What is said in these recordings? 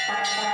Thank you.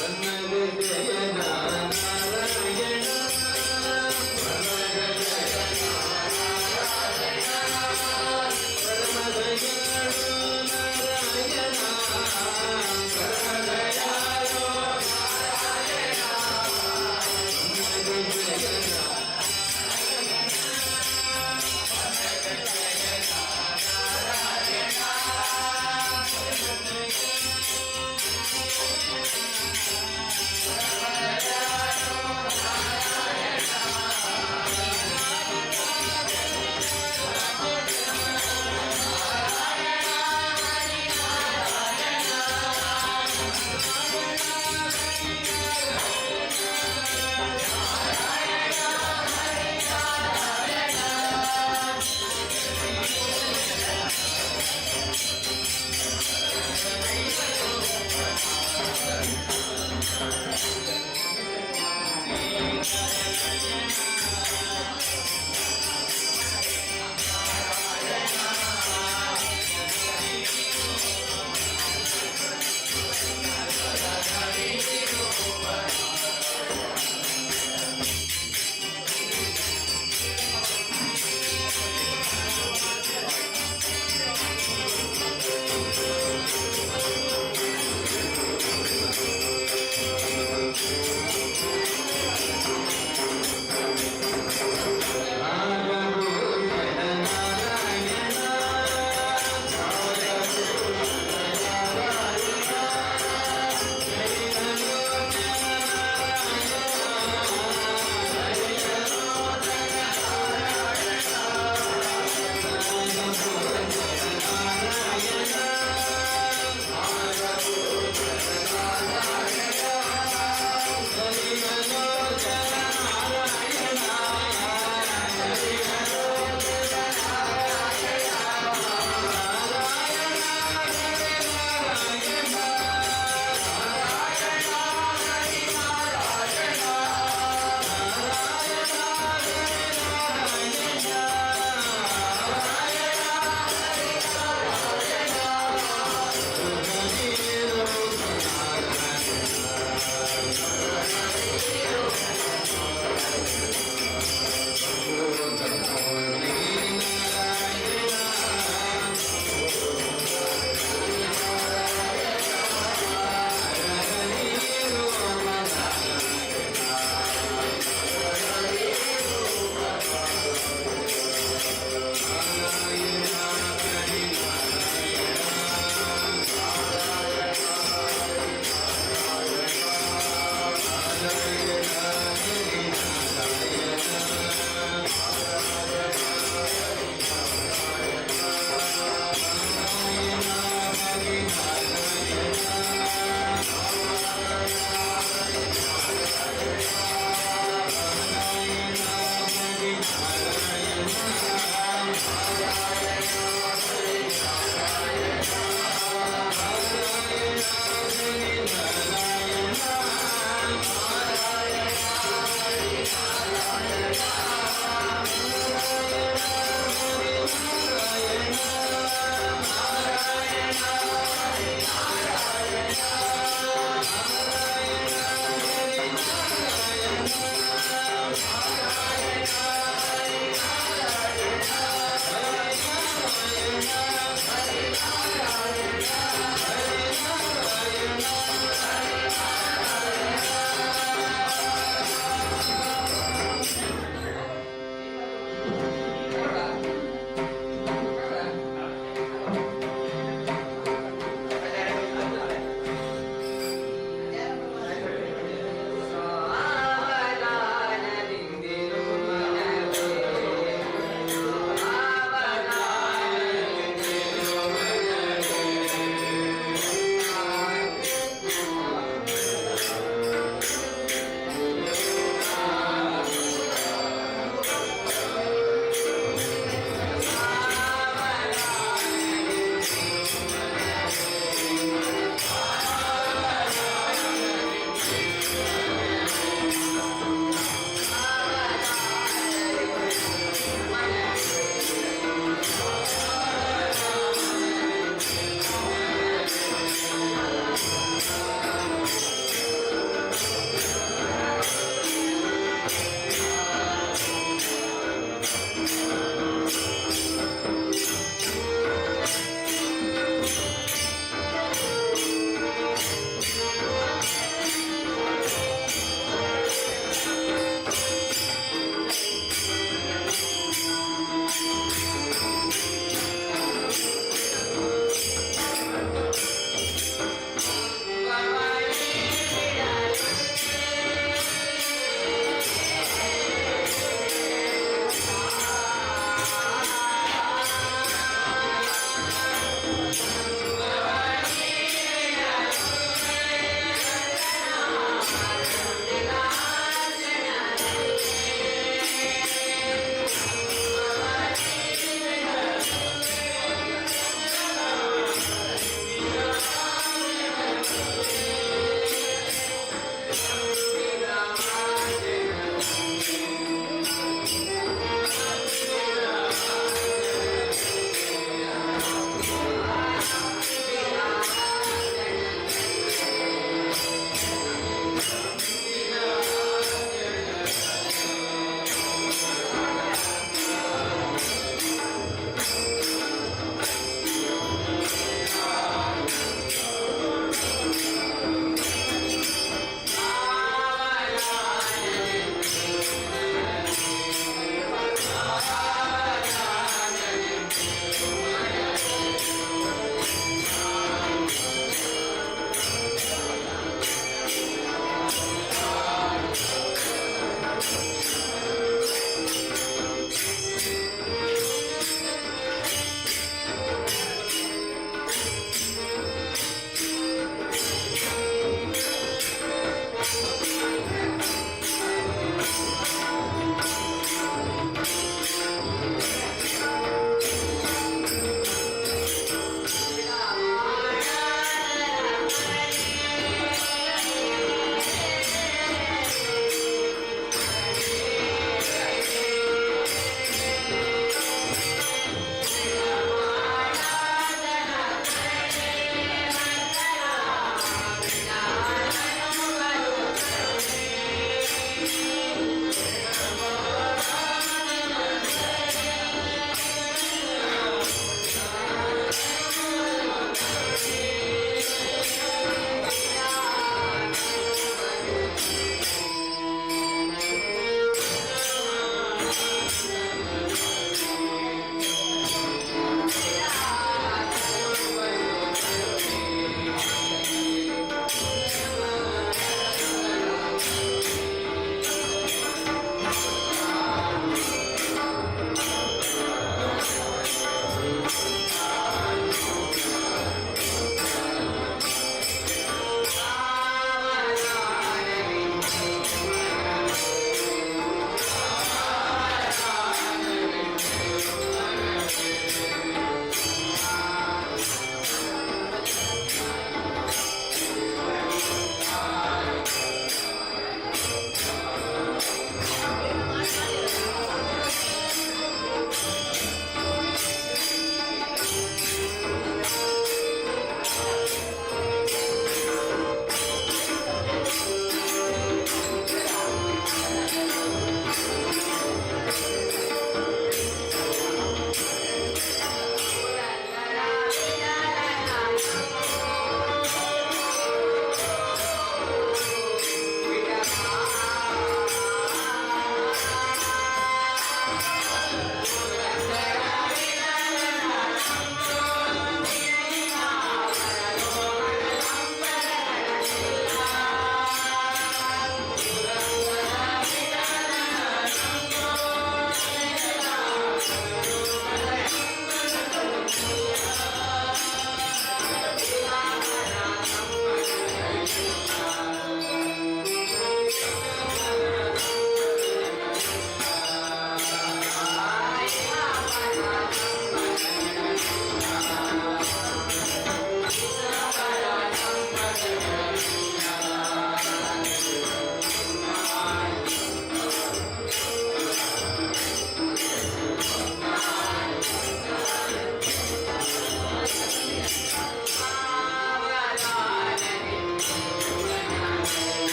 ಪನ್ನಗ ನಾರಾಯಣ. ಪರಮದಯಾಳು ನಾರಾಯಣ. ಪರಮದಯಾಳು ನಾರಾಯಣ. ಪನ್ನಗ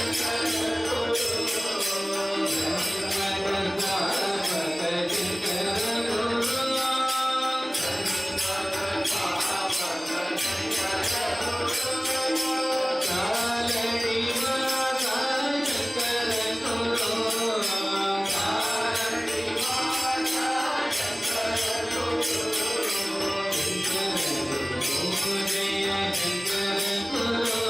ಶಂಕರ ಗುರು, ಸ್ಥಾಪಕ ಶಂಕರ ಗುರು. ಕಾಲಡಿ ವಾಸ ಶಂಕರ ಗುರು, ಕಾಲಡಿ ವಾಸ ಶಂಕರ ಗುರು, ಶಂಕರ ಗುರು ಜಯ ಶಂಕರ ಗುರು.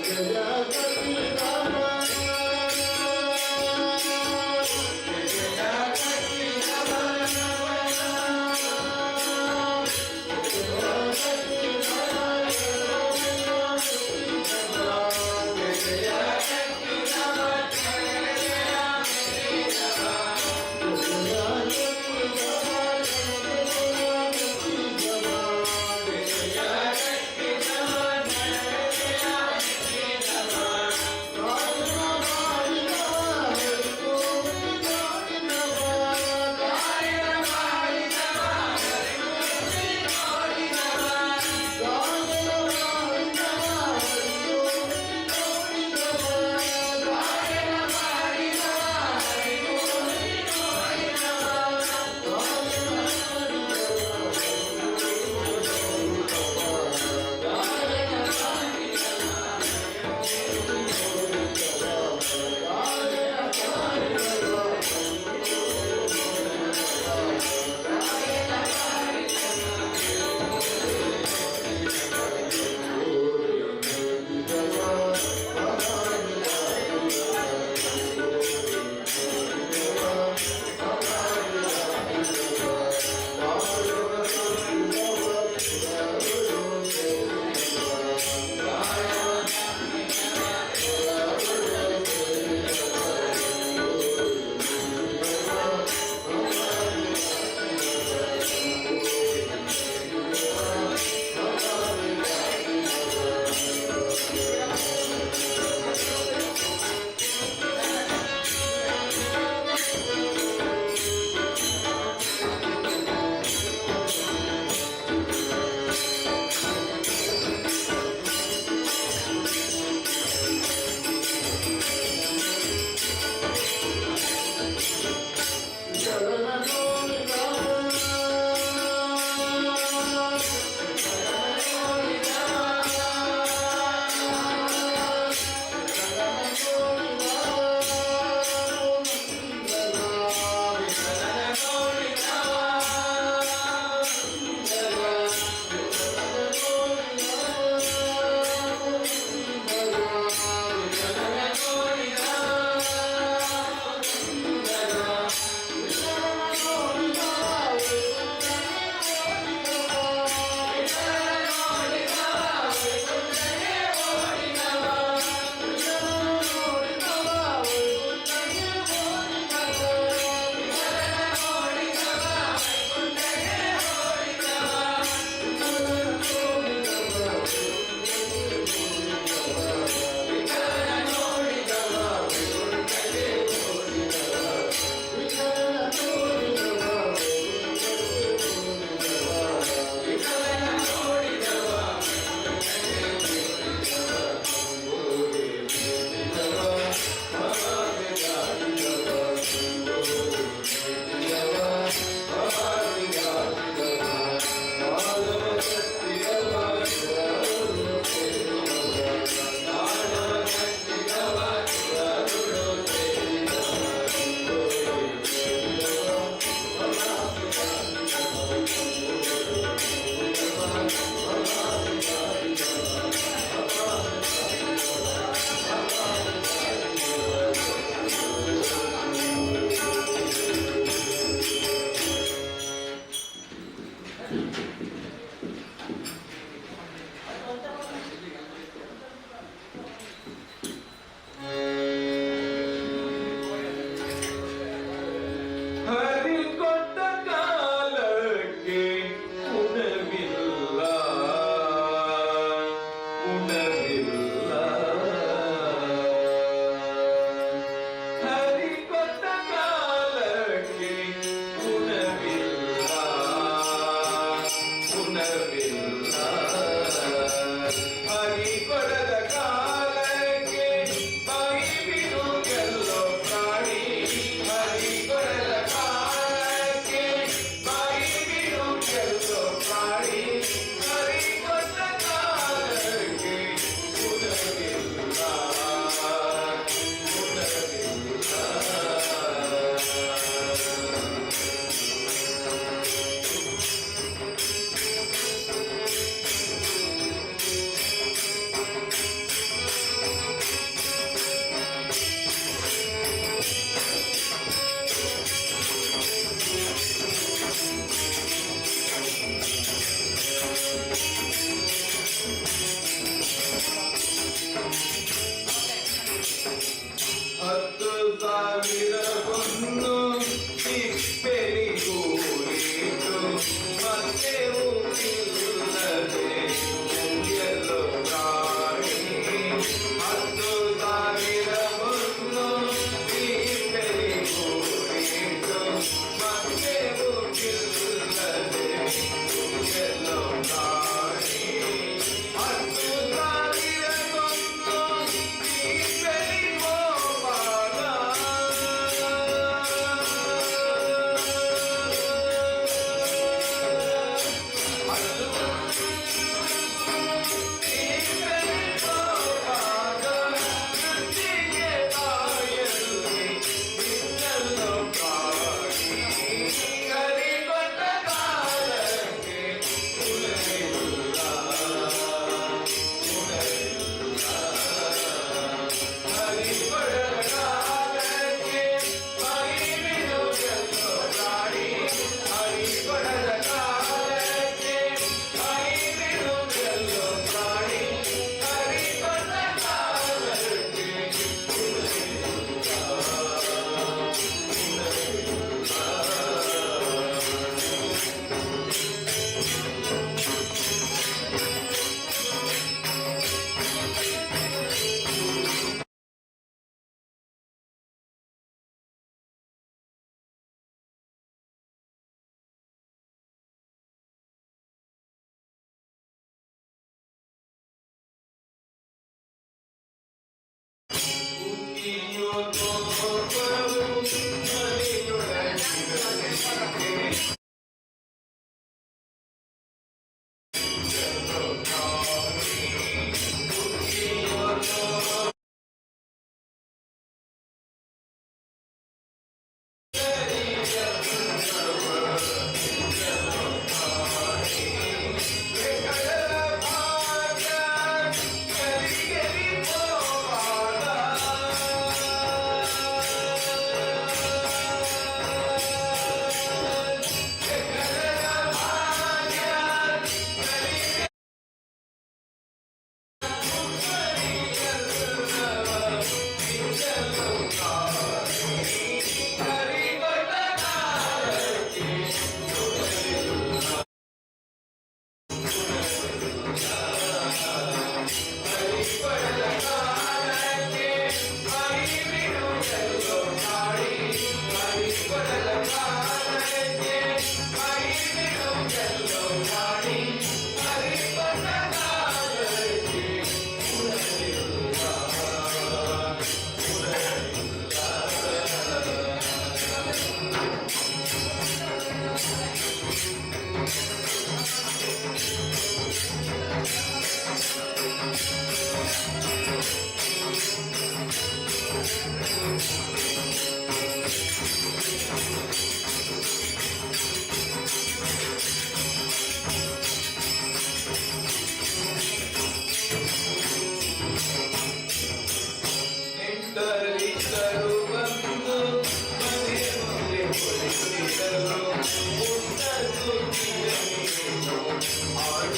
ಜಯ.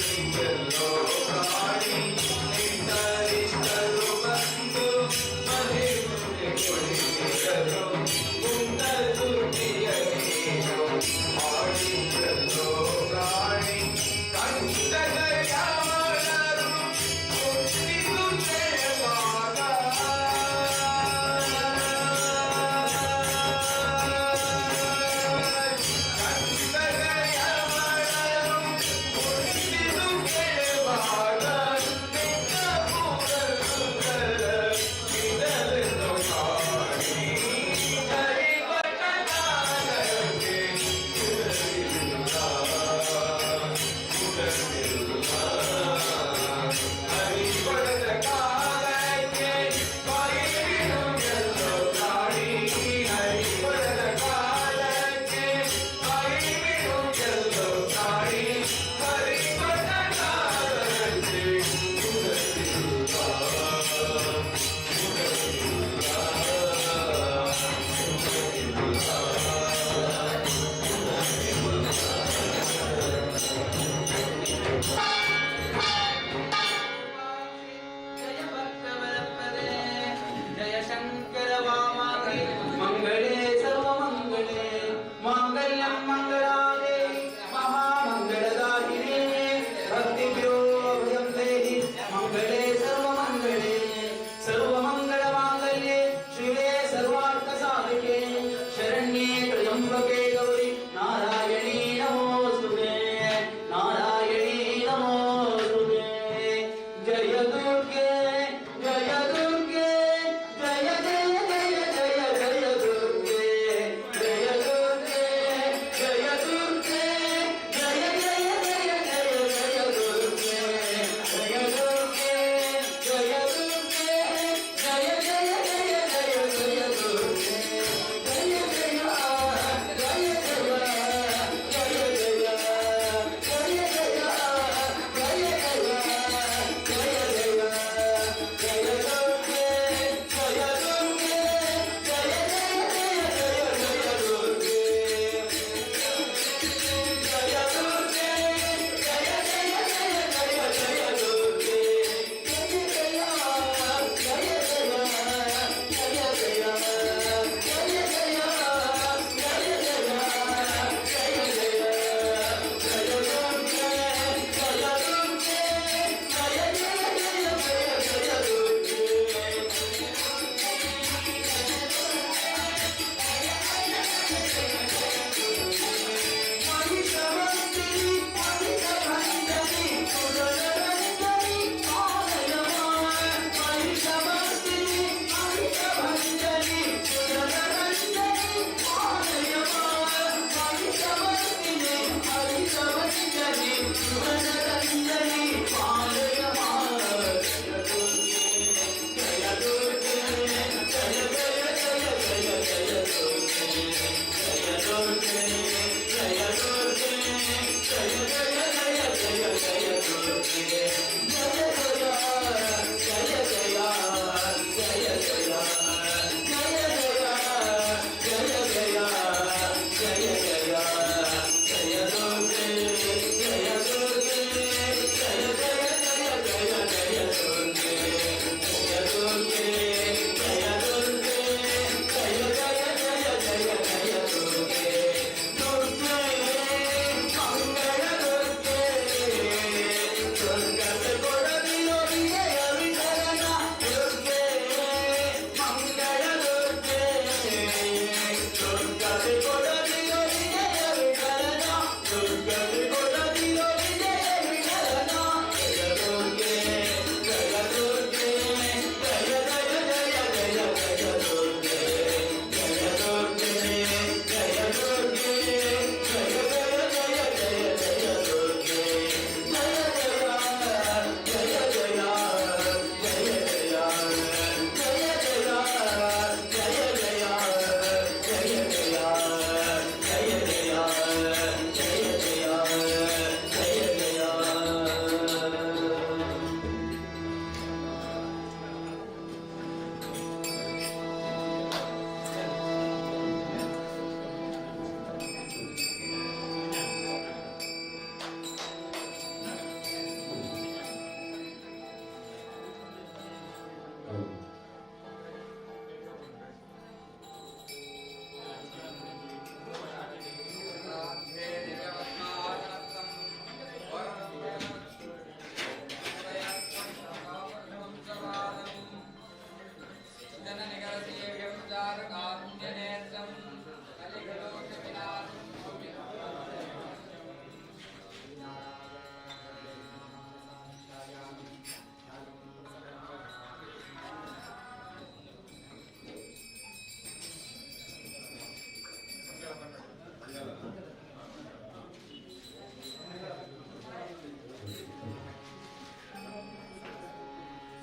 ಆಡಿಸೆಲ್ಲೋ ಕಾಣಿ ನೆಂಟರಿಷ್ಟರು ಬಂದು ಮನೆ ಕೊಡಿಸಿದರು ಉಂಡ ಸುದ್ದಿಯ ನೀನು ಆಡಿಸೆಲ್ಲೋ ಕಾಣಿ ಕಂಟಕಯಾಮಳರು ಮುಟ್ಟಿದು ಕೆಳಭಾಗ. ಕಂಟಕಯಾಮಳರು ಮುಟ್ಟಿದು ಕೆಳಭಾಗ.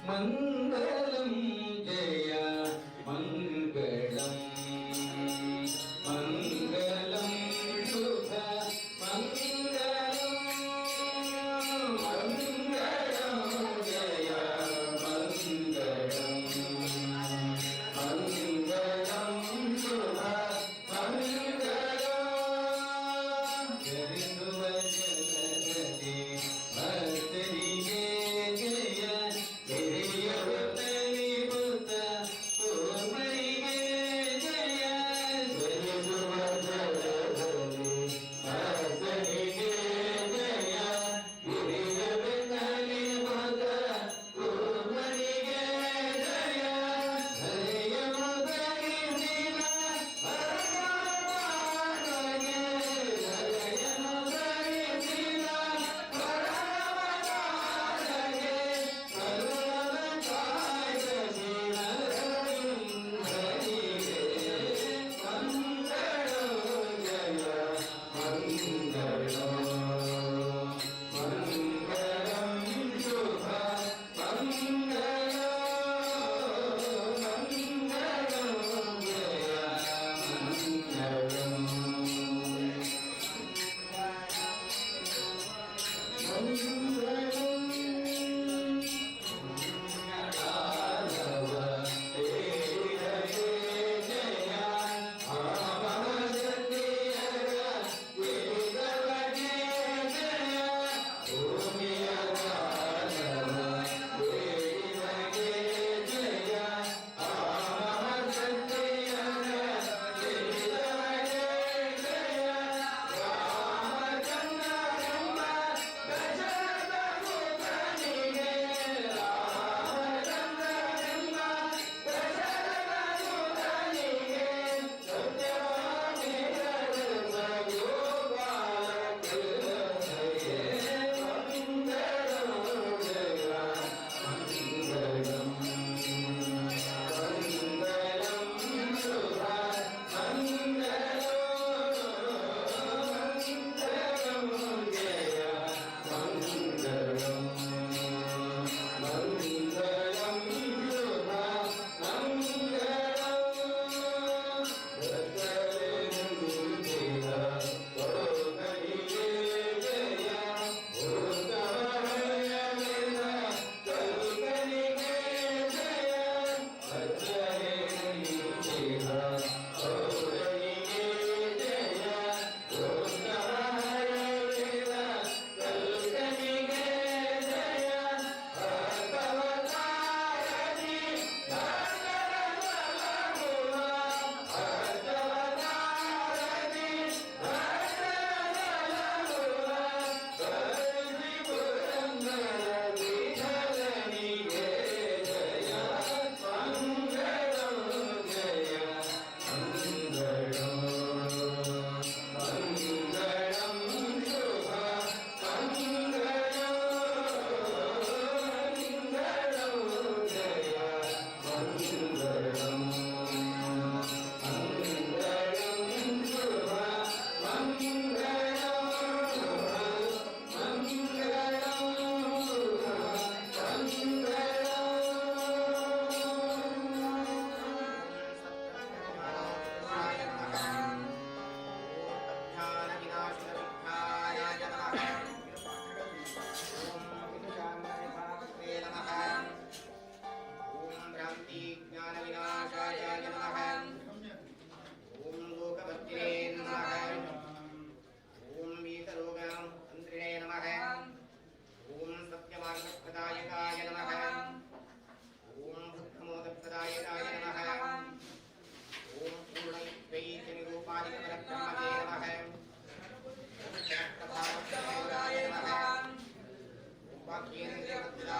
മംഗളം ജയ മംഗളം, മംഗളം ശുഭ മംഗളം. മംഗളം ജയ മംഗളം, മംഗളം ശുഭ മംഗളം. ജനിಸುವ ಜನರಲ್ಲಿ ಭಕ್ತರಿಗೆ ಜಯ ಹಿರಿಯರು ತನಿಬುದು.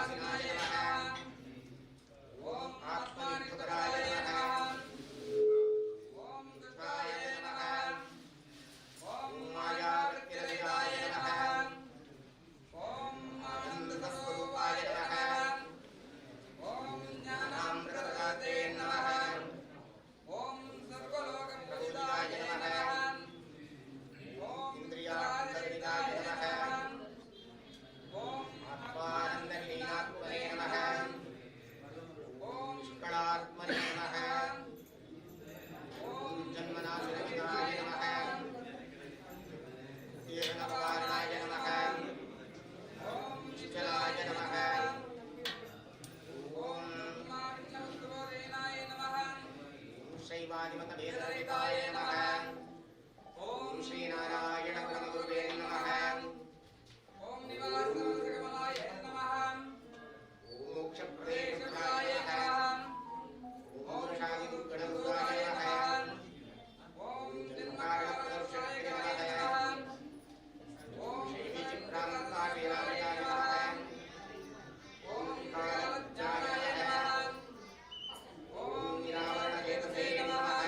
ನಿವಾಸಿನಾಯ ನಮಃ. ಓಂ ಆತ್ಮನಿರ್ಭರಾಯ ನಮಃ. ಓಂ ದುರ್ಗಾಯ ನಮಃ. ಓಂ ಮಾಯಾವೃತ್ತಿರಹಿತಾಯ ನಮಃ. ಓಂ ಆನಂದಸ್ವರೂಪಾಯ ನಮಃ. ಓಂ ಜ್ಞಾನಾಮೃತದಾತ್ರೇ ನಮಃ. ಓಂ ಸರ್ವಲೋಕಪೂಜಿತಾಯ ನಮಃ. ಓಂ ಇಂದ್ರಿಯಾರ್ಥರಹಿತಾಯ ನಮಃ. ಓಂ ಆತ್ಮಾನಂದಲೀನಾತ್ಮನೇ ನಮಃ. ಓಂ ನಿಷ್ಕಳಾತ್ಮನೇ ನಮಃ. ಓಂ ಜನ್ಮನಾಶರಹಿತಾಯ ನಮಃ. ತೀರ್ಣಪವಾರಣಾಯ ನಮಃ. ಓಂ ನಿಶ್ಚಲಾಯ ನಮಃ. ಓಂ ವಿಘ್ನವಸ್ತುಬೋಧೇನಾಯ ನಮಃ. ಶೈವಾದಿಮತಭೇದರಹಿತಾಯ ನಮಃ. ಓಂ ಶ್ರೀನಾರಾಯಣ ಪರಮಗುರುವೇ ನಮಃ. ಓಂ ನಿವಾಸಕಮಲಾಯ ನಮಃ. ಓಂ ಮೋಕ್ಷಪ್ರದೇಶಪ್ರಾಯ ನಮಃ. ಓಂ ವೃಷಾದಿದುರ್ಗಣದೂರಾಯ ನಮಃ. ಓಂ ಜನ್ಮಕಾರಣಪ್ರದರ್ಶನಾಯ ನಮಃ. ಓಂ ಶ್ರೀವಿಚಿತ್ರಾಂತಾಶೀಲಾಯ ನಮಃ. ಓಂ ಕಾಲಜ್ಜಾಯ ನಮಃ. ಓಂ ನಿರಾವರಣಚೇತಸೇ ನಮಃ.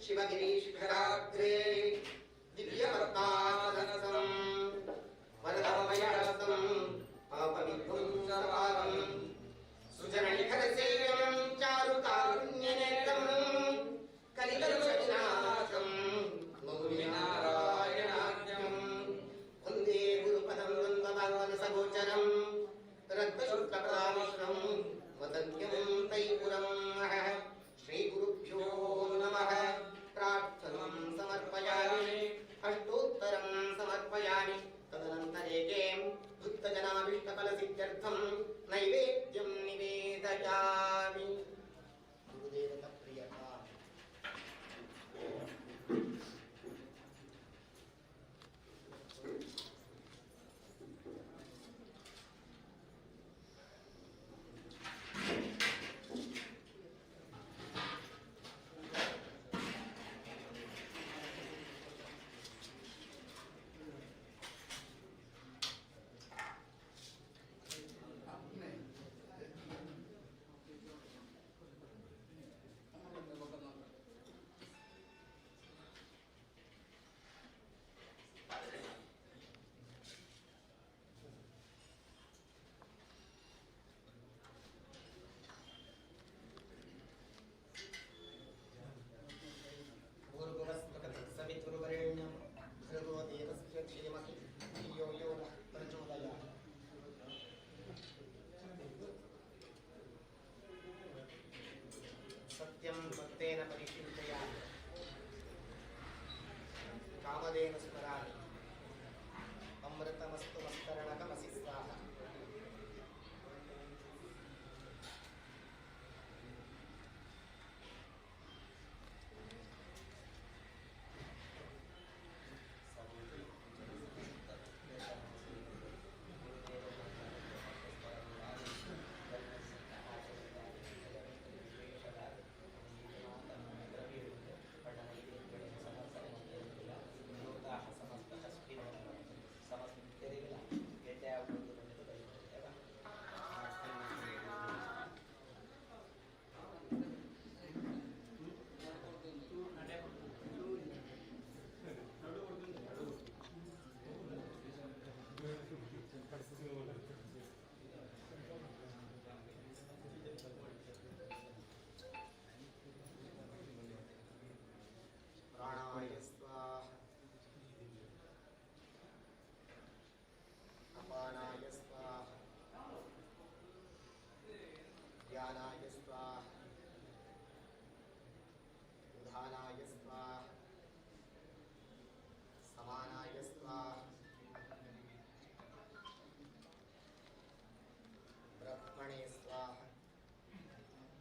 शिवगिरीशिखराग्रे दिव्यपद्मासनस्थं वरदमयहस्तं पापविध्वंसपादं सुजननिखरसेव्यं चारुकारुण्यनेत्रं कलिकलुषविनाशं नौमि नारायणाख्यं। वन्दे गुरुपदं द्वन्द्वभागवनसगोचरं रक्तशुक्लप्रदामिश्रं वदन्त्यं तैपुरं। श्रीगुरुभ्यो नमः। प्रार्थनां समर्पयामि, अष्टोत्तरं समर्पयामि। तदनन्तरेके भक्तजनाभीष्टफलसिद्ध्यर्थं नैवेद्यं निवेदयामि। गुरुदेवतप्रियता। भूर्भुवस्सवितुर्वरेण्यं भर्गो देवस्य धीमहि धियो यो नः प्रचोदयात्। सत्यं सत्येन परिचिन्तयामि, कामधेनु स्मरामि, अमृतमस्तु मस्तरणकमसि स्वाहा। प्राणाय स्वाहा, अपानाय स्वाहा, व्यानाय स्वाहा, उदानाय स्वाहा, समानाय स्वाहा, ब्रह्मणे स्वाहा।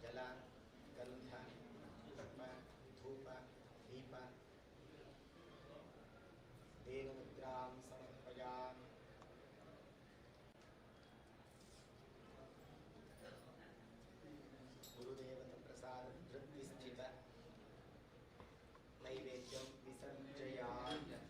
जल, गंध, पुष्प, धूप, दीप, देनमुद्रां समर्पयामि। गुरुदेवतप्रसाद धृतिस्थित नैवेद्यं विसर्जयामि।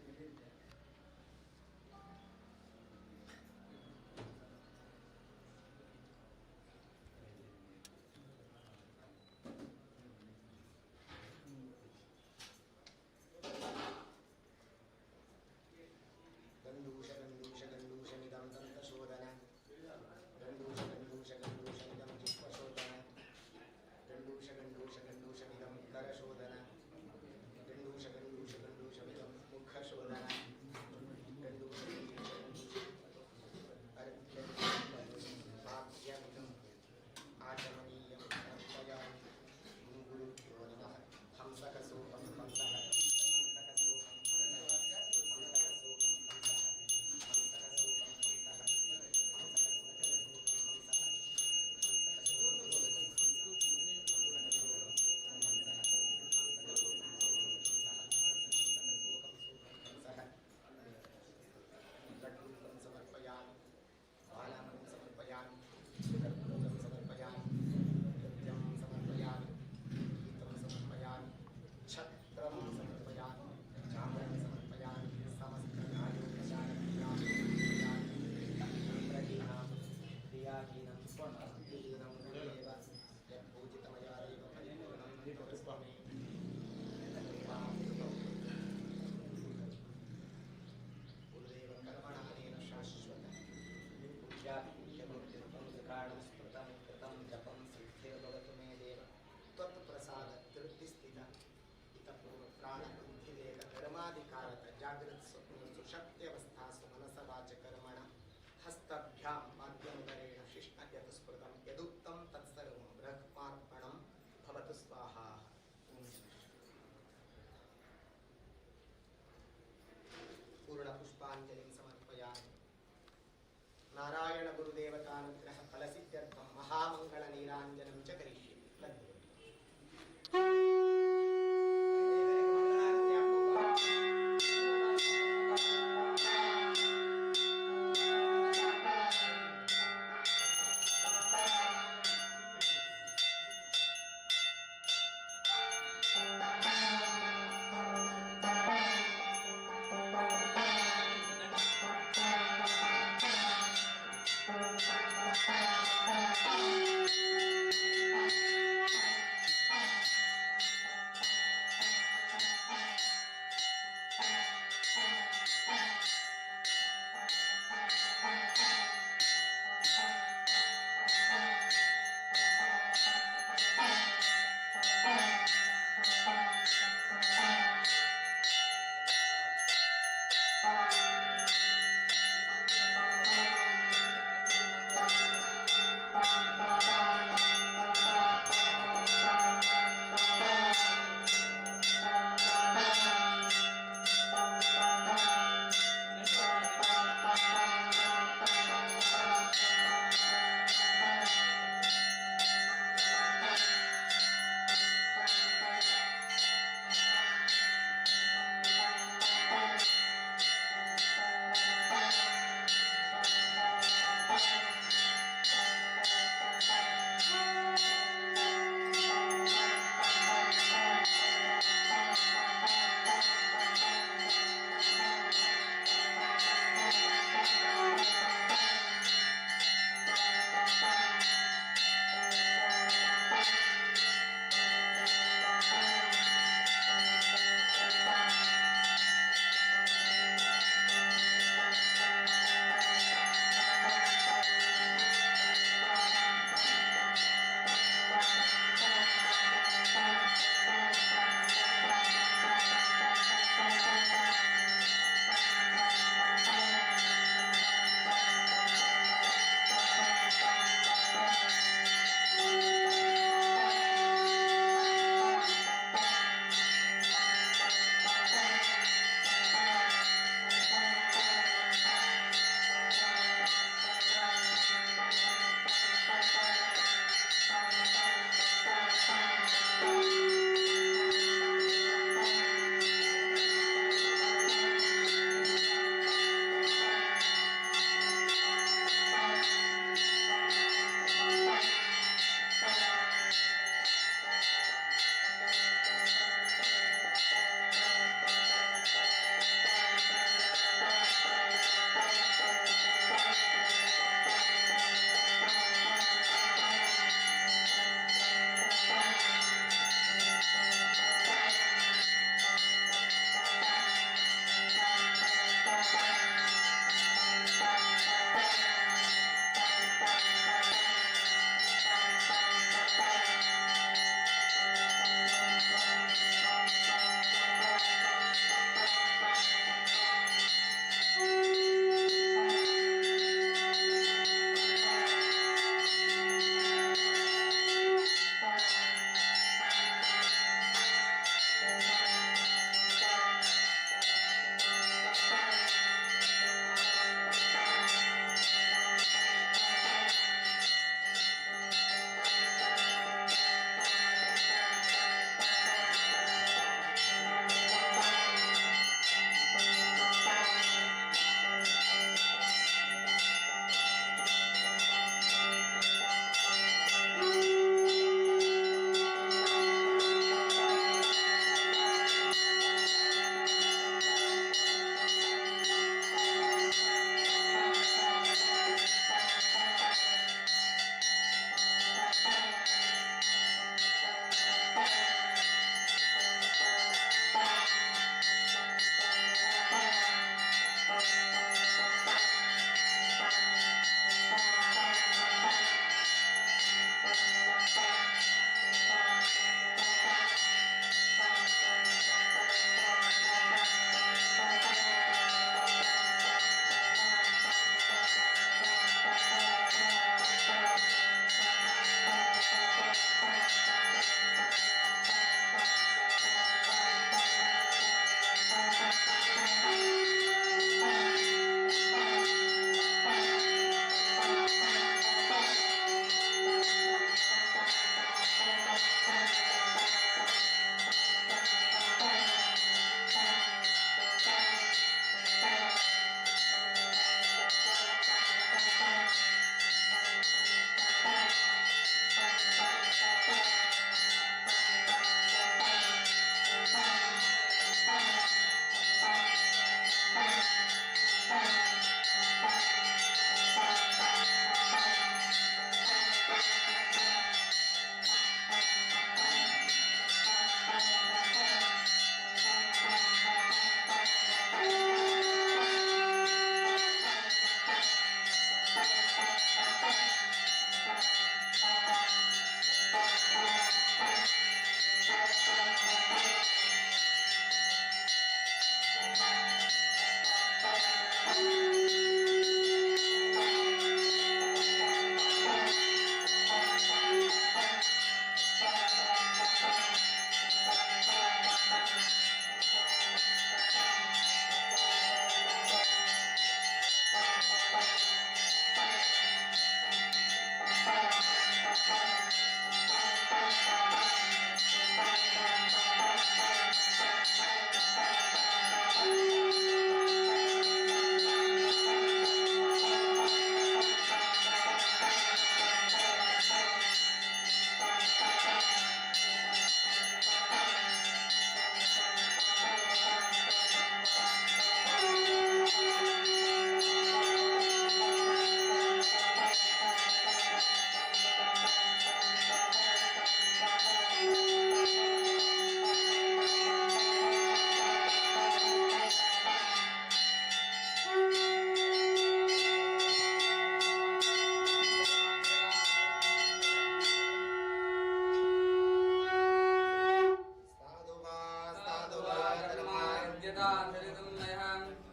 ಜಾಗೃತ್ ಸ್ವಪ್ನ ಸುಷಪ್ತ್ಯವಸ್ಥಾಸು ಮನಸ ವಾಚ ಕರ್ಮಣ ಹಸ್ತಭ್ಯಾಂ ಪಾದ್ಯಂಬರೇಣ ಶಿಷ್ಣ ಯತ್ ಸ್ಮೃತಂ ಯದುಕ್ತಂ ತತ್ಸರ್ವಂ ಬ್ರಹ್ಮಾರ್ಪಣಂ ಭವತು ಸ್ವಾಹಾ. ಓಂ ಪೂರ್ಣ ಪುಷ್ಪಾಂಜಲಿಂ ಸಮರ್ಪಯಾಮಿ. ನಾರಾಯಣ ಗುರುದೇವತಾನುಗ್ರಹ ಫಲಸಿದ್ಧ್ಯರ್ಥಂ ಮಹಾಮಂಗಳ ನೀರಾಂಜನಂ ಚ ಕರಿಷ್ಯೆ. ಓಂ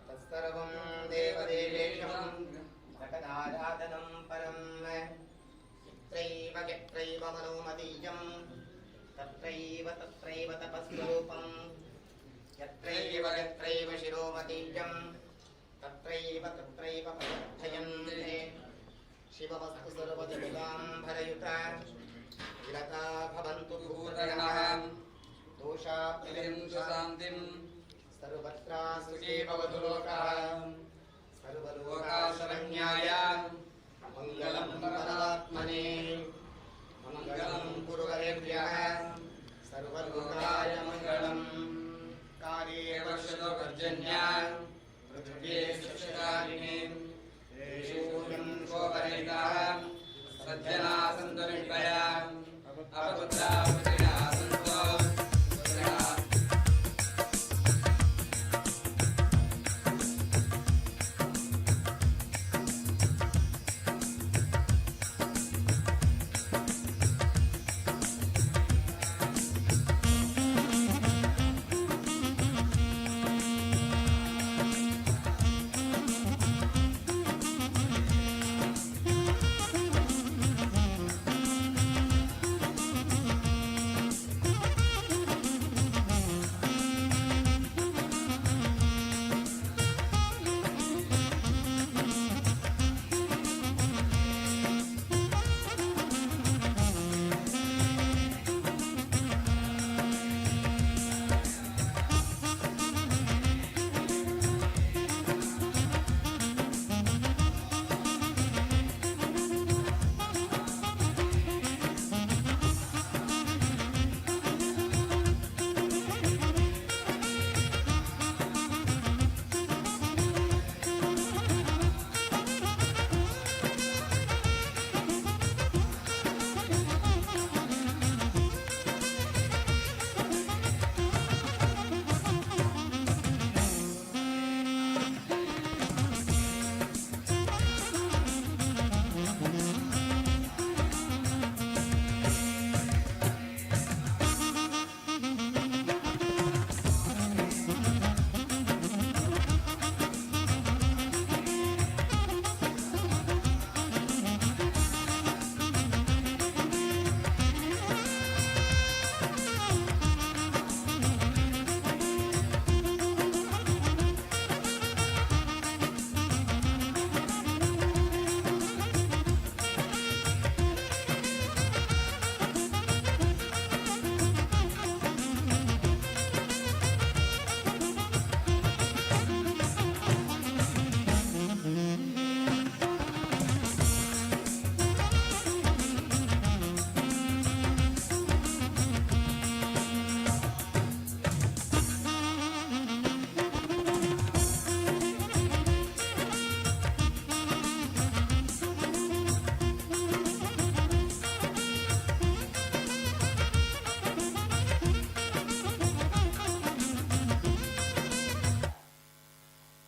तत्सर्वं देवदेवेशं जगदाराधनं परं यत्रैव यत्रैव मनोमदीयं तत्रैव तत्रैव तपस्वरूपं यत्रैव यत्रैव शिरोमदीयं तत्रैव तत्रैव प्रवर्धयन्ते शिववस्तु सर्वजगदाम्भरयुता विरता भवन्तु भूतगणः दोषाप्रियं शान्तिं सर्वत्र सुखी भवतु लोकः सर्वलोकाशरण्याय मङ्गलं परमात्मने मङ्गलं कुरुवरेभ्यः सर्वलोकाय मङ्गलम् कार्ये वर्षतो पर्जन्या पृथिवी शस्यशालिनी तेषूयं शोभनिताः सज्जना सन्तु निर्भया अपपुत्रा पुत्रिणः सन्तु पुत्रिणः।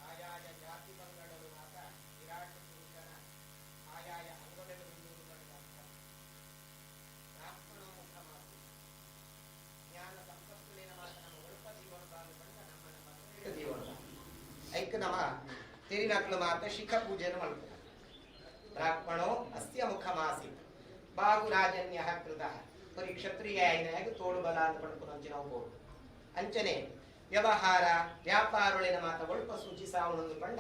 ಆಯಾಯ ಜಾತಿ ಪಂಗಡಲು ಮಾತ ವಿರಾಟ್ ಪುರುಷನ ಆಯಾಯ ಅಂಗಗಳು ಎನ್ನುವುದು ಅರ್ಥ. ಬ್ರಾಹ್ಮಣೋ ಮುಖ ಮಾತು ಜ್ಞಾನ ಸಂಪತ್ತುಲಿನ ಮಾತ ನಮ್ಮ ಒಳಪ ಜೀವನದಾನ ಬಂದ ನಮ್ಮ ನಮ್ಮ ಜೀವನದ ಐಕ್ ನಮ ತಿರಿನಕ್ಲು ಮಾತ ಶಿಖ ಪೂಜೆಯನ್ನು ಮಾಡ್ತಾರೆ. ಬ್ರಾಹ್ಮಣೋ ಅಸ್ಯ ಮುಖಮಾಸೀತ್ ಬಾಹುರಾಜನ್ಯ ಕೃತಃ ಪರಿ ಕ್ಷತ್ರಿಯ ಐನಾಗ ತೋಳು ಬಲ ಅಂತ ಪಡ್ಕೊಂಡು ನಾವು ಬೋಡು ಅಂಚನೆ ವ್ಯವಹಾರ ವ್ಯಾಪಾರೊಳಿನ ಮಾತ ಒಲ್ಪ ಸೂಚಿಸಾವನೊಂದು ಪಂಡ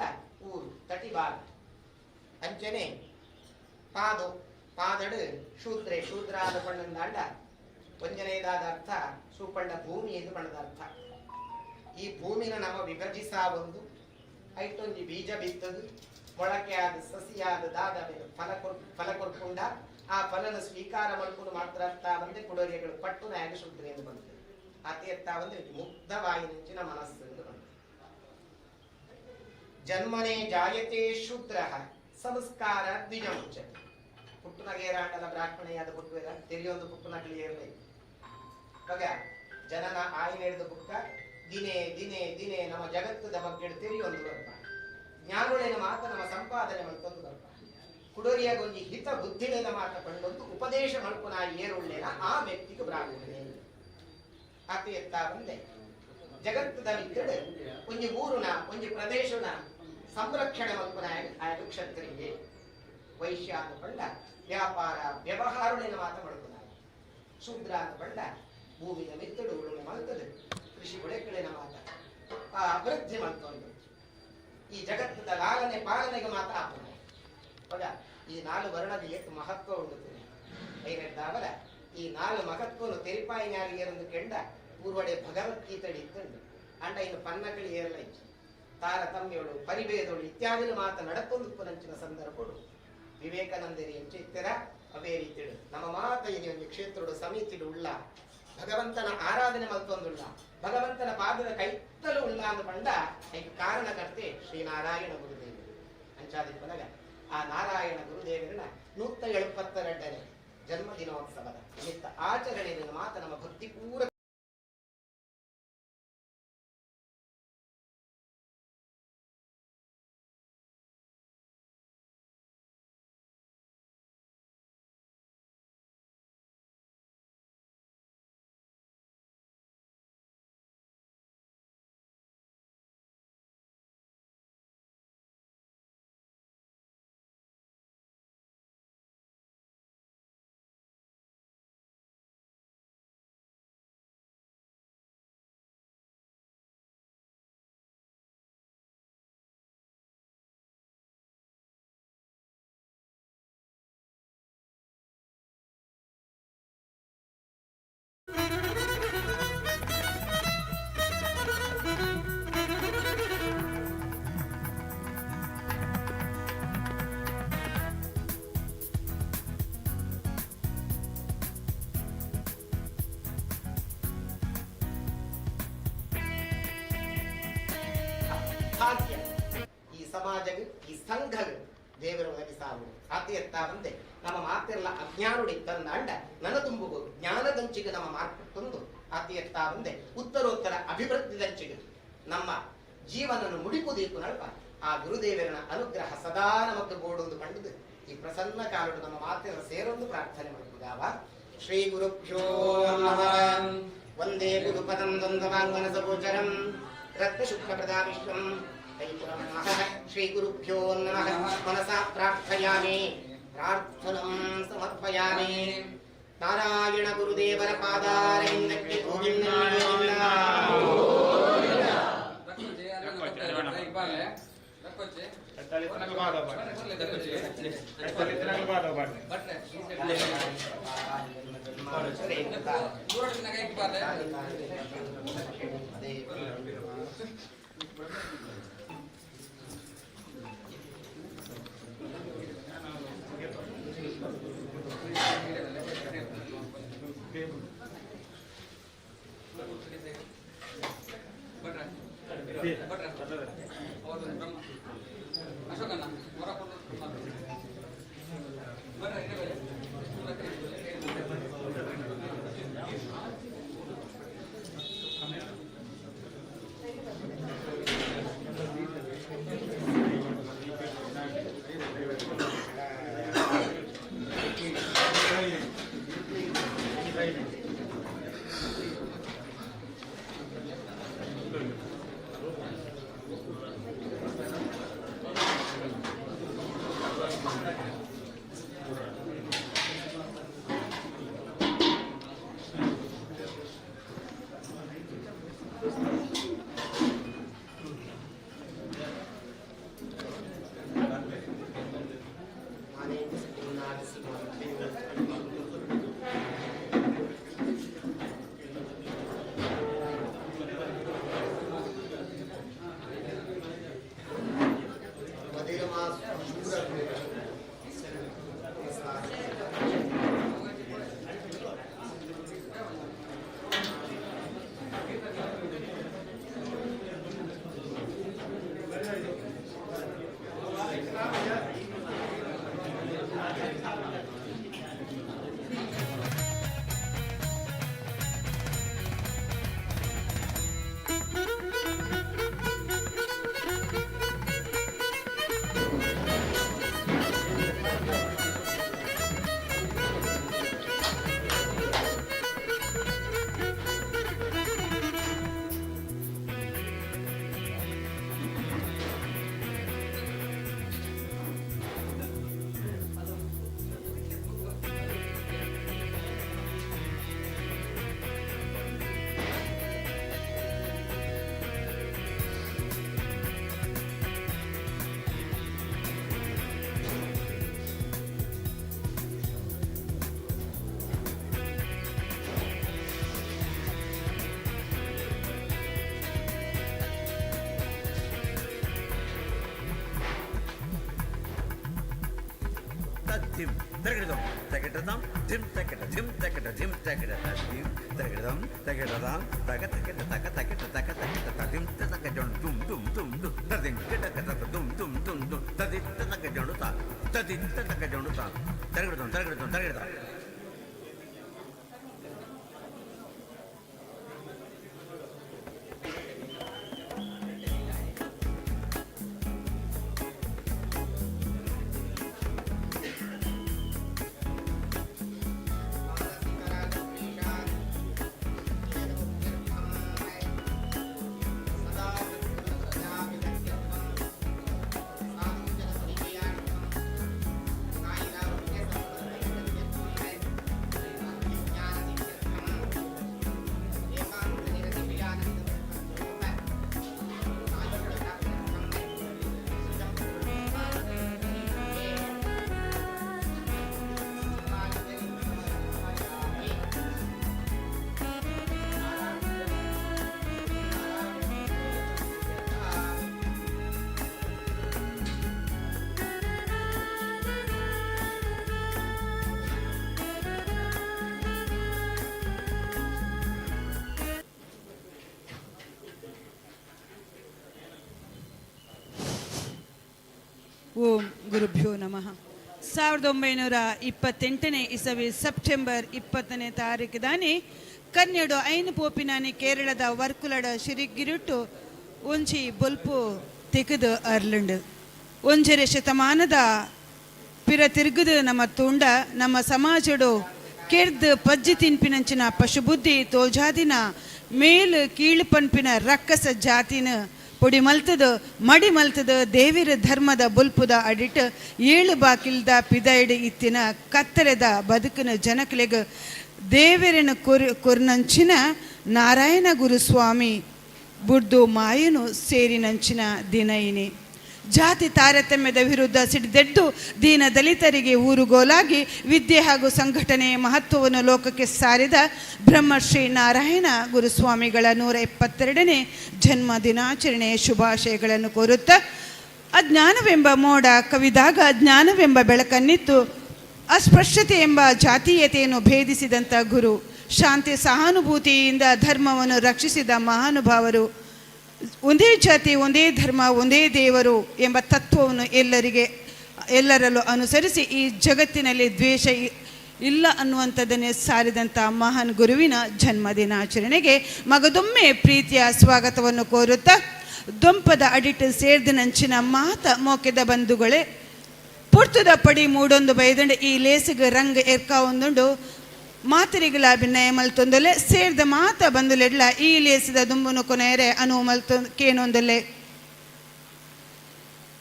ಊರು ತಟಿಬಾರ ಅಂಚನೆ ಪಾದು ಪಾದಡು ಶೂದ್ರೆ ಶೂದ್ರಾದ ಪಣ್ಣಂದಾಂಡ ಒಂಜನೇದಾದ ಅರ್ಥ ಸೂಪಂಡ ಭೂಮಿ ಎಂದು ಪಣ್ಣದ ಅರ್ಥ. ಈ ಭೂಮಿನ ನಮ್ಮ ವಿಭಜಿಸಾವೊಂದು ಐಟೊಂಜಿ ಬೀಜ ಬಿತ್ತದು ಮೊಳಕೆಯಾದ ಸಸಿಯಾದ ದಾದ ಫಲ ಫಲ ಕೊರ್ಪುಂಡ ಆ ಫಲನ ಸ್ವೀಕಾರ ಮಲ್ಪುನು ಮಾತ್ರ ಅರ್ಥ ಬಂದೆ ಕುಡೋರಿಯಗಳು ಪಟ್ಟು ನಾಯಕ ಶೂದ್ರ ಎಂದು ಬಂತು ಅತಿ ಎತ್ತ ಬಂದು ಮುಗ್ಧವಾಯಿನಂಚಿನ ಮನಸ್ಸು ಎಂದು ಬಂತು. ಜನ್ಮನೇ ಜಾಯತೆ ಶೂದ್ರ ಸಂಸ್ಕಾರ ದ್ವಿಜ ಮುಚ್ಚತೆ ಪುಟ್ಟುನಗೇರಾಂಡಲ ಬ್ರಾಹ್ಮಣೆಯಾದ ಪುಟ್ಟುವೆರ ತೆರಿಯೊಂದು ಪುಟ್ಟುನಗಲಿ ಇರಲಿ ಮಗ ಜನನ ಆಯಿನೆಡ್ದು ಬುಕ್ಕ ದಿನೇ ದಿನೇ ದಿನೇ ನಮ್ಮ ಜಗತ್ತದ ಬಗ್ಗೆ ತೆರಿಯೊಂದು ಬರ್ಪ ಜ್ಞಾನುಳೆನ ಮಾತ ನಮ್ಮ ಸಂಪಾದನೆ ಮಲ್ಕೊಂದು ಬರ್ಪ ಕುಡೋರಿಯಾಗೊಂಜಿ ಹಿತ ಬುದ್ಧಿಳೆನ ಮಾತ ಪಂಡೊಂದು ಉಪದೇಶ ಮಲ್ಪುನ ಏರುಳ್ಳೆನ ಆ ವ್ಯಕ್ತಿಗೆ ಬ್ರಾಹ್ಮಣೆ ಅತಿ ಎತ್ತ ಬಂದೆ. ಜಗತ್ತದ ಮಿತ್ರಡು ಒಂಜಿ ಊರುನ ಒಂಜಿ ಪ್ರದೇಶನ ಸಂರಕ್ಷಣೆ ಮಲ್ಪುನ ಆಯಗ ಕ್ಷತ್ರಿಯೆ. ವೈಶ್ಯ ಅಂತ ಪಂಡ ವ್ಯಾಪಾರ ವ್ಯವಹಾರಳಿನ ಮಾತ ಮಲ್ಪುನಾಯ. ಶೂದ್ರ ಅಂತ ಪಂಡ ಭೂಮಿನ ಮಿತ್ತಡು ಉಳುಮೆ ಮಲ್ತದೆ ಕೃಷಿ ಬೆಳೆಗಳಿನ ಮಾತ ಅಭಿವೃದ್ಧಿ ಮಲ್ತೊಂದು ಈ ಜಗತ್ತದ ಲಾಲನೆ ಪಾಲನೆಗೆ ಮಾತ ಆಪುನಾಯ. ಪಗ ಈ ನಾಲು ವರ್ಣದ ಏತ್ ಮಹತ್ವ ಉಂಡು ಐನೆದ್ದಾವಲ ಈ ನಾಲು ಮಹತ್ವನು ತೆರಿಪಾಯಿನಾರು ಏರೊಂದು ಕೆಂಡ ಪೂರ್ವಡೆ ಭಗವದ್ಗೀತೆ ಇತ್ತುಂಡು. ಅಂಡ ಇನ್ನು ಪನ್ನಕಳಿ ಏರಲ ಇತ್ತು ತಾರತಮ್ಯಳು ಪರಿಭೇದಳು ಇತ್ಯಾದಿಲು ಮಾತ ನಡಕೊಂದು ಪುನಂಚಿನ ಸಂದರ್ಭಡು ವಿವೇಕಾನಂದರಿ ಎಂಚ ಇತ್ತರ ಅವೇ ರೀತಿಡು ನಮ್ಮ ಮಾತ ಇನಿ ಒಂದು ಕ್ಷೇತ್ರಡು ಸಮಿತಿಡು ಉಳ್ಳ ಭಗವಂತನ ಆರಾಧನೆ ಮಲ್ತೊಂದುಳ್ಳ ಭಗವಂತನ ಪಾದದ ಕೈತ್ತಲು ಉಳ್ಳ ಅಂದು ಪಂಡ ಐಕ್ ಕಾರಣಕರ್ತೆ ಶ್ರೀನಾರಾಯಣ ಗುರುದೇವರು. ಅಂಚಾದಿಪ್ಪನಗ ಆ ನಾರಾಯಣ ಗುರುದೇವರನ 172ನೇ ಜನ್ಮದಿನೋತ್ಸವದ ನಿಮಿತ್ತ ಆಚರಣೆಯನ್ನು ಮಾತ ನಮ್ಮ ಭಕ್ತಿ ಪೂರ ಭಾಗ್ಯ ಈ ಸಮಾಜಗ ಈ ಸಂಘಗ ದೇವರ ಒದಗಿಸಾವು ಆತ ಬಂದೆ ನಮ್ಮ ಮಾತಿರಲ್ಲ ಅಜ್ಞಾನುಡಿ ತಂದ ಅಂಡ ನನ ತುಂಬುಗು ಜ್ಞಾನದಂಚಿಗೆ ನಮ್ಮ ಮಾರ್ಪಟ್ಟೊಂದು ಆತ ಬಂದೆ ಉತ್ತರೋತ್ತರ ಅಭಿವೃದ್ಧಿದಂಚಿಗೆ ನಮ್ಮ ಜೀವನನ್ನು ಮುಡಿಪುದೀಕು ನಡಪ ಆ ಗುರುದೇವರನ ಅನುಗ್ರಹ ಸದಾ ನಮಕ್ಕೆ ಗೋಡೊಂದು ಪಂಡದು ಈ ಪ್ರಸನ್ನ ಕಾಲಡು ನಮ್ಮ ಮಾತಿನ ಸೇರೊಂದು ಪ್ರಾರ್ಥನೆ ಮಾಡುವುದಾವ. ಶ್ರೀ ಗುರುಭ್ಯೋ ನಮಃ. ವಂದೇ ಗುರುಪದಂ ದ್ವಂದ್ವವಾङ्ಮನಸಗೋಚರಂ ರತ್ನಶುಕ್ಲಪ್ರದಾಮಿಶ್ರಂ ತೈಪುರಮಃ. ಶ್ರೀ ಗುರುಭ್ಯೋ ನಮಃ. ಮನಸಾ ಪ್ರಾರ್ಥಯಾಮಿ ಪ್ರಾರ್ಥನಂ ಸಮರ್ಪಯಾಮಿ. ನಾರಾಯಣ ಗುರುದೇವರ ಪಾದಾರವಿಂದಕ್ಕೆ ಗೋವಿಂದ. ಅಶೋಕಣ್ಣ ಹೊರ ಬರ್ರಿ. ಧಿಂ ತರಗಿಡದಂ ತಗಿಡದಂ ಧಿಂ ತಕಿಟ ಧಿಂ ತಕಿಟ ಧಿಂ ತಕಿಟ ಧಿಂ ತರಗಿಡದಂ ತಗಿಡದಂ ತಗ ತಕಿಟ ತಗ ತಕಿಟ ತಗ ತಕಿಟ ತದಿಂ ತಕ ಜೊಂಡು ದುಂ ದುಂ ದುಂ ದುಂ ತದಿಂ ಕಿಟಕ ತಕ ದುಂ ದುಂ ದುಂ ದುಂ ತದಿತ್ತ ತಕ ಜೊಂಡು ತ ತದಿತ್ತ ತಕ ಜೊಂಡು ತ ತರಗಿಡದಂ ತರಗಿಡದಂ ತರಗಿಡದಂ. ಓಂ ಗುರುಭ್ಯೋ ನಮಃ. 1928ನೇ ಇಸವಿ ಸೆಪ್ಟೆಂಬರ್ 20ನೇ ತಾರೀಕು ಕನ್ನಡ ಐನು ಪೋಪಿನಾನಿ ಕೇರಳದ ವರ್ಕುಲಡ ಶಿರಿಗಿರುಟ್ಟು ಒಂಜಿ ಬೊಲ್ಪು ತೆಗೆದು ಅರ್ಲುಂಡು. ಒಂಜರೆ ಶತಮಾನದ ಪಿರ ತಿರುಗುದು ನಮ್ಮ ತುಂಡ ನಮ್ಮ ಸಮಾಜಡು ಕೆರ್ದು ಪಜ್ಜಿ ತಿನ್ಪಿನಂಚಿನ ಪಶುಬುದ್ಧಿ ತೋಜಾದಿನ ಮೇಲು ಕೀಳು ಪನ್ಪಿನ ರಕ್ಕಸ ಜಾತಿನ ಪೊಡಿ ಮಲ್ತದು ಮಡಿ ಮಲ್ತದು ದೇವಿರ ಧರ್ಮದ ಬೊಲ್ಪುದ ಅಡಿಟ್ ಏಳು ಬಾಕಿಲ್ದ ಪಿದೈಡು ಇತ್ತಿನ ಕತ್ತಲೆದ ಬದುಕಿನ ಜನಕಲೆಗ್ ದೇವರನ ಕೊರ್ನಂಚಿನ ನಾರಾಯಣ ಗುರುಸ್ವಾಮಿ ಬುಡ್ದು ಮಾಯನು ಸೇರಿನಂಚಿನ ದಿನ ಇನಿ. ಜಾತಿ ತಾರತಮ್ಯದ ವಿರುದ್ಧ ಸಿಡಿದೆದ್ದು ದೀನ ದಲಿತರಿಗೆ ಊರುಗೋಲಾಗಿ ವಿದ್ಯೆ ಹಾಗೂ ಸಂಘಟನೆಯ ಮಹತ್ವವನ್ನು ಲೋಕಕ್ಕೆ ಸಾರಿದ ಬ್ರಹ್ಮಶ್ರೀ ನಾರಾಯಣ ಗುರುಸ್ವಾಮಿಗಳ 172ನೇ ಜನ್ಮ ದಿನಾಚರಣೆಯ ಶುಭಾಶಯಗಳನ್ನು ಕೋರುತ್ತಾ, ಅಜ್ಞಾನವೆಂಬ ಮೋಡ ಕವಿದಾಗ ಜ್ಞಾನವೆಂಬ ಬೆಳಕನ್ನಿತ್ತು ಅಸ್ಪೃಶ್ಯತೆ ಎಂಬ ಜಾತೀಯತೆಯನ್ನು ಭೇದಿಸಿದಂಥ ಗುರು, ಶಾಂತಿ ಸಹಾನುಭೂತಿಯಿಂದ ಧರ್ಮವನ್ನು ರಕ್ಷಿಸಿದ ಮಹಾನುಭಾವರು, ಒಂದೇ ಜಾತಿ ಒಂದೇ ಧರ್ಮ ಒಂದೇ ದೇವರು ಎಂಬ ತತ್ವವನ್ನು ಎಲ್ಲರಲ್ಲೂ ಅನುಸರಿಸಿ ಈ ಜಗತ್ತಿನಲ್ಲಿ ದ್ವೇಷ ಇಲ್ಲ ಅನ್ನುವಂಥದ್ದನ್ನೇ ಸಾರಿದಂಥ ಮಹಾನ್ ಗುರುವಿನ ಜನ್ಮದಿನಾಚರಣೆಗೆ ಮಗದೊಮ್ಮೆ ಪ್ರೀತಿಯ ಸ್ವಾಗತವನ್ನು ಕೋರುತ್ತಾ, ದೊಂಪದ ಅಡಿಟ್ಟು ಸೇರ್ದಿನಂಚಿನ ಮಾತ ಮೋಕೆದ ಬಂಧುಗಳೇ, ಪೊರ್ತುದ ಪಡಿ ಮೂಡೊಂದು ಬೈದಂಡು ಈ ಲೇಸಿಗೆ ರಂಗ್ ಎರ್ಕ ಒಂದುಂಡು ಮಾತರಿಗಳ ಅಭಿನಯ ಮಲ್ತೊಂದೊಲೆ ಸೇರ್ದ ಮಾತ ಬಂದುಲೆಡ್ಲ ಈ ಲೇಸಿದ ದುಂಬುನು ಕೊನೆಯರೆ ಅನು ಮಲ್ತೊ ಕೇನೊಂದೊಲೆ.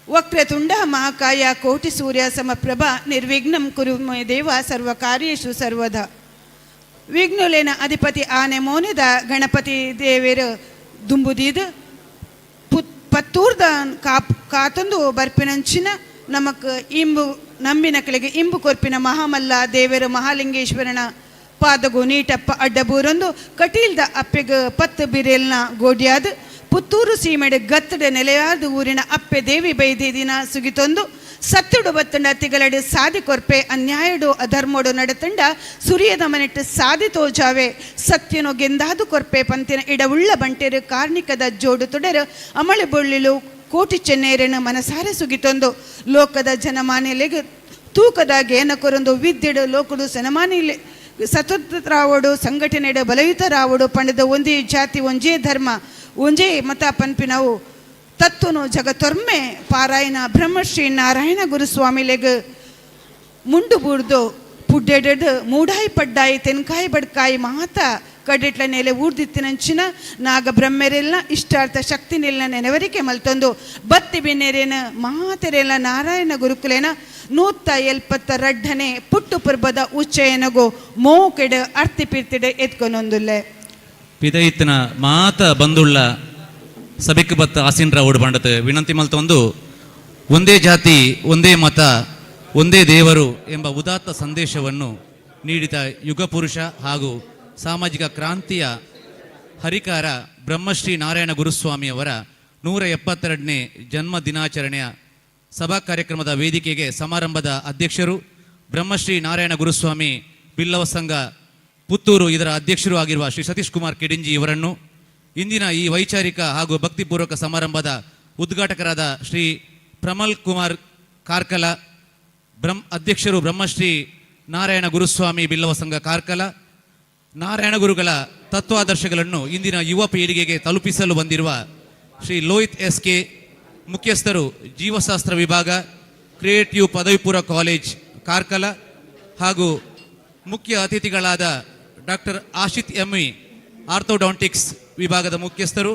ವಕ್ರತುಂಡ ಮಹಾಕಾಯ ಕೋಟಿ ಸೂರ್ಯ ಸಮಪ್ರಭ ನಿರ್ವಿಘ್ನಂ ಕುರು ಮೇ ದೇವ ಸರ್ವ ಕಾರ್ಯೇಷು ಸರ್ವದ. ವಿಘ್ನುಲೇನ ಅಧಿಪತಿ ಆನೆ ಮೋನೆದ ಗಣಪತಿ ದೇವೇರು ದುಂಬುದೀದು ಪತ್ತೂರ್ದ ಕಾತೊಂದು ಬರ್ಪಿನಂಚಿನ ನಮಕ್ ಇಂಬು ನಂಬಿನ ಕೆಳಗೆ ಇಂಬು ಕೊರ್ಪಿನ ಮಹಾಮಲ್ಲ ದೇವರು ಮಹಾಲಿಂಗೇಶ್ವರನ ಪಾದಗು ನೀಟಪ್ಪ ಅಡ್ಡಬೂರೊಂದು ಕಟೀಲ್ದ ಅಪ್ಪೆಗ ಪತ್ತು ಬಿರೇಲ್ನ ಗೋಡ್ಯಾದ ಪುತ್ತೂರು ಸೀಮೆಡ್ ಗತ್ತಡ ನೆಲೆಯಾದ ಊರಿನ ಅಪ್ಪೆ ದೇವಿ ಬೈದಿನ ಸುಗಿತೊಂದು ಸತ್ತುಡು ಬತ್ತಂಡ ತಿಗಲಡು ಸಾದಿ ಕೊರ್ಪೆ ಅನ್ಯಾಯಡು ಅಧರ್ಮೋಡು ನಡತಂಡ ಸುರಿಯದ ಮನೆಟ್ಟು ಸಾದಿ ತೋಜಾವೆ ಸತ್ಯನು ಗೆಂದಾದು ಕೊರ್ಪೆ ಪಂತಿನ ಇಡವುಳ್ಳ ಬಂಟೆರು ಕಾರ್ಣಿಕದ ಜೋಡು ತೊಡರು ಅಮಳೆ ಬೊಳ್ಳಿಲು ಕೋಟಿ ಚೆನ್ನೇರನ್ನು ಮನಸಾರೆ ಸುಗಿತೊಂದು ಲೋಕದ ಜನಮಾನ್ಯಲೆಗೆ ತೂಕದ ಗೇನ ಕೊರೊಂದು ವಿದ್ಯೆಡು ಲೋಕಡು ಸನಮಾನಿಲೆ ಸತತರಾವಡು ಸಂಘಟನೆಡು ಬಲಯುತರಾವಡು ಪಂಡದ ಒಂದೇ ಜಾತಿ ಒಂಜೇ ಧರ್ಮ ಒಂಜೇ ಮತ ಪನ್ಪಿನವು ತತ್ವನು ಜಗತ್ತೊರ್ಮೆ ಪಾರಾಯಣ ಬ್ರಹ್ಮಶ್ರೀ ನಾರಾಯಣ ಗುರುಸ್ವಾಮಿಲೆಗ್ ಮುಂಡು ಬೂರ್ದು ಪುಡ್ಡೆಡ್ ಮೂಡಾಯಿ ಪಡ್ಡಾಯಿ ತೆನ್ಕಾಯಿ ಬಡ್ಕಾಯಿ ಮಾತ ಕಡಿಟ್ಲ ನೆಲೆ ಊರ್ದಿತ್ತಿನಂಚಿನ ನಾಗ ಬ್ರಹ್ಮೆರೆಲ್ಲ ಇಷ್ಟಾರ್ಥ ಶಕ್ತಿ ನೆಲ್ಲ ನೆನವರಿಕೆ ಮಲ್ತೊಂದು ಬತ್ತಿ ಬಿನ್ನೆರೇನ ಮಾತೆರೆಲ್ಲ ನಾರಾಯಣ ಗುರುಕುಲೇನ 172ನೇ ಪುಟ್ಟು ಪರ್ಬದ ಉಚ್ಚಯನಗು ಮೋಕೆಡ್ ಅರ್ತಿ ಪಿರ್ತಿಡ್ ಎತ್ಕೊನೊಂದುಲ್ಲೆ. ಪಿದಯಿತ್ತಿನ ಮಾತ ಬಂದುಳ್ಳ ಸಭಿಕ್ ಬತ್ತ ಆಸೀನ್ರ ಓಡು ಬಂಡತೆ ವಿನಂತಿ ಮಲ್ತೊಂದು ಒಂದೇ ಜಾತಿ ಒಂದೇ ಮತ ಒಂದೇ ದೇವರು ಎಂಬ ಉದಾತ್ತ ಸಂದೇಶವನ್ನು ನೀಡಿದ ಯುಗಪುರುಷ ಹಾಗೂ ಸಾಮಾಜಿಕ ಕ್ರಾಂತಿಯ ಹರಿಕಾರ ಬ್ರಹ್ಮಶ್ರೀ ನಾರಾಯಣ ಗುರುಸ್ವಾಮಿಯವರ 172ನೇ ಜನ್ಮ ದಿನಾಚರಣೆಯ ಸಭಾ ಕಾರ್ಯಕ್ರಮದ ವೇದಿಕೆಗೆ ಸಮಾರಂಭದ ಅಧ್ಯಕ್ಷರು ಬ್ರಹ್ಮಶ್ರೀ ನಾರಾಯಣ ಗುರುಸ್ವಾಮಿ ಬಿಲ್ಲವ ಸಂಘ ಪುತ್ತೂರು ಇದರ ಅಧ್ಯಕ್ಷರು ಆಗಿರುವ ಶ್ರೀ ಸತೀಶ್ ಕುಮಾರ್ ಕೆಡಿಂಜಿ ಇವರನ್ನು, ಇಂದಿನ ಈ ವೈಚಾರಿಕ ಹಾಗೂ ಭಕ್ತಿಪೂರ್ವಕ ಸಮಾರಂಭದ ಉದ್ಘಾಟಕರಾದ ಶ್ರೀ ಪ್ರಮಲ್ ಕುಮಾರ್ ಕಾರ್ಕಲ, ಅಧ್ಯಕ್ಷರು ಬ್ರಹ್ಮಶ್ರೀ ನಾರಾಯಣ ಗುರುಸ್ವಾಮಿ ಬಿಲ್ಲವ ಸಂಘ ಕಾರ್ಕಲ, ನಾರಾಯಣ ಗುರುಗಳ ತತ್ವಾದರ್ಶಗಳನ್ನು ಇಂದಿನ ಯುವ ಪೀಳಿಗೆಗೆ ತಲುಪಿಸಲು ಬಂದಿರುವ ಶ್ರೀ ಲೋಹಿತ್ ಎಸ್ ಕೆ, ಮುಖ್ಯಸ್ಥರು, ಜೀವಶಾಸ್ತ್ರ ವಿಭಾಗ, ಕ್ರಿಯೇಟಿವ್ ಪದವಿ ಪೂರ್ವ ಕಾಲೇಜ್ ಕಾರ್ಕಲ, ಹಾಗೂ ಮುಖ್ಯ ಅತಿಥಿಗಳಾದ ಡಾಕ್ಟರ್ ಆಶಿತ್ ಎಂವಿ, ಆರ್ಥೋಡಾಂಟಿಕ್ಸ್ ವಿಭಾಗದ ಮುಖ್ಯಸ್ಥರು,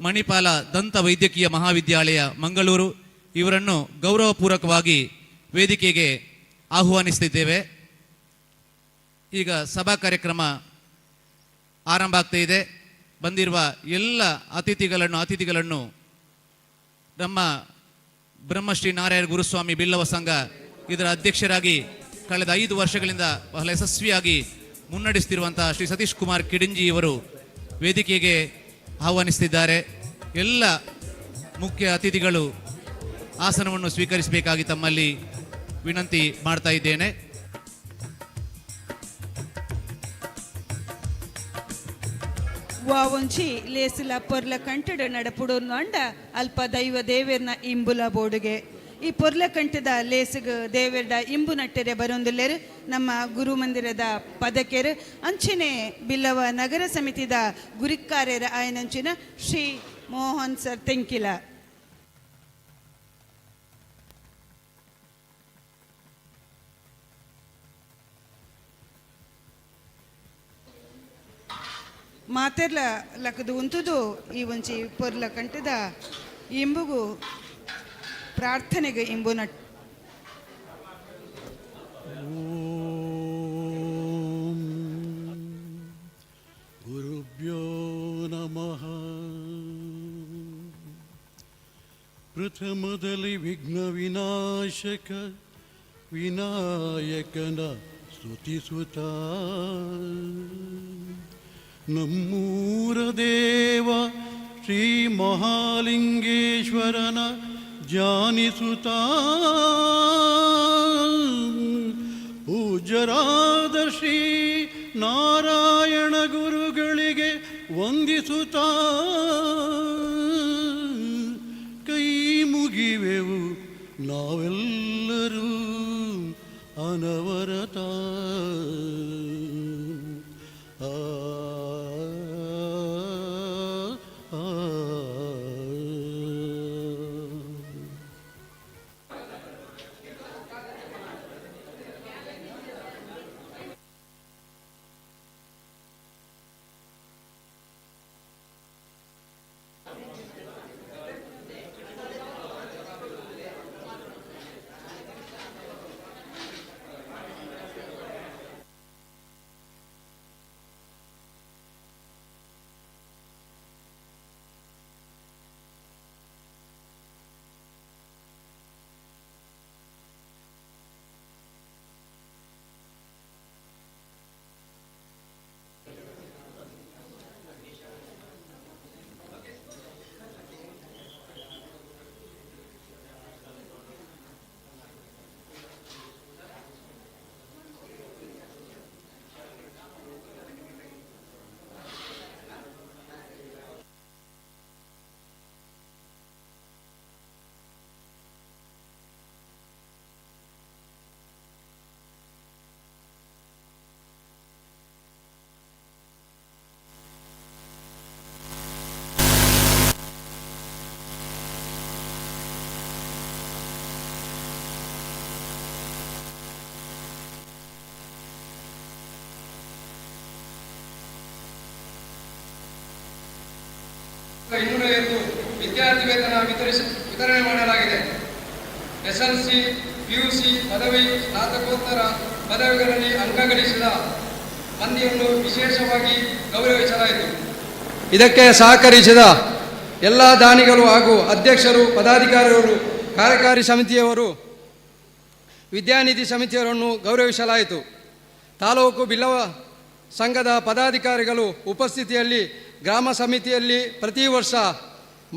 ಮಣಿಪಾಲ ದಂತ ವೈದ್ಯಕೀಯ ಮಹಾವಿದ್ಯಾಲಯ, ಮಂಗಳೂರು ಇವರನ್ನು ಗೌರವಪೂರ್ವಕವಾಗಿ ವೇದಿಕೆಗೆ ಆಹ್ವಾನಿಸುತ್ತಿದ್ದೇವೆ. ಈಗ ಸಭಾ ಕಾರ್ಯಕ್ರಮ ಆರಂಭ ಆಗ್ತಾ ಇದೆ. ಬಂದಿರುವ ಎಲ್ಲ ಅತಿಥಿಗಳನ್ನು ನಮ್ಮ ಬ್ರಹ್ಮಶ್ರೀ ನಾರಾಯಣ ಗುರುಸ್ವಾಮಿ ಬಿಲ್ಲವ ಸಂಘ ಇದರ ಅಧ್ಯಕ್ಷರಾಗಿ ಕಳೆದ 5 ವರ್ಷಗಳಿಂದ ಬಹಳ ಯಶಸ್ವಿಯಾಗಿ ಮುನ್ನಡೆಸುತ್ತಿರುವಂತಹ ಶ್ರೀ ಸತೀಶ್ ಕುಮಾರ್ ಕಿಡಿಂಜಿ ಇವರು ವೇದಿಕೆಗೆ ಆಹ್ವಾನಿಸುತ್ತಿದ್ದಾರೆ. ಎಲ್ಲ ಮುಖ್ಯ ಅತಿಥಿಗಳು ಆಸನವನ್ನು ಸ್ವೀಕರಿಸಬೇಕಾಗಿ ತಮ್ಮಲ್ಲಿ ವಿನಂತಿ ಮಾಡ್ತಾ ಇದ್ದೇನೆ. ವಾವೊಂಜಿ ಲೇಸುಲ ಪೊರ್ಲ ಕಂಟಡ್ ನಡಪುಡು ಅಂಡ ಅಲ್ಪ ದೈವ ದೇವೆರ್ನ ಇಂಬುಲ ಬೋಡುಗೆ. ಈ ಪೊರ್ಲ ಕಂಠದ ಲೇಸುಗು ದೇವೆರ್ಡ ಇಂಬು ನಟ್ಟೆರೆ ಬರೊಂದುಲ್ಲೆರ್ ನಮ್ಮ ಗುರು ಮಂದಿರದ ಪದಕೆರ್, ಅಂಚನೆ ಬಿಲ್ಲವ ನಗರ ಸಮಿತಿದ ಗುರಿಕ್ಕಾರ್ಯರ ಆಯನಂಚಿನ ಶ್ರೀ ಮೋಹನ್ ಸರ್ ತೆಂಕಿಲ. ಮಾತೆರ್ಲ ಲಕದು ಉಂತುದು ಈ ಒಂಜಿ ಪೊರ್ಲ ಕಂಠದ ಇಂಬುಗು ಪ್ರಾರ್ಥನೆಗೆ ಇಂಬು ನಟ್ ಓಂ ಗುರುಭ್ಯೋ ನಮಃ. ಪ್ರಥಮದಲ್ಲಿ ವಿಘ್ನ ವಿನಾಶಕ ವಿನಾಯಕನ ಸ್ತುತಿಸುತ್ತ, ನಮ್ಮೂರ ದೇವ ಶ್ರೀ ಮಹಾಲಿಂಗೇಶ್ವರನ ಧ್ಯಾನಿಸುತ್ತ, ಪೂಜ್ಯರಾದ ಶ್ರೀ ನಾರಾಯಣ ಗುರುಗಳಿಗೆ ವಂದಿಸುತ್ತ, ಕೈ ಮುಗಿವೆವು ನಾವೆಲ್ಲರೂ ಅನವರತ. ಆ ಆ, ಆ. 250 ವಿದ್ಯಾರ್ಥಿ ವೇತನ ವಿತರಣೆ ಮಾಡಲಾಗಿದೆ. ಎಸ್ಎಲ್ಸಿ, ಪಿಯುಸಿ, ಪದವಿ, ಸ್ನಾತಕೋತ್ತರ ಪದವಿಗಳಲ್ಲಿ ಅಂಕ ಗಳಿಸಿದ ಮಂದಿಯನ್ನು ವಿಶೇಷವಾಗಿ ಗೌರವಿಸಲಾಯಿತು. ಇದಕ್ಕೆ ಸಹಕರಿಸಿದ ಎಲ್ಲ ದಾನಿಗಳು ಹಾಗೂ ಅಧ್ಯಕ್ಷರು, ಪದಾಧಿಕಾರಿಗಳು, ಕಾರ್ಯಕಾರಿ ಸಮಿತಿಯವರು, ವಿದ್ಯಾನಿಧಿ ಸಮಿತಿಯವರನ್ನು ಗೌರವಿಸಲಾಯಿತು. ತಾಲೂಕು ಬಿಲ್ಲವ ಸಂಘದ ಪದಾಧಿಕಾರಿಗಳು ಉಪಸ್ಥಿತಿಯಲ್ಲಿ ಗ್ರಾಮ ಸಮಿತಿಯಲ್ಲಿ ಪ್ರತಿ ವರ್ಷ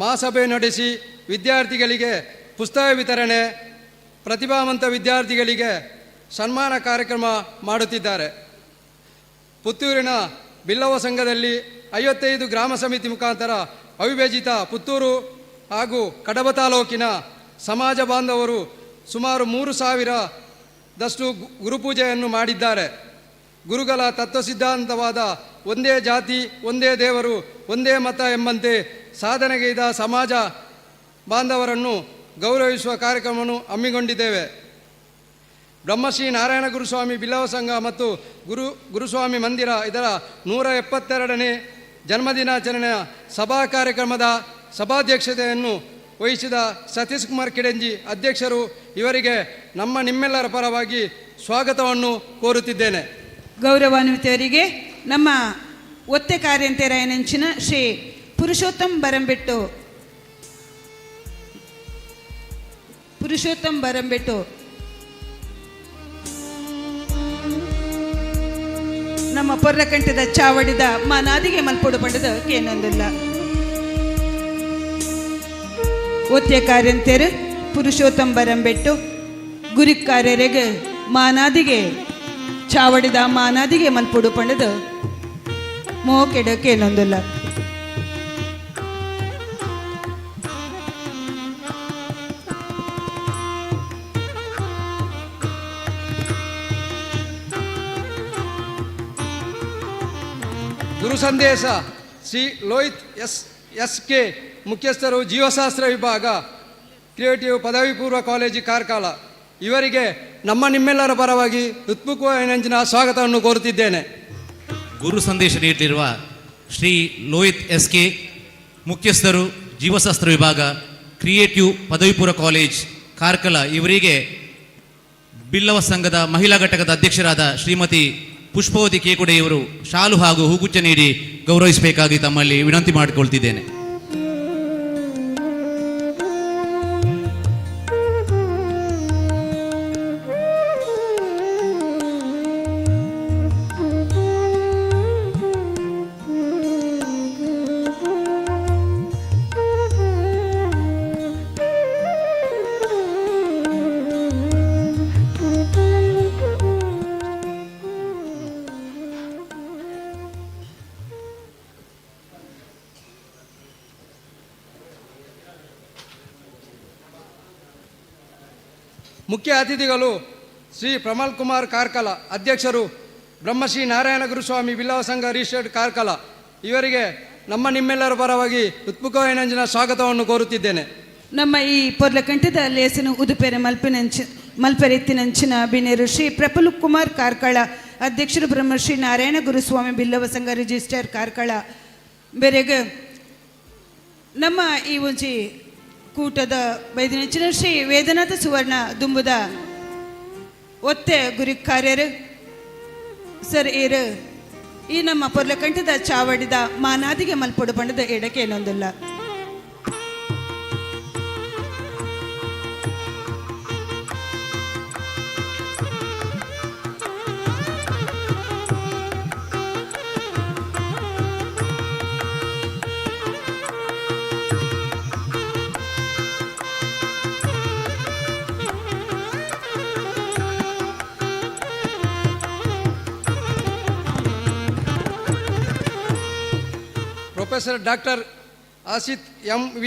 ಮಹಾಸಭೆ ನಡೆಸಿ ವಿದ್ಯಾರ್ಥಿಗಳಿಗೆ ಪುಸ್ತಕ ವಿತರಣೆ, ಪ್ರತಿಭಾವಂತ ವಿದ್ಯಾರ್ಥಿಗಳಿಗೆ ಸನ್ಮಾನ ಕಾರ್ಯಕ್ರಮ ಮಾಡುತ್ತಿದ್ದಾರೆ. ಪುತ್ತೂರಿನ ಬಿಲ್ಲವ ಸಂಘದಲ್ಲಿ 55 ಗ್ರಾಮ ಸಮಿತಿ ಮುಖಾಂತರ ಅವಿಭಜಿತ ಪುತ್ತೂರು ಹಾಗೂ ಕಡಬ ತಾಲೂಕಿನ ಸಮಾಜ ಬಾಂಧವರು ಸುಮಾರು 3000ದಷ್ಟು ಗುರುಪೂಜೆಯನ್ನು ಮಾಡಿದ್ದಾರೆ. ಗುರುಗಳ ತತ್ವ ಸಿದ್ಧಾಂತವಾದ ಒಂದೇ ಜಾತಿ, ಒಂದೇ ದೇವರು, ಒಂದೇ ಮತ ಎಂಬಂತೆ ಸಾಧನೆಗೈದ ಸಮಾಜ ಬಾಂಧವರನ್ನು ಗೌರವಿಸುವ ಕಾರ್ಯಕ್ರಮವನ್ನು ಹಮ್ಮಿಕೊಂಡಿದ್ದೇವೆ. ಬ್ರಹ್ಮಶ್ರೀ ನಾರಾಯಣ ಗುರುಸ್ವಾಮಿ ಬಿಲ್ಲವ ಸಂಘ ಮತ್ತು ಗುರುಸ್ವಾಮಿ ಮಂದಿರ ಇದರ 172ನೇ ಜನ್ಮದಿನಾಚರಣೆಯ ಸಭಾ ಕಾರ್ಯಕ್ರಮದ ಸಭಾಧ್ಯಕ್ಷತೆಯನ್ನು ವಹಿಸಿದ ಸತೀಶ್ ಕುಮಾರ್ ಕಿಡಂಜಿ ಅಧ್ಯಕ್ಷರು ಇವರಿಗೆ ನಮ್ಮ ನಿಮ್ಮೆಲ್ಲರ ಪರವಾಗಿ ಸ್ವಾಗತವನ್ನು ಕೋರುತ್ತಿದ್ದೇನೆ. ಗೌರವಾನ್ವಿತರಿಗೆ ನಮ್ಮ ಒತ್ತೆ ಕಾರ್ಯಂತೆರಾಯನಂಚಿನ ಶ್ರೀ ಪುರುಷೋತ್ತಮ್ ಬರಂಬೆಟ್ಟು, ಪುರುಷೋತ್ತಮ್ ಬರಂಬೆಟ್ಟು ನಮ್ಮ ಪೊರ್ರಕಂಠದ ಚಾವಡಿದ ಮಾನಾದಿಗೆ ಮಲ್ಪೊಡು ಪಂಡದ ಕೇನೊಂದಿಲ್ಲ. ಒತ್ತೆ ಕಾರ್ಯಂತೆರು ಪುರುಷೋತ್ತಮ್ ಬರಂಬೆಟ್ಟು ಗುರಿಕಾರ್ಯರಿಗೆ ಮಾನಾದಿಗೆ ಚಾವಡಿದ ಮಾನಾದಿಗೆ ಮಲ್ಪೊಡು ಪಂಡದ ಮೋಕೆಡ ಕೇನೊಂದಿಲ್ಲ. ಗುರು ಸಂದೇಶ Shri Lohit S S K ಮುಖ್ಯಸ್ಥರು, ಜೀವಶಾಸ್ತ್ರ ವಿಭಾಗ, ಕ್ರಿಯೇಟಿವ್ ಪದವಿ ಪೂರ್ವ ಕಾಲೇಜು, ಕಾರ್ಕಳ ಇವರಿಗೆ ನಮ್ಮ ನಿಮ್ಮೆಲ್ಲರ ಪರವಾಗಿ ಹೃತ್ಪೂರ್ವಕ ಸ್ವಾಗತವನ್ನು ಕೋರುತ್ತಿದ್ದೇನೆ. ಗುರು ಸಂದೇಶ ನೀಡಲಿರುವ ಶ್ರೀ ಲೋಹಿತ್ ಎಸ್ ಕೆ ಮುಖ್ಯಸ್ಥರು, ಜೀವಶಾಸ್ತ್ರ ವಿಭಾಗ, ಕ್ರಿಯೇಟಿವ್ ಪದವಿ ಪೂರ್ವ ಕಾಲೇಜ್, ಕಾರ್ಕಳ ಇವರಿಗೆ ಬಿಲ್ಲವ ಸಂಘದ ಮಹಿಳಾ ಘಟಕದ ಅಧ್ಯಕ್ಷರಾದ ಶ್ರೀಮತಿ ಪುಷ್ಪವತಿ ಕೇಕುಡೆ ಇವರು ಶಾಲು ಹಾಗೂ ಹೂಗುಚ್ಛ ನೀಡಿ ಗೌರವಿಸಬೇಕಾಗಿ ತಮ್ಮಲ್ಲಿ ವಿನಂತಿ ಮಾಡಿಕೊಳ್ತಿದ್ದೇನೆ. ಮುಖ್ಯ ಅತಿಥಿಗಳು ಶ್ರೀ ಪ್ರಮಲ್ ಕುಮಾರ್ ಕಾರ್ಕಳ, ಅಧ್ಯಕ್ಷರು, ಬ್ರಹ್ಮಶ್ರೀ ನಾರಾಯಣ ಗುರುಸ್ವಾಮಿ ಬಿಲ್ಲವ ಸಂಘ ರಿಜಿಸ್ಟರ್ಡ್, ಕಾರ್ಕಳ ಇವರಿಗೆ ನಮ್ಮ ನಿಮ್ಮೆಲ್ಲರ ಪರವಾಗಿ ಹೃತ್ಪೂರ್ವಕ ಸ್ವಾಗತವನ್ನು ಕೋರುತ್ತಿದ್ದೇನೆ. ನಮ್ಮ ಈ ಪೊರ್ಲಕಂಠದ ಲೇಸನು ಉದುಪೆರೆ ಮಲ್ಪಿನಂಚ ಮಲ್ಪೆರೆತ್ತಿನಂಚಿನ ಬಿನೆರು ಶ್ರೀ ಪ್ರಫುಲ್ ಕುಮಾರ್ ಕಾರ್ಕಳ, ಅಧ್ಯಕ್ಷರು, ಬ್ರಹ್ಮಶ್ರೀ ನಾರಾಯಣ ಗುರುಸ್ವಾಮಿ ಬಿಲ್ಲವ ಸಂಘ ರಿಜಿಸ್ಟರ್, ಕಾರ್ಕಳ ಬೆರೆಗ ನಮ್ಮ ಈ ಒಂಜಿ ಕೂಟದ ಬೈದಿನಂಚಿನ ಶ್ರೀ ವೇದನಾಥ ಸುವರ್ಣ ದುಂಬುದ ಒತ್ತೆ ಗುರಿ ಕಾರ್ಯರು ಸರ್ ಏರು ಈ ನಮ್ಮ ಪೊರ್ಲಕಂಠದ ಚಾವಡಿದ ಮಾನಾದಿಗೆ ಮಲ್ಪೊಡು ಪಂಡದ ಎಡಕೇನೊಂದಿಲ್ಲ. Professor doctor Asith M V,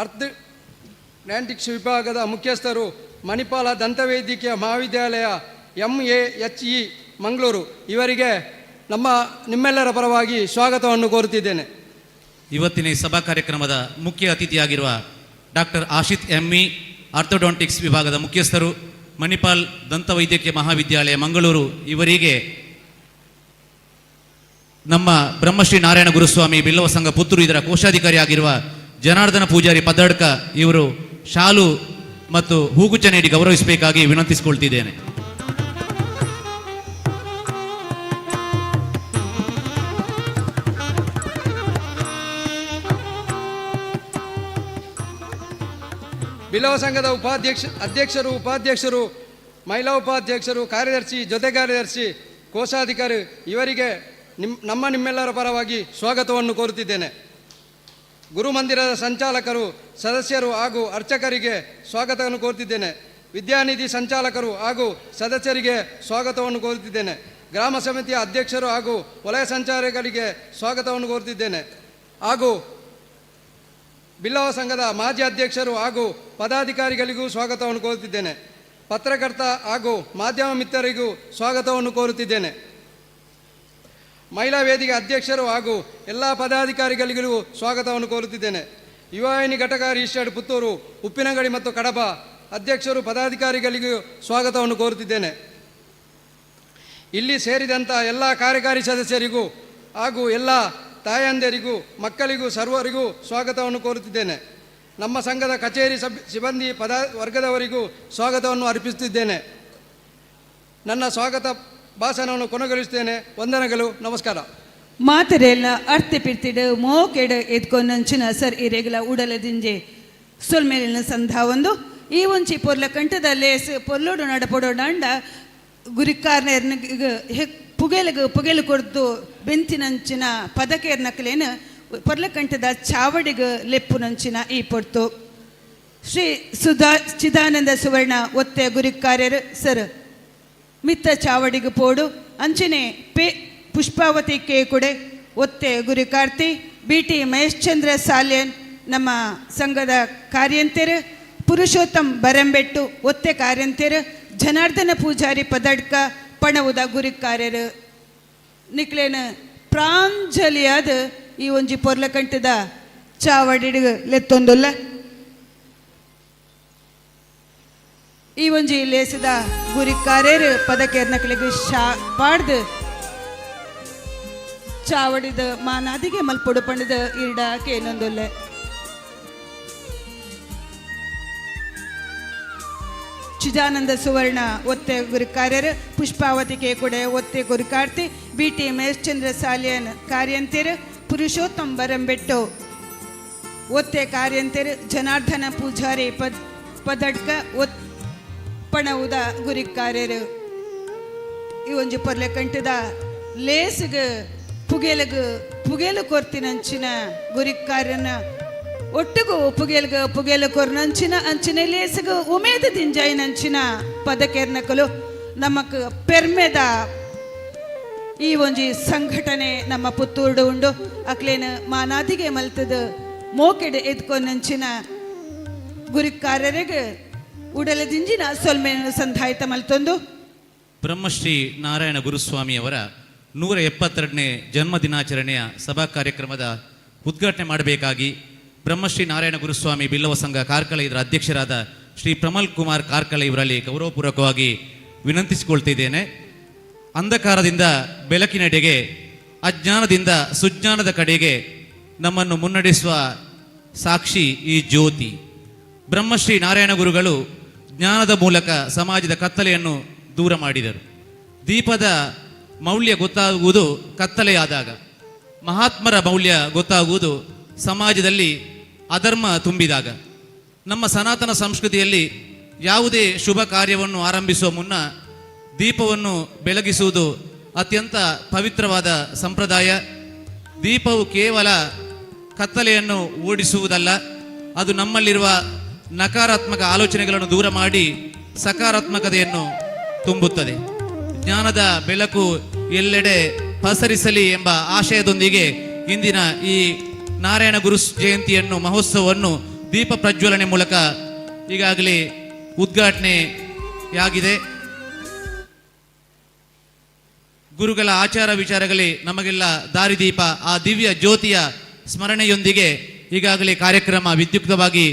orthodontics ವಿಭಾಗದ ಮುಖ್ಯಸ್ಥರು, ಮಣಿಪಾಲ ದಂತವೈದ್ಯಕೀಯ ಮಹಾವಿದ್ಯಾಲಯ, ಎಂಎಎಚ್ಇ, ಮಂಗಳೂರು ಇವರಿಗೆ ನಮ್ಮ ನಿಮ್ಮೆಲ್ಲರ ಪರವಾಗಿ ಸ್ವಾಗತವನ್ನು ಕೋರುತ್ತಿದ್ದೇನೆ. ಇವತ್ತಿನ ಈ ಸಭಾ ಕಾರ್ಯಕ್ರಮದ ಮುಖ್ಯ ಅತಿಥಿಯಾಗಿರುವ ಡಾಕ್ಟರ್ ಆಶಿತ್ ಎಂಇ, ಆರ್ಥೋಡಾಂಟಿಕ್ಸ್ ವಿಭಾಗದ ಮುಖ್ಯಸ್ಥರು, ಮಣಿಪಾಲ್ ದಂತವೈದ್ಯಕೀಯ ಮಹಾವಿದ್ಯಾಲಯ, ಮಂಗಳೂರು ಇವರಿಗೆ ನಮ್ಮ ಬ್ರಹ್ಮಶ್ರೀ ನಾರಾಯಣ ಗುರುಸ್ವಾಮಿ ಬಿಲ್ಲವ ಸಂಘ ಪುತ್ತೂರು ಇದರ ಕೋಶಾಧಿಕಾರಿಯಾಗಿರುವ ಜನಾರ್ದನ ಪೂಜಾರಿ ಪದ್ದಡ್ಕ ಇವರು ಶಾಲು ಮತ್ತು ಹೂಗುಚ್ಛ ನೀಡಿ ಗೌರವಿಸಬೇಕಾಗಿ ವಿನಂತಿಸಿಕೊಳ್ತಿದ್ದೇನೆ. ಬಿಲ್ಲವ ಸಂಘದ ಉಪಾಧ್ಯಕ್ಷ ಅಧ್ಯಕ್ಷರು, ಉಪಾಧ್ಯಕ್ಷರು, ಮಹಿಳಾ ಉಪಾಧ್ಯಕ್ಷರು, ಕಾರ್ಯದರ್ಶಿ, ಜೊತೆ ಕಾರ್ಯದರ್ಶಿ, ಕೋಶಾಧಿಕಾರಿ ಇವರಿಗೆ ನಮ್ಮ ನಿಮ್ಮೆಲ್ಲರ ಪರವಾಗಿ ಸ್ವಾಗತವನ್ನು ಕೋರುತ್ತಿದ್ದೇನೆ. ಗುರುಮಂದಿರದ ಸಂಚಾಲಕರು, ಸದಸ್ಯರು ಹಾಗೂ ಅರ್ಚಕರಿಗೆ ಸ್ವಾಗತವನ್ನು ಕೋರುತ್ತಿದ್ದೇನೆ. ವಿದ್ಯಾನಿಧಿ ಸಂಚಾಲಕರು ಹಾಗೂ ಸದಸ್ಯರಿಗೆ ಸ್ವಾಗತವನ್ನು ಕೋರುತ್ತಿದ್ದೇನೆ. ಗ್ರಾಮ ಸಮಿತಿಯ ಅಧ್ಯಕ್ಷರು ಹಾಗೂ ವಲಯ ಸಂಚಾಲಕರಿಗೆ ಸ್ವಾಗತವನ್ನು ಕೋರುತ್ತಿದ್ದೇನೆ. ಹಾಗೂ ಬಿಲ್ಲವ ಸಂಘದ ಮಾಜಿ ಅಧ್ಯಕ್ಷರು ಹಾಗೂ ಪದಾಧಿಕಾರಿಗಳಿಗೂ ಸ್ವಾಗತವನ್ನು ಕೋರುತ್ತಿದ್ದೇನೆ. ಪತ್ರಕರ್ತ ಹಾಗೂ ಮಾಧ್ಯಮ ಮಿತ್ರರಿಗೂ ಸ್ವಾಗತವನ್ನು ಕೋರುತ್ತಿದ್ದೇನೆ. ಮಹಿಳಾ ವೇದಿಕೆ ಅಧ್ಯಕ್ಷರು ಹಾಗೂ ಎಲ್ಲ ಪದಾಧಿಕಾರಿಗಳಿಗೂ ಸ್ವಾಗತವನ್ನು ಕೋರುತ್ತಿದ್ದೇನೆ. ಯುವವಾಹಿನಿ ಘಟಕ ರಿಜಿಸ್ಟರ್ಡ್ ಪುತ್ತೂರು, ಉಪ್ಪಿನಂಗಡಿ ಮತ್ತು ಕಡಬ ಅಧ್ಯಕ್ಷರು, ಪದಾಧಿಕಾರಿಗಳಿಗೂ ಸ್ವಾಗತವನ್ನು ಕೋರುತ್ತಿದ್ದೇನೆ. ಇಲ್ಲಿ ಸೇರಿದಂಥ ಎಲ್ಲ ಕಾರ್ಯಕಾರಿ ಸದಸ್ಯರಿಗೂ ಹಾಗೂ ಎಲ್ಲ ತಾಯಂದಿರಿಗೂ, ಮಕ್ಕಳಿಗೂ, ಸರ್ವರಿಗೂ ಸ್ವಾಗತವನ್ನು ಕೋರುತ್ತಿದ್ದೇನೆ. ನಮ್ಮ ಸಂಘದ ಕಚೇರಿ ಸಿಬ್ಬಂದಿ ಪದ ವರ್ಗದವರಿಗೂ ಸ್ವಾಗತವನ್ನು ಅರ್ಪಿಸುತ್ತಿದ್ದೇನೆ. ನನ್ನ ಸ್ವಾಗತ ಭಾಷಣವನ್ನು ಕೊನೆಗೊಳಿಸುತ್ತೇನೆ. ವಂದನೆಗಳು, ನಮಸ್ಕಾರ. ಮಾತೆರೆಲ್ಲ ಅರ್ತಿ ಪಿರ್ತಿಡು ಮೋಕೆಡು ಎದ್ಕೊಂದಂಚಿನ ಸರ್ ಇರೆಗ್ಲ ಉಡಲ ದಿಂಜೆ ಸೊಲ್ಮೇಲಿನ ಸಂಧಾವೊಂದು ಈ ಒಂಚಿ ಪೊರ್ಲ ಕಂಠದ ಲೇಸ್ ಪೊರ್ಲೋಡು ನಡಪೊಡೋ ಡಾಂಡ ಗುರಿಕಾರ್ನೇರ್ನ ಪುಗೆಲಗು ಪುಗೆಲು ಕೊರ್ದು ಬೆಂತಿನಂಚಿನ ಪದಕೇರ್ನಕಲೇನ ಪೊರ್ಲಕಂಠದ ಚಾವಡಿಗ ಲೆಪ್ಪುನಂಚಿನ ಈ ಪೊರ್ತು. ಶ್ರೀ ಸುಧಾ ಚಿದಾನಂದ ಸುವರ್ಣ ಒತ್ತೆ ಗುರಿಕಾರ್ಯರು ಸರ್ ಮಿತ್ತ ಚಾವಡಿಗು ಪೋಡು. ಅಂಚನೆ ಪೆ ಪುಷ್ಪಾವತಿ ಕೆ ಕುಡೆ ಒತ್ತೆ ಗುರುಕಾರ್ತಿ, ಬಿ ಟಿ ಮಹೇಶ್ಚಂದ್ರ ಸಾಲ್ಯನ್ ನಮ್ಮ ಸಂಘದ ಕಾರ್ಯಂತೆರು, ಪುರುಷೋತ್ತಮ್ ಬರಂಬೆಟ್ಟು ಒತ್ತೆ ಕಾರ್ಯಂತೆರು, ಜನಾರ್ದನ ಪೂಜಾರಿ ಪದಡ್ಕ ಪಣವುದ ಗುರಿಕಾರ್ಯರು, ನಿಕ್ಲೇನ ಪ್ರಾಂಜಲಿಯಾದ ಈ ಒಂಜಿ ಪೊರ್ಲಕಂಟದ ಚಾವಡಿಡ್ ಲೆತ್ತೊಂದುಲ್ಲ. ಈ ಒಂಜಿ ಲೇಸದ ಗುರಿಕಾರ್ಯರು ಪದಕೇರ್ನಕಲಿಗೆ ಶಾ ಪಾಡ್ದು ಚಾವಡಿದ ಮಾನಾದಿಗೆ ಮಲ್ಪೊಡು ಪಂಡದ ಇರ್ಡ ಕೇನೊಂದುಲ್ಲೆ. ಚಿದಾನಂದ ಸುವರ್ಣ ಒತ್ತೆ ಗುರುಕಾರ್ಯರು, ಪುಷ್ಪಾವತಿ ಕೇಕುಡೆ ಒತ್ತೆ ಗುರುಕಾರ್ತಿ, ಬಿ ಟಿ ಮಹೇಶ್ಚಂದ್ರ ಸಾಲಿಯನ್ ಕಾರ್ಯಂತೆರು, ಪುರುಷೋತ್ತಮ್ ಬರಂಬೆಟ್ಟು ಒತ್ತೆ ಕಾರ್ಯಂತೆರು, ಜನಾರ್ದನ ಪೂಜಾರಿ ಪದಡ್ಕ ಒತ್ ಪಣವುದ ಗುರಿಕಾರ್ಯರು. ಈ ಒಂಜಿ ಪೊರ್ಲೆ ಕಂಟದ ಲೇಸ್ಗ್ ಪುಗೆಲಗ್ ಪುಗೆಲು ಕೊರ್ತಿನಂಚಿನ ಗುರಿಕಾರ್ಯನ ಒಟ್ಟಿಗೂ ಪುಗೆಲ್ಗ ಪುಗೆಲು ಕೊರ್ನಂಚಿನ ಅಂಚಿನ ಲೇಸ್ಗ್ ಉಮೇದ ದಿಂಜಾಯಿನಂಚಿನ ಪದಕೇರ್ನಕಲು ನಮಕ್ ಪೆರ್ಮೆದ ಈ ಒಂಜಿ ಸಂಘಟನೆ ನಮ್ಮ ಪುತ್ತೂರ್ಡು ಉಂಡು. ಅಕ್ಲೇನ ಮಾನಾದಿಗೆ ಮಲ್ತದ ಮೋಕೆಡ್ ಎದ್ಕೊನಂಚಿನ ಗುರಿಕಾರರಿಗೆ ಉಡಲ ದಿಂಜಿನ ಸೊಲ್ಮೆಯನ್ನು ಸಂಧಾಯಿತ ಮಲ್ತೊಂದು. ಬ್ರಹ್ಮಶ್ರೀ ನಾರಾಯಣ ಗುರುಸ್ವಾಮಿಯವರ 172ನೇ ಜನ್ಮ ದಿನಾಚರಣೆಯ ಸಭಾ ಕಾರ್ಯಕ್ರಮದ ಉದ್ಘಾಟನೆ ಮಾಡಬೇಕಾಗಿ ಬ್ರಹ್ಮಶ್ರೀ ನಾರಾಯಣ ಗುರುಸ್ವಾಮಿ ಬಿಲ್ಲವ ಸಂಘ ಕಾರ್ಕಳ ಇದರ ಅಧ್ಯಕ್ಷರಾದ ಶ್ರೀ ಪ್ರಮಲ್ ಕುಮಾರ್ ಕಾರ್ಕಳ ಇವರಲ್ಲಿ ಗೌರವಪೂರ್ವಕವಾಗಿ ವಿನಂತಿಸಿಕೊಳ್ತಿದ್ದೇನೆ. ಅಂಧಕಾರದಿಂದ ಬೆಳಕಿನೆಡೆಗೆ, ಅಜ್ಞಾನದಿಂದ ಸುಜ್ಞಾನದ ಕಡೆಗೆ ನಮ್ಮನ್ನು ಮುನ್ನಡೆಸುವ ಸಾಕ್ಷಿ ಈ ಜ್ಯೋತಿ. ಬ್ರಹ್ಮಶ್ರೀ ನಾರಾಯಣ ಗುರುಗಳು ಜ್ಞಾನದ ಮೂಲಕ ಸಮಾಜದ ಕತ್ತಲೆಯನ್ನು ದೂರ ಮಾಡಿದರು. ದೀಪದ ಮೌಲ್ಯ ಗೊತ್ತಾಗುವುದು ಕತ್ತಲೆಯಾದಾಗ, ಮಹಾತ್ಮರ ಮೌಲ್ಯ ಗೊತ್ತಾಗುವುದು ಸಮಾಜದಲ್ಲಿ ಅಧರ್ಮ ತುಂಬಿದಾಗ. ನಮ್ಮ ಸನಾತನ ಸಂಸ್ಕೃತಿಯಲ್ಲಿ ಯಾವುದೇ ಶುಭ ಕಾರ್ಯವನ್ನು ಆರಂಭಿಸುವ ಮುನ್ನ ದೀಪವನ್ನು ಬೆಳಗಿಸುವುದು ಅತ್ಯಂತ ಪವಿತ್ರವಾದ ಸಂಪ್ರದಾಯ. ದೀಪವು ಕೇವಲ ಕತ್ತಲೆಯನ್ನು ಓಡಿಸುವುದಲ್ಲ, ಅದು ನಮ್ಮಲ್ಲಿರುವ ನಕಾರಾತ್ಮಕ ಆಲೋಚನೆಗಳನ್ನು ದೂರ ಮಾಡಿ ಸಕಾರಾತ್ಮಕತೆಯನ್ನು ತುಂಬುತ್ತದೆ. ಜ್ಞಾನದ ಬೆಳಕು ಎಲ್ಲೆಡೆ ಪಸರಿಸಲಿ ಎಂಬ ಆಶಯದೊಂದಿಗೆ ಇಂದಿನ ಈ ನಾರಾಯಣ ಗುರು ಜಯಂತಿಯನ್ನು ಮಹೋತ್ಸವವನ್ನು ದೀಪ ಪ್ರಜ್ವಲನೆ ಮೂಲಕ ಈಗಾಗಲೇ ಉದ್ಘಾಟನೆಯಾಗಿದೆ. ಗುರುಗಳ ಆಚಾರ ವಿಚಾರಗಳೇ ನಮಗೆಲ್ಲ ದಾರಿದೀಪ. ಆ ದಿವ್ಯ ಜ್ಯೋತಿಯ ಸ್ಮರಣೆಯೊಂದಿಗೆ ಈಗಾಗಲೇ ಕಾರ್ಯಕ್ರಮ ವಿದ್ಯುಕ್ತವಾಗಿ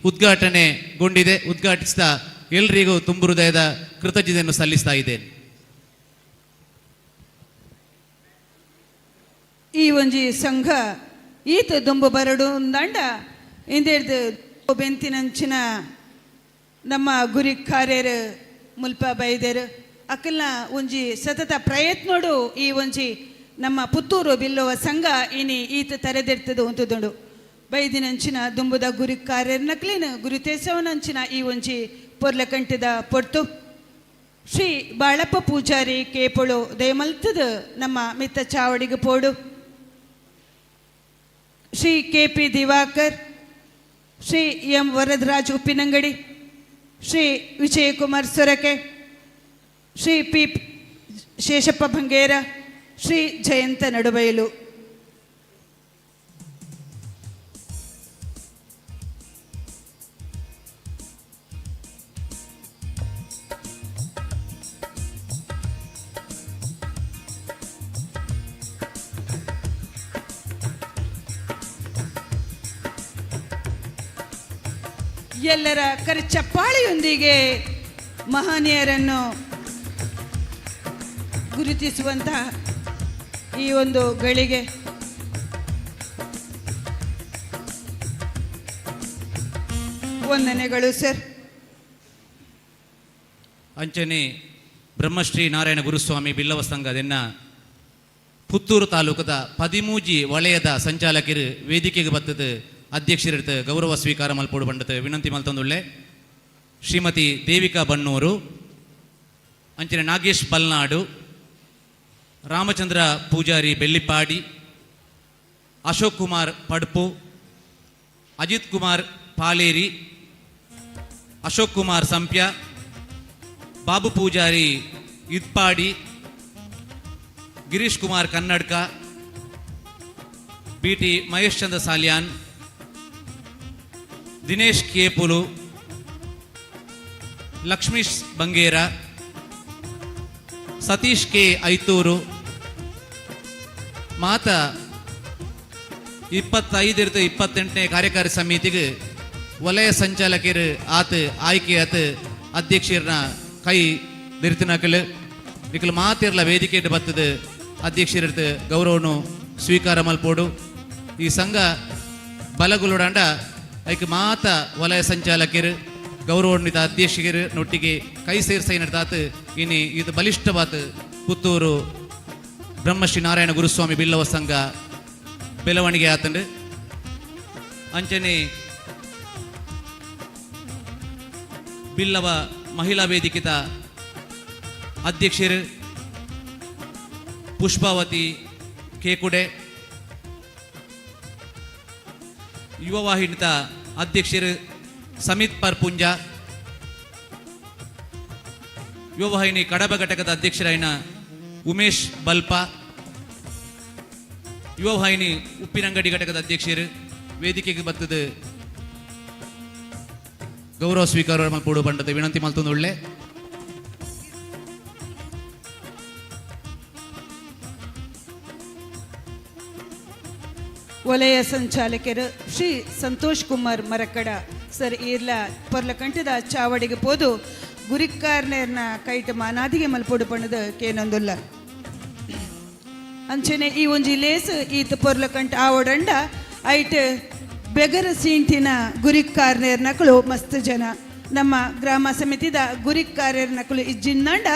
ಉದ್ಘಾಟನೆಗೊಂಡಿದೆ. ಉದ್ಘಾಟಿಸಿದ ಎಲ್ರಿಗೂ ತುಂಬು ಹೃದಯದ ಕೃತಜ್ಞತೆಯನ್ನು ಸಲ್ಲಿಸ್ತಾ ಇದ್ದೇನೆ. ಈ ಒಂಜಿ ಸಂಘ ಈತ ದುಂಬು ಬರಡು ದಂಡ ಇಂದೇರ್ದು ಬೆಂತಿನಂಚಿನ ನಮ್ಮ ಗುರಿ ಕಾರ್ಯರು ಮುಲ್ಪ ಬೈದೇರು ಅಕ್ಕಲ್ನ ಒಂಜಿ ಸತತ ಪ್ರಯತ್ನೋಡು ಈ ಒಂಜಿ ನಮ್ಮ ಪುತ್ತೂರು ಬಿಲ್ಲುವ ಸಂಘ ಇನಿ ಈತ ತರೆದೆರ್ತದು ಉಂತುದುಂಡು. ಬೈದಿನಂಚಿನ ದುಂಬುದ ಗುರಿ ಕಾರ್ಯರ್ನಕ್ಲೇನ ಗುರುತೇಸವನಂಚಿನ ಈ ಒಂಜಿ ಪೊರ್ಲಕಂಟದ ಪೊರ್ತು. ಶ್ರೀ ಬಾಳಪ್ಪ ಪೂಜಾರಿ ಕೇಪೊಳು ದಯಮಲ್ತದ ನಮ್ಮ ಮಿತ್ತ ಚಾವಡಿಗೆ ಪೋಡು. Shri K P Diwakar, Shri M Varadaraj Uppinangady, Shri Vijayakumar Sorake, Shri P Sheshappa Bangera, Shri Jayantha Nadubailu. ಎಲ್ಲರ ಕರಚಪ್ಪಾಳೆಯೊಂದಿಗೆ ಮಹನೀಯರನ್ನು ಗುರುತಿಸುವಂತಹ ಈ ಒಂದು ಗಳಿಗೆ ವಂದನೆಗಳು ಸರ್. ಅಂಚನೆ ಬ್ರಹ್ಮಶ್ರೀ ನಾರಾಯಣ ಗುರುಸ್ವಾಮಿ ಬಿಲ್ಲವ ಸಂಘದೆನ್ನ ಪುತ್ತೂರು ತಾಲೂಕದ 13 ವಲಯದ ಸಂಚಾಲಕರು ವೇದಿಕೆಗೆ ಬತ್ತದ ಅಧ್ಯಕ್ಷರಿರ್ತ ಗೌರವ ಸ್ವೀಕಾರ ಮಲ್ಪೋಡು ಬಂಡತ ವಿನಂತಿ ಮಲ್ತೊಂದುಳ್ಳೆ. ಶ್ರೀಮತಿ ದೇವಿಕಾ ಬನ್ನೂರು, ಅಂಚನೆ ನಾಗೇಶ್ ಬಲ್ನಾಡು, ರಾಮಚಂದ್ರ ಪೂಜಾರಿ ಬೆಳ್ಳಿಪಾಡಿ, ಅಶೋಕ್ ಕುಮಾರ್ ಪಡ್ಪು, ಅಜಿತ್ ಕುಮಾರ್ ಪಾಲೇರಿ, ಅಶೋಕ್ ಕುಮಾರ್ ಸಂಪ್ಯ, ಬಾಬು ಪೂಜಾರಿ ಇದ್ಪಾಡಿ, ಗಿರೀಶ್ ಕುಮಾರ್ ಕನ್ನಡ್ಕ, ಬಿ ಟಿ ಮಹೇಶ್ ಚಂದ್ರ ಸಾಲ್ಯಾನ್, ದಿನೇಶ್ ಕೇಪುಲು, ಲಕ್ಷ್ಮೀಶ್ ಬಂಗೇರ, ಸತೀಶ್ ಕೆ ಐತೂರು. ಮಾತ 25 28ನೇ ಕಾರ್ಯಕಾರಿ ಸಮಿತಿಗೆ ವಲಯ ಸಂಚಾಲಕರು ಆತ ಆಯ್ಕೆ ಆತ ಅಧ್ಯಕ್ಷರನ್ನ ಕೈ ದಿರ್ತಿನಕಲು ನಿಕಲು ಮಾತಿರ್ಲ ವೇದಿಕೆ ಬತ್ತದ ಅಧ್ಯಕ್ಷರಿರ್ತ ಗೌರವನು ಸ್ವೀಕಾರ ಮಲ್ಪೋಡು. ಈ ಸಂಘ ಬಲಗುಲುಡಾಂಡ ಐಕ್ ಮಾತ ವಲಯ ಸಂಚಾಲಕರು ಗೌರವಾನ್ವಿತ ಅಧ್ಯಕ್ಷರು ನೊಟ್ಟಿಗೆ ಕೈ ಸೇರ್ಸೈನತಾತ್ ಇನಿ ಇದು ಬಲಿಷ್ಠವಾದ ಪುತ್ತೂರು ಬ್ರಹ್ಮಶ್ರೀ ನಾರಾಯಣ ಗುರುಸ್ವಾಮಿ ಬಿಲ್ಲವ ಸಂಘ ಬೆಳವಣಿಗೆ ಆತಂಡು. ಅಂಚನೆ ಬಿಲ್ಲವ ಮಹಿಳಾ ವೇದಿಕೆತ ಅಧ್ಯಕ್ಷರು ಪುಷ್ಪಾವತಿ ಕೇಕುಡೆ, ಯುವ ವಾಹಿನಿತ ಅಧ್ಯಕ್ಷರು ಸಮಿತ್ ಪರ್ಪುಂಜ, ಯುವವಾಹಿನಿ ಕಡಬ ಘಟಕದ ಅಧ್ಯಕ್ಷರಾಯಿನ ಉಮೇಶ್ ಬಲ್ಪ, ಯುವವಾಹಿನಿ ಉಪ್ಪಿನಂಗಡಿ ಘಟಕದ ಅಧ್ಯಕ್ಷರು ವೇದಿಕೆಗೆ ಬತ್ತದ ಗೌರವ ಸ್ವೀಕಾರ ಮಲ್ಪೋಡು ಬಂಡದ ವಿನಂತಿ ಮಲ್ತೊಂದು ಒಳ್ಳೆ. ವಲಯ ಸಂಚಾಲಕರು ಶ್ರೀ ಸಂತೋಷ್ ಕುಮಾರ್ ಮರಕಡ ಸರ್ ಈರ್ಲ ಪೊರ್ಲಕಂಠದ ಚಾವಡಿಗೆ ಪೋದು ಗುರಿಕಾರ್ನೇರ್ನ ಕೈಟ್ ಮಾನಾದಿಗೆ ಮಲ್ಪೊಡು ಪಣ್ಣದ ಕೇನೊಂದುಲ್ಲ. ಅಂಚನೆ ಈ ಒಂಜಿ ಲೇಸ್ ಈತ ಪೊರ್ಲಕಂಠ ಆವಡಂಡ ಐಟ್ ಬೆಗರ ಸೀಂಟಿನ ಗುರಿಕಾರ್ನೇರ್ ನಕಲು ಮಸ್ತ್ ಜನ. ನಮ್ಮ ಗ್ರಾಮ ಸಮಿತಿದ ಗುರಿಕಾರ್ಯರ್ ನಕಲು ಇಜ್ಜಿನ್ನಂಡ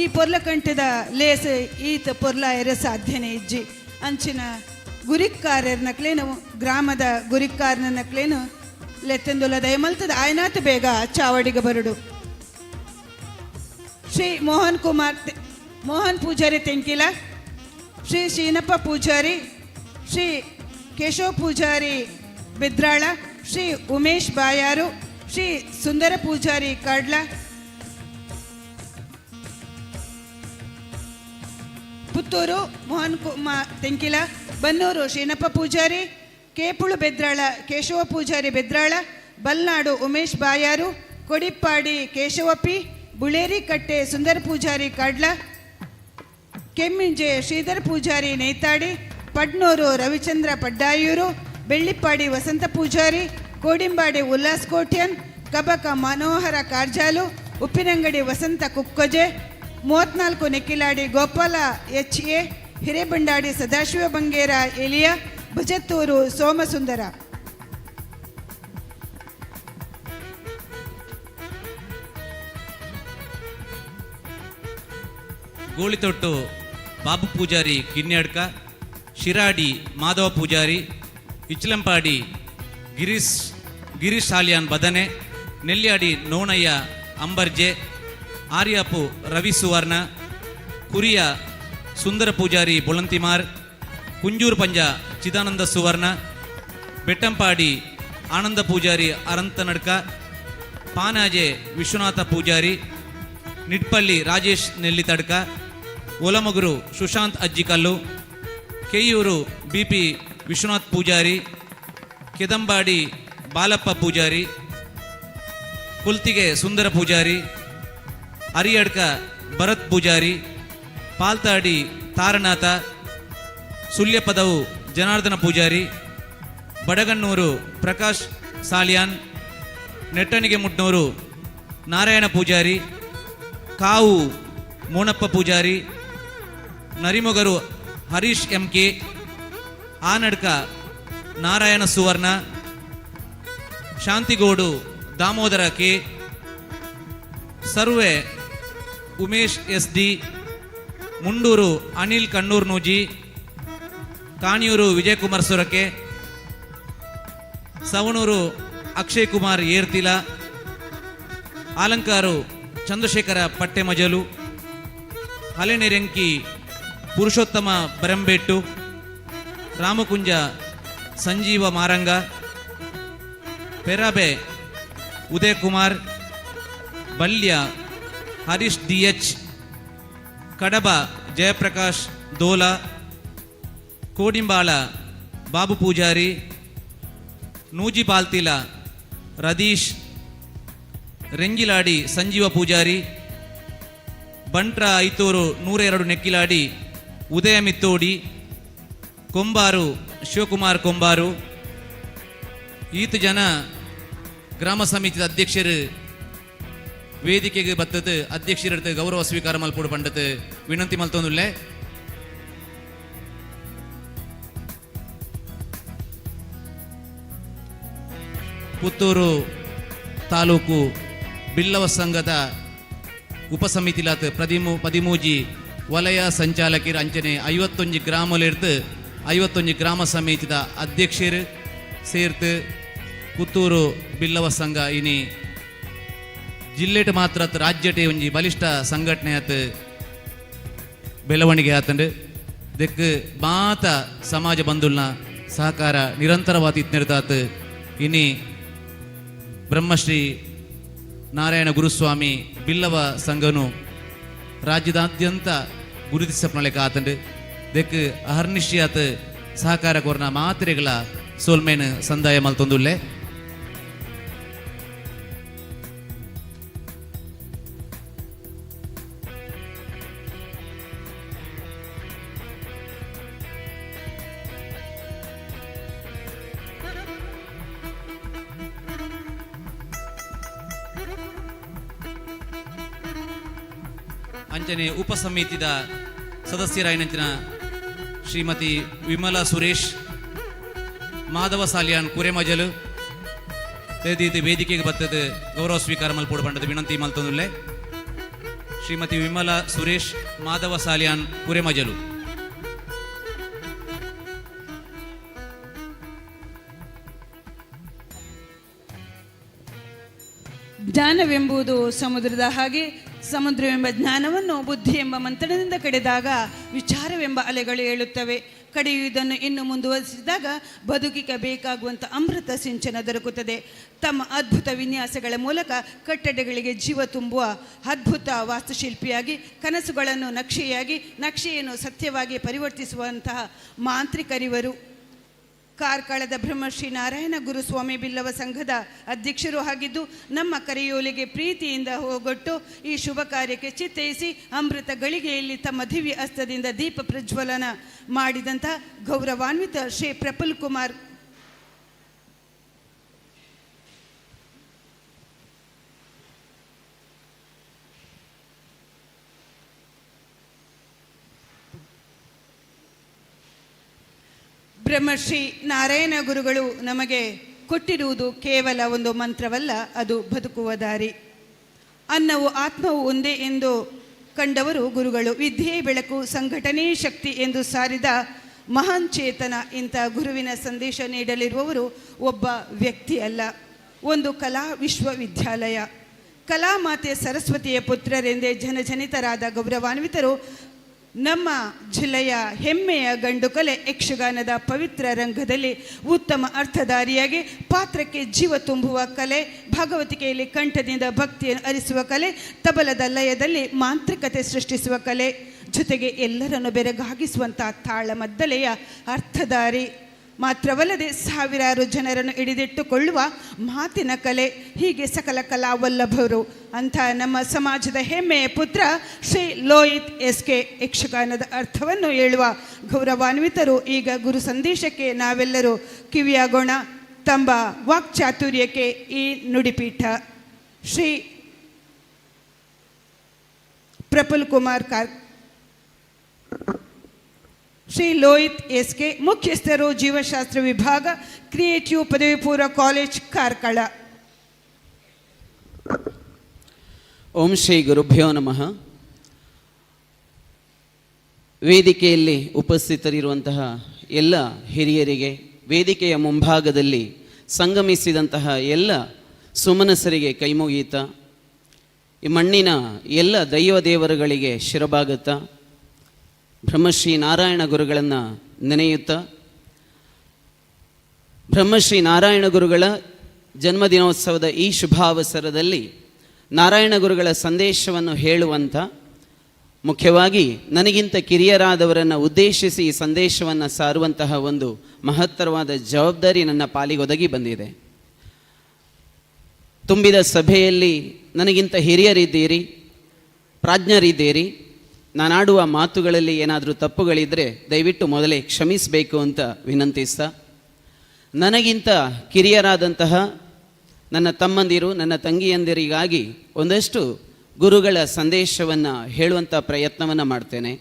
ಈ ಪೊರ್ಲಕಂಠದ ಲೇಸ್ ಈತ ಪೊರ್ಲ ಎರೆ ಸಾಧ್ಯನೇ ಇಜ್ಜಿ. ಅಂಚಿನ ಗುರಿಕಾರ್ಯರ್ ನಕ್ಲೇನು ಗ್ರಾಮದ ಗುರಿಕಾರ್ನ ನಕ್ಲೇನು ಲೆತ್ತೆಂದುಲ ದಯಮಲ್ತದ ಆಯ್ನಾತ್ ಬೇಗ ಚಾವಡಿಗೆ ಬರುಡು. ಶ್ರೀ ಮೋಹನ್ ಕುಮಾರ್ ಮೋಹನ್ ಪೂಜಾರಿ ತೆಂಕಿಲ, ಶ್ರೀ ಶೀನಪ್ಪ ಪೂಜಾರಿ, ಶ್ರೀ ಕೇಶವ ಪೂಜಾರಿ ಬಿದ್ರಾಳ, ಶ್ರೀ ಉಮೇಶ್ ಬಾಯಾರು, ಶ್ರೀ ಸುಂದರ ಪೂಜಾರಿ ಕಾಡ್ಲ, ಪುತ್ತೂರು ಮೋಹನ್ ಕುಮಾರ್ ತೆಂಕಿಲ, ಬನ್ನೂರು ಶೀನಪ್ಪ ಪೂಜಾರಿ, ಕೇಪುಳು ಬೆದ್ರಾಳ ಕೇಶವ ಪೂಜಾರಿ ಬೆದ್ರಾಳ, ಬಲ್ನಾಡು ಉಮೇಶ್ ಬಾಯಾರು, ಕೊಡಿಪ್ಪಾಡಿ ಕೇಶವಪ್ಪಿ, ಬುಳೇರಿಕಟ್ಟೆ ಸುಂದರ ಪೂಜಾರಿ ಕಾಡ್ಲ, ಕೆಮ್ಮಿಂಜೆ ಶ್ರೀಧರ ಪೂಜಾರಿ ನೇತಾಡಿ, ಪಡ್ನೂರು ರವಿಚಂದ್ರ ಪಡ್ಡಾಯೂರು, ಬೆಳ್ಳಿಪ್ಪಾಡಿ ವಸಂತ ಪೂಜಾರಿ, ಕೋಡಿಂಬಾಡಿ ಉಲ್ಲಾಸ್ ಕೋಟ್ಯನ್, ಕಬಕ ಮನೋಹರ ಕಾರ್ಜಾಲು, ಉಪ್ಪಿನಂಗಡಿ ವಸಂತ ಕುಕ್ಕೊಜೆ, 34 ನೆಕ್ಕಿಲಾಡಿ ಗೋಪಾಲ ಎಚ್ ಎ, ಹಿರೇಬಂಡಾಡಿ ಸದಾಶಿವ ಬಂಗೇರ ಎಲಿಯ, ಭಜತ್ತೂರು ಸೋಮಸುಂದರ. ಗೋಳಿತೊಟ್ಟು ಬಾಬು ಪೂಜಾರಿ ಕಿನ್ಯಾಡ್ಕ, ಶಿರಾಡಿ ಮಾಧವ ಪೂಜಾರಿ, ಇಚ್ಲಂಪಾಡಿ ಗಿರೀಶ್ ಗಿರೀಶ್ ಸಾಲಿಯಾನ್ ಬದನೆ, ನೆಲ್ಯಾಡಿ ನೋಣಯ್ಯ ಅಂಬರ್ಜೆ, ಆರ್ಯಾಪು ರವಿ ಸುವರ್ಣ, ಕುರಿಯ ಸುಂದರ ಪೂಜಾರಿ ಬೊಳಂತಿಮಾರ್, ಕುಂಜೂರು ಪಂಜ ಚಿದಾನಂದ ಸುವರ್ಣ, ಬೆಟ್ಟಂಪಾಡಿ ಆನಂದ Poojary ಅರಂತನಡ್ಕ, Panaje Vishwanatha Poojary, Nidpalli Rajesh Nellitadka, Olamogru Sushanth Ajjikallu, Keyyur B P Vishwanath Poojary, Kedambadi Balappa Poojary, Kultige Sundara Poojary, Ariyadka Bharat Poojary, Paltadi Taranatha, Sulyapadavu Janardhana Poojary, Badagannur Prakash Salian, Nettanige Mudnur Narayana Poojary, Kavu Monappa Poojary, Narimogaru Harish M K, Anadka Narayana Suvarna, Shantigodu Damodara K, Sarve Umesh S D, Mundur Anil Kannur Nooji, Kaniyur Vijayakumar Surake, Savanur Akshay Kumar Ertila, Alankar Chandrashekhara Pattemajalu, Halenerenki Purushottama Barambettu, Ramakunja Sanjeeva Maranga, Perabe Udayakumar, Balya Harish D H, Kadaba Jayaprakash Dola, Kodimbala Babu Poojary, Noojipalthila Ratheesh, Rengiladi Sanjeeva Poojary, Bantra Aithur 102 Nekkiladi Udaya Mithodi, Kombaru Shivakumar Kombaru. ಈತ ಜನ ಗ್ರಾಮ ಸಮಿತಿದ ಅಧ್ಯಕ್ಷರು ವೇದಿಕೆಗೆ ಬತ್ತದು ಅಧ್ಯಕ್ಷರ ಗೌರವ ಸ್ವೀಕಾರ ಮಲ್ಪುಡು ಪಂಡತ್ ವಿನಂತಿ ಮಲ್ತೊಂದುಲ್ಲೆ. ಪುತ್ತೂರು ತಾಲೂಕು ಬಿಲ್ಲವ ಸಂಘದ ಉಪಸಮಿತಿಲಾತ್ ಪ್ರದಿಮು ಪದಿಮೂಜಿ ವಲಯ ಸಂಚಾಲಕರು ಅಂಚನೆ 51 ಗ್ರಾಮಲಿರ್ತು 51 ಗ್ರಾಮ ಸಮಿತಿದ ಅಧ್ಯಕ್ಷರು ಸೇರ್ತು ಪುತ್ತೂರು ಬಿಲ್ಲವ ಸಂಘ ಇನಿ ಜಿಲ್ಲೆಟ್ ಮಾತ್ರ ಅತ್ ರಾಜ್ಯಟೆ ಒಂಜಿ ಬಲಿಷ್ಠ ಸಂಘಟನೆ ಆತ್ ಬೆಳವಣಿಗೆ ಆತಂಡು. ದೆಕ್ ಮಾತ ಸಮಾಜ ಬಂಧುಲ್ನ ಸಹಕಾರ ನಿರಂತರವಾದ ಇತ್ನೆರ್ತಾತ್ ಇನಿ ಬ್ರಹ್ಮಶ್ರೀ ನಾರಾಯಣ ಗುರುಸ್ವಾಮಿ ಬಿಲ್ಲವ ಸಂಘನು ರಾಜ್ಯದಾದ್ಯಂತ ಗುರುತಿಸಪ್ನಲೆಕ್ಕ ಆತಂಡು. ದೆಕ್ ಅಹರ್ನಿಶಿಯಾತ್ ಸಹಕಾರ ಕೋರ್ನ ಮಾತ್ರೆಗಳ ಸೋಲ್ಮೇನ್ ಸಂದಾಯ ಮಲ್ತೊಂದುಲ್ಲೆ. ಅಂಚನೆ ಉಪಸಮಿತಿದ ಸದಸ್ಯರಾಯಿನಂಚಿನ ಶ್ರೀಮತಿ ವಿಮಲಾ ಸುರೇಶ್, ಮಾಧವ ಸಾಲಿಯಾನ್ ಕುರೆಮಜಲು ತೇದೀತಿ ವೇದಿಕೆಗೆ ಬತ್ತದ ಗೌರವ ಸ್ವೀಕಾರ ಮಲ್ಪೋಡು ಪಂಡದ ವಿನಂತಿ ಮಲ್ತೊಂದುಲ್ಲೆ. ಶ್ರೀಮತಿ ವಿಮಲಾ ಸುರೇಶ್, ಮಾಧವ ಸಾಲಿಯಾನ್ ಕುರೆಮಜಲು. ಜ್ಞಾನವೆಂಬುದು ಸಮುದ್ರದ ಹಾಗೆ. ಸಮುದ್ರವೆಂಬ ಜ್ಞಾನವನ್ನು ಬುದ್ಧಿ ಎಂಬ ಮಂಥನದಿಂದ ಕಡೆದಾಗ ವಿಚಾರವೆಂಬ ಅಲೆಗಳು ಏಳುತ್ತವೆ. ಕಡೆಯುವುದನ್ನು ಇನ್ನು ಮುಂದುವರಿಸಿದಾಗ ಬದುಕಿಗೆ ಬೇಕಾಗುವಂಥ ಅಮೃತ ಸಿಂಚನ ದೊರಕುತ್ತದೆ. ತಮ್ಮ ಅದ್ಭುತ ವಿನ್ಯಾಸಗಳ ಮೂಲಕ ಕಟ್ಟಡಗಳಿಗೆ ಜೀವ ತುಂಬುವ ಅದ್ಭುತ ವಾಸ್ತುಶಿಲ್ಪಿಯಾಗಿ, ಕನಸುಗಳನ್ನು ನಕ್ಷೆಯಾಗಿ, ನಕ್ಷೆಯನ್ನು ಸತ್ಯವಾಗಿ ಪರಿವರ್ತಿಸುವಂತಹ ಮಾಂತ್ರಿಕರಿವರು. ಕಾರ್ಕಳದ ಬ್ರಹ್ಮಶ್ರೀ ನಾರಾಯಣ ಗುರುಸ್ವಾಮಿ ಬಿಲ್ಲವ ಸಂಘದ ಅಧ್ಯಕ್ಷರು ಆಗಿದ್ದು, ನಮ್ಮ ಕರೆಯೋಲಿಗೆ ಪ್ರೀತಿಯಿಂದ ಹೋಗೊಟ್ಟು ಈ ಶುಭ ಕಾರ್ಯಕ್ಕೆ ಚಿತ್ತೈಸಿ ಅಮೃತ ಗಳಿಗೆಯಲ್ಲಿ ತಮ್ಮ ದಿವ್ಯ ಹಸ್ತದಿಂದ ದೀಪ ಪ್ರಜ್ವಲನ ಮಾಡಿದಂಥ ಗೌರವಾನ್ವಿತ ಶ್ರೀ ಪ್ರಫುಲ್ ಕುಮಾರ್ ಬ್ರಹ್ಮಶ್ರೀ ನಾರಾಯಣ ಗುರುಗಳು ನಮಗೆ ಕೊಟ್ಟಿರುವುದು ಕೇವಲ ಒಂದು ಮಂತ್ರವಲ್ಲ, ಅದು ಬದುಕುವ ದಾರಿ. ಅನ್ನವು ಆತ್ಮವು ಒಂದೇ ಎಂದು ಕಂಡವರು ಗುರುಗಳು. ವಿದ್ಯೆ ಬೆಳಕು, ಸಂಘಟನೆ ಶಕ್ತಿ ಎಂದು ಸಾರಿದ ಮಹಾನ್ ಚೇತನ. ಇಂಥ ಗುರುವಿನ ಸಂದೇಶ ನೀಡಲಿರುವವರು ಒಬ್ಬ ವ್ಯಕ್ತಿ ಅಲ್ಲ, ಒಂದು ಕಲಾ ವಿಶ್ವವಿದ್ಯಾಲಯ. ಕಲಾಮಾತೆ ಸರಸ್ವತಿಯ ಪುತ್ರರೆಂದೇ ಜನಜನಿತರಾದ ಗೌರವಾನ್ವಿತರು. ನಮ್ಮ ಜಿಲ್ಲೆಯ ಹೆಮ್ಮೆಯ ಗಂಡುಕಲೆ ಯಕ್ಷಗಾನದ ಪವಿತ್ರ ರಂಗದಲ್ಲಿ ಉತ್ತಮ ಅರ್ಥಧಾರಿಯಾಗಿ ಪಾತ್ರಕ್ಕೆ ಜೀವ ತುಂಬುವ ಕಲೆ, ಭಾಗವತಿಕೆಯಲ್ಲಿ ಕಂಠದಿಂದ ಭಕ್ತಿಯನ್ನು ಅರಿಸುವ ಕಲೆ, ತಬಲದ ಲಯದಲ್ಲಿ ಮಾಂತ್ರಿಕತೆ ಸೃಷ್ಟಿಸುವ ಕಲೆ, ಜೊತೆಗೆ ಎಲ್ಲರನ್ನು ಬೆರಗಾಗಿಸುವಂಥ ತಾಳಮದ್ದಲೆಯ ಅರ್ಥಧಾರಿ ಮಾತ್ರವಲ್ಲದೆ ಸಾವಿರಾರು ಜನರನ್ನು ಹಿಡಿದಿಟ್ಟುಕೊಳ್ಳುವ ಮಾತಿನ ಕಲೆ, ಹೀಗೆ ಸಕಲ ಕಲಾವಲ್ಲಭರು ಅಂಥ ನಮ್ಮ ಸಮಾಜದ ಹೆಮ್ಮೆಯ ಪುತ್ರ ಶ್ರೀ ಲೋಹಿತ್ ಎಸ್ ಕೆ ಯಕ್ಷಗಾನದ ಅರ್ಥವನ್ನು ಹೇಳುವ ಗೌರವಾನ್ವಿತರು. ಈಗ ಗುರು ಸಂದೇಶಕ್ಕೆ ನಾವೆಲ್ಲರೂ ಕಿವಿಯಾಗೋಣ. ತಮ್ಮ ವಾಕ್ಚಾತುರ್ಯಕ್ಕೆ ಈ ನುಡಿಪೀಠ. ಶ್ರೀ ಪ್ರಫುಲ್ ಕುಮಾರ್ ಕಾರ್, ಶ್ರೀ ಲೋಹಿತ್ ಎಸ್ ಕೆ, ಮುಖ್ಯಸ್ಥರು, ಜೀವಶಾಸ್ತ್ರ ವಿಭಾಗ, ಕ್ರಿಯೇಟಿವ್ ಪದವಿ ಪೂರ್ವ ಕಾಲೇಜ್, ಕಾರ್ಕಳ. ಓಂ ಶ್ರೀ ಗುರುಭ್ಯೋ ನಮಃ. ವೇದಿಕೆಯಲ್ಲಿ ಉಪಸ್ಥಿತರಿರುವಂತಹ ಎಲ್ಲ ಹಿರಿಯರಿಗೆ, ವೇದಿಕೆಯ ಮುಂಭಾಗದಲ್ಲಿ ಸಂಗಮಿಸಿದಂತಹ ಎಲ್ಲ ಸುಮನಸರಿಗೆ ಕೈಮುಗೀತ, ಈ ಮಣ್ಣಿನ ಎಲ್ಲ ದೈವ ದೇವರುಗಳಿಗೆ ಶಿರಬಾಗುತ್ತಾ, ಬ್ರಹ್ಮಶ್ರೀ ನಾರಾಯಣ ಗುರುಗಳನ್ನು ನೆನೆಯುತ್ತಾ, ಬ್ರಹ್ಮಶ್ರೀ ನಾರಾಯಣ ಗುರುಗಳ ಜನ್ಮದಿನೋತ್ಸವದ ಈ ಶುಭಾವಸರದಲ್ಲಿ ನಾರಾಯಣ ಗುರುಗಳ ಸಂದೇಶವನ್ನು ಹೇಳುವಂಥ, ಮುಖ್ಯವಾಗಿ ನನಗಿಂತ ಕಿರಿಯರಾದವರನ್ನು ಉದ್ದೇಶಿಸಿ ಈ ಸಂದೇಶವನ್ನು ಸಾರುವಂತಹ ಒಂದು ಮಹತ್ತರವಾದ ಜವಾಬ್ದಾರಿ ನನ್ನ ಪಾಲಿಗೊದಗಿ ಬಂದಿದೆ. ತುಂಬಿದ ಸಭೆಯಲ್ಲಿ ನನಗಿಂತ ಹಿರಿಯರಿದ್ದೀರಿ, ಪ್ರಾಜ್ಞರಿದ್ದೀರಿ. ನಾನಾಡುವ ಮಾತುಗಳಲ್ಲಿ ಏನಾದರೂ ತಪ್ಪುಗಳಿದ್ದರೆ ದಯವಿಟ್ಟು ಮೊದಲೇ ಕ್ಷಮಿಸಬೇಕು ಅಂತ ವಿನಂತಿಸ್ತಾ, ನನಗಿಂತ ಕಿರಿಯರಾದಂತಹ ನನ್ನ ತಮ್ಮಂದಿರು, ನನ್ನ ತಂಗಿಯಂದಿರಿಗಾಗಿ ಒಂದಷ್ಟು ಗುರುಗಳ ಸಂದೇಶವನ್ನು ಹೇಳುವಂಥ ಪ್ರಯತ್ನವನ್ನು ಮಾಡ್ತೇನೆ.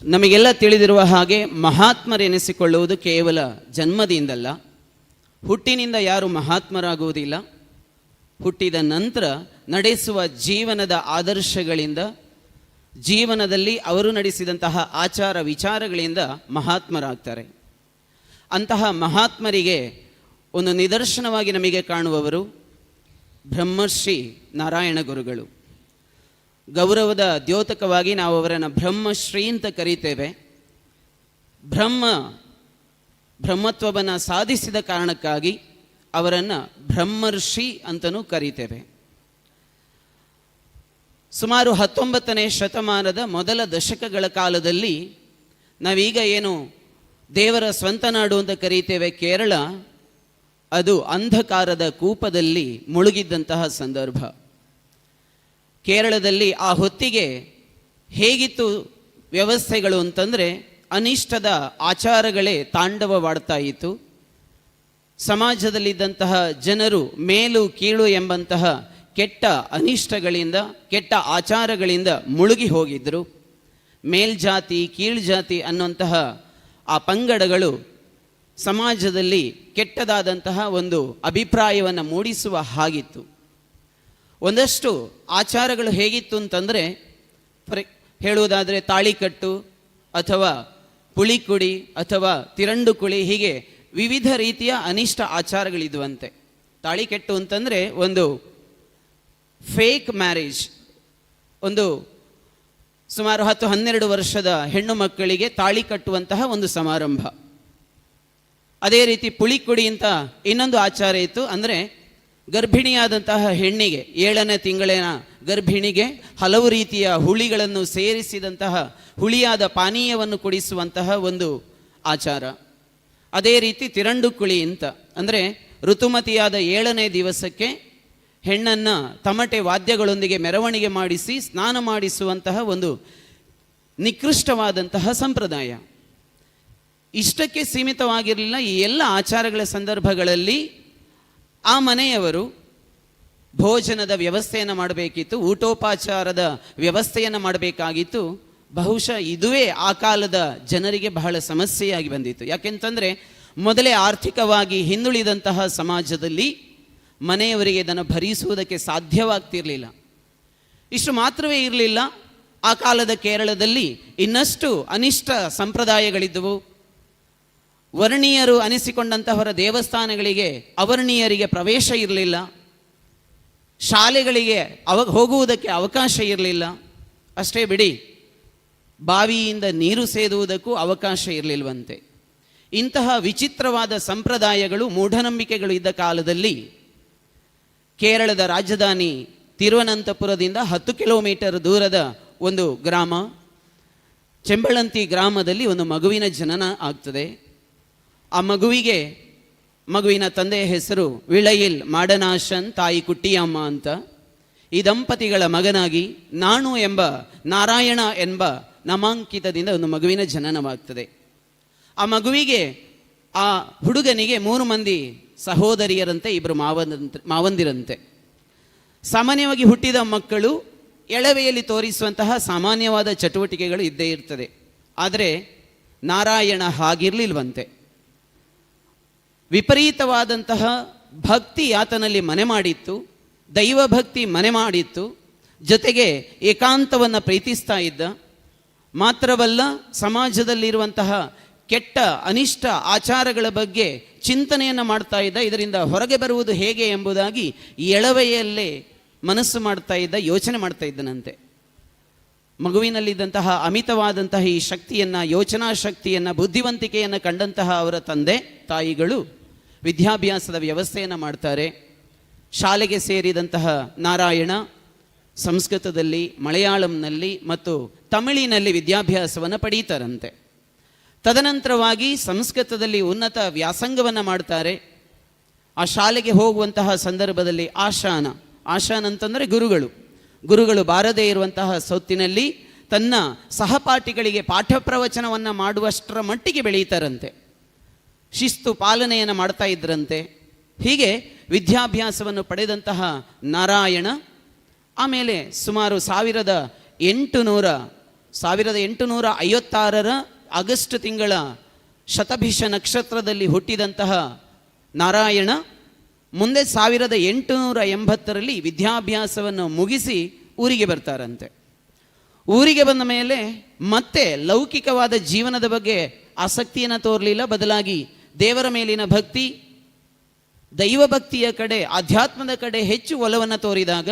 ನಮಗೆಲ್ಲ ತಿಳಿದಿರುವ ಹಾಗೆ ಮಹಾತ್ಮರೆನಿಸಿಕೊಳ್ಳುವುದು ಕೇವಲ ಜನ್ಮದಿಂದಲ್ಲ. ಹುಟ್ಟಿನಿಂದ ಯಾರು ಮಹಾತ್ಮರಾಗುವುದಿಲ್ಲ. ಹುಟ್ಟಿದ ನಂತರ ನಡೆಸುವ ಜೀವನದ ಆದರ್ಶಗಳಿಂದ, ಜೀವನದಲ್ಲಿ ಅವರು ನಡೆಸಿದಂತಹ ಆಚಾರ ವಿಚಾರಗಳಿಂದ ಮಹಾತ್ಮರಾಗ್ತಾರೆ. ಅಂತಹ ಮಹಾತ್ಮರಿಗೆ ಒಂದು ನಿದರ್ಶನವಾಗಿ ನಮಗೆ ಕಾಣುವವರು ಬ್ರಹ್ಮರ್ಷಿ ನಾರಾಯಣ ಗುರುಗಳು. ಗೌರವದ ದ್ಯೋತಕವಾಗಿ ನಾವು ಅವರನ್ನು ಬ್ರಹ್ಮಶ್ರೀ ಅಂತ ಕರೀತೇವೆ. ಬ್ರಹ್ಮತ್ವವನ್ನು ಸಾಧಿಸಿದ ಕಾರಣಕ್ಕಾಗಿ ಅವರನ್ನು ಬ್ರಹ್ಮರ್ಷಿ ಅಂತಲೂ ಕರೀತೇವೆ. ಸುಮಾರು 19ನೇ ಶತಮಾನದ ಮೊದಲ ದಶಕಗಳ ಕಾಲದಲ್ಲಿ ನಾವೀಗ ಏನು ದೇವರ ಸ್ವಂತ ನಾಡು ಅಂತ ಕರೀತೇವೆ ಕೇರಳ, ಅದು ಅಂಧಕಾರದ ಕೂಪದಲ್ಲಿ ಮುಳುಗಿದ್ದಂತಹ ಸಂದರ್ಭ. ಕೇರಳದಲ್ಲಿ ಆ ಹೊತ್ತಿಗೆ ಹೇಗಿತ್ತು ವ್ಯವಸ್ಥೆಗಳು ಅಂತಂದರೆ, ಅನಿಷ್ಟದ ಆಚಾರಗಳೇ ತಾಂಡವವಾಡ್ತಾ ಇತ್ತು. ಸಮಾಜದಲ್ಲಿದ್ದಂತಹ ಜನರು ಮೇಲು ಕೀಳು ಎಂಬಂತಹ ಕೆಟ್ಟ ಅನಿಷ್ಟಗಳಿಂದ, ಕೆಟ್ಟ ಆಚಾರಗಳಿಂದ ಮುಳುಗಿ ಹೋಗಿದ್ದರು. ಮೇಲ್ಜಾತಿ ಕೀಳ್ಜಾತಿ ಅನ್ನುವಂತಹ ಆ ಪಂಗಡಗಳು ಸಮಾಜದಲ್ಲಿ ಕೆಟ್ಟದಾದಂತಹ ಒಂದು ಅಭಿಪ್ರಾಯವನ್ನು ಮೂಡಿಸುವ ಹಾಗಿತ್ತು. ಒಂದಷ್ಟು ಆಚಾರಗಳು ಹೇಗಿತ್ತು ಅಂತಂದರೆ, ಹೇಳುವುದಾದರೆ ತಾಳಿಕಟ್ಟು ಅಥವಾ ಪುಳಿಕುಡಿ ಅಥವಾ ತಿರಂಡುಕುಳಿ, ಹೀಗೆ ವಿವಿಧ ರೀತಿಯ ಅನಿಷ್ಟ ಆಚಾರಗಳಿದ್ವಂತೆ. ತಾಳಿಕೆಟ್ಟು ಅಂತಂದರೆ ಒಂದು ಫೇಕ್ ಮ್ಯಾರೇಜ್. ಒಂದು ಸುಮಾರು 10-12 ವರ್ಷದ ಹೆಣ್ಣು ಮಕ್ಕಳಿಗೆ ತಾಳಿ ಕಟ್ಟುವಂತಹ ಒಂದು ಸಮಾರಂಭ. ಅದೇ ರೀತಿ ಪುಳಿಕುಡಿ ಅಂತ ಇನ್ನೊಂದು ಆಚಾರ ಇತ್ತು. ಅಂದರೆ ಗರ್ಭಿಣಿಯಾದಂತಹ ಹೆಣ್ಣಿಗೆ, 7ನೇ ತಿಂಗಳಿನ ಗರ್ಭಿಣಿಗೆ ಹಲವು ರೀತಿಯ ಹುಳಿಗಳನ್ನು ಸೇರಿಸಿದಂತಹ ಹುಳಿಯಾದ ಪಾನೀಯವನ್ನು ಕುಡಿಸುವಂತಹ ಒಂದು ಆಚಾರ. ಅದೇ ರೀತಿ ತಿರಂಡುಕುಳಿ ಅಂತ ಅಂದರೆ ಋತುಮತಿಯಾದ 7ನೇ ದಿವಸಕ್ಕೆ ಹೆಣ್ಣನ್ನು ತಮಟೆ ವಾದ್ಯಗಳೊಂದಿಗೆ ಮೆರವಣಿಗೆ ಮಾಡಿಸಿ ಸ್ನಾನ ಮಾಡಿಸುವಂತಹ ಒಂದು ನಿಕೃಷ್ಟವಾದಂತಹ ಸಂಪ್ರದಾಯ. ಇಷ್ಟಕ್ಕೆ ಸೀಮಿತವಾಗಿರಲಿಲ್ಲ. ಈ ಎಲ್ಲ ಆಚಾರಗಳ ಸಂದರ್ಭಗಳಲ್ಲಿ ಆ ಮನೆಯವರು ಭೋಜನದ ವ್ಯವಸ್ಥೆಯನ್ನು ಮಾಡಬೇಕಿತ್ತು, ಊಟೋಪಚಾರದ ವ್ಯವಸ್ಥೆಯನ್ನು ಮಾಡಬೇಕಾಗಿತ್ತು. ಬಹುಶಃ ಇದುವೇ ಆ ಕಾಲದ ಜನರಿಗೆ ಬಹಳ ಸಮಸ್ಯೆಯಾಗಿ ಬಂದಿತ್ತು. ಯಾಕೆಂತಂದರೆ ಮೊದಲೇ ಆರ್ಥಿಕವಾಗಿ ಹಿಂದುಳಿದಂತಹ ಸಮಾಜದಲ್ಲಿ ಮನೆಯವರಿಗೆ ಇದನ್ನು ಭರಿಸುವುದಕ್ಕೆ ಸಾಧ್ಯವಾಗ್ತಿರಲಿಲ್ಲ. ಇಷ್ಟು ಮಾತ್ರವೇ ಇರಲಿಲ್ಲ, ಆ ಕಾಲದ ಕೇರಳದಲ್ಲಿ ಇನ್ನಷ್ಟು ಅನಿಷ್ಟ ಸಂಪ್ರದಾಯಗಳಿದ್ದುವು. ವರ್ಣೀಯರು ಅನಿಸಿಕೊಂಡಂತಹವರ ದೇವಸ್ಥಾನಗಳಿಗೆ ಅವರ್ಣೀಯರಿಗೆ ಪ್ರವೇಶ ಇರಲಿಲ್ಲ, ಶಾಲೆಗಳಿಗೆ ಹೋಗುವುದಕ್ಕೆ ಅವಕಾಶ ಇರಲಿಲ್ಲ. ಅಷ್ಟೇ ಬಿಡಿ, ಬಾವಿಯಿಂದ ನೀರು ಸೇದುವುದಕ್ಕೂ ಅವಕಾಶ ಇರಲಿಲ್ವಂತೆ. ಇಂತಹ ವಿಚಿತ್ರವಾದ ಸಂಪ್ರದಾಯಗಳು, ಮೂಢನಂಬಿಕೆಗಳು ಇದ್ದ ಕಾಲದಲ್ಲಿ ಕೇರಳದ ರಾಜಧಾನಿ ತಿರುವನಂತಪುರದಿಂದ 10 ಕಿಲೋಮೀಟರ್ ದೂರದ ಒಂದು ಗ್ರಾಮ ಚೆಂಬಳಂತಿ ಗ್ರಾಮದಲ್ಲಿ ಒಂದು ಮಗುವಿನ ಜನನ ಆಗ್ತದೆ. ಆ ಮಗುವಿನ ತಂದೆಯ ಹೆಸರು ವಿಳಯಿಲ್ ಮಾಡನಾಶನ್, ತಾಯಿ ಕುಟ್ಟಿಯಮ್ಮ ಅಂತ. ಈ ದಂಪತಿಗಳ ಮಗನಾಗಿ ನಾಣು ಎಂಬ ನಾರಾಯಣ ಎಂಬ ನಾಮಾಂಕಿತದಿಂದ ಒಂದು ಮಗುವಿನ ಜನನವಾಗ್ತದೆ. ಆ ಮಗುವಿಗೆ, ಆ ಹುಡುಗನಿಗೆ 3 ಮಂದಿ ಸಹೋದರಿಯರಂತೆ, 2 ಮಾವಂದಿರಂತೆ. ಸಾಮಾನ್ಯವಾಗಿ ಹುಟ್ಟಿದ ಮಕ್ಕಳು ಎಳವೆಯಲ್ಲಿ ತೋರಿಸುವಂತಹ ಸಾಮಾನ್ಯವಾದ ಚಟುವಟಿಕೆಗಳು ಇದ್ದೇ ಇರ್ತದೆ. ಆದರೆ ನಾರಾಯಣ ಹಾಗಿರಲಿಲ್ವಂತೆ. ವಿಪರೀತವಾದಂತಹ ಭಕ್ತಿ ಆತನಲ್ಲಿ ಮನೆ ಮಾಡಿತ್ತು, ದೈವಭಕ್ತಿ ಮನೆ ಮಾಡಿತ್ತು. ಜೊತೆಗೆ ಏಕಾಂತವನ್ನು ಪ್ರೀತಿಸ್ತಾ ಇದ್ದ. ಮಾತ್ರವಲ್ಲ, ಸಮಾಜದಲ್ಲಿರುವಂತಹ ಕೆಟ್ಟ ಅನಿಷ್ಟ ಆಚಾರಗಳ ಬಗ್ಗೆ ಚಿಂತನೆಯನ್ನು ಮಾಡ್ತಾ ಇದ್ದ. ಇದರಿಂದ ಹೊರಗೆ ಬರುವುದು ಹೇಗೆ ಎಂಬುದಾಗಿ ಎಳವೆಯಲ್ಲೇ ಮನಸ್ಸು ಮಾಡ್ತಾ ಇದ್ದ, ಯೋಚನೆ ಮಾಡ್ತಾ ಇದ್ದನಂತೆ. ಮಗುವಿನಲ್ಲಿದ್ದಂತಹ ಅಮಿತವಾದಂತಹ ಈ ಶಕ್ತಿಯನ್ನು, ಯೋಚನಾ ಶಕ್ತಿಯನ್ನು, ಬುದ್ಧಿವಂತಿಕೆಯನ್ನು ಕಂಡಂತಹ ಅವರ ತಂದೆ ತಾಯಿಗಳು ವಿದ್ಯಾಭ್ಯಾಸದ ವ್ಯವಸ್ಥೆಯನ್ನು ಮಾಡ್ತಾರೆ. ಶಾಲೆಗೆ ಸೇರಿದಂತಹ ನಾರಾಯಣ ಸಂಸ್ಕೃತದಲ್ಲಿ, ಮಲಯಾಳಂನಲ್ಲಿ ಮತ್ತು ತಮಿಳಿನಲ್ಲಿ ವಿದ್ಯಾಭ್ಯಾಸವನ್ನು ಪಡೀತಾರಂತೆ. ತದನಂತರವಾಗಿ ಸಂಸ್ಕೃತದಲ್ಲಿ ಉನ್ನತ ವ್ಯಾಸಂಗವನ್ನು ಮಾಡ್ತಾರೆ. ಆ ಶಾಲೆಗೆ ಹೋಗುವಂತಹ ಸಂದರ್ಭದಲ್ಲಿ ಆಶಾನ, ಆಶಾನ್ ಅಂತಂದರೆ ಗುರುಗಳು, ಗುರುಗಳು ಬಾರದೇ ಇರುವಂತಹ ಸೊತ್ತಿನಲ್ಲಿ ತನ್ನ ಸಹಪಾಠಿಗಳಿಗೆ ಪಾಠ ಪ್ರವಚನವನ್ನು ಮಾಡುವಷ್ಟರ ಮಟ್ಟಿಗೆ ಬೆಳೆಯುತ್ತಾರಂತೆ. ಶಿಸ್ತು ಪಾಲನೆಯನ್ನು ಮಾಡ್ತಾ ಇದ್ರಂತೆ. ಹೀಗೆ ವಿದ್ಯಾಭ್ಯಾಸವನ್ನು ಪಡೆದಂತಹ ನಾರಾಯಣ ಆಮೇಲೆ ಸುಮಾರು 1856ರ ಆಗಸ್ಟ್ ತಿಂಗಳ ಶತಭಿಷ ನಕ್ಷತ್ರದಲ್ಲಿ ಹುಟ್ಟಿದಂತಹ ನಾರಾಯಣ ಮುಂದೆ 1880ರಲ್ಲಿ ವಿದ್ಯಾಭ್ಯಾಸವನ್ನು ಮುಗಿಸಿ ಊರಿಗೆ ಬರ್ತಾರಂತೆ. ಊರಿಗೆ ಬಂದ ಮೇಲೆ ಮತ್ತೆ ಲೌಕಿಕವಾದ ಜೀವನದ ಬಗ್ಗೆ ಆಸಕ್ತಿಯನ್ನು ತೋರಲಿಲ್ಲ. ಬದಲಾಗಿ ದೇವರ ಮೇಲಿನ ಭಕ್ತಿ, ದೈವಭಕ್ತಿಯ ಕಡೆ, ಆಧ್ಯಾತ್ಮದ ಕಡೆ ಹೆಚ್ಚು ಒಲವನ್ನು ತೋರಿದಾಗ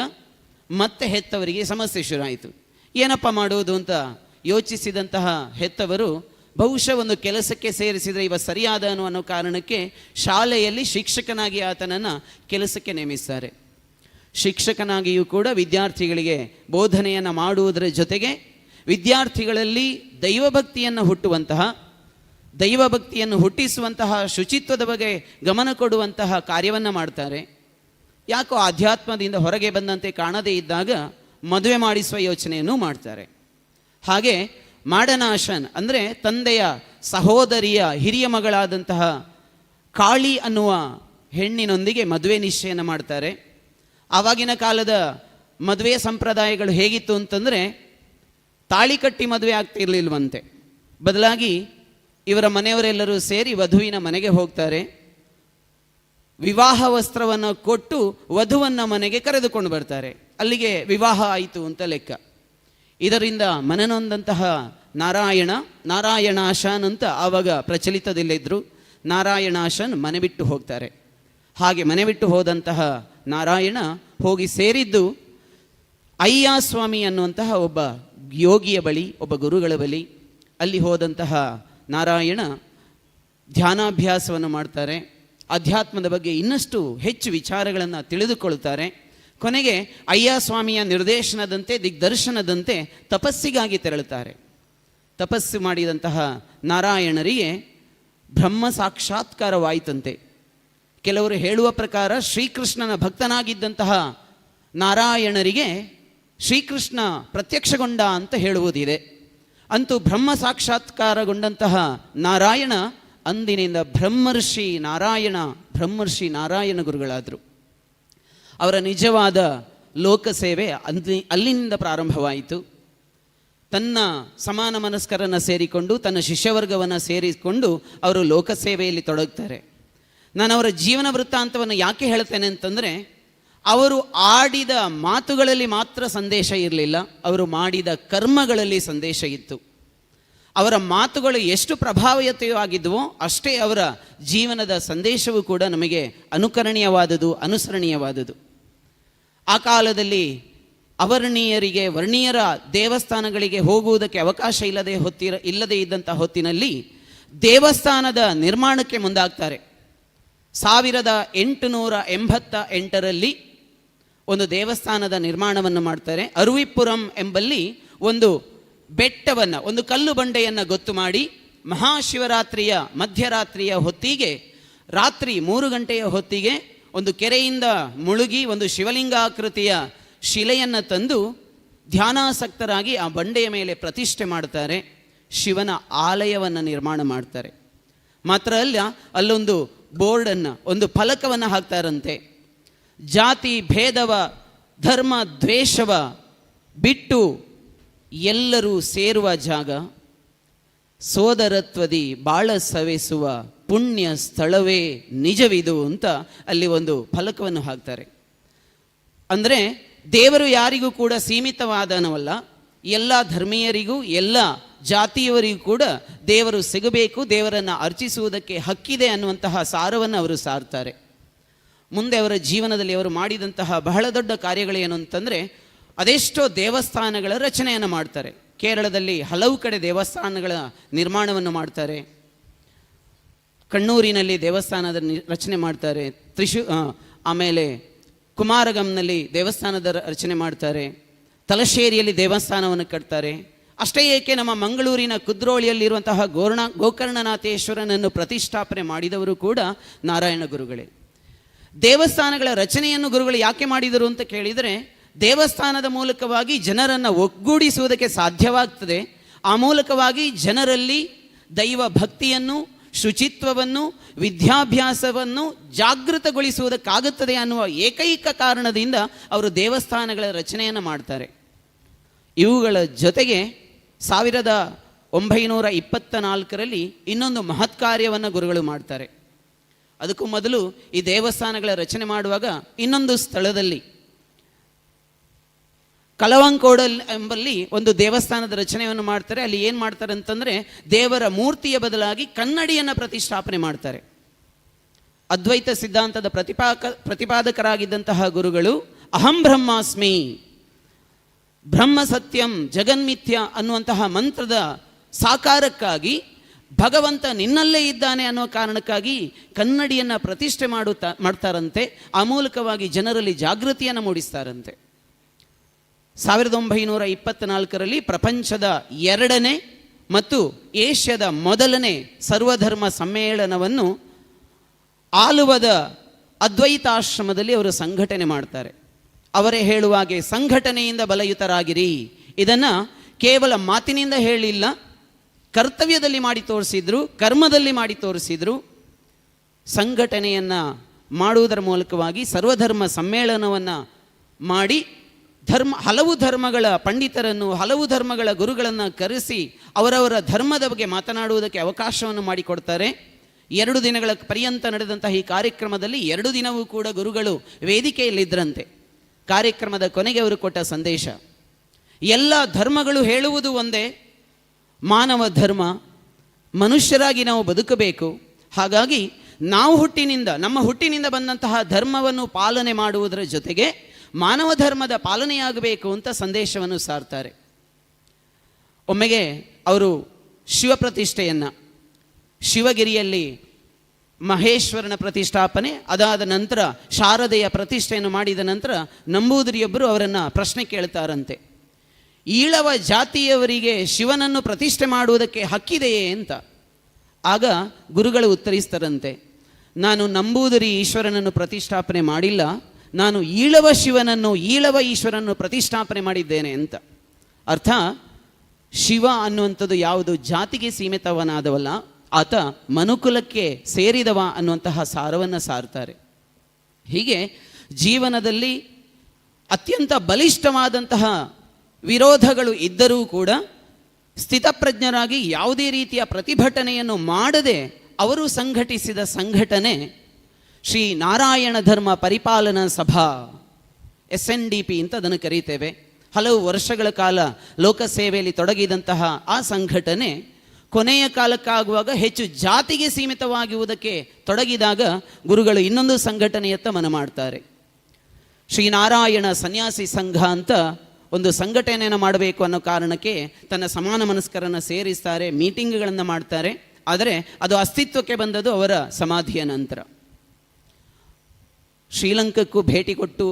ಮತ್ತೆ ಹೆತ್ತವರಿಗೆ ಸಮಸ್ಯೆ ಶುರುವಾಯಿತು. ಏನಪ್ಪ ಮಾಡುವುದು ಅಂತ ಯೋಚಿಸಿದಂತಹ ಹೆತ್ತವರು ಬಹುಶಃ ಒಂದು ಕೆಲಸಕ್ಕೆ ಸೇರಿಸಿದರೆ ಇವ ಸರಿಯಾದನು ಅನ್ನೋ ಕಾರಣಕ್ಕೆ ಶಾಲೆಯಲ್ಲಿ ಶಿಕ್ಷಕನಾಗಿ ಆತನನ್ನು ಕೆಲಸಕ್ಕೆ ನೇಮಿಸ್ತಾರೆ. ಶಿಕ್ಷಕನಾಗಿಯೂ ಕೂಡ ವಿದ್ಯಾರ್ಥಿಗಳಿಗೆ ಬೋಧನೆಯನ್ನು ಮಾಡುವುದರ ಜೊತೆಗೆ ವಿದ್ಯಾರ್ಥಿಗಳಲ್ಲಿ ದೈವಭಕ್ತಿಯನ್ನು ಹುಟ್ಟುವಂತಹ, ದೈವಭಕ್ತಿಯನ್ನು ಹುಟ್ಟಿಸುವಂತಹ, ಶುಚಿತ್ವದ ಬಗ್ಗೆ ಗಮನ ಕೊಡುವಂತಹ ಕಾರ್ಯವನ್ನು ಮಾಡ್ತಾರೆ. ಯಾಕೋ ಆಧ್ಯಾತ್ಮದಿಂದ ಹೊರಗೆ ಬಂದಂತೆ ಕಾಣದೇ ಇದ್ದಾಗ ಮದುವೆ ಮಾಡಿಸುವ ಯೋಚನೆಯನ್ನು ಮಾಡ್ತಾರೆ. ಹಾಗೆ ಮಾಡನಾಶನ್ ಅಂದರೆ ತಂದೆಯ ಸಹೋದರಿಯ ಹಿರಿಯ ಮಗಳಾದಂತಹ ಕಾಳಿ ಅನ್ನುವ ಹೆಣ್ಣಿನೊಂದಿಗೆ ಮದುವೆ ನಿಶ್ಚಯನ ಮಾಡ್ತಾರೆ. ಆವಾಗಿನ ಕಾಲದ ಮದುವೆ ಸಂಪ್ರದಾಯಗಳು ಹೇಗಿತ್ತು ಅಂತಂದರೆ ತಾಳಿ ಕಟ್ಟಿ ಮದುವೆ ಆಗ್ತಿರ್ಲಿಲ್ವಂತೆ. ಬದಲಾಗಿ ಇವರ ಮನೆಯವರೆಲ್ಲರೂ ಸೇರಿ ವಧುವಿನ ಮನೆಗೆ ಹೋಗ್ತಾರೆ. ವಿವಾಹ ವಸ್ತ್ರವನ್ನು ಕೊಟ್ಟು ವಧುವನ್ನ ಮನೆಗೆ ಕರೆದುಕೊಂಡು ಬರ್ತಾರೆ. ಅಲ್ಲಿಗೆ ವಿವಾಹ ಆಯಿತು ಅಂತ ಲೆಕ್ಕ. ಇದರಿಂದ ಮನನೊಂದಂತಹ ನಾರಾಯಣ, ನಾರಾಯಣಾಶನ್ ಅಂತ ಆವಾಗ ಪ್ರಚಲಿತದಲ್ಲಿದ್ದರು, ನಾರಾಯಣಾಶನ್ ಮನೆ ಬಿಟ್ಟು ಹೋಗ್ತಾರೆ. ಹಾಗೆ ಮನೆ ಬಿಟ್ಟು ಹೋದಂತಹ ನಾರಾಯಣ ಹೋಗಿ ಸೇರಿದ್ದು ಅಯ್ಯಾಸ್ವಾಮಿ ಅನ್ನುವಂತಹ ಒಬ್ಬ ಯೋಗಿಯ ಬಳಿ, ಒಬ್ಬ ಗುರುಗಳ ಬಳಿ. ಅಲ್ಲಿ ಹೋದಂತಹ ನಾರಾಯಣ ಧ್ಯಾನಾಭ್ಯಾಸವನ್ನು ಮಾಡ್ತಾರೆ. ಅಧ್ಯಾತ್ಮದ ಬಗ್ಗೆ ಇನ್ನಷ್ಟು ಹೆಚ್ಚು ವಿಚಾರಗಳನ್ನು ತಿಳಿದುಕೊಳ್ತಾರೆ. ಕೊನೆಗೆ ಅಯ್ಯಾಸ್ವಾಮಿಯ ನಿರ್ದೇಶನದಂತೆ, ದಿಗ್ದರ್ಶನದಂತೆ ತಪಸ್ಸಿಗಾಗಿ ತೆರಳುತ್ತಾರೆ. ತಪಸ್ಸು ಮಾಡಿದಂತಹ ನಾರಾಯಣರಿಗೆ ಬ್ರಹ್ಮ ಸಾಕ್ಷಾತ್ಕಾರವಾಯಿತಂತೆ. ಕೆಲವರು ಹೇಳುವ ಪ್ರಕಾರ ಶ್ರೀಕೃಷ್ಣನ ಭಕ್ತನಾಗಿದ್ದಂತಹ ನಾರಾಯಣರಿಗೆ ಶ್ರೀಕೃಷ್ಣ ಪ್ರತ್ಯಕ್ಷಗೊಂಡ ಅಂತ ಹೇಳುವುದಿದೆ. ಅಂತೂ ಬ್ರಹ್ಮ ಸಾಕ್ಷಾತ್ಕಾರಗೊಂಡಂತಹ ನಾರಾಯಣ ಅಂದಿನಿಂದ ಬ್ರಹ್ಮರ್ಷಿ ನಾರಾಯಣ, ಬ್ರಹ್ಮರ್ಷಿ ನಾರಾಯಣ ಗುರುಗಳಾದರು. ಅವರ ನಿಜವಾದ ಲೋಕಸೇವೆ ಅಲ್ಲಿಂದ ಪ್ರಾರಂಭವಾಯಿತು. ತನ್ನ ಸಮಾನ ಮನಸ್ಕರನ್ನು ಸೇರಿಕೊಂಡು, ತನ್ನ ಶಿಷ್ಯವರ್ಗವನ್ನು ಸೇರಿಕೊಂಡು ಅವರು ಲೋಕಸೇವೆಯಲ್ಲಿ ತೊಡಗ್ತಾರೆ. ನಾನು ಅವರ ಜೀವನ ವೃತ್ತಾಂತವನ್ನು ಯಾಕೆ ಹೇಳ್ತೇನೆ ಅಂತಂದರೆ, ಅವರು ಆಡಿದ ಮಾತುಗಳಲ್ಲಿ ಮಾತ್ರ ಸಂದೇಶ ಇರಲಿಲ್ಲ, ಅವರು ಮಾಡಿದ ಕರ್ಮಗಳಲ್ಲಿ ಸಂದೇಶ ಇತ್ತು. ಅವರ ಮಾತುಗಳು ಎಷ್ಟು ಪ್ರಭಾವಯುತವಾಗಿದ್ವೋ ಅಷ್ಟೇ ಅವರ ಜೀವನದ ಸಂದೇಶವೂ ಕೂಡ ನಮಗೆ ಅನುಕರಣೀಯವಾದುದು, ಅನುಸರಣೀಯವಾದುದು. ಆ ಕಾಲದಲ್ಲಿ ಅವರ್ಣೀಯರಿಗೆ ವರ್ಣೀಯರ ದೇವಸ್ಥಾನಗಳಿಗೆ ಹೋಗುವುದಕ್ಕೆ ಅವಕಾಶ ಇಲ್ಲದೆ ಇದ್ದಂಥ ಹೊತ್ತಿನಲ್ಲಿ ದೇವಸ್ಥಾನದ ನಿರ್ಮಾಣಕ್ಕೆ ಮುಂದಾಗ್ತಾರೆ. 1888ರಲ್ಲಿ ಒಂದು ದೇವಸ್ಥಾನದ ನಿರ್ಮಾಣವನ್ನು ಮಾಡ್ತಾರೆ. ಅರುವಿಪುರಂ ಎಂಬಲ್ಲಿ ಒಂದು ಬೆಟ್ಟವನ್ನು, ಒಂದು ಕಲ್ಲು ಬಂಡೆಯನ್ನು ಗೊತ್ತು ಮಾಡಿ ಮಹಾಶಿವರಾತ್ರಿಯ ಮಧ್ಯರಾತ್ರಿಯ ಹೊತ್ತಿಗೆ, ರಾತ್ರಿ 3 ಗಂಟೆಯ ಹೊತ್ತಿಗೆ ಒಂದು ಕೆರೆಯಿಂದ ಮುಳುಗಿ ಒಂದು ಶಿವಲಿಂಗಾಕೃತಿಯ ಶಿಲೆಯನ್ನು ತಂದು ಧ್ಯಾನಾಸಕ್ತರಾಗಿ ಆ ಬಂಡೆಯ ಮೇಲೆ ಪ್ರತಿಷ್ಠೆ ಮಾಡ್ತಾರೆ. ಶಿವನ ಆಲಯವನ್ನು ನಿರ್ಮಾಣ ಮಾಡ್ತಾರೆ. ಮಾತ್ರ ಅಲ್ಲ, ಅಲ್ಲೊಂದು ಬೋರ್ಡನ್ನು, ಒಂದು ಫಲಕವನ್ನು ಹಾಕ್ತಾರಂತೆ. ಜಾತಿ ಭೇದವ ಧರ್ಮ ದ್ವೇಷವ ಬಿಟ್ಟು ಎಲ್ಲರೂ ಸೇರುವ ಜಾಗ, ಸೋದರತ್ವದಿ ಬಾಳ ಸವೆಸುವ ಪುಣ್ಯ ಸ್ಥಳವೇ ನಿಜವಿದು ಅಂತ ಅಲ್ಲಿ ಒಂದು ಫಲಕವನ್ನು ಹಾಕ್ತಾರೆ. ಅಂದರೆ ದೇವರು ಯಾರಿಗೂ ಕೂಡ ಸೀಮಿತವಾದನವಲ್ಲ, ಎಲ್ಲ ಧರ್ಮೀಯರಿಗೂ ಎಲ್ಲ ಜಾತಿಯವರಿಗೂ ಕೂಡ ದೇವರು ಸಿಗಬೇಕು, ದೇವರನ್ನು ಅರ್ಚಿಸುವುದಕ್ಕೆ ಹಕ್ಕಿದೆ ಅನ್ನುವಂತಹ ಸಾರವನ್ನು ಅವರು ಸಾರ್ತಾರೆ. ಮುಂದೆ ಅವರ ಜೀವನದಲ್ಲಿ ಅವರು ಮಾಡಿದಂತಹ ಬಹಳ ದೊಡ್ಡ ಕಾರ್ಯಗಳೇನು ಅಂತಂದರೆ, ಅದೆಷ್ಟೋ ದೇವಸ್ಥಾನಗಳ ರಚನೆಯನ್ನು ಮಾಡ್ತಾರೆ. ಕೇರಳದಲ್ಲಿ ಹಲವು ಕಡೆ ದೇವಸ್ಥಾನಗಳ ನಿರ್ಮಾಣವನ್ನು ಮಾಡ್ತಾರೆ. ಕಣ್ಣೂರಿನಲ್ಲಿ ದೇವಸ್ಥಾನದ ರಚನೆ ಮಾಡ್ತಾರೆ. ಆಮೇಲೆ ಕುಮಾರಗಂನಲ್ಲಿ ದೇವಸ್ಥಾನದ ರಚನೆ ಮಾಡ್ತಾರೆ. ತಲಶೇರಿಯಲ್ಲಿ ದೇವಸ್ಥಾನವನ್ನು ಕಟ್ತಾರೆ. ಅಷ್ಟೇ ಏಕೆ, ನಮ್ಮ ಮಂಗಳೂರಿನ ಕುದ್ರೋಳಿಯಲ್ಲಿರುವಂತಹ ಗೋಕರ್ಣನಾಥೇಶ್ವರನನ್ನು ಪ್ರತಿಷ್ಠಾಪನೆ ಮಾಡಿದವರು ಕೂಡ ನಾರಾಯಣ ಗುರುಗಳೇ. ದೇವಸ್ಥಾನಗಳ ರಚನೆಯನ್ನು ಗುರುಗಳು ಯಾಕೆ ಮಾಡಿದರು ಅಂತ ಕೇಳಿದರೆ, ದೇವಸ್ಥಾನದ ಮೂಲಕವಾಗಿ ಜನರನ್ನು ಒಗ್ಗೂಡಿಸುವುದಕ್ಕೆ ಸಾಧ್ಯವಾಗ್ತದೆ. ಆ ಮೂಲಕವಾಗಿ ಜನರಲ್ಲಿ ದೈವ ಭಕ್ತಿಯನ್ನು, ಶುಚಿತ್ವವನ್ನು, ವಿದ್ಯಾಭ್ಯಾಸವನ್ನು ಜಾಗೃತಗೊಳಿಸುವುದಕ್ಕಾಗುತ್ತದೆ ಅನ್ನುವ ಏಕೈಕ ಕಾರಣದಿಂದ ಅವರು ದೇವಸ್ಥಾನಗಳ ರಚನೆಯನ್ನು ಮಾಡ್ತಾರೆ. ಇವುಗಳ ಜೊತೆಗೆ 1924ರಲ್ಲಿ ಇನ್ನೊಂದು ಮಹತ್ ಕಾರ್ಯವನ್ನು ಗುರುಗಳು ಮಾಡ್ತಾರೆ. ಅದಕ್ಕೂ ಮೊದಲು ಈ ದೇವಸ್ಥಾನಗಳ ರಚನೆ ಮಾಡುವಾಗ ಇನ್ನೊಂದು ಸ್ಥಳದಲ್ಲಿ ಕಲವಂಕೋಡಲ್ ಎಂಬಲ್ಲಿ ಒಂದು ದೇವಸ್ಥಾನದ ರಚನೆಯನ್ನು ಮಾಡ್ತಾರೆ. ಅಲ್ಲಿ ಏನು ಮಾಡ್ತಾರೆ ಅಂತಂದರೆ, ದೇವರ ಮೂರ್ತಿಯ ಬದಲಾಗಿ ಕನ್ನಡಿಯನ್ನು ಪ್ರತಿಷ್ಠಾಪನೆ ಮಾಡ್ತಾರೆ. ಅದ್ವೈತ ಸಿದ್ಧಾಂತದ ಪ್ರತಿಪಾದಕರಾಗಿದ್ದಂತಹ ಗುರುಗಳು ಅಹಂ ಬ್ರಹ್ಮಾಸ್ಮಿ, ಬ್ರಹ್ಮ ಸತ್ಯಂ ಜಗನ್ಮಿಥ್ಯ ಅನ್ನುವಂತಹ ಮಂತ್ರದ ಸಾಕಾರಕ್ಕಾಗಿ, ಭಗವಂತ ನಿನ್ನಲ್ಲೇ ಇದ್ದಾನೆ ಅನ್ನುವ ಕಾರಣಕ್ಕಾಗಿ ಕನ್ನಡಿಯನ್ನು ಪ್ರತಿಷ್ಠೆ ಮಾಡ್ತಾರಂತೆ. ಆ ಮೂಲಕವಾಗಿ ಜನರಲ್ಲಿ ಜಾಗೃತಿಯನ್ನು ಮೂಡಿಸ್ತಾರಂತೆ. 1924ರಲ್ಲಿ ಪ್ರಪಂಚದ 2ನೇ ಮತ್ತು ಏಷ್ಯಾದ ಮೊದಲನೇ ಸರ್ವಧರ್ಮ ಸಮ್ಮೇಳನವನ್ನು ಆಲುವದ ಅದ್ವೈತಾಶ್ರಮದಲ್ಲಿ ಅವರು ಸಂಘಟನೆ ಮಾಡ್ತಾರೆ. ಅವರೇ ಹೇಳುವಾಗೆ ಸಂಘಟನೆಯಿಂದ ಬಲಯುತರಾಗಿರಿ. ಇದನ್ನು ಕೇವಲ ಮಾತಿನಿಂದ ಹೇಳಿಲ್ಲ, ಕರ್ತವ್ಯದಲ್ಲಿ ಮಾಡಿ ತೋರಿಸಿದ್ರು, ಕರ್ಮದಲ್ಲಿ ಮಾಡಿ ತೋರಿಸಿದ್ರು. ಸಂಘಟನೆಯನ್ನು ಮಾಡುವುದರ ಮೂಲಕವಾಗಿ ಸರ್ವಧರ್ಮ ಸಮ್ಮೇಳನವನ್ನು ಮಾಡಿ ಹಲವು ಧರ್ಮಗಳ ಪಂಡಿತರನ್ನು, ಹಲವು ಧರ್ಮಗಳ ಗುರುಗಳನ್ನು ಕರೆಸಿ ಅವರವರ ಧರ್ಮದ ಬಗ್ಗೆ ಮಾತನಾಡುವುದಕ್ಕೆ ಅವಕಾಶವನ್ನು ಮಾಡಿಕೊಡ್ತಾರೆ. 2 ದಿನಗಳ ಪರ್ಯಂತ ನಡೆದಂತಹ ಈ ಕಾರ್ಯಕ್ರಮದಲ್ಲಿ 2 ದಿನವೂ ಕೂಡ ಗುರುಗಳು ವೇದಿಕೆಯಲ್ಲಿದ್ದರಂತೆ. ಕಾರ್ಯಕ್ರಮದ ಕೊನೆಗೆ ಅವರು ಕೊಟ್ಟ ಸಂದೇಶ, ಎಲ್ಲ ಧರ್ಮಗಳು ಹೇಳುವುದು ಒಂದೇ, ಮಾನವ ಧರ್ಮ, ಮನುಷ್ಯರಾಗಿ ನಾವು ಬದುಕಬೇಕು. ಹಾಗಾಗಿ ನಾವು ನಮ್ಮ ಹುಟ್ಟಿನಿಂದ ಬಂದಂತಹ ಧರ್ಮವನ್ನು ಪಾಲನೆ ಮಾಡುವುದರ ಜೊತೆಗೆ ಮಾನವ ಧರ್ಮದ ಪಾಲನೆಯಾಗಬೇಕು ಅಂತ ಸಂದೇಶವನ್ನು ಸಾರ್ತಾರೆ. ಒಮ್ಮೆಗೆ ಅವರು ಶಿವಪ್ರತಿಷ್ಠೆಯನ್ನು ಶಿವಗಿರಿಯಲ್ಲಿ ಮಹೇಶ್ವರನ ಪ್ರತಿಷ್ಠಾಪನೆ, ಅದಾದ ನಂತರ ಶಾರದೆಯ ಪ್ರತಿಷ್ಠೆಯನ್ನು ಮಾಡಿದ ನಂತರ ನಂಬೂದಿರಿಯೊಬ್ಬರು ಅವರನ್ನು ಪ್ರಶ್ನೆ ಕೇಳ್ತಾರಂತೆ, ಈಳವ ಜಾತಿಯವರಿಗೆ ಶಿವನನ್ನು ಪ್ರತಿಷ್ಠೆ ಮಾಡುವುದಕ್ಕೆ ಹಕ್ಕಿದೆಯೇ ಅಂತ. ಆಗ ಗುರುಗಳು ಉತ್ತರಿಸ್ತಾರಂತೆ, ನಾನು ನಂಬೂದಿರಿ ಈಶ್ವರನನ್ನು ಪ್ರತಿಷ್ಠಾಪನೆ ಮಾಡಿಲ್ಲ, ನಾನು ಈಳವ ಶಿವನನ್ನು, ಈಳವ ಈಶ್ವರನನ್ನು ಪ್ರತಿಷ್ಠಾಪನೆ ಮಾಡಿದ್ದೇನೆ ಅಂತ. ಅರ್ಥ, ಶಿವ ಅನ್ನುವಂಥದ್ದು ಯಾವುದು ಜಾತಿಗೆ ಸೀಮಿತವನಾದವಲ್ಲ, ಆತ ಮನುಕುಲಕ್ಕೆ ಸೇರಿದವ ಅನ್ನುವಂತಹ ಸಾರವನ್ನು ಸಾರ್ತಾರೆ. ಹೀಗೆ ಜೀವನದಲ್ಲಿ ಅತ್ಯಂತ ಬಲಿಷ್ಠವಾದಂತಹ ವಿರೋಧಗಳು ಇದ್ದರೂ ಕೂಡ ಸ್ಥಿತಪ್ರಜ್ಞರಾಗಿ ಯಾವುದೇ ರೀತಿಯ ಪ್ರತಿಭಟನೆಯನ್ನು ಮಾಡದೆ ಅವರು ಸಂಘಟಿಸಿದ ಸಂಘಟನೆ ಶ್ರೀ ನಾರಾಯಣ ಧರ್ಮ ಪರಿಪಾಲನಾ ಸಭಾ, SNDP ಅಂತ ಅದನ್ನು ಕರೀತೇವೆ. ಹಲವು ವರ್ಷಗಳ ಕಾಲ ಲೋಕಸೇವೆಯಲ್ಲಿ ತೊಡಗಿದಂತಹ ಆ ಸಂಘಟನೆ ಕೊನೆಯ ಕಾಲಕ್ಕಾಗುವಾಗ ಹೆಚ್ಚು ಜಾತಿಗೆ ಸೀಮಿತವಾಗಿರುವುದಕ್ಕೆ ತೊಡಗಿದಾಗ ಗುರುಗಳು ಇನ್ನೊಂದು ಸಂಘಟನೆಯತ್ತ ಮನ ಮಾಡ್ತಾರೆ. ಶ್ರೀನಾರಾಯಣ ಸನ್ಯಾಸಿ ಸಂಘ ಅಂತ ಒಂದು ಸಂಘಟನೆಯನ್ನು ಮಾಡಬೇಕು ಅನ್ನೋ ಕಾರಣಕ್ಕೆ ತನ್ನ ಸಮಾನ ಮನಸ್ಕರನ್ನು ಸೇರಿಸ್ತಾರೆ, ಮೀಟಿಂಗ್ಗಳನ್ನು ಮಾಡ್ತಾರೆ. ಆದರೆ ಅದು ಅಸ್ತಿತ್ವಕ್ಕೆ ಬಂದದ್ದು ಅವರ ಸಮಾಧಿಯ ನಂತರ. ಶ್ರೀಲಂಕಕ್ಕೂ ಭೇಟಿ ಕೊಟ್ಟು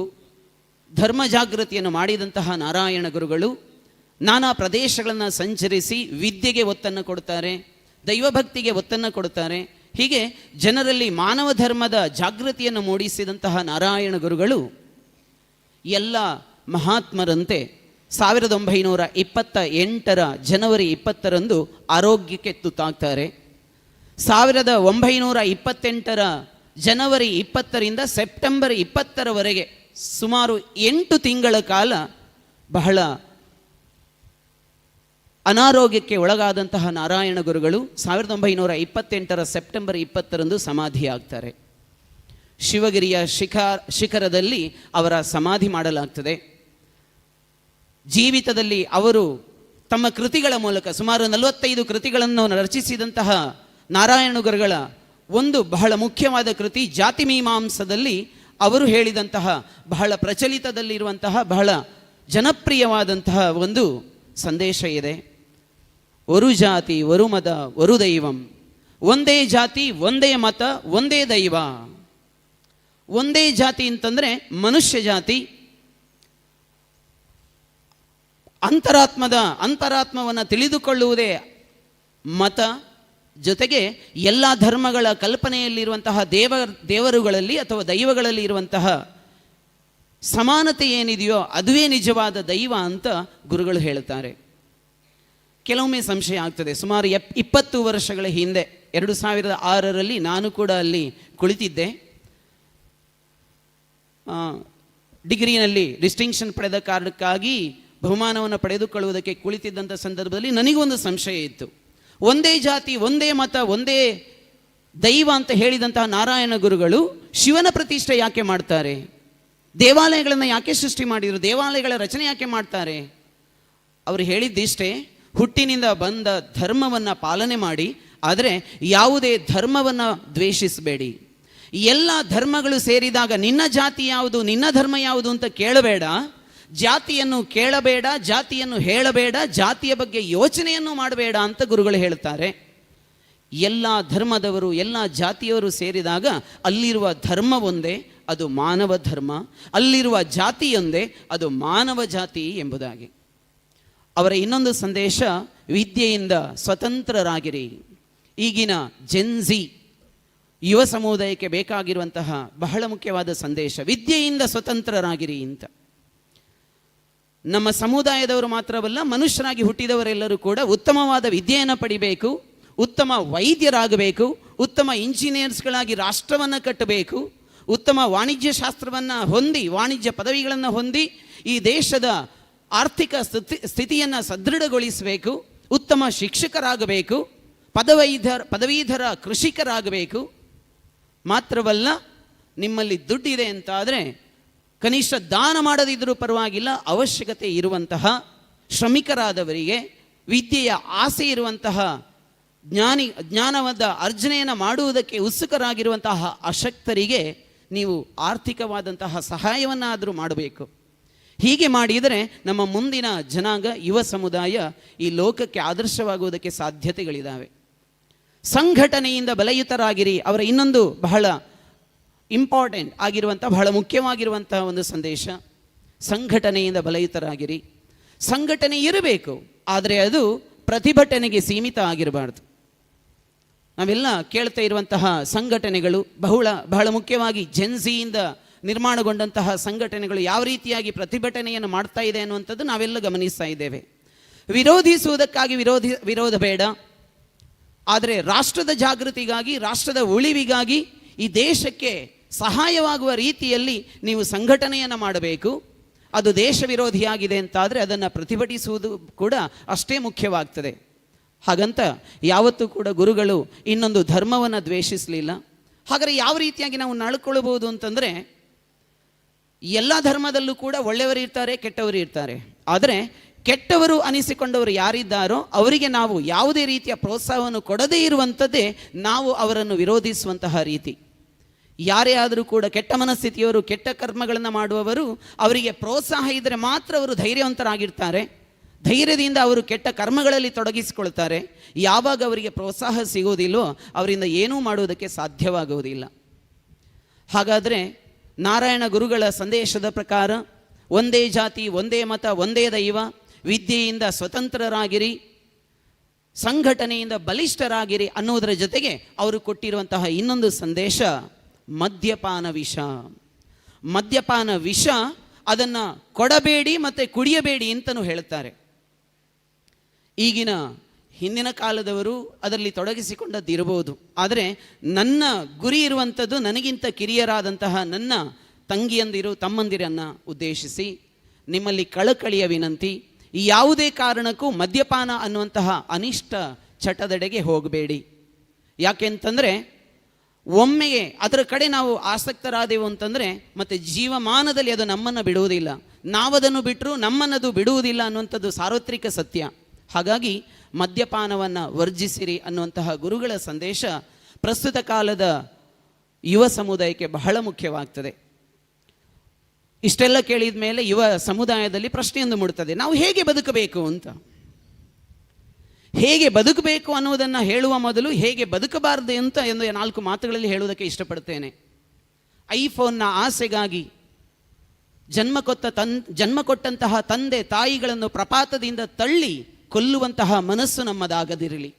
ಧರ್ಮ ಜಾಗೃತಿಯನ್ನು ಮಾಡಿದಂತಹ ನಾರಾಯಣ ಗುರುಗಳು ನಾನಾ ಪ್ರದೇಶಗಳನ್ನು ಸಂಚರಿಸಿ ವಿದ್ಯೆಗೆ ಒತ್ತನ್ನು ಕೊಡ್ತಾರೆ, ದೈವಭಕ್ತಿಗೆ ಒತ್ತನ್ನು ಕೊಡುತ್ತಾರೆ. ಹೀಗೆ ಜನರಲ್ಲಿ ಮಾನವ ಧರ್ಮದ ಜಾಗೃತಿಯನ್ನು ಮೂಡಿಸಿದಂತಹ ನಾರಾಯಣ ಗುರುಗಳು ಎಲ್ಲ ಮಹಾತ್ಮರಂತೆ 1928ರ ಜನವರಿ 20ರಂದು ಆರೋಗ್ಯಕ್ಕೆ ತುತ್ತಾಗ್ತಾರೆ. 1928ರ ಜನವರಿ 20ರಿಂದ ಸೆಪ್ಟೆಂಬರ್ 20ರವರೆಗೆ ಸುಮಾರು 8 ತಿಂಗಳ ಕಾಲ ಬಹಳ ಅನಾರೋಗ್ಯಕ್ಕೆ ಒಳಗಾದಂತಹ ನಾರಾಯಣ ಗುರುಗಳು 1928ರ ಸೆಪ್ಟೆಂಬರ್ 20ರಂದು ಸಮಾಧಿಯಾಗ್ತಾರೆ. ಶಿವಗಿರಿಯ ಶಿಖರದಲ್ಲಿ ಅವರ ಸಮಾಧಿ ಮಾಡಲಾಗ್ತದೆ. ಜೀವಿತದಲ್ಲಿ ಅವರು ತಮ್ಮ ಕೃತಿಗಳ ಮೂಲಕ ಸುಮಾರು 45 ಕೃತಿಗಳನ್ನು ರಚಿಸಿದಂತಹ ನಾರಾಯಣ ಗುರುಗಳ ಒಂದು ಬಹಳ ಮುಖ್ಯವಾದ ಕೃತಿ ಜಾತಿ ಮೀಮಾಂಸದಲ್ಲಿ ಅವರು ಹೇಳಿದಂತಹ ಬಹಳ ಪ್ರಚಲಿತದಲ್ಲಿರುವಂತಹ ಬಹಳ ಜನಪ್ರಿಯವಾದಂತಹ ಒಂದು ಸಂದೇಶ ಇದೆ. ಒರು ಜಾತಿ ಒರು ಮದ ಒರು ದೈವಂ, ಒಂದೇ ಜಾತಿ ಒಂದೇ ಮತ ಒಂದೇ ದೈವ. ಒಂದೇ ಜಾತಿ ಅಂತಂದರೆ ಮನುಷ್ಯ ಜಾತಿ, ಅಂತರಾತ್ಮವನ್ನು ತಿಳಿದುಕೊಳ್ಳುವುದೇ ಮತ, ಜೊತೆಗೆ ಎಲ್ಲ ಧರ್ಮಗಳ ಕಲ್ಪನೆಯಲ್ಲಿರುವಂತಹ ದೇವರುಗಳಲ್ಲಿ ಅಥವಾ ದೈವಗಳಲ್ಲಿ ಇರುವಂತಹ ಸಮಾನತೆ ಏನಿದೆಯೋ ಅದುವೇ ನಿಜವಾದ ದೈವ ಅಂತ ಗುರುಗಳು ಹೇಳುತ್ತಾರೆ. ಕೆಲವೊಮ್ಮೆ ಸಂಶಯ ಆಗ್ತದೆ. ಸುಮಾರು 20 ವರ್ಷಗಳ ಹಿಂದೆ 2006ರಲ್ಲಿ ನಾನು ಕೂಡ ಅಲ್ಲಿ ಕುಳಿತಿದ್ದೆ. ಡಿಗ್ರಿನಲ್ಲಿ ಡಿಸ್ಟಿಂಕ್ಷನ್ ಪಡೆದ ಕಾರಣಕ್ಕಾಗಿ ಬಹುಮಾನವನ್ನು ಪಡೆದುಕೊಳ್ಳುವುದಕ್ಕೆ ಕುಳಿತಿದ್ದಂಥ ಸಂದರ್ಭದಲ್ಲಿ ನನಗೊಂದು ಸಂಶಯ ಇತ್ತು. ಒಂದೇ ಜಾತಿ ಒಂದೇ ಮತ ಒಂದೇ ದೈವ ಅಂತ ಹೇಳಿದಂತಹ ನಾರಾಯಣ ಗುರುಗಳು ಶಿವನ ಪ್ರತಿಷ್ಠೆ ಯಾಕೆ ಮಾಡ್ತಾರೆ? ದೇವಾಲಯಗಳನ್ನು ಯಾಕೆ ಸೃಷ್ಟಿ ಮಾಡಿದರು? ದೇವಾಲಯಗಳ ರಚನೆ ಯಾಕೆ ಮಾಡ್ತಾರೆ? ಅವರು ಹೇಳಿದ್ದಿಷ್ಟೇ, ಹುಟ್ಟಿನಿಂದ ಬಂದ ಧರ್ಮವನ್ನು ಪಾಲನೆ ಮಾಡಿ, ಆದರೆ ಯಾವುದೇ ಧರ್ಮವನ್ನು ದ್ವೇಷಿಸಬೇಡಿ. ಎಲ್ಲ ಧರ್ಮಗಳು ಸೇರಿದಾಗ ನಿನ್ನ ಜಾತಿ ಯಾವುದು ನಿನ್ನ ಧರ್ಮ ಯಾವುದು ಅಂತ ಕೇಳಬೇಡ, ಜಾತಿಯನ್ನು ಕೇಳಬೇಡ, ಜಾತಿಯನ್ನು ಹೇಳಬೇಡ, ಜಾತಿಯ ಬಗ್ಗೆ ಯೋಚನೆಯನ್ನು ಮಾಡಬೇಡ ಅಂತ ಗುರುಗಳು ಹೇಳುತ್ತಾರೆ. ಎಲ್ಲ ಧರ್ಮದವರು ಎಲ್ಲ ಜಾತಿಯವರು ಸೇರಿದಾಗ ಅಲ್ಲಿರುವ ಧರ್ಮ ಒಂದೇ, ಅದು ಮಾನವ ಧರ್ಮ. ಅಲ್ಲಿರುವ ಜಾತಿಯೊಂದೇ, ಅದು ಮಾನವ ಜಾತಿ ಎಂಬುದಾಗಿ. ಅವರ ಇನ್ನೊಂದು ಸಂದೇಶ, ವಿದ್ಯೆಯಿಂದ ಸ್ವತಂತ್ರರಾಗಿರಿ. ಈಗಿನ ಜೆನ್ಜಿ ಯುವ ಸಮುದಾಯಕ್ಕೆ ಬೇಕಾಗಿರುವಂತಹ ಬಹಳ ಮುಖ್ಯವಾದ ಸಂದೇಶ, ವಿದ್ಯೆಯಿಂದ ಸ್ವತಂತ್ರರಾಗಿರಿ ಅಂತ. ನಮ್ಮ ಸಮುದಾಯದವರು ಮಾತ್ರವಲ್ಲ, ಮನುಷ್ಯರಾಗಿ ಹುಟ್ಟಿದವರೆಲ್ಲರೂ ಕೂಡ ಉತ್ತಮವಾದ ವಿದ್ಯೆಯನ್ನು ಪಡಿಬೇಕು, ಉತ್ತಮ ವೈದ್ಯರಾಗಬೇಕು, ಉತ್ತಮ ಇಂಜಿನಿಯರ್ಸ್ಗಳಾಗಿ ರಾಷ್ಟ್ರವನ್ನು ಕಟ್ಟಬೇಕು, ಉತ್ತಮ ವಾಣಿಜ್ಯ ಶಾಸ್ತ್ರವನ್ನು ಹೊಂದಿ ವಾಣಿಜ್ಯ ಪದವಿಗಳನ್ನು ಹೊಂದಿ ಈ ದೇಶದ ಆರ್ಥಿಕ ಸ್ಥಿತಿಯನ್ನು ಸದೃಢಗೊಳಿಸಬೇಕು, ಉತ್ತಮ ಶಿಕ್ಷಕರಾಗಬೇಕು, ಪದವೀಧರ ಕೃಷಿಕರಾಗಬೇಕು. ಮಾತ್ರವಲ್ಲ, ನಿಮ್ಮಲ್ಲಿ ದುಡ್ಡಿದೆ ಅಂತಾದರೆ ಕನಿಷ್ಠ ದಾನ ಮಾಡದಿದ್ದರೂ ಪರವಾಗಿಲ್ಲ, ಅವಶ್ಯಕತೆ ಇರುವಂತಹ ಶ್ರಮಿಕರಾದವರಿಗೆ, ವಿದ್ಯೆಯ ಆಸೆ ಇರುವಂತಹ ಜ್ಞಾನವಾದ ಅರ್ಜನೆಯನ್ನು ಮಾಡುವುದಕ್ಕೆ ಉತ್ಸುಕರಾಗಿರುವಂತಹ ಅಶಕ್ತರಿಗೆ ನೀವು ಆರ್ಥಿಕವಾದಂತಹ ಸಹಾಯವನ್ನಾದರೂ ಮಾಡಬೇಕು. ಹೀಗೆ ಮಾಡಿದರೆ ನಮ್ಮ ಮುಂದಿನ ಜನಾಂಗ, ಯುವ ಸಮುದಾಯ ಈ ಲೋಕಕ್ಕೆ ಆದರ್ಶವಾಗುವುದಕ್ಕೆ ಸಾಧ್ಯತೆಗಳಿದ್ದಾವೆ. ಸಂಘಟನೆಯಿಂದ ಬಲಯುತರಾಗಿರಿ. ಅವರ ಇನ್ನೊಂದು ಬಹಳ ಇಂಪಾರ್ಟೆಂಟ್ ಆಗಿರುವಂಥ, ಬಹಳ ಮುಖ್ಯವಾಗಿರುವಂಥ ಒಂದು ಸಂದೇಶ, ಸಂಘಟನೆಯಿಂದ ಬಲಯುತರಾಗಿರಿ. ಸಂಘಟನೆ ಇರಬೇಕು, ಆದರೆ ಅದು ಪ್ರತಿಭಟನೆಗೆ ಸೀಮಿತ ಆಗಿರಬಾರ್ದು. ನಾವೆಲ್ಲ ಕೇಳ್ತಾ ಇರುವಂತಹ ಸಂಘಟನೆಗಳು ಬಹಳ ಮುಖ್ಯವಾಗಿ ಜೆನ್ಸಿಯಿಂದ ನಿರ್ಮಾಣಗೊಂಡಂತಹ ಸಂಘಟನೆಗಳು ಯಾವ ರೀತಿಯಾಗಿ ಪ್ರತಿಭಟನೆಯನ್ನು ಮಾಡ್ತಾ ಇದೆ ಅನ್ನುವಂಥದ್ದು ನಾವೆಲ್ಲ ಗಮನಿಸ್ತಾ ಇದ್ದೇವೆ. ವಿರೋಧಿಸುವುದಕ್ಕಾಗಿ ವಿರೋಧ ಬೇಡ, ಆದರೆ ರಾಷ್ಟ್ರದ ಜಾಗೃತಿಗಾಗಿ, ರಾಷ್ಟ್ರದ ಉಳಿವಿಗಾಗಿ, ಈ ದೇಶಕ್ಕೆ ಸಹಾಯವಾಗುವ ರೀತಿಯಲ್ಲಿ ನೀವು ಸಂಘಟನೆಯನ್ನು ಮಾಡಬೇಕು. ಅದು ದೇಶ ವಿರೋಧಿಯಾಗಿದೆ ಅಂತಾದರೆ ಅದನ್ನು ಪ್ರತಿಭಟಿಸುವುದು ಕೂಡ ಅಷ್ಟೇ ಮುಖ್ಯವಾಗ್ತದೆ. ಹಾಗಂತ ಯಾವತ್ತೂ ಕೂಡ ಗುರುಗಳು ಇನ್ನೊಂದು ಧರ್ಮವನ್ನು ದ್ವೇಷಿಸಲಿಲ್ಲ. ಹಾಗಾದರೆ ಯಾವ ರೀತಿಯಾಗಿ ನಾವು ನಡ್ಕೊಳ್ಬೋದು ಅಂತಂದರೆ, ಎಲ್ಲ ಧರ್ಮದಲ್ಲೂ ಕೂಡ ಒಳ್ಳೆಯವರು ಇರ್ತಾರೆ, ಕೆಟ್ಟವರು ಇರ್ತಾರೆ. ಆದರೆ ಕೆಟ್ಟವರು ಅನಿಸಿಕೊಂಡವರು ಯಾರಿದ್ದಾರೋ ಅವರಿಗೆ ನಾವು ಯಾವುದೇ ರೀತಿಯ ಪ್ರೋತ್ಸಾಹವನ್ನು ಕೊಡದೇ ಇರುವಂಥದ್ದೇ ನಾವು ಅವರನ್ನು ವಿರೋಧಿಸುವಂತಹ ರೀತಿ. ಯಾರೇ ಆದರೂ ಕೂಡ ಕೆಟ್ಟ ಮನಸ್ಥಿತಿಯವರು, ಕೆಟ್ಟ ಕರ್ಮಗಳನ್ನು ಮಾಡುವವರು, ಅವರಿಗೆ ಪ್ರೋತ್ಸಾಹ ಇದ್ದರೆ ಮಾತ್ರ ಅವರು ಧೈರ್ಯವಂತರಾಗಿರ್ತಾರೆ. ಧೈರ್ಯದಿಂದ ಅವರು ಕೆಟ್ಟ ಕರ್ಮಗಳಲ್ಲಿ ತೊಡಗಿಸಿಕೊಳ್ತಾರೆ. ಯಾವಾಗ ಅವರಿಗೆ ಪ್ರೋತ್ಸಾಹ ಸಿಗುವುದಿಲ್ಲವೋ ಅವರಿಂದ ಏನೂ ಮಾಡುವುದಕ್ಕೆ ಸಾಧ್ಯವಾಗುವುದಿಲ್ಲ. ಹಾಗಾದರೆ ನಾರಾಯಣ ಗುರುಗಳ ಸಂದೇಶದ ಪ್ರಕಾರ ಒಂದೇ ಜಾತಿ, ಒಂದೇ ಮತ, ಒಂದೇ ದೈವ, ವಿದ್ಯೆಯಿಂದ ಸ್ವತಂತ್ರರಾಗಿರಿ, ಸಂಘಟನೆಯಿಂದ ಬಲಿಷ್ಠರಾಗಿರಿ ಅನ್ನುವುದರ ಜೊತೆಗೆ ಅವರು ಕೊಟ್ಟಿರುವಂತಹ ಇನ್ನೊಂದು ಸಂದೇಶ ಮದ್ಯಪಾನ ವಿಷ. ಮದ್ಯಪಾನ ವಿಷ, ಅದನ್ನು ಕೊಡಬೇಡಿ ಮತ್ತು ಕುಡಿಯಬೇಡಿ ಅಂತಲೂ ಹೇಳ್ತಾರೆ. ಈಗಿನ ಹಿಂದಿನ ಕಾಲದವರು ಅದರಲ್ಲಿ ತೊಡಗಿಸಿಕೊಂಡದ್ದಿರಬಹುದು. ಆದರೆ ನನ್ನ ಗುರಿ ಇರುವಂಥದ್ದು ನನಗಿಂತ ಕಿರಿಯರಾದಂತಹ ನನ್ನ ತಂಗಿಯಂದಿರು, ತಮ್ಮಂದಿರನ್ನು ಉದ್ದೇಶಿಸಿ ನಿಮ್ಮಲ್ಲಿ ಕಳಕಳಿಯ ವಿನಂತಿ, ಯಾವುದೇ ಕಾರಣಕ್ಕೂ ಮದ್ಯಪಾನ ಅನ್ನುವಂತಹ ಅನಿಷ್ಟ ಚಟದೆಡೆಗೆ ಹೋಗಬೇಡಿ. ಯಾಕೆಂತಂದರೆ ಒಮ್ಮೆಗೆ ಅದರ ಕಡೆ ನಾವು ಆಸಕ್ತರಾದೆವು ಅಂತಂದರೆ ಮತ್ತು ಜೀವಮಾನದಲ್ಲಿ ಅದು ನಮ್ಮನ್ನು ಬಿಡುವುದಿಲ್ಲ. ನಾವದನ್ನು ಬಿಟ್ಟರೂ ನಮ್ಮನ್ನದು ಬಿಡುವುದಿಲ್ಲ ಅನ್ನುವಂಥದ್ದು ಸಾರ್ವತ್ರಿಕ ಸತ್ಯ. ಹಾಗಾಗಿ ಮದ್ಯಪಾನವನ್ನು ವರ್ಜಿಸಿರಿ ಅನ್ನುವಂತಹ ಗುರುಗಳ ಸಂದೇಶ ಪ್ರಸ್ತುತ ಕಾಲದ ಯುವ ಸಮುದಾಯಕ್ಕೆ ಬಹಳ ಮುಖ್ಯವಾಗ್ತದೆ. ಇಷ್ಟೆಲ್ಲ ಕೇಳಿದ ಮೇಲೆ ಯುವ ಸಮುದಾಯದಲ್ಲಿ ಪ್ರಶ್ನೆಯೊಂದು ಮೂಡುತ್ತದೆ, ನಾವು ಹೇಗೆ ಬದುಕಬೇಕು ಅಂತ. ಹೇಗೆ ಬದುಕಬೇಕು ಅನ್ನುವುದನ್ನು ಹೇಳುವ ಮೊದಲು ಹೇಗೆ ಬದುಕಬಾರದು ಅಂತ ಎಂದು ನಾಲ್ಕು ಮಾತುಗಳಲ್ಲಿ ಹೇಳುವುದಕ್ಕೆ ಇಷ್ಟಪಡ್ತೇನೆ. ಐಫೋನ್ನ ಆಸೆಗಾಗಿ ಜನ್ಮ ಕೊಟ್ಟಂತಹ ತಂದೆ ತಾಯಿಗಳನ್ನು ಪ್ರಪಾತದಿಂದ ತಳ್ಳಿ ಕೊಲ್ಲುವಂತಹ ಮನಸ್ಸು ನಮ್ಮದಾಗದಿರಲಿ.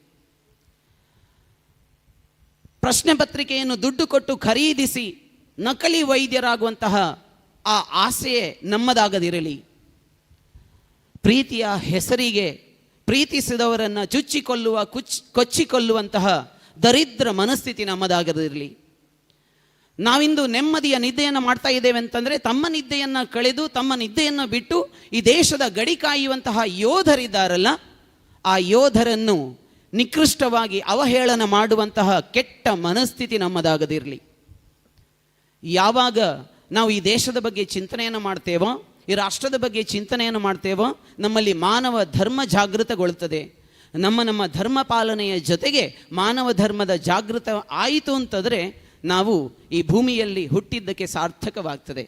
ಪ್ರಶ್ನೆ ಪತ್ರಿಕೆಯನ್ನು ದುಡ್ಡು ಕೊಟ್ಟು ಖರೀದಿಸಿ ನಕಲಿ ವೈದ್ಯರಾಗುವಂತಹ ಆ ಆಸೆಯೇ ನಮ್ಮದಾಗದಿರಲಿ. ಪ್ರೀತಿಯ ಹೆಸರಿಗೆ ಪ್ರೀತಿಸಿದವರನ್ನು ಚುಚ್ಚಿಕೊಳ್ಳುವ ಕೊಚ್ಚಿಕೊಳ್ಳುವಂತಹ ದರಿದ್ರ ಮನಸ್ಥಿತಿ ನಮ್ಮದಾಗದಿರಲಿ. ನಾವಿಂದು ನೆಮ್ಮದಿಯ ನಿದ್ದೆಯನ್ನು ಮಾಡ್ತಾ ಇದ್ದೇವೆ ಅಂತಂದರೆ, ತಮ್ಮ ನಿದ್ದೆಯನ್ನು ಕಳೆದು, ತಮ್ಮ ನಿದ್ದೆಯನ್ನು ಬಿಟ್ಟು ಈ ದೇಶದ ಗಡಿ ಕಾಯುವಂತಹ ಯೋಧರಿದ್ದಾರಲ್ಲ, ಆ ಯೋಧರನ್ನು ನಿಕೃಷ್ಟವಾಗಿ ಅವಹೇಳನ ಮಾಡುವಂತಹ ಕೆಟ್ಟ ಮನಸ್ಥಿತಿ ನಮ್ಮದಾಗದಿರಲಿ. ಯಾವಾಗ ನಾವು ಈ ದೇಶದ ಬಗ್ಗೆ ಚಿಂತನೆಯನ್ನು ಮಾಡ್ತೇವೋ, ಈ ರಾಷ್ಟ್ರದ ಬಗ್ಗೆ ಚಿಂತನೆಯನ್ನು ಮಾಡ್ತೇವೋ, ನಮ್ಮಲ್ಲಿ ಮಾನವ ಧರ್ಮ ಜಾಗೃತಗೊಳ್ಳುತ್ತದೆ. ನಮ್ಮ ನಮ್ಮ ಧರ್ಮ ಪಾಲನೆಯ ಜೊತೆಗೆ ಮಾನವ ಧರ್ಮದ ಜಾಗೃತ ಆಯಿತು ಅಂತಂದರೆ ನಾವು ಈ ಭೂಮಿಯಲ್ಲಿ ಹುಟ್ಟಿದ್ದಕ್ಕೆ ಸಾರ್ಥಕವಾಗ್ತದೆ.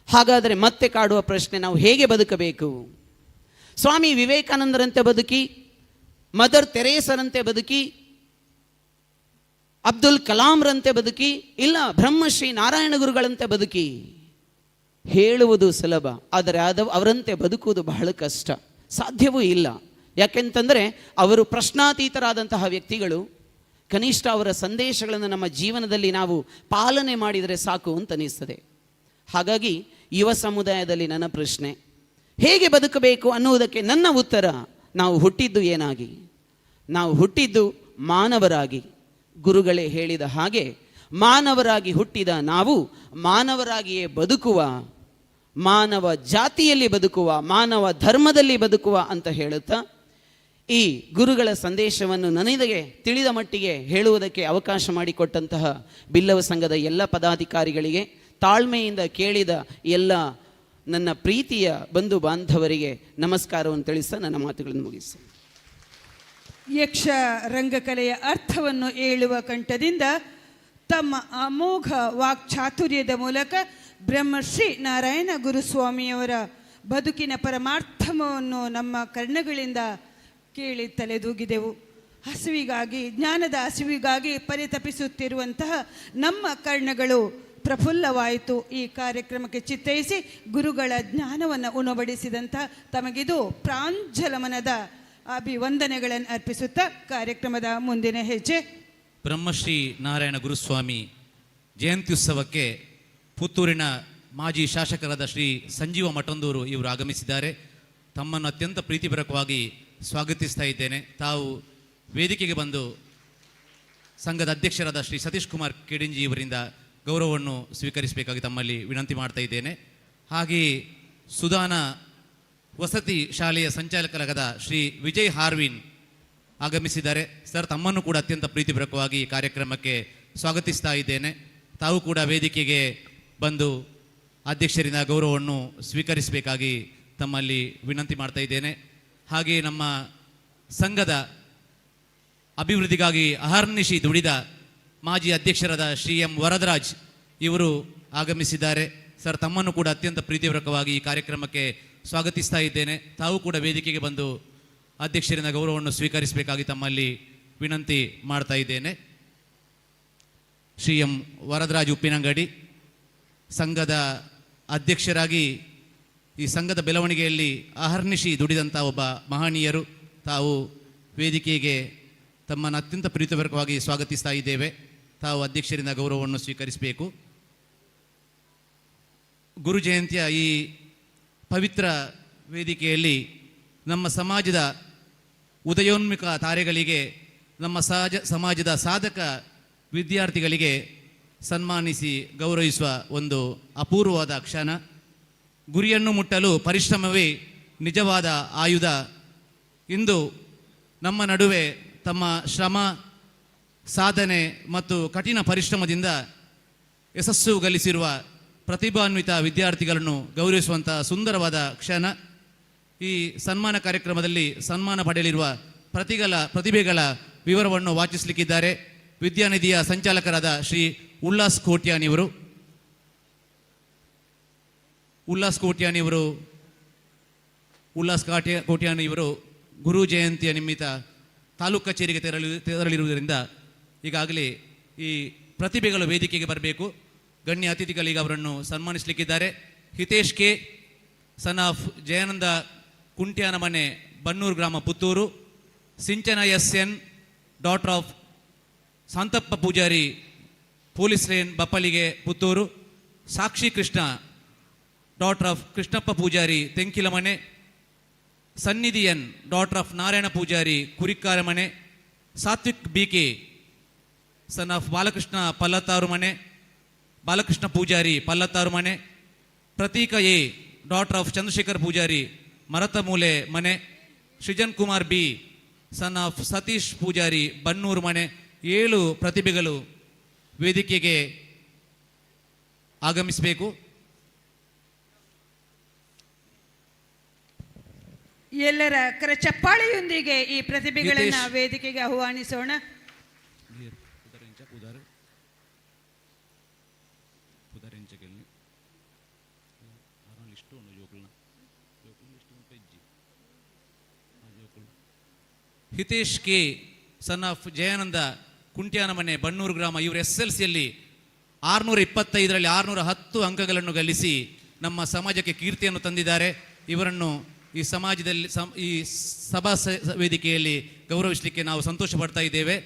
ಹಾಗಾದರೆ ಮತ್ತೆ ಕಾಡುವ ಪ್ರಶ್ನೆ, ನಾವು ಹೇಗೆ ಬದುಕಬೇಕು? ಸ್ವಾಮಿ ವಿವೇಕಾನಂದರಂತೆ ಬದುಕಿ, ಮದರ್ ತೆರೇಸರಂತೆ ಬದುಕಿ, ಅಬ್ದುಲ್ ಕಲಾಂರಂತೆ ಬದುಕಿ, ಇಲ್ಲ ಬ್ರಹ್ಮಶ್ರೀ ನಾರಾಯಣ ಗುರುಗಳಂತೆ ಬದುಕಿ ಹೇಳುವುದು ಸುಲಭ, ಆದರೆ ಅದು ಅವರಂತೆ ಬದುಕುವುದು ಬಹಳ ಕಷ್ಟ, ಸಾಧ್ಯವೂ ಇಲ್ಲ. ಯಾಕೆಂತಂದರೆ ಅವರು ಪ್ರಶ್ನಾತೀತರಾದಂತಹ ವ್ಯಕ್ತಿಗಳು. ಕನಿಷ್ಠ ಅವರ ಸಂದೇಶಗಳನ್ನು ನಮ್ಮ ಜೀವನದಲ್ಲಿ ನಾವು ಪಾಲನೆ ಮಾಡಿದರೆ ಸಾಕು ಅಂತ ಅನ್ನಿಸ್ತದೆ. ಹಾಗಾಗಿ ಯುವ ಸಮುದಾಯದಲ್ಲಿ ನನ್ನ ಪ್ರಶ್ನೆ, ಹೇಗೆ ಬದುಕಬೇಕು ಅನ್ನುವುದಕ್ಕೆ ನನ್ನ ಉತ್ತರ, ನಾವು ಹುಟ್ಟಿದ್ದು ಏನಾಗಿ? ನಾವು ಹುಟ್ಟಿದ್ದು ಮಾನವರಾಗಿ. ಗುರುಗಳೇ ಹೇಳಿದ ಹಾಗೆ ಮಾನವರಾಗಿ ಹುಟ್ಟಿದ ನಾವು ಮಾನವರಾಗಿಯೇ ಬದುಕುವ, ಮಾನವ ಜಾತಿಯಲ್ಲಿ ಬದುಕುವ, ಮಾನವ ಧರ್ಮದಲ್ಲಿ ಬದುಕುವ ಅಂತ ಹೇಳುತ್ತಾ ಈ ಗುರುಗಳ ಸಂದೇಶವನ್ನು ನನಗೆ ತಿಳಿದ ಮಟ್ಟಿಗೆ ಹೇಳುವುದಕ್ಕೆ ಅವಕಾಶ ಮಾಡಿಕೊಟ್ಟಂತಹ ಬಿಲ್ಲವ ಸಂಘದ ಎಲ್ಲ ಪದಾಧಿಕಾರಿಗಳಿಗೆ, ತಾಳ್ಮೆಯಿಂದ ಕೇಳಿದ ಎಲ್ಲ ನನ್ನ ಪ್ರೀತಿಯ ಬಂಧು ಬಾಂಧವರಿಗೆ ನಮಸ್ಕಾರವನ್ನು ತಿಳಿಸ್ತಾ ನನ್ನ ಮಾತುಗಳನ್ನು ಮುಗಿಸಿ. ಯಕ್ಷ ರಂಗಕಲೆಯ ಅರ್ಥವನ್ನು ಹೇಳುವ ಕಂಠದಿಂದ ತಮ್ಮ ಅಮೋಘ ವಾಕ್ಚಾತುರ್ಯದ ಮೂಲಕ ಬ್ರಹ್ಮಶ್ರೀ ನಾರಾಯಣ ಗುರುಸ್ವಾಮಿಯವರ ಬದುಕಿನ ಪರಮಾರ್ಥವನ್ನು ನಮ್ಮ ಕರ್ಣಗಳಿಂದ ಕೇಳಿ ತಲೆದೂಗಿದೆವು. ಹಸಿವಿಗಾಗಿ, ಜ್ಞಾನದ ಹಸಿವಿಗಾಗಿ ಪರಿತಪಿಸುತ್ತಿರುವಂತಹ ನಮ್ಮ ಕರ್ಣಗಳು ಪ್ರಫುಲ್ಲವಾಯಿತು. ಈ ಕಾರ್ಯಕ್ರಮಕ್ಕೆ ಚಿತ್ತೈಸಿ ಗುರುಗಳ ಜ್ಞಾನವನ್ನು ಉಣಬಡಿಸಿದಂತಹ ತಮಗಿದು ಪ್ರಾಂಜಲಮನದ ಅಭಿವಂದನೆಗಳನ್ನು ಅರ್ಪಿಸುತ್ತಾ ಕಾರ್ಯಕ್ರಮದ ಮುಂದಿನ ಹೆಜ್ಜೆ. ಬ್ರಹ್ಮಶ್ರೀ ನಾರಾಯಣ ಗುರುಸ್ವಾಮಿ ಜಯಂತ್ಯುತ್ಸವಕ್ಕೆ ಪುತ್ತೂರಿನ ಮಾಜಿ ಶಾಸಕರಾದ ಶ್ರೀ ಸಂಜೀವ ಮಠಂದೂರು ಇವರು ಆಗಮಿಸಿದ್ದಾರೆ. ತಮ್ಮನ್ನು ಅತ್ಯಂತ ಪ್ರೀತಿಪೂರ್ವಕವಾಗಿ ಸ್ವಾಗತಿಸ್ತಾ ಇದ್ದೇನೆ. ತಾವು ವೇದಿಕೆಗೆ ಬಂದು ಸಂಘದ ಅಧ್ಯಕ್ಷರಾದ ಶ್ರೀ ಸತೀಶ್ ಕುಮಾರ್ ಕೆಡಿಂಜಿ ಇವರಿಂದ ಗೌರವವನ್ನು ಸ್ವೀಕರಿಸಬೇಕಾಗಿ ತಮ್ಮಲ್ಲಿ ವಿನಂತಿ ಮಾಡ್ತಾ ಇದ್ದೇನೆ. ಹಾಗೆಯೇ ಸುಧಾನ ವಸತಿ ಶಾಲೆಯ ಸಂಚಾಲಕರಾದ ಶ್ರೀ ವಿಜಯ್ ಹಾರ್ವಿನ್ ಆಗಮಿಸಿದ್ದಾರೆ. ಸರ್, ತಮ್ಮನ್ನು ಕೂಡ ಅತ್ಯಂತ ಪ್ರೀತಿಪೂರ್ವಕವಾಗಿ ಈ ಕಾರ್ಯಕ್ರಮಕ್ಕೆ ಸ್ವಾಗತಿಸ್ತಾ ಇದ್ದೇನೆ. ತಾವು ಕೂಡ ವೇದಿಕೆಗೆ ಬಂದು ಅಧ್ಯಕ್ಷರಿಂದ ಗೌರವವನ್ನು ಸ್ವೀಕರಿಸಬೇಕಾಗಿ ತಮ್ಮಲ್ಲಿ ವಿನಂತಿ ಮಾಡ್ತಾ ಇದ್ದೇನೆ. ಹಾಗೆಯೇ ನಮ್ಮ ಸಂಘದ ಅಭಿವೃದ್ಧಿಗಾಗಿ ಅಹರ್ನಿಶಿ ದುಡಿದ ಮಾಜಿ ಅಧ್ಯಕ್ಷರಾದ ಶ್ರೀ ಎಂ ವರದರಾಜ್ ಇವರು ಆಗಮಿಸಿದ್ದಾರೆ. ಸರ್, ತಮ್ಮನ್ನು ಕೂಡ ಅತ್ಯಂತ ಪ್ರೀತಿಪೂರ್ವಕವಾಗಿ ಈ ಕಾರ್ಯಕ್ರಮಕ್ಕೆ ಸ್ವಾಗತಿಸ್ತಾ ಇದ್ದೇನೆ. ತಾವು ಕೂಡ ವೇದಿಕೆಗೆ ಬಂದು ಅಧ್ಯಕ್ಷರಿಂದ ಗೌರವವನ್ನು ಸ್ವೀಕರಿಸಬೇಕಾಗಿ ತಮ್ಮಲ್ಲಿ ವಿನಂತಿ ಮಾಡ್ತಾ ಇದ್ದೇನೆ. ಶ್ರೀ ಎಂ ವರದರಾಜ್ ಉಪ್ಪಿನಂಗಡಿ ಸಂಘದ ಅಧ್ಯಕ್ಷರಾಗಿ ಈ ಸಂಘದ ಬೆಳವಣಿಗೆಯಲ್ಲಿ ಅಹರ್ನಿಶಿ ದುಡಿದಂಥ ಒಬ್ಬ ಮಹನೀಯರು. ತಾವು ವೇದಿಕೆಗೆ ತಮ್ಮನ್ನು ಅತ್ಯಂತ ಪ್ರೀತಿಪೂರ್ವಕವಾಗಿ ಸ್ವಾಗತಿಸ್ತಾ ಇದ್ದೇವೆ. ತಾವು ಅಧ್ಯಕ್ಷರಿಂದ ಗೌರವವನ್ನು ಸ್ವೀಕರಿಸಬೇಕು. ಗುರು ಜಯಂತಿಯ ಈ ಪವಿತ್ರ ವೇದಿಕೆಯಲ್ಲಿ ನಮ್ಮ ಸಮಾಜದ ಉದಯೋನ್ಮುಖ ತಾರೆಗಳಿಗೆ, ನಮ್ಮ ಸಮಾಜದ ಸಾಧಕ ವಿದ್ಯಾರ್ಥಿಗಳಿಗೆ ಸನ್ಮಾನಿಸಿ ಗೌರವಿಸುವ ಒಂದು ಅಪೂರ್ವವಾದ ಕ್ಷಣ. ಗುರಿಯನ್ನು ಮುಟ್ಟಲು ಪರಿಶ್ರಮವೇ ನಿಜವಾದ ಆಯುಧ. ಇಂದು ನಮ್ಮ ನಡುವೆ ತಮ್ಮ ಶ್ರಮ, ಸಾಧನೆ ಮತ್ತು ಕಠಿಣ ಪರಿಶ್ರಮದಿಂದ ಯಶಸ್ಸು ಗಳಿಸಿರುವ ಪ್ರತಿಭಾನ್ವಿತ ವಿದ್ಯಾರ್ಥಿಗಳನ್ನು ಗೌರವಿಸುವಂಥ ಸುಂದರವಾದ ಕ್ಷಣ. ಈ ಸನ್ಮಾನ ಕಾರ್ಯಕ್ರಮದಲ್ಲಿ ಸನ್ಮಾನ ಪಡೆಯಲಿರುವ ಪ್ರತಿಭೆಗಳ ವಿವರವನ್ನು ವಾಚಿಸಲಿಕ್ಕಿದ್ದಾರೆ ವಿದ್ಯಾನಿಧಿಯ ಸಂಚಾಲಕರಾದ ಶ್ರೀ ಉಲ್ಲಾಸ್ ಕೋಟ್ಯಾನಿವರು. ಉಲ್ಲಾಸ್ ಕೋಟ್ಯಾನಿವರು, ಉಲ್ಲಾಸ್ ಕೋಟ್ಯಾನ್ ಇವರು ಗುರು ಜಯಂತಿಯ ನಿಮಿತ್ತ ತಾಲೂಕು ಕಚೇರಿಗೆ ತೆರಳಿರುವುದರಿಂದ ಈಗಾಗಲೇ ಈ ಪ್ರತಿಭೆಗಳು ವೇದಿಕೆಗೆ ಬರಬೇಕು. ಗಣ್ಯ ಅತಿಥಿಗಳೀಗ ಅವರನ್ನು ಸನ್ಮಾನಿಸಲಿಕ್ಕಿದ್ದಾರೆ. Hitesh K, son of Jayananda Kuntyana ಮನೆ, ಬನ್ನೂರು ಗ್ರಾಮ, Puttur. Sinchana S N, daughter of Shanthappa Poojary, police lane, Bappalige, Puttur. Sakshi Krishna, daughter of Krishnappa Poojary, ತೆಂಕಿಲಮನೆ. Sannidhi N, daughter of Narayana Poojary, Kurikkara ಮನೆ. Sathvik B K, son of Balakrishna Pallattaru ಮನೆ, ಬಾಲಕೃಷ್ಣ ಪೂಜಾರಿ, ಪಲ್ಲತ್ತಾರು ಮನೆ. Prateeka A, daughter of Chandrashekhar Poojary, Marathamoole ಮನೆ. Srujan Kumar B, son of Satish Poojary, Bannur ಮನೆ. ಏಳು ಪ್ರತಿಭೆಗಳು ವೇದಿಕೆಗೆ ಆಗಮಿಸಬೇಕು. ಎಲ್ಲರ ಕರಚಪ್ಪಾಳೆಯೊಂದಿಗೆ ಈ ಪ್ರತಿಭೆಗಳನ್ನ ಹಿತೇಶ್. ವೇದಿಕೆಗೆ ಆಹ್ವಾನಿಸೋಣ. ಪುದರ್ ಪುದರಿಂಚ ಇಷ್ಟು ಉಂಡು ಜೋಕುಲ್ನ ಜೋಕುಲ್ನ ಇಷ್ಟು ಪೆಜ್ಜಿ ಜೋಕುಲ್. Hitesh K, son of Jayananda Kuntyana ಮನೆ, ಬನ್ನೂರು ಗ್ರಾಮ. ಇವರು ಎಸ್ಎಸ್ಎಲ್ಸಿಯಲ್ಲಿ 625ರಲ್ಲಿ 610 ಅಂಕಗಳನ್ನು ಗಳಿಸಿ ನಮ್ಮ ಸಮಾಜಕ್ಕೆ ಕೀರ್ತಿಯನ್ನು ತಂದಿದ್ದಾರೆ. ಇವರನ್ನು ಈ ಸಮಾಜದಲ್ಲಿ ಈ ಸಭಾ ವೇದಿಕೆಯಲ್ಲಿ ಗೌರವಿಸಲಿಕ್ಕೆ ನಾವು ಸಂತೋಷ ಪಡ್ತಾ ಇದ್ದೇವೆ.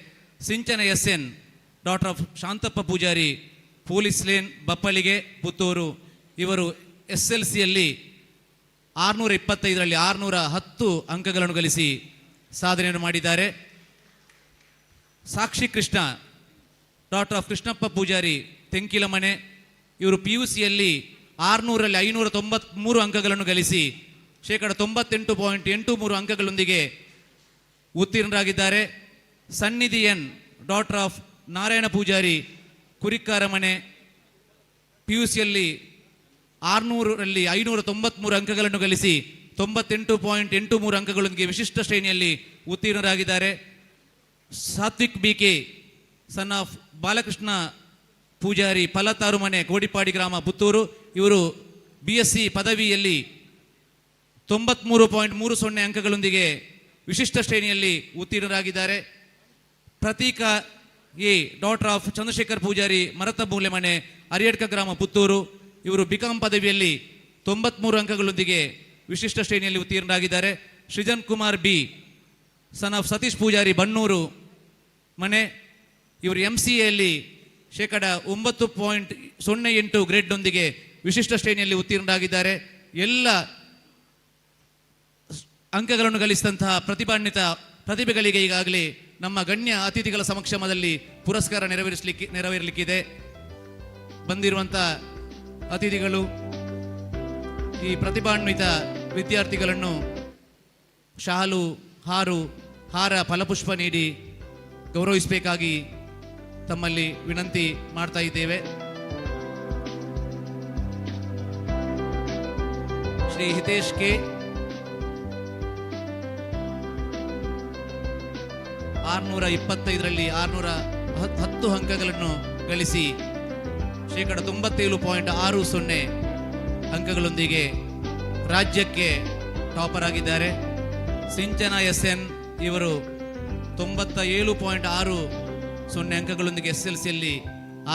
Sinchana S N, daughter of Shanthappa Poojary, police lane, Bappalige, Puttur. ಇವರು ಎಸ್ಎಸ್ಎಲ್ಸಿಯಲ್ಲಿ 625ರಲ್ಲಿ 610 ಅಂಕಗಳನ್ನು ಗಳಿಸಿ ಸಾಧನೆಯನ್ನು ಮಾಡಿದ್ದಾರೆ. ಸಾಕ್ಷಿ ಕೃಷ್ಣ, ಡಾಟರ್ ಆಫ್ ಕೃಷ್ಣಪ್ಪ ಪೂಜಾರಿ, ತೆಂಕಿಲ ಮನೆ. ಇವರು ಪಿಯುಸಿಯಲ್ಲಿ 600ರಲ್ಲಿ 593 ಅಂಕಗಳನ್ನು ಗಳಿಸಿ ಶೇಕಡ 98.83 ಅಂಕಗಳೊಂದಿಗೆ ಉತ್ತೀರ್ಣರಾಗಿದ್ದಾರೆ. ಸನ್ನಿಧಿ N, daughter of Narayana Poojary, Kurikkara ಮನೆ. ಪಿಯುಸಿಯಲ್ಲಿ 600ರಲ್ಲಿ 593 ಅಂಕಗಳನ್ನು ಗಳಿಸಿ 98.83 ಅಂಕಗಳೊಂದಿಗೆ ವಿಶಿಷ್ಟ ಶ್ರೇಣಿಯಲ್ಲಿ ಉತ್ತೀರ್ಣರಾಗಿದ್ದಾರೆ. Sathvik B K, son of Balakrishna Poojary, Palattaru ಮನೆ, ಕೋಡಿಪಾಡಿ ಗ್ರಾಮ, ಪುತ್ತೂರು. ಇವರು ಬಿಎಸ್ಸಿ ಪದವಿಯಲ್ಲಿ 93.30 ಅಂಕಗಳೊಂದಿಗೆ ವಿಶಿಷ್ಟ ಶ್ರೇಣಿಯಲ್ಲಿ ಉತ್ತೀರ್ಣರಾಗಿದ್ದಾರೆ. ಪ್ರತೀಕ A, daughter of Chandrashekhar Poojary, Marathamoole ಮನೆ, ಅರಿಯಡ್ಕ ಗ್ರಾಮ, ಪುತ್ತೂರು. ಇವರು ಬಿಕಾಂ ಪದವಿಯಲ್ಲಿ 93 ಅಂಕಗಳೊಂದಿಗೆ ವಿಶಿಷ್ಟ ಶ್ರೇಣಿಯಲ್ಲಿ ಉತ್ತೀರ್ಣರಾಗಿದ್ದಾರೆ. Srujan Kumar B, son of Satish Poojary, Bannur ಮನೆ. ಇವರು ಎಂಸಿಎಯಲ್ಲಿ ಶೇಕಡ 9.08 ಗ್ರೇಡ್ನೊಂದಿಗೆ ವಿಶಿಷ್ಟ ಶ್ರೇಣಿಯಲ್ಲಿ ಉತ್ತೀರ್ಣರಾಗಿದ್ದಾರೆ. ಎಲ್ಲ ಅಂಕಗಳನ್ನು ಗಳಿಸಿದಂತಹ ಪ್ರತಿಭಾನ್ವಿತ ಪ್ರತಿಭೆಗಳಿಗೆ ಈಗಾಗಲೇ ನಮ್ಮ ಗಣ್ಯ ಅತಿಥಿಗಳ ಸಮಕ್ಷಮದಲ್ಲಿ ಪುರಸ್ಕಾರ ನೆರವೇರಲಿಕ್ಕಿದೆ. ಬಂದಿರುವಂಥ ಅತಿಥಿಗಳು ಈ ಪ್ರತಿಭಾನ್ವಿತ ವಿದ್ಯಾರ್ಥಿಗಳನ್ನು ಶಾಲು, ಹಾರ, ಫಲಪುಷ್ಪ ನೀಡಿ ಗೌರವಿಸಬೇಕಾಗಿ ತಮ್ಮಲ್ಲಿ ವಿನಂತಿ ಮಾಡ್ತಾ ಇದ್ದೇವೆ. ಶ್ರೀ ಹಿತೇಶ್ ಕೆ, 625ರಲ್ಲಿ 610. 10 ಅಂಕಗಳನ್ನು ಗಳಿಸಿ 97.60% ಅಂಕಗಳೊಂದಿಗೆ ರಾಜ್ಯಕ್ಕೆ ಟಾಪರ್ ಆಗಿದ್ದಾರೆ. ಸಿಂಚನ ಎಸ್ ಎನ್ ಇವರು 97.60 ಅಂಕಗಳೊಂದಿಗೆ ಎಸ್ಎಸ್ಎಲ್ಸಿಯಲ್ಲಿ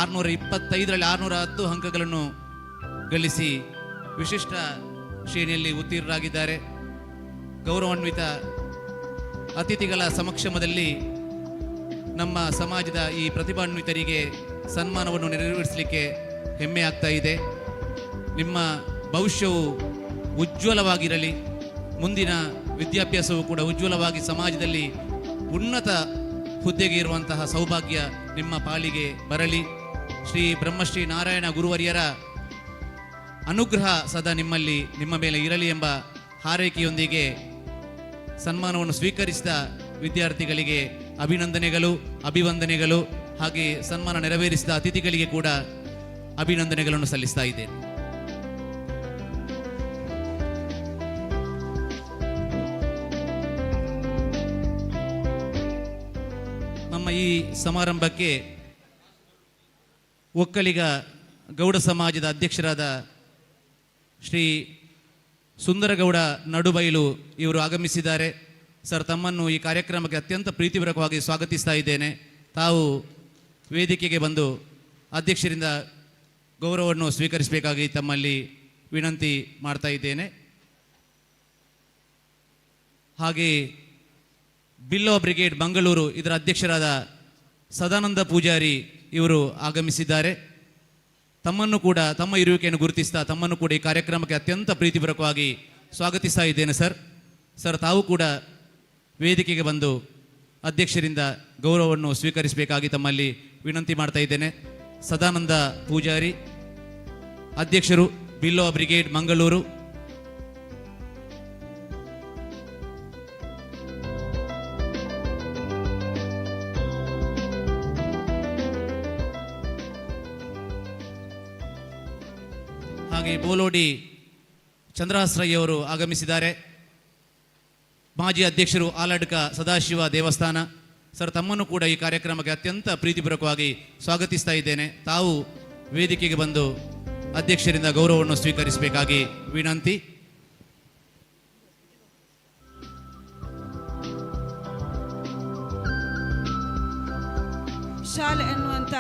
625ರಲ್ಲಿ 610 ಅಂಕಗಳನ್ನು ಗಳಿಸಿ ವಿಶಿಷ್ಟ ಶ್ರೇಣಿಯಲ್ಲಿ ಉತ್ತೀರ್ಣರಾಗಿದ್ದಾರೆ. ಗೌರವಾನ್ವಿತ ಅತಿಥಿಗಳ ಸಮಕ್ಷಮದಲ್ಲಿ ನಮ್ಮ ಸಮಾಜದ ಈ ಪ್ರತಿಭಾನ್ವಿತರಿಗೆ ಸನ್ಮಾನವನ್ನು ನೆರವೇರಿಸಲಿಕ್ಕೆ ಹೆಮ್ಮೆ ಆಗ್ತಾ ಇದೆ. ನಿಮ್ಮ ಭವಿಷ್ಯವು ಉಜ್ವಲವಾಗಿರಲಿ. ಮುಂದಿನ ವಿದ್ಯಾಭ್ಯಾಸವು ಕೂಡ ಉಜ್ವಲವಾಗಿ ಸಮಾಜದಲ್ಲಿ ಉನ್ನತ ಹುದ್ದೆಗೆ ಇರುವಂತಹ ಸೌಭಾಗ್ಯ ನಿಮ್ಮ ಪಾಲಿಗೆ ಬರಲಿ. ಶ್ರೀ ಬ್ರಹ್ಮಶ್ರೀ ನಾರಾಯಣ ಗುರುವರ್ಯರ ಅನುಗ್ರಹ ಸದಾ ನಿಮ್ಮಲ್ಲಿ, ನಿಮ್ಮ ಮೇಲೆ ಇರಲಿ ಎಂಬ ಹಾರೈಕೆಯೊಂದಿಗೆ ಸನ್ಮಾನವನ್ನು ಸ್ವೀಕರಿಸಿದ ವಿದ್ಯಾರ್ಥಿಗಳಿಗೆ ಅಭಿನಂದನೆಗಳು, ಅಭಿವಂದನೆಗಳು. ಹಾಗೆ ಸನ್ಮಾನ ನೆರವೇರಿಸಿದ ಅತಿಥಿಗಳಿಗೆ ಕೂಡ ಅಭಿನಂದನೆಗಳನ್ನು ಸಲ್ಲಿಸ್ತಾ ಇದ್ದೇನೆ. ನಮ್ಮ ಈ ಸಮಾರಂಭಕ್ಕೆ ಒಕ್ಕಲಿಗ ಗೌಡ ಸಮಾಜದ ಅಧ್ಯಕ್ಷರಾದ ಶ್ರೀ ಸುಂದರಗೌಡ ನಡುಬೈಲು ಇವರು ಆಗಮಿಸಿದ್ದಾರೆ. ಸರ್, ತಮ್ಮನ್ನು ಈ ಕಾರ್ಯಕ್ರಮಕ್ಕೆ ಅತ್ಯಂತ ಪ್ರೀತಿಪೂರ್ವಕವಾಗಿ ಸ್ವಾಗತಿಸ್ತಾ ಇದ್ದೇನೆ. ತಾವು ವೇದಿಕೆಗೆ ಬಂದು ಅಧ್ಯಕ್ಷರಿಂದ ಗೌರವವನ್ನು ಸ್ವೀಕರಿಸಬೇಕಾಗಿ ತಮ್ಮಲ್ಲಿ ವಿನಂತಿ ಮಾಡ್ತಾ ಇದ್ದೇನೆ. ಹಾಗೆ ಬಿಲ್ಲವ ಬ್ರಿಗೇಡ್ ಮಂಗಳೂರು ಇದರ ಅಧ್ಯಕ್ಷರಾದ ಸದಾನಂದ ಪೂಜಾರಿ ಇವರು ಆಗಮಿಸಿದ್ದಾರೆ. ತಮ್ಮನ್ನು ಕೂಡ, ತಮ್ಮ ಇರುವಿಕೆಯನ್ನು ಗುರುತಿಸ್ತಾ ತಮ್ಮನ್ನು ಕೂಡ ಈ ಕಾರ್ಯಕ್ರಮಕ್ಕೆ ಅತ್ಯಂತ ಪ್ರೀತಿಪೂರ್ವಕವಾಗಿ ಸ್ವಾಗತಿಸ್ತಾ ಇದ್ದೇನೆ ಸರ್. ಸರ್, ತಾವು ಕೂಡ ವೇದಿಕೆಗೆ ಬಂದು ಅಧ್ಯಕ್ಷರಿಂದ ಗೌರವವನ್ನು ಸ್ವೀಕರಿಸಬೇಕಾಗಿ ತಮ್ಮಲ್ಲಿ ವಿನಂತಿ ಮಾಡ್ತಾ ಇದ್ದೇನೆ. ಸದಾನಂದ ಪೂಜಾರಿ, ಅಧ್ಯಕ್ಷರು, ಬಿಲ್ಲವ ಬ್ರಿಗೇಡ್ ಮಂಗಳೂರು. ಹಾಗೆ ಬೋಲೋಡಿ ಚಂದ್ರಹಾಸ್ರಯ್ಯವರು ಆಗಮಿಸಿದ್ದಾರೆ, ಮಾಜಿ ಅಧ್ಯಕ್ಷರು, ಆಲಡ್ಕ ಸದಾಶಿವ ದೇವಸ್ಥಾನ. ಸರ್, ತಮ್ಮನ್ನು ಕೂಡ ಈ ಕಾರ್ಯಕ್ರಮಕ್ಕೆ ಅತ್ಯಂತ ಪ್ರೀತಿಪೂರ್ವಕವಾಗಿ ಸ್ವಾಗತಿಸ್ತಾ ಇದ್ದೇನೆ. ತಾವು ವೇದಿಕೆಗೆ ಬಂದು ಅಧ್ಯಕ್ಷರಿಂದ ಗೌರವವನ್ನು ಸ್ವೀಕರಿಸಬೇಕಾಗಿ ವಿನಂತಿ. ಶಾಲೆ ಅನ್ನುವಂಥ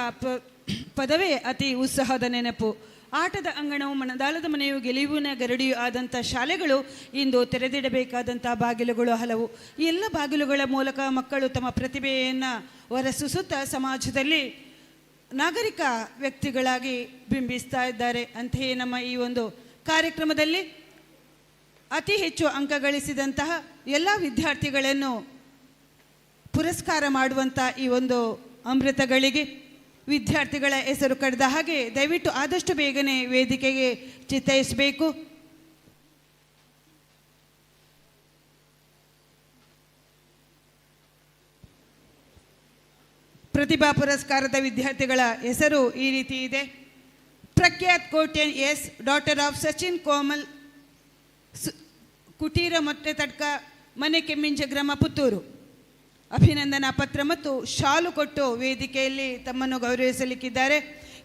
ಪದವೇ ಅತಿ ಉತ್ಸಾಹದ ನೆನಪು. ಆಟದ ಅಂಗಣವು, ಮನದಾಳದ ಮನೆಯು, ಗೆಲುವಿನ ಗರಡಿಯು ಆದಂಥ ಶಾಲೆಗಳು ಇಂದು ತೆರೆದಿಡಬೇಕಾದಂಥ ಬಾಗಿಲುಗಳು ಹಲವು. ಈ ಎಲ್ಲ ಬಾಗಿಲುಗಳ ಮೂಲಕ ಮಕ್ಕಳು ತಮ್ಮ ಪ್ರತಿಭೆಯನ್ನು ಹೊರಸೂಸುತ್ತಾ ಸಮಾಜದಲ್ಲಿ ನಾಗರಿಕ ವ್ಯಕ್ತಿಗಳಾಗಿ ಬಿಂಬಿಸ್ತಾ ಇದ್ದಾರೆ. ಅಂತೆಯೇ ನಮ್ಮ ಈ ಒಂದು ಕಾರ್ಯಕ್ರಮದಲ್ಲಿ ಅತಿ ಹೆಚ್ಚು ಅಂಕ ಗಳಿಸಿದಂತಹ ಎಲ್ಲ ವಿದ್ಯಾರ್ಥಿಗಳನ್ನು ಪುರಸ್ಕಾರ ಮಾಡುವಂಥ ಈ ಒಂದು ಅಮೃತಗಳಿಗೆ ವಿದ್ಯಾರ್ಥಿಗಳ ಹೆಸರು ಕರೆದ ಹಾಗೆ ದಯವಿಟ್ಟು ಆದಷ್ಟು ಬೇಗನೆ ವೇದಿಕೆಗೆ ಚಿತ್ತೈಸಬೇಕು. ಪ್ರತಿಭಾ ಪುರಸ್ಕಾರದ ವಿದ್ಯಾರ್ಥಿಗಳ ಹೆಸರು ಈ ರೀತಿ ಇದೆ. Prakhyath Kotian S, daughter of Sachin Komal, Kuteera Motte Tadka ಮನೆ, ಕೆಮ್ಮಿಂಜ ಗ್ರಾಮ, ಪುತ್ತೂರು. ಅಭಿನಂದನಾ ಪತ್ರ ಮತ್ತು ಶಾಲು ಕೊಟ್ಟು ವೇದಿಕೆಯಲ್ಲಿ ತಮ್ಮನ್ನು ಗೌರವಿಸಲಿಕ್ಕಿದ್ದಾರೆ.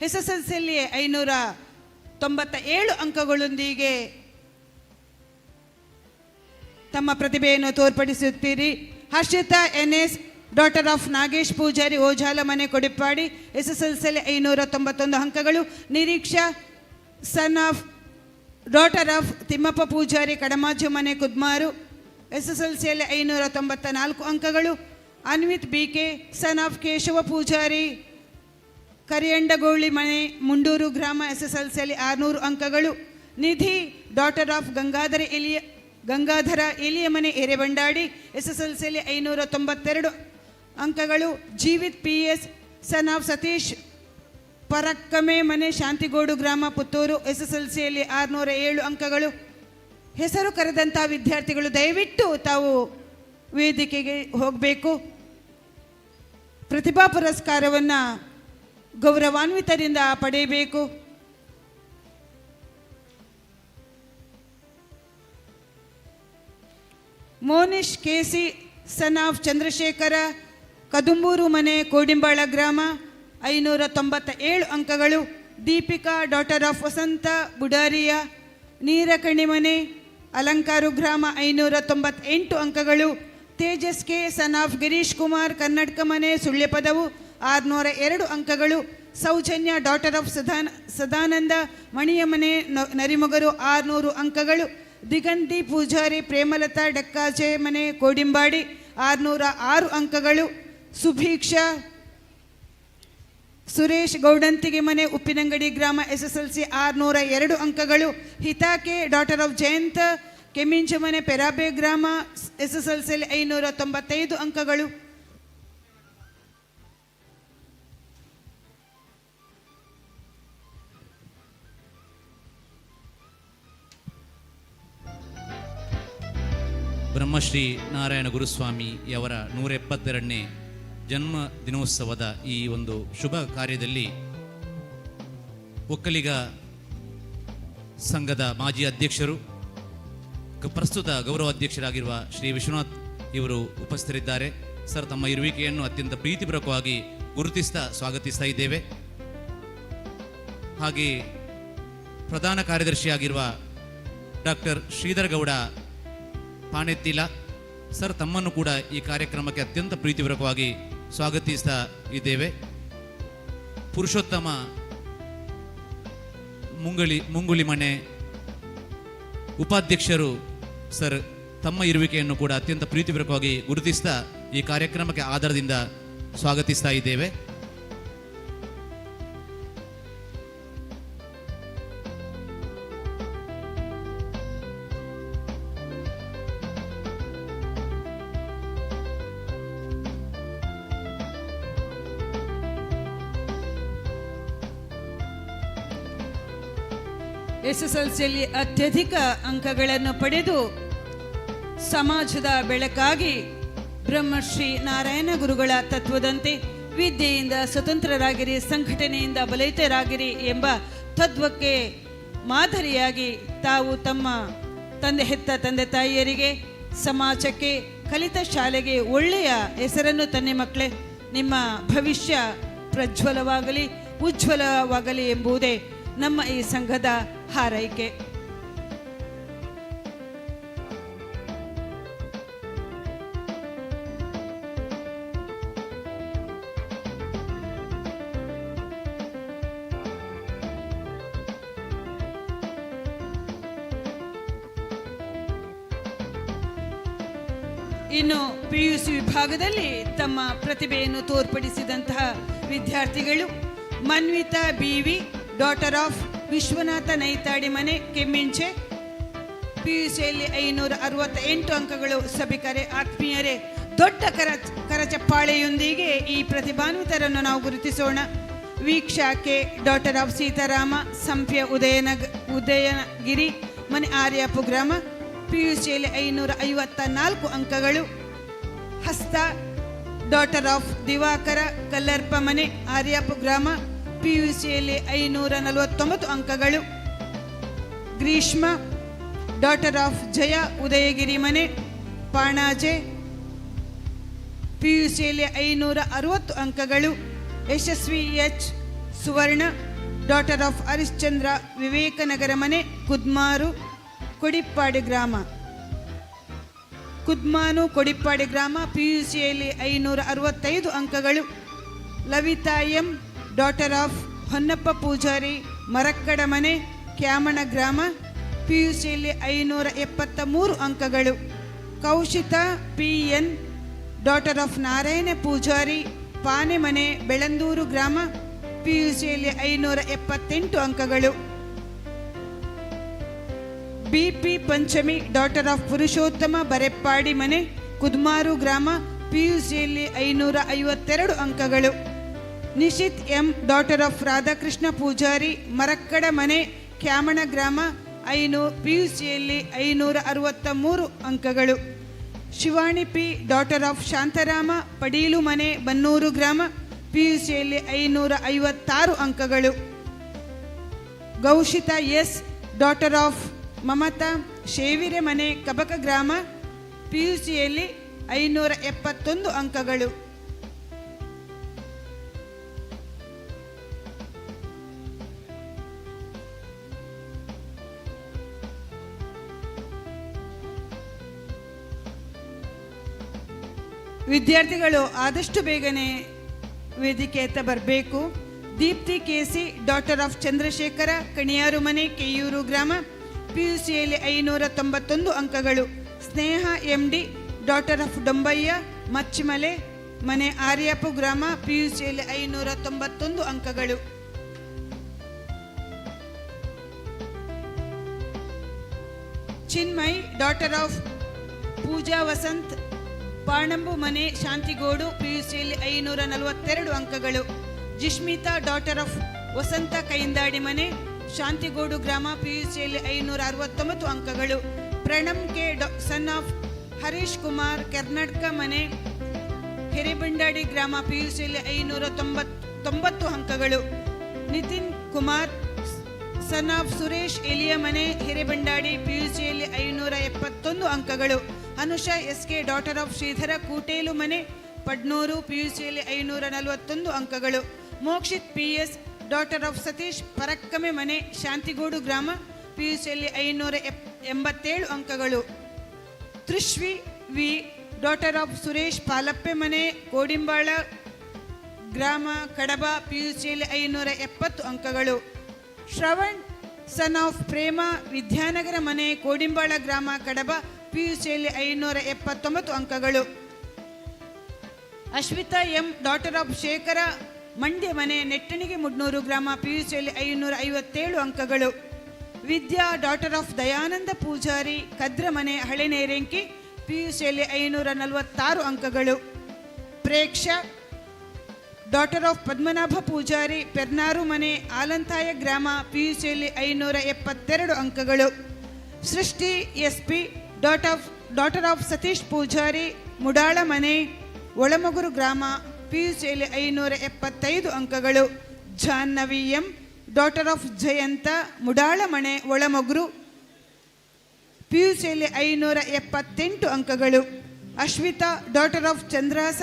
ಎಸ್ಎಸ್ಎಲ್ಸಿಯಲ್ಲಿ 597 ಅಂಕಗಳೊಂದಿಗೆ ತಮ್ಮ ಪ್ರತಿಭೆಯನ್ನು ತೋರ್ಪಡಿಸುತ್ತೀರಿ. Harshitha N S, daughter of Nagesh Poojary, Ojala ಮನೆ, ಕೊಡಿಪ್ಪಾಡಿ. ಎಸ್ಎಸ್ಎಲ್ಸಿಯಲ್ಲಿ 591 ಅಂಕಗಳು. Nireeksha, son of daughter of Thimmappa Poojary, Kadamaju ಮನೆ, ಕುದ್ಮಾರು. ಎಸ್ಎಸ್ಎಲ್ಸಿಯಲ್ಲಿ 594 ಅಂಕಗಳು. Anvith B K, son of Keshava Poojary, Kariyandagoli ಮನೆ, ಮುಂಡೂರು ಗ್ರಾಮ. ಎಸ್ಎಸ್ಎಲ್ಸಿಯಲ್ಲಿ 600 ಅಂಕಗಳು. ನಿಧಿ, ಡಾಟರ್ ಆಫ್ ಗಂಗಾಧರ ಎಲಿಯ ಮನೆ, ಎರೆಬಂಡಾಡಿ. ಎಸ್ಎಸ್ಎಲ್ಸಿಯಲ್ಲಿ 592 ಅಂಕಗಳು. Jeevith P S, son of Satish Parakkame ಮನೆ, ಶಾಂತಿಗೋಡು ಗ್ರಾಮ, ಪುತ್ತೂರು. ಎಸ್ಎಸ್ಎಲ್ಸಿಯಲ್ಲಿ 607 ಅಂಕಗಳು. ಹೆಸರು ಕರೆದಂಥ ವಿದ್ಯಾರ್ಥಿಗಳು ದಯವಿಟ್ಟು ತಾವು ವೇದಿಕೆಗೆ ಹೋಗಬೇಕು. ಪ್ರತಿಭಾ ಪುರಸ್ಕಾರವನ್ನು ಗೌರವಾನ್ವಿತರಿಂದ ಪಡೆಯಬೇಕು. Monish K C, son of Chandrashekhara Kadumbur ಮನೆ, ಕೋಡಿಂಬಾಳ ಗ್ರಾಮ, 597 ಅಂಕಗಳು. ದೀಪಿಕಾ ಡಾಟರ್ ಆಫ್ ವಸಂತ ಬುಡಾರಿಯ, ನೀರಕಣಿಮನೆ, ಅಲಂಕಾರು ಗ್ರಾಮ, 598 ಅಂಕಗಳು. Tejas K son of Girish Kumar, Kannadaka ಮನೆ, ಸುಳ್ಯಪದವು, 602 ಅಂಕಗಳು. ಸೌಜನ್ಯ ಡಾಟರ್ ಆಫ್ ಸದಾನಂದ, ಮಣಿಯಮನೆ, ನರಿಮೊಗರು, 600 ಅಂಕಗಳು. ದಿಗಂತಿ ಪೂಜಾರಿ ಪ್ರೇಮಲತಾ, ಡಕ್ಕಾಜೆ ಮನೆ, ಕೋಡಿಂಬಾಡಿ, 606 ಅಂಕಗಳು. ಸುಭೀಕ್ಷಾ ಸುರೇಶ್, ಗೌಡಂತಿಗೆ ಮನೆ, ಉಪ್ಪಿನಂಗಡಿ ಗ್ರಾಮ, ಎಸ್ಎಸ್ಎಲ್ಸಿ, 602 ಅಂಕಗಳು. ಹಿತಾಕೆ ಡಾಟರ್ ಆಫ್ ಜಯಂತ, ಕೆಮ್ಮಿಂಚಮನೆ, ಪೆರಾಬೆ ಗ್ರಾಮ, ಎಸ್ಎಸ್ಎಲ್ಸಿಯಲ್ಲಿ 595 ಅಂಕಗಳು. ಬ್ರಹ್ಮಶ್ರೀ ನಾರಾಯಣ ಗುರುಸ್ವಾಮಿಯವರ 172ನೇ ಜನ್ಮ ದಿನೋತ್ಸವದ ಈ ಒಂದು ಶುಭ ಕಾರ್ಯದಲ್ಲಿ ಒಕ್ಕಲಿಗ ಸಂಘದ ಮಾಜಿ ಅಧ್ಯಕ್ಷರು, ಪ್ರಸ್ತುತ ಗೌರವ ಅಧ್ಯಕ್ಷರಾಗಿರುವ ಶ್ರೀ ವಿಶ್ವನಾಥ್ ಇವರು ಉಪಸ್ಥಿತರಿದ್ದಾರೆ. ಸರ್, ತಮ್ಮ ಇರುವಿಕೆಯನ್ನು ಅತ್ಯಂತ ಪ್ರೀತಿಪೂರ್ವಕವಾಗಿ ಗುರುತಿಸ್ತಾ ಸ್ವಾಗತಿಸ್ತಾ ಇದ್ದೇವೆ. ಹಾಗೆ ಪ್ರಧಾನ ಕಾರ್ಯದರ್ಶಿಯಾಗಿರುವ ಡಾಕ್ಟರ್ ಶ್ರೀಧರ್ ಗೌಡ ಪಾಣೆತ್ತಿಲ ಸರ್, ತಮ್ಮನ್ನು ಕೂಡ ಈ ಕಾರ್ಯಕ್ರಮಕ್ಕೆ ಅತ್ಯಂತ ಪ್ರೀತಿಪೂರ್ವಕವಾಗಿ ಸ್ವಾಗತಿಸ್ತಾ ಇದ್ದೇವೆ. ಪುರುಷೋತ್ತಮ ಮುಂಗುಳಿ ಮನೆ ಉಪಾಧ್ಯಕ್ಷರು ಸರ್, ತಮ್ಮ ಇರುವಿಕೆಯನ್ನು ಕೂಡ ಅತ್ಯಂತ ಪ್ರೀತಿಪೂರ್ವಕವಾಗಿ ಗುರುತಿಸ್ತಾ ಈ ಕಾರ್ಯಕ್ರಮಕ್ಕೆ ಆದರದಿಂದ ಸ್ವಾಗತಿಸ್ತಾ ಇದ್ದೇವೆ. ಎಸ್ಎಸ್ಎಲ್ಸಿಯಲ್ಲಿ ಅತ್ಯಧಿಕ ಅಂಕಗಳನ್ನು ಪಡೆದು ಸಮಾಜದ ಬೆಳಕಾಗಿ ಬ್ರಹ್ಮಶ್ರೀ ನಾರಾಯಣ ಗುರುಗಳ ತತ್ವದಂತೆ ವಿದ್ಯೆಯಿಂದ ಸ್ವತಂತ್ರರಾಗಿರಿ, ಸಂಘಟನೆಯಿಂದ ಬಲಿತರಾಗಿರಿ ಎಂಬ ತತ್ವಕ್ಕೆ ಮಾದರಿಯಾಗಿ ತಾವು ತಮ್ಮ ತಂದೆ ಹೆತ್ತ ತಂದೆ ತಾಯಿಯರಿಗೆ, ಸಮಾಜಕ್ಕೆ, ಕಲಿತ ಶಾಲೆಗೆ ಒಳ್ಳೆಯ ಹೆಸರನ್ನು ತನ್ನಿ ಮಕ್ಕಳೇ. ನಿಮ್ಮ ಭವಿಷ್ಯ ಪ್ರಜ್ವಲವಾಗಲಿ, ಉಜ್ವಲವಾಗಲಿ ಎಂಬುದೇ ನಮ್ಮ ಈ ಸಂಘದ ಹಾರೈಕೆ. ಇನ್ನು ಪಿಯುಸಿ ವಿಭಾಗದಲ್ಲಿ ತಮ್ಮ ಪ್ರತಿಭೆಯನ್ನು ತೋರ್ಪಡಿಸಿದಂತಹ ವಿದ್ಯಾರ್ಥಿಗಳು Manvitha B V, daughter of Vishwanatha Naithadi ಮನೆ, ಕೆಮ್ಮಿಂಚೆ, ಪಿಯುಸಿಯಲ್ಲಿ 568 ಅಂಕಗಳು. ಸಭಿಕರೇ, ಆತ್ಮೀಯರೇ, ದೊಡ್ಡ ಕರಚಪ್ಪಾಳೆಯೊಂದಿಗೆ ಈ ಪ್ರತಿಭಾನ್ವಿತರನ್ನು ನಾವು ಗುರುತಿಸೋಣ. Veeksha K, daughter of Sitarama ಸಂಪ್ಯ, ಉದಯನಗಿರಿ ಮನೆ, ಆರ್ಯಾಪು ಗ್ರಾಮ, ಪಿಯುಸಿಯಲ್ಲಿ 554 ಅಂಕಗಳು. ಹಸ್ತ ಡಾಟರ್ ಆಫ್ ದಿವಾಕರ ಕಲ್ಲರ್ಪ ಮನೆ, ಆರ್ಯಾಪು ಗ್ರಾಮ, ಪಿಯುಸಿಯಲ್ಲಿ 549 ಅಂಕಗಳು. ಗ್ರೀಷ್ಮ ಡಾಟರ್ ಆಫ್ ಜಯ ಉದಯಗಿರಿ ಮನೆ, ಪಾಣಾಜೆ, ಪಿಯುಸಿಯಲ್ಲಿ 560 ಅಂಕಗಳು. ಯಶಸ್ವಿ H Suvarna, daughter of Harishchandra Vivek Nagar ಮನೆ, ಕುದ್ಮಾರು ಕೊಡಿಪ್ಪಾಡಿ ಗ್ರಾಮ, ಕುದ್ಮಾನು ಕೊಡಿಪ್ಪಾಡಿ ಗ್ರಾಮ, ಪಿಯುಸಿಯಲ್ಲಿ 565 ಅಂಕಗಳು. Lavitha M, daughter of Honnappa Poojary Marakkada ಮನೆ, ಕ್ಯಾಮಣ ಗ್ರಾಮ, ಪಿಯುಸಿಯಲ್ಲಿ 573 ಅಂಕಗಳು. Koushitha P N, daughter of Narayana Poojary ಪಾನೆಮನೆ, ಬೆಳಂದೂರು ಗ್ರಾಮ, ಪಿಯುಸಿಯಲ್ಲಿ 578 ಅಂಕಗಳು. B P Panchami, daughter of Purushottama Bareppadi ಮನೆ, ಕುದ್ಮಾರು ಗ್ರಾಮ, ಪಿಯುಸಿಯಲ್ಲಿ 552 ಅಂಕಗಳು. Nishith M, daughter of Radhakrishna Poojary Marakkada ಮನೆ, ಕ್ಯಾಮಣ ಗ್ರಾಮ, ಪಿಯುಸಿಯಲ್ಲಿ 563 ಅಂಕಗಳು. Shivani P, daughter of Shantharama Padeelu ಮನೆ, ಬನ್ನೂರು ಗ್ರಾಮ, ಪಿಯುಸಿಯಲ್ಲಿ 556 ಅಂಕಗಳು. ಗೌಶಿತಾ ಎಸ್, ಡಾಟರ್ ಆಫ್ ಮಮತಾ ಶೇವಿರೆ ಮನೆ, ಕಬಕ ಗ್ರಾಮ, ಪಿಯುಸಿಯಲ್ಲಿ 571 ಅಂಕಗಳು. ವಿದ್ಯಾರ್ಥಿಗಳು ಆದಷ್ಟು ಬೇಗನೆ ವೇದಿಕೆಯತ್ತ ಬರಬೇಕು. Deepti KC, daughter of Chandrashekhara, Kaniyaru ಮನೆ, ಕೆಯೂರು ಗ್ರಾಮ, ಪಿಯುಸಿಯಲ್ಲಿ 591 ಅಂಕಗಳು. Sneha MD, daughter of Dombayya, Machimale ಮನೆ, ಆರ್ಯಾಪು ಗ್ರಾಮ, ಪಿಯುಸಿಯಲ್ಲಿ 591 ಅಂಕಗಳು. ಚಿನ್ಮಯ್, ಡಾಟರ್ ಆಫ್ ಪೂಜಾ ವಸಂತ್, ಪಾಣಂಬು ಮನೆ, ಶಾಂತಿಗೋಡು, ಪಿಯುಸಿಯಲ್ಲಿ 542 ಅಂಕಗಳು. ಜಿಷ್ಮಿತಾ, ಡಾಟರ್ ಆಫ್ ವಸಂತ, ಕೈಂದಾಡಿ ಮನೆ, ಶಾಂತಿಗೋಡು ಗ್ರಾಮ, ಪಿಯುಸಿಯಲ್ಲಿ 569 ಅಂಕಗಳು. Pranam K, son of Harish Kumar, Karnataka ಮನೆ, ಹಿರೇಬಂಡಾಡಿ ಗ್ರಾಮ, ಪಿಯುಸಿಯಲ್ಲಿ 590 ಅಂಕಗಳು. ನಿತಿನ್ ಕುಮಾರ್, ಸನ್ ಆಫ್ ಸುರೇಶ್, ಎಲಿಯ ಮನೆ, ಹಿರೇಬಂಡಾಡಿ, ಪಿಯುಸಿಯಲ್ಲಿ 571 ಅಂಕಗಳು. Anusha SK, daughter of Shridhara, Kutelu ಮನೆ, ಪಡ್ನೂರು, ಪಿಯುಸಿಯಲ್ಲಿ 541 ಅಂಕಗಳು. Mokshith PS, daughter of Satish, Parakkame ಮನೆ, ಶಾಂತಿಗೂಡು ಗ್ರಾಮ, ಪಿಯುಸಿಯಲ್ಲಿ 587 ಅಂಕಗಳು. Trishvi V, daughter of Suresh, Palappe ಮನೆ, ಕೋಡಿಂಬಾಳ ಗ್ರಾಮ, ಕಡಬ, ಪಿಯುಸಿಯಲ್ಲಿ 570 ಅಂಕಗಳು. ಶ್ರವಣ್, ಸನ್ ಆಫ್ ಪ್ರೇಮ, ವಿದ್ಯಾನಗರ ಮನೆ, ಕೋಡಿಂಬಾಳ ಗ್ರಾಮ, ಕಡಬ, ಪಿಯುಸಿಯಲ್ಲಿ 579 ಅಂಕಗಳು. Ashwitha M, daughter of Shekhara, Mandya ಮನೆ, ನೆಟ್ಟಣಿಗೆ ಮುಡ್ನೂರು ಗ್ರಾಮ, ಪಿಯುಸಿಯಲ್ಲಿ 557 ಅಂಕಗಳು. ವಿದ್ಯಾ, ಡಾಟರ್ ಆಫ್ ದಯಾನಂದ ಪೂಜಾರಿ, ಕದ್ರ ಮನೆ, ಹಳೆನೇರೆಂಕಿ, ಪಿಯುಸಿಯಲ್ಲಿ 546 ಅಂಕಗಳು. ಪ್ರೇಕ್ಷಾ, ಡಾಟರ್ ಆಫ್ ಪದ್ಮನಾಭ ಪೂಜಾರಿ, ಪೆರ್ನಾರು ಮನೆ, ಆಲಂತಾಯ ಗ್ರಾಮ, ಪಿಯುಸಿಯಲ್ಲಿ 572 ಅಂಕಗಳು. Srishti SP, daughter of Satish Poojary, Mudala ಮನೆ, ಒಳಮಗುರು ಗ್ರಾಮ, ಪಿಯುಸಿಯಲ್ಲಿ 575 ಅಂಕಗಳು. Jahnavi M, daughter of Jayantha, Mudala ಮನೆ, ಒಳಮಗುರು, ಪಿಯುಸಿಯಲ್ಲಿ 578 ಅಂಕಗಳು. ಅಶ್ವಿತಾ, ಡಾಟರ್ ಆಫ್ ಚಂದ್ರಾಸ,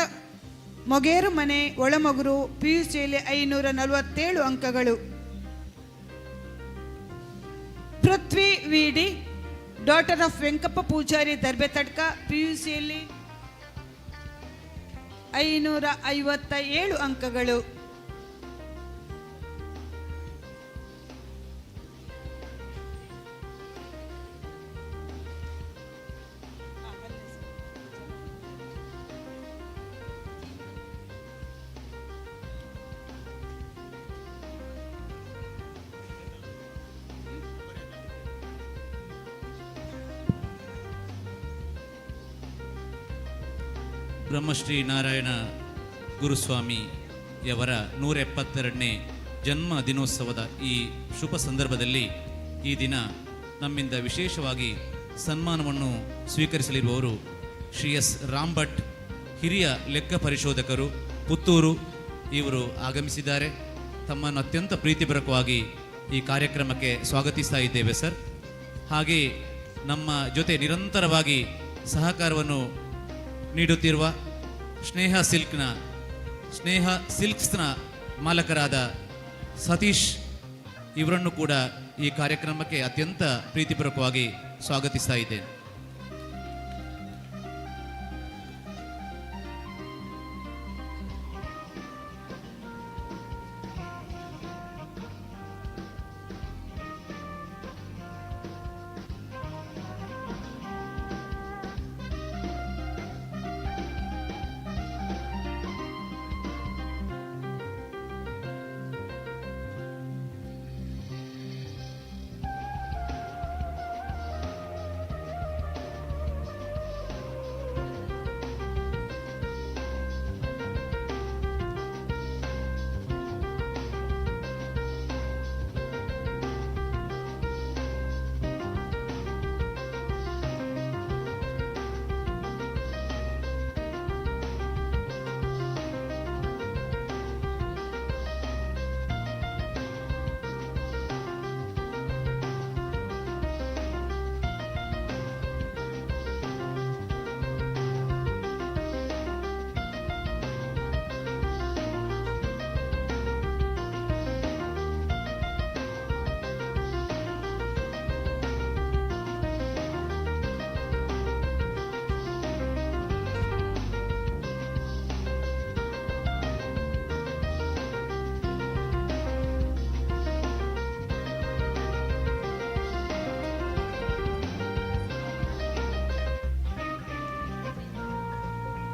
ಮೊಗೇರು ಮನೆ, ಒಳಮಗುರು, ಪಿಯುಸಿಯಲ್ಲಿ 547 ಅಂಕಗಳು. Prithvi VD, daughter of Venkappa Poojary, Darbetadka, ಪಿಯುಸಿಯಲ್ಲಿ 557 ಅಂಕಗಳು. ಬ್ರಹ್ಮಶ್ರೀ ನಾರಾಯಣ ಗುರುಸ್ವಾಮಿಯವರ 172ನೇ ಜನ್ಮ ದಿನೋತ್ಸವದ ಈ ಶುಭ ಸಂದರ್ಭದಲ್ಲಿ ಈ ದಿನ ನಮ್ಮಿಂದ ವಿಶೇಷವಾಗಿ ಸನ್ಮಾನವನ್ನು ಸ್ವೀಕರಿಸಲಿರುವವರು ಶ್ರೀ ಎಸ್ ರಾಮ್ ಭಟ್, ಹಿರಿಯ ಲೆಕ್ಕ ಪರಿಶೋಧಕರು, ಪುತ್ತೂರು. ಇವರು ಆಗಮಿಸಿದ್ದಾರೆ. ತಮ್ಮನ್ನು ಅತ್ಯಂತ ಪ್ರೀತಿಪೂರ್ವಕವಾಗಿ ಈ ಕಾರ್ಯಕ್ರಮಕ್ಕೆ ಸ್ವಾಗತಿಸ್ತಾ ಇದ್ದೇವೆ ಸರ್. ಹಾಗೆಯೇ ನಮ್ಮ ಜೊತೆ ನಿರಂತರವಾಗಿ ಸಹಕಾರವನ್ನು ನೀಡುತ್ತಿರುವ ಸ್ನೇಹ ಸಿಲ್ಕ್ಸ್ನ ಮಾಲಕರಾದ ಸತೀಶ್ ಇವರನ್ನು ಕೂಡ ಈ ಕಾರ್ಯಕ್ರಮಕ್ಕೆ ಅತ್ಯಂತ ಪ್ರೀತಿಪೂರ್ವಕವಾಗಿ ಸ್ವಾಗತಿಸ್ತಾ ಇದ್ದೇನೆ.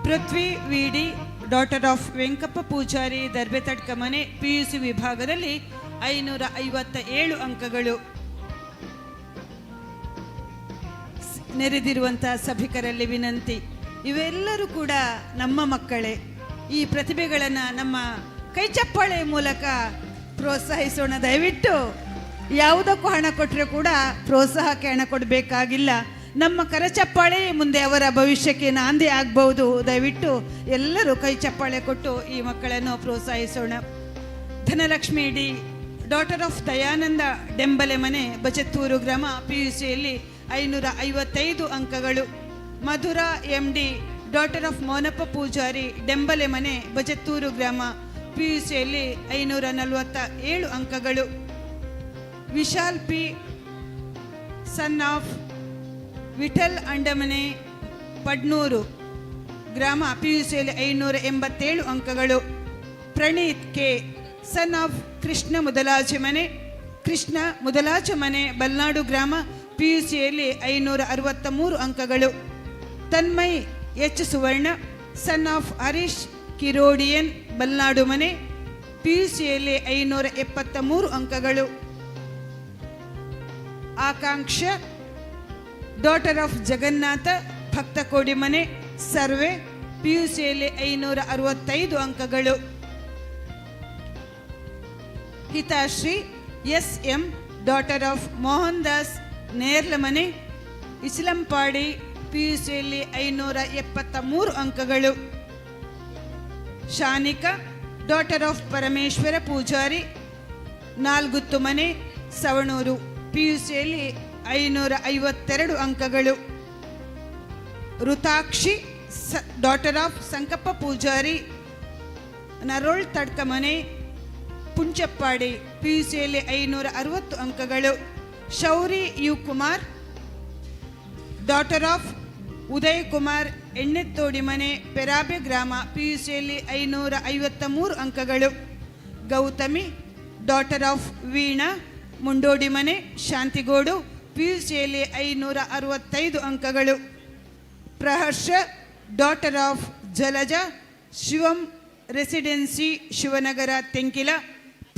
Prithvi V D, daughter of Venkappa Poojary, Darbetadkamane, PUC ವಿಭಾಗದಲ್ಲಿ 557 ಅಂಕಗಳು. ನೆರೆದಿರುವಂತಹ ಸಭಿಕರಲ್ಲಿ ವಿನಂತಿ, ಇವೆಲ್ಲರೂ ಕೂಡ ನಮ್ಮ ಮಕ್ಕಳೇ. ಈ ಪ್ರತಿಭೆಗಳನ್ನು ನಮ್ಮ ಕೈಚಪ್ಪಾಳೆ ಮೂಲಕ ಪ್ರೋತ್ಸಾಹಿಸೋಣ ದಯವಿಟ್ಟು. ಯಾವುದಕ್ಕೂ ಹಣ ಕೊಟ್ಟರೆ ಕೂಡ ಪ್ರೋತ್ಸಾಹಕ್ಕೆ ಹಣ ಕೊಡಬೇಕಾಗಿಲ್ಲ. ನಮ್ಮ ಕರಚಪ್ಪಾಳೆ ಮುಂದೆ ಅವರ ಭವಿಷ್ಯಕ್ಕೆ ನಾಂದಿ ಆಗ್ಬಹುದು. ದಯವಿಟ್ಟು ಎಲ್ಲರೂ ಕೈ ಚಪ್ಪಾಳೆ ಕೊಟ್ಟು ಈ ಮಕ್ಕಳನ್ನು ಪ್ರೋತ್ಸಾಹಿಸೋಣ. Dhanalakshmi D, daughter of Dayananda Dembale ಮನೆ, ಬಚತ್ತೂರು ಗ್ರಾಮ, ಪಿಯುಸಿಯಲ್ಲಿ 555 ಅಂಕಗಳು. Madhura M D, daughter of Monappa Poojary, Dembale ಮನೆ, ಬಚತ್ತೂರು ಗ್ರಾಮ, ಪಿಯುಸಿಯಲ್ಲಿ 547 ಅಂಕಗಳು. Vishal P, son of Vittal ಅಂಡಮನೆ, ಪಡ್ನೂರು ಗ್ರಾಮ, ಪಿಯುಸಿಯಲ್ಲಿ 587 ಅಂಕಗಳು. Praneeth K, son of Krishna ಮುದಲಾಜಮನೆ, ಕೃಷ್ಣ ಮುದಲಾಜಮನೆ, ಬಲ್ನಾಡು ಗ್ರಾಮ, ಪಿಯುಸಿಯಲ್ಲಿ 563 ಅಂಕಗಳು. Tanmay H Suvarna, son of Harish Kirodian, Balnad ಮನೆ, ಪಿಯುಸಿಯಲ್ಲಿ 573 ಅಂಕಗಳು. ಆಕಾಂಕ್ಷ, ಡಾಟರ್ ಆಫ್ ಜಗನ್ನಾಥ ಭಕ್ತಕೋಡಿ ಮನೆ, ಸರ್ವೆ, ಪಿಯುಸಿಯಲ್ಲಿ 565 ಅಂಕಗಳು. Hithashree S M, daughter of Mohan Das ನೇರ್ಲಮನೆ, ಇಸ್ಲಂಪಾಡಿ, ಪಿಯುಸಿಯಲ್ಲಿ 573 ಅಂಕಗಳು. ಶಾನಿಕಾ, ಡಾಟರ್ ಆಫ್ ಪರಮೇಶ್ವರ ಪೂಜಾರಿ, ನಾಲ್ಗುತ್ತು ಮನೆ, ಸವಣೂರು, ಪಿಯುಸಿಯಲ್ಲಿ 552 ಅಂಕಗಳು. ಋತಾಕ್ಷಿ, ಡಾಟರ್ ಆಫ್ ಸಂಕಪ್ಪ ಪೂಜಾರಿ, ನರೋಳ್ ತಡ್ಕಮನೆ, ಪುಂಚಪ್ಪಾಡಿ, ಪಿಯುಸಿಯಲ್ಲಿ 560 ಅಂಕಗಳು. Shourie you Kumar, daughter of Uday Kumar ಎಣ್ಣೆತ್ತೋಡಿ ಮನೆ, ಪೆರಾಬೆ ಗ್ರಾಮ, ಪಿಯುಸಿಯಲ್ಲಿ 553 ಅಂಕಗಳು. ಗೌತಮಿ, ಡಾಟರ್ ಆಫ್ ವೀಣಾ ಮುಂಡೋಡಿ ಮನೆ, ಶಾಂತಿಗೋಡು, ಪಿಯುಸಿಯಲ್ಲಿ 565 ಅಂಕಗಳು. Praharsha, daughter of Jalaja, Shivam residency, Shivanagara, Tenkila,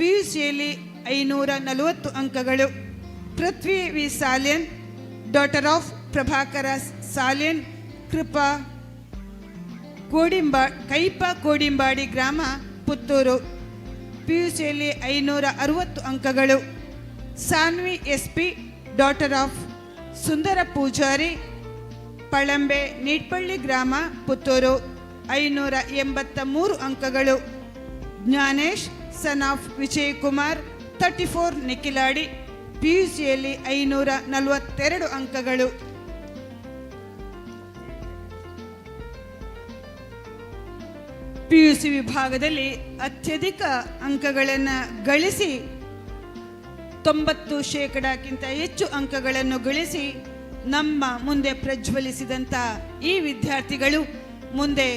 ಪಿಯುಸಿಯಲ್ಲಿ 540 ಅಂಕಗಳು. Pruthvi V Salian, daughter of Prabhakara Salian, Krupa Kodimba Kaipa Kodimbadi ಗ್ರಾಮ, ಪುತ್ತೂರು, ಪಿಯುಸಿಯಲ್ಲಿ 560 ಅಂಕಗಳು. Sanvi S P, daughter of Sundara Poojary, Palambe Neetpalli ಗ್ರಾಮ, ಪುತ್ತೂರು, 583 ಅಂಕಗಳು. ಜ್ಞಾನೇಶ್, ಸನ್ ಆಫ್ ವಿಜಯ್ ಕುಮಾರ್, 34 ನಿಖಿಲಾಡಿ, ಪಿಯುಸಿಯಲ್ಲಿ 542 ಅಂಕಗಳು. ಪಿಯುಸಿ ವಿಭಾಗದಲ್ಲಿ ಅತ್ಯಧಿಕ ಅಂಕಗಳನ್ನು ಗಳಿಸಿ, 90 ಶೇಕಡಕ್ಕಿಂತ ಹೆಚ್ಚು ಅಂಕಗಳನ್ನು ಗಳಿಸಿ ನಮ್ಮ ಮುಂದೆ ಪ್ರಜ್ವಲಿಸಿದಂಥ ಈ ವಿದ್ಯಾರ್ಥಿಗಳು ಮುಂದೆ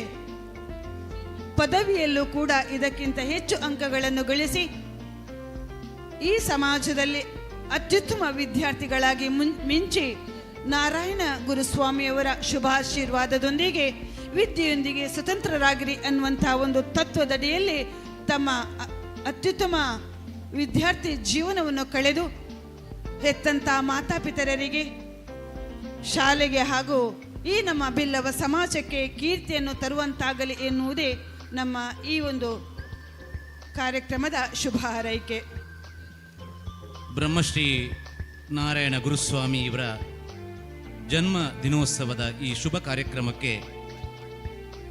ಪದವಿಯಲ್ಲೂ ಕೂಡ ಇದಕ್ಕಿಂತ ಹೆಚ್ಚು ಅಂಕಗಳನ್ನು ಗಳಿಸಿ ಈ ಸಮಾಜದಲ್ಲಿ ಅತ್ಯುತ್ತಮ ವಿದ್ಯಾರ್ಥಿಗಳಾಗಿ ಮಿಂಚಿ, ನಾರಾಯಣ ಗುರುಸ್ವಾಮಿಯವರ ಶುಭಾಶೀರ್ವಾದದೊಂದಿಗೆ ವಿದ್ಯೆಯೊಂದಿಗೆ ಸ್ವತಂತ್ರರಾಗಿರಿ ಅನ್ನುವಂಥ ಒಂದು ತತ್ವದಡಿಯಲ್ಲಿ ತಮ್ಮ ಅತ್ಯುತ್ತಮ ವಿದ್ಯಾರ್ಥಿ ಜೀವನವನ್ನು ಕಳೆದು ಹೆತ್ತಂಥ ಮಾತಾಪಿತರರಿಗೆ, ಶಾಲೆಗೆ ಹಾಗೂ ಈ ನಮ್ಮ ಬಿಲ್ಲವ ಸಮಾಜಕ್ಕೆ ಕೀರ್ತಿಯನ್ನು ತರುವಂತಾಗಲಿ ಎನ್ನುವುದೇ ನಮ್ಮ ಈ ಒಂದು ಕಾರ್ಯಕ್ರಮದ ಶುಭ ಹಾರೈಕೆ. ಬ್ರಹ್ಮಶ್ರೀ ನಾರಾಯಣ ಗುರುಸ್ವಾಮಿ ಇವರ ಜನ್ಮ ದಿನೋತ್ಸವದ ಈ ಶುಭ ಕಾರ್ಯಕ್ರಮಕ್ಕೆ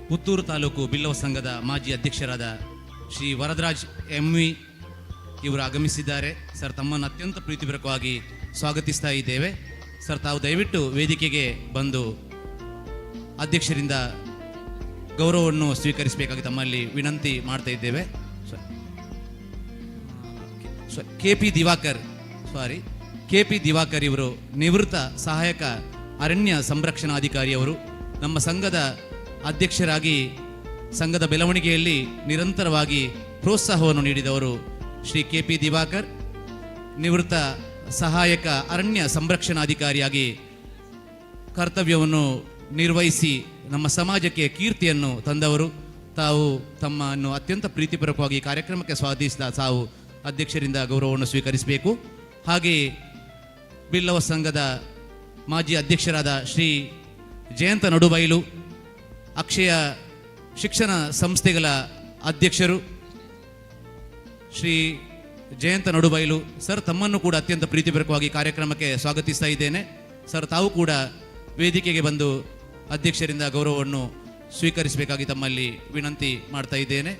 ಪುತ್ತೂರು ತಾಲೂಕು ಬಿಲ್ಲವ ಸಂಘದ ಮಾಜಿ ಅಧ್ಯಕ್ಷರಾದ ಶ್ರೀ ವರದರಾಜ್ ಎಂ ವಿ ಇವರು ಆಗಮಿಸಿದ್ದಾರೆ. ಸರ್, ತಮ್ಮನ್ನು ಅತ್ಯಂತ ಪ್ರೀತಿಪೂರ್ವಕವಾಗಿ ಸ್ವಾಗತಿಸ್ತಾ ಇದ್ದೇವೆ. ಸರ್, ತಾವು ದಯವಿಟ್ಟು ವೇದಿಕೆಗೆ ಬಂದು ಅಧ್ಯಕ್ಷರಿಂದ ಗೌರವವನ್ನು ಸ್ವೀಕರಿಸಬೇಕಾಗಿ ತಮ್ಮಲ್ಲಿ ವಿನಂತಿ ಮಾಡ್ತಾ ಇದ್ದೇವೆ. ಕೆ ಪಿ ದಿವಾಕರ್, ಸಾರಿ, ಕೆ ಪಿ ದಿವಾಕರ್ ಇವರು ನಿವೃತ್ತ ಸಹಾಯಕ ಅರಣ್ಯ ಸಂರಕ್ಷಣಾಧಿಕಾರಿಯವರು. ನಮ್ಮ ಸಂಘದ ಅಧ್ಯಕ್ಷರಾಗಿ ಸಂಘದ ಬೆಳವಣಿಗೆಯಲ್ಲಿ ನಿರಂತರವಾಗಿ ಪ್ರೋತ್ಸಾಹವನ್ನು ನೀಡಿದವರು ಶ್ರೀ ಕೆ ಪಿ ದಿವಾಕರ್. ನಿವೃತ್ತ ಸಹಾಯಕ ಅರಣ್ಯ ಸಂರಕ್ಷಣಾಧಿಕಾರಿಯಾಗಿ ಕರ್ತವ್ಯವನ್ನು ನಿರ್ವಹಿಸಿ ನಮ್ಮ ಸಮಾಜಕ್ಕೆ ಕೀರ್ತಿಯನ್ನು ತಂದವರು. ತಾವು ತಮ್ಮನ್ನು ಅತ್ಯಂತ ಪ್ರೀತಿಪೂರ್ವಕವಾಗಿ ಕಾರ್ಯಕ್ರಮಕ್ಕೆ ಸ್ವಾಗತಿಸಿದ ತಾವು ಅಧ್ಯಕ್ಷರಿಂದ ಗೌರವವನ್ನು ಸ್ವೀಕರಿಸಬೇಕು. ಹಾಗೆಯೇ ಬಿಲ್ಲವ ಸಂಘದ ಮಾಜಿ ಅಧ್ಯಕ್ಷರಾದ ಶ್ರೀ ಜಯಂತ ನಡುಬೈಲು, ಅಕ್ಷಯ ಶಿಕ್ಷಣ ಸಂಸ್ಥೆಗಳ ಅಧ್ಯಕ್ಷರು ಶ್ರೀ ಜಯಂತ ನಡುಬೈಲು ಸರ್, ತಮ್ಮನ್ನು ಕೂಡ ಅತ್ಯಂತ ಪ್ರೀತಿಪೂರ್ವಕವಾಗಿ ಕಾರ್ಯಕ್ರಮಕ್ಕೆ ಸ್ವಾಗತಿಸ್ತಾ ಇದ್ದೇನೆ. ಸರ್, ತಾವು ಕೂಡ ವೇದಿಕೆಗೆ ಬಂದು ಅಧ್ಯಕ್ಷರಿಂದ ಗೌರವವನ್ನು ಸ್ವೀಕರಿಸಬೇಕಾಗಿ ತಮ್ಮಲ್ಲಿ ವಿನಂತಿ ಮಾಡ್ತಾ ಇದ್ದೇನೆ.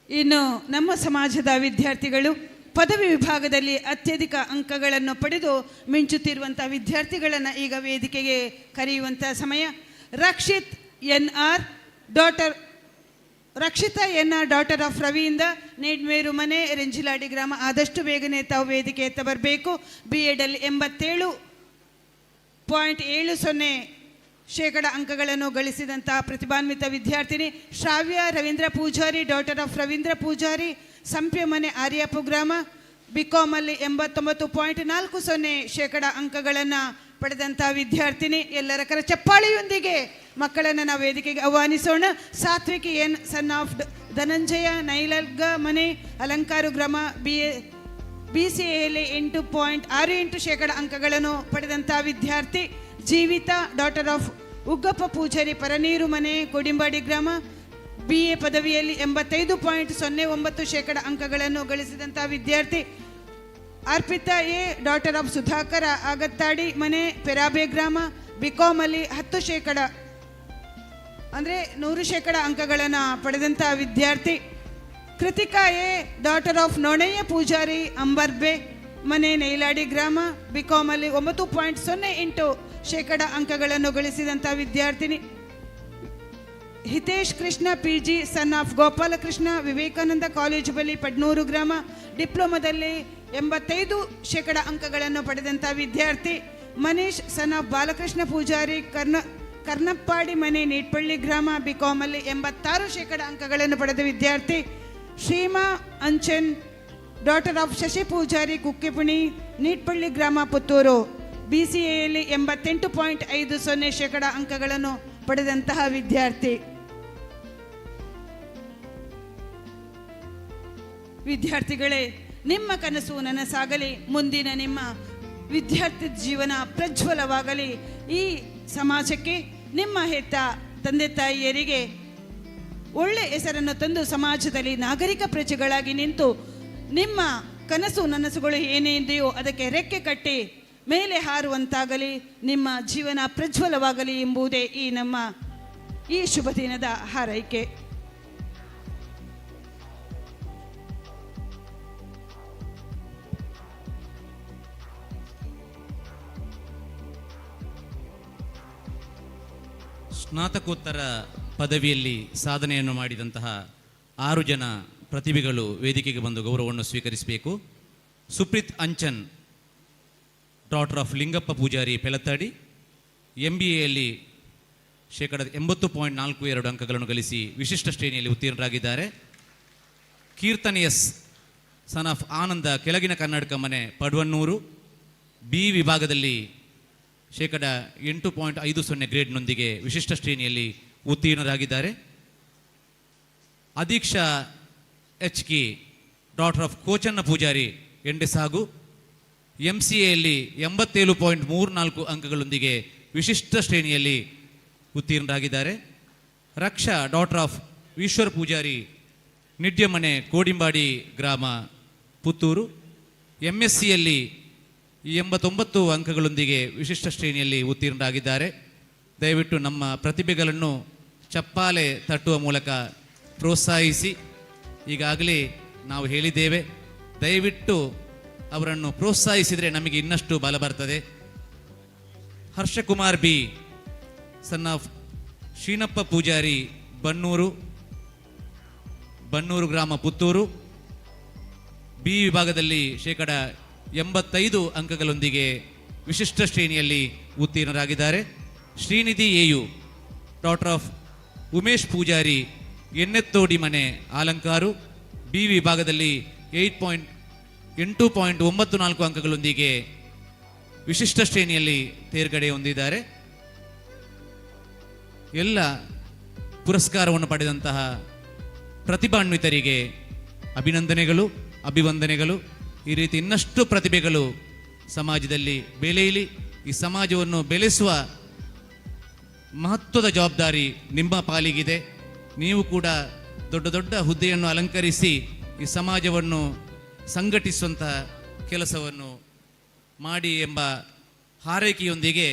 ಇನ್ನು ನಮ್ಮ ಸಮಾಜದ ವಿದ್ಯಾರ್ಥಿಗಳು ಪದವಿ ವಿಭಾಗದಲ್ಲಿ ಅತ್ಯಧಿಕ ಅಂಕಗಳನ್ನು ಪಡೆದು ಮಿಂಚುತ್ತಿರುವಂಥ ವಿದ್ಯಾರ್ಥಿಗಳನ್ನು ಈಗ ವೇದಿಕೆಗೆ ಕರೆಯುವಂಥ ಸಮಯ. Rakshit N R daughter, Rakshita N R daughter of ರವಿಯಿಂದ, ನೀಡ್ಮೇರು ಮನೆ, ರೆಂಜಿಲಾಡಿ ಗ್ರಾಮ. ಆದಷ್ಟು ಬೇಗನೆ ತಾವು ವೇದಿಕೆ ಎತ್ತ ಬರಬೇಕು. ಬಿ ಎಡಲ್ಲಿ 87.70 ಶೇಕಡ ಅಂಕಗಳನ್ನು ಗಳಿಸಿದಂತಹ ಪ್ರತಿಭಾನ್ವಿತ ವಿದ್ಯಾರ್ಥಿನಿ. ಶ್ರಾವ್ಯ ರವೀಂದ್ರ ಪೂಜಾರಿ ಡಾಟರ್ ಆಫ್ ರವೀಂದ್ರ ಪೂಜಾರಿ, ಸಂಪ್ಯಮನೆ, ಆರ್ಯಾಪು ಗ್ರಾಮ. ಬಿಕಾಮಲ್ಲಿ 89.40 ಶೇಕಡ ಅಂಕಗಳನ್ನು ಪಡೆದಂಥ ವಿದ್ಯಾರ್ಥಿನಿ. ಎಲ್ಲರ ಕರ ಚಪ್ಪಾಳೆಯೊಂದಿಗೆ ಮಕ್ಕಳನ್ನು ನಾವು ವೇದಿಕೆಗೆ ಆಹ್ವಾನಿಸೋಣ. Sathvik N son of Dhananjaya, Nailarga ಮನೆ, ಅಲಂಕಾರು ಗ್ರಾಮ. ಬಿಎ ಬಿಸಿಎಯಲ್ಲಿ 8.68 ಶೇಕಡ ಅಂಕಗಳನ್ನು ಪಡೆದಂಥ ವಿದ್ಯಾರ್ಥಿ. ಜೀವಿತ ಡಾಟರ್ ಆಫ್ ಉಗ್ಗಪ್ಪ ಪೂಜಾರಿ, ಪರನೀರು ಮನೆ, ಕೊಡಿಂಬಾಡಿ ಗ್ರಾಮ. ಬಿಎ ಪದವಿಯಲ್ಲಿ 85.09 ಶೇಕಡ ಅಂಕಗಳನ್ನು ಗಳಿಸಿದಂಥ ವಿದ್ಯಾರ್ಥಿ. ಅರ್ಪಿತಾ ಎ ಡಾಟರ್ ಆಫ್ ಸುಧಾಕರ, ಆಗತ್ತಾಡಿ ಮನೆ, ಪೆರಾಬೆ ಗ್ರಾಮ. ಬಿಕಾಮಲ್ಲಿ 10 ಶೇಕಡ, ಅಂದರೆ 100 ಶೇಕಡ ಅಂಕಗಳನ್ನು ಪಡೆದಂಥ ವಿದ್ಯಾರ್ಥಿ. ಕೃತಿಕಾ ಎ ಡಾಟರ್ ಆಫ್ ನೊಣಯ್ಯ ಪೂಜಾರಿ, ಅಂಬರ್ಬೆ ಮನೆ, ನೈಲಾಡಿ ಗ್ರಾಮ. ಬಿಕಾಮಲ್ಲಿ 9.08 ಶೇಕಡ ಅಂಕಗಳನ್ನು ಗಳಿಸಿದಂಥ ವಿದ್ಯಾರ್ಥಿನಿ. Hitesh Krishna PG son of Gopalakrishna, Vivekananda college ಬಳಿ, ಪಡ್ನೂರು ಗ್ರಾಮ. ಡಿಪ್ಲೊಮಾದಲ್ಲಿ 85 ಶೇಕಡ ಅಂಕಗಳನ್ನು ಪಡೆದಂಥ ವಿದ್ಯಾರ್ಥಿ. ಮನೀಶ್ ಸನ್ ಆಫ್ ಬಾಲಕೃಷ್ಣ ಪೂಜಾರಿ, ಕರ್ನಪ್ಪಾಡಿ ಮನೆ, ನೀಟ್ಪಳ್ಳಿ ಗ್ರಾಮ. ಬಿಕಾಮಲ್ಲಿ 86 ಶೇಕಡ ಅಂಕಗಳನ್ನು ಪಡೆದ ವಿದ್ಯಾರ್ಥಿ. ಶ್ರೀಮಾ ಅಂಚನ್ ಡಾಟರ್ ಆಫ್ ಶಶಿ ಪೂಜಾರಿ, ಕುಕ್ಕೆಪುಣಿ, ನೀಟ್ಪಳ್ಳಿ ಗ್ರಾಮ, ಪುತ್ತೂರು. ಬಿಸಿಎಯಲ್ಲಿ 88.50 ಶೇಕಡ ಅಂಕಗಳನ್ನು ಪಡೆದಂತಹ ವಿದ್ಯಾರ್ಥಿ. ವಿದ್ಯಾರ್ಥಿಗಳೇ, ನಿಮ್ಮ ಕನಸು ನನಸಾಗಲಿ. ಮುಂದಿನ ನಿಮ್ಮ ವಿದ್ಯಾರ್ಥಿ ಜೀವನ ಪ್ರಜ್ವಲವಾಗಲಿ. ಈ ಸಮಾಜಕ್ಕೆ, ನಿಮ್ಮ ಹೆತ್ತ ತಂದೆ ತಾಯಿಯರಿಗೆ ಒಳ್ಳೆ ಹೆಸರನ್ನು ತಂದು ಸಮಾಜದಲ್ಲಿ ನಾಗರಿಕ ಪ್ರಜೆಗಳಾಗಿ ನಿಂತು ನಿಮ್ಮ ಕನಸು ನನಸುಗಳು ಏನೇ ಇದೆಯೋ ಅದಕ್ಕೆ ರೆಕ್ಕೆ ಕಟ್ಟಿ ಮೇಲೆ ಹಾರುವಂತಾಗಲಿ, ನಿಮ್ಮ ಜೀವನ ಪ್ರಜ್ವಲವಾಗಲಿ ಎಂಬುದೇ ಈ ನಮ್ಮ ಈ ಶುಭ ದಿನದ ಹಾರೈಕೆ. ಸ್ನಾತಕೋತ್ತರ ಪದವಿಯಲ್ಲಿ ಸಾಧನೆಯನ್ನು ಮಾಡಿದಂತಹ ಆರು ಜನ ಪ್ರತಿಭೆಗಳು ವೇದಿಕೆಗೆ ಬಂದು ಗೌರವವನ್ನು ಸ್ವೀಕರಿಸಬೇಕು. Supreeth Anchan, daughter of Lingappa Poojary, Pelathadi. ಎಂಬಿಎಯಲ್ಲಿ ಶೇಕಡ 80.42 ಅಂಕಗಳನ್ನು ಗಳಿಸಿ ವಿಶಿಷ್ಟ ಶ್ರೇಣಿಯಲ್ಲಿ ಉತ್ತೀರ್ಣರಾಗಿದ್ದಾರೆ. Keerthan S son of Ananda, ಕೆಳಗಿನ ಕರ್ನಾಟಕ ಮನೆ, ಪಡ್ವನ್ನೂರು. ಬಿ ವಿಭಾಗದಲ್ಲಿ ಶೇಕಡ 8.50 ಗ್ರೇಡ್ನೊಂದಿಗೆ ವಿಶಿಷ್ಟ ಶ್ರೇಣಿಯಲ್ಲಿ ಉತ್ತೀರ್ಣರಾಗಿದ್ದಾರೆ. Adheeksha H K daughter of Kochanna Poojary, Endesagu. ಎಂಸಿಎಯಲ್ಲಿ 87.34 ಅಂಕಗಳೊಂದಿಗೆ ವಿಶಿಷ್ಟ ಶ್ರೇಣಿಯಲ್ಲಿ ಉತ್ತೀರ್ಣರಾಗಿದ್ದಾರೆ. ರಕ್ಷಾ ಡಾಟರ್ ಆಫ್ ಈಶ್ವರ ಪೂಜಾರಿ, ನಿಡ್ಯಮನೆ, ಕೋಡಿಂಬಾಡಿ ಗ್ರಾಮ, ಪುತ್ತೂರು. ಎಂಎಸ್ಸಿಯಲ್ಲಿ 89 ಅಂಕಗಳೊಂದಿಗೆ ವಿಶಿಷ್ಟ ಶ್ರೇಣಿಯಲ್ಲಿ ಉತ್ತೀರ್ಣರಾಗಿದ್ದಾರೆ. ದಯವಿಟ್ಟು ನಮ್ಮ ಪ್ರತಿಭೆಗಳನ್ನು ಚಪ್ಪಾಲೆ ತಟ್ಟುವ ಮೂಲಕ ಪ್ರೋತ್ಸಾಹಿಸಿ. ಈಗಾಗಲೇ ನಾವು ಹೇಳಿದ್ದೇವೆ, ದಯವಿಟ್ಟು ಅವರನ್ನು ಪ್ರೋತ್ಸಾಹಿಸಿದರೆ ನಮಗೆ ಇನ್ನಷ್ಟು ಬಲ ಬರ್ತದೆ. Harshakumar B, son of Sheenappa Poojary, Bannur, Bannur ಗ್ರಾಮ, ಪುತ್ತೂರು. ಬಿ ವಿಭಾಗದಲ್ಲಿ ಶೇಕಡ 85 ಅಂಕಗಳೊಂದಿಗೆ ವಿಶಿಷ್ಟ ಶ್ರೇಣಿಯಲ್ಲಿ ಉತ್ತೀರ್ಣರಾಗಿದ್ದಾರೆ. Shreenidhi A U, daughter of Umesh Poojary, Ennethodi ಮನೆ, ಆಲಂಕಾರು. ಬಿ ವಿಭಾಗದಲ್ಲಿ 8.94 ಅಂಕಗಳೊಂದಿಗೆ ವಿಶಿಷ್ಟ ಶ್ರೇಣಿಯಲ್ಲಿ ತೇರ್ಗಡೆ ಹೊಂದಿದ್ದಾರೆ. ಎಲ್ಲ ಪುರಸ್ಕಾರವನ್ನು ಪಡೆದಂತಹ ಪ್ರತಿಭಾನ್ವಿತರಿಗೆ ಅಭಿನಂದನೆಗಳು, ಅಭಿವಂದನೆಗಳು. ಈ ರೀತಿ ಇನ್ನಷ್ಟು ಪ್ರತಿಭೆಗಳು ಸಮಾಜದಲ್ಲಿ ಬೆಳೆಯಲಿ. ಈ ಸಮಾಜವನ್ನು ಬೆಳೆಸುವ ಮಹತ್ವದ ಜವಾಬ್ದಾರಿ ನಿಮ್ಮ ಪಾಲಿಗಿದೆ. ನೀವು ಕೂಡ ದೊಡ್ಡ ದೊಡ್ಡ ಹುದ್ದೆಯನ್ನು ಅಲಂಕರಿಸಿ ಈ ಸಮಾಜವನ್ನು ಸಂಘಟಿಸುವಂತಹ ಕೆಲಸವನ್ನು ಮಾಡಿ ಎಂಬ ಹಾರೈಕೆಯೊಂದಿಗೆ,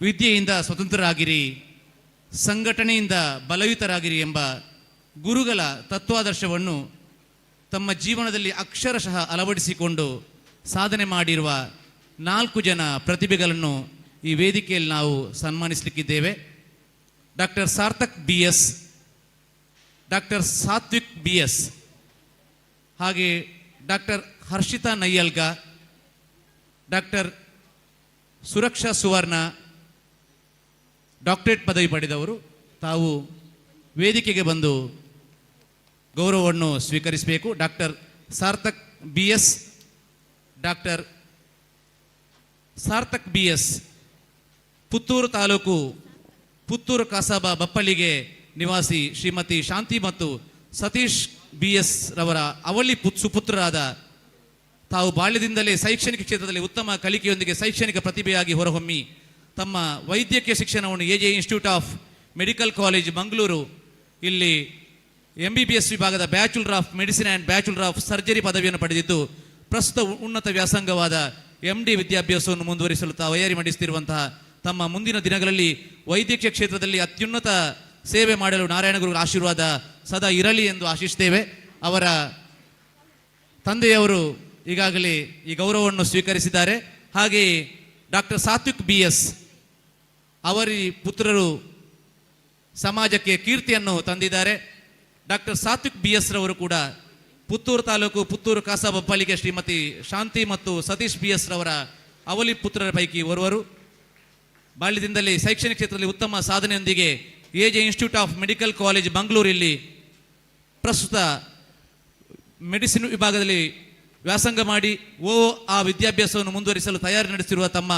ವಿದ್ಯೆಯಿಂದ ಸ್ವತಂತ್ರರಾಗಿರಿ, ಸಂಘಟನೆಯಿಂದ ಬಲಯುತರಾಗಿರಿ ಎಂಬ ಗುರುಗಳ ತತ್ವಾದರ್ಶವನ್ನು ತಮ್ಮ ಜೀವನದಲ್ಲಿ ಅಕ್ಷರಶಃ ಅಳವಡಿಸಿಕೊಂಡು ಸಾಧನೆ ಮಾಡಿರುವ ನಾಲ್ಕು ಜನ ಪ್ರತಿಭೆಗಳನ್ನು ಈ ವೇದಿಕೆಯಲ್ಲಿ ನಾವು ಸನ್ಮಾನಿಸಲಿಕ್ಕಿದ್ದೇವೆ. Doctor Sarthak B S, doctor Sathvik B S, ಹಾಗೆ doctor Harshitha Nayyalga, doctor Suraksha Suvarna, doctorate ಪದವಿ ಪಡೆದವರು. ತಾವು ವೇದಿಕೆಗೆ ಬಂದು ಗೌರವವನ್ನು ಸ್ವೀಕರಿಸಬೇಕು. Doctor Sarthak B S, doctor Sarthak B S, Puttur taluk Puttur ಕಸಬಾ ಬಪ್ಪಳಿಗೆ ನಿವಾಸಿ ಶ್ರೀಮತಿ ಶಾಂತಿ ಮತ್ತು ಸತೀಶ್ ಬಿ ಎಸ್ ರವರ ಅವಳಿ ಸುಪುತ್ರರಾದ ತಾವು ಬಾಲ್ಯದಿಂದಲೇ ಶೈಕ್ಷಣಿಕ ಕ್ಷೇತ್ರದಲ್ಲಿ ಉತ್ತಮ ಕಲಿಕೆಯೊಂದಿಗೆ ಶೈಕ್ಷಣಿಕ ಪ್ರತಿಭೆಯಾಗಿ ಹೊರಹೊಮ್ಮಿ ತಮ್ಮ ವೈದ್ಯಕೀಯ ಶಿಕ್ಷಣವನ್ನು AJ institute of medical college, Mangaluru ಇಲ್ಲಿ ಎಂಬಿಬಿಎಸ್ ವಿಭಾಗದ Bachelor of Medicine and Bachelor of Surgery ಪದವಿಯನ್ನು ಪಡೆದಿದ್ದು, ಪ್ರಸ್ತುತ ಉನ್ನತ ವ್ಯಾಸಂಗವಾದ ಎಂಡಿ ವಿದ್ಯಾಭ್ಯಾಸವನ್ನು ಮುಂದುವರಿಸಲು ತಾವು ತಯಾರಿ ನಡೆಸುತ್ತಿರುವಂತಹ ತಮ್ಮ ಮುಂದಿನ ದಿನಗಳಲ್ಲಿ ವೈದ್ಯಕೀಯ ಕ್ಷೇತ್ರದಲ್ಲಿ ಅತ್ಯುನ್ನತ ಸೇವೆ ಮಾಡಲು ನಾರಾಯಣ ಗುರುಗಳ ಆಶೀರ್ವಾದ ಸದಾ ಇರಲಿ ಎಂದು ಆಶಿಸ್ತೇವೆ. ಅವರ ತಂದೆಯವರು ಈಗಾಗಲೇ ಈ ಗೌರವವನ್ನು ಸ್ವೀಕರಿಸಿದ್ದಾರೆ. ಹಾಗೆಯೇ ಡಾಕ್ಟರ್ ಸಾತ್ವಿಕ್ ಬಿ ಎಸ್ ಅವರಿ ಪುತ್ರರು ಸಮಾಜಕ್ಕೆ ಕೀರ್ತಿಯನ್ನು ತಂದಿದ್ದಾರೆ. ಡಾಕ್ಟರ್ ಸಾತ್ವಿಕ್ ಬಿ ಎಸ್ ರವರು ಕೂಡ ಪುತ್ತೂರು ತಾಲೂಕು ಪುತ್ತೂರು ಕಸಬಾ ಶ್ರೀಮತಿ ಶಾಂತಿ ಮತ್ತು ಸತೀಶ್ ಬಿ ಎಸ್ ರವರ ಅವಲಿ ಪುತ್ರರ ಪೈಕಿ ಓರ್ವರು. ಬಾಲ್ಯದಿಂದಲೇ ಶೈಕ್ಷಣಿಕ ಕ್ಷೇತ್ರದಲ್ಲಿ ಉತ್ತಮ ಸಾಧನೆಯೊಂದಿಗೆ A J institute of medical college, ಮಂಗಳೂರಲ್ಲಿ ಪ್ರಸ್ತುತ ಮೆಡಿಸಿನ್ ವಿಭಾಗದಲ್ಲಿ ವ್ಯಾಸಂಗ ಮಾಡಿ ಆ ವಿದ್ಯಾಭ್ಯಾಸವನ್ನು ಮುಂದುವರಿಸಲು ತಯಾರಿ ನಡೆಸಿರುವ ತಮ್ಮ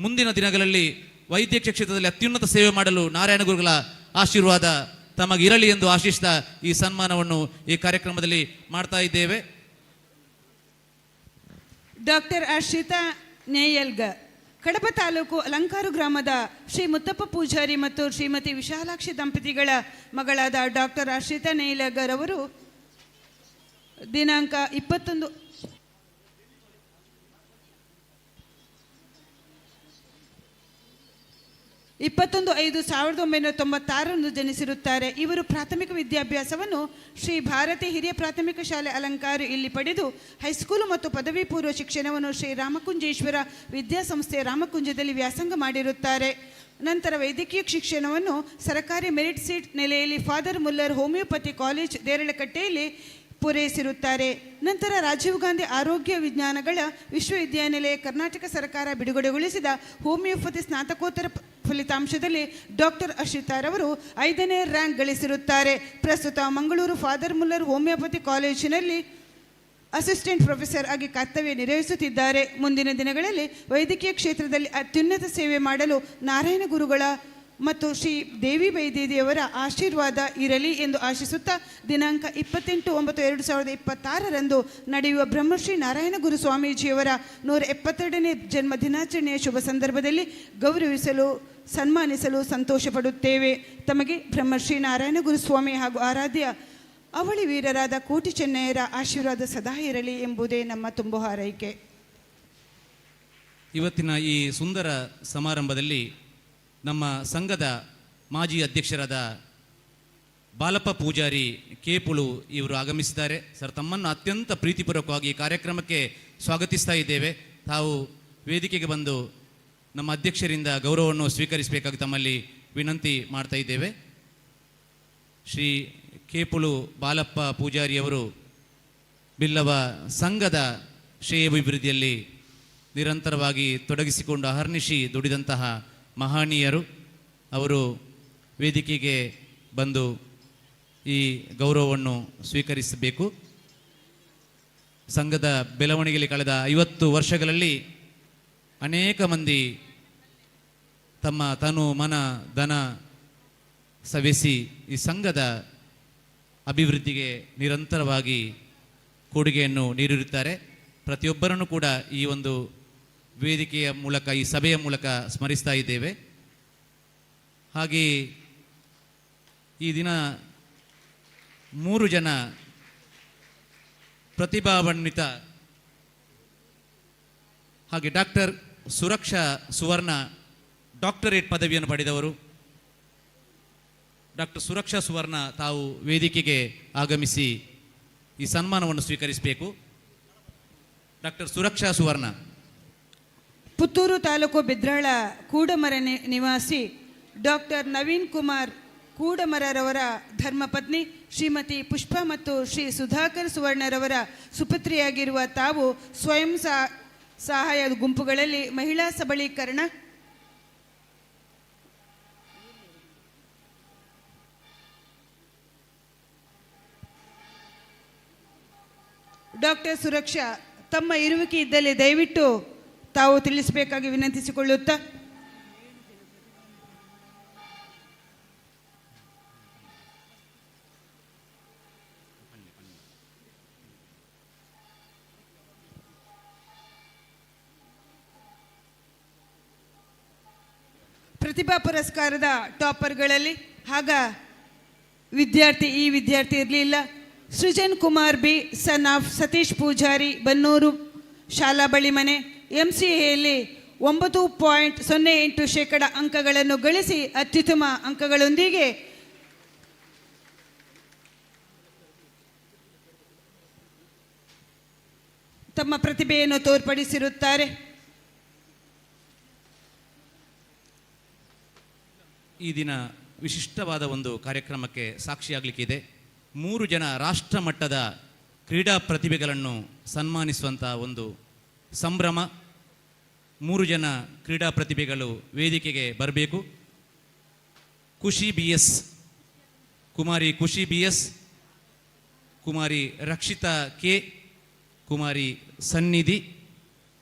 ಮುಂದಿನ ದಿನಗಳಲ್ಲಿ ವೈದ್ಯಕೀಯ ಕ್ಷೇತ್ರದಲ್ಲಿ ಅತ್ಯುನ್ನತ ಸೇವೆ ಮಾಡಲು ನಾರಾಯಣ ಗುರುಗಳ ಆಶೀರ್ವಾದ ತಮಗಿರಲಿ ಎಂದು ಆಶಿಸಿದ ಈ ಸನ್ಮಾನವನ್ನು ಈ ಕಾರ್ಯಕ್ರಮದಲ್ಲಿ ಮಾಡ್ತಾ ಇದ್ದೇವೆ. ಡಾಕ್ಟರ್ ಅರ್ಷಿತಾ ನೇಯಲ್ಗ, ಕಡಬ ತಾಲೂಕು ಅಲಂಕಾರು ಗ್ರಾಮದ ಶ್ರೀ ಮುತ್ತಪ್ಪ ಪೂಜಾರಿ ಮತ್ತು ಶ್ರೀಮತಿ ವಿಶಾಲಾಕ್ಷಿ ದಂಪತಿಗಳ ಮಗಳಾದ ಡಾಕ್ಟರ್ ಅರ್ಷಿತಾ ನೇಯಲ್ಗರ್ ಅವರು ದಿನಾಂಕ 21 21-5-1996ರಂದು ಜನಿಸಿರುತ್ತಾರೆ. ಇವರು ಪ್ರಾಥಮಿಕ ವಿದ್ಯಾಭ್ಯಾಸವನ್ನು ಶ್ರೀ ಭಾರತಿ ಹಿರಿಯ ಪ್ರಾಥಮಿಕ ಶಾಲೆ, ಅಲಂಕಾರು ಇಲ್ಲಿ ಪಡೆದು, ಹೈಸ್ಕೂಲು ಮತ್ತು ಪದವಿ ಪೂರ್ವ ಶಿಕ್ಷಣವನ್ನು ಶ್ರೀ ರಾಮಕುಂಜೇಶ್ವರ ವಿದ್ಯಾಸಂಸ್ಥೆ, ರಾಮಕುಂಜದಲ್ಲಿ ವ್ಯಾಸಂಗ ಮಾಡಿರುತ್ತಾರೆ. ನಂತರ ವೈದ್ಯಕೀಯ ಶಿಕ್ಷಣವನ್ನು ಸರಕಾರಿ ಮೆರಿಟ್ ಸೀಟ್ ನೆಲೆಯಲ್ಲಿ ಫಾದರ್ ಮುಲ್ಲರ್ ಹೋಮಿಯೋಪತಿ ಕಾಲೇಜ್, ದೇರಳಕಟ್ಟೆಯಲ್ಲಿ ಪೂರೈಸಿರುತ್ತಾರೆ. ನಂತರ ರಾಜೀವ್ ಗಾಂಧಿ ಆರೋಗ್ಯ ವಿಜ್ಞಾನಗಳ ವಿಶ್ವವಿದ್ಯಾನಿಲಯ, ಕರ್ನಾಟಕ ಸರ್ಕಾರ ಬಿಡುಗಡೆಗೊಳಿಸಿದ ಹೋಮಿಯೋಪತಿ ಸ್ನಾತಕೋತ್ತರ ಫಲಿತಾಂಶದಲ್ಲಿ ಡಾಕ್ಟರ್ ಅಶ್ರಿತಾರವರು ಐದನೇ ರ್ಯಾಂಕ್ ಗಳಿಸಿರುತ್ತಾರೆ. ಪ್ರಸ್ತುತ ಮಂಗಳೂರು ಫಾದರ್ ಮುಲ್ಲರ್ ಹೋಮಿಯೋಪತಿ ಕಾಲೇಜಿನಲ್ಲಿ ಅಸಿಸ್ಟೆಂಟ್ ಪ್ರೊಫೆಸರ್ ಆಗಿ ಕರ್ತವ್ಯ ನಿರ್ವಹಿಸುತ್ತಿದ್ದಾರೆ. ಮುಂದಿನ ದಿನಗಳಲ್ಲಿ ವೈದ್ಯಕೀಯ ಕ್ಷೇತ್ರದಲ್ಲಿ ಅತ್ಯುನ್ನತ ಸೇವೆ ಮಾಡಲು ನಾರಾಯಣ ಗುರುಗಳ ಮತ್ತು ಶ್ರೀ ದೇವಿ ಬೈದೇವಿಯವರ ಆಶೀರ್ವಾದ ಇರಲಿ ಎಂದು ಆಶಿಸುತ್ತಾ, ದಿನಾಂಕ 28-9-2026ರಂದು ನಡೆಯುವ ಬ್ರಹ್ಮಶ್ರೀ ನಾರಾಯಣ ಗುರು ಸ್ವಾಮೀಜಿಯವರ 172ನೇ ಜನ್ಮ ದಿನಾಚರಣೆಯ ಶುಭ ಸಂದರ್ಭದಲ್ಲಿ ಗೌರವಿಸಲು, ಸನ್ಮಾನಿಸಲು ಸಂತೋಷ ಪಡುತ್ತೇವೆ. ತಮಗೆ ಬ್ರಹ್ಮಶ್ರೀ ನಾರಾಯಣ ಗುರುಸ್ವಾಮಿ ಹಾಗೂ ಆರಾಧ್ಯ ಅವಳಿ ವೀರರಾದ ಕೋಟಿ ಚೆನ್ನಯ್ಯರ ಆಶೀರ್ವಾದ ಸದಾ ಇರಲಿ ಎಂಬುದೇ ನಮ್ಮ ತುಂಬು ಹಾರೈಕೆ. ಇವತ್ತಿನ ಈ ಸುಂದರ ಸಮಾರಂಭದಲ್ಲಿ ನಮ್ಮ ಸಂಘದ ಮಾಜಿ ಅಧ್ಯಕ್ಷರಾದ ಬಾಲಪ್ಪ ಪೂಜಾರಿ ಕೇಪುಳು ಇವರು ಆಗಮಿಸಿದ್ದಾರೆ. ಸರ್, ತಮ್ಮನ್ನು ಅತ್ಯಂತ ಪ್ರೀತಿಪೂರ್ವಕವಾಗಿ ಈ ಕಾರ್ಯಕ್ರಮಕ್ಕೆ ಸ್ವಾಗತಿಸ್ತಾ ಇದ್ದೇವೆ. ತಾವು ವೇದಿಕೆಗೆ ಬಂದು ನಮ್ಮ ಅಧ್ಯಕ್ಷರಿಂದ ಗೌರವವನ್ನು ಸ್ವೀಕರಿಸಬೇಕಾಗಿ ತಮ್ಮಲ್ಲಿ ವಿನಂತಿ ಮಾಡ್ತಾ ಇದ್ದೇವೆ. ಶ್ರೀ ಕೇಪುಳು ಬಾಲಪ್ಪ ಪೂಜಾರಿಯವರು ಬಿಲ್ಲವ ಸಂಘದ ಶ್ರೇಯಾಭಿವೃದ್ಧಿಯಲ್ಲಿ ನಿರಂತರವಾಗಿ ತೊಡಗಿಸಿಕೊಂಡು ಅಹರ್ನಿಶಿ ದುಡಿದಂತಹ ಮಹನೀಯರು. ಅವರು ವೇದಿಕೆಗೆ ಬಂದು ಈ ಗೌರವವನ್ನು ಸ್ವೀಕರಿಸಬೇಕು. ಸಂಘದ ಬೆಳವಣಿಗೆಯಲ್ಲಿ ಕಳೆದ 50 ವರ್ಷಗಳಲ್ಲಿ ಅನೇಕ ಮಂದಿ ತಮ್ಮ ತನು ಮನ ಧನ ಸವೆಸಿ ಈ ಸಂಘದ ಅಭಿವೃದ್ಧಿಗೆ ನಿರಂತರವಾಗಿ ಕೊಡುಗೆಯನ್ನು ನೀಡಿರುತ್ತಾರೆ. ಪ್ರತಿಯೊಬ್ಬರನ್ನು ಕೂಡ ಈ ಒಂದು ವೇದಿಕೆಯ ಮೂಲಕ, ಈ ಸಭೆಯ ಮೂಲಕ ಸ್ಮರಿಸ್ತಾ ಇದ್ದೇವೆ. ಹಾಗೆಯೇ ಈ ದಿನ ಮೂರು ಜನ ಪ್ರತಿಭಾನ್ವಿತ, ಹಾಗೆ ಡಾಕ್ಟರ್ ಸುರಕ್ಷಾ ಸುವರ್ಣ, ಡಾಕ್ಟರೇಟ್ ಪದವಿಯನ್ನು ಪಡೆದವರು. ಡಾಕ್ಟರ್ ಸುರಕ್ಷಾ ಸುವರ್ಣ ತಾವು ವೇದಿಕೆಗೆ ಆಗಮಿಸಿ ಈ ಸನ್ಮಾನವನ್ನು ಸ್ವೀಕರಿಸಬೇಕು. ಡಾಕ್ಟರ್ ಸುರಕ್ಷಾ ಸುವರ್ಣ. ಪುತ್ತೂರು ತಾಲೂಕು ಬಿದ್ರಾಳ ಕೂಡಮರ ನಿವಾಸಿ ಡಾಕ್ಟರ್ ನವೀನ್ ಕುಮಾರ್ ಕೂಡಮರರವರ ಧರ್ಮಪತ್ನಿ ಶ್ರೀಮತಿ ಪುಷ್ಪ ಮತ್ತು ಶ್ರೀ ಸುಧಾಕರ್ ಸುವರ್ಣರವರ ಸುಪುತ್ರಿಯಾಗಿರುವ ತಾವು ಸ್ವಯಂ ಸಹಾಯ ಗುಂಪುಗಳಲ್ಲಿ ಮಹಿಳಾ ಸಬಲೀಕರಣ, ಡಾಕ್ಟರ್ ಸುರಕ್ಷಾ ತಮ್ಮ ಇರುವಿಕೆ ಇದ್ದಲ್ಲಿ ದಯವಿಟ್ಟು ತಾವು ತಿಳಿಸಬೇಕಾಗಿ ವಿನಂತಿಸಿಕೊಳ್ಳುತ್ತಾ. ಪ್ರತಿಭಾ ಪುರಸ್ಕಾರದ ಟಾಪರ್ಗಳಲ್ಲಿ ಆಗ ವಿದ್ಯಾರ್ಥಿ, ಈ ವಿದ್ಯಾರ್ಥಿ ಇರಲಿಲ್ಲ. Srujan Kumar B, son of Satish Poojary, Bannur ಶಾಲಾ ಬಳಿ ಮನೆ, ಎಂಸಿಎಯಲ್ಲಿ 9.08% ಅಂಕಗಳನ್ನು ಗಳಿಸಿ ಅತ್ಯುತ್ತಮ ಅಂಕಗಳೊಂದಿಗೆ ತಮ್ಮ ಪ್ರತಿಭೆಯನ್ನು ತೋರ್ಪಡಿಸಿರುತ್ತಾರೆ. ಈ ದಿನ ವಿಶಿಷ್ಟವಾದ ಒಂದು ಕಾರ್ಯಕ್ರಮಕ್ಕೆ ಸಾಕ್ಷಿಯಾಗಲಿಕ್ಕಿದೆ. ಮೂರು ಜನ ರಾಷ್ಟ್ರ ಮಟ್ಟದ ಕ್ರೀಡಾ ಪ್ರತಿಭೆಗಳನ್ನು ಸನ್ಮಾನಿಸುವಂಥ ಒಂದು ಸಂಭ್ರಮ. ಮೂರು ಜನ ಕ್ರೀಡಾ ಪ್ರತಿಭೆಗಳು ವೇದಿಕೆಗೆ ಬರಬೇಕು. ಖುಷಿ ಬಿ ಎಸ್, ಕುಮಾರಿ ಖುಷಿ ಬಿ ಎಸ್, ಕುಮಾರಿ ರಕ್ಷಿತಾ ಕೆ, ಕುಮಾರಿ ಸನ್ನಿಧಿ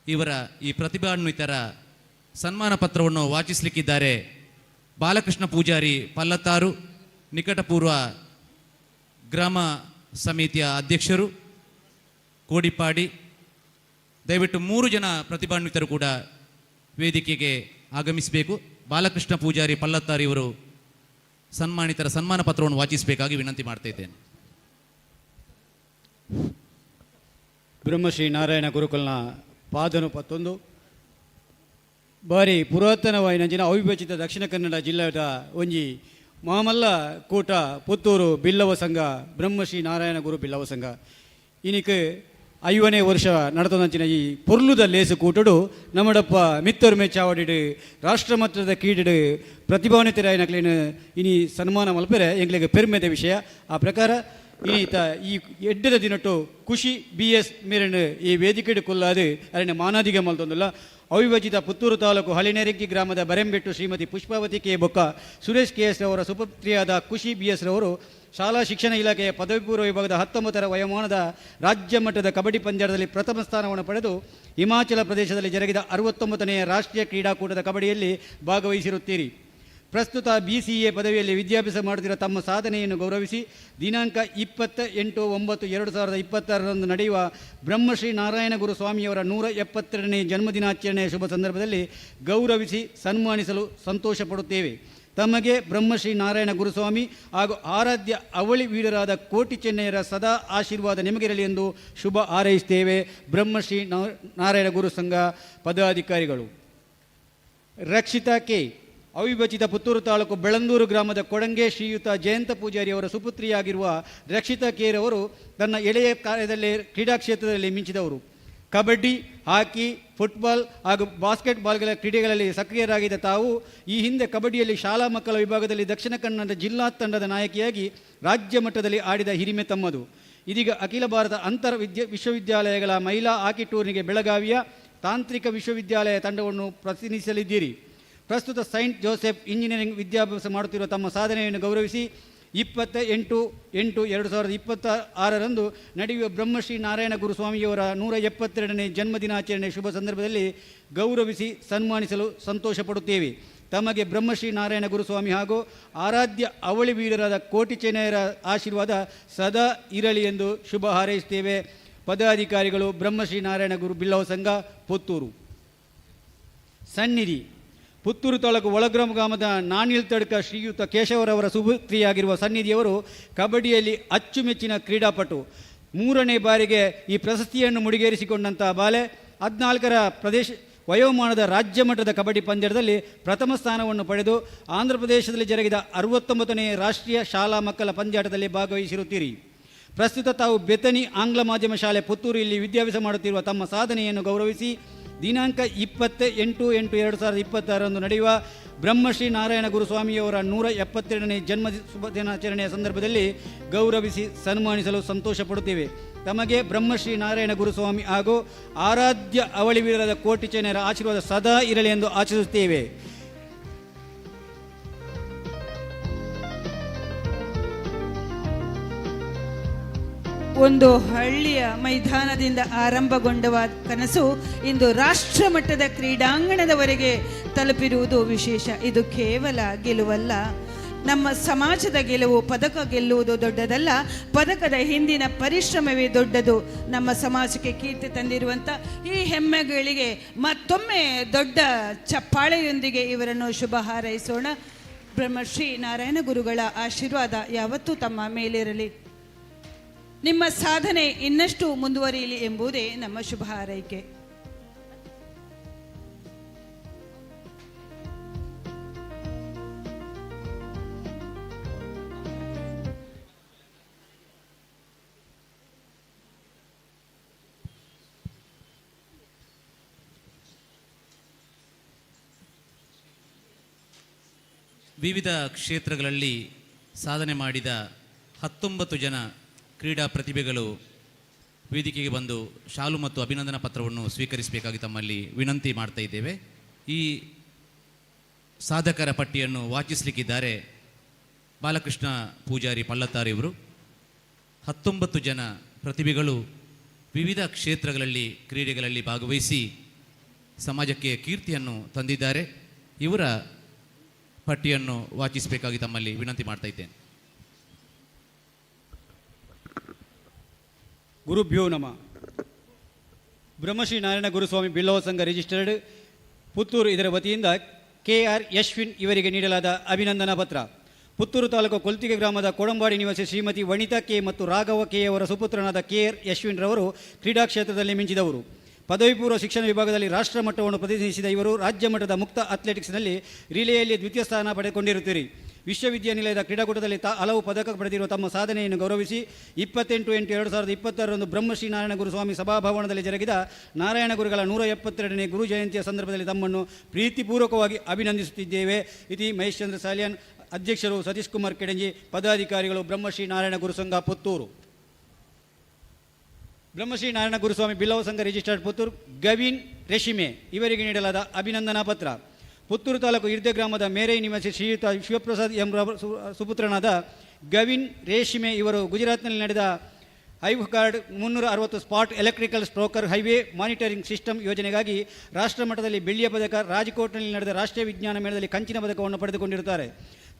ಇವರ ಈ ಪ್ರತಿಭಾನ್ವಿತರ ಸನ್ಮಾನ ಪತ್ರವನ್ನು ವಾಚಿಸಲಿಕ್ಕಿದ್ದಾರೆ ಬಾಲಕೃಷ್ಣ ಪೂಜಾರಿ ಪಲ್ಲತ್ತಾರು, ನಿಕಟಪೂರ್ವ ಗ್ರಾಮ ಸಮಿತಿಯ ಅಧ್ಯಕ್ಷರು, ಕೋಡಿಪಾಡಿ. ದಯವಿಟ್ಟು ಮೂರು ಜನ ಪ್ರತಿಭಾನ್ವಿತರು ಕೂಡ ವೇದಿಕೆಗೆ ಆಗಮಿಸಬೇಕು. ಬಾಲಕೃಷ್ಣ ಪೂಜಾರಿ ಪಲ್ಲತ್ತಾರು ಇವರು ಸನ್ಮಾನಿತರ ಸನ್ಮಾನ ಪತ್ರವನ್ನು ವಾಚಿಸಬೇಕಾಗಿ ವಿನಂತಿ ಮಾಡ್ತಾ ಇದ್ದೇನೆ. ಬ್ರಹ್ಮಶ್ರೀ ನಾರಾಯಣ ಗುರುಕುಲ್ನ ಪಾದನು ಪತ್ತೊಂದು ಬಾರಿ ಪುರಾತನವಾಯಿನಂಚಿನ ಅವಿಭಜಿತ ದಕ್ಷಿಣ ಕನ್ನಡ ಜಿಲ್ಲೆದ ಒಂಜಿ ಮಾಮಲ್ಲ ಕೂಟ ಪುತ್ತೂರು ಬಿಲ್ಲವ ಸಂಘ, ಬ್ರಹ್ಮಶ್ರೀ ನಾರಾಯಣ ಗುರು ಬಿಲ್ಲವ ಸಂಘ. ಇನಿಕ್ 50ನೇ ವರ್ಷ ನಡತದಂಚಿನ ಈ ಪೊರ್ಲುದ ಲೇಸು ಕೂಟಡು ನಮ್ಮಡಪ್ಪ ಮಿತ್ತೊರ್ಮೆ ಚಾವಡಿಡು ರಾಷ್ಟ್ರಮಟ್ಟದ ಕೀಡಿಡು ಪ್ರತಿಭಾನ್ವಿತರಾಯಿನಕ್ಲೇನು ಇನಿ ಸನ್ಮಾನ ಮಲ್ಪೆರೆ ಎಂಗ್ಲಿಗೆ ಪೆರ್ಮೆದ ವಿಷಯ. ಆ ಪ್ರಕಾರ ಇನಿತ ಈ ಎಡ್ಡದ ದಿನಟ್ಟು ಖುಷಿ ಬಿ ಎಸ್ ಮೇರನ್ ಈ ವೇದಿಕೆಡು ಕುಲ್ಲಾದು ಅರಣ್ಯ ಮಾನಾದಿಗೆ ಮಲ್ತೊಂದುಲ್ಲ. ಅವಿಭಜಿತ ಪುತ್ತೂರು ತಾಲೂಕು ಹಳಿನೆರಗಿ ಗ್ರಾಮದ ಬರೆಂಬೆಟ್ಟು ಶ್ರೀಮತಿ ಪುಷ್ಪಾವತಿ ಕೆ ಬೊಕ್ಕ ಸುರೇಶ್ ಕೆ ಎಸ್ ರವರ ಸುಪುತ್ರಿಯಾದ ಖುಷಿ ಬಿ ಎಸ್ ರವರು ಶಾಲಾ ಶಿಕ್ಷಣ ಇಲಾಖೆಯ ಪದವಿ ಪೂರ್ವ ವಿಭಾಗದ 19ರ ವಯೋಮಾನದ ರಾಜ್ಯ ಮಟ್ಟದ ಕಬಡ್ಡಿ ಪಂದ್ಯದಲ್ಲಿ ಪ್ರಥಮ ಸ್ಥಾನವನ್ನು ಪಡೆದು ಹಿಮಾಚಲ ಪ್ರದೇಶದಲ್ಲಿ ಜರುಗಿದ 69ನೆಯ ರಾಷ್ಟ್ರೀಯ ಕ್ರೀಡಾಕೂಟದ ಕಬಡ್ಡಿಯಲ್ಲಿ ಭಾಗವಹಿಸಿರುತ್ತೀರಿ. ಪ್ರಸ್ತುತ ಬಿಸಿಎ ಪದವಿಯಲ್ಲಿ ವಿದ್ಯಾಭ್ಯಾಸ ಮಾಡುತ್ತಿರುವ ತಮ್ಮ ಸಾಧನೆಯನ್ನು ಗೌರವಿಸಿ ದಿನಾಂಕ 28-9-2026ರಂದು ನಡೆಯುವ ಬ್ರಹ್ಮಶ್ರೀ ನಾರಾಯಣ ಗುರು ಸ್ವಾಮಿಯವರ 172ನೇ ಜನ್ಮದಿನಾಚರಣೆಯ ಶುಭ ಸಂದರ್ಭದಲ್ಲಿ ಗೌರವಿಸಿ ಸನ್ಮಾನಿಸಲು ಸಂತೋಷ ಪಡುತ್ತೇವೆ. ತಮಗೆ ಬ್ರಹ್ಮಶ್ರೀ ನಾರಾಯಣ ಗುರುಸ್ವಾಮಿ ಹಾಗೂ ಆರಾಧ್ಯ ಅವಳಿ ವೀರರಾದ ಕೋಟಿ ಚೆನ್ನಯ್ಯರ ಸದಾ ಆಶೀರ್ವಾದ ನಿಮಗಿರಲಿ ಎಂದು ಶುಭ ಹಾರೈಸುತ್ತೇವೆ. ಬ್ರಹ್ಮಶ್ರೀ ನಾರಾಯಣ ಗುರು ಸಂಘ ಪದಾಧಿಕಾರಿಗಳು. ರಕ್ಷಿತಾ ಕೆ, ಅವಿಭಜಿತ ಪುತ್ತೂರು ತಾಲೂಕು ಬೆಳಂದೂರು ಗ್ರಾಮದ ಕೊಡಂಗೆ ಶ್ರೀಯುತ ಜಯಂತ ಪೂಜಾರಿ ಅವರ ಸುಪುತ್ರಿಯಾಗಿರುವ ರಕ್ಷಿತಾ ಕೇರವರು ತನ್ನ ಎಳೆಯ ಕಾರ್ಯದಲ್ಲಿ ಕ್ರೀಡಾ ಕ್ಷೇತ್ರದಲ್ಲಿ ಮಿಂಚಿದವರು. ಕಬಡ್ಡಿ, ಹಾಕಿ, ಫುಟ್ಬಾಲ್ ಹಾಗೂ ಬಾಸ್ಕೆಟ್ಬಾಲ್ಗಳ ಕ್ರೀಡೆಗಳಲ್ಲಿ ಸಕ್ರಿಯರಾಗಿದ್ದ ತಾವು ಈ ಹಿಂದೆ ಕಬಡ್ಡಿಯಲ್ಲಿ ಶಾಲಾ ಮಕ್ಕಳ ವಿಭಾಗದಲ್ಲಿ ದಕ್ಷಿಣ ಕನ್ನಡ ಜಿಲ್ಲಾ ತಂಡದ ನಾಯಕಿಯಾಗಿ ರಾಜ್ಯ ಮಟ್ಟದಲ್ಲಿ ಆಡಿದ ಹಿರಿಮೆ ತಮ್ಮದು. ಇದೀಗ ಅಖಿಲ ಭಾರತ ಅಂತರ್ ವಿಶ್ವವಿದ್ಯಾಲಯಗಳ ಮಹಿಳಾ ಹಾಕಿ ಟೂರ್ನಿಗೆ ಬೆಳಗಾವಿಯ ತಾಂತ್ರಿಕ ವಿಶ್ವವಿದ್ಯಾಲಯ ತಂಡವನ್ನು ಪ್ರತಿನಿಧಿಸಲಿದ್ದೀರಿ. ಪ್ರಸ್ತುತ ಸೈಂಟ್ ಜೋಸೆಫ್ ಇಂಜಿನಿಯರಿಂಗ್ ವಿದ್ಯಾಭ್ಯಾಸ ಮಾಡುತ್ತಿರುವ ತಮ್ಮ ಸಾಧನೆಯನ್ನು ಗೌರವಿಸಿ 28-8-2026ರಂದು ನಡೆಯುವ ಬ್ರಹ್ಮಶ್ರೀ ನಾರಾಯಣ ಗುರುಸ್ವಾಮಿಯವರ 172ನೇ ಜನ್ಮದಿನಾಚರಣೆ ಶುಭ ಸಂದರ್ಭದಲ್ಲಿ ಗೌರವಿಸಿ ಸನ್ಮಾನಿಸಲು ಸಂತೋಷ ಪಡುತ್ತೇವೆ. ತಮಗೆ ಬ್ರಹ್ಮಶ್ರೀ ನಾರಾಯಣ ಗುರುಸ್ವಾಮಿ ಹಾಗೂ ಆರಾಧ್ಯ ಅವಳಿ ವೀರರಾದ ಕೋಟಿ ಚೆನ್ನಯರ ಆಶೀರ್ವಾದ ಸದಾ ಇರಲಿ ಎಂದು ಶುಭ ಹಾರೈಸುತ್ತೇವೆ. ಪದಾಧಿಕಾರಿಗಳು, ಬ್ರಹ್ಮಶ್ರೀ ನಾರಾಯಣ ಗುರು ಬಿಲ್ಲವ ಸಂಘ, ಪುತ್ತೂರು. ಸನ್ನಿಧಿ, ಪುತ್ತೂರು ತಾಲೂಕು ಒಳಗ್ರಾಮ ಗ್ರಾಮದ ನಾನಿಲ್ ತಡ್ಕ ಶ್ರೀಯುತ ಕೇಶವರವರ ಸುಪುತ್ರಿಯಾಗಿರುವ ಸನ್ನಿಧಿಯವರು ಕಬಡ್ಡಿಯಲ್ಲಿ ಅಚ್ಚುಮೆಚ್ಚಿನ ಕ್ರೀಡಾಪಟು. ಮೂರನೇ ಬಾರಿಗೆ ಈ ಪ್ರಶಸ್ತಿಯನ್ನು ಮುಡಿಗೇರಿಸಿಕೊಂಡಂಥ ಬಾಲೆ 14ರ ಪ್ರದೇಶ ವಯೋಮಾನದ ರಾಜ್ಯ ಮಟ್ಟದ ಕಬಡ್ಡಿ ಪಂದ್ಯದಲ್ಲಿ ಪ್ರಥಮ ಸ್ಥಾನವನ್ನು ಪಡೆದು ಆಂಧ್ರ ಪ್ರದೇಶದಲ್ಲಿ ಜರುಗಿದ 69ನೇ ರಾಷ್ಟ್ರೀಯ ಶಾಲಾ ಮಕ್ಕಳ ಪಂದ್ಯಾಟದಲ್ಲಿ ಭಾಗವಹಿಸಿರುತ್ತೀರಿ. ಪ್ರಸ್ತುತ ತಾವು ಬೆತನಿ ಆಂಗ್ಲ ಮಾಧ್ಯಮ ಶಾಲೆ, ಪುತ್ತೂರು ಇಲ್ಲಿ ವಿದ್ಯಾಭ್ಯಾಸ ಮಾಡುತ್ತಿರುವ ತಮ್ಮ ಸಾಧನೆಯನ್ನು ಗೌರವಿಸಿ ದಿನಾಂಕ 28-8-2026ರಂದು ನಡೆಯುವ ಬ್ರಹ್ಮಶ್ರೀ ನಾರಾಯಣ ಗುರುಸ್ವಾಮಿಯವರ 172ನೇ ಜನ್ಮ ಶುಭ ದಿನಾಚರಣೆಯ ಸಂದರ್ಭದಲ್ಲಿ ಗೌರವಿಸಿ ಸನ್ಮಾನಿಸಲು ಸಂತೋಷ ಪಡುತ್ತೇವೆ. ತಮಗೆ ಬ್ರಹ್ಮಶ್ರೀ ನಾರಾಯಣ ಗುರುಸ್ವಾಮಿ ಹಾಗೂ ಆರಾಧ್ಯ ಅವಳಿ ವೀರರಾದ ಕೋಟಿ ಚೆನ್ನಯರ ಆಶೀರ್ವಾದ ಸದಾ ಇರಲಿ ಎಂದು ಆಶಿಸುತ್ತೇವೆ. ಒಂದು ಹಳ್ಳಿಯ ಮೈದಾನದಿಂದ ಆರಂಭಗೊಂಡ ಕನಸು ಇಂದು ರಾಷ್ಟ್ರ ಮಟ್ಟದ ಕ್ರೀಡಾಂಗಣದವರೆಗೆ ತಲುಪಿರುವುದು ವಿಶೇಷ. ಇದು ಕೇವಲ ಗೆಲುವಲ್ಲ, ನಮ್ಮ ಸಮಾಜದ ಗೆಲುವು. ಪದಕ ಗೆಲ್ಲುವುದು ದೊಡ್ಡದಲ್ಲ, ಪದಕದ ಹಿಂದಿನ ಪರಿಶ್ರಮವೇ ದೊಡ್ಡದು. ನಮ್ಮ ಸಮಾಜಕ್ಕೆ ಕೀರ್ತಿ ತಂದಿರುವಂಥ ಈ ಹೆಮ್ಮೆಗಳಿಗೆ ಮತ್ತೊಮ್ಮೆ ದೊಡ್ಡ ಚಪ್ಪಾಳೆಯೊಂದಿಗೆ ಇವರನ್ನು ಶುಭ ಹಾರೈಸೋಣ. ಬ್ರಹ್ಮಶ್ರೀ ನಾರಾಯಣ ಗುರುಗಳ ಆಶೀರ್ವಾದ ಯಾವತ್ತೂ ತಮ್ಮ ಮೇಲಿರಲಿ. ನಿಮ್ಮ ಸಾಧನೆ ಇನ್ನಷ್ಟು ಮುಂದುವರಿಯಲಿ ಎಂಬುದೇ ನಮ್ಮ ಶುಭ ಹಾರೈಕೆ. ವಿವಿಧ ಕ್ಷೇತ್ರಗಳಲ್ಲಿ ಸಾಧನೆ ಮಾಡಿದ 19 ಜನ ಕ್ರೀಡಾ ಪ್ರತಿಭೆಗಳು ವೇದಿಕೆಗೆ ಬಂದು ಶಾಲು ಮತ್ತು ಅಭಿನಂದನಾ ಪತ್ರವನ್ನು ಸ್ವೀಕರಿಸಬೇಕಾಗಿ ತಮ್ಮಲ್ಲಿ ವಿನಂತಿ ಮಾಡ್ತಾ ಇದ್ದೇವೆ. ಈ ಸಾಧಕರ ಪಟ್ಟಿಯನ್ನು ವಾಚಿಸಲಿಕ್ಕಿದ್ದಾರೆ ಬಾಲಕೃಷ್ಣ ಪೂಜಾರಿ ಪಳ್ಳತ್ತಾರು ಇವರು. 19 ಜನ ಪ್ರತಿಭೆಗಳು ವಿವಿಧ ಕ್ಷೇತ್ರಗಳಲ್ಲಿ ಕ್ರೀಡೆಗಳಲ್ಲಿ ಭಾಗವಹಿಸಿ ಸಮಾಜಕ್ಕೆ ಕೀರ್ತಿಯನ್ನು ತಂದಿದ್ದಾರೆ. ಇವರ ಪಟ್ಟಿಯನ್ನು ವಾಚಿಸಬೇಕಾಗಿ ತಮ್ಮಲ್ಲಿ ವಿನಂತಿ ಮಾಡ್ತಾ ಇದ್ದೇನೆ. ಗುರುಭ್ಯೋ ನಮಃ. ಬ್ರಹ್ಮಶ್ರೀ ನಾರಾಯಣ ಗುರುಸ್ವಾಮಿ ಬಿಲ್ಲವ ಸಂಘ ರಿಜಿಸ್ಟರ್ಡ್, ಪುತ್ತೂರು ಇದರ ವತಿಯಿಂದ ಕೆ ಆರ್ ಯಶ್ವಿನ್ ಇವರಿಗೆ ನೀಡಲಾದ ಅಭಿನಂದನಾ ಪತ್ರ. ಪುತ್ತೂರು ತಾಲೂಕು ಕೊಲ್ತಿಗೆ ಗ್ರಾಮದ ಕೋಡಂಬಾಡಿ ನಿವಾಸಿ ಶ್ರೀಮತಿ ವನಿತಾ ಕೆ ಮತ್ತು ರಾಘವ ಕೆ ಅವರ ಸುಪುತ್ರನಾದ ಕೆ ಆರ್ ಯಶ್ವಿನ್ ರವರು ಕ್ರೀಡಾ ಕ್ಷೇತ್ರದಲ್ಲಿ ಮಿಂಚಿದವರು. ಪದವಿ ಪೂರ್ವ ಶಿಕ್ಷಣ ವಿಭಾಗದಲ್ಲಿ ರಾಷ್ಟ್ರ ಮಟ್ಟವನ್ನು ಪ್ರತಿನಿಧಿಸಿದ ಇವರು ರಾಜ್ಯ ಮಟ್ಟದ ಮುಕ್ತ ಅಥ್ಲೆಟಿಕ್ಸ್ನಲ್ಲಿ ರಿಲೇಯಲ್ಲಿ ದ್ವಿತೀಯ ಸ್ಥಾನ ಪಡೆದುಕೊಂಡಿರುತ್ತೀರಿ. ವಿಶ್ವವಿದ್ಯಾನಿಲಯದ ಕ್ರೀಡಾಕೂಟದಲ್ಲಿ ಹಲವು ಪದಕ ಪಡೆದಿರುವ ತಮ್ಮ ಸಾಧನೆಯನ್ನು ಗೌರವಿಸಿ 28-8-2026ರಂದು ಬ್ರಹ್ಮಶ್ರೀ ನಾರಾಯಣ ಗುರುಸ್ವಾಮಿ ಸಭಾಭವನದಲ್ಲಿ ಜರುಗಿದ ನಾರಾಯಣ ಗುರುಗಳ 172ನೇ ಗುರು ಜಯಂತಿಯ ಸಂದರ್ಭದಲ್ಲಿ ತಮ್ಮನ್ನು ಪ್ರೀತಿಪೂರ್ವಕವಾಗಿ ಅಭಿನಂದಿಸುತ್ತಿದ್ದೇವೆ. ಇತಿ ಮಹೇಶ್ಚಂದ್ರ ಸಾಲಿಯಾನ್, ಅಧ್ಯಕ್ಷರು ಸತೀಶ್ ಕುಮಾರ್ ಕೆಡಂಜಿ, ಪದಾಧಿಕಾರಿಗಳು, ಬ್ರಹ್ಮಶ್ರೀ ನಾರಾಯಣ ಗುರು ಸಂಘ, ಪುತ್ತೂರು. ಬ್ರಹ್ಮಶ್ರೀ ನಾರಾಯಣ ಗುರುಸ್ವಾಮಿ ಬಿಲ್ಲವ ಸಂಘ ರಿಜಿಸ್ಟರ್ಡ್, ಪುತ್ತೂರು, ಗವಿನ್ ರೆಶಿಮೆ ಇವರಿಗೆ ನೀಡಲಾದ ಅಭಿನಂದನಾ ಪತ್ರ. ಪುತ್ತೂರು ತಾಲೂಕು ಇರ್ದೆ ಗ್ರಾಮದ ಮೇರೈ ನಿವಾಸಿ ಶ್ರೀಯುತ ಶಿವಪ್ರಸಾದ್ ಎಂ ಸುಪುತ್ರನಾದ ಗವಿನ್ ರೇಷ್ಮೆ ಇವರು ಗುಜರಾತ್ನಲ್ಲಿ ನಡೆದ hive card 360 spot electrical stroker highway monitoring system ಯೋಜನೆಗಾಗಿ ರಾಷ್ಟ್ರಮಟ್ಟದಲ್ಲಿ ಬೆಳ್ಳಿಯ ಪದಕ, ರಾಜ್ಕೋಟ್ನಲ್ಲಿ ನಡೆದ ರಾಷ್ಟ್ರೀಯ ವಿಜ್ಞಾನ ಮೇಳದಲ್ಲಿ ಕಂಚಿನ ಪದಕವನ್ನು ಪಡೆದುಕೊಂಡಿರುತ್ತಾರೆ.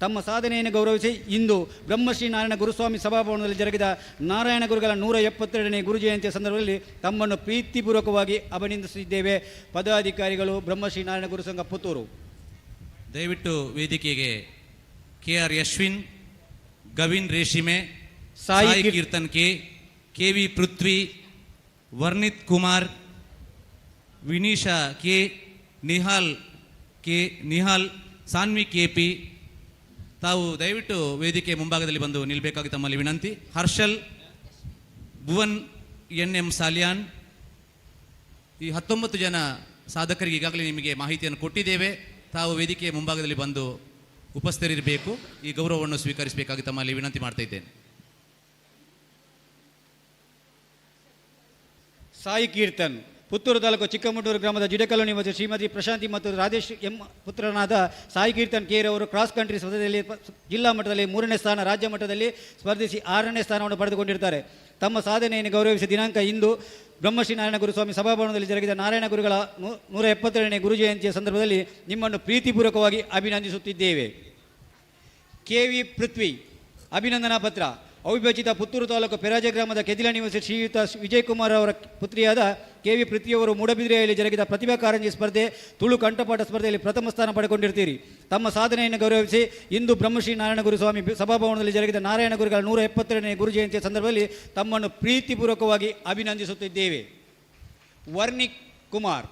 ತಮ್ಮ ಸಾಧನೆಯನ್ನು ಗೌರವಿಸಿ ಇಂದು ಬ್ರಹ್ಮಶ್ರೀ ನಾರಾಯಣ ಗುರುಸ್ವಾಮಿ ಸಭಾಭವನದಲ್ಲಿ ಜರುಗಿದ ನಾರಾಯಣ ಗುರುಗಳ 172ನೇ ಗುರು ಜಯಂತಿಯ ಸಂದರ್ಭದಲ್ಲಿ ತಮ್ಮನ್ನು ಪ್ರೀತಿಪೂರ್ವಕವಾಗಿ ಅಭಿನಂದಿಸುತ್ತಿದ್ದೇವೆ. ಪದಾಧಿಕಾರಿಗಳು, ಬ್ರಹ್ಮಶ್ರೀ ನಾರಾಯಣ ಗುರು ಸಂಘ, ಪುತ್ತೂರು. ದಯವಿಟ್ಟು ವೇದಿಕೆಗೆ K R Yashwin, Gavin Reshime, Sai Sai Keerthan K, K V Prithvi, Varnith Kumar, Vinisha K, Nihal K, Nihal, Sanvi K P. ತಾವು ದಯವಿಟ್ಟು ವೇದಿಕೆ ಮುಂಭಾಗದಲ್ಲಿ ಬಂದು ನಿಲ್ಲಬೇಕಾಗಿ ತಮ್ಮಲ್ಲಿ ವಿನಂತಿ. ಹರ್ಷಲ್, ಭುವನ್ ಎನ್ ಎಂ ಸಾಲಿಯಾನ್. ಈ 19 ಜನ ಸಾಧಕರಿಗೆ ಈಗಾಗಲೇ ನಿಮಗೆ ಮಾಹಿತಿಯನ್ನು ಕೊಟ್ಟಿದ್ದೇವೆ. ತಾವು ವೇದಿಕೆಯ ಮುಂಭಾಗದಲ್ಲಿ ಬಂದು ಉಪಸ್ಥಿತರಿರಬೇಕು. ಈ ಗೌರವವನ್ನು ಸ್ವೀಕರಿಸಬೇಕಾಗಿ ತಮ್ಮಲ್ಲಿ ವಿನಂತಿ ಮಾಡ್ತಾ ಇದ್ದೇನೆ. ಸಾಯಿ ಕೀರ್ತನ್. ಪುತ್ತೂರು ತಾಲೂಕು ಚಿಕ್ಕಮುಡ್ಡೂರು ಗ್ರಾಮದ ಜಿಡಕಲ್ಲು ನಿವಾಸಿ ಶ್ರೀಮತಿ ಪ್ರಶಾಂತಿ ಮತ್ತು ರಾಜೇಶ್ ಎಂ ಪುತ್ರನಾದ ಸಾಯಿ ಕೀರ್ತನ್ ಕೇರ್ ಅವರು ಕ್ರಾಸ್ ಕಂಟ್ರಿ ಸ್ಪರ್ಧೆಯಲ್ಲಿ ಜಿಲ್ಲಾ ಮಟ್ಟದಲ್ಲಿ ಮೂರನೇ ಸ್ಥಾನ, ರಾಜ್ಯ ಮಟ್ಟದಲ್ಲಿ ಸ್ಪರ್ಧಿಸಿ ಆರನೇ ಸ್ಥಾನವನ್ನು ಪಡೆದುಕೊಂಡಿರ್ತಾರೆ. ತಮ್ಮ ಸಾಧನೆಯನ್ನು ಗೌರವಿಸಿ ದಿನಾಂಕ ಇಂದು ಬ್ರಹ್ಮಶ್ರೀ ನಾರಾಯಣ ಗುರುಸ್ವಾಮಿ ಸಭಾಭವನದಲ್ಲಿ ಜರುಗಿದ ನಾರಾಯಣ ಗುರುಗಳ 172ನೇ ಗುರು ಜಯಂತಿಯ ಸಂದರ್ಭದಲ್ಲಿ ನಿಮ್ಮನ್ನು ಪ್ರೀತಿಪೂರ್ವಕವಾಗಿ ಅಭಿನಂದಿಸುತ್ತಿದ್ದೇವೆ. ಕೆ ವಿ ಪೃಥ್ವಿ ಅಭಿನಂದನಾ ಪತ್ರ. ಅವಿಭಜಿತ ಪುತ್ತೂರು ತಾಲೂಕು ಪೆರಾಜೆ ಗ್ರಾಮದ ಕೆದಿಲ ನಿವಾಸಿ ಶ್ರೀಯುತ ವಿಜಯಕುಮಾರ್ ಅವರ ಪುತ್ರಿಯಾದ ಕೆ ವಿ ಪೃಥ್ವಿಯವರು ಮೂಡಬಿದ್ರೆಯಲ್ಲಿ ಜರುಗಿದ ಪ್ರತಿಭಾ ಕಾರಂಜಿ ಸ್ಪರ್ಧೆ ತುಳು ಕಂಠಪಾಠ ಸ್ಪರ್ಧೆಯಲ್ಲಿ ಪ್ರಥಮ ಸ್ಥಾನ ಪಡೆದುಕೊಂಡಿರ್ತೀರಿ. ತಮ್ಮ ಸಾಧನೆಯನ್ನು ಗೌರವಿಸಿ ಇಂದು ಬ್ರಹ್ಮಶ್ರೀ ನಾರಾಯಣ ಗುರುಸ್ವಾಮಿ ಸಭಾಭವನದಲ್ಲಿ ಜರುಗಿದ ನಾರಾಯಣ ಗುರುಗಳ 172ನೇ ಗುರು ಜಯಂತಿಯ ಸಂದರ್ಭದಲ್ಲಿ ತಮ್ಮನ್ನು ಪ್ರೀತಿಪೂರ್ವಕವಾಗಿ ಅಭಿನಂದಿಸುತ್ತಿದ್ದೇವೆ. ವರ್ಣಿಕ್ ಕುಮಾರ್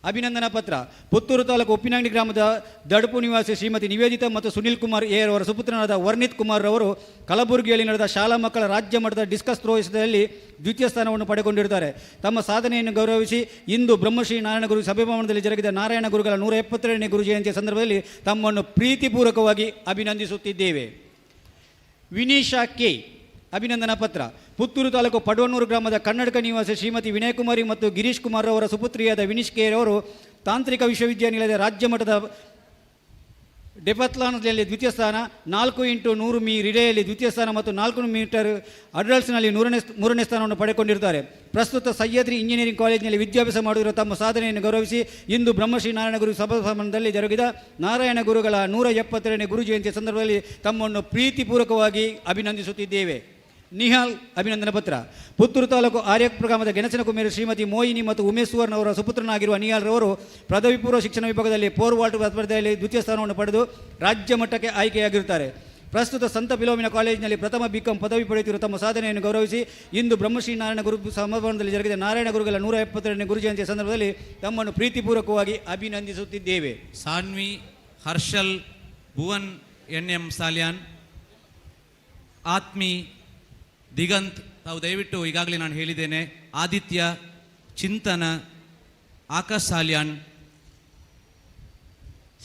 ಅಭಿನಂದನಾ ಪತ್ರ. ಪುತ್ತೂರು ತಾಲೂಕು ಉಪ್ಪಿನಂಗಡಿ ಗ್ರಾಮದ ದಡುಪು ನಿವಾಸಿ ಶ್ರೀಮತಿ ನಿವೇದಿತಾ ಮತ್ತು ಸುನಿಲ್ ಕುಮಾರ್ ಎ ಅವರ ಸುಪುತ್ರನಾದ ವರ್ಣಿತ್ ಕುಮಾರ್ ಅವರು ಕಲಬುರಗಿಯಲ್ಲಿ ನಡೆದ ಶಾಲಾ ಮಕ್ಕಳ ರಾಜ್ಯ ಮಟ್ಟದ ಡಿಸ್ಕಸ್ ಥ್ರೋ ಎಸೆತದಲ್ಲಿ ದ್ವಿತೀಯ ಸ್ಥಾನವನ್ನು ಪಡೆದುಕೊಂಡಿರುತ್ತಾರೆ. ತಮ್ಮ ಸಾಧನೆಯನ್ನು ಗೌರವಿಸಿ ಇಂದು ಬ್ರಹ್ಮಶ್ರೀ ನಾರಾಯಣ ಗುರು ಸಭಾಭವನದಲ್ಲಿ ಜರುಗಿದ ನಾರಾಯಣ ಗುರುಗಳ 172ನೇ ಗುರು ಜಯಂತಿಯ ಸಂದರ್ಭದಲ್ಲಿ ತಮ್ಮನ್ನು ಪ್ರೀತಿಪೂರ್ವಕವಾಗಿ ಅಭಿನಂದಿಸುತ್ತಿದ್ದೇವೆ. ವಿನೀಶಾ ಕೆ ಅಭಿನಂದನಾ ಪತ್ರ. ಪುತ್ತೂರು ತಾಲೂಕು ಪಡುವನ್ನೂರು ಗ್ರಾಮದ ಕನ್ನಡಕ ನಿವಾಸಿ ಶ್ರೀಮತಿ ವಿನಯಕುಮಾರಿ ಮತ್ತು ಗಿರೀಶ್ ಕುಮಾರ್ ಅವರ ಸುಪುತ್ರಿಯಾದ ವಿನೀಶ್ ಕೆ ಅವರು ತಾಂತ್ರಿಕ ವಿಶ್ವವಿದ್ಯಾನಿಲಯದ ರಾಜ್ಯ ಮಟ್ಟದ ಡೆಪತ್ಲಾನ್ನಲ್ಲಿ ದ್ವಿತೀಯ ಸ್ಥಾನ, 4 ಇಂಟು 100 ಮೀ ರಿಲೇಯಲ್ಲಿ ದ್ವಿತೀಯ ಸ್ಥಾನ ಮತ್ತು 4 ಮೀಟರ್ ಹರ್ಡಲ್ಸ್ನಲ್ಲಿ ಮೂರನೇ ಸ್ಥಾನವನ್ನು ಪಡೆದುಕೊಂಡಿರುತ್ತಾರೆ. ಪ್ರಸ್ತುತ ಸಹ್ಯಾದ್ರಿ ಇಂಜಿನಿಯರಿಂಗ್ ಕಾಲೇಜಿನಲ್ಲಿ ವಿದ್ಯಾಭ್ಯಾಸ ಮಾಡುತ್ತಿರುವ ತಮ್ಮ ಸಾಧನೆಯನ್ನು ಗೌರವಿಸಿ ಇಂದು ಬ್ರಹ್ಮಶ್ರೀ ನಾರಾಯಣ ಗುರು ಸಭಾಭವನದಲ್ಲಿ ಜರುಗಿದ ನಾರಾಯಣ ಗುರುಗಳ 172ನೇ ಗುರು ಜಯಂತಿಯ ಸಂದರ್ಭದಲ್ಲಿ ತಮ್ಮನ್ನು ಪ್ರೀತಿಪೂರ್ವಕವಾಗಿ ಅಭಿನಂದಿಸುತ್ತಿದ್ದೇವೆ. ನಿಹಾಲ್ ಅಭಿನಂದನಾ ಪತ್ರ. ಪುತ್ತೂರು ತಾಲೂಕು ಆರ್ಯಪುರ ಗ್ರಾಮದ ಗೆಣಸಿನ ಕುಮೇರು ಶ್ರೀಮತಿ ಮೋಹಿನಿ ಮತ್ತು ಉಮೇಶ್ ಸುವರ್ಣ ಅವರ ಸುಪುತ್ರನಾಗಿರುವ ನಿಹಾಲ್ ರವರು ಪದವಿ ಪೂರ್ವ ಶಿಕ್ಷಣ ವಿಭಾಗದಲ್ಲಿ ಪೋಲ್ ವಾಲ್ಟ್ ಸ್ಪರ್ಧೆಯಲ್ಲಿ ದ್ವಿತೀಯ ಸ್ಥಾನವನ್ನು ಪಡೆದು ರಾಜ್ಯ ಮಟ್ಟಕ್ಕೆ ಆಯ್ಕೆಯಾಗಿರುತ್ತಾರೆ. ಪ್ರಸ್ತುತ ಸಂತ ಫಿಲೋಮಿನ ಕಾಲೇಜಿನಲ್ಲಿ ಪ್ರಥಮ ಬಿಕಾಂ ಪದವಿ ಪಡೆಯುತ್ತಿರುವ ತಮ್ಮ ಸಾಧನೆಯನ್ನು ಗೌರವಿಸಿ ಇಂದು ಬ್ರಹ್ಮಶ್ರೀ ನಾರಾಯಣ ಗುರು ಸಭಾಭವನದಲ್ಲಿ ಜರುಗಿದ ನಾರಾಯಣ ಗುರುಗಳ 172ನೇ ಗುರು ಜಯಂತಿಯ ಸಂದರ್ಭದಲ್ಲಿ ತಮ್ಮನ್ನು ಪ್ರೀತಿಪೂರ್ವಕವಾಗಿ ಅಭಿನಂದಿಸುತ್ತಿದ್ದೇವೆ. ಸಾನ್ವಿ, ಹರ್ಷಲ್, ಭುವನ್ ಎನ್ ಎಂ ಸಾಲ್ಯಾನ್, ಆತ್ಮಿ, ದಿಗಂತ್. ತಾವು ದಯವಿಟ್ಟು, ಈಗಾಗಲೇ ನಾನು ಹೇಳಿದ್ದೇನೆ, ಆದಿತ್ಯ, ಚಿಂತನ, ಆಕಾಶ್ ಸಾಲ್ಯಾನ್.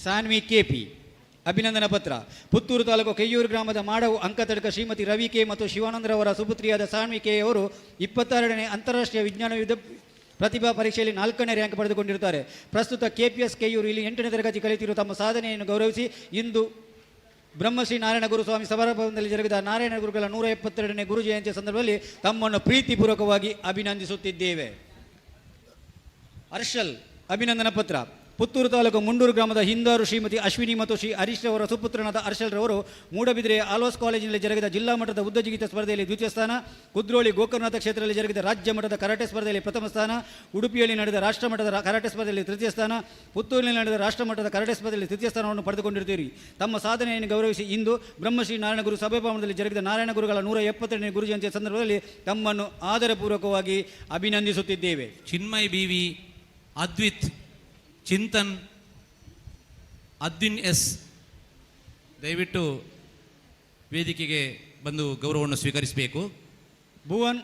ಸಾನ್ವಿ ಕೆಪಿ ಅಭಿನಂದನಾ ಪತ್ರ. ಪುತ್ತೂರು ತಾಲೂಕು ಕೆಯ್ಯೂರು ಗ್ರಾಮದ ಮಾಡವು ಅಂಕತಡ್ಕ ಶ್ರೀಮತಿ ರವಿ ಕೆ ಮತ್ತು ಶಿವಾನಂದರವರ ಸುಪುತ್ರಿಯಾದ ಸಾನ್ವಿ ಕೆ ಅವರು 22ನೇ ಅಂತಾರಾಷ್ಟ್ರೀಯ ವಿಜ್ಞಾನ ವಿಧ ಪ್ರತಿಭಾ ಪರೀಕ್ಷೆಯಲ್ಲಿ ನಾಲ್ಕನೇ ರ್ಯಾಂಕ್ ಪಡೆದುಕೊಂಡಿರುತ್ತಾರೆ. ಪ್ರಸ್ತುತ ಕೆಪಿಎಸ್ ಕೆಯ್ಯೂರು ಇಲ್ಲಿ ಎಂಟನೇ ತರಗತಿ ಕಲಿತಿರುವ ತಮ್ಮ ಸಾಧನೆಯನ್ನು ಗೌರವಿಸಿ ಇಂದು ಬ್ರಹ್ಮಶ್ರೀ ನಾರಾಯಣ ಗುರುಸ್ವಾಮಿ ಸಭಾಭವನದಲ್ಲಿ ಜರುಗಿದ ನಾರಾಯಣ ಗುರುಗಳ 172ನೇ ಗುರು ಜಯಂತಿಯ ಸಂದರ್ಭದಲ್ಲಿ ತಮ್ಮನ್ನು ಪ್ರೀತಿಪೂರ್ವಕವಾಗಿ ಅಭಿನಂದಿಸುತ್ತಿದ್ದೇವೆ. ಹರ್ಷಲ್ ಅಭಿನಂದನಾ ಪತ್ರ. ಪುತ್ತೂರು ತಾಲೂಕು ಮುಂಡೂರು ಗ್ರಾಮದ ಹಿಂದಾರು ಶ್ರೀಮತಿ ಅಶ್ವಿನಿ ಮತ್ತು ಶ್ರೀ ಹರೀಶ್ ಅವರ ಸುಪುತ್ರನಾದ ಹರ್ಷಲ್ ರವರು ಮೂಡಬಿದಿರೆಯ ಆಲ್ವಾಸ್ ಕಾಲೇಜಿನಲ್ಲಿ ಜರುಗಿದ ಜಿಲ್ಲಾ ಮಟ್ಟದ ಉದ್ದಜಿಗಿತ ಸ್ಪರ್ಧೆಯಲ್ಲಿ ದ್ವಿತೀಯ ಸ್ಥಾನ, ಕುದ್ರೋಳಿ ಗೋಕರ್ಣನಾಥ ಕ್ಷೇತ್ರದಲ್ಲಿ ಜರುಗಿದ ರಾಜ್ಯ ಮಟ್ಟದ ಕರಾಟೆ ಸ್ಪರ್ಧೆಯಲ್ಲಿ ಪ್ರಥಮ ಸ್ಥಾನ, ಉಡುಪಿಯಲ್ಲಿ ನಡೆದ ರಾಷ್ಟ್ರ ಮಟ್ಟದ ಕರಾಟೆ ಸ್ಪರ್ಧೆಯಲ್ಲಿ ತೃತೀಯ ಸ್ಥಾನ, ಪುತ್ತೂರಿನಲ್ಲಿ ನಡೆದ ರಾಷ್ಟ್ರ ಮಟ್ಟದ ಕರಾಟೆ ಸ್ಪರ್ಧೆಯಲ್ಲಿ ತೃತೀಯ ಸ್ಥಾನವನ್ನು ಪಡೆದುಕೊಂಡಿರುತ್ತೀರಿ. ತಮ್ಮ ಸಾಧನೆಯನ್ನು ಗೌರವಿಸಿ ಇಂದು ಬ್ರಹ್ಮಶ್ರೀ ನಾರಾಯಣ ಗುರು ಸಭಾಭವನದಲ್ಲಿ ಜರುಗಿದ ನಾರಾಯಣ ಗುರುಗಳ 172ನೇ ಗುರು ಜಯಂತಿಯ ಸಂದರ್ಭದಲ್ಲಿ ತಮ್ಮನ್ನು ಆದರಪೂರ್ವಕವಾಗಿ ಅಭಿನಂದಿಸುತ್ತಿದ್ದೇವೆ. Chinmay B V, Advith, Chinthan, Advin S. ದಯವಿಟ್ಟು ವೇದಿಕೆಗೆ ಬಂದು ಗೌರವವನ್ನು ಸ್ವೀಕರಿಸಬೇಕು. ಭುವನ್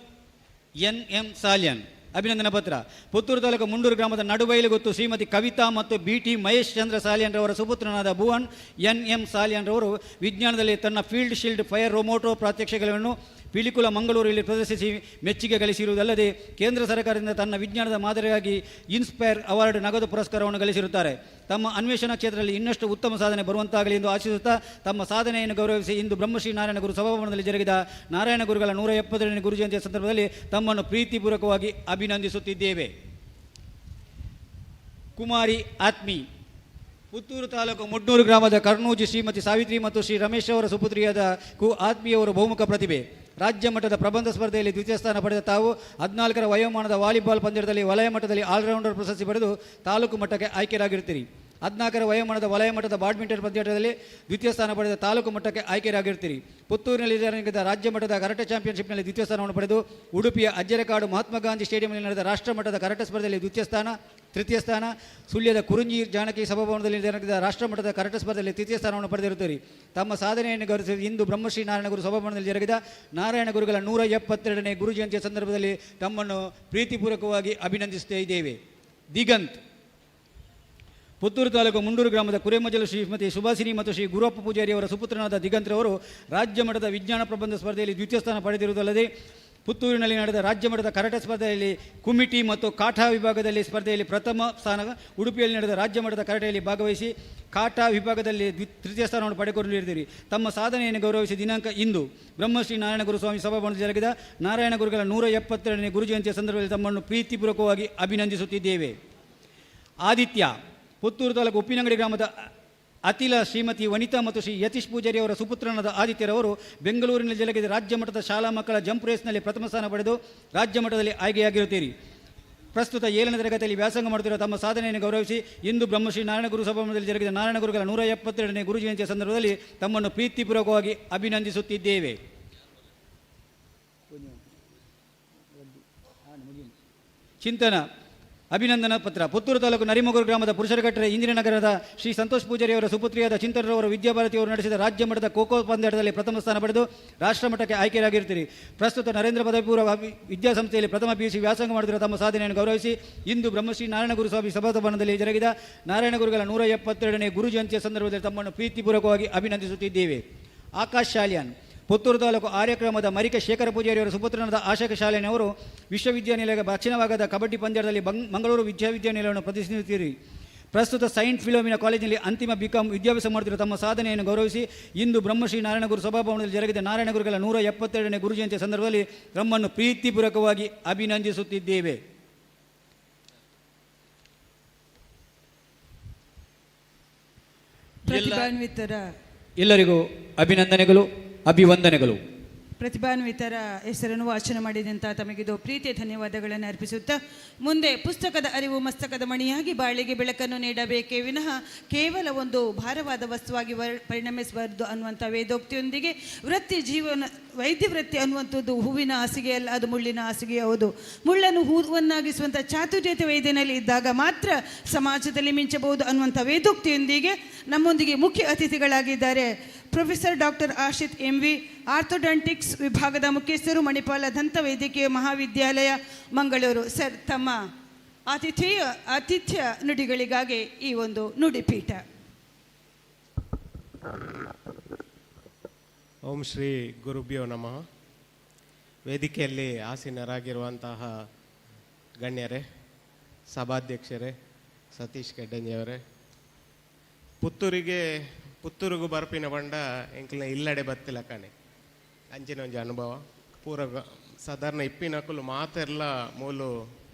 ಎನ್ ಎಂ ಸಾಲ್ಯನ್ ಅಭಿನಂದನಾ ಪತ್ರ. ಪುತ್ತೂರು ತಾಲೂಕು ಮುಂಡೂರು ಗ್ರಾಮದ ನಡುಬೈಲು ಗೊತ್ತು ಶ್ರೀಮತಿ ಕವಿತಾ ಮತ್ತು ಬಿ ಟಿ ಮಹೇಶ್ ಚಂದ್ರ ಸಾಲಿಯನ್ ರವರ ಸುಪುತ್ರನಾದ ಭುವನ್ ಎನ್ ಎಂ ಸಾಲಿಯನ್ ರವರು ವಿಜ್ಞಾನದಲ್ಲಿ ತನ್ನ ಫೀಲ್ಡ್ ಶೀಲ್ಡ್ ಫೈರ್ ರೋಮೋಟೋ ಪ್ರಾತ್ಯಕ್ಷಿಕೆಗಳನ್ನು ಪಿಲಿಕುಲ ಮಂಗಳೂರಲ್ಲಿ ಪ್ರದರ್ಶಿಸಿ ಮೆಚ್ಚುಗೆ ಗಳಿಸಿರುವುದಲ್ಲದೆ, ಕೇಂದ್ರ ಸರ್ಕಾರದಿಂದ ತನ್ನ ವಿಜ್ಞಾನದ ಮಾದರಿಯಾಗಿ ಇನ್ಸ್ಪೈರ್ ಅವಾರ್ಡ್ ನಗದು ಪುರಸ್ಕಾರವನ್ನು ಗಳಿಸಿರುತ್ತಾರೆ. ತಮ್ಮ ಅನ್ವೇಷಣಾ ಕ್ಷೇತ್ರದಲ್ಲಿ ಇನ್ನಷ್ಟು ಉತ್ತಮ ಸಾಧನೆ ಬರುವಂತಾಗಲಿ ಎಂದು ಆಶಿಸುತ್ತಾ, ತಮ್ಮ ಸಾಧನೆಯನ್ನು ಗೌರವಿಸಿ ಇಂದು ಬ್ರಹ್ಮಶ್ರೀ ನಾರಾಯಣ ಗುರು ಸಭಾಭವನದಲ್ಲಿ ಜರುಗಿದ ನಾರಾಯಣ ಗುರುಗಳ 172ನೇ ಗುರು ಜಯಂತಿಯ ಸಂದರ್ಭದಲ್ಲಿ ತಮ್ಮನ್ನು ಪ್ರೀತಿಪೂರ್ವಕವಾಗಿ ಅಭಿನಂದಿಸುತ್ತಿದ್ದೇವೆ. ಕುಮಾರಿ ಆತ್ಮಿ. ಪುತ್ತೂರು ತಾಲೂಕು ಮುಡ್ನೂರು ಗ್ರಾಮದ ಕರ್ನೂಜಿ ಶ್ರೀಮತಿ ಸಾವಿತ್ರಿ ಮತ್ತು ಶ್ರೀ ರಮೇಶ್ ಅವರ ಸುಪುತ್ರಿಯಾದ ಕು ಆತ್ಮೀಯವರು ಬಹುಮುಖ ಪ್ರತಿಭೆ. ರಾಜ್ಯ ಮಟ್ಟದ ಪ್ರಬಂಧ ಸ್ಪರ್ಧೆಯಲ್ಲಿ ದ್ವಿತೀಯ ಸ್ಥಾನ ಪಡೆದ ತಾವು 14ರ ವಯೋಮಾನದ ವಾಲಿಬಾಲ್ ಪಂದ್ಯದಲ್ಲಿ ವಲಯ ಮಟ್ಟದಲ್ಲಿ ಆಲ್ರೌಂಡರ್ ಪ್ರಶಸ್ತಿ ಪಡೆದು ತಾಲೂಕು ಮಟ್ಟಕ್ಕೆ ಆಯ್ಕೆಯಾಗಿರುತ್ತೀರಿ. 14ರ ವಯೋಮಾನದ ವಲಯ ಮಟ್ಟದ ಬ್ಯಾಡ್ಮಿಂಟನ್ ಪಂದ್ಯಾಟದಲ್ಲಿ ದ್ವಿತೀಯ ಸ್ಥಾನ ಪಡೆದ ತಾಲೂಕು ಮಟ್ಟಕ್ಕೆ ಆಯ್ಕೆಯಾಗಿರ್ತೀರಿ. ಪುತ್ತೂರಿನಲ್ಲಿ ನಡೆದ ರಾಜ್ಯ ಮಟ್ಟದ ಕರಾಟೆ ಚಾಂಪಿಯನ್ಶಿಪ್ನಲ್ಲಿ ದ್ವಿತೀಯ ಸ್ಥಾನವನ್ನು ಪಡೆದು ಉಡುಪಿಯ ಅಜ್ಜರಕಾಡು ಮಹಾತ್ಮ ಗಾಂಧಿ ಸ್ಟೇಡಿಯಂನಲ್ಲಿ ನಡೆದ ರಾಷ್ಟ್ರ ಮಟ್ಟದ ಕರಾಟೆ ಸ್ಪರ್ಧೆಯಲ್ಲಿ ದ್ವಿತೀಯ ಸ್ಥಾನ, ತೃತೀಯ ಸ್ಥಾನ, ಸುಳ್ಯದ ಕುರುಂಜಿ ಜಾನಕಿ ಸಭಾಭವನದಲ್ಲಿ ನಡೆದ ರಾಷ್ಟ್ರ ಮಟ್ಟದ ಕರಾಟೆ ಸ್ಪರ್ಧೆಯಲ್ಲಿ ತೃತೀಯ ಸ್ಥಾನವನ್ನು ಪಡೆದಿರುತ್ತೀರಿ. ತಮ್ಮ ಸಾಧನೆಯನ್ನು ಗೌರವಿಸಿ ಇಂದು ಬ್ರಹ್ಮಶ್ರೀ ನಾರಾಯಣ ಗುರು ಸಭಾಭವನದಲ್ಲಿ ಜರುಗಿದ ನಾರಾಯಣ ಗುರುಗಳ 172ನೇ ಗುರು ಜಯಂತಿಯ ಸಂದರ್ಭದಲ್ಲಿ ತಮ್ಮನ್ನು ಪ್ರೀತಿಪೂರ್ವಕವಾಗಿ ಅಭಿನಂದಿಸುತ್ತಾ ಇದ್ದೇವೆ. ದಿಗಂತ್ ಪುತ್ತೂರು ತಾಲೂಕು ಮುಂಡೂರು ಗ್ರಾಮದ ಕುರೆಮಜಲು ಶ್ರೀಮತಿ ಸುಭಾಸಿನಿ ಮತ್ತು ಶ್ರೀ ಗುರುವಪ್ಪ ಪೂಜಾರಿ ಅವರ ಸುಪುತ್ರನಾದ ದಿಗಂತ್ರವರು ರಾಜ್ಯ ಮಟ್ಟದ ವಿಜ್ಞಾನ ಪ್ರಬಂಧ ಸ್ಪರ್ಧೆಯಲ್ಲಿ ದ್ವಿತೀಯ ಸ್ಥಾನ ಪಡೆದಿರುವುದಲ್ಲದೆ ಪುತ್ತೂರಿನಲ್ಲಿ ನಡೆದ ರಾಜ್ಯ ಮಟ್ಟದ ಕರಾಟೆ ಸ್ಪರ್ಧೆಯಲ್ಲಿ ಕುಮಿಟಿ ಮತ್ತು ಕಾಠಾ ವಿಭಾಗದಲ್ಲಿ ಸ್ಪರ್ಧೆಯಲ್ಲಿ ಪ್ರಥಮ ಸ್ಥಾನ, ಉಡುಪಿಯಲ್ಲಿ ನಡೆದ ರಾಜ್ಯ ಮಟ್ಟದ ಕರಾಟೆಯಲ್ಲಿ ಭಾಗವಹಿಸಿ ಕಾಠಾ ವಿಭಾಗದಲ್ಲಿ ತೃತೀಯ ಸ್ಥಾನವನ್ನು ಪಡೆದುಕೊಂಡಿದ್ದೀರಿ. ತಮ್ಮ ಸಾಧನೆಯನ್ನು ಗೌರವಿಸಿ ದಿನಾಂಕ ಇಂದು ಬ್ರಹ್ಮಶ್ರೀ ನಾರಾಯಣ ಗುರುಸ್ವಾಮಿ ಸಭಾಭವನದಲ್ಲಿ ಜರುಗಿದ ನಾರಾಯಣ ಗುರುಗಳ 172ನೇ ಗುರು ಜಯಂತಿಯ ಸಂದರ್ಭದಲ್ಲಿ ತಮ್ಮನ್ನು ಪ್ರೀತಿಪೂರ್ವಕವಾಗಿ ಅಭಿನಂದಿಸುತ್ತಿದ್ದೇವೆ. ಆದಿತ್ಯ ಪುತ್ತೂರು ತಾಲೂಕು ಉಪ್ಪಿನಂಗಡಿ ಗ್ರಾಮದ ಅತಿಲ ಶ್ರೀಮತಿ ವನಿತಾ ಮತ್ತು ಶ್ರೀ ಯತೀಶ್ ಪೂಜಾರಿ ಅವರ ಸುಪುತ್ರನಾದ ಆದಿತ್ಯರವರು ಬೆಂಗಳೂರಿನಲ್ಲಿ ಜರುಗಿದ ರಾಜ್ಯ ಮಟ್ಟದ ಶಾಲಾ ಮಕ್ಕಳ ಜಂಪ್ ರೇಸ್ನಲ್ಲಿ ಪ್ರಥಮ ಸ್ಥಾನ ಪಡೆದು ರಾಜ್ಯ ಮಟ್ಟದಲ್ಲಿ ಆಯ್ಕೆಯಾಗಿರುತ್ತೀರಿ. ಪ್ರಸ್ತುತ 7ನೇ ತರಗತಿಯಲ್ಲಿ ವ್ಯಾಸಂಗ ಮಾಡುತ್ತಿರುವ ತಮ್ಮ ಸಾಧನೆಯನ್ನು ಗೌರವಿಸಿ ಇಂದು ಬ್ರಹ್ಮಶ್ರೀ ನಾರಾಯಣ ಗುರು ಸಭಾಭವನದಲ್ಲಿ ಜರುಗಿದ ನಾರಾಯಣ ಗುರುಗಳ 172ನೇ ಗುರು ಜಯಂತಿಯ ಸಂದರ್ಭದಲ್ಲಿ ತಮ್ಮನ್ನು ಪ್ರೀತಿಪೂರ್ವಕವಾಗಿ ಅಭಿನಂದಿಸುತ್ತಿದ್ದೇವೆ. ಚಿಂತನ ಅಭಿನಂದನಾ ಪತ್ರ. ಪುತ್ತೂರು ತಾಲೂಕು ನರಿಮೊಗರು ಗ್ರಾಮದ ಪುರುಷರಕಟ್ಟರೆ ಇಂದಿರಾನಗರದ ಶ್ರೀ ಸಂತೋಷ್ ಪೂಜಾರಿಯವರ ಸುಪುತ್ರಿಯಾದ ಚಿಂತನರವರು ವಿದ್ಯಾಭಾರತಿಯವರು ನಡೆಸಿದ ರಾಜ್ಯ ಮಟ್ಟದ ಖೋ ಖೋ ಪಂದ್ಯಾಟದಲ್ಲಿ ಪ್ರಥಮ ಸ್ಥಾನ ಪಡೆದು ರಾಷ್ಟ್ರಮಟ್ಟಕ್ಕೆ ಆಯ್ಕೆಯಾಗಿರುತ್ತೀರಿ. ಪ್ರಸ್ತುತ ನರೇಂದ್ರ ಪದವಿ ಪೂರ್ವ ವಿದ್ಯಾಸಂಸ್ಥೆಯಲ್ಲಿ ಪ್ರಥಮ ಪಿಯುಸಿ ವ್ಯಾಸಂಗ ಮಾಡುತ್ತಿರುವ ತಮ್ಮ ಸಾಧನೆಯನ್ನು ಗೌರವಿಸಿ ಇಂದು ಬ್ರಹ್ಮಶ್ರೀ ನಾರಾಯಣ ಗುರುಸ್ವಾಮಿ ಸಭಾಭವನದಲ್ಲಿ ಜರುಗಿದ ನಾರಾಯಣ ಗುರುಗಳ 172ನೇ ಗುರು ಜಯಂತಿಯ ಸಂದರ್ಭದಲ್ಲಿ ತಮ್ಮನ್ನು ಪ್ರೀತಿಪೂರ್ವಕವಾಗಿ ಅಭಿನಂದಿಸುತ್ತಿದ್ದೇವೆ. ಆಕಾಶ್ ಶಾಲಿಯಾನ್ ಪುತ್ತೂರು ತಾಲೂಕು ಆರ್ಯಕ್ರಮದ ಮರಿಕೆ ಶೇಖರ ಪೂಜಾರಿಯವರ ಸುಪುತ್ರನಾದ ಆಶಕ ಶಾಲೆನವರು ವಿಶ್ವವಿದ್ಯಾನಿಲಯದ ದಕ್ಷಿಣ ಭಾಗದ ಕಬಡ್ಡಿ ಪಂದ್ಯದಲ್ಲಿ ಮಂಗಳೂರು ವಿಶ್ವವಿದ್ಯಾನಿಲಯವನ್ನು ಪ್ರತಿನಿಧಿಸುತ್ತೀರಿ. ಪ್ರಸ್ತುತ ಸೈಂಟ್ ಫಿಲೋಮಿನಾ ಕಾಲೇಜಿನಲ್ಲಿ ಅಂತಿಮ ಬಿಕಾಂ ವಿದ್ಯಾಭ್ಯಾಸ ಮಾಡುತ್ತಿರುವ ತಮ್ಮ ಸಾಧನೆಯನ್ನು ಗೌರವಿಸಿ ಇಂದು ಬ್ರಹ್ಮಶ್ರೀ ನಾರಾಯಣಗುರು ಸಭಾಭವನದಲ್ಲಿ ಜರುಗಿದ ನಾರಾಯಣಗುರುಗಳ 172ನೇ ಗುರು ಜಯಂತಿಯ ಸಂದರ್ಭದಲ್ಲಿ ತಮ್ಮನ್ನು ಪ್ರೀತಿಪೂರ್ವಕವಾಗಿ ಅಭಿನಂದಿಸುತ್ತಿದ್ದೇವೆ. ಪ್ರತಿಭಾನ್ವಿತರ ಎಲ್ಲರಿಗೂ ಅಭಿನಂದನೆಗಳು, ಅಭಿವಂದನೆಗಳು. ಪ್ರತಿಭಾನ್ವಿತರ ಹೆಸರನ್ನು ವಾಚನ ಮಾಡಿದಂಥ ತಮಗಿದು ಪ್ರೀತಿಯ ಧನ್ಯವಾದಗಳನ್ನು ಅರ್ಪಿಸುತ್ತಾ, ಮುಂದೆ ಪುಸ್ತಕದ ಅರಿವು ಮಸ್ತಕದ ಮಣಿಯಾಗಿ ಬಾಳಿಗೆ ಬೆಳಕನ್ನು ನೀಡಬೇಕೇ ವಿನಃ ಕೇವಲ ಒಂದು ಭಾರವಾದ ವಸ್ತುವಾಗಿ ಪರಿಣಮಿಸಬಾರದು ಅನ್ನುವಂಥ ವೇದೋಕ್ತಿಯೊಂದಿಗೆ ವೃತ್ತಿ ಜೀವನ ವೈದ್ಯ ವೃತ್ತಿ ಅನ್ನುವಂಥದ್ದು ಹೂವಿನ ಹಾಸಿಗೆ ಅಲ್ಲ, ಅದು ಮುಳ್ಳಿನ ಹಾಸಿಗೆ ಹೌದು. ಮುಳ್ಳನ್ನು ಹೂವನ್ನಾಗಿಸುವಂಥ ಚಾತುರ್ಯತೆ ವೈದ್ಯನಲ್ಲಿ ಇದ್ದಾಗ ಮಾತ್ರ ಸಮಾಜದಲ್ಲಿ ಮಿಂಚಬಹುದು ಅನ್ನುವಂಥ ವೇದೋಕ್ತಿಯೊಂದಿಗೆ ನಮ್ಮೊಂದಿಗೆ ಮುಖ್ಯ ಅತಿಥಿಗಳಾಗಿದ್ದಾರೆ professor doctor Ashith MV, orthodontics ವಿಭಾಗದ ಮುಖ್ಯಸ್ಥರು, ಮಣಿಪಾಲ ದಂತ ವೈದ್ಯಕೀಯ ಮಹಾವಿದ್ಯಾಲಯ, ಮಂಗಳೂರು. ಸರ್, ತಮ್ಮ ಆತಿಥ್ಯ ನುಡಿಗಳಿಗಾಗಿ ಈ ಒಂದು ನುಡಿಪೀಠ. ಓಂ ಶ್ರೀ ಗುರುಭ್ಯೋ ನಮಃ. ವೇದಿಕೆಯಲ್ಲಿ ಆಸೀನರಾಗಿರುವಂತಹ ಗಣ್ಯರೇ, ಸಭಾಧ್ಯಕ್ಷರೇ, ಸತೀಶ್ ಕೆಡ್ಡಂಜಿಯವರೇ, ಪುತ್ತೂರಿಗೂ ಬರ್ಪಿನ ಬಂಡ ಎಂಕ್ಲ ಇಲ್ಲಡೆ ಬತ್ತಿಲ್ಲ ಕಣೆ ಅಂಚಿನ ಒಂಜಿ ಅನುಭವ ಪೂರ ಸಾಧಾರಣ ಇಪ್ಪಿನಕುಲು ಮಾತೆರ್ಲ ಮೂಲು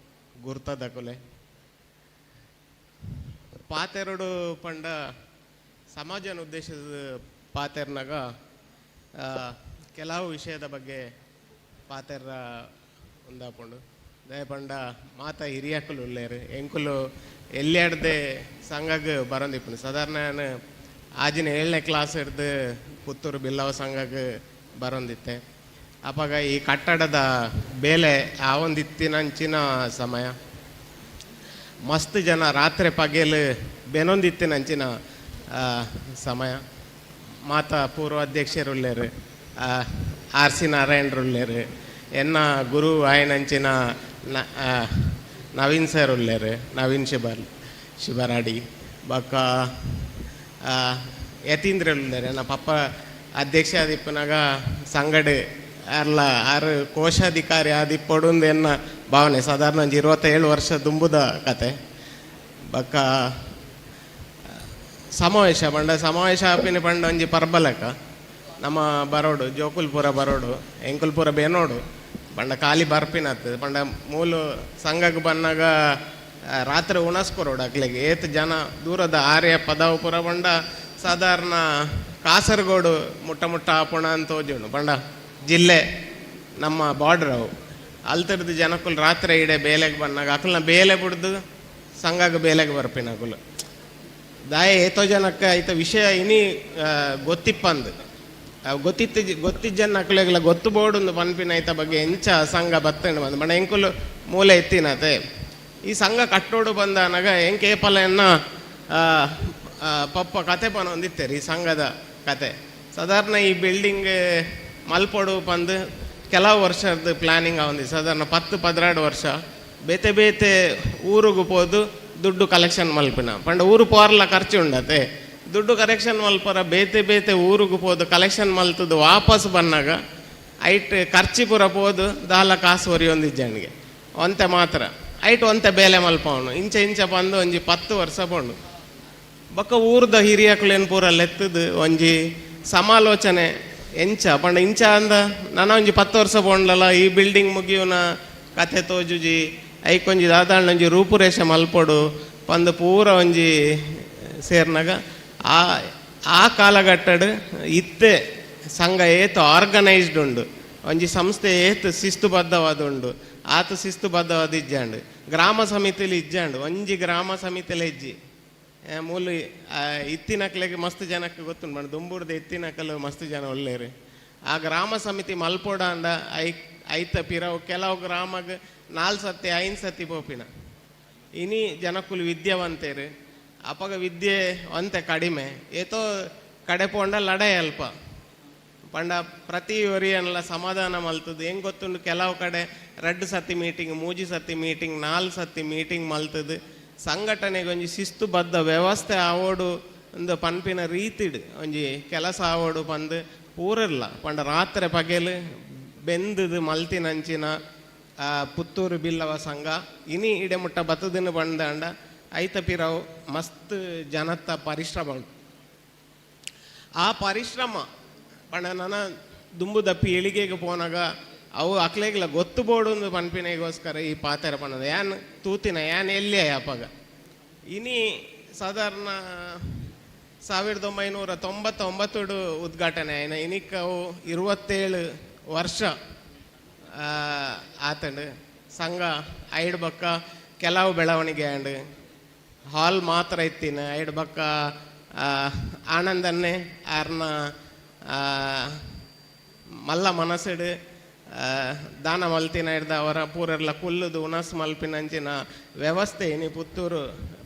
ಗುರ್ತದಕುಲೆ ಪಾತೆರಡು ಪಂಡ ಸಮಾಜನ ಉದ್ದೇಶದ ಪಾತೆರ್ನಾಗ ಕೆಲವು ವಿಷಯದ ಬಗ್ಗೆ ಪಾತೆರ್ರ ಒಂದಾಪುಂಡು. ದಯ ಪಂಡ ಮಾತ ಹಿರಿಯಕುಲು ಉಲ್ಲೇರು ಎಂಕುಲು ಎಲ್ಲಿಯಾಡ್ದೆ ಸಂಘಗ್ ಬರೋಂದಿಪ್ಪುಂಡು. ಸಾಧಾರಣ ನಾನು ಆಜಿನ 7ನೇ ಕ್ಲಾಸ್ ಹಿಡ್ದು ಪುತ್ತೂರು ಬಿಲ್ಲವ ಸಂಘಗ್ ಬರೋಂದಿತ್ತೆ. ಅಪಗ ಈ ಕಟ್ಟಡದ ಬೇಲೆ ಆವೊಂದಿತ್ತಿನಂಚಿನ ಸಮಯ ಮಸ್ತ್ ಜನ ರಾತ್ರಿ ಪಗೆಲ್ ಬೆನೊಂದಿತ್ತಿನಂಚಿನ ಸಮಯ. ಮಾತ ಪೂರ್ವ ಅಧ್ಯಕ್ಷರುಲ್ಲೇರು, ಆರ್ ಸಿ ನಾರಾಯಣರುಲ್ಲೇರು, ಎನ್ನ ಗುರು ಆಯನಂಚಿನ ನವೀನ್ ಸರ್ ಉಲ್ಲೇರು, ನವೀನ್ ಶಿಬರಾಡಿ, ಬೊಕ್ಕ ಯತೀಂದ್ರ ಉಲ್ಲೇರು. ಎನ್ನ ಪಪ್ಪ ಅಧ್ಯಕ್ಷ ಆದಿಪ್ಪನಾಗ ಸಂಗಡ್ ಅರ್ಲ ಆರು ಕೋಶಾಧಿಕಾರಿ ಆದಿಪ್ಪೊಡುಂದು ಎನ್ನ ಭಾವನೆ. ಸಾಧಾರಣ ಒಂಜಿ 27 ವರ್ಷ ದುಂಬುದ ಕತೆ. ಬೊಕ್ಕ ಸಮಾವೇಶ ಪಂಡ ಸಮಾವೇಶ ಆಪಿನ ಪಂಡ ಒಂಜಿ ಪರ್ಬಲಕ ನಮ್ಮ ಬರೋಡು ಜೋಕುಲ್ಪುರ ಬರೋಡು ಎಂಕುಲ್ಪುರ ಬೇನೋಡು ಪಂಡ ಖಾಲಿ ಬರ್ಪಿನತ್ತು ಪಂಡ ಮೂಲು ಸಂಘಕ್ಕೆ ಬನ್ನಾಗ ರಾತ್ರಿ ಉಣಸ್ ಕೊರೋಡು ಅಕ್ಲೆಗ್ ಏತ್ ಜನ ದೂರದ ಆರ್ಯ ಪದವಪುರ ಪಂಡ ಸಾಧಾರಣ ಕಾಸರಗೋಡು ಮುಟ್ಟ ಮುಟ್ಟ ಆಪುಣ ಅಂತ ತೋಜುಂಡು ಪಂಡ ಜಿಲ್ಲೆ ನಮ್ಮ ಬಾರ್ಡರ್ ಅವು. ಅಲ್ತರ್ದು ಜನಕುಲು ರಾತ್ರಿ ಇಡೆ ಬೇಲೆಗೆ ಬನ್ನಾಗ ಅಕಲ್ನ ಬೇಲೆ ಬಿಡ್ದು ಸಂಘಕ್ಕೆ ಬೇಲೆಗೆ ಬರ್ಪಿನ ಅಕುಲು. ದಾಯೆ ಏತೋ ಜನಕ್ಕೆ ಐತ ವಿಷಯ ಇನಿ ಗೊತ್ತಿಪ್ಪಂದು ಗೊತ್ತಿತ್ತು ಗೊತ್ತಿಜ್ಜನ ಅಕ್ಲೆಗ್ಲ ಗೊತ್ತು ಬೋಡುಂದು ಪನ್ಪಿನ ಐತ ಬಗ್ಗೆ ಎಂಚ ಸಂಘ ಬತ್ತಂಡು ಬಂದು ಬಣ್ಣ ಎಂಕುಲು ಮೂಲೆ ಎತ್ತಿನತೆ. ಈ ಸಂಘ ಕಟ್ಟೋಡು ಬಂದನಗ ಎಂಕ್ ಏಪಲ ಎನ್ನ ಪಪ್ಪ ಕತೆ ಪನೊಂದಿತ್ತೇರಿ. ಈ ಸಂಘದ ಕತೆ ಸಾಧಾರಣ ಈ ಬಿಲ್ಡಿಂಗ್ ಮಲ್ಪೊಡು ಪಂದು ಕೆಲವು ವರ್ಷದ ಪ್ಲಾನಿಂಗ್ ಆವೊಂದು. ಸಾಧಾರಣ 10-12 ವರ್ಷ ಬೇತೆ ಬೇತೆ ಊರುಗು ಪೋದು ದುಡ್ಡು ಕಲೆಕ್ಷನ್ ಮಲ್ಪಿನ ಪಂಡ ಊರು ಪೋರ್ಲ ಖರ್ಚು ಉಂಡತೆ. ದುಡ್ಡು ಕಲೆಕ್ಷನ್ ಮಲ್ಪರ ಬೇತೆ ಬೇತೆ ಊರುಗು ಪೋದು ಕಲೆಕ್ಷನ್ ಮಲ್ತದ್ದು ವಾಪಸ್ ಬನ್ನಾಗ ಐಟ್ ಖರ್ಚಿ ಪೂರ ಪೋದು ದಾಲ ಕಾಸು ಒರಿಯೊಂದಿಜ್ಜನಿಗೆ ಒಂತೆ ಮಾತ್ರ. ಐಟ್ ಒಂತೆ ಬೇಲೆ ಮಲ್ಪವನು ಇಂಚ ಇಂಚ ಬಂದು ಒಂಜಿ 10 ವರ್ಷ ಪೋಂಡು. ಬೊಕ್ಕ ಊರ್ದ ಹಿರಿಯಕ್ಲೇನ್ ಪೂರ ಲೆತ್ತದು ಒಂಜಿ ಸಮಾಲೋಚನೆ ಎಂಚ ಪಂಡ ಇಂಚ ಅಂದ ನನ ಒಂಜಿ 10 ವರ್ಷ ಪೋಂಡ್ಲಲ್ಲ, ಈ ಬಿಲ್ಡಿಂಗ್ ಮುಗಿಯುನ ಕತೆ ತೋಜುಜಿ, ಐಕೊಂಜಿ ದಾದಾಂಡ ಒಂಜಿ ರೂಪುರೇಷೆ ಮಲ್ಪೊಡು ಪಂದ್ ಪೂರ ಒಂಜಿ ಸೇರ್ನಾಗ ಆ ಆ ಕಾಲಘಟ್ಟಡ್ ಇತ್ತೆ ಸಂಘ ಏತ್ ಆರ್ಗನೈಸ್ಡ್ ಉಂಡು, ಒಂಜಿ ಸಂಸ್ಥೆ ಏತ್ ಶಿಸ್ತುಬದ್ಧವಾದ ಉಂಡು, ಆತ ಶಿಸ್ತುಬದ್ಧವಾದ ಇಜ್ಜಾಂಡ್. ಗ್ರಾಮ ಸಮಿತಿಲಿ ಇಜ್ಜಾಂಡ್, ಒಂಜಿ ಗ್ರಾಮ ಸಮಿತಿಲ ಇಜ್ಜಿ. ಮೂಲು ಇತ್ತಿನಕ್ಲೆಗ್ ಮಸ್ತ್ ಜನಕ್ಕೆ ಗೊತ್ತುಂಡು ಪಂಡ ದುಂಬುರ್ದ ಇತ್ತಿನಕಲು ಮಸ್ತ್ ಜನ ಒಲ್ಲೇರು. ಆ ಗ್ರಾಮ ಸಮಿತಿ ಮಲ್ಪೊಡ ಅಂಡ I ಐತ ಪಿರವು ಕೆಲವು ಗ್ರಾಮಗ್ 4 ಸತಿ 5 ಸತಿ ಪೋಪಿನ. ಇನಿ ಜನಕ್ಕುಲು ವಿದ್ಯಾವಂತೇರು, ಅಪಗ ವಿದ್ಯೆ ಒಂತೆ ಕಡಿಮೆ. ಏತೋ ಕಡೆ ಪೋಂಡ ಲಡಾಯಿ ಅಲ್ಪ ಪಂಡ ಪ್ರತಿ ಒರಿಯನ್ಲ ಸಮಾಧಾನ ಮಲ್ತದು ಹೆಂಗೆ ಗೊತ್ತುಂಡು. ಕೆಲವು ಕಡೆ 2 ಸತಿ ಮೀಟಿಂಗ್, 3 ಸತಿ ಮೀಟಿಂಗ್, 4 ಸತಿ ಮೀಟಿಂಗ್ ಮಲ್ತದು ಸಂಘಟನೆಗೆ ಒಂಜಿ ಶಿಸ್ತುಬದ್ಧ ವ್ಯವಸ್ಥೆ ಆವೋಡು ಒಂದು ಪನ್ಪಿನ ರೀತಿಡ್ ಒಂಜಿ ಕೆಲಸ ಆವೋಡು ಪಂದ್ ಪೂರಿರ್ಲ ಪಂಡ ರಾತ್ರಿ ಪಗೆಲ್ ಬೆಂದದು ಮಲ್ತಿನಂಚಿನ ಪುತ್ತೂರು ಬಿಲ್ಲವ ಸಂಘ ಇನಿ ಇಡೆ ಮುಟ್ಟ ಬತ್ತದಿನ ಬಂದಾಂಡ ಐತ ಪಿರವು ಮಸ್ತ್ ಜನತ್ತ ಪರಿಶ್ರಮ ಉಂಟು. ಆ ಪರಿಶ್ರಮ ಪಂಡ ನನ ದುಂಬುದ ಪೀಳಿಗೆಗೆ ಪೋನಾಗ ಅವು ಅಕ್ಲೆಗ್ಲ ಗೊತ್ತು ಬೋಡು ಪನ್ಪಿನೆಗೋಸ್ಕರ ಈ ಪಾತೆರ ಪನ್ನದ. ಯಾನ್ ತೂತಿನ ಯಾನ್ ಎಲ್ಲಿ ಅಪಗ ಇನಿ ಸಾಧಾರಣ 1999 ಉದ್ಘಾಟನೆ ಆಯ್ನ. ಇನಿಕ್ ಅವು 27 ವರ್ಷ ಆತಂಡು. ಸಂಘ ಐಡ್ ಬಕ್ಕ ಕೆಲವು ಬೆಳವಣಿಗೆ ಆಂಡ್. ಹಾಲ್ ಮಾತ್ರ ಇತ್ತಿನ ಐಡ್ ಬಕ್ಕ ಆನಂದನ್ನೇ ಆರ್ನ ಮಲ್ಲ ಮನಸ್ಸುಡು ದಾನ ಮಲ್ತಿನ ಹಿಡ್ದ ಅವರ ಪೂರೆಲ್ಲ ಕುಲ್ಲುದು ಉಣಸ್ ಮಲ್ಪಿನಂಚಿನ ವ್ಯವಸ್ಥೆ ಇನಿ ಪುತ್ತೂರು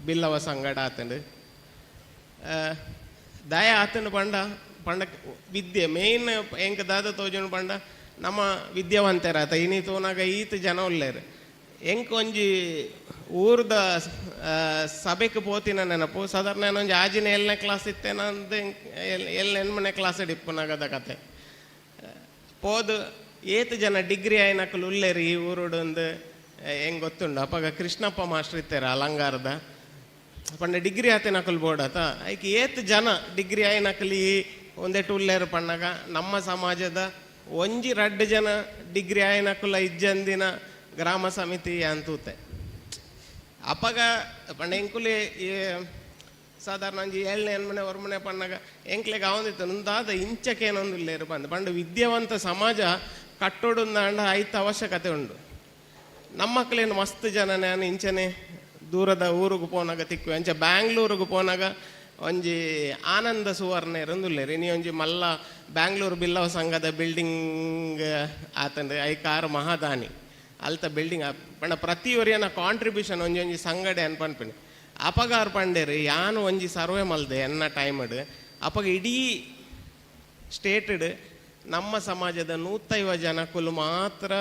ಬಿಲ್ಲವ ಸಂಗಡ ಆತಂಡು. ದಯ ಆತನು ಪಂಡ ಪಂಡ ವಿದ್ಯೆ ಮೇಯ್ನ್ ಎಂಕ್ ದಾದ ತೋಜುನು ಪಂಡ ನಮ್ಮ ವಿದ್ಯಾವಂತರಾತ ಇನಿ ತೂನಾಗ ಈತ ಜನ ಉಲ್ಲೇರು. ಎಂಕ್ ಒಂಜಿ ಊರ್ದ ಸಭೆಗೆ ಪೋತಿನ ನೆನಪು. ಸಾಧಾರಣ ಒಂಜಿ ಆಜಿನ 7ನೇ ಕ್ಲಾಸ್ ಇತ್ತೆ ನಂದು, ಎಲ್ ಎಣ್ಮನೆ ಕ್ಲಾಸ್ ಇಪ್ಪುನಾಗದ ಕತೆ. ಪೋದು ಏತ್ ಜನ ಡಿಗ್ರಿ ಆಯ್ನಕುಲು ಉಲ್ಲೇರು ಈ ಊರುಡು ಒಂದು ಹೆಂಗೆ ಗೊತ್ತುಂಡು. ಅಪಗ ಕೃಷ್ಣಪ್ಪ ಮಾಸ್ಟರ್ ಇತ್ತೇರ ಅಲಂಗಾರದ. ಪಂಡ ಡಿಗ್ರಿ ಆತಿನಕುಲು ಬೋಡಾತ ಐಕ್ ಏತ್ ಜನ ಡಿಗ್ರಿ ಆಯ್ನಕುಲು ಈ ಒಂದೆಟ್ಟು ಉಲ್ಲೇರು ಪಣ್ಣಾಗ ನಮ್ಮ ಸಮಾಜದ ಒಂಜಿ ರಡ್ಡು ಜನ ಡಿಗ್ರಿ ಆಯ್ನಕುಲ ಇಜ್ಜಂದಿನ ಗ್ರಾಮ ಸಮಿತಿ ಅಂತೂತೆ. ಅಪಗ ಪಂಡ ಎಂಕುಲಿ ಸಾಧಾರಣ ಒಂಜಿ 7ನೇ 8ನೇ ಒರ್ಮನೆ ಪಣ್ಣಾಗ ಎಂಕ್ಲೆಗ್ ಆವೊಂದಿತ್ತು ನುಂದಾದ ಇಂಚಕೇನೊಂದು ಉಲ್ಲೇರು ಪಂದ್. ಪಂಡ ವಿದ್ಯಾವಂತ ಸಮಾಜ ಕಟ್ಟೋಡುಂದಾಂಡ ಐತ ಅವಶ್ಯಕತೆ ಉಂಡು. ನಮ್ಮಕ್ಲೇನು ಮಸ್ತ್ ಜನ ನಾನು ಇಂಚನೆ ದೂರದ ಊರುಗು ಪೋನಾಗ ತಿಕ್ಕು. ಅಂಚ ಬ್ಯಾಂಗ್ಳೂರುಗು ಪೋನಾಗ ಒಂಜಿ ಆನಂದ ಸುವರ್ಣ ಇರೊಂದುಲ್ಲೇರು. ಇನಿ ಒಂಜಿ ಮಲ್ಲ ಬ್ಯಾಂಗ್ಳೂರು ಬಿಲ್ಲವ ಸಂಘದ ಬಿಲ್ಡಿಂಗ್ ಆತಂದ್ರೆ I car ಮಹಾದಾನಿ ಅಲ್ತ ಬಿಲ್ಡಿಂಗ್. ಪಂಡ ಪ್ರತಿ ಒರಿಯನ ಕಾಂಟ್ರಿಬ್ಯೂಷನ್ ಒಂಜಿ ಒಂಜಿ ಸಂಗಡೆ ಅನ್ಪನ್ಪಿನಿ. ಅಪಗಾರ್ ಪಂಡೇರು ಯಾನು ಒಂಜಿ ಸರ್ವೆ ಮಲ್ದೆ ಎನ್ನ ಟೈಮ್ಡ್. ಅಪಗ ಇಡೀ ಸ್ಟೇಟಡ್ ನಮ್ಮ ಸಮಾಜದ 150 ಜನಕ್ಕುಲು ಮಾತ್ರ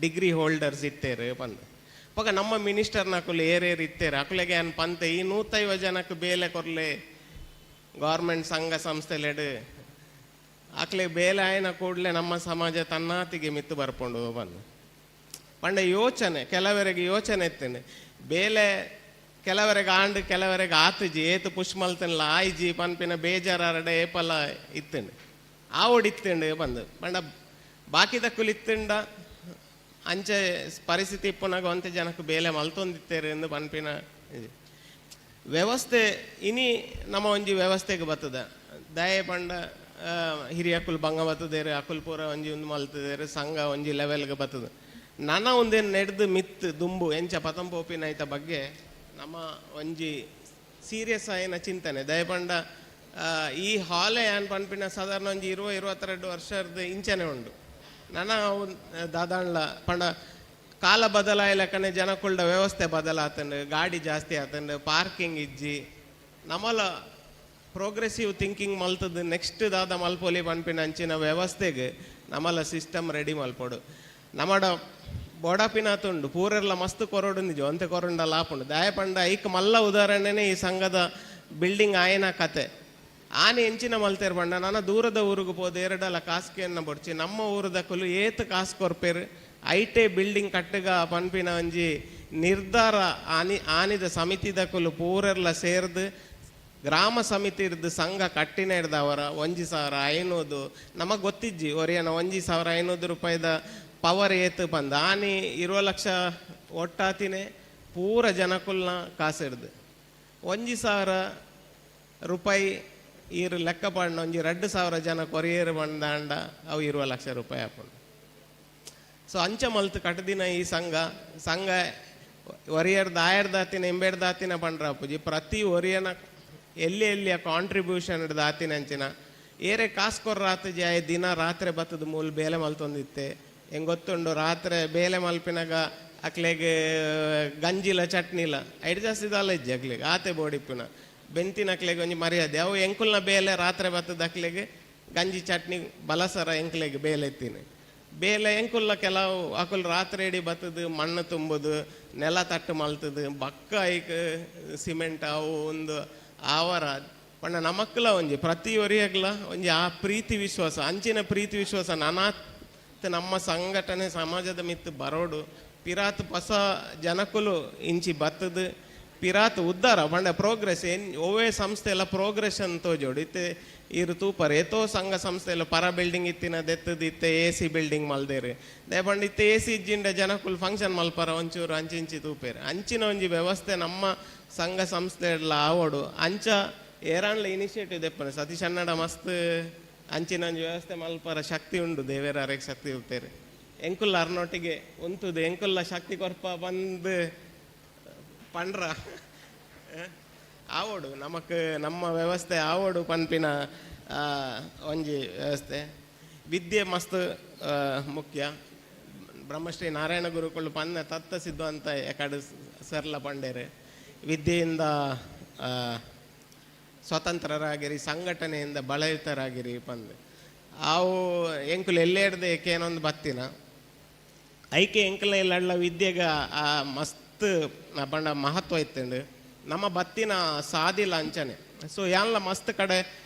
ಡಿಗ್ರಿ ಹೋಲ್ಡರ್ಸ್ ಇತ್ತೇರು ಪಂದ್. ಅಪಗ ನಮ್ಮ ಮಿನಿಸ್ಟರ್ ನಕುಲು ಏರೇರು ಇತ್ತೇರು ಅಕುಲೆಗೆ ಅನ್ ಪಂತೆ ಈ 150 ಜನಕ್ಕೆ ಬೇಲೆ ಕೊರ್ಲೆ ಗೌರ್ಮೆಂಟ್ ಸಂಘ ಸಂಸ್ಥೆಲೆಡ್ ಅಕ್ಲೆ ಬೇಲೆ ಆಯ್ನ ಕೂಡಲೇ ನಮ್ಮ ಸಮಾಜ ತನ್ನಾತಿಗೆ ಮಿತ್ತು ಬರ್ಪೊಂಡು ಬಂದು. ಪಂಡ ಯೋಚನೆ ಕೆಲವರಿಗೆ ಯೋಚನೆ ಇತ್ತೇನೆ ಬೇಲೆ ಕೆಲವರಿಗೆ ಆಂಡ್ ಕೆಲವರಿಗೆ ಆತುಜಿ ಏತು ಪುಷ್ ಮಲ್ತನ್ಲ ಆಯ್ಜಿ ಪನ್ಪಿನ ಬೇಜಾರಡೆ ಏಪಲ ಇತ್ತೇನೆ ಆವೊಡಿತ್ತೇಂಡು ಬಂದು. ಪಂಡ ಬಾಕಿದಕ್ಕುಲು ಇತ್ತುಂಡ ಅಂಚೆ ಪರಿಸ್ಥಿತಿ ಇಪ್ಪುನಾಗ ಒಂತೆ ಜನಕ್ಕೆ ಬೇಲೆ ಮಲ್ತೊಂದಿತ್ತೇರು ಎಂದು ಪನ್ಪಿನ ವ್ಯವಸ್ಥೆ ಇನಿ ನಮ್ಮ ಒಂಜಿ ವ್ಯವಸ್ಥೆಗೆ ಬರ್ತದ. ದಯೆ ಪಂಡ ಹಿರಿಯಕುಲು ಬಂಗ ಬತ್ತದೇರು ಅಕುಲ್ ಪೂರ ಒಂಜಿ ಒಂದು ಮಲ್ತದೇರು ಸಂಘ ಒಂಜಿ ಲೆವೆಲ್ಗೆ ಬರ್ತದ. ನನ ಒಂದೇನು ನೆಡ್ದು ಮಿತ್ ದುಂಬು ಎಂಚ ಪತಂಪೋಪಿನ ಐತ ಬಗ್ಗೆ ನಮ್ಮ ಒಂಜಿ ಸೀರಿಯಸ್ ಆಯಿನ ಚಿಂತನೆ. ದಯಪಂಡ ಈ ಹಾಲೇ ಯಾನ್ ಪನ್ಪಿನ ಸಾಧಾರಣ ಒಂಜಿ 20 22 ವರ್ಷದ ಇಂಚನೆ ಉಂಡು. ನನ ಅವು ದಾದಾಂಡ್ಲ ಪಂಡ ಕಾಲ ಬದಲಾಯ್ಲಕ್ಕನೆ ಜನಕುಲ್ಡ ವ್ಯವಸ್ಥೆ ಬದಲಾತಂಡು, ಗಾಡಿ ಜಾಸ್ತಿ ಆತಂಡು, ಪಾರ್ಕಿಂಗ್ ಇಜ್ಜಿ. ನಮಲ ಪ್ರೋಗ್ರೆಸಿವ್ ಥಿಂಕಿಂಗ್ ಮಲ್ತದ್ದು ನೆಕ್ಸ್ಟ್ ದಾದ ಮಲ್ಪೊಲಿ ಪನ್ಪಿನ ಅಂಚಿನ ವ್ಯವಸ್ಥೆಗೆ ನಮಲ ಸಿಸ್ಟಮ್ ರೆಡಿ ಮಲ್ಪೊಡು. ನಮಡ ಬೋಡಾಪಿನಾತುಂಡು ಪೂರೆರ್ಲ ಮಸ್ತ್ ಕೊರೊಡು ನಿಜ ಒಂತೆ ಕೊರೊಂಡಲ ಆಪುಂಡು. ದಾಯ ಪಂಡ ಐಕ್ ಮಲ್ಲ ಉದಾಹರಣೆನೇ ಈ ಸಂಘದ ಬಿಲ್ಡಿಂಗ್ ಆಯನ ಕತೆ. ಆನೆ ಎಂಚಿನ ಮಲ್ತೇರ್ ಪಂಡ ನನ ದೂರದ ಊರಿಗೆ ಪೋದು ಎರಡಲ ಕಾಸ್ಕೆಯನ್ನ ಬೊಡ್ಚಿ ನಮ್ಮ ಊರುದಕುಲು ಏತ್ ಕಾಸು ಕೊರ್ಪೇರು ಐಟೆ ಬಿಲ್ಡಿಂಗ್ ಕಟ್ಟುಗ ಪನ್ಪಿನ ಒಂಜಿ ನಿರ್ಧಾರ ಆನಿ ಆನಿದ ಸಮಿತಿದಕುಲು ಪೂರೆರ್ಲ ಸೇರ್ದು ಗ್ರಾಮ ಸಮಿತಿ ಇರ್ದು ಸಂಘ ಕಟ್ಟಿನ ಹಿಡ್ದವರ 1500 ನಮಗೆ ಗೊತ್ತಿಜ್ಜಿ ಒರಿಯನ 1500 ರೂಪಾಯಿದ ಪವರ್ ಏತು ಪಂದ್ ಆನಿ 20 ಲಕ್ಷ ಒಟ್ಟಾತಿನೇ ಪೂರ ಜನಕುಲ್ನ ಕಾಸಿಡ್ದು 1000 ರೂಪಾಯಿ ಈರು ಲೆಕ್ಕ ಪಾಡ್ನ ಒಂಜಿ 2000 ಜನ ಕೊರಿಯರ್ ಬಂದಾಂಡ ಅವು 20 ಲಕ್ಷ ರೂಪಾಯಿ ಆಪುಂಡು. ಸೊ ಅಂಚ ಮಲ್ತ್ ಕಟ್ಟದಿನ ಈ ಸಂಘ ಸಂಘ ಒರಿಯರ್ದ ಆಯರ್ದಾತಿನ ಎಂಬೆರ್ದಾತಿನ ಪಂಡ್ರ ಅಪ್ಪುಜಿ ಪ್ರತಿ ಒರಿಯನ ಎಲ್ಲಿ ಎಲ್ಲಿಯ ಕಾಂಟ್ರಿಬ್ಯೂಷನ್ ದಾತಿನ ಅಂಚಿನ ಏರೆ ಕಾಸು ಕೊರ್ರಾತ ಜಾಯ ದಿನ ರಾತ್ರಿ ಬತ್ತದ ಮೂಲ ಬೇಲೆ ಮಲ್ತೊಂದಿತ್ತೆ. ಹೆಂಗೆ ಗೊತ್ತುಂಡು ರಾತ್ರಿ ಬೇಲೆ ಮಲ್ಪಿನಾಗ ಅಕ್ಲೆಗ್ ಗಂಜಿಲ ಚಟ್ನಿಲ ಐಡ್ ಜಾಸ್ತಿ ದಾಲ ಇಜ್ಜಿ ಅಕ್ಲೆಗ್ ಆತೆ ಬೋಡಿಪ್ಪುನ ಬೆಂತಿನ ಅಕ್ಲೆಗ್ ಒಂಜಿ ಮರ್ಯಾದೆ ಅವು ಎಂಕುಲ್ನ ಬೇಲೆ ರಾತ್ರಿ ಬತ್ತದ ಅಕ್ಲೆಗ್ ಗಂಜಿ ಚಟ್ನಿ ಬಲಸರ ಎಂಕ್ಲೆಗ್ ಬೇಲೆ ಎತ್ತಿನ ಬೇಲೆ ಎಂಕುಲ್ಲ ಕೆಲವು ಅಕುಲ್ ರಾತ್ರಿ ಇಡೀ ಬತ್ತದು ಮಣ್ಣು ತುಂಬುದು ನೆಲ ತಟ್ಟು ಮಲ್ತದು ಬಕ್ಕ ಐಕ್ ಸಿಮೆಂಟ್ ಅವು ಒಂದು ಆವರ ಪಂಡ ನಮಕ್ಲ ಒಂಜಿ ಪ್ರತಿ ಒರಿಯಗ್ಲ ಒಂಜಿ ಆ ಪ್ರೀತಿ ವಿಶ್ವಾಸ ಅಂಚಿನ ಪ್ರೀತಿ ವಿಶ್ವಾಸ ನನಾತ್ ನಮ್ಮ ಸಂಘಟನೆ ಸಮಾಜದ ಮಿತ್ತು ಬರೋಡು ಪಿರಾತ್ ಪಸ ಜನಕುಲು ಇಂಚಿ ಬತ್ತದು ಪಿರಾತ್ ಉದ್ದಾರ ಪಂಡ ಪ್ರೋಗ್ರೆಸ್ ಏನ್ ಒವ್ವೇ ಸಂಸ್ಥೆ ಎಲ್ಲ ಪ್ರೋಗ್ರೆಷನ್ ತೋಜೋಡು. ಇತ್ತೆ ಇರು ತೂಪರ್ ಏತೋ ಸಂಘ ಸಂಸ್ಥೆ ಎಲ್ಲ ಪರ ಬಿಲ್ಡಿಂಗ್ ಇತ್ತಿನ ದೆತ್ತದ ಇತ್ತೆ ಎ ಸಿ ಬಿಲ್ಡಿಂಗ್ ಮಲ್ದೇರು they ಪಂಡ ಇತ್ತೆ ಎ ಸಿ ಇಜ್ಜಿಂಡ ಜನಕುಲು ಫಂಕ್ಷನ್ ಮಲ್ಪರ ಒಂಚೂರು ಅಂಚಿಂಚಿ ತೂಪೇರು ಅಂಚಿನ ಒಂಜಿ ವ್ಯವಸ್ಥೆ ನಮ್ಮ ಸಂಘ ಸಂಸ್ಥೆ ಎಲ್ಲ ಆವೋಡು. ಅಂಚ ಏರಾಂಡ್ಲ ಇನಿಷಿಯೇಟಿವ್ ದೆಪ್ಪನೆ ಸತೀಶ್ ಅಣ್ಣಡ ಮಸ್ತ್ ಅಂಚಿನ ಒಂಜಿ ವ್ಯವಸ್ಥೆ ಮಲ್ಪರ ಶಕ್ತಿ ಉಂಡು ದೇವೇರ ಅರೆಗ್ ಶಕ್ತಿ ಉತ್ತೇರು ಎಂಕುಲ್ಲ ಅರ್ನೊಟ್ಟಿಗೆ ಉಂತುದು ಎಂಕುಲ್ಲ ಶಕ್ತಿ ಕೊರ್ಪ ಬಂದು ಪಂಡ್ರ ಆವೋಡು ನಮಕ್ ನಮ್ಮ ವ್ಯವಸ್ಥೆ ಆವೋಡು ಪನ್ಪಿನ ಒಂಜಿ ವ್ಯವಸ್ಥೆ. ವಿದ್ಯೆ ಮಸ್ತ್ ಮುಖ್ಯ. ಬ್ರಹ್ಮಶ್ರೀ ನಾರಾಯಣ ಗುರುಕುಲು ಪನ್ನ ತತ್ತ ಸಿದ್ಧಾಂತ ಎಕಡೆ ಸರ್ಲ ಪಂಡೇರು ವಿದ್ಯೆಯಿಂದ ಸ್ವತಂತ್ರರಾಗಿರಿ ಸಂಘಟನೆಯಿಂದ ಬಲಯುತರಾಗಿರಿ ಪಂದ್ ಅವು ಎಂಕುಲು ಎಲ್ಲೇಡ್ದೆ ಏಕೇನೊಂದು ಬತ್ತಿನ ಐಕೆ ಎಂಕುಲ ಎಲ್ಲಡ್ಲ ವಿದ್ಯೆಗ ಆ ಮಸ್ತ್ ಪಂಡ ಮಹತ್ವ ಇತ್ತಂಡು ನಮ್ಮ ಬತ್ತಿನ ಸಾದಿಲ ಅಂಚನೆ. ಸೊ ಯಾನ್ಲ ಮಸ್ತ್ ಕಡೆ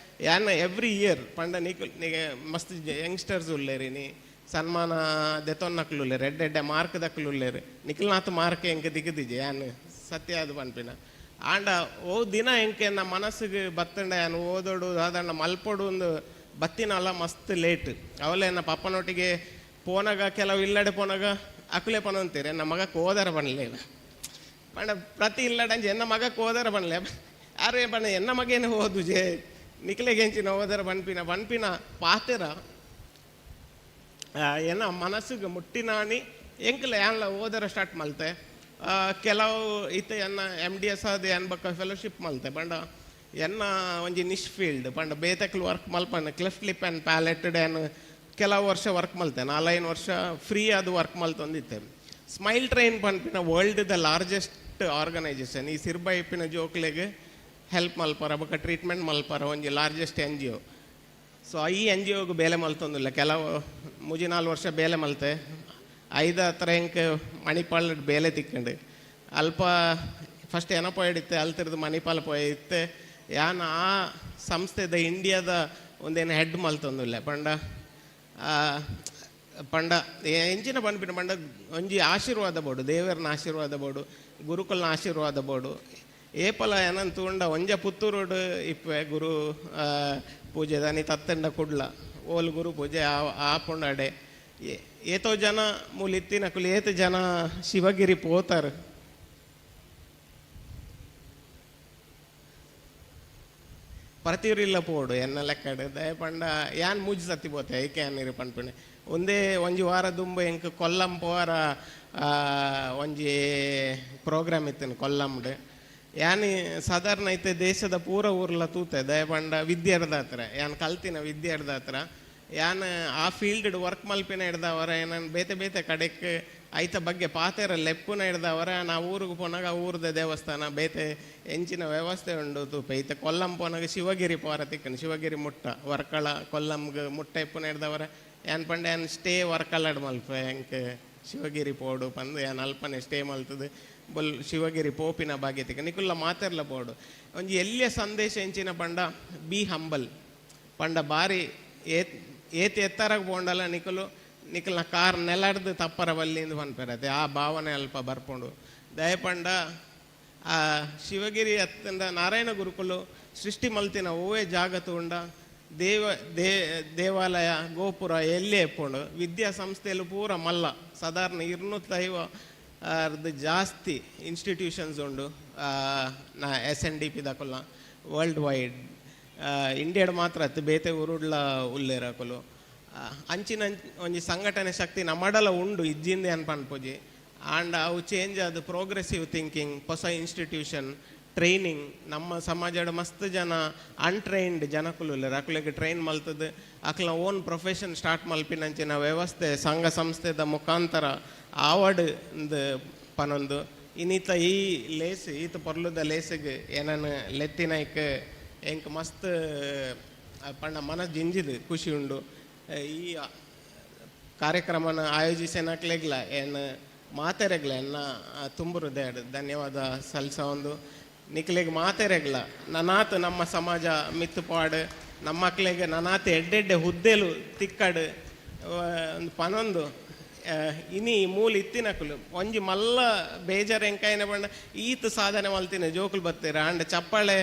ಯಾನ್ ಎವ್ರಿ ಇಯರ್ ಪಂಡ ನಿಕುಲ್ ನಿಗೆ ಮಸ್ತ್ ಯಂಗ್ಸ್ಟರ್ಸ್ ಉಲ್ಲೇರಿ ನೀ ಸನ್ಮಾನ ದೆತೊನ್ನಕ್ಲು ಉಲ್ಲೇರು ಎಡ್ಡೆ ಎಡ್ಡೆ ಮಾರ್ಕ್ ದಕ್ಲು ಉಲ್ಲೇರು ನಿಖಿಲ್ನಾಥ್ ಮಾರ್ಕ್ ಎಂಕ್ ದಿಗದಿಜೆ ಯಾನ್ ಸತ್ಯ ಅದು ಪನ್ಪಿನ ಆಂಡ ಓ ದಿನ ಎಂಕೆ ಎನ್ನ ಮನಸ್ಸಿಗೆ ಬತ್ತಂಡ ಯಾನ್ ಓದೋಡು ದಾದಂಡ ಮಲ್ಪೊಡು ಒಂದು ಬತ್ತಿನಲ್ಲ ಮಸ್ತ್ ಲೇಟ್ ಅವಲೇ ಎನ್ನ ಪಪ್ಪನೊಟ್ಟಿಗೆ ಪೋನಾಗ ಕೆಲವು ಇಲ್ಲಡೆ ಪೋನಾಗ ಅಕುಲೆ ಪನೊಂತೀರಿ ಎನ್ನ ಮಗಕ್ಕೆ ಓದರ ಪನ್ಲೆ ಪಂಡ ಪ್ರತಿ ಇಲ್ಲಡಂಜೆ ಎನ್ನ ಮಗಕ್ಕೆ ಓದರ ಪನ್ಲೆ ಯಾರೇ ಪಂಡ ಎನ್ನ ಮಗೇನೆ ಓದುಜೆ ನಿಕ್ಲೆಗೆಂಚಿನ ಓದರ ಪನ್ಪಿನ ಪನ್ಪಿನ ಪಾತೆರ ಎನ್ನ ಮನಸ್ಸಿಗೆ ಮುಟ್ಟಿನಾನಿ ಎಂಕಲ ಯಾನ್ಲ ಓದರ ಸ್ಟಾರ್ಟ್ ಮಲ್ತೆ. ಕೆಲವು ಇತ್ತೆ ಎನ್ನ ಎಮ್ ಡಿ ಎಸ್ ಆದ ಎನ್ ಬೊಕ್ಕ ಫೆಲೋಶಿಪ್ ಮಲ್ತೆ ಪಂಡ ಎನ್ನ ಒಂಜಿ ನಿಶ್ ಫೀಲ್ಡ್ ಪಂಡ ಬೇತಕ್ಲು ವರ್ಕ್ ಮಲ್ಪಂಡ ಕ್ಲೆಫ್ಟ್ ಲಿಪ್ ಆ್ಯಂಡ್ ಪ್ಯಾಲೆಟೆಡ್ ಏನ್ ಕೆಲವು ವರ್ಷ ವರ್ಕ್ ಮಲ್ತೆ ನಾಲೈದು ವರ್ಷ ಫ್ರೀ ಅದು ವರ್ಕ್ ಮಲ್ತೊಂದಿತ್ತೆ. ಸ್ಮೈಲ್ ಟ್ರೈನ್ ಪನ್ಪಿನ ವರ್ಲ್ಡ್ the largest organisation ಈ ಸಿರ್ಬ ಇಪ್ಪಿನ ಜೋಕ್ಲೆಗ್ ಹೆಲ್ಪ್ ಮಲ್ಪರ ಬೊಕ್ಕ ಟ್ರೀಟ್ಮೆಂಟ್ ಮಲ್ಪರ ಒಂಜಿ ಲಾರ್ಜೆಸ್ಟ್ ಎನ್ ಜಿ ಒ. ಸೊ ಈ ಎನ್ ಜಿ ಒಗೆ ಬೇಲೆ ಮಲ್ತೊಂದಿಲ್ಲ ಕೆಲವು ಮೂಜಿ ನಾಲ್ ವರ್ಷ ಬೇಲೆ ಮಲ್ತೆ ಐದು ಹತ್ರ ಎಂಕ್ ಮಣಿಪಾಲ್ ಬೇಲೆ ತಿಕ್ಕಂಡು ಅಲ್ಪ ಫಸ್ಟ್ ಏನೋ ಪೋಯಿಡಿತ್ತೆ ಅಲ್ತಿರ್ದು ಮಣಿಪಾಲ ಪೋಯಿತ್ತೆ ಯಾನ್ ಆ ಸಂಸ್ಥೆದ ಇಂಡಿಯಾದ ಒಂದೇನು ಹೆಡ್ ಮಲ್ತೊಂದಿಲ್ಲ ಪಂಡ ಪಂಡ ಎಂಚಿನ ಪನ್ಪಿನ ಪಂಡ ಒಂಜಿ ಆಶೀರ್ವಾದ ಬೋಡು ದೇವರನ ಆಶೀರ್ವಾದ ಬೋಡು ಗುರುಕುಲ್ನ ಆಶೀರ್ವಾದ ಬೋಡು ಏಪಲ ಏನಂತ ತೂಂಡ ಒಂಜ ಪುತ್ತೂರುಡು ಇಪ್ಪೆ ಗುರು ಪೂಜೆ ದಾನಿ ತತ್ತಂಡ ಕುಡ್ಲ ಓಲ್ ಗುರು ಪೂಜೆ ಆಪುಂಡಡೆ ಏತೋ ಜನ ಮೂಲು ಇತ್ತಿನಕುಲು ಏತು ಜನ ಶಿವಗಿರಿ ಪೋತಾರು ಪ್ರತಿಯೊರಿಲ್ಲ ಪೋಡು ಎನ್ನ ಲೆಕ್ಕಡ್ ದಯ ಪಂಡ ಯಾನ್ ಮೂಜಿ ಸತಿ ಪೋತೆ ಐಕೆ ಯಾನಿರು ಪನ್ಪಿಣೆ ಒಂದೇ ಒಂಜಿ ವಾರ ದುಂಬು ಎಂಕ್ ಕೊಲ್ಲಂ ಪೋವರ ಒಂಜಿ ಪ್ರೋಗ್ರಾಮ್ ಇತ್ತೇನೆ ಕೊಲ್ಲಂಡ್. ಯಾನ್ ಸಾಧಾರಣ ಐತೆ ದೇಶದ ಪೂರ ಊರ್ಲ ತೂತೆ. ದಯ ಪಂಡ ವಿದ್ಯಾರ್ಧಾತ್ರ, ಯಾನ್ ಕಲ್ತಿನ ವಿದ್ಯಾರ್ಧಾತ್ರ, ಯಾನ್ ಆ ಫೀಲ್ಡ್ ವರ್ಕ್ ಮಲ್ಪಿನ ಹಿಡ್ದವರ, ನಾನು ಬೇತೆ ಬೇತೆ ಕಡೆಕ್ ಐತ ಬಗ್ಗೆ ಪಾತೆರ ಲೆಪ್ಪುನ ಹಿಡ್ದವರ. ನಾ ಊರಿಗೆ ಪೋನಾಗ ಊರದ ದೇವಸ್ಥಾನ ಬೇತೆ ಎಂಚಿನ ವ್ಯವಸ್ಥೆ ಉಂಡು ತೂಪೆ. ಇತ್ತೆ ಕೊಲ್ಲಂ ಪೋನಾಗ ಶಿವಗಿರಿ ಪೋರ ತಿಕ್ಕನು, ಶಿವಗಿರಿ ಮುಟ್ಟ ವರ್ಕಳ ಕೊಲ್ಲಂಗ್ ಮುಟ್ಟ ಇಪ್ಪುನ ಹಿಡ್ದವರ. ಯಾನ್ ಪಂಡ ಯಾನ್ ಸ್ಟೇ ವರ್ಕಳಡ್ ಮಲ್ಪೆ, ಎಂಕ್ ಶಿವಗಿರಿ ಪೋಡು ಪಂದು ಯಾನ್ ಅಲ್ಪನೆ ಸ್ಟೇ ಮಲ್ತದು ಬೊಲ್ ಶಿವಗಿರಿ ಪೋಪಿನ ಭಾಗ್ಯ ತಿಕ್ಕ. ನಿಕುಲ್ಲ ಮಾತೆರ್ಲ ಪೋಡು. ಒಂಜಿ ಎಲ್ಲಿಯ ಸಂದೇಶ ಎಂಚಿನ ಪಂಡ ಬಿ ಹಂಬಲ್ ಪಂಡ ಬಾರಿ ಏತ್ ಏತ್ ಎತ್ತರಗ್ ಪೋಂಡಲ ನಿಕುಲು ನಿಕಲ್ನ ಕಾರ್ ನೆಲಡ್ದು ತಪ್ಪರ ಬಲ್ಲಿಂದು ಪನ್ಪೆರತೆ, ಆ ಭಾವನೆ ಅಲ್ಪ ಬರ್ಪುಂಡು. ದಯಪಂಡ ಆ ಶಿವಗಿರಿ ಅತ್ತಂಡ ನಾರಾಯಣ ಗುರುಕುಲು ಸೃಷ್ಟಿ ಮಲ್ತಿನ ಓವೇ ಜಾಗ ತೂಂಡ ದೇವ ದೇವಾಲಯ ಗೋಪುರ ಎಲ್ಲೇ ಎಪ್ಪುಂಡು. ವಿದ್ಯಾಸಂಸ್ಥೆಲು ಪೂರ ಮಲ್ಲ ಸಾಧಾರಣ 250 ಅರ್ಧ ಜಾಸ್ತಿ ಇನ್ಸ್ಟಿಟ್ಯೂಷನ್ಸ್ ಉಂಡು. ನಾ ಎಸ್ ಎನ್ ಡಿ ಪಿ ದಕುಲ್ನ ವರ್ಲ್ಡ್ ವೈಡ್ ಇಂಡಿಯಾಡ್ ಮಾತ್ರ ಅತ್ತು ಬೇತೆ ಊರುಡ್ಲ ಉಲ್ಲೇರ್ ಅಕುಲು. ಅಂಚಿನ ಒಂಜಿ ಸಂಘಟನೆ ಶಕ್ತಿ ನಮ್ಮಡಲ ಉಂಡು ಇಜ್ಜಿಂದೆ ಅನ್ಪ ಅನ್ಪುಜಿ. ಆಂಡ ಅವು ಚೇಂಜ್ ಅದು ಪ್ರೋಗ್ರೆಸಿವ್ ಥಿಂಕಿಂಗ್, ಹೊಸ ಇನ್ಸ್ಟಿಟ್ಯೂಷನ್, ಟ್ರೈನಿಂಗ್. ನಮ್ಮ ಸಮಾಜಡ್ ಮಸ್ತ್ ಜನ ಅನ್ಟ್ರೈನ್ಡ್ ಜನಕುಲು ಉಲ್ಲೆರ್, ಅಕ್ಲೆಗ್ ಟ್ರೈನ್ ಮಲ್ತದು ಅಕ್ಲ ಓನ್ ಪ್ರೊಫೆಷನ್ ಸ್ಟಾರ್ಟ್ ಮಲ್ಪಿನಂಚಿನ ವ್ಯವಸ್ಥೆ ಸಂಘ ಸಂಸ್ಥೆದ ಮುಖಾಂತರ ಆವಡ್ ಇಂದ್ ಪನೊಂದು ಇನ್ನಿತ ಈ ಲೇಸ್ ಈತ ಪೊರ್ಲುದ ಲೇಸಿಗೆ ಏನನ್ ಲೆತ್ತಿನೈಕ್ ಎಂಕ್ ಮಸ್ತ್ ಪಂಡ ಮನಸ್ ಜಿಂಜಿದ್ ಖುಷಿ ಉಂಡು. ಈ ಕಾರ್ಯಕ್ರಮನ ಆಯೋಜಿಸಿನಕ್ಲೆಗ್ಲ ಏನ್ ಮಾತೆರೆಗ್ಲ ಎನ್ನ ತುಂಬು ಹೃದಯ ಧನ್ಯವಾದ ಸಲ್ಸ. ಒಂದು ನಿಕ್ಲೆಗ್ ಮಾತೆರೆಗ್ಲ ನನಾತ್ ನಮ್ಮ ಸಮಾಜ ಮಿತ್ತು ಪಾಡು, ನಮ್ಮ ಮಕ್ಳಿಗೆ ನನಾತ್ ಎಡ್ಡೆಡ್ಡೆ ಹುದ್ದೆಲು ತಿಕ್ಕಡು ಒಂದು ಪನೊಂದು. ಇನಿ ಮೂಲ ಇತ್ತಿನಕುಲು ಒಂಜಿ ಮಲ್ಲ ಬೇಜಾರ್ ಎಂಕಾಯಿನ ಪಂಡ ಈತ್ ಸಾಧನೆ ಮಲ್ತಿನ ಜೋಕುಲು ಬತ್ತೀರ ಆಂಡ ಚಪ್ಪಾಳೆ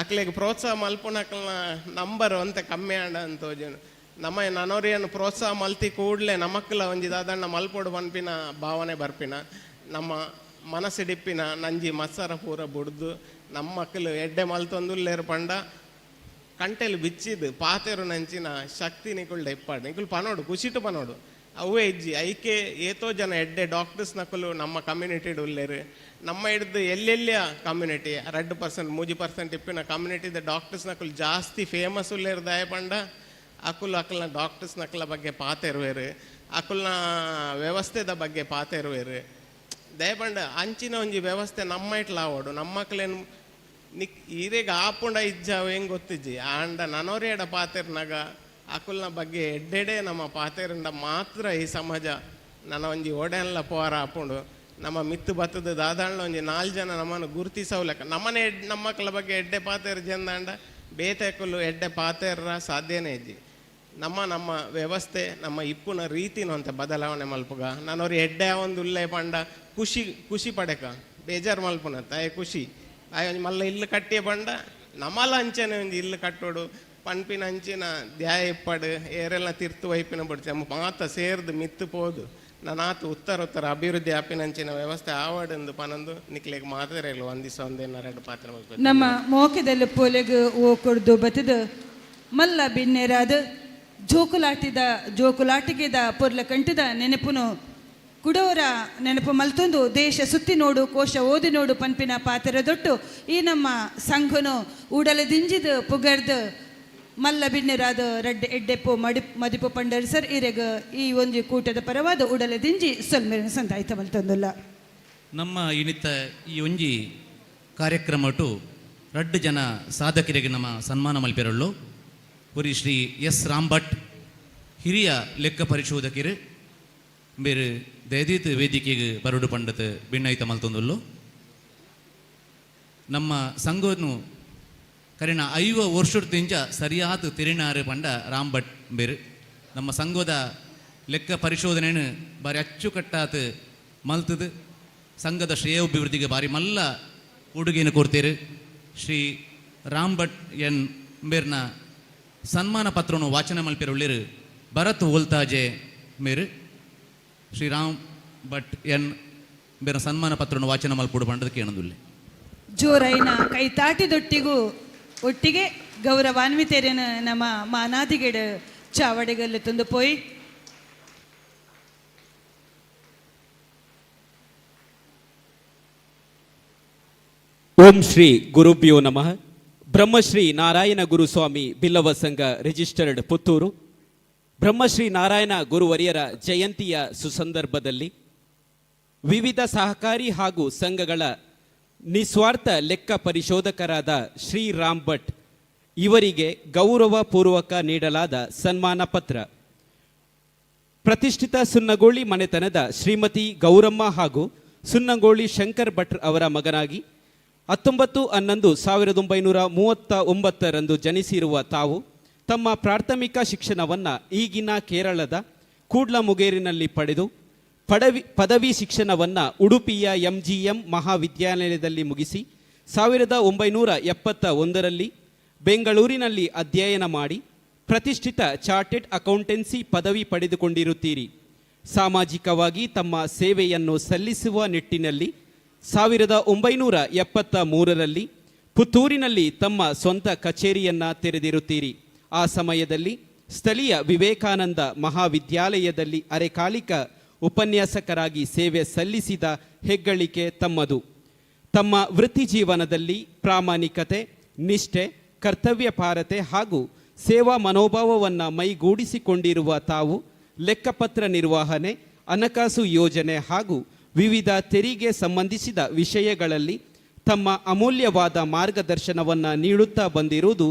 ಅಕ್ಲೆಗ್ ಪ್ರೋತ್ಸಾಹ ಮಲ್ಪುನಕಲ್ನ ನಂಬರ್ ಒಂತೆ ಕಮ್ಮಿ ಆಂಡ ಅಂತ ತೋಜುಂಡು. ನಮ್ಮ ನನೊರಿಯನ್ನು ಪ್ರೋತ್ಸಾಹ ಮಲ್ತಿ ಕೂಡಲೇ ನಮಕ್ಲ ಒಂಜಿ ದಾದಣ್ಣ ಮಲ್ಪೊಡು ಪನ್ಪಿನ ಭಾವನೆ ಬರ್ಪಿನ. ನಮ್ಮ ಮನಸ್ಸಿಡಿಪ್ಪಿನ ನಂಜಿ ಮತ್ಸರ ಪೂರ ಬುಡ್ದು ನಮ್ಮ ಮಕ್ಕಳು ಎಡ್ಡೆ ಮಲ್ತೊಂದುಲ್ಲೇರು ಪಂಡ ಕಂಟೆಲ್ ಬಿಚ್ಚಿದ್ ಪಾತೆರು ನಂಚಿನ ಶಕ್ತಿ ನಿಕುಲ್ಡ ಇಪ್ಪಾಡು. ನಿಕುಲು ಪನೋಡು ಖುಷಿಟು ಪನೋಡು ಅವೇ ಇಜ್ಜಿ. ಐಕೆ ಏತೋ ಜನ ಎಡ್ಡೆ ಡಾಕ್ಟರ್ಸ್ ನಕುಲು ನಮ್ಮ ಕಮ್ಯುನಿಟಿಡ್ ಉಲ್ಲೇರು. ನಮ್ಮ ಹಿಡ್ದು ಎಲ್ಲೆಲ್ಲಿಯ ಕಮ್ಯುನಿಟಿ 2% 3% ಇಪ್ಪಿನ ಕಮ್ಯುನಿಟಿದ ಡಾಕ್ಟರ್ಸ್ ನಕುಲು ಜಾಸ್ತಿ ಫೇಮಸ್ ಉಲ್ಲೇರು. ದಯ ಪಂಡ ಅಕುಲು ಅಕಲ್ನ ಡಾಕ್ಟರ್ಸ್ ನಕಲ ಬಗ್ಗೆ ಪಾತೆರುವೆರು, ಅಕುಲ್ನ ವ್ಯವಸ್ಥೆದ ಬಗ್ಗೆ ಪಾತೆರುವೆರು. ದಯಪಂಡ ಅಂಚಿನ ಒಂಜಿ ವ್ಯವಸ್ಥೆ ನಮ್ಮ ಇಟ್ಲ ಆವಡು. ನಮ್ಮ ಮಕ್ಳೇನು ನಿಕ್ ಈರೆಗ್ ಆಪುಂಡ ಇಜ್ಜಾವ ಹೆಂಗ್ ಗೊತ್ತಿಜ್ಜಿ, ಆಂಡ ನನೊರಿಯಡ ಪಾತೆರ್ನಾಗ ಅಕುಲ್ನ ಬಗ್ಗೆ ಎಡ್ಡೆಡೆ ನಮ್ಮ ಪಾತೆರಂಡ ಮಾತ್ರ ಈ ಸಮಾಜ ನನ್ನ ಒಂಜಿ ಓಡೆನ್ಲ ಪೋರ ಆಪುಂಡು. ನಮ್ಮ ಮಿತ್ತು ಬತ್ತದ ದಾದಾಳ್ನ ಒಂಜಿ ನಾಲ್ ಜನ ನಮ್ಮನ್ನು ಗುರುತಿಸವ್ಲೆಕ್ಕ ನಮ್ಮನೆ ನಮ್ಮ ಮಕ್ಕಳ ಬಗ್ಗೆ ಎಡ್ಡೆ ಪಾತೆರ್ ಜಂದಾಂಡ ಬೇತೆ ಅಕುಲು ಎಡ್ಡೆ ಪಾತೆರ್ರ ಸಾಧ್ಯನೇ ಇಜ್ಜಿ. ನಮ್ಮ ನಮ್ಮ ವ್ಯವಸ್ಥೆ ನಮ್ಮ ಇಪ್ಪುನ ರೀತಿನ ಅಂತ ಬದಲಾವಣೆ ಮಲ್ಪುಗ. ನಾನವ್ರು ಎಡ್ಡೆ ಒಂದು ಉಲ್ಲೆ ಪಂಡ ಖುಷಿ ಖುಷಿ ಪಡೆಕ ಬೇಜಾರು ಮಲ್ಪುನ ತಾಯಿ ಖುಷಿ ಆಯ್ ಒಂಜಿ ಮಲ್ಲ ಇಲ್ಲು ಕಟ್ಟಿಯ ಪಂಡ ನಮ್ಮಲ ಅಂಚನೆ ಒಂಜಿ ಇಲ್ಲು ಕಟ್ಟೋಡು ಪನ್ಪಿನ ಅಂಚಿನ ಧ್ಯಾಯ ಇಪ್ಪಡು. ಏರೆಲ್ಲ ತಿರ್ತು ವೈಪಿನ ಬಿಡ್ತಿ ನಮ್ಮ ಮಾತ ಸೇರ್ದು ಮಿತ್ತು ಪೋದು ನಾನಾತು ಉತ್ತರ ಉತ್ತರ ಅಭಿವೃದ್ಧಿ ಆಪಿನಂಚಿನ ವ್ಯವಸ್ಥೆ ಆವಡೆಂದು ಪನೊಂದು ನಿಕ್ಲೆಗ್ ಮಾತೆರೆಗ್ಲ ಒಂದಿಸ ಒಂದೇನ ಎರಡು ಪಾತ್ರ ಮಲ್ಪೆರ್. ನಮ್ಮ ಮೋಕೆದಲ್ಲಿ ಪೋಲೆಗ್ ಓ ಕೊಡ್ದು ಬತ್ತದು ಮಲ್ಲ ಬಿನ್ನೆರಾದ ಜೋಕುಲಾಟಿದ ಜೋಕುಲಾಟಿಗೆದ ಪೊರ್ಲ ಕಂಟದ ನೆನಪುನು ಕುಡೋರ ನೆನಪು ಮಲ್ತೊಂದು ದೇಶ ಸುತ್ತಿ ನೋಡು ಕೋಶ ಓದಿ ನೋಡು ಪನ್ಪಿನ ಪಾತ್ರ ದೊಟ್ಟು ಈ ನಮ್ಮ ಸಂಘನು ಉಡಲ ದಿಂಜಿದ ಪುಗರ್ದು ಮಲ್ಲ ಬಿನ್ನೆರಾದ ರಡ್ಡೆ ಎಡ್ಡೆಪ್ಪು ಮಡಿ ಮದಿಪು ಪಂಡರ್ ಸರ್ ಇರೆಗ ಈ ಒಂದು ಕೂಟದ ಪರವಾದ ಉಡಲ ದಿಂಜಿ ಸೊಲ್ಮೆರಿನ ಸಂದಾಯ್ತ ಮಲ್ತೊಂದುಲ್ಲ. ನಮ್ಮ ಇನಿತ ಈ ಒಂಜಿ ಕಾರ್ಯಕ್ರಮಟು ರಡ್ಡು ಜನ ಸಾಧಕರಿಗೆ ನಮ್ಮ ಸನ್ಮಾನ ಮಲ್ಪೆರಳ್ಳು. ಒರಿ ಶ್ರೀ ಎಸ್ ರಾಂಭಟ್, ಹಿರಿಯ ಲೆಕ್ಕ ಪರಿಶೋಧಕರು ಬೇರೆ ದಯದೀತ್ ವೇದಿಕೆಗೆ ಬರಡು ಪಂಡತ್ ಬಿನ್ನೈತ ಮಲ್ತೊಂದುಲ್ಲು. ನಮ್ಮ ಸಂಘವನ್ನು ಕರಿನ 50 ವರ್ಷದಿಂಚ ಸರಿಯಾದ ತಿರಿನಾರು ಪಂಡ ರಾಮ್ ಭಟ್ ಬೇರು ನಮ್ಮ ಸಂಘದ ಲೆಕ್ಕ ಪರಿಶೋಧನೆಯನ್ನು ಬಾರಿ ಅಚ್ಚುಕಟ್ಟಾತ್ ಮಲ್ತದು ಸಂಘದ ಶ್ರೇಯೋಭಿವೃದ್ಧಿಗೆ ಬಾರಿ ಮಲ್ಲ ಕೊಡುಗೆಯನ್ನು ಕೊಡ್ತೇರು. ಶ್ರೀ ರಾಮ್ ಭಟ್ ಎನ್ ಬೇರ್ನ ಸನ್ಮಾನ ಪತ್ರವನ್ನು ವಾಚನ ಮಲ್ಪೆರುಳ್ಳಿರು ಭರತ್ ಓಲ್ತಾಜೆ ಮೇರು. ಶ್ರೀ ರಾಮ್ ಭಟ್ ಎನ್ ಬೇರ ಸನ್ಮಾನ ಪತ್ರವನ್ನು ವಾಚನ ಮಲ್ಪುಡು ಪಂಡದಕ್ಕೆ ಏನಂದುಲ್ಲೆ. ಜೋರೈನ ಕೈತಾಟಿದೊಟ್ಟಿಗೂ ಒಟ್ಟಿಗೆ ಗೌರವಾನ್ವಿತೇರಿನ ನಮ್ಮ ಮಾನಾದಿಗೆಡ ಚಾವಡಿಗಲ್ಲಿ ತಂದು ಪೋಯಿ. ಓಂ ಶ್ರೀ ಗುರುಭ್ಯೋ ನಮಃ. ಬ್ರಹ್ಮಶ್ರೀ ನಾರಾಯಣ ಗುರುಸ್ವಾಮಿ ಬಿಲ್ಲವ ಸಂಘ, ರಿಜಿಸ್ಟರ್ಡ್, ಪುತ್ತೂರು. ಬ್ರಹ್ಮಶ್ರೀ ನಾರಾಯಣ ಗುರುವರಿಯರ ಜಯಂತಿಯ ಸುಸಂದರ್ಭದಲ್ಲಿ ವಿವಿಧ ಸಹಕಾರಿ ಹಾಗೂ ಸಂಘಗಳ ನಿಸ್ವಾರ್ಥ ಲೆಕ್ಕ ಪರಿಶೋಧಕರಾದ ಶ್ರೀ ರಾಮ್ ಭಟ್ ಇವರಿಗೆ ಗೌರವಪೂರ್ವಕ ನೀಡಲಾದ ಸನ್ಮಾನ ಪತ್ರ. ಪ್ರತಿಷ್ಠಿತ ಸುನ್ನಗೋಳಿ ಮನೆತನದ ಶ್ರೀಮತಿ ಗೌರಮ್ಮ ಹಾಗೂ ಸುನ್ನಗೋಳಿ ಶಂಕರ್ ಭಟ್ ಅವರ ಮಗನಾಗಿ 19-11-1939ರಂದು ಜನಿಸಿರುವ ತಾವು ತಮ್ಮ ಪ್ರಾಥಮಿಕ ಶಿಕ್ಷಣವನ್ನು ಈಗಿನ ಕೇರಳದ ಕೂಡ್ಲಮುಗೇರಿನಲ್ಲಿ ಪಡೆದು, ಪದವಿ ಶಿಕ್ಷಣವನ್ನು ಉಡುಪಿಯ ಎಂಜಿಎಂ ಮಹಾವಿದ್ಯಾಲಯದಲ್ಲಿ ಮುಗಿಸಿ, 1971ರಲ್ಲಿ ಬೆಂಗಳೂರಿನಲ್ಲಿ ಅಧ್ಯಯನ ಮಾಡಿ ಪ್ರತಿಷ್ಠಿತ ಚಾರ್ಟೆಡ್ ಅಕೌಂಟೆನ್ಸಿ ಪದವಿ ಪಡೆದುಕೊಂಡಿರುತ್ತೀರಿ. ಸಾಮಾಜಿಕವಾಗಿ ತಮ್ಮ ಸೇವೆಯನ್ನು ಸಲ್ಲಿಸುವ ನಿಟ್ಟಿನಲ್ಲಿ 1973ರಲ್ಲಿ ಪುತ್ತೂರಿನಲ್ಲಿ ತಮ್ಮ ಸ್ವಂತ ಕಚೇರಿಯನ್ನ ತೆರೆದಿರುತ್ತೀರಿ. ಆ ಸಮಯದಲ್ಲಿ ಸ್ಥಳೀಯ ವಿವೇಕಾನಂದ ಮಹಾವಿದ್ಯಾಲಯದಲ್ಲಿ ಅರೆಕಾಲಿಕ ಉಪನ್ಯಾಸಕರಾಗಿ ಸೇವೆ ಸಲ್ಲಿಸಿದ ಹೆಗ್ಗಳಿಕೆ ತಮ್ಮದು. ತಮ್ಮ ವೃತ್ತಿ ಜೀವನದಲ್ಲಿ ಪ್ರಾಮಾಣಿಕತೆ, ನಿಷ್ಠೆ, ಕರ್ತವ್ಯಪರತೆ ಹಾಗೂ ಸೇವಾ ಮನೋಭಾವವನ್ನು ಮೈಗೂಡಿಸಿಕೊಂಡಿರುವ ತಾವು ಲೆಕ್ಕಪತ್ರ ನಿರ್ವಹಣೆ, ಹಣಕಾಸು ಯೋಜನೆ ಹಾಗೂ ವಿವಿಧ ತೆರಿಗೆ ಸಂಬಂಧಿಸಿದ ವಿಷಯಗಳಲ್ಲಿ ತಮ್ಮ ಅಮೂಲ್ಯವಾದ ಮಾರ್ಗದರ್ಶನವನ್ನು ನೀಡುತ್ತಾ ಬಂದಿರುವುದು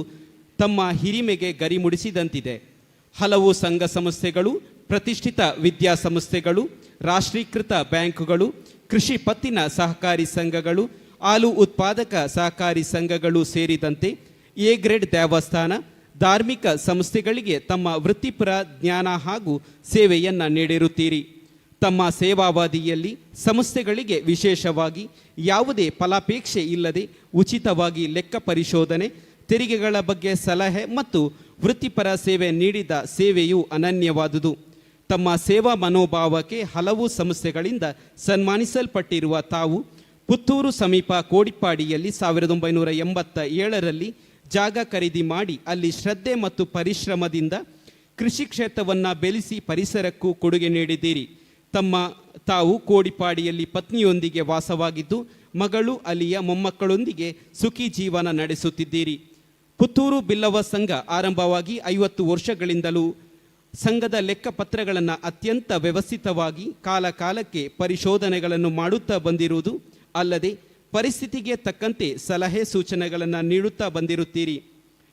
ತಮ್ಮ ಹಿರಿಮೆಗೆ ಗರಿಮುಡಿಸಿದಂತಿದೆ. ಹಲವು ಸಂಘ ಸಂಸ್ಥೆಗಳು, ಪ್ರತಿಷ್ಠಿತ ವಿದ್ಯಾಸಂಸ್ಥೆಗಳು, ರಾಷ್ಟ್ರೀಕೃತ ಬ್ಯಾಂಕುಗಳು, ಕೃಷಿ ಪತ್ತಿನ ಸಹಕಾರಿ ಸಂಘಗಳು, ಹಾಲು ಉತ್ಪಾದಕ ಸಹಕಾರಿ ಸಂಘಗಳು ಸೇರಿದಂತೆ ಎ ಗ್ರೇಡ್ ದೇವಸ್ಥಾನ, ಧಾರ್ಮಿಕ ಸಂಸ್ಥೆಗಳಿಗೆ ತಮ್ಮ ವೃತ್ತಿಪರ ಜ್ಞಾನ ಹಾಗೂ ಸೇವೆಯನ್ನು ನೀಡಿರುತ್ತೀರಿ. ತಮ್ಮ ಸೇವಾವಧಿಯಲ್ಲಿ ಸಂಸ್ಥೆಗಳಿಗೆ ವಿಶೇಷವಾಗಿ ಯಾವುದೇ ಫಲಾಪೇಕ್ಷೆ ಇಲ್ಲದೆ ಉಚಿತವಾಗಿ ಲೆಕ್ಕ ಪರಿಶೋಧನೆ, ತೆರಿಗೆಗಳ ಬಗ್ಗೆ ಸಲಹೆ ಮತ್ತು ವೃತ್ತಿಪರ ಸೇವೆ ನೀಡಿದ ಸೇವೆಯು ಅನನ್ಯವಾದುದು. ತಮ್ಮ ಸೇವಾ ಮನೋಭಾವಕ್ಕೆ ಹಲವು ಸಂಸ್ಥೆಗಳಿಂದ ಸನ್ಮಾನಿಸಲ್ಪಟ್ಟಿರುವ ತಾವು ಪುತ್ತೂರು ಸಮೀಪ ಕೋಡಿಪ್ಪಾಡಿಯಲ್ಲಿ 1987ರಲ್ಲಿ ಜಾಗ ಖರೀದಿ ಮಾಡಿ ಅಲ್ಲಿ ಶ್ರದ್ಧೆ ಮತ್ತು ಪರಿಶ್ರಮದಿಂದ ಕೃಷಿ ಕ್ಷೇತ್ರವನ್ನು ಬೆಳೆಸಿ ಪರಿಸರಕ್ಕೂ ಕೊಡುಗೆ ನೀಡಿದ್ದೀರಿ. ತಾವು ಕೋಡಿಪಾಡಿಯಲ್ಲಿ ಪತ್ನಿಯೊಂದಿಗೆ ವಾಸವಾಗಿದ್ದು, ಮಗಳು, ಅಳಿಯ, ಮೊಮ್ಮಕ್ಕಳೊಂದಿಗೆ ಸುಖಿ ಜೀವನ ನಡೆಸುತ್ತಿದ್ದೀರಿ. ಪುತ್ತೂರು ಬಿಲ್ಲವ ಸಂಘ ಆರಂಭವಾಗಿ 50 ವರ್ಷಗಳಿಂದಲೂ ಸಂಘದ ಲೆಕ್ಕಪತ್ರಗಳನ್ನು ಅತ್ಯಂತ ವ್ಯವಸ್ಥಿತವಾಗಿ ಕಾಲ ಕಾಲಕ್ಕೆ ಪರಿಶೋಧನೆಗಳನ್ನು ಮಾಡುತ್ತಾ ಬಂದಿರುವುದು ಅಲ್ಲದೆ, ಪರಿಸ್ಥಿತಿಗೆ ತಕ್ಕಂತೆ ಸಲಹೆ ಸೂಚನೆಗಳನ್ನು ನೀಡುತ್ತಾ ಬಂದಿರುತ್ತೀರಿ.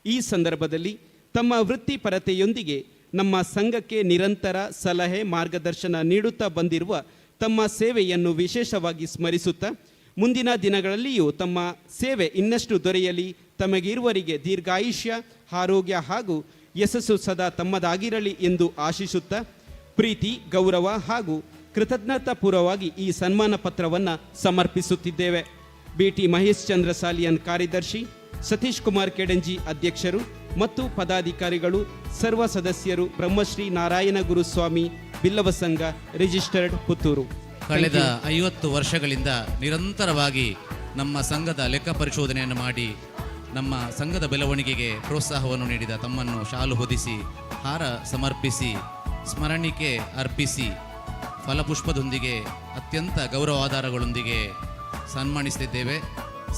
ಈ ಸಂದರ್ಭದಲ್ಲಿ ತಮ್ಮ ವೃತ್ತಿಪರತೆಯೊಂದಿಗೆ ನಮ್ಮ ಸಂಘಕ್ಕೆ ನಿರಂತರ ಸಲಹೆ ಮಾರ್ಗದರ್ಶನ ನೀಡುತ್ತಾ ಬಂದಿರುವ ತಮ್ಮ ಸೇವೆಯನ್ನು ವಿಶೇಷವಾಗಿ ಸ್ಮರಿಸುತ್ತಾ, ಮುಂದಿನ ದಿನಗಳಲ್ಲಿಯೂ ತಮ್ಮ ಸೇವೆ ಇನ್ನಷ್ಟು ದೊರೆಯಲಿ, ತಮಗಿರುವರಿಗೆ ದೀರ್ಘಾಯುಷ್ಯ, ಆರೋಗ್ಯ ಹಾಗೂ ಯಶಸ್ಸು ಸದಾ ತಮ್ಮದಾಗಿರಲಿ ಎಂದು ಆಶಿಸುತ್ತಾ, ಪ್ರೀತಿ, ಗೌರವ ಹಾಗೂ ಕೃತಜ್ಞತಾಪೂರ್ವವಾಗಿ ಈ ಸನ್ಮಾನ ಪತ್ರವನ್ನು ಸಮರ್ಪಿಸುತ್ತಿದ್ದೇವೆ. ಬಿಟಿ ಮಹೇಶ್ ಚಂದ್ರ ಸಾಲಿಯನ್ ಕಾರ್ಯದರ್ಶಿ, ಸತೀಶ್ ಕುಮಾರ್ ಕೆಡಂಜಿ ಅಧ್ಯಕ್ಷರು ಮತ್ತು ಪದಾಧಿಕಾರಿಗಳು, ಸರ್ವ ಸದಸ್ಯರು, ಬ್ರಹ್ಮಶ್ರೀ ನಾರಾಯಣ ಗುರುಸ್ವಾಮಿ ಬಿಲ್ಲವ ಸಂಘ, ರಿಜಿಸ್ಟರ್ಡ್, ಪುತ್ತೂರು. ಕಳೆದ 50 ವರ್ಷಗಳಿಂದ ನಿರಂತರವಾಗಿ ನಮ್ಮ ಸಂಘದ ಲೆಕ್ಕ ಪರಿಶೋಧನೆಯನ್ನು ಮಾಡಿ ನಮ್ಮ ಸಂಘದ ಬೆಳವಣಿಗೆಗೆ ಪ್ರೋತ್ಸಾಹವನ್ನು ನೀಡಿದ ತಮ್ಮನ್ನು ಶಾಲು ಹೊದಿಸಿ, ಹಾರ ಸಮರ್ಪಿಸಿ, ಸ್ಮರಣಿಕೆ ಅರ್ಪಿಸಿ, ಫಲಪುಷ್ಪದೊಂದಿಗೆ, ಅತ್ಯಂತ ಗೌರವಾಧಾರಗಳೊಂದಿಗೆ ಸನ್ಮಾನಿಸುತ್ತಿದ್ದೇವೆ.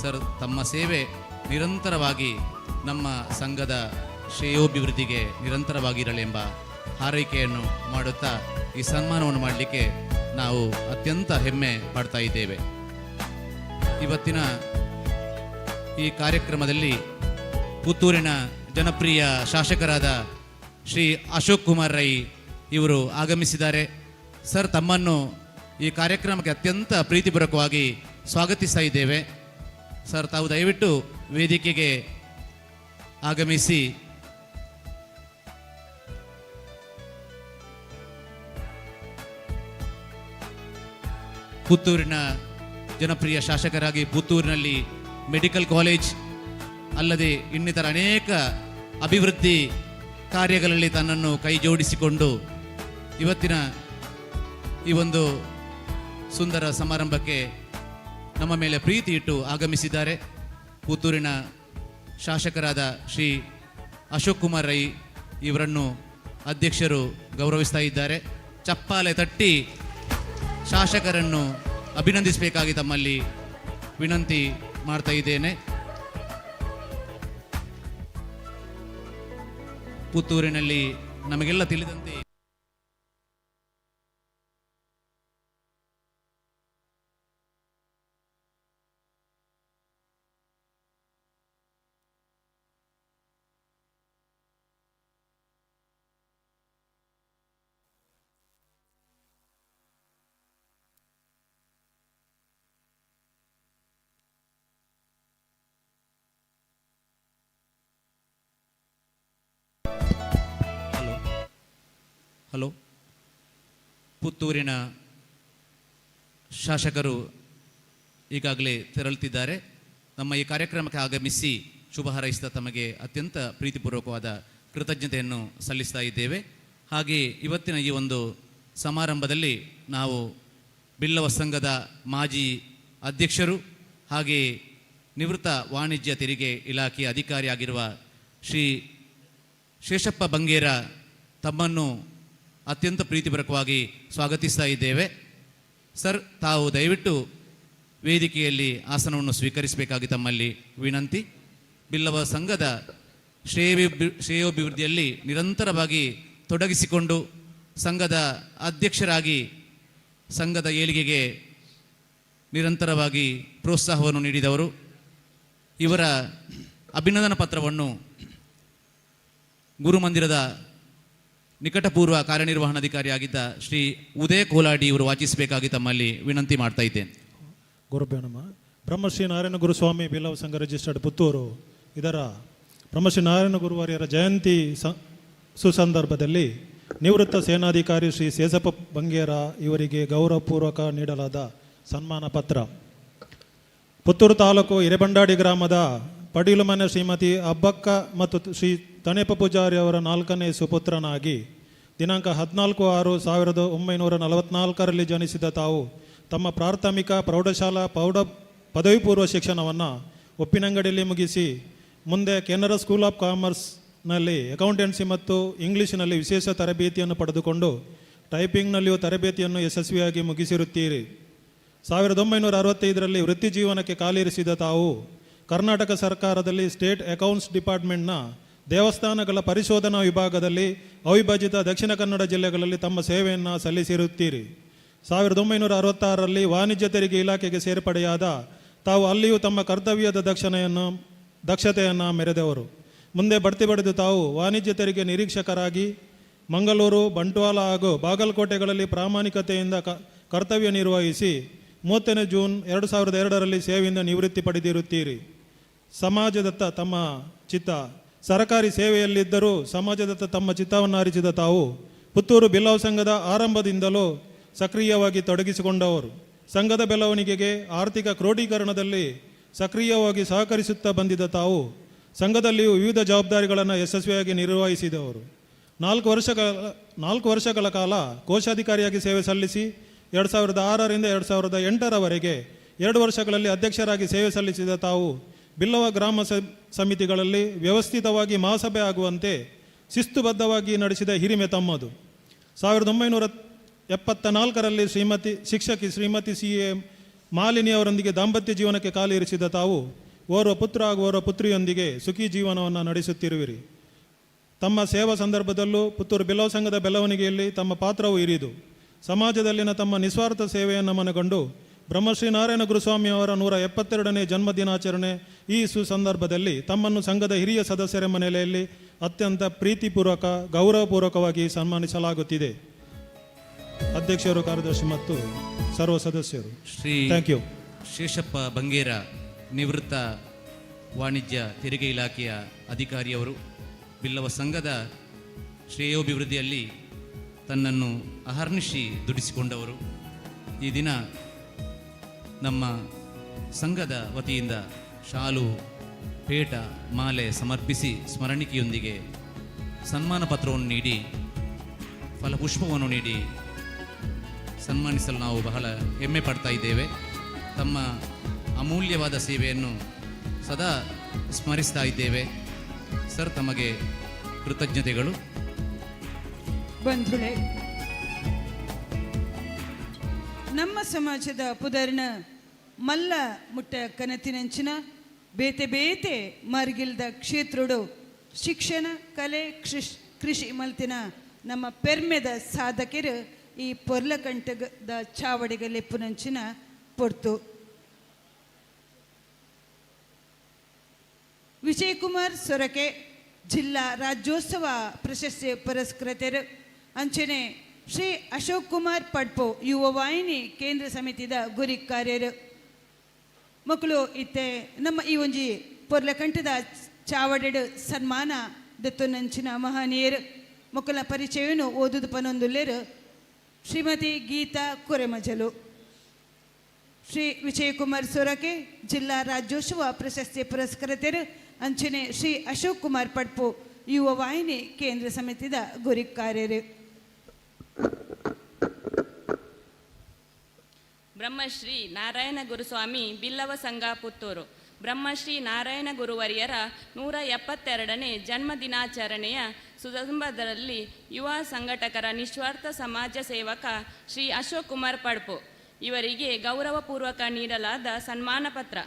ಸರ್, ತಮ್ಮ ಸೇವೆ ನಿರಂತರವಾಗಿ ನಮ್ಮ ಸಂಘದ ಶ್ರೇಯೋಭಿವೃದ್ಧಿಗೆ ನಿರಂತರವಾಗಿರಲಿ ಎಂಬ ಹಾರೈಕೆಯನ್ನು ಮಾಡುತ್ತಾ, ಈ ಸನ್ಮಾನವನ್ನು ಮಾಡಲಿಕ್ಕೆ ನಾವು ಅತ್ಯಂತ ಹೆಮ್ಮೆ ಪಡ್ತಾ ಇದ್ದೇವೆ. ಇವತ್ತಿನ ಈ ಕಾರ್ಯಕ್ರಮದಲ್ಲಿ ಪುತ್ತೂರಿನ ಜನಪ್ರಿಯ ಶಾಸಕರಾದ ಶ್ರೀ ಅಶೋಕ್ ಕುಮಾರ್ ರೈ ಇವರು ಆಗಮಿಸಿದ್ದಾರೆ. ಸರ್, ತಮ್ಮನ್ನು ಈ ಕಾರ್ಯಕ್ರಮಕ್ಕೆ ಅತ್ಯಂತ ಪ್ರೀತಿಪೂರ್ವಕವಾಗಿ ಸ್ವಾಗತಿಸ್ತಾ ಇದ್ದೇವೆ. ಸರ್, ತಾವು ದಯವಿಟ್ಟು ವೇದಿಕೆಗೆ ಆಗಮಿಸಿ. ಪುತ್ತೂರಿನ ಜನಪ್ರಿಯ ಶಾಸಕರಾಗಿ ಪುತ್ತೂರಿನಲ್ಲಿ ಮೆಡಿಕಲ್ ಕಾಲೇಜ್ ಅಲ್ಲದೆ ಇನ್ನಿತರ ಅನೇಕ ಅಭಿವೃದ್ಧಿ ಕಾರ್ಯಗಳಲ್ಲಿ ತನ್ನನ್ನು ಕೈ ಜೋಡಿಸಿಕೊಂಡು ಇವತ್ತಿನ ಈ ಒಂದು ಸುಂದರ ಸಮಾರಂಭಕ್ಕೆ ನಮ್ಮ ಮೇಲೆ ಪ್ರೀತಿ ಇಟ್ಟು ಆಗಮಿಸಿದ್ದಾರೆ. ಪುತ್ತೂರಿನ ಶಾಸಕರಾದ ಶ್ರೀ ಅಶೋಕ್ ಕುಮಾರ್ ರೈ ಇವರನ್ನು ಅಧ್ಯಕ್ಷರು ಗೌರವಿಸ್ತಾ ಇದ್ದಾರೆ. ಚಪ್ಪಾಲೆ ತಟ್ಟಿ ಶಾಸಕರನ್ನು ಅಭಿನಂದಿಸಬೇಕಾಗಿ ತಮ್ಮಲ್ಲಿ ವಿನಂತಿ. ಮಾಡ್ತಾ ಇದ್ದೇನೆ. ಪುತ್ತೂರಿನಲ್ಲಿ ನಮಗೆಲ್ಲ ತಿಳಿದಂತೆ ಹಲೋ, ಪುತ್ತೂರಿನ ಶಾಸಕರು ಈಗಾಗಲೇ ತೆರಳುತ್ತಿದ್ದಾರೆ. ನಮ್ಮ ಈ ಕಾರ್ಯಕ್ರಮಕ್ಕೆ ಆಗಮಿಸಿ ಶುಭ ಹಾರೈಸಿದ ತಮಗೆ ಅತ್ಯಂತ ಪ್ರೀತಿಪೂರ್ವಕವಾದ ಕೃತಜ್ಞತೆಯನ್ನು ಸಲ್ಲಿಸ್ತಾ ಇದ್ದೇವೆ. ಹಾಗೆಯೇ ಇವತ್ತಿನ ಈ ಒಂದು ಸಮಾರಂಭದಲ್ಲಿ ನಾವು ಬಿಲ್ಲವ ಸಂಘದ ಮಾಜಿ ಅಧ್ಯಕ್ಷರು ಹಾಗೆಯೇ ನಿವೃತ್ತ ವಾಣಿಜ್ಯ ತೆರಿಗೆ ಇಲಾಖೆಯ ಅಧಿಕಾರಿಯಾಗಿರುವ ಶ್ರೀ ಶೇಷಪ್ಪ ಬಂಗೇರ ತಮ್ಮನ್ನು ಅತ್ಯಂತ ಪ್ರೀತಿಪೂರ್ವಕವಾಗಿ ಸ್ವಾಗತಿಸ್ತಾ ಇದ್ದೇವೆ. ಸರ್, ತಾವು ದಯವಿಟ್ಟು ವೇದಿಕೆಯಲ್ಲಿ ಆಸನವನ್ನು ಸ್ವೀಕರಿಸಬೇಕಾಗಿ ತಮ್ಮಲ್ಲಿ ವಿನಂತಿ. ಬಿಲ್ಲವ ಸಂಘದ ಶ್ರೇಯೋಭಿವೃದ್ಧಿಯಲ್ಲಿ ನಿರಂತರವಾಗಿ ತೊಡಗಿಸಿಕೊಂಡು ಸಂಘದ ಅಧ್ಯಕ್ಷರಾಗಿ ಸಂಘದ ಏಳಿಗೆಗೆ ನಿರಂತರವಾಗಿ ಪ್ರೋತ್ಸಾಹವನ್ನು ನೀಡಿದವರು. ಇವರ ಅಭಿನಂದನಾ ಪತ್ರವನ್ನು ಗುರುಮಂದಿರದ ನಿಕಟಪೂರ್ವ ಕಾರ್ಯನಿರ್ವಹಣಾಧಿಕಾರಿಯಾಗಿದ್ದ ಶ್ರೀ ಉದಯ ಕೋಲಾಡಿ ಇವರು ವಾಚಿಸಬೇಕಾಗಿ ತಮ್ಮಲ್ಲಿ ವಿನಂತಿ ಮಾಡ್ತಾ ಇದ್ದೇನೆ. ಗುರುಭ್ಯೋ ನಮಃ. ಬ್ರಹ್ಮಶ್ರೀ ನಾರಾಯಣ ಗುರುಸ್ವಾಮಿ ಬಿಲ್ಲವ ಸಂಘ ರಿಜಿಸ್ಟರ್ಡ್ ಪುತ್ತೂರು ಇದರ ಬ್ರಹ್ಮಶ್ರೀ ನಾರಾಯಣ ಗುರುವಾರ್ಯರ ಜಯಂತಿ ಸುಸಂದರ್ಭದಲ್ಲಿ ನಿವೃತ್ತ ಸೇನಾಧಿಕಾರಿ ಶ್ರೀ ಸೇಸಪ್ಪ ಬಂಗೇರ ಇವರಿಗೆ ಗೌರವಪೂರ್ವಕ ನೀಡಲಾದ ಸನ್ಮಾನ ಪತ್ರ. ಪುತ್ತೂರು ತಾಲೂಕು ಹಿರೇಬಂಡಾಡಿ ಗ್ರಾಮದ ಪಡೀಲುಮನೆ ಶ್ರೀಮತಿ ಅಬ್ಬಕ್ಕ ಮತ್ತು ಶ್ರೀ ತಣೇಪ ಪೂಜಾರಿ ಅವರ ನಾಲ್ಕನೇ ಸುಪುತ್ರನಾಗಿ ದಿನಾಂಕ 14-6-1944ರಲ್ಲಿ ಜನಿಸಿದ ತಾವು ತಮ್ಮ ಪ್ರಾಥಮಿಕ, ಪ್ರೌಢಶಾಲಾ, ಪದವಿ ಪೂರ್ವ ಶಿಕ್ಷಣವನ್ನು ಉಪ್ಪಿನಂಗಡಿಯಲ್ಲಿ ಮುಗಿಸಿ ಮುಂದೆ ಕೆನರಾ ಸ್ಕೂಲ್ ಆಫ್ ಕಾಮರ್ಸ್ನಲ್ಲಿ ಅಕೌಂಟೆನ್ಸಿ ಮತ್ತು ಇಂಗ್ಲೀಷಿನಲ್ಲಿ ವಿಶೇಷ ತರಬೇತಿಯನ್ನು ಪಡೆದುಕೊಂಡು ಟೈಪಿಂಗ್ನಲ್ಲಿಯೂ ತರಬೇತಿಯನ್ನು ಯಶಸ್ವಿಯಾಗಿ ಮುಗಿಸಿರುತ್ತೀರಿ. 1965ರಲ್ಲಿ ವೃತ್ತಿ ಜೀವನಕ್ಕೆ ಕಾಲಿರಿಸಿದ ತಾವು ಕರ್ನಾಟಕ ಸರ್ಕಾರದಲ್ಲಿ ಸ್ಟೇಟ್ ಅಕೌಂಟ್ಸ್ ಡಿಪಾರ್ಟ್ಮೆಂಟ್ನ ದೇವಸ್ಥಾನಗಳ ಪರಿಶೋಧನಾ ವಿಭಾಗದಲ್ಲಿ ಅವಿಭಜಿತ ದಕ್ಷಿಣ ಕನ್ನಡ ಜಿಲ್ಲೆಗಳಲ್ಲಿ ತಮ್ಮ ಸೇವೆಯನ್ನು ಸಲ್ಲಿಸಿರುತ್ತೀರಿ. 1966ರಲ್ಲಿ ವಾಣಿಜ್ಯ ತೆರಿಗೆ ಇಲಾಖೆಗೆ ಸೇರ್ಪಡೆಯಾದ ತಾವು ಅಲ್ಲಿಯೂ ತಮ್ಮ ಕರ್ತವ್ಯದ ದಕ್ಷತೆಯನ್ನು ಮೆರೆದವರು. ಮುಂದೆ ಬಡ್ತಿ ಪಡೆದು ತಾವು ವಾಣಿಜ್ಯ ತೆರಿಗೆ ನಿರೀಕ್ಷಕರಾಗಿ ಮಂಗಳೂರು, ಬಂಟ್ವಾಳ ಹಾಗೂ ಬಾಗಲಕೋಟೆಗಳಲ್ಲಿ ಪ್ರಾಮಾಣಿಕತೆಯಿಂದ ಕರ್ತವ್ಯ ನಿರ್ವಹಿಸಿ 30ನೇ ಜೂನ್ 2002ರಲ್ಲಿ ಸೇವೆಯಿಂದ ನಿವೃತ್ತಿ ಪಡೆದಿರುತ್ತೀರಿ. ಸಮಾಜದತ್ತ ತಮ್ಮ ಚಿತ್ತ. ಸರಕಾರಿ ಸೇವೆಯಲ್ಲಿದ್ದರೂ ಸಮಾಜದತ್ತ ತಮ್ಮ ಚಿತ್ತವನ್ನು ಹರಿಸಿದ ತಾವು ಪುತ್ತೂರು ಬಿಲ್ಲವ ಸಂಘದ ಆರಂಭದಿಂದಲೂ ಸಕ್ರಿಯವಾಗಿ ತೊಡಗಿಸಿಕೊಂಡವರು. ಸಂಘದ ಬೆಳವಣಿಗೆಗೆ ಆರ್ಥಿಕ ಕ್ರೋಢೀಕರಣದಲ್ಲಿ ಸಕ್ರಿಯವಾಗಿ ಸಹಕರಿಸುತ್ತಾ ಬಂದಿದ್ದ ತಾವು ಸಂಘದಲ್ಲಿಯೂ ವಿವಿಧ ಜವಾಬ್ದಾರಿಗಳನ್ನು ಯಶಸ್ವಿಯಾಗಿ ನಿರ್ವಹಿಸಿದವರು. 4 ವರ್ಷಗಳ ಕಾಲ ಕೋಶಾಧಿಕಾರಿಯಾಗಿ ಸೇವೆ ಸಲ್ಲಿಸಿ 2006ರಿಂದ 2008ರವರೆಗೆ 2 ವರ್ಷಗಳಲ್ಲಿ ಅಧ್ಯಕ್ಷರಾಗಿ ಸೇವೆ ಸಲ್ಲಿಸಿದ ತಾವು ಬಿಲ್ಲವ ಗ್ರಾಮ ಸಮಿತಿಗಳಲ್ಲಿ ವ್ಯವಸ್ಥಿತವಾಗಿ ಮಹಾಸಭೆ ಆಗುವಂತೆ ಶಿಸ್ತುಬದ್ಧವಾಗಿ ನಡೆಸಿದ ಹಿರಿಮೆ ತಮ್ಮದು. 1974ರಲ್ಲಿ ಶ್ರೀಮತಿ ಶಿಕ್ಷಕಿ ಶ್ರೀಮತಿ ಸಿ ಎ ಮಾಲಿನಿ ಅವರೊಂದಿಗೆ ದಾಂಪತ್ಯ ಜೀವನಕ್ಕೆ ಕಾಲಿರಿಸಿದ ತಾವು ಓರ್ವ ಪುತ್ರ ಹಾಗೂ ಓರ್ವ ಪುತ್ರಿಯೊಂದಿಗೆ ಸುಖಿ ಜೀವನವನ್ನು ನಡೆಸುತ್ತಿರುವಿರಿ. ತಮ್ಮ ಸೇವಾ ಸಂದರ್ಭದಲ್ಲೂ ಪುತ್ತೂರು ಬಿಲ್ಲವ ಸಂಘದ ಬೆಳವಣಿಗೆಯಲ್ಲಿ ತಮ್ಮ ಪಾತ್ರವು ಹಿರಿದು. ಸಮಾಜದಲ್ಲಿನ ತಮ್ಮ ನಿಸ್ವಾರ್ಥ ಸೇವೆಯನ್ನು ಮನಗಂಡು ಬ್ರಹ್ಮಶ್ರೀ ನಾರಾಯಣ ಗುರುಸ್ವಾಮಿಯವರ 172ನೇ ಜನ್ಮದಿನಾಚರಣೆ ಈ ಸುಸಂದರ್ಭದಲ್ಲಿ ತಮ್ಮನ್ನು ಸಂಘದ ಹಿರಿಯ ಸದಸ್ಯರೆಂಬ ನೆಲೆಯಲ್ಲಿ ಅತ್ಯಂತ ಪ್ರೀತಿಪೂರ್ವಕ, ಗೌರವಪೂರ್ವಕವಾಗಿ ಸನ್ಮಾನಿಸಲಾಗುತ್ತಿದೆ. ಅಧ್ಯಕ್ಷರು, ಕಾರ್ಯದರ್ಶಿ ಮತ್ತು ಸರ್ವ ಸದಸ್ಯರು. Shri thank you. Sheshappa Bangera, ನಿವೃತ್ತ ವಾಣಿಜ್ಯ ತೆರಿಗೆ ಇಲಾಖೆಯ ಅಧಿಕಾರಿಯವರು, ಬಿಲ್ಲವ ಸಂಘದ ಶ್ರೇಯೋಭಿವೃದ್ಧಿಯಲ್ಲಿ ತನ್ನನ್ನು ಅಹರ್ನಿಶಿ ದುಡಿಸಿಕೊಂಡವರು. ಈ ದಿನ ನಮ್ಮ ಸಂಘದ ವತಿಯಿಂದ ಶಾಲು, ಪೇಟ, ಮಾಲೆ ಸಮರ್ಪಿಸಿ ಸ್ಮರಣಿಕೆಯೊಂದಿಗೆ ಸನ್ಮಾನ ಪತ್ರವನ್ನು ನೀಡಿ, ಫಲಪುಷ್ಪವನ್ನು ನೀಡಿ ಸನ್ಮಾನಿಸಲು ನಾವು ಬಹಳ ಹೆಮ್ಮೆ ಪಡ್ತಾ ಇದ್ದೇವೆ. ತಮ್ಮ ಅಮೂಲ್ಯವಾದ ಸೇವೆಯನ್ನು ಸದಾ ಸ್ಮರಿಸ್ತಾ ಇದ್ದೇವೆ. ಸರ್, ತಮಗೆ ಕೃತಜ್ಞತೆಗಳು. ಬಂಧುಗಳೇ, ನಮ್ಮ ಸಮಾಜದ ಪುದರ್ನ ಮಲ್ಲ ಮುಟ್ಟ ಕನತಿನಂಚಿನ ಬೇತೆ ಬೇತೆ ಮರ್ಗಿಲ್ದ ಕ್ಷೇತ್ರಡು ಶಿಕ್ಷಣ, ಕಲೆ, ಕೃಷಿ ಮಲ್ತಿನ ನಮ್ಮ ಪೆರ್ಮೆದ ಸಾಧಕರು ಈ ಪೊರ್ಲಕಂಟದ ಚಾವಡಿಗ ಲೆಪ್ಪುನಂಚಿನ ಪೊರ್ತು. ವಿಜಯಕುಮಾರ್ ಸೊರಕೆ ಜಿಲ್ಲಾ ರಾಜ್ಯೋತ್ಸವ ಪ್ರಶಸ್ತಿ ಪುರಸ್ಕೃತರು. ಅಂಚನೆ ಶ್ರೀ ಅಶೋಕ್ ಕುಮಾರ್ ಪಡ್ಪೋ ಯುವ ವಾಹಿನಿ ಕೇಂದ್ರ ಸಮಿತಿದ ಗುರಿ ಕಾರ್ಯರು. ಮಕ್ಕಳು ಇತ್ತೆ ನಮ್ಮ ಈ ಒಂಜಿ ಪೊರ್ಲಕಂಠದ ಚಾವಡೆಡು ಸನ್ಮಾನ ದತ್ತುನಂಚಿನ ಮಹನೀಯರು. ಮಕ್ಕಳ ಪರಿಚಯವನ್ನು ಓದುದು ಪನೊಂದುಲ್ಲೇರು ಶ್ರೀಮತಿ ಗೀತಾ ಕೊರೆಮಜಲು. ಶ್ರೀ ವಿಜಯಕುಮಾರ್ ಸೊರಕೆ ಜಿಲ್ಲಾ ರಾಜ್ಯೋತ್ಸವ ಪ್ರಶಸ್ತಿ ಪುರಸ್ಕೃತರು. ಅಂಚನೆ ಶ್ರೀ ಅಶೋಕ್ ಕುಮಾರ್ ಪಡ್ಪು ಯುವ ವಾಹಿನಿ ಕೇಂದ್ರ ಸಮಿತಿದ ಗುರಿಕಾರ್ಯರು. ಬ್ರಹ್ಮಶ್ರೀ ನಾರಾಯಣ ಗುರುಸ್ವಾಮಿ ಬಿಲ್ಲವ ಸಂಘ ಪುತ್ತೂರು. ಬ್ರಹ್ಮಶ್ರೀ ನಾರಾಯಣ ಗುರುವರಿಯರ 172ನೇ ಜನ್ಮ ದಿನಾಚರಣೆಯ ಸುಸಂದರ್ಭದಲ್ಲಿ ಯುವ ಸಂಘಟಕರ ನಿಸ್ವಾರ್ಥ ಸಮಾಜ ಸೇವಕ ಶ್ರೀ ಅಶೋಕ್ ಕುಮಾರ್ ಪಡ್ಪು ಇವರಿಗೆ ಗೌರವಪೂರ್ವಕ ನೀಡಲಾದ ಸನ್ಮಾನ ಪತ್ರ.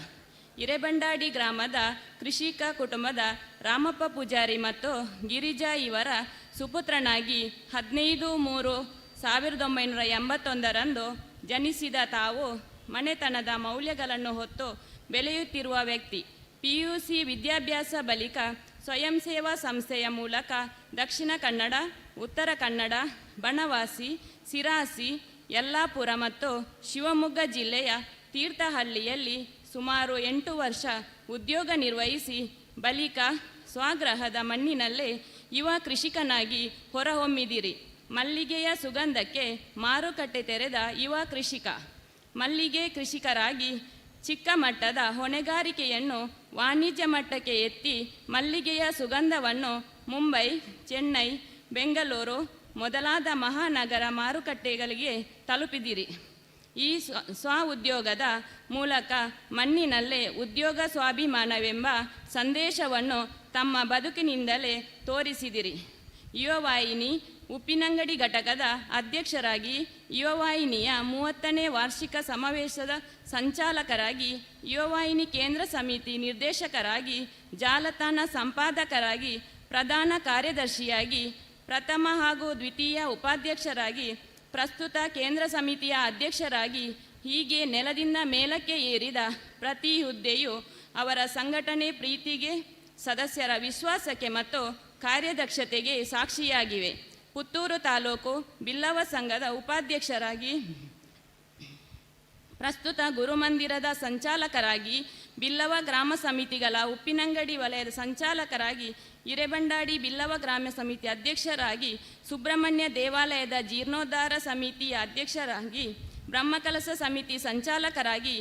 ಹಿರೇಬಂಡಾಡಿ ಗ್ರಾಮದ ಕೃಷಿಕ ಕುಟುಂಬದ ರಾಮಪ್ಪ ಪೂಜಾರಿ ಮತ್ತು ಗಿರಿಜಾ ಇವರ ಸುಪುತ್ರನಾಗಿ 15/3/1981ರಂದು ಜನಿಸಿದ ತಾವು ಮನೆತನದ ಮೌಲ್ಯಗಳನ್ನು ಹೊತ್ತು ಬೆಳೆಯುತ್ತಿರುವ ವ್ಯಕ್ತಿ. ಪಿಯುಸಿ ವಿದ್ಯಾಭ್ಯಾಸ ಬಳಿಕ ಸ್ವಯಂ ಸೇವಾ ಸಂಸ್ಥೆಯ ಮೂಲಕ ದಕ್ಷಿಣ ಕನ್ನಡ, ಉತ್ತರ ಕನ್ನಡ, ಬನವಾಸಿ, ಸಿರಾಸಿ, ಯಲ್ಲಾಪುರ ಮತ್ತು ಶಿವಮೊಗ್ಗ ಜಿಲ್ಲೆಯ ತೀರ್ಥಹಳ್ಳಿಯಲ್ಲಿ ಸುಮಾರು 8 ವರ್ಷ ಉದ್ಯೋಗ ನಿರ್ವಹಿಸಿ ಬಳಿಕ ಸ್ವಗ್ರಹದ ಮಣ್ಣಿನಲ್ಲೇ ಯುವ ಕೃಷಿಕನಾಗಿ ಹೊರಹೊಮ್ಮಿದಿರಿ. ಮಲ್ಲಿಗೆಯ ಸುಗಂಧಕ್ಕೆ ಮಾರುಕಟ್ಟೆ ತೆರೆದ ಯುವ ಕೃಷಿಕ. ಮಲ್ಲಿಗೆ ಕೃಷಿಕರಾಗಿ ಚಿಕ್ಕ ಮಟ್ಟದ ಹೊಣೆಗಾರಿಕೆಯನ್ನು ವಾಣಿಜ್ಯ ಮಟ್ಟಕ್ಕೆ ಎತ್ತಿ ಮಲ್ಲಿಗೆಯ ಸುಗಂಧವನ್ನು ಮುಂಬೈ, ಚೆನ್ನೈ, ಬೆಂಗಳೂರು ಮೊದಲಾದ ಮಹಾನಗರ ಮಾರುಕಟ್ಟೆಗಳಿಗೆ ತಲುಪಿದಿರಿ. ಈ ಸ್ವ ಉದ್ಯೋಗದ ಮೂಲಕ ಮಣ್ಣಿನಲ್ಲೇ ಉದ್ಯೋಗ ಸ್ವಾಭಿಮಾನವೆಂಬ ಸಂದೇಶವನ್ನು ತಮ್ಮ ಬದುಕಿನಿಂದಲೇ ತೋರಿಸಿದಿರಿ. ಯುವವಾಹಿನಿ ಉಪ್ಪಿನಂಗಡಿ ಘಟಕದ ಅಧ್ಯಕ್ಷರಾಗಿ, ಯುವವಾಹಿನಿಯ 30ನೇ ವಾರ್ಷಿಕ ಸಮಾವೇಶದ ಸಂಚಾಲಕರಾಗಿ, ಯುವವಾಹಿನಿ ಕೇಂದ್ರ ಸಮಿತಿ ನಿರ್ದೇಶಕರಾಗಿ, ಜಾಲತಾಣ ಸಂಪಾದಕರಾಗಿ, ಪ್ರಧಾನ ಕಾರ್ಯದರ್ಶಿಯಾಗಿ, ಪ್ರಥಮ ಹಾಗೂ ದ್ವಿತೀಯ ಉಪಾಧ್ಯಕ್ಷರಾಗಿ, ಪ್ರಸ್ತುತ ಕೇಂದ್ರ ಸಮಿತಿಯ ಅಧ್ಯಕ್ಷರಾಗಿ, ಹೀಗೆ ನೆಲದಿಂದ ಮೇಲಕ್ಕೆ ಏರಿದ ಪ್ರತಿ ಹುದ್ದೆಯು ಅವರ ಸಂಘಟನೆ ಪ್ರೀತಿಗೆ, ಸದಸ್ಯರ ವಿಶ್ವಾಸಕ್ಕೆ ಮತ್ತು ಕಾರ್ಯದಕ್ಷತೆಗೆ ಸಾಕ್ಷಿಯಾಗಿವೆ. ಪುತ್ತೂರು ತಾಲೂಕು ಬಿಲ್ಲವ ಸಂಘದ ಉಪಾಧ್ಯಕ್ಷರಾಗಿ, ಪ್ರಸ್ತುತ ಗುರುಮಂದಿರದ ಸಂಚಾಲಕರಾಗಿ, ಬಿಲ್ಲವ ಗ್ರಾಮ ಸಮಿತಿಗಳ ಉಪ್ಪಿನಂಗಡಿ ವಲಯದ ಸಂಚಾಲಕರಾಗಿ, ಹಿರೇಬಂಡಾಡಿ ಬಿಲ್ಲವ ಗ್ರಾಮ ಸಮಿತಿ ಅಧ್ಯಕ್ಷರಾಗಿ, ಸುಬ್ರಹ್ಮಣ್ಯ ದೇವಾಲಯದ ಜೀರ್ಣೋದ್ಧಾರ ಸಮಿತಿಯ ಅಧ್ಯಕ್ಷರಾಗಿ, ಬ್ರಹ್ಮಕಲಶ ಸಮಿತಿ ಸಂಚಾಲಕರಾಗಿ,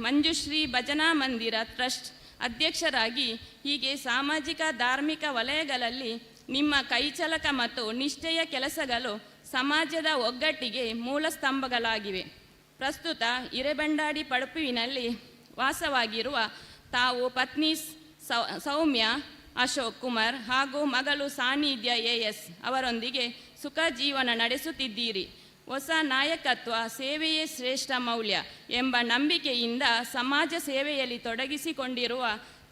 ಮಂಜುಶ್ರೀ ಭಜನಾ ಮಂದಿರ ಟ್ರಸ್ಟ್ ಅಧ್ಯಕ್ಷರಾಗಿ, ಹೀಗೆ ಸಾಮಾಜಿಕ ಧಾರ್ಮಿಕ ವಲಯಗಳಲ್ಲಿ ನಿಮ್ಮ ಕೈಚಳಕ ಮತ್ತು ನಿಷ್ಠೆಯ ಕೆಲಸಗಳು ಸಮಾಜದ ಒಗ್ಗಟ್ಟಿಗೆ ಮೂಲ ಸ್ತಂಭಗಳಾಗಿವೆ. ಪ್ರಸ್ತುತ ಹಿರೇಬಂಡಾಡಿ ಪಡಪುವಿನಲ್ಲಿ ವಾಸವಾಗಿರುವ ತಾವು ಪತ್ನಿ ಸೌಮ್ಯ ಅಶೋಕ್ ಕುಮಾರ್ ಹಾಗೂ ಮಗಳು ಸಾನ್ನಿಧ್ಯ ಎಎಸ್ ಅವರೊಂದಿಗೆ ಸುಖ ಜೀವನ ನಡೆಸುತ್ತಿದ್ದೀರಿ. ಹೊಸ ನಾಯಕತ್ವ ಸೇವೆಯೇ ಶ್ರೇಷ್ಠ ಮೌಲ್ಯ ಎಂಬ ನಂಬಿಕೆಯಿಂದ ಸಮಾಜ ಸೇವೆಯಲ್ಲಿ ತೊಡಗಿಸಿಕೊಂಡಿರುವ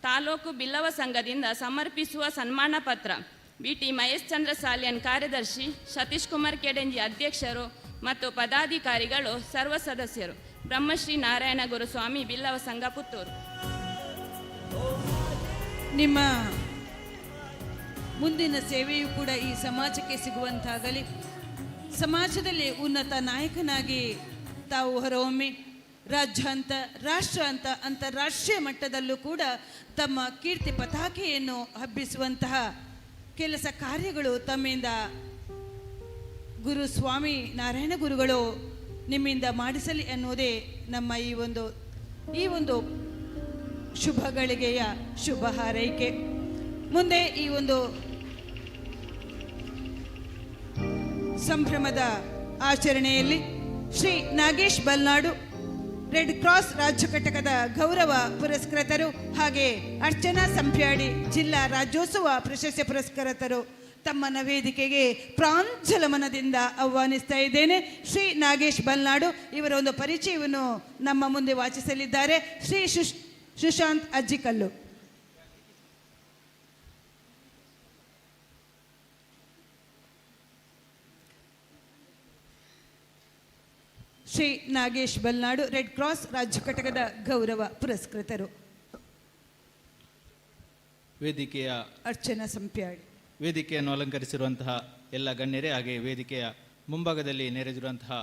ತಾಲೂಕು ಬಿಲ್ಲವ ಸಂಘದಿಂದ ಸಮರ್ಪಿಸುವ ಸನ್ಮಾನ ಪತ್ರ. ಬಿ.ಟಿ. ಮಹೇಶ್ ಚಂದ್ರ ಸಾಲ್ಯಾನ್ ಕಾರ್ಯದರ್ಶಿ, ಸತೀಶ್ ಕುಮಾರ್ ಕೆಡೆಂಜಿ ಅಧ್ಯಕ್ಷರು ಮತ್ತು ಪದಾಧಿಕಾರಿಗಳು, ಸರ್ವ ಸದಸ್ಯರು. ಬ್ರಹ್ಮಶ್ರೀ ನಾರಾಯಣ ಗುರುಸ್ವಾಮಿ ಬಿಲ್ಲವ ಸಂಘ ಪುತ್ತೂರು. ನಿಮ್ಮ ಮುಂದಿನ ಸೇವೆಯು ಕೂಡ ಈ ಸಮಾಜಕ್ಕೆ ಸಿಗುವಂತಾಗಲಿ. ಸಮಾಜದಲ್ಲಿ ಉನ್ನತ ನಾಯಕನಾಗಿ ತಾವು ಹೊರಹೊಮ್ಮಿ ರಾಜ್ಯಾಂತ, ರಾಷ್ಟ್ರಾಂತ, ಅಂತಾರಾಷ್ಟ್ರೀಯ ಮಟ್ಟದಲ್ಲೂ ಕೂಡ ತಮ್ಮ ಕೀರ್ತಿ ಪತಾಕೆಯನ್ನು ಹಬ್ಬಿಸುವಂತಹ ಕೆಲಸ ಕಾರ್ಯಗಳು ತಮ್ಮಿಂದ ಗುರು ಸ್ವಾಮಿ ನಾರಾಯಣ ಗುರುಗಳು ನಿಮ್ಮಿಂದ ಮಾಡಿಸಲಿ ಅನ್ನುವುದೇ ನಮ್ಮ ಈ ಒಂದು ಶುಭ ಗಳಿಗೆಯ ಶುಭ ಹಾರೈಕೆ. ಮುಂದೆ ಈ ಒಂದು ಸಂಭ್ರಮದ ಆಚರಣೆಯಲ್ಲಿ ಶ್ರೀ ನಾಗೇಶ್ ಬಲ್ನಾಡು, ರೆಡ್ ಕ್ರಾಸ್ ರಾಜ್ಯ ಘಟಕದ ಗೌರವ ಪುರಸ್ಕೃತರು, ಹಾಗೆ ಅರ್ಚನಾ ಸಂಪ್ಯಾಡಿ, ಜಿಲ್ಲಾ ರಾಜ್ಯೋತ್ಸವ ಪ್ರಶಸ್ತಿ ಪುರಸ್ಕೃತರು. ತಮ್ಮನ್ನ ವೇದಿಕೆಗೆ ಪ್ರಾಂಜಲ ಮನದಿಂದ ಆಹ್ವಾನಿಸ್ತಾ ಇದ್ದೇನೆ. ಶ್ರೀ ನಾಗೇಶ್ ಬಲ್ನಾಡು ಇವರ ಒಂದು ಪರಿಚಯವನ್ನು ನಮ್ಮ ಮುಂದೆ ವಾಚಿಸಲಿದ್ದಾರೆ. ಶ್ರೀ ಸುಶಾಂತ್ ಅಜ್ಜಿಕಲ್ಲು. ಶ್ರೀ ನಾಗೇಶ್ ಬಲ್ನಾಡು ರೆಡ್ ಕ್ರಾಸ್ ರಾಜ್ಯ ಘಟಕದ ಗೌರವ ಪುರಸ್ಕೃತರು. ವೇದಿಕೆಯ ಅರ್ಚನಾ ಸಂಪ್ಯಾಡಿ. ವೇದಿಕೆಯನ್ನು ಅಲಂಕರಿಸಿರುವಂತಹ ಎಲ್ಲ ಗಣ್ಯರೇ, ಹಾಗೆ ವೇದಿಕೆಯ ಮುಂಭಾಗದಲ್ಲಿ ನೆರೆದಿರುವಂತಹ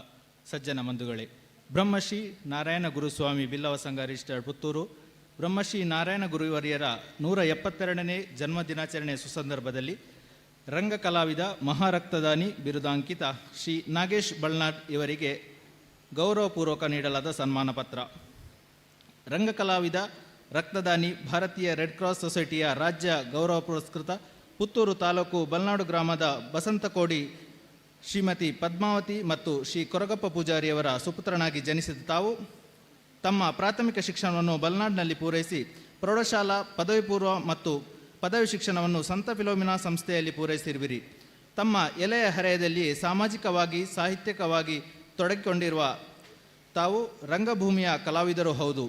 ಸಜ್ಜನ ಬಂಧುಗಳೇ, ಬ್ರಹ್ಮಶ್ರೀ ನಾರಾಯಣ ಗುರುಸ್ವಾಮಿ ಬಿಲ್ಲವ ಸಂಘ ರಿಜಿಸ್ಟರ್ಡ್ ಪುತ್ತೂರು ಬ್ರಹ್ಮಶ್ರೀ ನಾರಾಯಣ ಗುರುವರ್ಯರ 172ನೇ ಜನ್ಮ ದಿನಾಚರಣೆಯ ಸುಸಂದರ್ಭದಲ್ಲಿ ರಂಗ ಕಲಾವಿದ ಮಹಾರಕ್ತದಾನಿ ಬಿರುದಾಂಕಿತ ಶ್ರೀ ನಾಗೇಶ್ ಬಳ್ನಾಡ್ ಇವರಿಗೆ ಗೌರವಪೂರ್ವಕ ನೀಡಲಾದ ಸನ್ಮಾನ ಪತ್ರ. ರಂಗ ಕಲಾವಿದ ರಕ್ತದಾನಿ ಭಾರತೀಯ ರೆಡ್ ಕ್ರಾಸ್ ಸೊಸೈಟಿಯ ರಾಜ್ಯ ಗೌರವ ಪುರಸ್ಕೃತ ಪುತ್ತೂರು ತಾಲೂಕು ಬಲ್ನಾಡು ಗ್ರಾಮದ ಬಸಂತಕೋಡಿ ಶ್ರೀಮತಿ ಪದ್ಮಾವತಿ ಮತ್ತು ಶ್ರೀ ಕೊರಗಪ್ಪ ಪೂಜಾರಿಯವರ ಸುಪುತ್ರನಾಗಿ ಜನಿಸಿದ ತಾವು ತಮ್ಮ ಪ್ರಾಥಮಿಕ ಶಿಕ್ಷಣವನ್ನು ಬಲ್ನಾಡಿನಲ್ಲಿ ಪೂರೈಸಿ ಪ್ರೌಢಶಾಲಾ, ಪದವಿ ಪೂರ್ವ ಮತ್ತು ಪದವಿ ಶಿಕ್ಷಣವನ್ನು ಸಂತ ಫಿಲೋಮಿನಾ ಸಂಸ್ಥೆಯಲ್ಲಿ ಪೂರೈಸಿರುವಿರಿ. ತಮ್ಮ ಎಲೆಯ ಹರೆಯದಲ್ಲಿ ಸಾಮಾಜಿಕವಾಗಿ ಸಾಹಿತ್ಯಿಕವಾಗಿ ತೊಡಗಿಕೊಂಡಿರುವ ತಾವು ರಂಗಭೂಮಿಯ ಕಲಾವಿದರು ಹೌದು.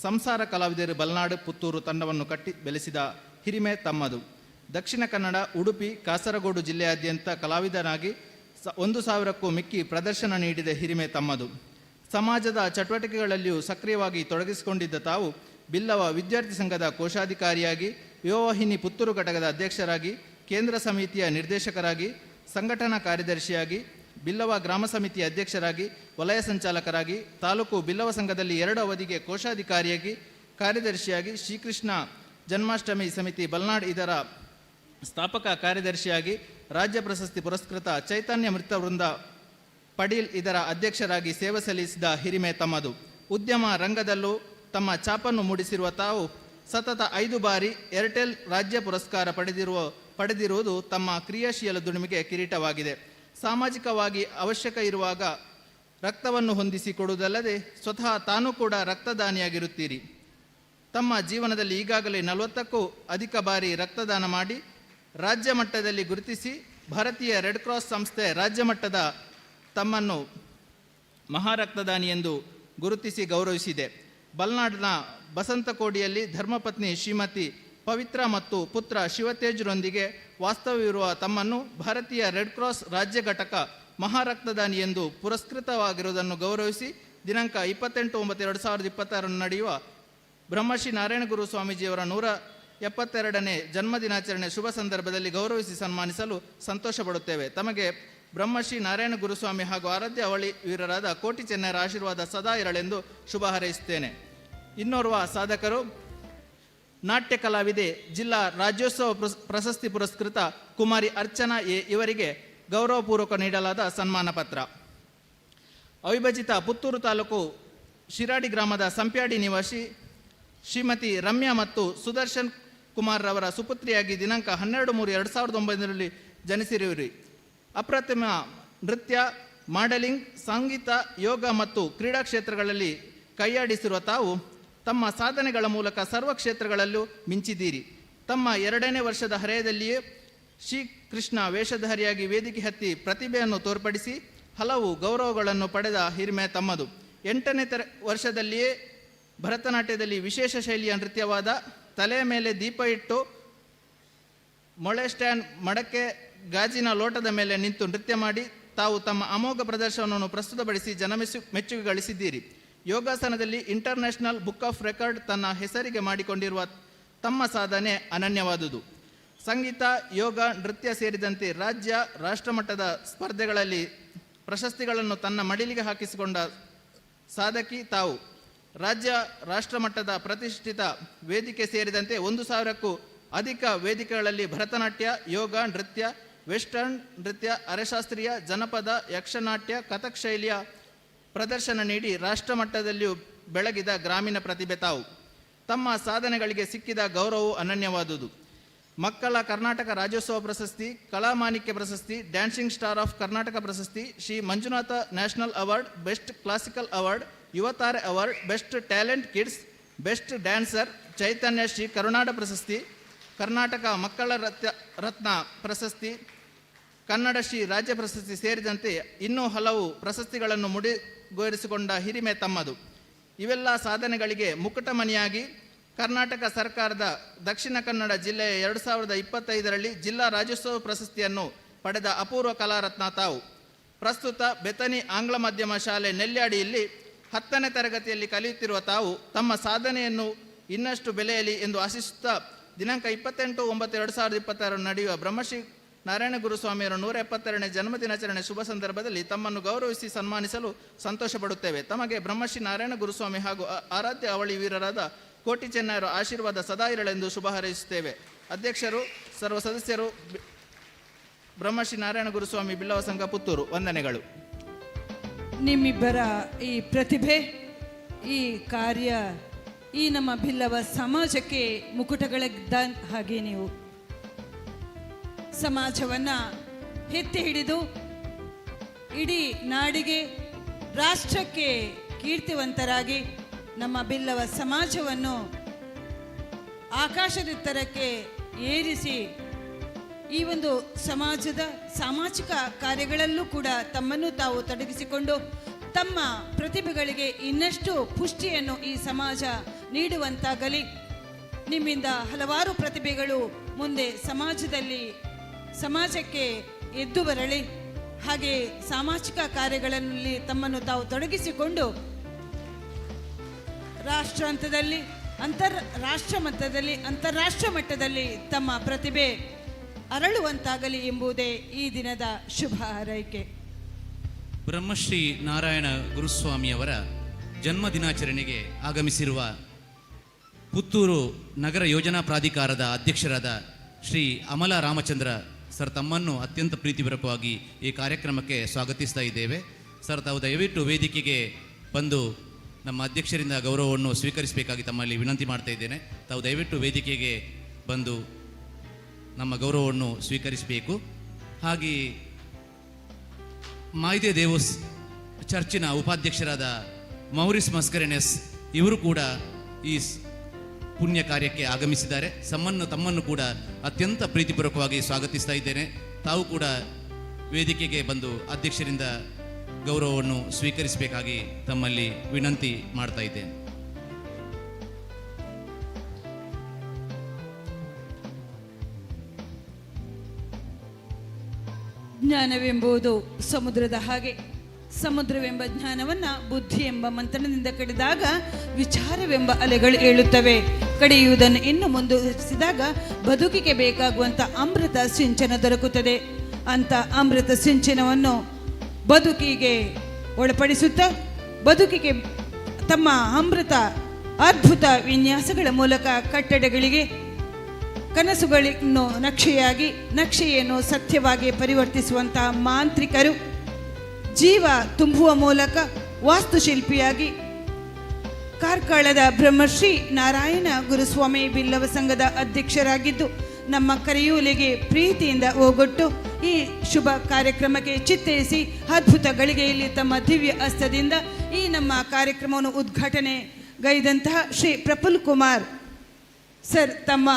ಸಂಸಾರ ಕಲಾವಿದರು ಬಲ್ನಾಡು ಪುತ್ತೂರು ತಂಡವನ್ನು ಕಟ್ಟಿ ಬೆಳೆಸಿದ ಹಿರಿಮೆ ತಮ್ಮದು. ದಕ್ಷಿಣ ಕನ್ನಡ, ಉಡುಪಿ, ಕಾಸರಗೋಡು ಜಿಲ್ಲೆಯಾದ್ಯಂತ ಕಲಾವಿದನಾಗಿ 1000ಕ್ಕೂ ಮಿಕ್ಕಿ ಪ್ರದರ್ಶನ ನೀಡಿದ ಹಿರಿಮೆ ತಮ್ಮದು. ಸಮಾಜದ ಚಟುವಟಿಕೆಗಳಲ್ಲಿಯೂ ಸಕ್ರಿಯವಾಗಿ ತೊಡಗಿಸಿಕೊಂಡಿದ್ದ ತಾವು ಬಿಲ್ಲವ ವಿದ್ಯಾರ್ಥಿ ಸಂಘದ ಕೋಶಾಧಿಕಾರಿಯಾಗಿ, ಯುವವಾಹಿನಿ ಪುತ್ತೂರು ಘಟಕದ ಅಧ್ಯಕ್ಷರಾಗಿ, ಕೇಂದ್ರ ಸಮಿತಿಯ ನಿರ್ದೇಶಕರಾಗಿ, ಸಂಘಟನಾ ಕಾರ್ಯದರ್ಶಿಯಾಗಿ, ಬಿಲ್ಲವ ಗ್ರಾಮ ಸಮಿತಿಯ ಅಧ್ಯಕ್ಷರಾಗಿ, ವಲಯ ಸಂಚಾಲಕರಾಗಿ, ತಾಲೂಕು ಬಿಲ್ಲವ ಸಂಘದಲ್ಲಿ 2 ಅವಧಿಗೆ ಕೋಶಾಧಿಕಾರಿಯಾಗಿ, ಕಾರ್ಯದರ್ಶಿಯಾಗಿ, ಶ್ರೀಕೃಷ್ಣ ಜನ್ಮಾಷ್ಟಮಿ ಸಮಿತಿ ಬಲ್ನಾಡ್ ಇದರ ಸ್ಥಾಪಕ ಕಾರ್ಯದರ್ಶಿಯಾಗಿ, ರಾಜ್ಯ ಪ್ರಶಸ್ತಿ ಪುರಸ್ಕೃತ ಚೈತನ್ಯ ನೃತ್ಯವೃಂದ ಪಡೀಲ್ ಇದರ ಅಧ್ಯಕ್ಷರಾಗಿ ಸೇವೆ ಸಲ್ಲಿಸಿದ ಹಿರಿಮೆ ತಮ್ಮದು. ಉದ್ಯಮ ರಂಗದಲ್ಲೂ ತಮ್ಮ ಛಾಪನ್ನು ಮೂಡಿಸಿರುವ ತಾವು ಸತತ 5 ಬಾರಿ ಏರ್ಟೆಲ್ ರಾಜ್ಯ ಪುರಸ್ಕಾರ ಪಡೆದಿರುವುದು ತಮ್ಮ ಕ್ರಿಯಾಶೀಲ ದುಡಿಮೆಗೆ ಕಿರೀಟವಾಗಿದೆ. ಸಾಮಾಜಿಕವಾಗಿ ಅವಶ್ಯಕ ಇರುವಾಗ ರಕ್ತವನ್ನು ಹೊಂದಿಸಿ ಕೊಡುವುದಲ್ಲದೆ ಸ್ವತಃ ತಾನೂ ಕೂಡ ರಕ್ತದಾನಿಯಾಗಿರುತ್ತೀರಿ. ತಮ್ಮ ಜೀವನದಲ್ಲಿ ಈಗಾಗಲೇ 40ಕ್ಕೂ ಅಧಿಕ ಬಾರಿ ರಕ್ತದಾನ ಮಾಡಿ ರಾಜ್ಯ ಮಟ್ಟದಲ್ಲಿ ಗುರುತಿಸಿ ಭಾರತೀಯ ರೆಡ್ ಕ್ರಾಸ್ ಸಂಸ್ಥೆ ರಾಜ್ಯ ಮಟ್ಟದ ತಮ್ಮನ್ನು ಮಹಾರಕ್ತದಾನಿ ಎಂದು ಗುರುತಿಸಿ ಗೌರವಿಸಿದೆ. ಬಲ್ನಾಡಿನ ಬಸಂತಕೋಡಿಯಲ್ಲಿ ಧರ್ಮಪತ್ನಿ ಶ್ರೀಮತಿ ಪವಿತ್ರ ಮತ್ತು ಪುತ್ರ ಶಿವತೇಜ್ರೊಂದಿಗೆ ವಾಸ್ತವ್ಯವಿರುವ ತಮ್ಮನ್ನು ಭಾರತೀಯ ರೆಡ್ ಕ್ರಾಸ್ ರಾಜ್ಯ ಘಟಕ ಮಹಾರಕ್ತದಾನಿ ಎಂದು ಪುರಸ್ಕೃತವಾಗಿರುವುದನ್ನು ಗೌರವಿಸಿ ದಿನಾಂಕ 28/9/2026 ನಡೆಯುವ ಬ್ರಹ್ಮಶ್ರೀ ನಾರಾಯಣಗುರು ಸ್ವಾಮೀಜಿಯವರ 172ನೇ ಜನ್ಮದಿನಾಚರಣೆ ಶುಭ ಸಂದರ್ಭದಲ್ಲಿ ಗೌರವಿಸಿ ಸನ್ಮಾನಿಸಲು ಸಂತೋಷ ಪಡುತ್ತೇವೆ. ತಮಗೆ ಬ್ರಹ್ಮಶ್ರೀ ನಾರಾಯಣ ಗುರುಸ್ವಾಮಿ ಹಾಗೂ ಆರಾಧ್ಯ ಅವಳಿ ವೀರರಾದ ಕೋಟಿ ಚೆನ್ನರ ಆಶೀರ್ವಾದ ಸದಾ ಇರಲೆಂದು ಶುಭ ಹಾರೈಸುತ್ತೇನೆ. ಇನ್ನೋರ್ವ ಸಾಧಕರು ನಾಟ್ಯ ಕಲಾವಿದೆ ಜಿಲ್ಲಾ ರಾಜ್ಯೋತ್ಸವ ಪ್ರಶಸ್ತಿ ಪುರಸ್ಕೃತ ಕುಮಾರಿ ಅರ್ಚನಾ ಎ ಇವರಿಗೆ ಗೌರವಪೂರ್ವಕ ನೀಡಲಾದ ಸನ್ಮಾನ ಪತ್ರ. ಅವಿಭಜಿತ ಪುತ್ತೂರು ತಾಲೂಕು ಶಿರಾಡಿ ಗ್ರಾಮದ ಸಂಪ್ಯಾಡಿ ನಿವಾಸಿ ಶ್ರೀಮತಿ ರಮ್ಯಾ ಮತ್ತು ಸುದರ್ಶನ್ ಕುಮಾರ್ ರವರ ಸುಪುತ್ರಿಯಾಗಿ ದಿನಾಂಕ 12/3/2009ರಲ್ಲಿ ಜನಿಸಿರುವಿರಿ. ಅಪ್ರತಿಮ ನೃತ್ಯ, ಮಾಡೆಲಿಂಗ್, ಸಂಗೀತ, ಯೋಗ ಮತ್ತು ಕ್ರೀಡಾ ಕ್ಷೇತ್ರಗಳಲ್ಲಿ ಕೈಯಾಡಿಸಿರುವ ತಾವು ತಮ್ಮ ಸಾಧನೆಗಳ ಮೂಲಕ ಸರ್ವ ಕ್ಷೇತ್ರಗಳಲ್ಲೂ ಮಿಂಚಿದ್ದೀರಿ. ತಮ್ಮ 2ನೇ ವರ್ಷದ ಹರೆಯದಲ್ಲಿಯೇ ಶ್ರೀಕೃಷ್ಣ ವೇಷಧಾರಿಯಾಗಿ ವೇದಿಕೆ ಹತ್ತಿ ಪ್ರತಿಭೆಯನ್ನು ತೋರ್ಪಡಿಸಿ ಹಲವು ಗೌರವಗಳನ್ನು ಪಡೆದ ಹಿರಿಮೆ ತಮ್ಮದು. 8ನೇ ವರ್ಷದಲ್ಲಿಯೇ ಭರತನಾಟ್ಯದಲ್ಲಿ ವಿಶೇಷ ಶೈಲಿಯ ನೃತ್ಯವಾದ ತಲೆಯ ಮೇಲೆ ದೀಪ ಇಟ್ಟು ಮೊಳೆ ಸ್ಟ್ಯಾಂಡ್ ಮಡಕೆ ಗಾಜಿನ ಲೋಟದ ಮೇಲೆ ನಿಂತು ನೃತ್ಯ ಮಾಡಿ ತಾವು ತಮ್ಮ ಅಮೋಘ ಪ್ರದರ್ಶನವನ್ನು ಪ್ರಸ್ತುತಪಡಿಸಿ ಜನಮೆಚ್ಚು ಮೆಚ್ಚುಗೆ ಗಳಿಸಿದ್ದೀರಿ. ಯೋಗಾಸನದಲ್ಲಿ ಇಂಟರ್ನ್ಯಾಷನಲ್ ಬುಕ್ ಆಫ್ ರೆಕಾರ್ಡ್ ತನ್ನ ಹೆಸರಿಗೆ ಮಾಡಿಕೊಂಡಿರುವ ತಮ್ಮ ಸಾಧನೆ ಅನನ್ಯವಾದುದು. ಸಂಗೀತ, ಯೋಗ, ನೃತ್ಯ ಸೇರಿದಂತೆ ರಾಜ್ಯ ರಾಷ್ಟ್ರಮಟ್ಟದ ಸ್ಪರ್ಧೆಗಳಲ್ಲಿ ಪ್ರಶಸ್ತಿಗಳನ್ನು ತನ್ನ ಮಡಿಲಿಗೆ ಹಾಕಿಸಿಕೊಂಡ ಸಾಧಕಿ ತಾವು. ರಾಜ್ಯ ರಾಷ್ಟ್ರಮಟ್ಟದ ಪ್ರತಿಷ್ಠಿತ ವೇದಿಕೆ ಸೇರಿದಂತೆ 1000ಕ್ಕೂ ಅಧಿಕ ವೇದಿಕೆಗಳಲ್ಲಿ ಭರತನಾಟ್ಯ, ಯೋಗ, ನೃತ್ಯ, ವೆಸ್ಟರ್ನ್ ನೃತ್ಯ, ಅರೆಶಾಸ್ತ್ರೀಯ, ಜನಪದ, ಯಕ್ಷನಾಟ್ಯ, ಕಥಕ್ ಶೈಲಿಯ ಪ್ರದರ್ಶನ ನೀಡಿ ರಾಷ್ಟ್ರಮಟ್ಟದಲ್ಲಿಯೂ ಬೆಳಗಿದ ಗ್ರಾಮೀಣ ಪ್ರತಿಭೆ ತಾವು. ತಮ್ಮ ಸಾಧನೆಗಳಿಗೆ ಸಿಕ್ಕಿದ ಗೌರವವು ಅನನ್ಯವಾದುದು. ಮಕ್ಕಳ ಕರ್ನಾಟಕ ರಾಜ್ಯೋತ್ಸವ ಪ್ರಶಸ್ತಿ, ಕಲಾಮಾಣಿಕ್ಯ ಪ್ರಶಸ್ತಿ, ಡ್ಯಾನ್ಸಿಂಗ್ ಸ್ಟಾರ್ ಆಫ್ ಕರ್ನಾಟಕ ಪ್ರಶಸ್ತಿ, Shri Manjunatha national award, best classical award, Yuvatare award, best talent kids, best dancer, Chaitanya Shri Karunada ಪ್ರಶಸ್ತಿ, ಕರ್ನಾಟಕ ಮಕ್ಕಳ ರತ್ನ ಪ್ರಶಸ್ತಿ, ಕನ್ನಡ ಶ್ರೀ ರಾಜ್ಯ ಪ್ರಶಸ್ತಿ ಸೇರಿದಂತೆ ಇನ್ನೂ ಹಲವು ಪ್ರಶಸ್ತಿಗಳನ್ನು ಮುಡಿಗೇರಿಸಿಕೊಂಡ ಹಿರಿಮೆ ತಮ್ಮದು. ಇವೆಲ್ಲ ಸಾಧನೆಗಳಿಗೆ ಮುಕುಟಮಣಿಯಾಗಿ ಕರ್ನಾಟಕ ಸರ್ಕಾರದ ದಕ್ಷಿಣ ಕನ್ನಡ ಜಿಲ್ಲೆಯ 2025ರಲ್ಲಿ ಜಿಲ್ಲಾ ರಾಜ್ಯೋತ್ಸವ ಪ್ರಶಸ್ತಿಯನ್ನು ಪಡೆದ ಅಪೂರ್ವ ಕಲಾರತ್ನ ತಾವು. ಪ್ರಸ್ತುತ ಬೆತನಿ ಆಂಗ್ಲ ಮಾಧ್ಯಮ ಶಾಲೆ ನೆಲ್ಯಾಡಿಯಲ್ಲಿ 10ನೇ ತರಗತಿಯಲ್ಲಿ ಕಲಿಯುತ್ತಿರುವ ತಾವು ತಮ್ಮ ಸಾಧನೆಯನ್ನು ಇನ್ನಷ್ಟು ಬೆಳೆಯಲಿ ಎಂದು ಆಶಿಸುತ್ತಾ, ದಿನಾಂಕ 28-9-2026 ನಡೆಯುವ ಬ್ರಹ್ಮಶ್ರೀ ನಾರಾಯಣ ಗುರುಸ್ವಾಮಿಯವರ 172ನೇ ಜನ್ಮದಿನಾಚರಣೆ ಶುಭ ಸಂದರ್ಭದಲ್ಲಿ ತಮ್ಮನ್ನು ಗೌರವಿಸಿ ಸನ್ಮಾನಿಸಲು ಸಂತೋಷ ಪಡುತ್ತೇವೆ. ತಮಗೆ ಬ್ರಹ್ಮಶ್ರೀ ನಾರಾಯಣ ಗುರುಸ್ವಾಮಿ ಹಾಗೂ ಆರಾಧ್ಯ ಅವಳಿ ವೀರರಾದ ಕೋಟಿ ಚೆನ್ನಯರ ಆಶೀರ್ವಾದ ಸದಾ ಇರಲೆಂದು ಶುಭ ಹಾರೈಸುತ್ತೇವೆ. ಅಧ್ಯಕ್ಷರು, ಸರ್ವ ಸದಸ್ಯರು, ಬ್ರಹ್ಮಶ್ರೀ ನಾರಾಯಣ ಗುರುಸ್ವಾಮಿ ಬಿಲ್ಲವ ಸಂಘ, ಪುತ್ತೂರು. ವಂದನೆಗಳು. ನಿಮ್ಮಿಬ್ಬರ ಈ ಪ್ರತಿಭೆ, ಈ ಕಾರ್ಯ ಈ ನಮ್ಮ ಬಿಲ್ಲವ ಸಮಾಜಕ್ಕೆ ಮುಕುಟಗಳಿದ್ದ ಹಾಗೆ ನೀವು ಸಮಾಜವನ್ನು ಎತ್ತಿ ಹಿಡಿದು ಇಡೀ ನಾಡಿಗೆ, ರಾಷ್ಟ್ರಕ್ಕೆ ಕೀರ್ತಿವಂತರಾಗಿ ನಮ್ಮ ಬಿಲ್ಲವ ಸಮಾಜವನ್ನು ಆಕಾಶದೆತ್ತರಕ್ಕೆ ಏರಿಸಿ ಈ ಒಂದು ಸಮಾಜದ ಸಾಮಾಜಿಕ ಕಾರ್ಯಗಳಲ್ಲೂ ಕೂಡ ತಮ್ಮನ್ನು ತಾವು ತೊಡಗಿಸಿಕೊಂಡು ತಮ್ಮ ಪ್ರತಿಭೆಗಳಿಗೆ ಇನ್ನಷ್ಟು ಪುಷ್ಟಿಯನ್ನು ಈ ಸಮಾಜ ನೀಡುವಂತಾಗಲಿ. ನಿಮ್ಮಿಂದ ಹಲವಾರು ಪ್ರತಿಭೆಗಳು ಮುಂದೆ ಸಮಾಜದಲ್ಲಿ ಸಮಾಜಕ್ಕೆ ಎದ್ದು ಬರಲಿ. ಹಾಗೆ ಸಾಮಾಜಿಕ ಕಾರ್ಯಗಳಲ್ಲಿ ತಮ್ಮನ್ನು ತಾವು ತೊಡಗಿಸಿಕೊಂಡು ರಾಷ್ಟ್ರಾಂತದಲ್ಲಿ, ರಾಷ್ಟ್ರ ಮಟ್ಟದಲ್ಲಿ, ಅಂತಾರಾಷ್ಟ್ರ ಮಟ್ಟದಲ್ಲಿ ತಮ್ಮ ಪ್ರತಿಭೆ ಅರಳುವಂತಾಗಲಿ ಎಂಬುದೇ ಈ ದಿನದ ಶುಭ ಹಾರೈಕೆ. ಬ್ರಹ್ಮಶ್ರೀ ನಾರಾಯಣ ಗುರುಸ್ವಾಮಿಯವರ ಜನ್ಮ ದಿನಾಚರಣೆಗೆ ಆಗಮಿಸಿರುವ ಪುತ್ತೂರು ನಗರ ಯೋಜನಾ ಪ್ರಾಧಿಕಾರದ ಅಧ್ಯಕ್ಷರಾದ ಶ್ರೀ ಅಮಲ ರಾಮಚಂದ್ರ ಸರ್ ತಮ್ಮನ್ನು ಅತ್ಯಂತ ಪ್ರೀತಿಪೂರ್ವಕವಾಗಿ ಈ ಕಾರ್ಯಕ್ರಮಕ್ಕೆ ಸ್ವಾಗತಿಸ್ತಾ ಇದ್ದೇವೆ. ಸರ್, ತಾವು ದಯವಿಟ್ಟು ವೇದಿಕೆಗೆ ಬಂದು ನಮ್ಮ ಅಧ್ಯಕ್ಷರಿಂದ ಗೌರವವನ್ನು ಸ್ವೀಕರಿಸಬೇಕಾಗಿ ತಮ್ಮಲ್ಲಿ ವಿನಂತಿ ಮಾಡ್ತಾ ಇದ್ದೇನೆ. ತಾವು ದಯವಿಟ್ಟು ವೇದಿಕೆಗೆ ಬಂದು ನಮ್ಮ ಗೌರವವನ್ನು ಸ್ವೀಕರಿಸಬೇಕು. ಹಾಗೆ ಮಾಯ್ದೆ ದೇವೋಸ್ ಚರ್ಚಿನ ಉಪಾಧ್ಯಕ್ಷರಾದ ಮೌರಿಸ್ ಮಸ್ಕರೆನೆಸ್ ಇವರು ಕೂಡ ಈ ಪುಣ್ಯ ಕಾರ್ಯಕ್ಕೆ ಆಗಮಿಸಿದ್ದಾರೆ. ತಮ್ಮನ್ನು ಕೂಡ ಅತ್ಯಂತ ಪ್ರೀತಿಪೂರ್ವಕವಾಗಿ ಸ್ವಾಗತಿಸ್ತಾ ಇದ್ದೇನೆ. ತಾವು ಕೂಡ ವೇದಿಕೆಗೆ ಬಂದು ಅಧ್ಯಕ್ಷರಿಂದ ಗೌರವವನ್ನು ಸ್ವೀಕರಿಸಬೇಕಾಗಿ ತಮ್ಮಲ್ಲಿ ವಿನಂತಿ ಮಾಡ್ತಾ ಇದ್ದೇನೆ. ಜ್ಞಾನವೆಂಬುದು ಸಮುದ್ರದ ಹಾಗೆ. ಸಮುದ್ರವೆಂಬ ಜ್ಞಾನವನ್ನ ಬುದ್ಧಿ ಎಂಬ ಮಂಥನದಿಂದ ಕಡಿದಾಗ ವಿಚಾರವೆಂಬ ಅಲೆಗಳು ಏಳುತ್ತವೆ. ಕಡಿಯುವುದನ್ನು ಇನ್ನು ಮುಂದುವರಿಸಿದಾಗ ಬದುಕಿಗೆ ಬೇಕಾಗುವಂಥ ಅಮೃತ ಸಿಂಚನ ದೊರಕುತ್ತದೆ. ಅಂತ ಅಮೃತ ಸಿಂಚನವನ್ನು ಬದುಕಿಗೆ ಒಳಪಡಿಸುತ್ತಾ ಬದುಕಿಗೆ ತಮ್ಮ ಅಮೃತ ಅದ್ಭುತ ವಿನ್ಯಾಸಗಳ ಮೂಲಕ ಕಟ್ಟಡಗಳಿಗೆ ಕನಸುಗಳನ್ನು ನಕ್ಷೆಯಾಗಿ, ನಕ್ಷೆಯನ್ನು ಸತ್ಯವಾಗಿ ಪರಿವರ್ತಿಸುವಂತಹ ಮಾಂತ್ರಿಕರು, ಜೀವ ತುಂಬುವ ಮೂಲಕ ವಾಸ್ತುಶಿಲ್ಪಿಯಾಗಿ ಕಾರ್ಕಳದ ಬ್ರಹ್ಮಶ್ರೀ ನಾರಾಯಣ ಗುರುಸ್ವಾಮಿ ಬಿಲ್ಲವ ಸಂಘದ ಅಧ್ಯಕ್ಷರಾಗಿದ್ದು ನಮ್ಮ ಕರೆಯೂಲಿಗೆ ಪ್ರೀತಿಯಿಂದ ಓಗೊಟ್ಟು ಈ ಶುಭ ಕಾರ್ಯಕ್ರಮಕ್ಕೆ ಚಿತ್ತೈಸಿ ಅದ್ಭುತ ಗಳಿಗೆಯಲ್ಲಿ ತಮ್ಮ ದಿವ್ಯ ಹಸ್ತದಿಂದ ಈ ನಮ್ಮ ಕಾರ್ಯಕ್ರಮವನ್ನು ಉದ್ಘಾಟನೆಗೈದಂತಹ ಶ್ರೀ ಪ್ರಫುಲ್ ಕುಮಾರ್ ಸರ್ ತಮ್ಮ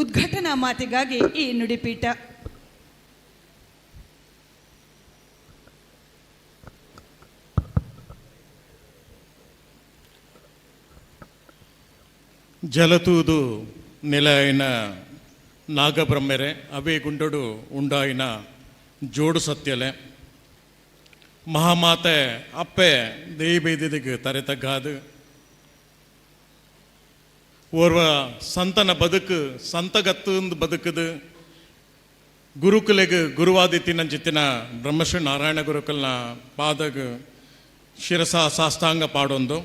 ಉದ್ಘಾಟನಾ ಮಾತಿಗಾಗಿ ಈ ನುಡಿಪೀಠ. ಜಲತೂದು ನೆಲೆಯಿನ ನಾಗಬ್ರಹ್ಮೆರೆ, ಅವೇ ಗುಂಡಡು ಉಂಡಾಯಿನ ಜೋಡು ಸತ್ಯಲೆ, ಮಹಾಮಾತೆ ಅಪ್ಪೆ ದೇಯಿಬೇದಿಗೆ ತರೆ ತಗ್ಗಾದು ಓರ್ವ ಸಂತನ ಬದುಕು ಸಂತಗತ್ತು ಬದುಕುದು ಗುರುಕುಲೆಗ್ ಗುರುವಾದಿತ್ತಿನಂಚಿತ್ತಿನ ಬ್ರಹ್ಮಶ್ರೀ ನಾರಾಯಣ ಗುರುಕುಲ್ನ ಪಾದಗ್ ಶಿರಸ ಸಾಷ್ಟಾಂಗ ಪಾಡೊಂದು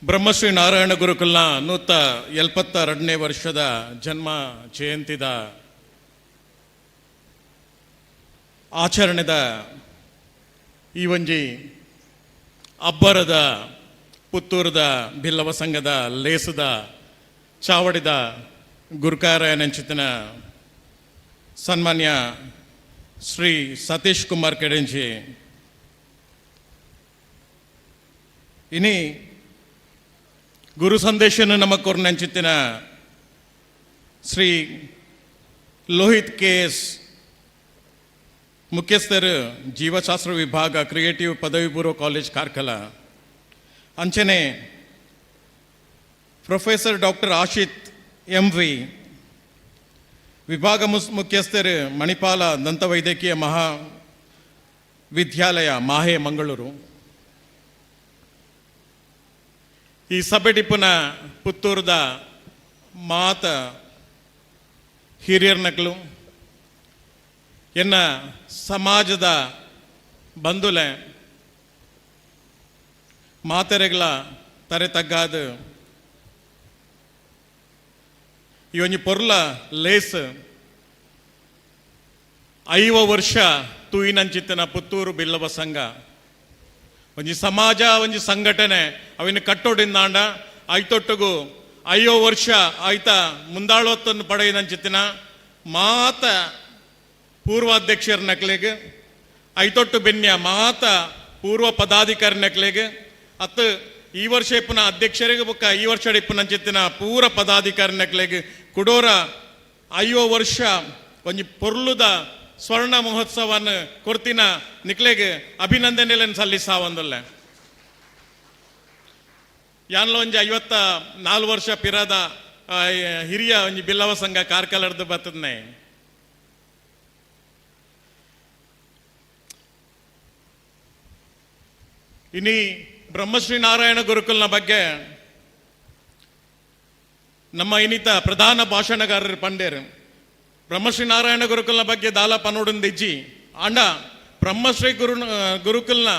ಬ್ರಹ್ಮಶ್ರೀ ನಾರಾಯಣ ಗುರುಕುಲ್ನ 172ನೇ ವರ್ಷದ ಜನ್ಮ ಜಯಂತಿದ ಆಚರಣೆದ ಈ ಒಂಜಿ ಅಬ್ಬರದ ಪುತ್ತೂರದ ಬಿಲ್ಲವ ಸಂಘದ ಲೇಸದ ಚಾವಡಿದ ಗುರುಕಾರಯನಂಚಿತನ ಸನ್ಮಾನ್ಯ ಶ್ರೀ ಸತೀಶ್ ಕುಮಾರ್ ಕೆಡೆಂಜಿ, ಇನಿ ಗುರು ಸಂದೇಶನ ನಮ್ಮ ಕೊರ್ನಂಚಿತ್ತಿನ ಶ್ರೀ ಲೋಹಿತ್ ಕೆ ಎಸ್ ಮುಖ್ಯಸ್ಥರು ಜೀವಶಾಸ್ತ್ರ ವಿಭಾಗ, ಕ್ರಿಯೇಟಿವ್ ಪದವಿ ಪೂರ್ವ ಕಾಲೇಜ್, ಕಾರ್ಕಳ. ಅಂಚನೆ professor doctor Ashith M V, ವಿಭಾಗ ಮುಖ್ಯಸ್ಥರು, ಮಣಿಪಾಲ ದಂತವೈದ್ಯಕೀಯ ಮಹಾ ವಿದ್ಯಾಲಯ, ಮಾಹೆ, ಮಂಗಳೂರು. ಈ ಸಭೆಟಿಪ್ಪುನ ಪುತ್ತೂರದ ಮಾತ ಹಿರಿಯರ್ ನಕಲು, ಎನ್ನ ಸಮಾಜದ ಬಂಧುಲೆ, ಮಾತೆರೆಗಳ ತರೆ ತಗ್ಗಾದ ಈ ಒಂಜಿ ಪೊರ್ಲ ಲೇಸ್ 50 ವರ್ಷ ತೂಯಿನಂಚಿತ್ತಿನ ಪುತ್ತೂರು ಬಿಲ್ಲವ ಸಂಘ ಒಂಜಿ ಸಮಾಜ, ಒಂಜಿ ಸಂಘಟನೆ ಅವಿನ ಕಟ್ಟೋಡಿಂದಾಂಡ ಐತೊಟ್ಟುಗು 50 ವರ್ಷ ಆಯ್ತ ಮುಂದಾಳೋತ್ತನ್ನು ಪಡೆಯಿನಂಚಿತ್ತಿನ ಮಾತ ಪೂರ್ವಾಧ್ಯಕ್ಷರ ನಕಲಿಗೆ, ಐತೊಟ್ಟು ಬೆನ್ಯ ಮಾತ ಪೂರ್ವ ಪದಾಧಿಕಾರಿ ನಕಲಿಗೆ, ಅತ್ತು ಈ ವರ್ಷ ಇಪ್ಪುನ ಅಧ್ಯಕ್ಷರಿಗೆ ಬೊಕ್ಕ ಈ ವರ್ಷ ಇಪ್ಪುನಂಚಿತ್ತಿನ ಪೂರ ಪದಾಧಿಕಾರಿ ನಕಲಿಗೆ ಕುಡೋರ 50 ವರ್ಷ ಒಂಜಿ ಪೊರ್ಲುದ ಸ್ವರ್ಣ ಮಹೋತ್ಸವವನ್ನು ಕೊರ್ತಿನ ನಿಕ್ಲೆಗೆ ಅಭಿನಂದನೆಗಳನ್ನು ಸಲ್ಲಿಸಾವಂದಲ್ಲ. ಯಾನ್ಲ ಒಂಜಿ 54 ವರ್ಷ ಪಿರದ ಹಿರಿಯ ಒಂಜಿ ಬಿಲ್ಲವ ಸಂಘ ಕಾರ್ಕಳರ್ದು ಬರ್ತದ್ನೆ. ಇನಿ ಬ್ರಹ್ಮಶ್ರೀ ನಾರಾಯಣ ಗುರುಕುಲ್ನ ಬಗ್ಗೆ ನಮ್ಮ ಇನ್ನಿತ ಪ್ರಧಾನ ಭಾಷಣಗಾರರು ಪಂಡೇರು. ಬ್ರಹ್ಮಶ್ರೀ ನಾರಾಯಣ ಗುರುಕುಲ್ನ ಬಗ್ಗೆ ದಾಲ ಪನೋಡುಂದಿಜ್ಜಿ ಆಂಡ ಬ್ರಹ್ಮಶ್ರೀ ಗುರುಕುಲ್ನ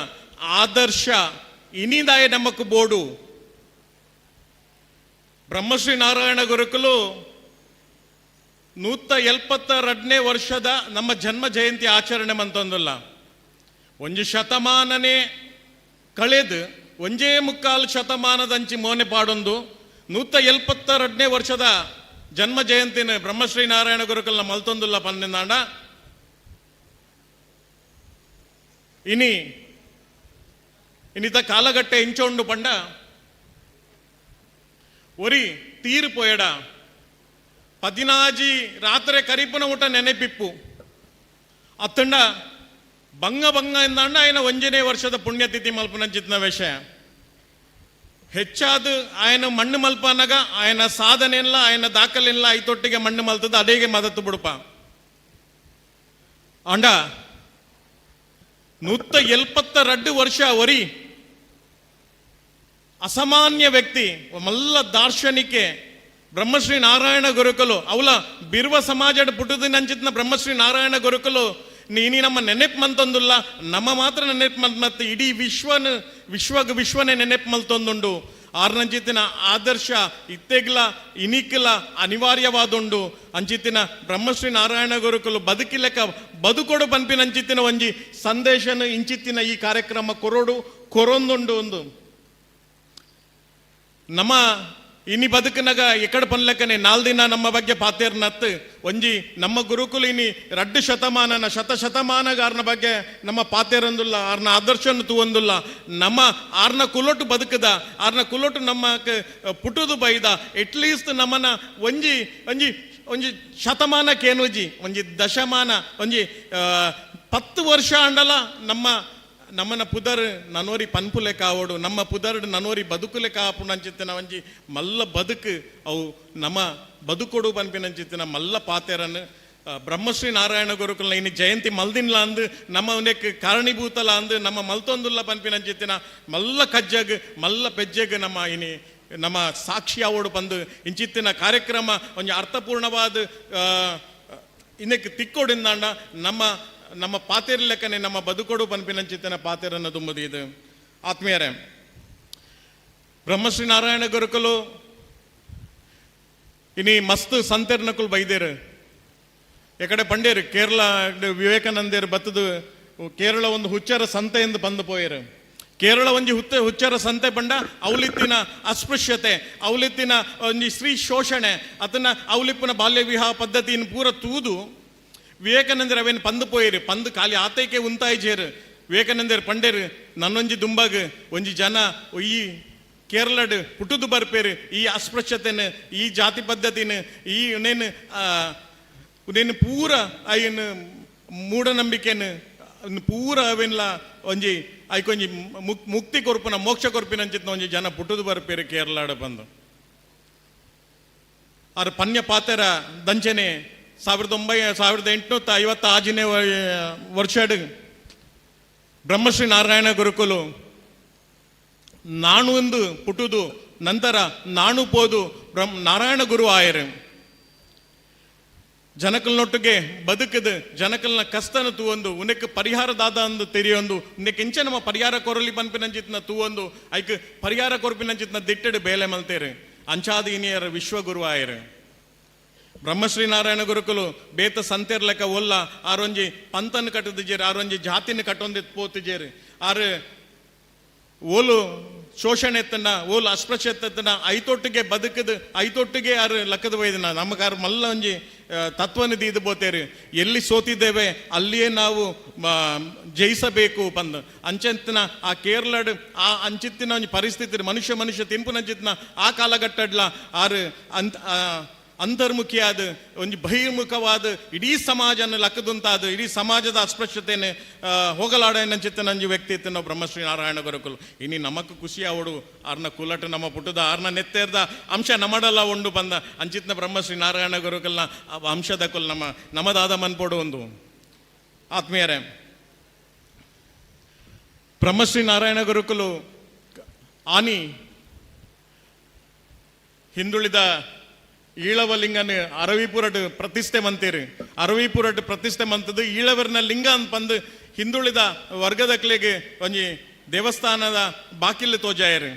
ಆದರ್ಶ ಇನಿದಾಯ ನಮಕ್ ಬೋಡು. ಬ್ರಹ್ಮಶ್ರೀ ನಾರಾಯಣ ಗುರುಕುಲು 172ನೇ ವರ್ಷದ ನಮ್ಮ ಜನ್ಮ ಜಯಂತಿ ಆಚರಣೆ ಮಂತೊಂದಲ್ಲ. ಒಂಜಿ ಶತಮಾನನೇ ಕಳೆದು ಒಂಜೇ ಮುಕ್ಕಾಲು ಶತಮಾನದಂಚಿ ಮೋನೆ ಪಾಡೊಂದು 172ನೇ ವರ್ಷದ ಜನ್ಮ ಜಯಂತಿನ ಬ್ರಹ್ಮಶ್ರೀ ನಾರಾಯಣ ಗುರುಕುಲ್ನ ಮಲ್ತೊಂದುಲ್ಲ ಪನ್ನಿಂದಾಂಡ. ಇನಿ ಇನ್ನಿತ ಕಾಲಗಟ್ಟೆ ಇಂಚೊಂಡು ಪಂಡ ಒರಿ ತೀರು ಪೋಯಡ ಪದಿನಾಜಿ ರಾತ್ರಿ ಕರಿಪುನ ಊಟ ನೆನೆಪಿಪ್ಪು ಅತ್ತಂಡ ಬಂಗ ಬಂಗ ಎಂದಾಂಡ ಆಯನ ಒಂಜನೇ ವರ್ಷದ ಪುಣ್ಯತಿಥಿ ಮಲ್ಪುನಂಚಿತ್ನ ವಿಷಯ ಹೆಚ್ಚಾದ ಆಯನ ಮಣ್ಣು ಮಲ್ಪನಗ ಆಯನ ಸಾಧನೆ ಇಲ್ಲ, ಆಯನ ದಾಖಲೆಲ್ಲ ಐತೊಟ್ಟಿಗೆ ಮಣ್ಣು ಮಲ್ತದ ಅದೇಗೆ ಮದತ್ತು ಬುಡುಪ. ಅಂಡ 172 ವರ್ಷ ಒರಿ ಅಸಾಮಾನ್ಯ ವ್ಯಕ್ತಿ, ಮಲ್ಲ ದಾರ್ಶನಿಕೆ ಬ್ರಹ್ಮಶ್ರೀ ನಾರಾಯಣ ಗುರುಕುಲು ಅವಲ ಬಿರ್ವ ಸಮಾಜದ ಪುಟದ ನಂಚಿತ್ನ ಬ್ರಹ್ಮಶ್ರೀ ನಾರಾಯಣ ಗುರುಕುಲು ನೀನಿ ನಮ್ಮ ನೆನೆಪ್ ಮಂತೊಂದುಲ್ಲ, ನಮ್ಮ ಮಾತ್ರ ನೆನೆಪ್ ಮಂತ್ ಮತ್ತೆ ಇಡೀ ವಿಶ್ವನ ವಿಶ್ವಗ ವಿಶ್ವನೇ ನೆನೆಪ್ ಮಲ್ತೊಂದುಂಡು. ಆರ್ನಂಚಿತ್ತಿನ ಆದರ್ಶ ಇತ್ತೆಗ್ಲ ಇನಿಕ್ಲ ಅನಿವಾರ್ಯವಾದುಂಡು. ಅಂಚಿತ್ತಿನ ಬ್ರಹ್ಮಶ್ರೀ ನಾರಾಯಣ ಗುರುಕುಲು ಬದುಕಿಲೆಕ್ಕ ಬದುಕೊಡು ಪನ್ಪಿನ ಅಂಚಿತ್ತಿನ ಒಂಜಿ ಸಂದೇಶನ ಇಂಚಿತ್ತಿನ ಈ ಕಾರ್ಯಕ್ರಮ ಕೊರೋಡು ಕೊರೊಂದುಂಡು. ಒಂದು ನಮ್ಮ ಇನಿ ಬದುಕಿನಾಗ ಎಕಡ ಪನ್ಲೆಕ್ಕನೆ ನಾಲ್ ದಿನ ನಮ್ಮ ಬಗ್ಗೆ ಪಾತೇರ್ನತ್ ಒಂಜಿ ನಮ್ಮ ಗುರುಕುಲ ಇನಿ ರಡ್ಡು ಶತಮಾನನ ಶತ ಶತಮಾನಗಾರನ ಬಗ್ಗೆ ನಮ್ಮ ಪಾತೇರಂದುಲ್ಲ, ಆರ್ನ ಆದರ್ಶನ ತೂವಂದುಲ್ಲ. ನಮ್ಮ ಆರ್ನ ಕುಲೊಟ್ಟು ಬದುಕದ, ಆರ್ನ ಕುಲೊಟ್ಟು ನಮ್ಮ ಪುಟುದು ಬೈದ ಎಟ್ಲೀಸ್ಟ್ ನಮ್ಮನ ಒಂಜಿ ಒಂಜಿ ಒಂಜಿ ಶತಮಾನ ಕೇನುಜಿ ಒಂಜಿ ದಶಮಾನ ಒಂಜಿ 10 ವರ್ಷ ಅಂಡಲ ನಮ್ಮ ನಮ್ಮನ ಪುದರ್ ನನೋರಿ ಪನ್ಪುಲೆ ಕಾವೋಡು, ನಮ್ಮ ಪುದರ್ ನನೋರಿ ಬದುಕುಲೆ ಕಾಪುಣಂಚಿತ್ತಿನ ಒಂಜಿ ಮಲ್ಲ ಬದುಕು ಅವು ನಮ್ಮ ಬದುಕೊಡು ಪನ್ಪಿನಂಚಿತ್ತಿನ ಮಲ್ಲ ಪಾತೆರನ್ನು ಬ್ರಹ್ಮಶ್ರೀ ನಾರಾಯಣ ಗುರುಕುಲ್ನ ಇನ್ನು ಜಯಂತಿ ಮಲ್ದಿನ್ಲ ಅಂದು ನಮ್ಮ ಒಂದಕ್ಕೆ ಕಾರಣೀಭೂತಲ ಅಂದು ನಮ್ಮ ಮಲ್ತೊಂದುಲ್ಲ ಪನ್ಪಿನಂಚಿತ್ತಿನ ಮಲ್ಲ ಕಜ್ಜಗ್ ಮಲ್ಲ ಪೆಜ್ಜಗ್ ನಮ್ಮ ಇನಿ ನಮ್ಮ ಸಾಕ್ಷಿ ಅವಡು ಬಂದು ಇಂಚಿತ್ತಿನ ಕಾರ್ಯಕ್ರಮ ಒಂಜಿ ಅರ್ಥಪೂರ್ಣವಾದ ಇನ್ನಕ್ಕೆ ತಿಕ್ಕೋಡಿಂದಾಂಡ ನಮ್ಮ ನಮ್ಮ ಪಾತೆರ್ಲೆಕ್ಕನೆ ನಮ್ಮ ಬದುಕೊಡು ಪನ್ಪಿನಂಚಿತ್ತಿನ ಪಾತೆರನ್ನು ತುಂಬುದು ಇದು. ಆತ್ಮೀಯರೇ, ಬ್ರಹ್ಮಶ್ರೀ ನಾರಾಯಣ ಗುರುಕುಲು ಇನಿ ಮಸ್ತ್ ಸಂತೆರ್ನಕುಲು ಬೈದೇರು. ಎಕಡೆ ಪಂಡೇರು ಕೇರಳ ವಿವೇಕಾನಂದೇರು ಬತ್ತದು ಕೇರಳ ಒಂದು ಹುಚ್ಚರ ಸಂತೆ ಎಂದು ಬಂದು ಪೋಯರು. ಕೇರಳ ಒಂಜಿ ಹುಚ್ಚರ ಸಂತೆ ಪಂಡ ಅವಲಿತ್ತಿನ ಅಸ್ಪೃಶ್ಯತೆ, ಅವಲಿತ್ತಿನ ಒಂಜಿ ಸ್ತ್ರೀ ಶೋಷಣೆ, ಅದನ್ನ ಅವಲಿಪ್ಪನ ಬಾಲ್ಯ ವಿವಾಹ ಪದ್ಧತಿಯನ್ನು ಪೂರ ತೂದು ವಿವೇಕಾನಂದರ ಅವೇನು ಪಂದು ಪೋಯಿರು, ಪಂದು ಖಾಲಿ ಆತೈಕೆ ಉಂತಾಯಿ ಜೇರು. ವಿವೇಕಾನಂದರ ಪಂಡೇರು ನನ್ನೊಂಜಿ ದುಂಬಾಗ ಒಂಜಿ ಜನ ಈ ಕೇರಳಡ್ ಪುಟ್ಟುದು ಬರ್ಪೇರು. ಈ ಅಸ್ಪೃಶ್ಯತೆನ, ಈ ಜಾತಿ ಪದ್ಧತಿನ, ಈ ಉನೇನು ಉನೇನು ಪೂರ ಅಯ್ಯನ್ ಮೂಢನಂಬಿಕೆನ ಪೂರ ಅವೆನ್ಲ ಒಂಜಿ ಐಕೊಂಜಿ ಮುಕ್ತಿ ಕೊರ್ಪುನ, ಮೋಕ್ಷ ಕೊರ್ಪಿನ ಅಂಚಿತ್ನ ಒಂಜಿ ಜನ ಪುಟ್ಟುದು ಬರ್ಪೇರು ಕೇರಳಡ್ ಬಂದು. ಆರ್ ಪನ್ಯ ಪಾತೆರ ದಂಚನೆ 1856ನೇ ವರ್ಷಡ್ ಬ್ರಹ್ಮಶ್ರೀ ನಾರಾಯಣ ಗುರುಕುಲು ನಾಣು ಒಂದು ಪುಟ್ಟುದು ನಂತರ ನಾಣು ಪೋದು ನಾರಾಯಣ ಗುರು ಆಯರು. ಜನಕಲ್ನೊಟ್ಟಿಗೆ ಬದುಕದು, ಜನಕಲ್ನ ಕಷ್ಟನ ತೂವೊಂದು, ಉನಕ್ಕೆ ಪರಿಹಾರ ದಾದ ಅಂದು ತೆರಿಯೊಂದು, ಉನಕ್ಕೆ ಎಂಚ ನಮ್ಮ ಪರಿಹಾರ ಕೊರಲಿ ಪನ್ಪಿನಂಚಿತ್ನ ತೂವೊಂದು, ಐಕ್ ಪರಿಹಾರ ಕೊರ್ಪಿನಂಚಿತ್ನ ದಿಟ್ಟೆಡು ಬೇಲೆ ಮಲ್ತೇರು. ಅಂಚಾದ ಇನಿಯರ ವಿಶ್ವಗುರು ಆಯರು ಬ್ರಹ್ಮಶ್ರೀ ನಾರಾಯಣ ಗುರುಕುಲು. ಬೇತ ಸಂತೆರ್ಲೆಕ್ಕ ಒಲ್ಲ ಆರೊಂಜಿ ಪಂತನ್ ಕಟ್ಟದಿಜೇರು, ಆರೊಂಜಿ ಜಾತಿನ ಕಟ್ಟೊಂದಿತ್ ಪೋತಿಜೇರು. ಆರು ಓಲು ಶೋಷಣೆ ಎತ್ತನ, ಓಲು ಅಸ್ಪೃಶ್ಯ ಎತ್ತನ, ಐತೊಟ್ಟಿಗೆ ಬದುಕದು, ಐತೊಟ್ಟಿಗೆ ಆರು ಲಕ್ಕದ ಒಯ್ದನ. ನಮಗಾರು ಮಲ್ಲ ಒಂಜಿ ತತ್ವನ ದೀದು ಬೋತೇರು. ಎಲ್ಲಿ ಸೋತಿದ್ದೇವೆ ಅಲ್ಲಿಯೇ ನಾವು ಜಯಿಸಬೇಕು ಬಂದು ಅಂಚಂತಿನ ಆ ಕೇರಳಡ್ ಆ ಅಂಚಿತ್ತಿನ ಒಂಜಿ ಪರಿಸ್ಥಿತಿ, ಮನುಷ್ಯ ಮನುಷ್ಯ ತಿನ್ಪುನಂಚಿತ್ನ ಆ ಕಾಲಘಟ್ಟಡ್ಲ ಆರು ಅಂತ ಅಂತರ್ಮುಖಿಯಾದ ಒಂಜಿ ಬಹಿರ್ಮುಖವಾದ ಇಡೀ ಸಮಾಜನ ಲಕ್ಕದುಂತಾದ ಇಡೀ ಸಮಾಜದ ಅಸ್ಪೃಶ್ಯತೆಯನ್ನು ಹೋಗಲಾಡ ನಂಚಿತ್ತ ನಂಜಿ ವ್ಯಕ್ತಿ ಇತ್ತು ನಾವು ಬ್ರಹ್ಮಶ್ರೀ ನಾರಾಯಣ ಗುರುಕುಲು. ಇನಿ ನಮಕ್ ಖುಷಿ ಅವಡು ಆರ್ನ ಕುಲಟ ನಮ್ಮ ಪುಟ್ಟದ ಆರ್ನ ನೆತ್ತೆರ್ದ ಅಂಶ ನಮಡಲ್ಲ ಉಂಡು ಬಂದ ಅಂಚಿತ್ನ ಬ್ರಹ್ಮಶ್ರೀ ನಾರಾಯಣ ಗುರುಕುಲ್ನ ಅಂಶದ ಕುಲ್ ನಮ್ಮ ನಮದಾದ ಮನ್ಪೋಡು ಒಂದು. ಆತ್ಮೀಯರೇ, ಬ್ರಹ್ಮಶ್ರೀ ನಾರಾಯಣ ಗುರುಕುಲು ಆನಿ ಹಿಂದುಳಿದ ಈಳವ ಲಿಂಗನ ಅರವಿಪುರಡ್ ಪ್ರತಿಷ್ಠೆ ಮಂತೀರಿ. ಅರವಿಪುರಡ್ ಪ್ರತಿಷ್ಠೆ ಮಂತದ್ದು ಈಳವರ್ನ ಲಿಂಗ ಅಂತ ಬಂದು ಹಿಂದುಳಿದ ವರ್ಗದಕ್ಲೆಗೆ ಒಂಜಿ ದೇವಸ್ಥಾನದ ಬಾಕಿಲ್ ತೋಜಾಯರು.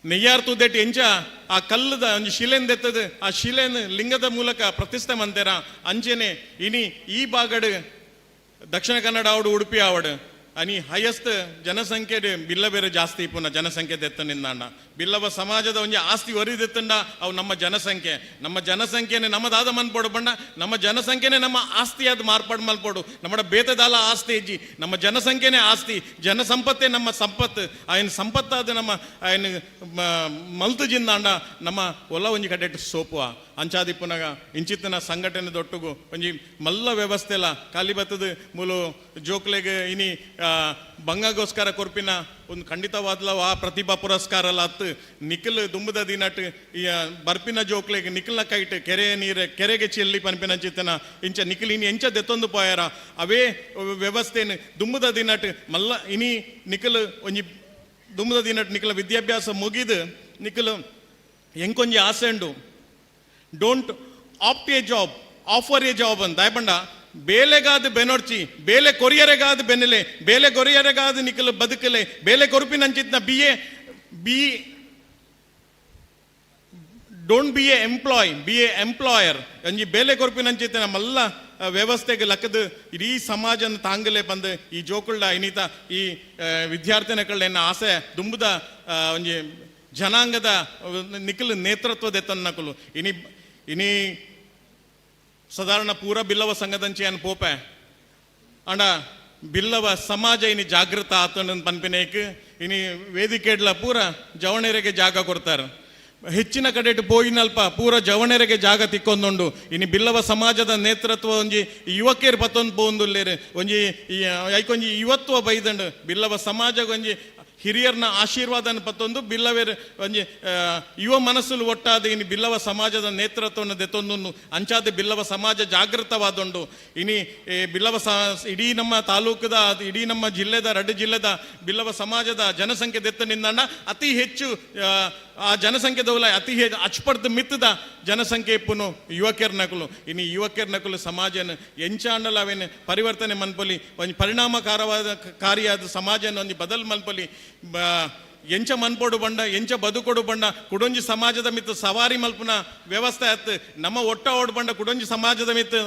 ನೆಯ್ಯಾರ್ ತುದೆಟ್ ಎಂಚ ಆ ಕಲ್ಲದ ಒಂಜಿ ಶಿಲೆನ್ ದೆತ್ತದು ಆ ಶಿಲೆನ್ ಲಿಂಗದ ಮೂಲಕ ಪ್ರತಿಷ್ಠೆ ಮಂತೇರ, ಅಂಚೆನೆ ಇನಿ ಈ ಬಾಗಡ್ ದಕ್ಷಿಣ ಕನ್ನಡ ಆವಡು, ಉಡುಪಿ ಆವಡು, ಅನಿ ಹೈಯೆಸ್ಟ್ ಜನಸಂಖ್ಯೆ ಬಿಲ್ಲ ಬೇರೆ ಜಾಸ್ತಿ ಇಪ್ಪುನ ಜನಸಂಖ್ಯೆ ದೆತ್ತ ನಿಂದಾಂಡ ಬಿಲ್ಲವ ಸಮಾಜದ ಒಂಜಿ ಆಸ್ತಿ ಒರಿದೆತ್ತಂಡ ಅವು ನಮ್ಮ ಜನಸಂಖ್ಯೆ. ನಮ್ಮ ಜನಸಂಖ್ಯೆನೆ ನಮ್ಮದಾದ ಮನ್ಪೋಡು ಬಣ್ಣ ನಮ್ಮ ಜನಸಂಖ್ಯೆನೆ ನಮ್ಮ ಆಸ್ತಿಯಾದ ಮಾರ್ಪಾಡು ಮಲ್ಪೋಡು. ನಮ್ಮ ಬೇತದಾಲ ಆಸ್ತಿ ಇಜ್ಜಿ, ನಮ್ಮ ಜನಸಂಖ್ಯೆನೇ ಆಸ್ತಿ, ಜನಸಂಪತ್ತೇ ನಮ್ಮ ಸಂಪತ್ತು. ಆಯ್ನ ಸಂಪತ್ತಾದ ನಮ್ಮ ಆಯ್ನ ಮಲ್ತು ಜಿಂದಾಂಡ ನಮ್ಮ ಒಲ ಒಂಜಿ ಕಡೆಟ್ ಸೋಪುವ. ಅಂಚಾದಿಪ್ಪುನಗ ಇಂಚಿತ್ತಿನ ಸಂಘಟನೆ ದೊಟ್ಟುಗು ಒಂಜಿ ಮಲ್ಲ ವ್ಯವಸ್ಥೆ ಎಲ್ಲ ಖಾಲಿ ಬತ್ತದ. ಮೂಲು ಜೋಕ್ಲೆಗ್ ಇನಿ ಬಂಗಗೋಸ್ಕರ ಕೊರ್ಪಿನ ಒಂದು ಖಂಡಿತವಾದ್ಲ ಆ ಪ್ರತಿಭಾ ಪುರಸ್ಕಾರ ಅಲ್ಲ ಅತ್ತು. ನಿಖಲ್ ದುಂಬದ ದಿನಟ್ ಈ ಬರ್ಪಿನ ಜೋಕ್ಲೆಗ್ ನಿಖಲ್ನ ಕೈಟ್ ಕೆರೆ ನೀರು ಕೆರೆಗೆ ಚೆಲ್ಲಿ ಪನ್ಪಿನ ಚಿತ್ತನ ಇಂಚ ನಿಖಲ್ ಇನಿ ಎಂಚ ದೆತ್ತೊಂದು ಪೋಯಾರ, ಅವೇ ವ್ಯವಸ್ಥೆನ್ ದುಂಬದ ದಿನಟ್ ಮಲ್ಲ ಇನಿ ನಿಖಲ್ ಒಂಜಿ ದುಂಬದ ದಿನಟ್ ನಿಖಲ ವಿದ್ಯಾಭ್ಯಾಸ ಮುಗಿದು ನಿಖಲ್ ಎಂಕೊಂಜಿ ಆಸೆ ಉಂಡು, "Don't opt a job, offer a job" ಅಂತ. ದಾಯಪಂಡ ಬೇಲೆಗಾದ ಬೆನೊರ್ಚಿ, ಬೇಲೆ ಕೊರಿಯರೆಗಾದ ಬೆನ್ನೆಲೆ, ಬೇಲೆ ಕೊರಿಯರೆಗಾದ ನಿಖಲ್ ಬದುಕಲೆ, ಬೇಲೆ ಕೊರುಪಿನಂಚಿತ್ನ be a be don't be a employee, be a employer. ಒಂಜಿ ಬೇಲೆ ಕೊರ್ಪಿನಂಚಿತ್ತಿನ ಮಲ್ಲ ವ್ಯವಸ್ಥೆಗೆ ಲಕ್ಕದು ಇಡೀ ಸಮಾಜನ ತಾಂಗಲೆ ಬಂದು ಈ ಜೋಕುಳ್ಳ ಇನ್ನಿತ ಈ ವಿದ್ಯಾರ್ಥಿನಕಳ್ಳ ಆಸೆ ದುಂಬುದ ಒಂಜಿ ಜನಾಂಗದ ನಿಖಲ್ ನೇತೃತ್ವದ ತನ್ನಕುಲು. ಇನಿ ಇನಿ ಸಾಧಾರಣ ಪೂರ ಬಿಲ್ಲವ ಸಂಘದಂಚೆ ಅನ್ ಪೋಪೆ ಅಂಡ ಬಿಲ್ಲವ ಸಮಾಜ ಇನಿ ಜಾಗೃತ ಆತನ ಪನ್ಪಿನೇಕ್ ಇನಿ ವೇದಿಕೆಡ್ಲ ಪೂರ ಜವಣೆರೆಗೆ ಜಾಗ ಕೊಡ್ತಾರೆ. ಹೆಚ್ಚಿನ ಕಡೆಟ್ ಪೋಯಿನಲ್ಪ ಪೂರ ಜವಣೆರೆಗೆ ಜಾಗ ತಿಕ್ಕೊಂದುಂಡು. ಇನಿ ಬಿಲ್ಲವ ಸಮಾಜದ ನೇತೃತ್ವ ಒಂಜಿ ಯುವಕರು ಪತ್ತೊಂದು ಪೋಂದುಲ್ಲೇರು. ಒಂಜಿ ಈ ಐಕೊಂಜಿ ಯುವತ್ವ ಬೈದಂಡು. ಬಿಲ್ಲವ ಸಮಾಜ ಒಂಜಿ ಹಿರಿಯರ್ನ ಆಶೀರ್ವಾದನ ಪತ್ತೊಂದು ಬಿಲ್ಲವೇರು ಒಂಜಿ ಯುವ ಮನಸ್ಸುಲು ಒಟ್ಟಾದ ಇನಿ ಬಿಲ್ಲವ ಸಮಾಜದ ನೇತೃತ್ವವನ್ನು ದೆತ್ತೊಂದು. ಅಂಚಾದ ಬಿಲ್ಲವ ಸಮಾಜ ಜಾಗೃತವಾದುಂಡು. ಇನಿ ಈ ಬಿಲ್ಲವ ಇಡೀ ನಮ್ಮ ತಾಲೂಕದ, ಇಡೀ ನಮ್ಮ ಜಿಲ್ಲೆದ, ರಡ್ಡು ಜಿಲ್ಲೆದ ಬಿಲ್ಲವ ಸಮಾಜದ ಜನಸಂಖ್ಯೆ ದೆತ್ತ ನಿಂದಣ್ಣ ಅತಿ ಹೆಚ್ಚು ಆ ಜನಸಂಖ್ಯೆ ದೌಲ ಅತಿ ಹೆಚ್ಚು ಅಚ್ಪಡ್ದು ಮಿತ್ತದ ಜನಸಂಖ್ಯೆ ಇಪ್ಪುನು ಯುವಕರ ನಕಲು. ಇನಿ ಯುವಕರ ನಕಲು ಸಮಾಜನ ಎಂಚಾಂಡಲ ಅವೇನು ಪರಿವರ್ತನೆ ಮನ್ಪೊಲಿ, ಒಂಜಿ ಪರಿಣಾಮಕಾರವಾದ ಕಾರ್ಯಾದ ಸಮಾಜನ ಒಂಜಿ ಬದಲ್ ಮನ್ಪೊಲಿ. ಎಂಚ ಮನ್ಪೊಡು ಬಂಡ, ಎಂಚ ಬದುಕೊಡು ಬಂಡ, ಕುಡೊಂಜಿ ಸಮಾಜದ ಮಿತ್ತು ಸವಾರಿ ಮಲ್ಪುನ ವ್ಯವಸ್ಥೆ ಆತ್. ನಮ್ಮ ಒಟ್ಟ ಓಡ್ ಬಂಡ ಕುಡೊಂಜಿ ಸಮಾಜದ ಮಿತ್ತು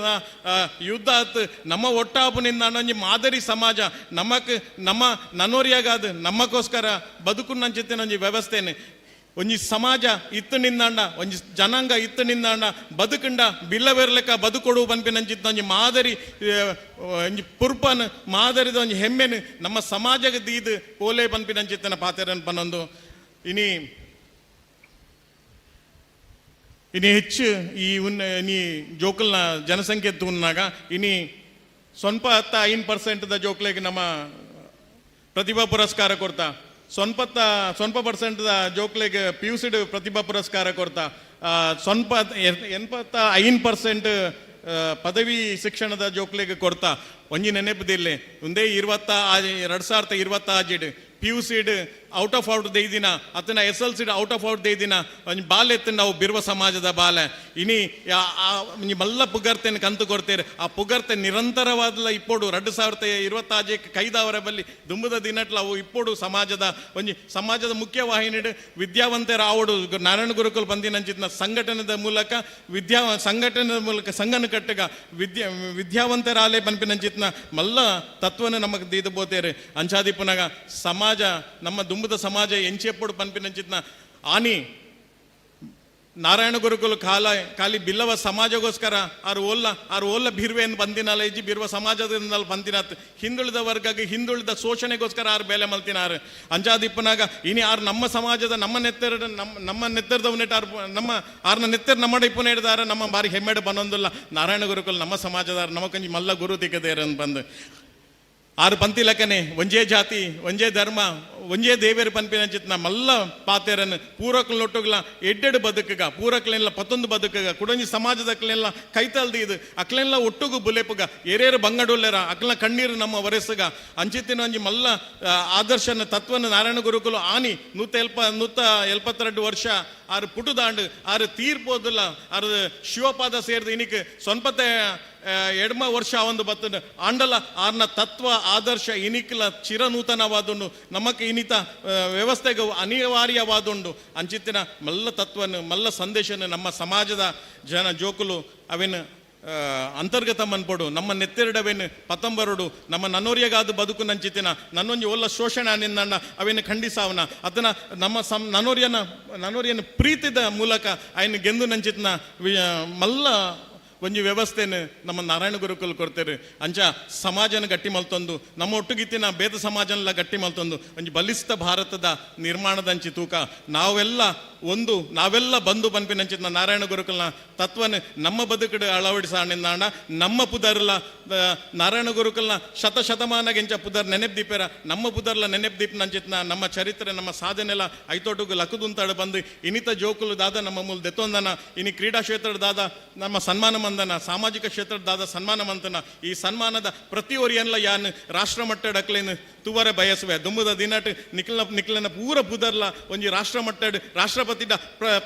ಯುದ್ಧ ಆತ್. ನಮ್ಮ ಒಟ್ಟಾಪುನಿಂದ ಒಂಜಿ ಮಾದರಿ ಸಮಾಜ ನಮಕ್ ನಮ್ಮ ನನೋರಿಯಾಗಾದ ನಮ್ಮಕ್ಕೋಸ್ಕರ ಬದುಕುನಂಚಿತ್ತಿನ ಒಂಜಿ ವ್ಯವಸ್ಥೆನೆ. ಒಂಜಿ ಸಮಾಜ ಇತ್ತು ನಿಂದಾಂಡ, ಒಂಜಿ ಜನಾಂಗ ಇತ್ತು ನಿಂದಾಂಡ, ಬದುಕಂಡ ಬಿಲ್ಲವೆರ್ಲೆಕ್ಕ ಬದುಕೊಡು ಪನ್ಪಿನಂಚಿತ್ತ ಒಂಜಿ ಮಾದರಿ, ಒಂಜಿ ಪುರ್ಪನ್ ಮಾದರಿದ ಒಂಜಿ ಹೆಮ್ಮೆನು ನಮ್ಮ ಸಮಾಜಕ್ಕೆ ದೀದ್ ಪೋಲೆ ಪನ್ಪಿನಂಚಿತ್ತನ ಪಾತೆರನ್ ಪನ್ನೊಂದು. ಇನಿ ಇನಿ ಹೆಚ್ಚು ಈ ಉನ್ನ ಇನಿ ಜೋಕಲ್ನ ಜನಸಂಖ್ಯೆ ತೂನ್ನಾಗ ಇನಿ ಸ್ವಲ್ಪ ಹತ್ತ 5% the ಜೋಕ್ಲೆಗ್ ನಮ್ಮ ಪ್ರತಿಭಾ ಪುರಸ್ಕಾರ ಕೊಡ್ತಾ, ಸ್ವಲ್ಪ ಸ್ವಲ್ಪ ಪರ್ಸೆಂಟ್ the ಜೋಕ್ಲೆಗ್ ಪಿ ಯು ಸಿಡ್ ಪ್ರತಿಭಾ ಪುರಸ್ಕಾರ ಕೊಡ್ತಾ, ಸ್ವಲ್ಪ 85% ಪದವಿ ಶಿಕ್ಷಣದ ಜೋಕ್ಲೆಗ್ ಕೊಡ್ತಾ. ಒಂಜಿ ನೆನಪುದಿಲ್ಲೆ ಒಂದೇ ಇರುವತ್ತ 2026ಡ್ ಪಿ ಯು ಸಿಡ್ ಔಟ್ ಆಫ್ ಔಟ್ ದೈದಿನ ಅತನ ಎಸ್ ಎಲ್ ಸಿಡ್ ಔಟ್ ಆಫ್ ಔಟ್ ದೈದಿನ ಒಂಜಿ ಬಾಲೆ ಎತ್ತು ನಾವು ಬಿರ್ವ ಸಮಾಜದ ಬಾಲೆ. ಇನಿ ಒಂಜಿ ಮಲ್ಲ ಪುಗರ್ತೆನ್ ಕಂತು ಕೊಡ್ತೇವೆ. ಆ ಪುಗರ್ತೆ ನಿರಂತರವಾದಲ ಇಪ್ಪೋಡು 2026 ಕೈದಾವರ ಬಲ್ಲಿ ದುಂಬುದ ದಿನಟ್ಲ ಅವು ಇಪ್ಪೋಡು ಸಮಾಜದ ಒಂಜಿ ಸಮಾಜದ ಮುಖ್ಯ ವಾಹಿನಿಡ್ ವಿದ್ಯಾವಂತರ ಆವಡು. ನಾರಾಯಣ ಗುರುಕುಲ್ ಬಂದಿನಂಚಿತ್ನ ಸಂಘಟನೆದ ಮೂಲಕ ವಿದ್ಯಾ ಸಂಘಟನೆದ ಮೂಲಕ ಸಂಘನ ಕಟ್ಟಗ ವಿದ್ಯಾವಂತರಾಲೆ ಪನ್ಪಿನಂಚಿತ್ನ ಮಲ್ಲ ತತ್ವನ ನಮಗ್ ದೀದ ಬೋತೇರು. ಅಂಚಾದಿಪ್ಪುನಗ ಸಮಾಜ ನಮ್ಮ ದುಂಬುದ ಸಮಾಜ ಎಂಚೆಪ್ಪುಡು ಪನ್ಪಿನಂಚಿತ್ನ ಆನಿ ನಾರಾಯಣ ಗುರುಕುಲ ಕಾಲ ಖಾಲಿ ಬಿಲ್ಲವ ಸಮಾಜಗೋಸ್ಕರ ಆರು ಓಲ್ಲ ಆರು ಓಲ್ಲ ಬಿರ್ವೇನು ಬಂದಿನಲ್ಲ ಇಜ್ಜಿ ಬಿರ್ವ ಸಮಾಜದಿಂದ ಬಂದಿನತ್ ಹಿಂದುಳಿದ ವರ್ಗಕ್ಕೆ ಹಿಂದುಳಿದ ಶೋಷಣೆಗೋಸ್ಕರ ಆರು ಬೇಲೆ ಮಲ್ತಿನಾರು. ಅಂಜಾದಿಪ್ಪನಾಗ ಇನಿ ಆರು ನಮ್ಮ ಸಮಾಜದ ನಮ್ಮ ನೆತ್ತೆರ ನಮ್ಮ ನಮ್ಮ ನೆತ್ತೆರದವನೆಟ್ ಆರು ನಮ್ಮ ಆರ್ನ ನೆತ್ತೆರ ನಮ್ಮ ಇಪ್ಪು ಹಿಡ್ದಾರ ನಮ್ಮ ಬಾರಿ ಹೆಮ್ಮೆಡು ಬನ್ನೊಂದಿಲ್ಲ. ನಾರಾಯಣ ಗುರುಕುಲ ನಮ್ಮ ಸಮಾಜದಾರ ನಮಕಂಜಿ ಮಲ್ಲ ಗುರು ತಿಕ್ಕದೇರ ಬಂದು ಆರು ಪಂತಿ ಲಕ್ಕನೆ ಒಂಜೇ ಜಾತಿ ಒಂಜೇ ಧರ್ಮ ಒಂಜೇ ದೇವೇರು ಪನ್ಪಿನಂಚಿತ್ನ ಮಲ್ಲ ಪಾತೆರನ್ ಪೂರಕ್ಲೊಟ್ಟುಗ್ಲ ಎಡ್ಡೆಡು ಬದುಕುಗ ಪೂರಕ್ಲೆಲ್ಲ ಪತ್ತೊಂದು ಬದುಕುಗ ಕುಡಂಜಿ ಸಮಾಜದಕ್ಲೆಲ್ಲ ಕೈತಲ್ದಿ ಇದು ಅಕ್ಲೆಲ್ಲ ಒಟ್ಟುಗು ಬುಲೆಪುಗ ಏರೇರು ಬಂಗಡುಲ್ಲೆರ ಅಕ್ಲ ಕಣ್ಣೀರು ನಮ್ಮ ವರೆಸುಗ ಅಂಚಿತ್ತಿನ ಒಂಜಿ ಮಲ್ಲ ಆದರ್ಶನ ತತ್ವನ ನಾರಾಯಣ ಗುರುಕುಲು ಆನಿ 172 ವರ್ಷ ಆರು ಪುಟುದಾಂಡು ಆರು ತೀರ್ಪೋದಿಲ್ಲ ಆರು ಶಿವಪಾದ ಸೇರಿದ ಇನಿಕ್ ಸ್ವಂಪತೆ ಎಡ್ಮ ವರ್ಷ ಒಂದು ಬತ್ತನ ಆಂಡಲ ಆರ್ನ ತತ್ವ ಆದರ್ಶ ಇನಿಕ್ಲ ಚಿರನೂತನವಾದುಂಡು ನಮಕ್ ಇನಿತ ವ್ಯವಸ್ಥೆಗೆ ಅನಿವಾರ್ಯವಾದುಂಡು. ಅಂಚಿತ್ತಿನ ಮಲ್ಲ ತತ್ವನ ಮಲ್ಲ ಸಂದೇಶನ ನಮ್ಮ ಸಮಾಜದ ಜನ ಜೋಕುಲು ಅವೇನು ಅಂತರ್ಗತ ಮನ್ಪೊಡು ನಮ್ಮ ನೆತ್ತೆರಡವೇನು ಪತಂಬರುಡು ನಮ್ಮ ನನೋರ್ಯಗಾದ ಬದುಕು ನಂಚಿತಿನ ನನ್ನೊಂಜಿ ಒಲ್ಲ ಶೋಷಣೆ ನಿನ್ನ ಅವೇನು ಖಂಡಿಸಾವನ ಅದನ್ನ ನಮ್ಮ ಸಂ ನನೋರ್ಯನ ನನೋರ್ಯನ ಪ್ರೀತಿದ ಮೂಲಕ ಆಯ್ನ ಗೆಂದು ನಂಚಿತನ ಮಲ್ಲ ಒಂಜಿ ವ್ಯವಸ್ಥೆನ ನಮ್ಮ ನಾರಾಯಣ ಗುರುಕುಲ್ ಕೊಡ್ತೇವೆ. ಅಂಚ ಸಮಾಜನ ಗಟ್ಟಿ ಮಲ್ತೊಂದು ನಮ್ಮ ಒಟ್ಟುಗಿತ್ತಿನ ಭೇದ ಸಮಾಜನೆಲ್ಲ ಗಟ್ಟಿ ಮಲ್ತೊಂದು ಒಂಜಿ ಬಲಿಷ್ಠ ಭಾರತದ ನಿರ್ಮಾಣದಂಚಿ ತೂಕ ನಾವೆಲ್ಲ ಒಂದು ನಾವೆಲ್ಲ ಬಂಧು ಪನ್ಪಿನಂಚಿನ ನಾರಾಯಣ ಗುರುಕುಲ್ನ ತತ್ವನ ನಮ್ಮ ಬದುಕಡು ಅಳವಡಿಸಾಣಿಂದಾಣ ನಮ್ಮ ಪುದರ್ಲ ನಾರಾಯಣ ಗುರುಕುಲ್ನ ಶತಶತಮಾನಗೆಂಚ ಪುದರ್ ನೆನೆಪ್ ದೀಪೇರ ನಮ್ಮ ಪುದರ್ಲ ನೆನೆಪ್ ದೀಪ್ ನಂಚಿತ್ನ ನಮ್ಮ ಚರಿತ್ರೆ ನಮ್ಮ ಸಾಧನೆಲ್ಲ ಐತೋಟುಗು ಲಕ್ಕುದುಂತಾಡು ಬಂದು ಇನಿತ ಜೋಕುಲು ದಾದ ನಮ್ಮ ಮೂಲ ದೆತ್ತೊಂದನ ಇನಿ ಕ್ರೀಡಾ ಕ್ಷೇತ್ರದ ದಾದ ನಮ್ಮ ಸನ್ಮಾನ ಮಂದನ ಸಾಮಾಜಿಕ ಕ್ಷೇತ್ರದ ದಾದ ಸನ್ಮಾನ ಮಂತನ ಈ ಸನ್ಮಾನದ ಪ್ರತಿಯೊರಿಯನ್ಲ ಯಾನ್ ರಾಷ್ಟ್ರ ಮಟ್ಟದ ಅಕ್ಲೇನು ತುವರೆ ಬಯಸುವೆ ದುಂಬುದ ದಿನಟ್ ನಿಖಿಲ್ನ ನಿಖಿಲನ ಪೂರ ಪುದರ್ಲ ಒಂಜಿ ರಾಷ್ಟ್ರ ಮಟ್ಟಡ್ ರಾಷ್ಟ್ರಪತಿದ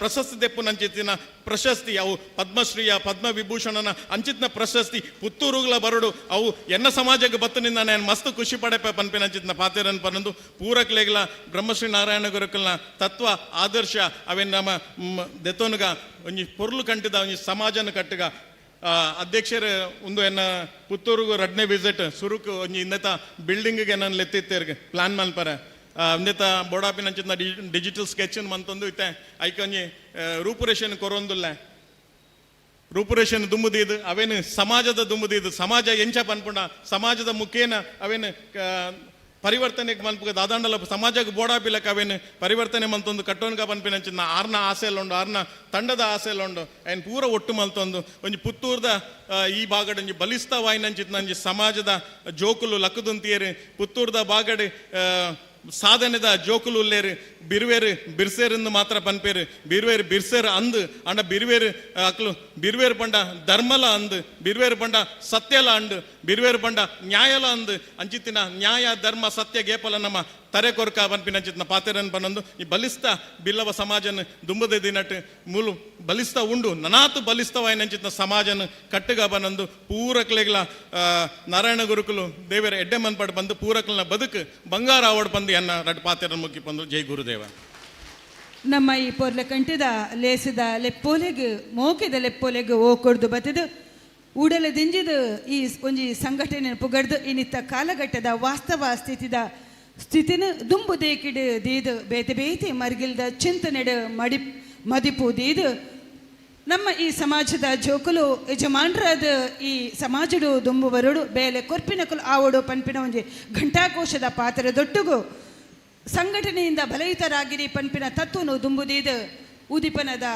ಪ್ರಶಸ್ತಿ ದೆಪ್ಪು ನಂಚಿತ್ತಿನ ಪ್ರಶಸ್ತಿ ಅವು ಪದ್ಮಶ್ರೀಯ ಪದ್ಮವಿಭೂಷಣನ ಅಂಚಿತ್ನ ಪ್ರಶಸ್ತಿ ಪುತ್ತೂರುಗಳ ಬರಡು ಅವು ಎನ್ನ ಸಮಾಜಕ್ಕೆ ಬತ್ತನಿಂದ ನಾನು ಮಸ್ತ್ ಖುಷಿ ಪಡೆಪ ಪನ್ಪಿನ ಅಂಚಿತ್ನ ಪಾತೆರನ್ ಪನಂದು ಪೂರಕ್ಲೆಗ್ಲ ಬ್ರಹ್ಮಶ್ರೀ ನಾರಾಯಣ ಗುರುಕಲ್ನ ತತ್ವ ಆದರ್ಶ ಅವೇನ್ ನಮ್ಮ ದೆತ್ತೋನುಗ ಒಂಜಿ ಪೊರ್ಲು ಕಂಟಿದ ಒಂಜಿ ಸಮಾಜನ ಕಟ್ಟುಗ. ಅಧ್ಯಕ್ಷರು ಒಂದು ಎನ್ನ ಪುತ್ತೂರುಗು ರಡ್ನೇ ವಿಸಿಟ್ ಸುರುಕು ಒಂಜಿ ಇನ್ನತ ಬಿಲ್ಡಿಂಗ್ಗೆ ನಾನು ಲೆತ್ತಿತ್ತೇರ್ಗೆ ಪ್ಲಾನ್ ಮಲ್ಪರೆ ಒಂದೇತ ಬೋಡಾಪಿನ ಅಂಚಿನ ಡಿಜಿಟಲ್ ಸ್ಕೆಚ್ ಮಂತೊಂದು ಇತ್ತೆ ಐಕ್ ಒಂಜಿ ರೂಪುರೇಷನ್ ಕೊರೊಂದುಲ್ಲ ರೂಪುರೇಷನ್ ದುಂಬುದೀದು ಅವೇನು ಸಮಾಜದ ದುಂಬುದೀದು ಸಮಾಜ ಎಂಚ ಪನ್ಪುಂಡ ಸಮಾಜದ ಮುಖೇನ ಅವೇನು ಪರಿವರ್ತನೆಗೆ ಮನ್ಪುಗ ದಾದಾಂಡಲ ಸಮಾಜಕ್ಕೆ ಬೋಡಾಪಿಲಕ್ಕ ಅವೇನು ಪರಿವರ್ತನೆ ಮಲ್ತೊಂದು ಕಟ್ಟೋನ್ಗ ಪನ್ಪಿನಂಚಿನ ಆರ್ನ ಆಸೆಲ್ಲ ಉಂಡು ಆರ್ನ ತಂಡದ ಆಸೆಲ್ಲ ಉಂಡು ಅಯ್ನ್ ಪೂರ ಒಟ್ಟು ಮಲ್ತೊಂದು ಒಂಜಿ ಪುತ್ತೂರ್ದ ಈ ಬಾಗಡ್ ಒಂಜಿ ಬಲಿಷ್ಠ ವಾಯಿನಂಚಿತ್ನ ಒಂಜಿ ಸಮಾಜದ ಜೋಕುಲು ಲಕ್ಕುದುಂತಿಯರು ಪುತ್ತೂರ್ದ ಬಾಗಡ್ ಸಾಧನೆದ ಜೋಕುಲು ಉಲ್ಲೇರು ಬಿರ್ವೇರು ಬಿರ್ಸೇರಿಂದ ಮಾತ್ರ ಪನ್ಪೇರು ಬಿರ್ವೇರು ಬಿರ್ಸೇರು ಅಂದು ಅಂಡ ಬಿರ್ವೇರು ಅಕ್ಲು ಬಿರ್ವೇರು ಪಂಡ ಧರ್ಮಲ ಅಂದು ಬಿರ್ವೇರು ಪಂಡ ಸತ್ಯಲ ಅಂಡು ಬಿರ್ವೇರು ಪಂಡ ನ್ಯಾಯಲ ಅಂದು ಅಂಚಿತ್ತಿನ ನ್ಯಾಯ ಧರ್ಮ ಸತ್ಯ ಗೇಪಲ ನಮ್ಮ ತರೆ ಕೊರ್ಕ ಪನ್ಪಿನ ಅಂಚಿತ್ತಿನ ಪಾತೆರನ್ ಪನ್ನೊಂದು ಈ ಬಲಿಷ್ಠ ಬಿಲ್ಲವ ಸಮಾಜನ ದುಂಬದ ದಿನಟ್ ಮೂಲು ಬಲಿಷ್ಠ ಉಂಡು ನನಾತು ಬಲಿಷ್ಠವಾಯಿನ ಅಂಚಿತ್ತಿನ ಸಮಾಜನ ಕಟ್ಟುಗ ಬನ್ನೊಂದು ಪೂರಕ್ಲೆಗ್ಲ ನಾರಾಯಣ ಗುರುಕುಲು ದೇವರ ಎಡ್ಡೆ ಮನ್ಪಾಡು ಬಂದು ಪೂರಕ್ಲನ ಬದುಕು ಬಂಗಾರ ಆವಡ್ ಬಂದು ಎನ್ನ ರಡ್ ಪಾತೆರನ್ ಮುಕ್ಕಿ ಬಂದು. ಜೈ ಗುರುದೇವ. ನಮ್ಮ ಈ ಪೊರ್ಲ ಕಂಠದ ಲೇಸದ ಲೆಪ್ಪೋಲೆಗ್ ಮೋಕೆದ ಲೆಪ್ಪೋಲೆಗ್ ಓ ಕೊಡ್ದು ಬತ್ತದು ಉಡಲ ದಿಂಜಿದ ಈ ಒಂಜಿ ಸಂಘಟನೆ ಪುಗಡ್ದು ಇನ್ನಿತ್ತ ಕಾಲಘಟ್ಟದ ವಾಸ್ತವ ಸ್ಥಿತಿದ ಸ್ಥಿತಿನ ದುಂಬು ದೇಕಿಡ್ ದೀದ್ ಬೇತೆ ಬೇತೆ ಮರ್ಗಿಲ್ದ ಚಿಂತನೆಡ್ ಮಡಿ ಮದಿಪು ದೀದ್ ನಮ್ಮ ಈ ಸಮಾಜದ ಜೋಕುಲು ಯಜಮಾನ್ರಾದ ಈ ಸಮಾಜಡು ದುಂಬು ಬರುಡು ಬೇಲೆ ಕೊರ್ಪಿನಕುಲು ಆವಡು ಪನ್ಪಿನ ಒಂಜಿ ಘಂಟಾಕೋಶದ ಪಾತ್ರ ದೊಟ್ಟುಗು ಸಂಘಟನೆಯಿಂದ ಬಲಯುತರಾಗಿರಿ ಪನ್ಪಿನ ತತ್ವನು ದುಂಬುದೀದ್ ಉದಿಪನದ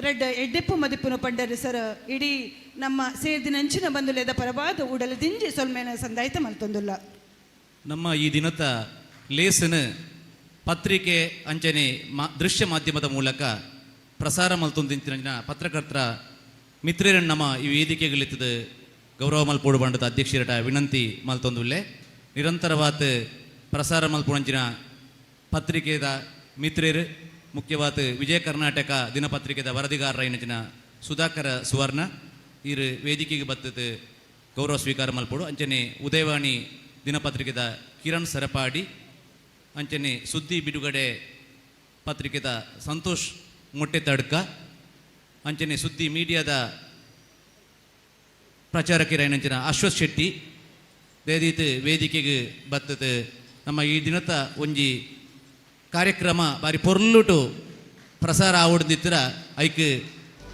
ರಡ್ಡ ಎಡ್ಡೆಪ್ಪು ಮದಿಪುನು ಪಂಡರು ಸರ್ ಇಡೀ ನಮ್ಮ ಸೇರ್ದಿನಂಚಿನ ಬಂದುಲೆದ ಪರವಾದ ಉಡಲ ದಿಂಜಿ ಸೊಲ್ಮೇನ ಸಂದಾಯ್ತ ಮಲ್ತೊಂದುಲ್ಲ. ನಮ್ಮ ಈ ದಿನದ ಲೇಸನ ಪತ್ರಿಕೆ ಅಂಚನೆ ದೃಶ್ಯ ಮಾಧ್ಯಮದ ಮೂಲಕ ಪ್ರಸಾರ ಮಲ್ತೊಂದಿಂಚಿನ ಪತ್ರಕರ್ತರ ಮಿತ್ರರನ್ನು ನಮ್ಮ ಈ ವೇದಿಕೆಗಳಿತ್ತದ ಗೌರವ ಮಲ್ಪೋಡು ಬಂಡದ ಅಧ್ಯಕ್ಷರಟ ವಿನಂತಿ ಮಲ್ತೊಂದುಲ್ಲೆ. ನಿರಂತರವಾದ ಪ್ರಸಾರ ಮಲ್ಪುಣಂಚಿನ ಪತ್ರಿಕೆದ ಮಿತ್ರರು ಮುಖ್ಯವಾದ ವಿಜಯ ಕರ್ನಾಟಕ ದಿನಪತ್ರಿಕೆದ ವರದಿಗಾರರೈನಚಿನ ಸುಧಾಕರ ಸುವರ್ಣ ಇರು ವೇದಿಕೆಗೆ ಬತ್ತದ ಗೌರವ ಸ್ವೀಕಾರ ಮಲ್ಪೋಡು. ಅಂಚನೆ ಉದಯವಾಣಿ ದಿನಪತ್ರಿಕೆದ ಕಿರಣ್ ಸರಪಾಡಿ, ಅಂಚನೆ ಸುದ್ದಿ ಬಿಡುಗಡೆ ಪತ್ರಿಕೆದ ಸಂತೋಷ್ ಮೊಟ್ಟೆ ತಡ್ಕ, ಅಂಚನೆ ಸುದ್ದಿ ಮೀಡಿಯಾದ ಪ್ರಚಾರಕರೈನಂಚಿನ ಅಶ್ವಥ್ ಶೆಟ್ಟಿ ದಯದೀತ್ ವೇದಿಕೆಗೆ ಬತ್ತದ ನಮ್ಮ ಈ ದಿನದ ಒಂಜಿ ಕಾರ್ಯಕ್ರಮ ಬಾರಿ ಪೊರ್ಲುಟು ಪ್ರಸಾರ ಆವಡ್ದಿತ್ತರ ಐಕ್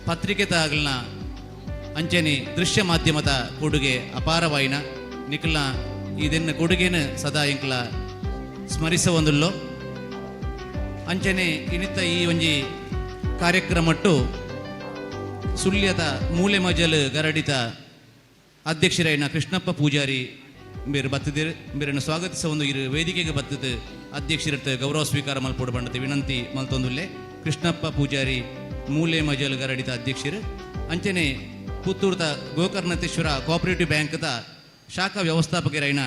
ಪತ್ರಿಕೆದಾಗಲ್ನ ಅಂಚನೆ ದೃಶ್ಯ ಮಾಧ್ಯಮದ ಕೊಡುಗೆ ಅಪಾರವಾಯಿನ ನಿಖಲ್ನ ಇದನ್ನ ಕೊಡುಗೆನ ಸದಾ ಎಂಕ್ಲ ಸ್ಮರಿಸ ಒಂದುಲ್ಲೋ. ಅಂಚನೆ ಇನಿತ ಈ ಒಂಜಿ ಕಾರ್ಯಕ್ರಮಟ್ಟು ಸುಳ್ಯದ ಮೂಲೆ ಮಜಲ್ ಗರಡಿತ ಅಧ್ಯಕ್ಷರೈನ ಕೃಷ್ಣಪ್ಪ ಪೂಜಾರಿ ಬೇರೆ ಬತ್ತದಿರು ಬೇರನ್ನು ಸ್ವಾಗತಿಸ ಒಂದು ಇರು ವೇದಿಕೆಗೆ ಬತ್ತದ ಅಧ್ಯಕ್ಷರತ್ತ ಗೌರವ ಸ್ವೀಕಾರ ಮಲ್ಪೋಡು ಬಂಡತೆ ವಿನಂತಿ ಮಲ್ತೊಂದುಲ್ಲೆ. ಕೃಷ್ಣಪ್ಪ ಪೂಜಾರಿ ಮೂಲೆ ಮಜಲ್ ಗರಡಿತ ಅಧ್ಯಕ್ಷರು, ಅಂಚನೆ ಪುತ್ತೂರ್ದ ಗೋಕರ್ಣತೇಶ್ವರ ಕೋಆಪರೇಟಿವ್ ಬ್ಯಾಂಕ್ದ ಶಾಖಾ ವ್ಯವಸ್ಥಾಪಕರೈನ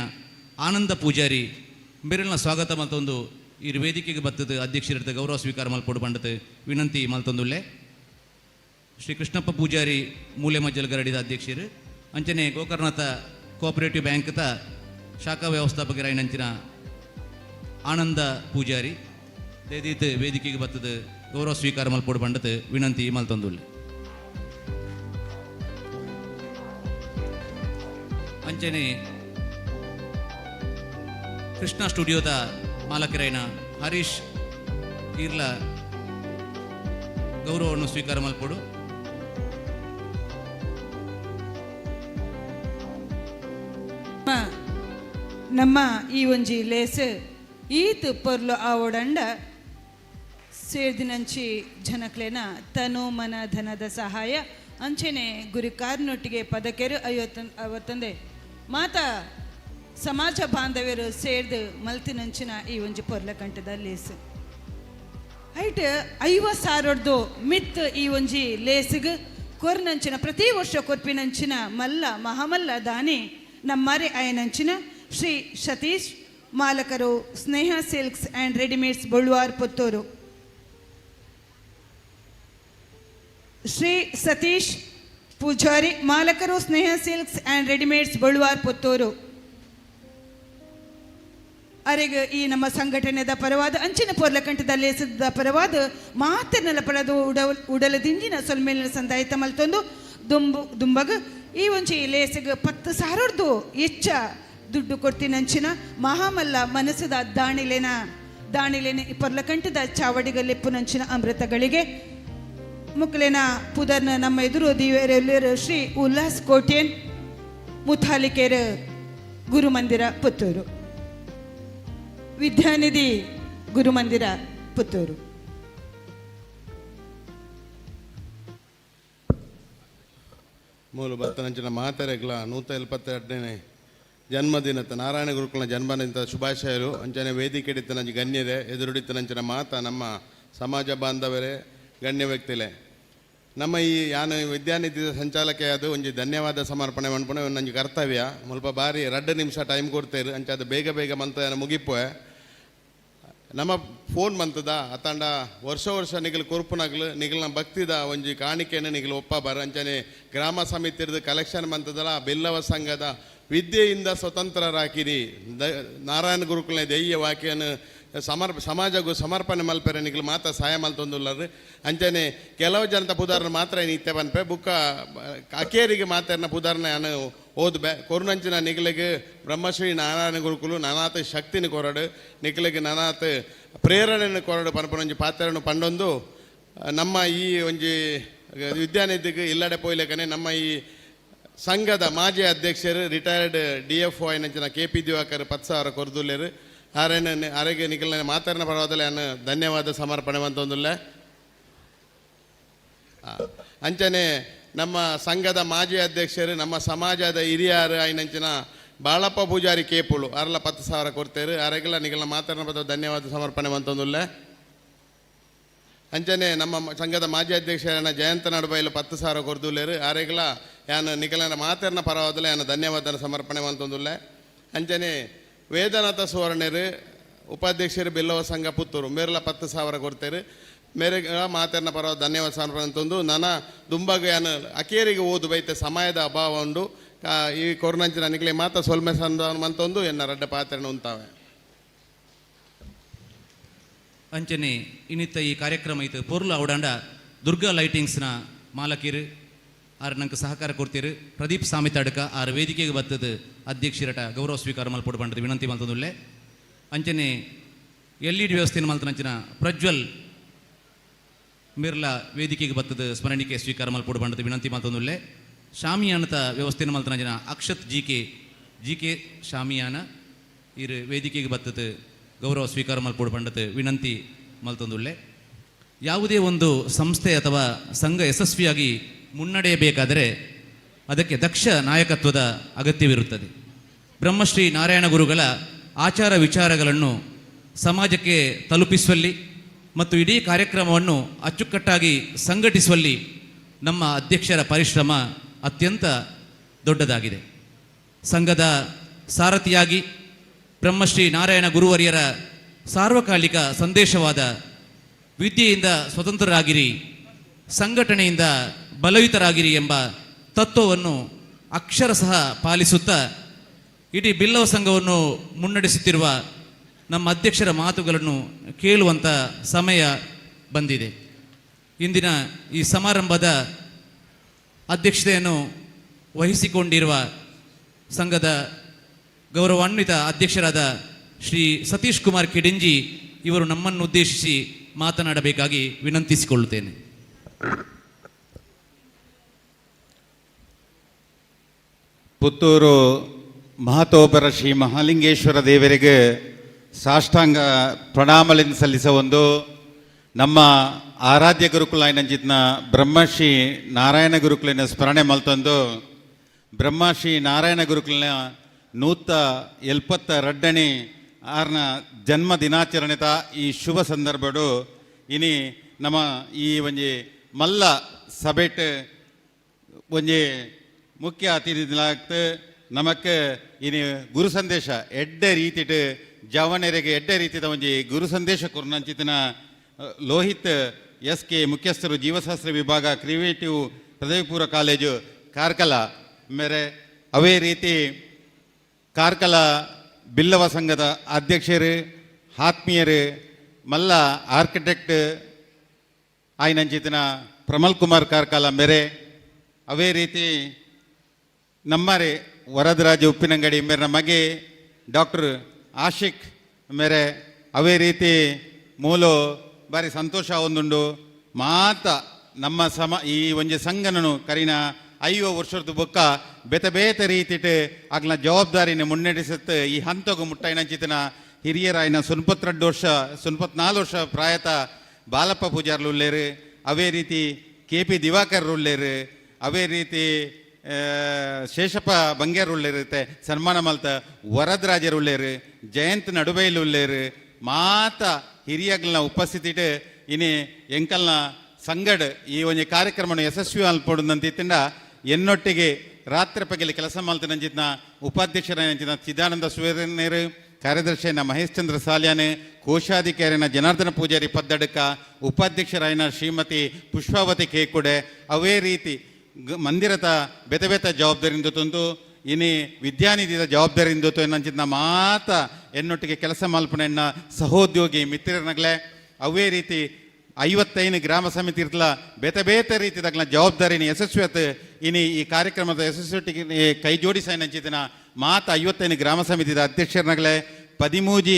ಆನಂದ ಪೂಜಾರಿ ಬೇರೆಲ್ಲ ಸ್ವಾಗತ ಮಲ್ತೊಂದು ಈ ವೇದಿಕೆಗೆ ಬತ್ತದ ಅಧ್ಯಕ್ಷರತ್ತ ಗೌರವ ಸ್ವೀಕಾರ ಮಲ್ಪೋಡು ಬಂಡತೆ ವಿನಂತಿ ಮಲ್ತೊಂದುಲ್ಲೆ. ಶ್ರೀ ಕೃಷ್ಣಪ್ಪ ಪೂಜಾರಿ ಮೂಲೆ ಮಜ್ಜಲ್ ಗರಡಿದ ಅಧ್ಯಕ್ಷರು, ಅಂಚನೆ ಗೋಕರ್ಣತ ಕೋಆಪರೇಟಿವ್ ಬ್ಯಾಂಕ್ದ ಶಾಖಾ ವ್ಯವಸ್ಥಾಪಕರೈನಂಚಿನ ಆನಂದ ಪೂಜಾರಿ ದಯದೀತ್ ವೇದಿಕೆಗೆ ಬತ್ತದ ಗೌರವ ಸ್ವೀಕಾರ ಮಲ್ಪೋಡು ಬಂಡತೆ ವಿನಂತಿ ಮಲ್ತೊಂದುಲ್ಲೆ. ಅಂಚನೆ ಕೃಷ್ಣ ಸ್ಟುಡಿಯೋದ ಮಾಲಕರೈನ ಹರೀಶ್ ಈರ್ಲ ಗೌರವವನ್ನು ಸ್ವೀಕಾರ ಮಲ್ಪೋಡು. ನಮ್ಮ ಈ ಒಂಜಿ ಲೇಸ್ ಈತ್ ಪೊರ್ಲು ಆವೊಡಂಡ ಸೇರ್ದಿನಂಚಿ ಜನಕ್ಲೆನ ತನು ಮನ ಧನದ ಸಹಾಯ ಅಂಚನೆ ಗುರಿಕಾರ್ನೊಟ್ಟಿಗೆ ಪದಕೆರು ಅವತ್ತಂದೆ ಮಾತಾ ಸಮಾಜ ಬಾಂಧವ್ಯರು ಸೇರ್ದು ಮಲ್ತಿನಂಚಿನ ಈ ಒಂಜಿ ಪೊರ್ಲಕಂಟದ ಲೇಸ್ ಐಟ್ 50 ಸಾವಿರದ್ದು ಮಿತ್ ಈ ಒಂಜಿ ಲೇಸ್ಗ್ ಕೊರ್ನಂಚಿನ ಪ್ರತಿ ವರ್ಷ ಕೊರ್ಪಿನಂಚಿನ ಮಲ್ಲ ಮಹಾಮಲ್ಲ ದಾನಿ ನಮ್ಮರೆ ಆಯನಂಚಿನ Shri Satish ಮಾಲಕರು Sneha silks and readymades Boluvaru Puttur. Shri Satish Poojary ಮಾಲಕರು Sneha silks and readymades Boluvaru Puttur. ಅರೆಗ್ ಈ ನಮ್ಮ ಸಂಘಟನೆದ ಪರವಾದ ಅಂಚಿನ ಪೊರ್ಲಕಂಠದ ಲೇಸದ ಪರವಾದ ಮಾತೆನ್ನೆಲ್ಲ ಪಡೆದು ಉಡಲದಿಂಜಿನ ಸೊಲ್ಮೇಲಿನ ಸಂದಾಯಿತ ಮಲ್ತೊಂದು ದುಂಬಗ್ ಈ ಒಂಜಿ ಲೇಸಗ್ 10 ಸಾವಿರದ್ದು ಹೆಚ್ಚ ದುಡ್ಡು ಕೊಡ್ತಿನಂಚಿನ ಮಹಾಮಲ್ಲ ಮನಸ್ಸದ ದಾಣಿಲೆನ ದಾಣಿಲೆನ ಪೊರ್ಲಕಂಠದ ಚಾವಡಿಗಲೆಪ್ಪುನಂಚಿನ ಅಮೃತಗಳಿಗೆ ಮುಕ್ಲೆನ ಪುದರ್ನ ನಮ್ಮ ಎದುರು ದಿವೇರೆಲ್ಲರು ಶ್ರೀ ಉಲ್ಲಾಸ್ ಕೋಟ್ಯನ್ ಮುಥಾಲಿಕೇರ ಗುರುಮಂದಿರ ಪುತ್ತೂರು, ವಿದ್ಯಾನಿಧಿ ಗುರುಮಂದಿರ ಪುತ್ತೂರು. ಮೂಲು ಬತ್ತನಂಚಿನ ಮಾತೆರೆಗ್ಲ 172ನೇ ಜನ್ಮದಿನದ ನಾರಾಯಣ ಗುರುಕುಲ ಜನ್ಮದಿನದ ಶುಭಾಶಯರು. ಅಂಚನೆ ವೇದಿಕೆ ಗಣ್ಯರೇ, ಎದುರುಡಿತನಂಚಿನ ಮಾತ ನಮ್ಮ ಸಮಾಜ ಬಾಂಧವರೇ, ಗಣ್ಯ ವ್ಯಕ್ತಿಲೆ, ನಮ್ಮ ಈ ಯಾನು ವಿದ್ಯಾನಿಧಿ ಸಂಚಾಲಕ ಅದು ಒಂಜಿ ಧನ್ಯವಾದ ಸಮರ್ಪಣೆ ಮನ್ಪುಣ ಒಂಜಿ ಕರ್ತವ್ಯ. ಮುಲ್ಪ ಬಾರಿ 2 ನಿಮಿಷ ಟೈಮ್ ಕೊಡ್ತೇರು ಅಂಚ ಅದು ಬೇಗ ಬೇಗ ಮಂತ ಮುಗಿಪುವೆ. ನಮ್ಮ ಫೋನ್ ಮಂತದ ಅತಾಂಡ ವರ್ಷ ವರ್ಷ ನಿಗಲು ಕೊರ್ಪುನಗ್ಲು ನಿಗಲ್ನ ಭಕ್ತಿದ ಒಂಜಿ ಕಾಣಿಕೆಯನ್ನು ನಿಗಲು ಒಪ್ಪ ಬರ. ಅಂಚನೆ ಗ್ರಾಮ ಸಮಿತಿರದ ಕಲೆಕ್ಷನ್ ಮಂತದಲ್ಲ ಬಿಲ್ಲವ ಸಂಘದ ವಿದ್ಯೆಯಿಂದ ಸ್ವತಂತ್ರರಾಕಿರಿ ನಾರಾಯಣ ಗುರುಕುಲನ ದೆಯ್ಯ ವಾಕ್ಯನ ಸಮಾಜಗೂ ಸಮರ್ಪಣೆ ಮಲ್ಪೆರೆ ನಿಗಲು ಮಾತ ಸಹಾಯ ಮಲ್ತೊಂದುಲ್ಲರು. ಅಂಚನೆ ಕೆಲವು ಜನತ ಪುದಾರ್ನ ಮಾತ್ರ ನಿತ್ಯ ಪನ್ಪೆ ಬುಕ್ಕ ಅಕೇರಿಗೆ ಮಾತಾಡ್ನ ಪುದಾರ್ನ ನಾನು ಓದು ಬೆ ಕೊರುನಂಚಿನ ನಿಗಲಿಗೆ ಬ್ರಹ್ಮಶ್ರೀ ನಾರಾಯಣ ಗುರುಕುಲು ನಾನಾತ ಶಕ್ತಿನ ಕೊರಡು, ನಿಗಲಿಗೆ ನಾನಾತ ಪ್ರೇರಣೆಯನ್ನು ಕೊರಡು ಪನ್ಪನೊಂಜಿ ಪಾತ್ರನು ಪಂಡೊಂದು ನಮ್ಮ ಈ ಒಂಜಿ ವಿದ್ಯಾನಿಧಿಗೆ ಇಲ್ಲಡೆ ಪೋಯ್ಲೆಕನೆ ನಮ್ಮ ಈ ಸಂಘದ ಮಾಜಿ ಅಧ್ಯಕ್ಷರು ರಿಟೈರ್ಡ್ ಡಿಎಫ್ ಐನಂಚಿನ ಕೆ ಪಿ ದಿವಾಕರ್ 10,000 ಕೊರ್ದುಲ್ಲೇರು. ಆರೇನ ಆರೋಗ್ಯ ನಿಖಲ್ನ ಮಾತಾಡಿನ ಪರವಾದಲೆ ಅನ್ನು ಧನ್ಯವಾದ ಸಮರ್ಪಣೆ ಮಂತೊಂದುಲ್ಲೆ. ಅಂಚನೆ ನಮ್ಮ ಸಂಘದ ಮಾಜಿ ಅಧ್ಯಕ್ಷರು ನಮ್ಮ ಸಮಾಜದ ಹಿರಿಯರು ಐನಂಚಿನ ಬಾಳಪ್ಪ ಪೂಜಾರಿ ಕೇಪುಳು ಅರಲ 10,000 ಕೊಡ್ತೇರು. ಆರೆಗೆಲ್ಲ ನಿಖಲ್ನ ಮಾತಾಡಿನ ಪದ ಧನ್ಯವಾದ ಸಮರ್ಪಣೆ ಮಂತೊಂದುಲ್ಲೆ. ಅಂಚನೆ ನಮ್ಮ ಸಂಘದ ಮಾಜಿ ಅಧ್ಯಕ್ಷರನ್ನ ಜಯಂತ ನಡುಬೈಲು 10,000 ಕೊರ್ದುಲ್ಲೇರು. ಆರೆಗ್ಲ ಯಾನ್ ನಿಖಲನ ಮಾತಾಡಿನ ಪರವಾದಲೆ ಯಾನ್ ಧನ್ಯವಾದ ಸಮರ್ಪಣೆ ಮಂತೊಂದುಲ್ಲೆ. ಅಂಚನೆ ವೇದನಾಥ ಸುವರ್ಣರು ಉಪಾಧ್ಯಕ್ಷರು ಬಿಲ್ಲವ ಸಂಘ ಪುತ್ತೂರು ಮೇರೆಲ್ಲ 10,000 ಕೊಡ್ತೇರು. ಮೇರೆ ಮಾತಾಡಿನ ಪರವಾದ ಧನ್ಯವಾದ ಸಮರ್ಪಣೆ ಅಂತಂದು ನನ್ನ ದುಂಬಾಗ ಯಾನ್ ಅಕೇರಿಗೆ ಓದು ಬೈತೆ ಸಮಯದ ಅಭಾವ ಉಂಡು. ಈ ಕೊರೋನಂಚಿನ ನಿಖಲೆ ಮಾತ ಸೊಲ್ಮೆ ಸಂದ ಮಂತೊಂದು ಎನ್ನ ರಡ್ಡ ಪಾತ್ರನ ಉಂತಾವೆ. ಅಂಚನೆ ಇನ್ನಿತ್ತ ಈ ಕಾರ್ಯಕ್ರಮ ಇತ್ತು ಪೊರ್ಲು ಅವಡಾಂಡ ದುರ್ಗಾ ಲೈಟಿಂಗ್ಸ್ನ ಮಾಲಕಿರು ಆರ್ ನಂಗೆ ಸಹಕಾರ ಕೊಡ್ತೀರು. ಪ್ರದೀಪ್ ಸಾಮಿತಾಡ್ಕ ಆರ್ ವೇದಿಕೆಗೆ ಬತ್ತದ ಅಧ್ಯಕ್ಷರಟ ಗೌರವ ಸ್ವೀಕಾರ ಮಲ್ಪೊಡು ಪಂಡದು ವಿನಂತಿ ಮಲ್ತದುಲ್ಲೆ. ಅಂಚನೆ ಎಲ್ ಇ ಡಿ ವ್ಯವಸ್ಥೆಯನ್ನು ಮಲ್ತನಂಚಿನ ಪ್ರಜ್ವಲ್ ಮಿರ್ಲಾ ವೇದಿಕೆಗೆ ಬತ್ತದ ಸ್ಮರಣಿಕೆ ಸ್ವೀಕಾರ ಮಲ್ಪೊಡು ಪಂಡದು ವಿನಂತಿ ಮಲ್ತದುಲ್ಲೆ. ಶಾಮಿಯಾನತ ವ್ಯವಸ್ಥೆಯನ್ನು ಮಲ್ತನಂಚಿನ Akshath G K G K ಶಾಮಿಯಾನ ಇರು ವೇದಿಕೆಗೆ ಬತ್ತದ ಗೌರವ ಸ್ವೀಕಾರ ಮಲ್ಪೊಡು ಪಂಡದು ವಿನಂತಿ ಮಲ್ತೊಂದುಲ್ಲೆ. ಯಾವುದೇ ಒಂದು ಸಂಸ್ಥೆ ಅಥವಾ ಸಂಘ ಯಶಸ್ವಿಯಾಗಿ ಮುನ್ನಡೆಯಬೇಕಾದರೆ ಅದಕ್ಕೆ ದಕ್ಷ ನಾಯಕತ್ವದ ಅಗತ್ಯವಿರುತ್ತದೆ. ಬ್ರಹ್ಮಶ್ರೀ ನಾರಾಯಣ ಗುರುಗಳ ಆಚಾರ ವಿಚಾರಗಳನ್ನು ಸಮಾಜಕ್ಕೆ ತಲುಪಿಸುವಲ್ಲಿ ಮತ್ತು ಇಡೀ ಕಾರ್ಯಕ್ರಮವನ್ನು ಅಚ್ಚುಕಟ್ಟಾಗಿ ಸಂಘಟಿಸುವಲ್ಲಿ ನಮ್ಮ ಅಧ್ಯಕ್ಷರ ಪರಿಶ್ರಮ ಅತ್ಯಂತ ದೊಡ್ಡದಾಗಿದೆ. ಸಂಘದ ಸಾರಥಿಯಾಗಿ ಬ್ರಹ್ಮಶ್ರೀ ನಾರಾಯಣ ಗುರುವರ್ಯರ ಸಾರ್ವಕಾಲಿಕ ಸಂದೇಶವಾದ ವಿದ್ಯೆಯಿಂದ ಸ್ವತಂತ್ರರಾಗಿರಿ, ಸಂಘಟನೆಯಿಂದ ಬಲಯುತರಾಗಿರಿ ಎಂಬ ತತ್ವವನ್ನು ಅಕ್ಷರಶಃ ಪಾಲಿಸುತ್ತಾ ಇಡೀ ಬಿಲ್ಲವ ಸಂಘವನ್ನು ಮುನ್ನಡೆಸುತ್ತಿರುವ ನಮ್ಮ ಅಧ್ಯಕ್ಷರ ಮಾತುಗಳನ್ನು ಕೇಳುವಂಥ ಸಮಯ ಬಂದಿದೆ. ಇಂದಿನ ಈ ಸಮಾರಂಭದ ಅಧ್ಯಕ್ಷತೆಯನ್ನು ವಹಿಸಿಕೊಂಡಿರುವ ಸಂಘದ ಗೌರವಾನ್ವಿತ ಅಧ್ಯಕ್ಷರಾದ ಶ್ರೀ ಸತೀಶ್ ಕುಮಾರ್ ಕಿಡಿಂಜಿ ಇವರು ನಮ್ಮನ್ನು ಉದ್ದೇಶಿಸಿ ಮಾತನಾಡಬೇಕಾಗಿ ವಿನಂತಿಸಿಕೊಳ್ಳುತ್ತೇನೆ. ಪುತ್ತೂರು ಮಹತೋಬರ ಶ್ರೀ ಮಹಾಲಿಂಗೇಶ್ವರ ದೇವರಿಗೆ ಸಾಷ್ಟಾಂಗ ಪ್ರಣಾಮಲಿಂದ ಸಲ್ಲಿಸುವ ಒಂದು ನಮ್ಮ ಆರಾಧ್ಯ ಗುರುಕುಲ ನಂಜಿತ್ನ ಬ್ರಹ್ಮಶ್ರೀ ನಾರಾಯಣ ಗುರುಕುಲಿನ ಸ್ಮರಣೆ ಮಲ್ತೊಂದು ಬ್ರಹ್ಮಶ್ರೀ ನಾರಾಯಣ ಗುರುಕುಲಿನ 172ನೇ ಆರ್ನ ಜನ್ಮ ದಿನಾಚರಣೆತ ಈ ಶುಭ ಸಂದರ್ಭಡು ಇನಿ ನಮ್ಮ ಈ ಒಂಜಿ ಮಲ್ಲ ಸಭೆಟ್ ಒಂಜಿ ಮುಖ್ಯ ಅತಿಥಿಲಾಗ್ತು ನಮಕ್ ಇನಿ ಗುರು ಸಂದೇಶ ಎಡ್ಡೆ ರೀತಿಟ್ ಜವನರಿಗೆ ಎಡ್ಡೆ ರೀತಿದ ಒಂಜಿ ಗುರು ಸಂದೇಶ ಕೊರ್ನಂಚಿತನ ಲೋಹಿತ್ ಎಸ್ ಕೆ ಮುಖ್ಯಸ್ಥರು ಜೀವಶಾಸ್ತ್ರ ವಿಭಾಗ ಕ್ರಿಯೇಟಿವ್ ಪದವಿಪೂರ್ವ ಕಾಲೇಜು ಕಾರ್ಕಳ ಮೇರೆ ಅವೇ ರೀತಿ ಕಾರ್ಕಳ ಬಿಲ್ಲವ ಸಂಘದ ಅಧ್ಯಕ್ಷರು ಆತ್ಮೀಯರು ಮಲ್ಲ ಆರ್ಕಿಟೆಕ್ಟ್ ಆಯ್ನಂಚಿತನ ಪ್ರಮಲ್ ಕುಮಾರ್ ಕಾರ್ಕಳ ಮೇರೆ ಅವೇ ರೀತಿ ನಮ್ಮರೆ ವರದರಾಜ ಉಪ್ಪಿನಂಗಡಿ ಮೇರೆ ಮಗೆ ಡಾಕ್ಟರ್ ಆಶಿಕ್ ಮೇರೆ ಅವೇ ರೀತಿ ಮೂಲು ಬಾರಿ ಸಂತೋಷ ಒಂದುಂಡು ಮಾತ ನಮ್ಮ ಸಮ ಈ ಒಂಜಿ ಸಂಘನನು ಕರಿನ 50 ವರ್ಷದ ಬೊಕ್ಕ ಬೇತೆ ಬೇತೆ ರೀತಿಟ್ ಆಗ್ನ ಜವಾಬ್ದಾರಿನ ಮುನ್ನಡೆಸುತ್ತೆ ಈ ಹಂತಗು ಮುಟ್ಟಾಯಿನಂಚಿತನ ಹಿರಿಯರಾಯಿನ 92 ವರ್ಷ 94 ವರ್ಷ ಪ್ರಾಯತ ಬಾಲಪ್ಪ ಪೂಜಾರ್ಲು ಉಲ್ಲೇರು ಅವೇ ರೀತಿ ಕೆ ಪಿ ದಿವಾಕರ್ ಉಲ್ಲೇರು ಅವೇ ರೀತಿ ಶೇಷಪ್ಪ ಬಂಗೇರ್ ಉಳ್ಳೇರುತ್ತೆ ಸನ್ಮಾನ ಮಲ್ತ ವರದರಾಜರು ಉಳ್ಳೇರು ಜಯಂತ್ ನಡುಬೈಲು ಉಳ್ಳೇರು ಮಾತ ಹಿರಿಯಗ್ಲನ ಉಪಸ್ಥಿತಿಟ್ ಇನಿ ಎಂಕಲ್ನ ಸಂಗಡ್ ಈ ಒಂಜಿ ಕಾರ್ಯಕ್ರಮನ ಯಶಸ್ವಿ ಅಲ್ಪೊಡುಂದಂತಿತ್ತಿಂಡ ಎನ್ನೊಟ್ಟಿಗೆ ರಾತ್ರಿ ಪಗಲಿ ಕೆಲಸ ಮಲ್ತನಂಚಿತ್ನ ಉಪಾಧ್ಯಕ್ಷರಾದಂಚಿನ ಚಿದಾನಂದ ಸುವೇರನೇರು ಕಾರ್ಯದರ್ಶಿಯನ್ನ ಮಹೇಶ್ ಚಂದ್ರ ಸಾಲ್ಯಾನೆ ಕೋಶಾಧಿಕಾರಿನ ಜನಾರ್ದನ ಪೂಜಾರಿ ಪದ್ದಡ್ಕ ಉಪಾಧ್ಯಕ್ಷರಾಯನ ಶ್ರೀಮತಿ ಪುಷ್ಪಾವತಿ ಕೇಕುಡೆ ಅವೇ ರೀತಿ ಮಂದಿರದ ಬೇತೆ ಬೇತೆ ಜವಾಬ್ದಾರಿಯಿಂದ ತಂದು ಇನಿ ವಿದ್ಯಾನಿಧಿದ ಜವಾಬ್ದಾರಿಯಿಂದ ನಂಚಿನ ಮಾತ ಎನ್ನೊಟ್ಟಿಗೆ ಕೆಲಸ ಮಲ್ಪನೆನ್ನ ಸಹೋದ್ಯೋಗಿ ಮಿತ್ರರನಗಲೆ ಅವೇ ರೀತಿ 55 ಗ್ರಾಮ ಸಮಿತಿ ಇರ್ತಲ ಬೇತೆ ಬೇತೆ ರೀತಿದಾಗ್ಲ ಜವಾಬ್ದಾರಿನ ಯಶಸ್ವಿಯತ್ ಇನಿ ಈ ಕಾರ್ಯಕ್ರಮದ ಯಶಸ್ವಿಗೆ ಕೈ ಜೋಡಿಸಾಯಿನಂಚಿತಿನ ಮಾತ 55 ಗ್ರಾಮ ಸಮಿತಿದ ಅಧ್ಯಕ್ಷರನಗಲೆ 13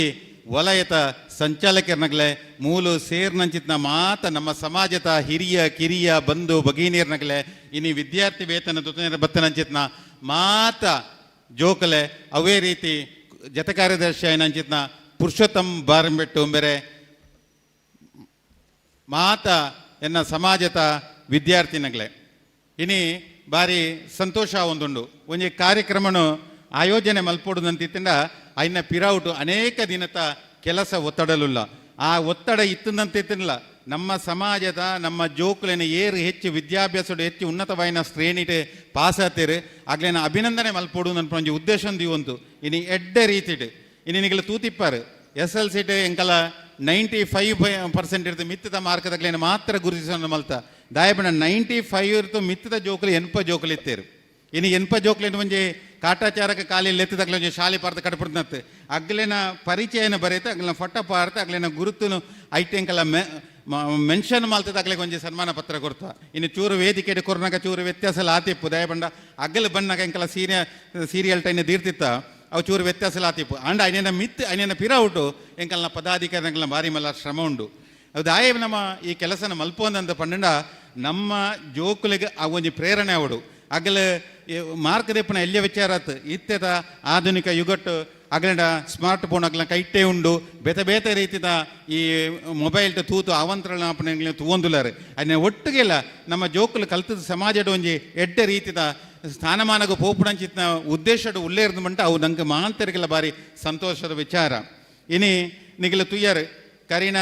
ವಲಯದ ಸಂಚಾಲಕರನಗಲೆ ಮೂಲು ಸೇರ್ನಂಚಿತ್ನ ಮಾತ ನಮ್ಮ ಸಮಾಜದ ಹಿರಿಯ ಕಿರಿಯ ಬಂಧು ಭಗಿನಿಯರ್ನಗಲೆ ಇನಿ ವಿದ್ಯಾರ್ಥಿ ವೇತನ ದುತನ ಬತ್ತನಂಚಿತ್ನ ಮಾತ ಜೋಕಲೆ ಅವೇ ರೀತಿ ಜತೆ ಕಾರ್ಯದರ್ಶಿ అయినంಚಿತ್ನ ಪುರುಷೋತ್ತಮ್ ಬಾರಂಬೆಟ್ಟು ಬೇರೆ ಮಾತ ಎನ್ನ ಸಮಾಜದ ವಿದ್ಯಾರ್ಥಿನಗಲೆ ಇನಿ ಬಾರಿ ಸಂತೋಷ ಒಂದುಂಡು. ಒಂಜಿ ಕಾರ್ಯಕ್ರಮನು ಆಯೋಜನೆ ಮಲ್ಪೊಡುದಂತಿತ್ತಿಂದ ಐನ ಪಿರೌಟು ಅನೇಕ ದಿನದ ಕೆಲಸ ಒತ್ತಡಲುಲ್ಲ. ಆ ಒತ್ತಡ ಇತ್ತಂದಂತಿತ್ತಿಲ್ಲ ನಮ್ಮ ಸಮಾಜದ ನಮ್ಮ ಜೋಕುಲೆನ ಏರು ಹೆಚ್ಚು ವಿದ್ಯಾಭ್ಯಾಸಡು ಹೆಚ್ಚು ಉನ್ನತವಾಯಿನ ಶ್ರೇಣಿಟ್ ಪಾಸ್ ಆತೇರು ಆಗ್ಲೇನ ಅಭಿನಂದನೆ ಮಲ್ಪೊಡು ನನ್ಪ ಒಂಜಿ ಉದ್ದೇಶ ಒಂದು ಇನಿ ಎಡ್ಡೆ ರೀತಿಡ್ ಇನಿ ನಿಗಲ ತೂತಿಪ್ಪಾರು ಎಸ್ ಎಲ್ ಸಿಟ್ ಎಂಕಲ 95% ಇರ್ತು ಮಿತ್ತದ ಮಾರ್ಕದಗ್ಲೇನ ಮಾತ್ರ ಗುರುತಿಸೋಣ ಮಲ್ತ ದಾಯಬಣ 95 ಇರ್ತು ಮಿತ್ತದ ಜೋಕುಲು ಎನ್ಪ ಜೋಕುಲು ಇತ್ತೇರು. ಇನಿ ಎನ್ಪ ಜೋಕುಲೇನು ಒಂಜಿ ಕಾಟಾಚಾರಕ ಕಾಲಿ ಲೆತ್ತದಗ್ಲ ಒಂಜಿ ಶಾಲೆ ಪಾರ್ದ ಕಡಪಡ್ನತ್ತು ಅಗ್ಲೇನ ಪರಿಚಯನ ಬರೆತ ಅಗ್ಲೇನ ಫಟ್ಟ ಪಾರ್ತ ಅಗ್ಲೇನ ಗುರುತುನು ಐಟೆಂಕಲ ಮೆನ್ಷನ್ ಮಾಲ್ತದ ಅಗ್ಲೆಗೆ ಒಂಜಿ ಸನ್ಮಾನ ಪತ್ರ ಕೊರ್ತ. ಇನ್ನು ಚೂರು ವೇದಿಕೆ ಕೊರ್ನಾಗ ಚೂರು ವ್ಯತ್ಯಾಸ ಆತಿಪ್ಪು ದಯಬಂಡ ಅಗ್ಗಲ ಬಣ್ಣಗ ಎಂಕಲ ಸೀರಿಯಲ್ ಟೈನ್ ದೀರ್ತಿತ್ತ ಅವು ಚೂರು ವ್ಯತ್ಯಾಸ ಆತಿಪ್ಪು ಅಂಡ ಐನೇನ ಮಿತ್ ಐನೇನ ಪಿರೌಟು ಎಂಕಲ್ನ ಪದಾಧಿಕಾರಿಗಳ ಭಾರಿ ಮಲ್ಲ ಶ್ರಮ ಉಂಡು. ಅದು ಆಯೆ ನಮ್ಮ ಈ ಕೆಲಸನ ಮಲ್ಪೋಂದಂತ ಪಂಡ ನಮ್ಮ ಜೋಕುಲಿಗೆ ಆ ಒಂಜಿ ಪ್ರೇರಣೆ ಅವಡು ಅಗಲ ಮಾರ್ಕ್ ದೆಪ್ಪನ ಎಲ್ಲಿಯ ವಿಚಾರ ಆತು ಇತ್ತೆದ ಆಧುನಿಕ ಯುಗಟ್ಟು ಅಗಲಂಡ ಸ್ಮಾರ್ಟ್ ಫೋನ್ ಅಗಲ ಕೈಟೇ ಉಂಡು ಬೇತೆ ಬೇತೆ ರೀತಿದ ಈ ಮೊಬೈಲ್ ತೂತು ಅವಂತ್ರನ ತೂವೊಂದುಲಾರೆ ಅದನ್ನ ಒಟ್ಟಿಗೆಲ್ಲ ನಮ್ಮ ಜೋಕುಲು ಕಲ್ತದ ಸಮಾಜದ ಒಂಜಿ ಎಡ್ಡೆ ರೀತಿದ ಸ್ಥಾನಮಾನಗ ಪೋಪುಣಂಚಿತ್ನ ಉದ್ದೇಶಡು ಉಲ್ಲೇರ್ದು ಮಂಟ ಅವು ನಂಗೆ ಮಾಂತರಿಗೆಲ್ಲ ಬಾರಿ ಸಂತೋಷದ ವಿಚಾರ. ಇನಿ ನಿಗಲ ತುಯ್ಯರ್ ಕರಿನ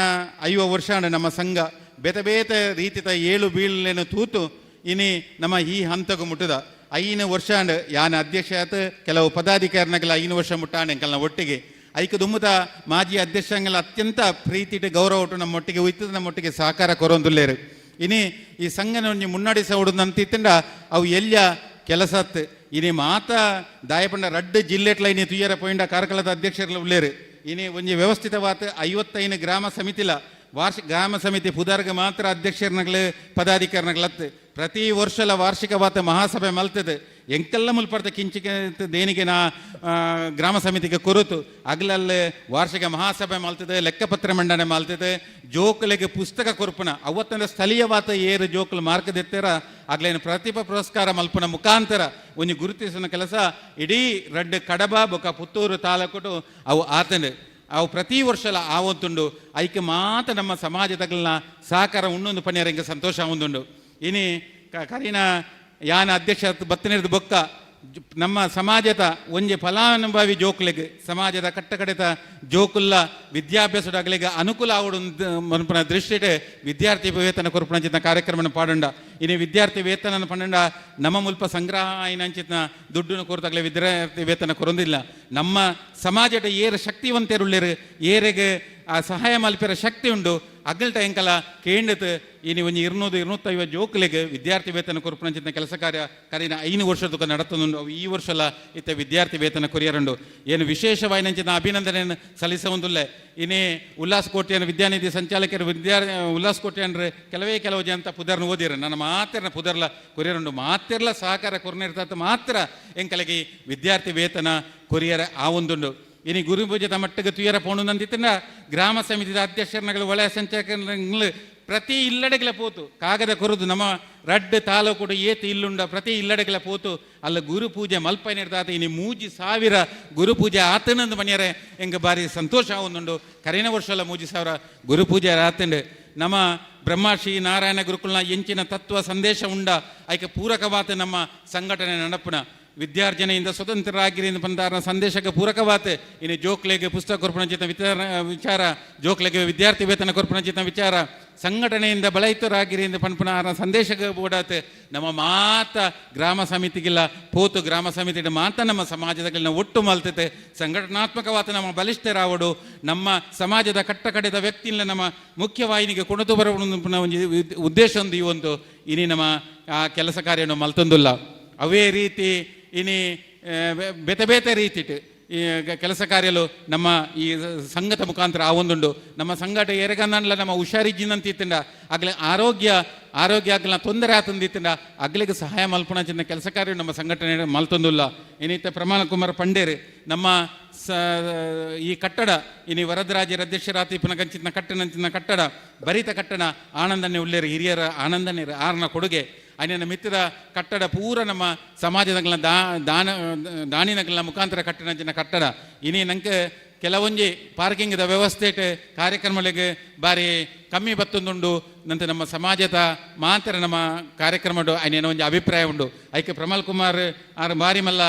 50 ವರ್ಷ ನಮ್ಮ ಸಂಘ ಬೇತೆ ಬೇತೆ ರೀತಿದ 7 ಬೀಳಲೇನು ತೂತು ಇನಿ ನಮ್ಮ ಈ ಹಂತకు ಮುಟ್ಟದ 5 ವರ್ಷ ಯಾನ ಅಧ್ಯಕ್ಷ ಆತು ಕೆಲವು ಪದಾಧಿಕಾರಿನಗಲ 5 ವರ್ಷ ಮುಟ್ಟಾಣ ಎಂಕಲ್ನ ಒಟ್ಟಿಗೆ ಐಕ ದುಮ್ಮದ ಮಾಜಿ ಅಧ್ಯಕ್ಷಂಗಲ ಅತ್ಯಂತ ಪ್ರೀತಿಟ್ಟು ಗೌರವ ಉಂಟು ನಮ್ಮೊಟ್ಟಿಗೆ ಉಯ್ತದ ನಮ್ಮೊಟ್ಟಿಗೆ ಸಹಕಾರ ಕೊರೊಂದುಲ್ಲೇರು. ಇನಿ ಈ ಸಂಘನ ಒಂಜಿ ಮುನ್ನಡೆಸ ಉಡುದಂತಿತ್ತಂಡ ಅವು ಎಲ್ಲಿಯ ಕೆಲಸತ್ ಇನಿ ಮಾತ ದಾಯಪಂಡ ರಡ್ಡು ಜಿಲ್ಲೆಟ್ಲ ಇನಿ ತುಯ್ಯರ ಪೋಯಿಂಡ ಕಾರ್ಕಳದ ಅಧ್ಯಕ್ಷರ್ಲ ಉಲ್ಲೇರು. ಇನಿ ಒಂಜಿ ವ್ಯವಸ್ಥಿತವಾದ 55 ಗ್ರಾಮ ಸಮಿತಿಲ ವಾರ್ಷಿಕ ಗ್ರಾಮ ಸಮಿತಿ ಪುದರ್ಗ ಮಾತ್ರ ಅಧ್ಯಕ್ಷರ್ನಗಲು ಪದಾಧಿಕಾರಿನಗಳತ್ತು ಪ್ರತಿ ವರ್ಷಲ ವಾರ್ಷಿಕವಾದ ಮಹಾಸಭೆ ಮಲ್ತದೆ ಎಂಕೆಲ್ಲ ಮುಲ್ಪಡ್ತ ಕಿಂಚಿಕೆ ದೇಣಿಗೆ ನಾ ಗ್ರಾಮ ಸಮಿತಿಗೆ ಕೊರತು ಅಗ್ಲಲ್ಲಿ ವಾರ್ಷಿಕ ಮಹಾಸಭೆ ಮಲ್ತದೆ ಲೆಕ್ಕಪತ್ರ ಮಂಡನೆ ಮಲ್ತದೆ ಜೋಕುಲೆಗೆ ಪುಸ್ತಕ ಕೊರ್ಪುನ ಅವತ್ತಂದ್ರೆ ಸ್ಥಳೀಯವಾದ ಏರು ಜೋಕುಲು ಮಾರ್ಗದೆತ್ತರ ಅಗ್ಲೇನು ಪ್ರತಿಭಾ ಪುರಸ್ಕಾರ ಮಲ್ಪುನ ಮುಖಾಂತರ ಒಂಜಿ ಗುರುತಿಸುವ ಕೆಲಸ ಇಡೀ ರಡ್ಡು ಕಡಬ ಬೊಕ ಪುತ್ತೂರು ತಾಲೂಕುಟು ಅವು ಆತಂಡು ಅವು ಪ್ರತಿ ವರ್ಷಲ ಆವತ್ತುಂಡು ಐಕೆ ಮಾತ ನಮ್ಮ ಸಮಾಜದಗಲ್ನ ಸಹಕಾರ ಉಣ್ಣೊಂದು ಪನ್ಯರ ಹಿಂಗೆ ಸಂತೋಷ ಒಂದುಂಡು. ಇನಿ ಕರಿನ ಯಾನ ಅಧ್ಯಕ್ಷ ಬತ್ತನಿರ್ದು ಬೊಕ್ಕ ನಮ್ಮ ಸಮಾಜದ ಒಂಜಿ ಫಲಾನುಭವಿ ಜೋಕುಲೆಗ್ ಸಮಾಜದ ಕಟ್ಟಕಡೆತ ಜೋಕುಲ್ಲ ವಿದ್ಯಾಭ್ಯಾಸದಾಗಲಿಗೆ ಅನುಕೂಲ ಆವಡು ಮನ್ಪುನ ದೃಷ್ಟಿಟ್ ವಿದ್ಯಾರ್ಥಿ ವೇತನ ಕೊರ್ಪುನಂಚಿನ ಕಾರ್ಯಕ್ರಮನ ಪಾಡುಂಡ. ಇನಿ ವಿದ್ಯಾರ್ಥಿ ವೇತನ ಪಂಡ ನಮ್ಮ ಮುಲ್ಪ ಸಂಗ್ರಹ ಆಯಿನಂಚಿನ ದುಡ್ಡುನ ಕೊರತಾಗಲೇ ವಿದ್ಯಾರ್ಥಿ ವೇತನ ಕೊರೊಂದಿಲ್ಲ. ನಮ್ಮ ಸಮಾಜದ ಏರು ಶಕ್ತಿವಂತರುಳ್ಳೇರು ಏರೆಗೆ ಆ ಸಹಾಯ ಮಲ್ಪಿರ ಶಕ್ತಿ ಉಂಡು ಅಗಲ್ಟ ಎಂಕಲ ಕೇಂದ್ರತ್ ಇನಿ ಒಂಜಿ 200 250 ಜೋಕುಲೆಗ್ ವಿದ್ಯಾರ್ಥಿ ವೇತನ ಕೊರ್ಪುನಂಚಿನ ಕೆಲಸ ಕಾರ್ಯ ಕರಿನ 5 ವರ್ಷದ ನಡತುಂಡು. ಅವು ಈ ವರ್ಷಲ ಇತ್ತ ವಿದ್ಯಾರ್ಥಿ ವೇತನ ಕೊರಿಯರುಂಡು. ಏನು ವಿಶೇಷವಾಯಿನಂಚಿನ ಅಭಿನಂದನೆಯನ್ನು ಸಲ್ಲಿಸ ಒಂದುಲ್ಲೆ. ಇನಿ ಉಲ್ಲಾಸ್ ಕೋಟ್ಯನ ವಿದ್ಯಾನಿಧಿ ಸಂಚಾಲಕರು ಉಲ್ಲಾಸ್ ಕೋಟ್ಯನ್ರು ಕೆಲವೇ ಕೆಲವು ಜನ ಪುದರ್ನ ಓದಿರ ನನ್ನ ಮಾತೆರ್ನ ಪುದರ್ಲ ಕೊರಿಯರುಂಡು. ಮಾತೆರ್ಲ ಸಹಕಾರ ಕೊರ್ನಿರ್ತ ಮಾತ್ರ ಎಂಕಲಗೆ ವಿದ್ಯಾರ್ಥಿ ವೇತನ ಕೊರಿಯರ ಆ ಒಂದುಂಡು. ಇನಿ ಗುರುಪೂಜೆದ ಮಟ್ಟಿಗೆ ತುಯರ ಪೋಣುನಂದಿತ್ತಿನ ಗ್ರಾಮ ಸಮಿತಿದ ಅಧ್ಯಕ್ಷರನಗಳು ವಲಯ ಸಂಚಾಲಕರು ಪ್ರತಿ ಇಲ್ಲಡೆಗಳ ಪೋತು ಕಾಗದ ಕೊರದು ನಮ್ಮ ರಡ್ಡು ತಾಲೂಕುಡು ಏತು ಇಲ್ಲುಂಡ ಪ್ರತಿ ಇಲ್ಲಡೆಗಳ ಪೋತು ಅಲ್ಲ ಗುರು ಪೂಜೆ ಮಲ್ಪೈನಿರ್ದಾತ ಇನಿ 3,000 ಗುರು ಪೂಜೆ ಆತನಂದು ಮನೆಯರೆ ಎಂಗ ಬಾರಿ ಸಂತೋಷ ಒಂದುಂಡು. ಕರಿನ ವರ್ಷಲ 3,000 ಗುರು ಪೂಜೆ ಆತಂಡು. ನಮ್ಮ ಬ್ರಹ್ಮಶ್ರೀ ನಾರಾಯಣ ಗುರುಕುಲ್ನ ಎಂಚಿನ ತತ್ವ ಸಂದೇಶ ಉಂಡ ಐಕೆ ಪೂರಕವಾದ ನಮ್ಮ ಸಂಘಟನೆ ನಡಪುನ ವಿದ್ಯಾರ್ಜನೆಯಿಂದ ಸ್ವತಂತ್ರರಾಗಿರಿ ಬಂದಾರನ ಸಂದೇಶಕ್ಕೆ ಪೂರಕವಾತ ಇನ್ನು ಜೋಕ್ಲೆಗೆ ಪುಸ್ತಕ ಕೊರ್ಪಣಚಿತ ವಿಚಾರ ಜೋಕ್ಲೆಗೆ ವಿದ್ಯಾರ್ಥಿ ವೇತನ ಕೊರ್ಪಣಚಿತ ವಿಚಾರ ಸಂಘಟನೆಯಿಂದ ಬಲಯಿತರಾಗಿರಿ ಎಂದು ಪನ್ಪುನಾರನ ಸಂದೇಶಕ್ಕೆ ಓಡಾತೆ ನಮ್ಮ ಮಾತ ಗ್ರಾಮ ಸಮಿತಿಗಿಲ್ಲ ಪೋತು ಗ್ರಾಮ ಸಮಿತಿ ಮಾತ ನಮ್ಮ ಸಮಾಜದ ಒಟ್ಟು ಮಲ್ತತೆ ಸಂಘಟನಾತ್ಮಕವಾದ ನಮ್ಮ ಬಲಿಷ್ಠರಾವಡು ನಮ್ಮ ಸಮಾಜದ ಕಟ್ಟಕಡೆದ ವ್ಯಕ್ತಿಲ್ಲ ನಮ್ಮ ಮುಖ್ಯವಾಹಿನಿಗೆ ಕೊಣತು ಬರುವ ಒಂಜಿ ಉದ್ದೇಶ ಒಂದು ಈ ಒಂದು ಇನಿ ನಮ್ಮ ಆ ಕೆಲಸ ಕಾರ್ಯವನ್ನು ಮಲ್ತೊಂದುಲ್ಲ. ಅವೇ ರೀತಿ ಇನಿ ಬೇತೆ ಬೇತೆ ರೀತಿಟ್ ಈ ಕೆಲಸ ಕಾರ್ಯಲು ನಮ್ಮ ಈ ಸಂಘದ ಮುಖಾಂತರ ಆವೊಂದುಂಡು. ನಮ್ಮ ಸಂಘಟ ಏರೆಗನ್ನಲ್ಲ ನಮ್ಮ ಹುಷಾರಿಜ್ಜಿನಂತಿತ್ತಿಂಡ ಅಗ್ಲೆ ಆರೋಗ್ಯ ಆರೋಗ್ಯ ಆಗ್ಲ ತೊಂದರೆ ಆತಂದಿತ್ತಿಂಡ ಅಗ್ಲಿಗೆ ಸಹಾಯ ಮಲ್ಪುಣಂಚಿನ ಕೆಲಸ ಕಾರ್ಯ ನಮ್ಮ ಸಂಘಟನೆ ಮಲ್ತೊಂದುಲ್ಲ. ಏನಿತ್ತ ಪ್ರಮಾಣ ಕುಮಾರ್ ಪಂಡೇರು ನಮ್ಮ ಸ ಈ ಕಟ್ಟಡ ಇನಿ ವರದರಾಜರ ಅಧ್ಯಕ್ಷರಾತಿ ಪುನಗಂಚಿನ ಕಟ್ಟಣಂಚಿನ ಕಟ್ಟಡ ಬರಿತ ಕಟ್ಟಣ ಆನಂದನೆ ಉಳ್ಳೇರು ಹಿರಿಯರ ಆನಂದನೇ ಆರ್ನ ಕೊಡುಗೆ. ಅಯ್ಯನ ಮಿತ್ರದ ಕಟ್ಟಡ ಪೂರ ನಮ್ಮ ಸಮಾಜದಗಳ ದಾನ ದಾನಿನಗಳ ಮುಖಾಂತರ ಕಟ್ಟಣಂಚಿನ ಕಟ್ಟಡ. ಇನಿ ನಂಗೆ ಕೆಲವೊಂಜಿ ಪಾರ್ಕಿಂಗ್ದ ವ್ಯವಸ್ಥೆ ಕಾರ್ಯಕ್ರಮಗಳಿಗೆ ಬಾರಿ ಕಮ್ಮಿ ಬತ್ತೊಂದುಂಡು. ನಂತರ ನಮ್ಮ ಸಮಾಜದ ಮಾತ್ರ ನಮ್ಮ ಕಾರ್ಯಕ್ರಮ ಅಯ್ಯನ ಒಂಜಿ ಅಭಿಪ್ರಾಯ ಉಂಡು. ಐಕೆ ಪ್ರಮಲ್ ಕುಮಾರ್ ಆರ್ ಬಾರಿ ಮಲ್ಲ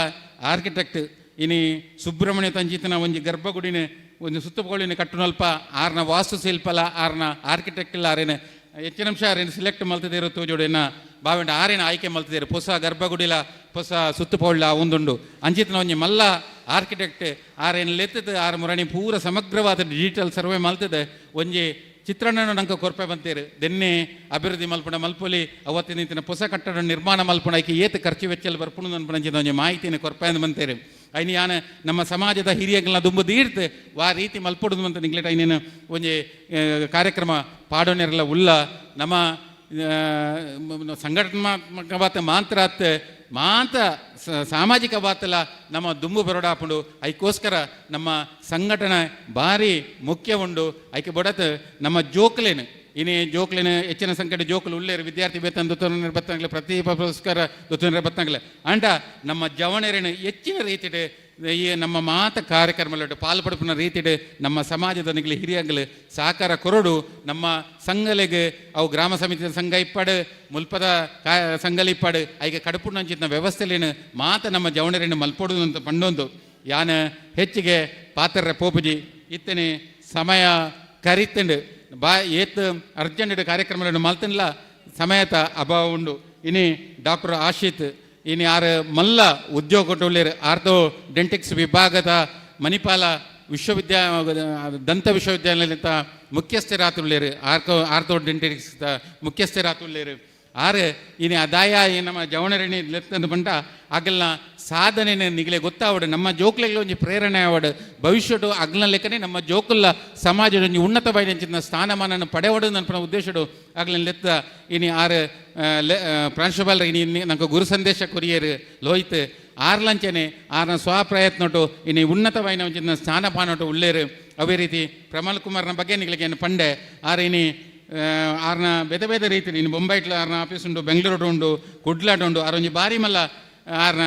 ಆರ್ಕಿಟೆಕ್ಟ್. ಇನಿ ಸುಬ್ರಹ್ಮಣ್ಯ ತಂಜಿತನ ಒಂಜಿ ಗರ್ಭಗುಡಿನ ಒಂದು ಸುತ್ತುಪಗೊಳಿನ ಕಟ್ಟುನಲ್ಪ ಆರ್ನ ವಾಸ್ತುಶಿಲ್ಪಲ ಆರ್ನ ಆರ್ಕಿಟೆಕ್ಟ್ ಆರೇನ ಹೆಚ್ಚಿನ ಅಂಶ ಆರೇನು ಸಿಲೆಕ್ಟ್ ಮಲ್ತದಿರು ತೋಜೋಡು ಬಾವೆಂಡ ಆರೇನ ಆಯ್ಕೆ ಮಲ್ತದಿರು ಹೊಸ ಗರ್ಭಗುಡಿಲ ಹೊಸ ಸುತ್ತುಪೊಳ್ಳ ಒಂದುಂಡು. ಅಂಚಿತನ ಒಂಜಿ ಮಲ್ಲ ಆರ್ಕಿಟೆಕ್ಟ್ ಆರೇನು ಲೆತ್ತದ ಆರ್ ಮುರಣಿ ಪೂರ ಸಮಗ್ರವಾದ ಡಿಜಿಟಲ್ ಸರ್ವೆ ಮಲ್ತದೆ ಒಂಜಿ ಚಿತ್ರಣ ನಂಗೆ ಕೊರ್ಪೆ ಬಂತೀರು. ದೆನ್ನೆ ಅಭಿವೃದ್ಧಿ ಮಲ್ಪುಣ ಮಲ್ಪೊಲಿ ಅವತ್ತಿನ ನಿಂತಿನ ಹೊಸ ಕಟ್ಟಡ ನಿರ್ಮಾಣ ಮಲ್ಪುಣ ಐಕೆ ಏತ್ ಖರ್ಚು ವೆಚ್ಚಲ್ ಬರ್ಪುಣ ಅನ್ಪುಣ ಒಂಜಿ ಮಾಹಿತಿನ ಕೊರ್ಪೆ ಅಂದ್ ಬಂತೇರು. ಐನಿ ಯಾನ ನಮ್ಮ ಸಮಾಜದ ಹಿರಿಯಗಳನ್ನ ದುಂಬು ದೀರ್ತು ವಾ ರೀತಿ ಮಲ್ಪೊಡುದು ಅಂತ ನಿಗ್ಲೆಟ್ ಐನೇನು ಒಂಜಿ ಕಾರ್ಯಕ್ರಮ ಪಾಡೋನೆರಲ್ಲ ಉಲ್ಲ. ನಮ್ಮ ಸಂಘಟನಾತ್ಮಕವಾದ ಮಾತ್ರ ಮಾತ ಸಾಮಾಜಿಕ ವಾತಲ ನಮ್ಮ ದುಂಬು ಬರೋಡಾಪುಂಡು. ಐಕೋಸ್ಕರ ನಮ್ಮ ಸಂಘಟನೆ ಭಾರಿ ಮುಖ್ಯ ಉಂಡು. ಐಕೆ ಬೊಡತ್ ನಮ್ಮ ಜೋಕ್ಲೇನು ಇನಿ ಜೋಕ್ಲೇನು ಹೆಚ್ಚಿನ ಸಂಖ್ಯೆ ಜೋಕ್ಲು ಉಳ್ಳೇರು ವಿದ್ಯಾರ್ಥಿ ವೇತನ ದುತ್ತನ ಬತ್ತಂಗ್ಲೆ ಪ್ರತಿಭಾ ಪುರಸ್ಕಾರ ದುತ್ತನ ಬತ್ತಂಗ್ಲೆ ಅಂಡ ನಮ್ಮ ಜವಣರೇನು ಹೆಚ್ಚಿನ ರೀತಿಡೆ ಈ ನಮ್ಮ ಮಾತ ಕಾರ್ಯಕ್ರಮಗಳು ಪಾಲ್ಪಡುಪುನ ರೀತಿಡೆ ನಮ್ಮ ಸಮಾಜದ ನಿಗಲಿ ಹಿರಿಯಂಗ್ಲು ಸಹಕಾರ ಕೊರಡು ನಮ್ಮ ಸಂಘಲೆಗೆ ಅವು ಗ್ರಾಮ ಸಮಿತಿಯ ಸಂಘ ಇಪ್ಪಾಡು ಮುಲ್ಪದ ಸಂಘಲಿ ಇಪ್ಪಾಡು ಐಗೆ ಕಡುಪುಣಂಚಿನ ವ್ಯವಸ್ಥೆಲೇನು ಮಾತ ನಮ್ಮ ಜವಣರೇನು ಮಲ್ಪೊಡು ಅಂತ ಪಂಡೊಂದು ಯಾನ ಹೆಚ್ಚಿಗೆ ಪಾತ್ರ ಪೋಪುಜಿ. ಇತ್ತನೆ ಸಮಯ ಕರಿತಂಡು ಬಾ ಏತ್ ಅರ್ಜೆಂಟ್ ಕಾರ್ಯಕ್ರಮಗಳನ್ನು ಮಲ್ತನ್ಲ ಸಮಯತ ಅಭಾವ ಉಂಡು. ಇನಿ ಡಾಕ್ಟರ್ ಆಶಿತ್ ಇನಿ ಆರು ಮಲ್ಲ ಉದ್ಯೋಗ ಆರ್ಥೋ ಡೆಂಟಿಕ್ಸ್ ವಿಭಾಗದ ಮಣಿಪಾಲ ದಂತ ವಿಶ್ವವಿದ್ಯಾನಿಲಯದ ಮುಖ್ಯಸ್ಥರಾತುಳ್ಳೇರು ಆರ್ಥೋ ಡೆಂಟಿಕ್ಸ್ ಮುಖ್ಯಸ್ಥರಾತುಳ್ಳೇರು ಆರು ಇನಿ ಅದಾಯ ನಮ್ಮ ಜವಣರಣಿ ಲೆತ್ತಂದು ಬಂಟ ಅಗಲ್ನ ಸಾಧನೆ ನಿಗಲೆ ಗೊತ್ತಾವಡು ನಮ್ಮ ಜೋಕ್ಲೆಗ್ಲ ಒಂಜಿ ಪ್ರೇರಣೆ ಆವಡು ಭವಿಷ್ಯಡು ಅಗ್ಲ ಲೆಕ್ಕನೆ ನಮ್ಮ ಜೋಕುಲ್ಲ ಸಮಾಜದ ಒಂಜಿ ಉನ್ನತ ಬೈದಂಚಿನ ಸ್ಥಾನಮಾನನ ಪಡೆವಡು ನನ್ಪನ ಉದ್ದೇಶಡು ಅಗ್ಲನ್ ಲೆತ್ತ ಇನಿ ಆರು ಪ್ರಾಂಶುಪಾಲರು ಇನಿ ನಂಗೆ ಗುರು ಸಂದೇಶ ಕೊರಿಯರು ಲೋಹಿತ್ ಆರ್ಲಂಚನೆ ಆರ್ನ ಸ್ವಪ್ರಯತ್ನಟು ಇನಿ ಉನ್ನತವಾಯಿನ ಒಂಜಿನ ಸ್ಥಾನಪಾನಟು ಉಳ್ಳೇರು. ಅವೇ ರೀತಿ ಪ್ರಮಲ್ ಕುಮಾರ್ನ ಬಗ್ಗೆ ನಿಗಳಿಗೆ ಏನು ಪಂಡೆ ಆರ್ ಇನಿ ಆರ್ನ ಬೇತೆ ಬೇತೆ ರೀತಿ ಇನ್ನು ಬೊಂಬೈಟ್ಲ ಆರ್ನ ಆಫೀಸ್ ಉಂಟು, ಬೆಂಗಳೂರು ಉಂಟು, ಕುಡ್ಲಾಟ ಉಂಟು. ಆರ್ ಒಂಜಿ ಬಾರಿ ಮಲ್ಲ ಆರ್ನ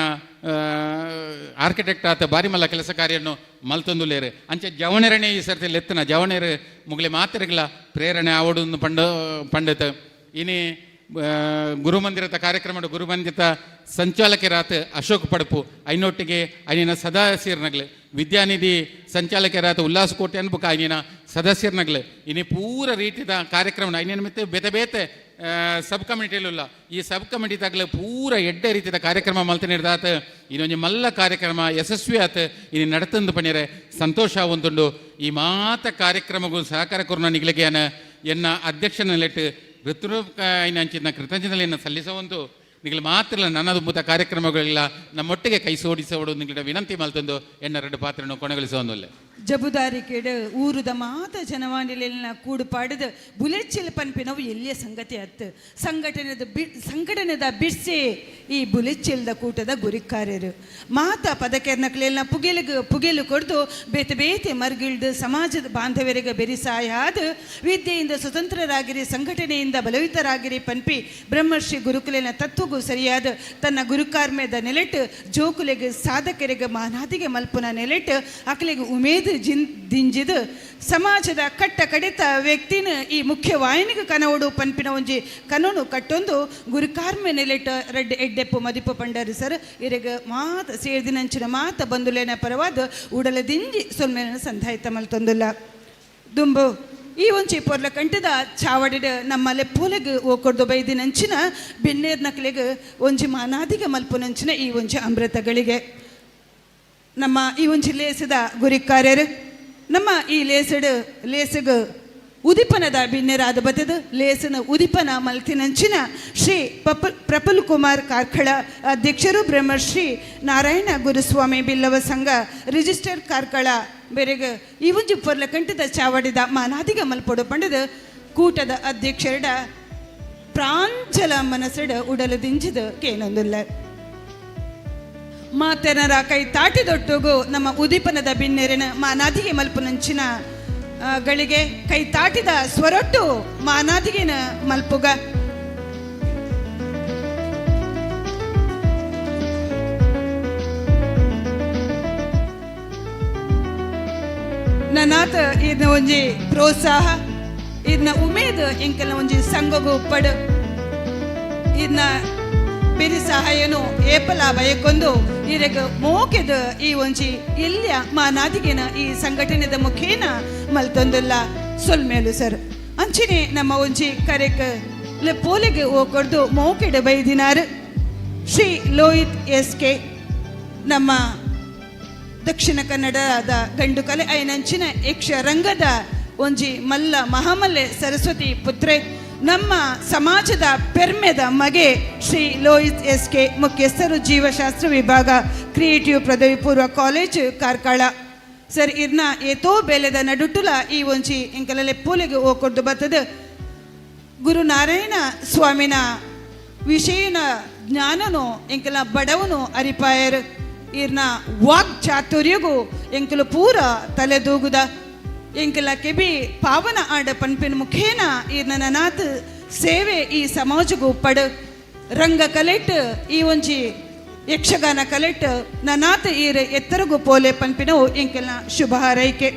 ಆರ್ಕಿಟೆಕ್ಟ್ ಆತ ಬಾರಿ ಮಲ್ಲ ಕೆಲಸ ಕಾರ್ಯವನ್ನು ಮಲ್ತೊಂದುಲ್ಲೇರು. ಅಂಚೆ ಜವಣೆರಣೆ ಈ ಸರ್ತಿ ಲೆತ್ತನ ಜವಣೆರು ಮುಗಲಿ ಮಾತ್ರೆಗಳ ಪ್ರೇರಣೆ ಆವಡು ಪಂಡ ಪಂಡಿತ. ಇನಿ ಗುರುಮಂದಿರದ ಕಾರ್ಯಕ್ರಮ ಗುರುಮಂದಿರದ ಸಂಚಾಲಕರಾತ ಅಶೋಕ್ ಪಡಪು ಐನೊಟ್ಟಿಗೆ ಐನಿನ ಸದಸ್ಯರ್ನಗ್ಲೆ ವಿದ್ಯಾನಿಧಿ ಸಂಚಾಲಕರಾತ ಉಲ್ಲಾಸ ಕೋಟೆ ಅನ್ಬುಕ ಐನಿನ ಸದಸ್ಯರ್ನಗ್ಲೆ ಇನಿ ಪೂರ ರೀತಿಯ ಕಾರ್ಯಕ್ರಮ ಐನಿನ ಮತ್ತೆ ಬೇತೆ ಬೇತೆ ಸಬ್ ಕಮಿಟಿಲುಲ್ಲ ಈ ಸಬ್ ಕಮಿಟಿ ತಗಲೆ ಪೂರ ಎಡ್ಡೆ ರೀತಿಯ ಕಾರ್ಯಕ್ರಮ ಮಲ್ತನಿರ್ದಾತ ಇನ್ನೊಂದು ಮಲ್ಲ ಕಾರ್ಯಕ್ರಮ ಯಶಸ್ವಿ ಆತ ಇನಿ ನಡತಂದು ಪಣಿರೆ ಸಂತೋಷ ಒಂದುಂಡು. ಈ ಮಾತ ಕಾರ್ಯಕ್ರಮಗಳು ಸಹಕಾರ ಕೊರೋನಾ ನಿಗಲಿಗೆ ಎನ್ನ ಅಧ್ಯಕ್ಷನಲ್ಲಿಟ್ಟು ಋತುರೂಪ ಕೃತಜ್ಞತೆಯನ್ನು ಸಲ್ಲಿಸುವಂತು ನಿಗಲು ಮಾತ್ರ ನನ್ನದು ಕಾರ್ಯಕ್ರಮಗಳಿಲ್ಲ ನಮ್ಮೊಟ್ಟಿಗೆ ಕೈ ಸೋಡಿಸೋಡು ನಿಗಳ ವಿನಂತಿ ಮಲ್ತೊಂದು ಎನ್ನ ಎರಡು ಪಾತ್ರವನ್ನು ಕೊನೆಗೊಳಿಸುವಂದಿಲ್ಲ. ಜಬುದಾರಿಕೆಡು ಊರುದ ಮಾತ ಜನವಾಣಿಲೆಲ್ಲ ಕೂಡು ಪಾಡದ ಬುಲೆಚ್ಚಿಲ್ ಪನ್ಪಿನವು ಎಲ್ಲಿಯ ಸಂಗತಿ ಅತ್ತು ಸಂಘಟನೆದ ಬಿಡ್ಸೆ ಈ ಬುಲೆಚ್ಚಿಲ್ದ ಕೂಟದ ಗುರಿಕಾರ್ಯರು ಮಾತ ಪದಕೆರ್ನಕ್ಲೆಲ್ಲ ಪುಗೆಲಿಗೆ ಪುಗೆಲು ಕೊಡ್ದು ಬೇತೆ ಬೇತೆ ಮರ್ಗಿಳ್ದು ಸಮಾಜದ ಬಾಂಧವ್ಯರಿಗೆ ಬೆರಿಸಾಯಾದ ವಿದ್ಯೆಯಿಂದ ಸ್ವತಂತ್ರರಾಗಿರಿ ಸಂಘಟನೆಯಿಂದ ಬಲಯುತರಾಗಿರಿ ಪನ್ಪಿ ಬ್ರಹ್ಮರ್ಷಿ ಗುರುಕುಲಿನ ತತ್ವಗೂ ಸರಿಯಾದ ತನ್ನ ಗುರುಕಾರ್ಮ್ಯದ ನೆಲೆಟ್ ಜೋಕುಲೆಗೆ ಸಾಧಕರಿಗೆ ಮಾನಾದಿಗೆ ಮಲ್ಪುನ ನೆಲೆಟ್ ಅಕಲೆಗೆ ಉಮೇದು ದಿಂಜಿದು ಸಮಾಜದ ಕಟ್ಟ ಕಡಿತ ವ್ಯಕ್ತಿನ ಈ ಮುಖ್ಯ ವಾಹಿನಿಗೆ ಕನವಡು ಪನ್ಪಿನ ಒಂಜಿ ಕನೋನು ಕಟ್ಟೊಂದು ಗುರುಕಾರ್ಮ್ಯ ನೆಲೆಟ್ ರೆಡ್ ಎಡ್ಡೆಪ್ಪು ಮದಿಪು ಪಂಡರು ಸರ್ ಇರೆಗ ಮಾತ ಸೇರ್ದಿನಂಚಿನ ಮಾತ ಬಂದುಲೇನ ಪರವಾದ ಉಡಲ ದಿಂಜಿ ಸೊಲ್ಮೇನ ಸಂಧಾಯಿತ ಮಲ್ತೊಂದುಲ್ಲ. ದುಂಬು ಈ ಒಂಜಿ ಪೊರ್ಲ ಕಂಟದ ಚಾವಡಿಡ್ ನಮ್ಮ ಲೆಪ್ಪೋಲೆಗ್ ಓಕೊಡ್ದು ಬೈದಿನಂಚಿನ ಬೆನ್ನೇರ್ ನಕ್ಲೆಗ್ ಒಂಜಿ ಮಾನಾದಿಗೆ ಮಲ್ಪುನಂಚಿನ ಈ ಒಂಜಿ ಅಮೃತಗಳಿಗೆ ನಮ್ಮ ಈ ಒಂಜಿ ಲೇಸದ ಗುರಿಕಾರ್ಯರು ನಮ್ಮ ಈ ಲೇಸಡ್ ಲೇಸಗ್ ಉದಿಪನದ ಬಿನ್ನೆರಾದ ಬತ್ತದ ಲೇಸನ ಉದಿಪನ ಮಲ್ತಿನಂಚಿನ ಶ್ರೀ ಪ್ರಫುಲ್ ಕುಮಾರ್ ಕಾರ್ಕಳ ಅಧ್ಯಕ್ಷರು ಬ್ರಹ್ಮಶ್ರೀ ನಾರಾಯಣ ಗುರುಸ್ವಾಮಿ ಬಿಲ್ಲವ ಸಂಘ ರಿಜಿಸ್ಟರ್ ಕಾರ್ಕಳ ಬೆರೆಗ ಈ ಒಂಜಿ ಪೊರ್ಲ ಕಂಠದ ಚಾವಡಿದ ಮಾನಾದಿಗ ಮಲ್ಪೊಡು ಪಂಡದ ಕೂಟದ ಅಧ್ಯಕ್ಷರಡ ಪ್ರಾಂಜಲ ಮನಸ್ಸಡ ಉಡಲದಿಂಜಿದ ಕೇನೊಂದುಲ್ಲ. ಮಾತೆನರ ಕೈ ತಾಟಿದೊಟ್ಟುಗು ನಮ್ಮ ಉದೀಪನದ ಬಿನ್ನೆರಿನ ಮಾನಾದಿಗೆ ಮಲ್ಪುನಂಚಿನ ಗಳಿಗೆ ಕೈ ತಾಟಿದ ಸ್ವರೊಟ್ಟು ಮಾನಾದಿಗೆನ ಮಲ್ಪುಗ. ನನಾತ ಇದನ್ನ ಒಂಜಿ ಪ್ರೋತ್ಸಾಹ, ಇದನ್ನ ಉಮೇದ್ ಎಂಕಲ್ನ ಒಂಜಿ ಸಂಘಗು ಪಡು, ಇದನ್ನ ಬೆರಿ ಸಹಾಯನು ಏಪಲ ಬಯಕೊಂದು ಇರೆಗ್ ಮೋಕೆದ ಈ ಒಂಜಿ ಇಲ್ಯ ಮಾನಾದಿಗೆನ ಈ ಸಂಘಟನೆದ ಮುಖೇನ ಮಲ್ತೊಂದುಲ್ಲ ಸೊಲ್ಮೇಲು ಸರ್. ಅಂಚಿನೆ ನಮ್ಮ ಒಂಜಿ ಕರೆಕ್ ಲೆಪ್ಪೋಲೆಗೆ ಓಕೊಡ್ದು ಮೋಕೆಡ ಬೈದಿನಾರು ಶ್ರೀ ಲೋಹಿತ್ ಎಸ್ ಕೆ ನಮ್ಮ ದಕ್ಷಿಣ ಕನ್ನಡದ ಗಂಡು ಕಲೆ ಐನಂಚಿನ ಯಕ್ಷ ರಂಗದ ಒಂಜಿ ಮಲ್ಲ ಮಹಾಮಲ್ಲೆ ಸರಸ್ವತಿ ಪುತ್ರೆ ನಮ್ಮ ಸಮಾಜದ ಪೆರ್ಮೆದ ಮಗೆ ಶ್ರೀ ಲೋಹಿತ್ ಎಸ್ ಕೆ ಮುಖ್ಯಸ್ಥರು ಜೀವಶಾಸ್ತ್ರ ವಿಭಾಗ ಕ್ರಿಯೇಟಿವ್ ಪದವಿ ಪೂರ್ವ ಕಾಲೇಜ್ ಕಾರ್ಕಳ ಸರ್. ಇರ್ನ ಏತೋ ಬೇಲೆದ ನಡುಟುಲ ಈ ಒಂಜಿ ಎಂಕಲಲೆ ಪೂಲೆಗೆ ಓಕೊಡ್ದು ಬತ್ತದ ಗುರುನಾರಾಯಣ ಸ್ವಾಮಿನ ವಿಷಯನ ಜ್ಞಾನನು ಎಂಕಲ ಬಡವನು ಅರಿಪಾಯರ್ ಇರ್ನ ವಾಕ್ ಚಾತುರ್ಯಗು ಎಂಕಲು ಪೂರ ತಲೆದೂಗುದ ಎಂಕಲ ಕೆಬಿ ಪಾವನ ಆಡ ಪನ್ಪಿನ ಮುಖೇನ ಇರ್ನ ನನಾತ್ ಸೇವೆ ಈ ಸಮಾಜಗೂ ಪಡ ರಂಗ ಕಲೆಟ್ ಈ ಒಂಜಿ ಯಕ್ಷಗಾನ ಕಲೆಟ್ ನನಾತ್ ಈರ್ ಎತ್ತರಗು ಪೋಲೆ ಪನ್ಪಿನವು ಎಂಕಲ್ನ ಶುಭ ಹಾರೈಕೆ.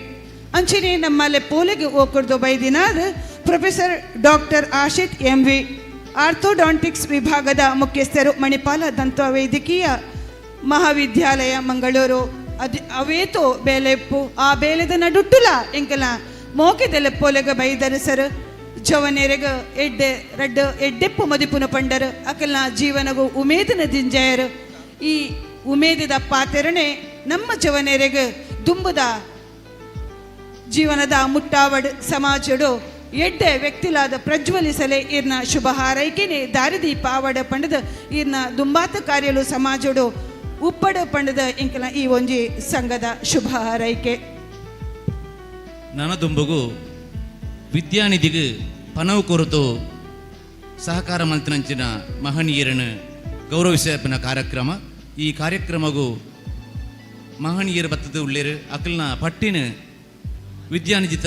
ಅಂಚಿನೆ ನಮ್ಮಲ್ಲಿ ಪೋಲೆಗೆ ಓಕುರ್ದು ಬೈದಿನಾರ್ professor doctor Ashith M V orthodontics ವಿಭಾಗದ ಮುಖ್ಯಸ್ಥರು ಮಣಿಪಾಲ ದಂತ ವೈದ್ಯಕೀಯ ಮಹಾವಿದ್ಯಾಲಯ ಮಂಗಳೂರು. ಅದು ಅವೇತೋ ಬೇಲೆಪ್ಪು ಆ ಬೇಲೆದ ನಡುಟ್ಟುಲ ಎಂಕಲ ಮೋಕೆದೆಲ್ಲ ಪೋಲೆಗ ಬೈದರು ಸರ್. ಜವನೆರೆಗ ಎಡ್ಡೆ ರಡ್ಡ ಎಡ್ಡೆಪ್ಪು ಮದಿಪುನ ಪಂಡರು ಅಕಲ್ನ ಜೀವನಗು ಉಮೇದನ ದಿಂಜಾಯರು. ಈ ಉಮೇದದ ಪಾತೆರಣೆ ನಮ್ಮ ಜವನೆರೆಗ ದುಂಬುದ ಜೀವನದ ಮುಟ್ಟಾವಡ್ ಸಮಾಜಡು ಎಡ್ಡೆ ವ್ಯಕ್ತಿಲಾದ ಪ್ರಜ್ವಲಿಸಲೆ ಇರ್ನ ಶುಭ ಹಾರೈಕೆನೆ ದಾರಿದೀಪ ಆವಡ ಪಂಡದ ಇರ್ನ ದುಂಬಾತ ಕಾರ್ಯಲು ಸಮಾಜಡು ಉಪ್ಪಡು ಪಂಡದ ಎಂಕಲ ಈ ಒಂಜಿ ಸಂಘದ ಶುಭ ಹಾರೈಕೆ. ನನದುಂಬುಗು ವಿದ್ಯಾನಿಧಿಗೆ ಪನವು ಕೊರತು ಸಹಕಾರ ಮಂತ್ರಂಚಿನ ಮಹನೀಯರನ್ನು ಗೌರವಿಸಪಿನ ಕಾರ್ಯಕ್ರಮ. ಈ ಕಾರ್ಯಕ್ರಮಗೂ ಮಹನೀಯರ ಬತ್ತದ ಉಳ್ಳೇರು ಅಕಲ್ನ ಪಟ್ಟಿನ ವಿದ್ಯಾನಿಧಿತ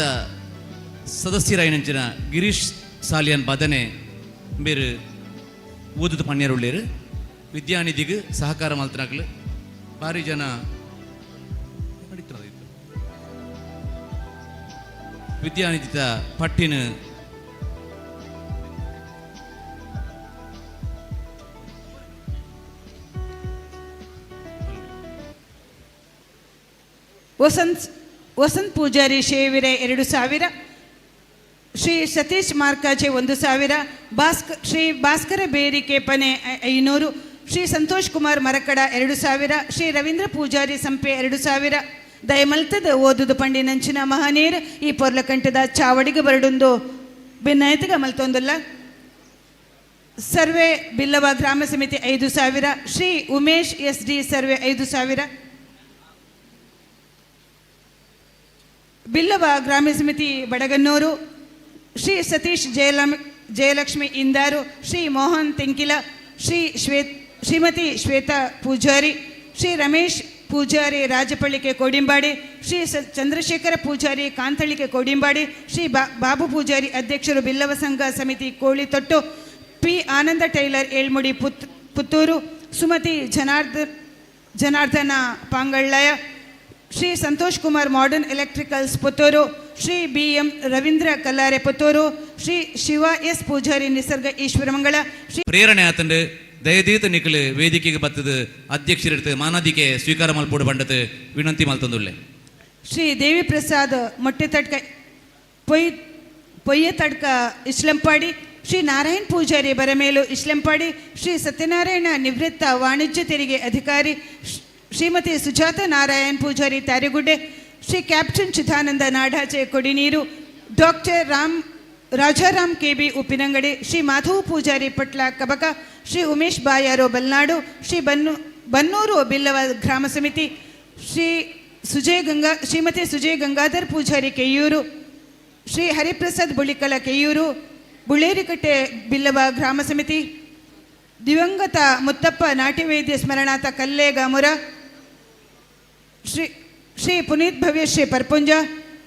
ಸದಸ್ಯರಾಯಿನಂಚಿನ ಗಿರೀಶ್ ಸಾಲಿಯನ್ ಬದನೆ ಬೇರು ಊದದ ಪಣ್ಯರು ಉಳ್ಳೇರು ವಿದ್ಯಾನಿಧಿಗೆ ಸಹಕಾರ ಮಲ್ತನಾಗ್ಲು ಭಾರಿ ಜನ ವಿದ್ಯಾನಿಧಿತ ಪಟ್ಟಿನ ವಸಂತ್ ಪೂಜಾರಿ ಶೇವಿರೆ 2000, ಶ್ರೀ ಸತೀಶ್ ಮಾರ್ಕಾಜೆ 1000, ಶ್ರೀ ಭಾಸ್ಕರ ಬೇರಿಕೆ ಪನೆ 500, ಶ್ರೀ ಸಂತೋಷ್ ಕುಮಾರ್ ಮರಕಡ 2000, ಶ್ರೀ ರವೀಂದ್ರ ಪೂಜಾರಿ ಸಂಪೆ 2000. ದಯಮಲ್ತದ ಓದುದು ಪಂಡಿನಂಚಿನ ಮಹನೀರ್ ಈ ಪೊರ್ಲಕಂಠದ ಚಾವಡಿಗೆ ಬರಡುಂದು ಭಿನ್ನಾಯತಿಗೆ ಮಲ್ತೊಂದುಲ್ಲ. ಸರ್ವೆ ಬಿಲ್ಲವ ಗ್ರಾಮ ಸಮಿತಿ 5000, ಶ್ರೀ ಉಮೇಶ್ ಎಸ್ ಡಿ ಸರ್ವೆ 5000, ಬಿಲ್ಲವ ಗ್ರಾಮ ಸಮಿತಿ ಬಡಗನ್ನೂರು, ಶ್ರೀ ಸತೀಶ್ ಜಯಲಕ್ಷ್ಮಿ ಇಂದಾರು, ಶ್ರೀ ಮೋಹನ್ ತೆಂಕಿಲ, ಶ್ರೀಮತಿ ಶ್ವೇತಾ ಪೂಜಾರಿ, ಶ್ರೀ ರಮೇಶ್ ಪೂಜಾರಿ ರಾಜಪಳ್ಳಿಕೆ ಕೋಡಿಂಬಾಡಿ, ಶ್ರೀ ಚಂದ್ರಶೇಖರ ಪೂಜಾರಿ ಕಾಂತಳಿಕೆ ಕೋಡಿಂಬಾಡಿ, ಶ್ರೀ ಬಾಬು ಪೂಜಾರಿ ಅಧ್ಯಕ್ಷರು ಬಿಲ್ಲವ ಸಂಘ ಸಮಿತಿ Kolithottu, P Ananda tailor Elmudi Puttur, Sumathi Janardhana Pangallaya, Shri Santhosh Kumar modern electricals Puttur, Shri B M Ravindra Kallare Puttur, Shri Shiva S Poojary Nisarga Ishwaramangala, Shri ಪ್ರೇರಣೆ ಆತಂಡು ದಯದೀತ ನಿಖಲು ವೇದಿಕೆಗೆ ಬತ್ತದ ಅಧ್ಯಕ್ಷರಿಡ್ತು ಮಾನಾದಿಕೆ ಸ್ವೀಕಾರ ಮಲ್ಪೋಡು ಬಂಡತು ವಿನಂತಿ ಮಲ್ತೊಂದುಲ್ಲೆ. ಶ್ರೀ ದೇವಿ ಪ್ರಸಾದ್ ಮೊಟ್ಟೆತಡ್ಕ ಪೊಯ್ಯತಡ್ಕ ಇಸ್ಲಂಪಾಡಿ, ಶ್ರೀ ನಾರಾಯಣ್ ಪೂಜಾರಿ ಬರಮೇಲು ಇಸ್ಲಂಪಾಡಿ, ಶ್ರೀ ಸತ್ಯನಾರಾಯಣ ನಿವೃತ್ತ ವಾಣಿಜ್ಯ ತೆರಿಗೆ ಅಧಿಕಾರಿ, Shrimati Sujatha Narayan Poojary Tharigudde, Shri captain Chidananda Nadache Kodineeru, Doctor Ram Rajaram KB Uppinangady, Shri Madhava Poojary Patla Kabaka, Shri Umesh Bayaru Balnadu, Shri Bannur Billava Grama Samiti, Shri Sujay Ganga Shrimati Sujay Gangadhar Poojary Keyyur, Shri Hariprasad Bulikala Keyyur, Bulerikatte Billava Grama Samiti, ದಿವಂಗತ ಮುತ್ತಪ್ಪ ನಾಟ್ಯವೇದ್ಯ ಸ್ಮರಣಾಥ ಕಲ್ಲೇಗಾಮುರ, ಶ್ರೀ ಶ್ರೀ ಪುನೀತ್ ಭವ್ಯಶ್ರೀ ಪರ್ಪುಂಜ,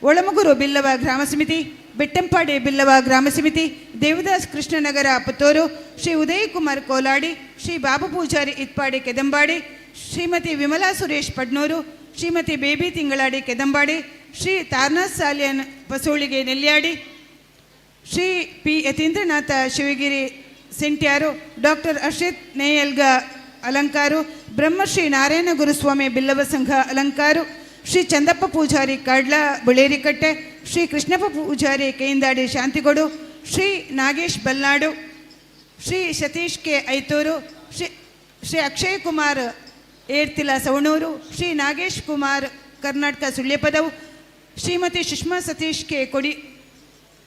ಒಳಮುಗುರು ಬಿಲ್ಲವ ಗ್ರಾಮ ಸಮಿತಿ, ಬೆಟ್ಟಂಪಾಡಿ ಬಿಲ್ಲವ ಗ್ರಾಮ ಸಮಿತಿ, ದೇವದಾಸ್ ಕೃಷ್ಣನಗರ ಪುತ್ತೂರು, ಶ್ರೀ ಉದಯಕುಮಾರ್ ಕೋಲಾಡಿ, ಶ್ರೀ ಬಾಬು ಪೂಜಾರಿ ಇತ್ಪಾಡಿ ಕೆದಂಬಾಡಿ, ಶ್ರೀಮತಿ Vimala Suresh Padnur, Shrimati Baby Thingaladi Kedambadi, Shri Tarnath Salian Pasolige Nelyadi, Shri P Yatheendranatha Shivagiri Sentyaru, doctor Ashrith Neyalga Alankaru, Brahmashri Narayana Guruswamy Billava ಸಂಘ Alankaru, Shri Chandappa Poojary Kadla Bulerikatte, Shri Krishnappa Poojary Kaindadi Shanthigodu, Shri Nagesh Balnad, Shri Satish K Aithur, Shri Shri Akshay Kumar Erthila Savanur, Shri Nagesh Kumar Karnataka Sulyapadavu, Shrimati Sushma Satish K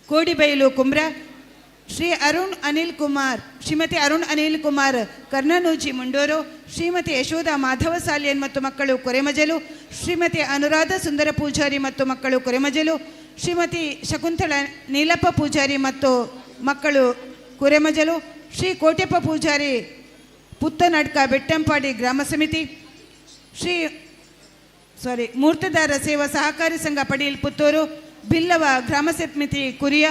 Kodibailu Kumra, Shri Arun Anil Kumar, Shrimati Arun Anil Kumar ಕರ್ಣನೂಜಿ ಮುಂಡೋರು, ಶ್ರೀಮತಿ ಯಶೋಧ ಮಾಧವ ಸಾಲಿಯನ್ ಮತ್ತು ಮಕ್ಕಳು ಕೊರೆಮಜಲು, ಶ್ರೀಮತಿ ಅನುರಾಧ ಸುಂದರ ಪೂಜಾರಿ ಮತ್ತು ಮಕ್ಕಳು ಕೊರೆಮಜಲು, ಶ್ರೀಮತಿ ಶಕುಂತಳ ನೀಲಪ್ಪ ಪೂಜಾರಿ ಮತ್ತು ಮಕ್ಕಳು ಕೊರೆಮಜಲು, ಶ್ರೀ ಕೋಟ್ಯಪ್ಪ ಪೂಜಾರಿ ಪುತ್ತನಡ್ಕ ಬೆಟ್ಟಂಪಾಡಿ ಗ್ರಾಮ ಸಮಿತಿ, ಶ್ರೀ ಮೂರ್ತದಾರ ಸೇವಾ ಸಹಕಾರಿ ಸಂಘ ಪಡೀಲ್ ಪುತ್ತೂರು, ಬಿಲ್ಲವ ಗ್ರಾಮ ಸಮಿತಿ ಕುರಿಯ,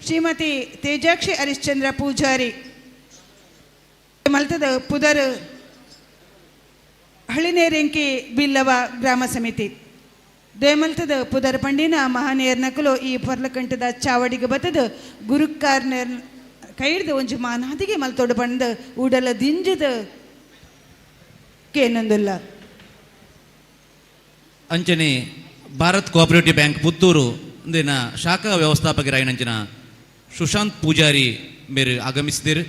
ಶ್ರೀಮತಿ ತೇಜಾಕ್ಷಿ ಹರಿಶ್ಚಂದ್ರ ಪೂಜಾರಿ ಮಲ್ತದ ಪುದರ್ ಹಳಿನೇರೆಂಕಿ ಬಿಲ್ಲವ ಗ್ರಾಮ ಸಮಿತಿ ದೇಮಲ್ತದ ಪುದರ್ ಪಂಡಿನ ಮಹಾನೇರ್ ನಕಲು ಈ ಪೊರ್ಲಕಂಠದ ಚಾವಡಿಗೆ ಬತ್ತದ ಗುರುಕಾರ್ನೇರ್ ಕೈಡ್ದು ಒಂಜಿ ಮಾನಾದಿಗೆ ಮಲ್ತೊಡು ಬಂದ ಉಡಲ ದಿಂಜದ ಕೇನೊಂದುಲ್ಲ. ಅಂಚನೆ ಭಾರತ್ ಕೋಆಪರೇಟಿವ್ ಬ್ಯಾಂಕ್ ಪುತ್ತೂರು ಇಂದಿನ ಶಾಖಾ ವ್ಯವಸ್ಥಾಪಕರಾಯಿನಂಚಿನ ಸುಶಾಂತ್ ಪೂಜಾರಿ ಮೇರು ಆಗಮಿಸಿದಿರು.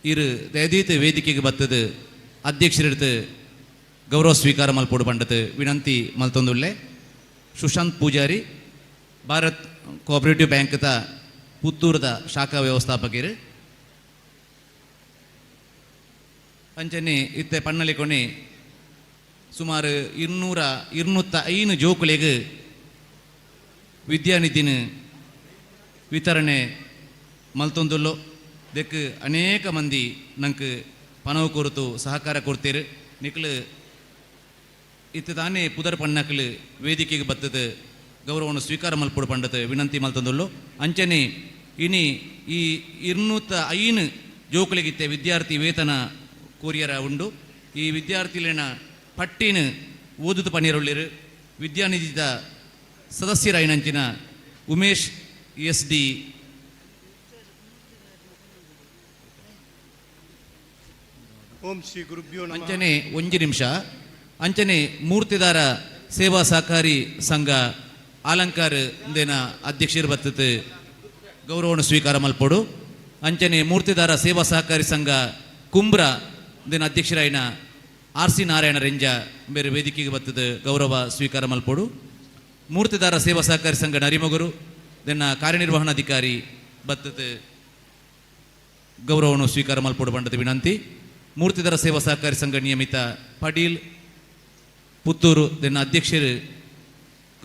ಇರು ದಯದೀತ ವೇದಿಕೆಗೆ ಬತ್ತದ ಅಧ್ಯಕ್ಷರಿಡ್ತು ಗೌರವ ಸ್ವೀಕಾರ ಮಲ್ಪೋಡು ಪಂಡತ್ ವಿನಂತಿ ಮಲ್ತೊಂದುಲ್ಲೆ. ಸುಶಾಂತ್ ಪೂಜಾರಿ ಭಾರತ್ ಕೋಆಪರೇಟಿವ್ ಬ್ಯಾಂಕ್ದ ಪುತ್ತೂರದ ಶಾಖಾ ವ್ಯವಸ್ಥಾಪಕರು. ಅಂಚನೆ ಇತ್ತೆ ಪಣ್ಣಲಿ ಕೊನೆ ಸುಮಾರು 205 ಜೋಕುಲೆಗ್ ವಿದ್ಯಾನಿಧಿನ ವಿತರಣೆ ಮಲ್ತೊಂದುಲ್ಲೋ. ದೆಕ್ ಅನೇಕ ಮಂದಿ ನಂಗೆ ಪನವು ಕೊರತು ಸಹಕಾರ ಕೊಡ್ತೀರು. ನಿಕ್ಲು ಇತ್ತ ತಾನೇ ಪುದರ್ ಪಣ್ಣಕ್ಲು ವೇದಿಕೆಗೆ ಬತ್ತದ ಗೌರವವನ್ನು ಸ್ವೀಕಾರ ಮಲ್ಪೊಡು ಪಂಡತ್ ವಿನಂತಿ ಮಲ್ತೊಂದುಲ್ಲೋ. ಅಂಚನೆ ಇನಿ ಈ 205 ಜೋಕುಲಿಗಿತ್ತೆ ವಿದ್ಯಾರ್ಥಿ ವೇತನ ಕೋರಿಯರ ಉಂಡು. ಈ ವಿದ್ಯಾರ್ಥಿಲಿನ ಪಟ್ಟಿನ ಓದುದು ಪನ್ನೀರುಳ್ಳಿರು ವಿದ್ಯಾನಿಧಿದ ಸದಸ್ಯರಾಯಿನಂಚಿನ ಉಮೇಶ್ ಎಸ್ ಡಿ ಓಂ ಶ್ರೀ ಗುರುಭ್ಯೋ ನಮಃ. ಅಂಚನೆ ಒಂಜಿ ನಿಮಿಷ. ಅಂಚನೆ ಮೂರ್ತಿದಾರ ಸೇವಾ ಸಹಕಾರಿ ಸಂಘ ಅಲಂಕಾರ ಇಂದೇನ ಅಧ್ಯಕ್ಷರು ಬತ್ತತ್ ಗೌರವವನ್ನು ಸ್ವೀಕಾರ ಮಲ್ಪೊಡು. ಅಂಚನೆ ಮೂರ್ತಿದಾರ ಸೇವಾ ಸಹಕಾರಿ ಸಂಘ ಕುಂಬ್ರ ಇಂದೇನ ಅಧ್ಯಕ್ಷರಾಯಿನ ಆರ್ ಸಿ ನಾರಾಯಣ ರೆಂಜ ಬೇರೆ ವೇದಿಕೆಗೆ ಬತ್ತದ ಗೌರವ ಸ್ವೀಕಾರ ಮಲ್ಪೊಡು. ಮೂರ್ತಿದಾರ ಸೇವಾ ಸಹಕಾರಿ ಸಂಘ ನರಿಮೊಗರು ದೆನ್ನ ಕಾರ್ಯನಿರ್ವಹಣಾಧಿಕಾರಿ ಬತ್ತದ ಗೌರವವನ್ನು ಸ್ವೀಕಾರ ಮಲ್ಪೊಡು ಪಂಡದ ವಿನಂತಿ. ಮೂರ್ತಿದಾರ ಸೇವಾ ಸಹಕಾರಿ ಸಂಘ ನಿಯಮಿತ ಪಡೀಲ್ ಪುತ್ತೂರು ದೆನ್ನ ಅಧ್ಯಕ್ಷರು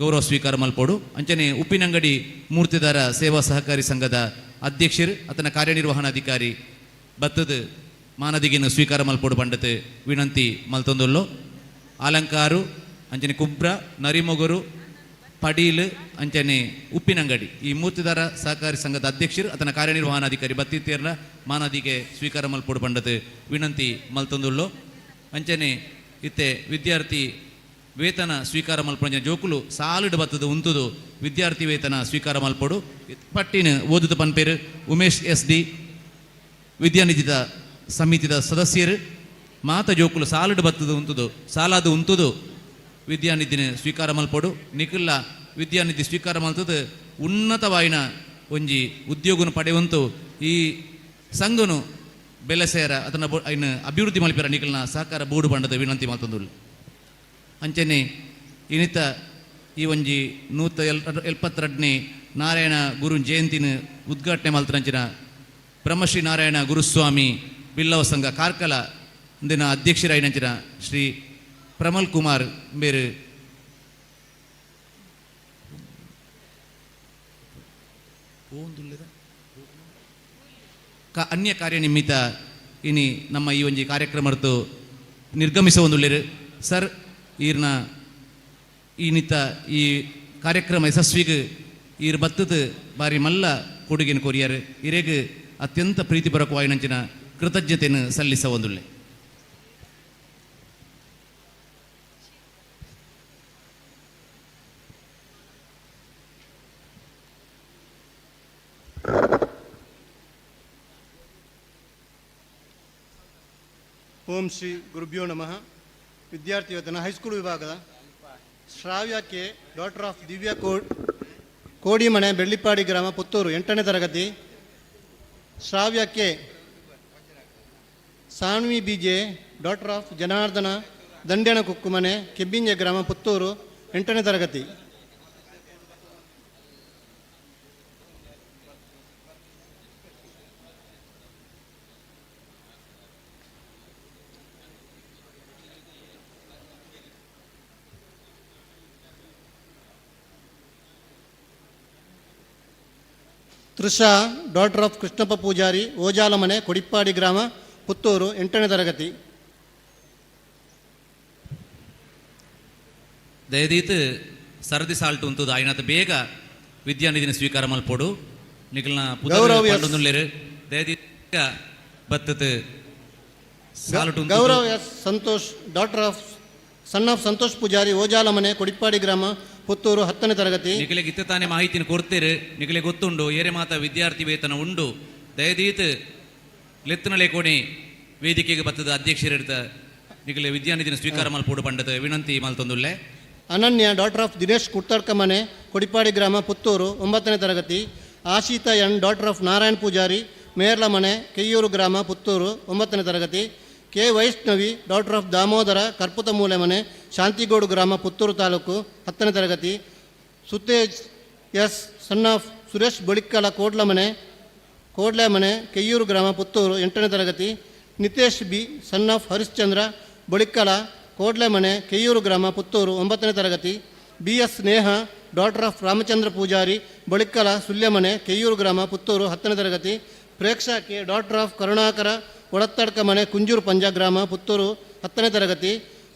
ಗೌರವ ಸ್ವೀಕಾರ ಮಲ್ಪೊಡು. ಅಂಚನೆ ಉಪ್ಪಿನಂಗಡಿ ಮೂರ್ತಿದಾರ ಸೇವಾ ಸಹಕಾರಿ ಸಂಘದ ಅಧ್ಯಕ್ಷರು ಆತನ ಕಾರ್ಯನಿರ್ವಹಣಾಧಿಕಾರಿ ಬತ್ತದ ಮಾನದಿಗಿನ ಸ್ವೀಕಾರ ಮಲ್ಪೊಡು ಪಂಡತ್ ವಿನಂತಿ ಮಲ್ತೊಂದುಲ್ಲೋ. ಅಲಂಕಾರು ಅಂಚನೆ ಕುಬ್ರ ನರಿಮೊಗರು ಪಡೀಲ್ ಅಂಚನೆ ಉಪ್ಪಿನಂಗಡಿ ಈ ಮೂರ್ತಿದಾರ ಸಹಕಾರಿ ಸಂಘದ ಅಧ್ಯಕ್ಷರು ಆತನ ಕಾರ್ಯನಿರ್ವಹಣಾಧಿಕಾರಿ ಬತ್ತಿತ್ತೇರ್ನ ಮಾನದಿಗೆ ಸ್ವೀಕಾರ ಮಲ್ಪೊಡು ಪಂಡತ್ ವಿನಂತಿ ಮಲ್ತೊಂದುಲ್ಲೋ. ಅಂಚನೆ ಇತ್ತೆ ವಿದ್ಯಾರ್ಥಿ ವೇತನ ಸ್ವೀಕಾರ ಮಲ್ಪೊಂಜ ಜೋಕುಲು ಸಾಲಿಡ್ ಬತ್ತದು ಉಂತುದು ವಿದ್ಯಾರ್ಥಿ ವೇತನ ಸ್ವೀಕಾರ ಮಲ್ಪೊಡು. ಪಟ್ಟಿನ ಓದುದು ಪನ್ಪೇರು ಉಮೇಶ್ ಎಸ್ ಡಿ ವಿದ್ಯಾನಿಧಿದ ಸಮಿತಿದ ಸದಸ್ಯರು. ಮಾತ ಜೋಕುಲು ಸಾಲಿಡ್ ಬತ್ತದು ಉಂತುದು ಸಾಲಾದು ಉಂತುದು ವಿದ್ಯಾನಿಧಿನ ಸ್ವೀಕಾರ ಮಲ್ಪೊಡು. ನಿಖಿಲ್ಲ ವಿದ್ಯಾನಿಧಿ ಸ್ವೀಕಾರ ಮಲ್ತದು ಉನ್ನತವಾಯಿನ ಒಂಜಿ ಉದ್ಯೋಗನು ಪಡೆಯುವಂತು ಈ ಸಂಘನು ಬೆಲೆಸೇರ ಅದನ್ನ ಐನ ಅಭಿವೃದ್ಧಿ ಮಲ್ಪಿರ ನಿಖಲ್ನ ಸಹಕಾರ ಬೋರ್ಡು ಬಂಡದ ವಿನಂತಿ ಮಲ್ತೊಂದುಲ್ಲು. ಅಂಚನೆ ಇನಿತ ಈ ಒಂಜಿ 172ನೇ ನಾರಾಯಣ ಗುರು ಜಯಂತಿನ ಉದ್ಘಾಟನೆ ಮಲ್ತನಂಚಿನ ಬ್ರಹ್ಮಶ್ರೀ ನಾರಾಯಣ ಗುರುಸ್ವಾಮಿ ಬಿಲ್ಲವ ಸಂಘ ಕಾರ್ಕಳ ಇಂದಿನ ಅಧ್ಯಕ್ಷರಾಯಿನಂಚಿನ ಶ್ರೀ ಪ್ರಮಲ್ ಕುಮಾರ್ ಬೇರು ಅನ್ಯ ಕಾರ್ಯ ನಿಮಿತ್ತ ಇನಿ ನಮ್ಮ ಈ ಒಂಜಿ ಕಾರ್ಯಕ್ರಮರ್ತು ನಿರ್ಗಮಿಸುವಂದುಳ್ಳಿರು. ಸರ್, ಈರ್ನ ಈ ನಿತ್ತ ಈ ಕಾರ್ಯಕ್ರಮ ಯಶಸ್ವಿಗೆ ಈರ್ ಬತ್ತದ ಬಾರಿ ಮಲ್ಲ ಕೊಡುಗೆನ ಕೊರಿಯರ್ ಇರೆಗ್ ಅತ್ಯಂತ ಪ್ರೀತಿಪರಕವಾಯಿನಂಚಿನ ಕೃತಜ್ಞತೆಯನ್ನು ಸಲ್ಲಿಸ ಒಂದುಳ್ಳೆ. ಓಂ ಶ್ರೀ ಗುರುಭ್ಯೋ ನಮಃ. ವಿದ್ಯಾರ್ಥಿ ವೇತನ ಹೈಸ್ಕೂಲ್ ವಿಭಾಗದ Shravya K, daughter of Divya Kodimane, Bellippadi ಗ್ರಾಮ, ಪುತ್ತೂರು, 8ನೇ ತರಗತಿ. Shravya K. Sanvi B J, daughter of Janardhana Dandena Kukkumane, Kebbinje ಗ್ರಾಮ, ಪುತ್ತೂರು, 8ನೇ ತರಗತಿ. ತೃಷಾ, ಡಾಟರ್ ಆಫ್ ಕೃಷ್ಣಪ್ಪ ಪೂಜಾರಿ, ಓಜಾಲಮನೆ, ಕೊಡಿಪ್ಪಾಡಿ ಗ್ರಾಮ, ಪುತ್ತೂರು, 8ನೇ ತರಗತಿ. ದಯದೀತ್ ಸರದಿ ಸಾಲ್ಟು ಉಂತುದು ಆಯ್ನಾತ ಬೇಗ ವಿದ್ಯಾನಿಧಿನ ಸ್ವೀಕಾರ ಮಲ್ಪೊಡು. ನಿಗಲ್ನ ಗೌರವ್ ಎಸ್. ಪಂಡೊಂದುಲ್ಲೆರ್. ದಯದೀತ್ ಬತ್ತತ್ ಸಾಲ್ಟು ಉಂತುದು. Gaurav S Santosh, daughter of son of Santosh Poojary, Ojalamane, Kodippadi ಗ್ರಾಮ, ಪುತ್ತೂರು, 10ನೇ ತರಗತಿ. ನಿಗಲಿಗೆ ಇತ್ತ ತಾನೇ ಮಾಹಿತಿನ ಕೊಡ್ತೇರು, ನಿಗಲಿಗೆ ಗೊತ್ತುಂಡು ಏರೆ ಮಾತ ವಿದ್ಯಾರ್ಥಿ ವೇತನ ಉಂಡು. ದಯದೀತ್ ಲೆತ್ತನಲೆ ಕೋಣೆ ವೇದಿಕೆಗೆ ಬತ್ತದ ಅಧ್ಯಕ್ಷರಿರ್ತ ನಿಗಲೆ ವಿದ್ಯಾನಿಧಿನ ಸ್ವೀಕಾರ ಮಲ್ಪೊಡು ಪಂಡದ ವಿನಂತಿ ಮಲ್ತೊಂದುಲ್ಲೆ. ಅನನ್ಯ, ಡಾಟರ್ ಆಫ್ ದಿನೇಶ್ ಕುಟ್ಟರ್ಕಮನೆ, ಕೊಡಿಪಾಡಿ ಗ್ರಾಮ, ಪುತ್ತೂರು, 9ನೇ ತರಗತಿ. Ashita N, daughter of Narayana Poojary, Merlamane, Keyyur ಗ್ರಾಮ, ಪುತ್ತೂರು, 9ನೇ ತರಗತಿ. K Vaishnavi, daughter of Damodara Karputhamule ಮನೆ, ಶಾಂತಿಗೋಡು ಗ್ರಾಮ, ಪುತ್ತೂರು ತಾಲೂಕು, 10ನೇ ತರಗತಿ. Sutej S, son of Suresh Bolikkala, Kodlamane, Kodlemane, Keyyur ಗ್ರಾಮ, ಪುತ್ತೂರು, 8ನೇ ತರಗತಿ. Nitesh B, son of Harishchandra Bolikkala, Kodlemane, Keyyur ಗ್ರಾಮ, ಪುತ್ತೂರು, 9ನೇ ತರಗತಿ. B S Sneha, daughter of Ramachandra Poojary, Bolikkala, Sulyamane, Keyyur ಗ್ರಾಮ, ಪುತ್ತೂರು, 10ನೇ ತರಗತಿ. Preksha K, daughter of Karunakara Odattadka ಮನೆ, ಕುಂಜೂರು ಪಂಜ ಗ್ರಾಮ, ಪುತ್ತೂರು, 10ನೇ ತರಗತಿ.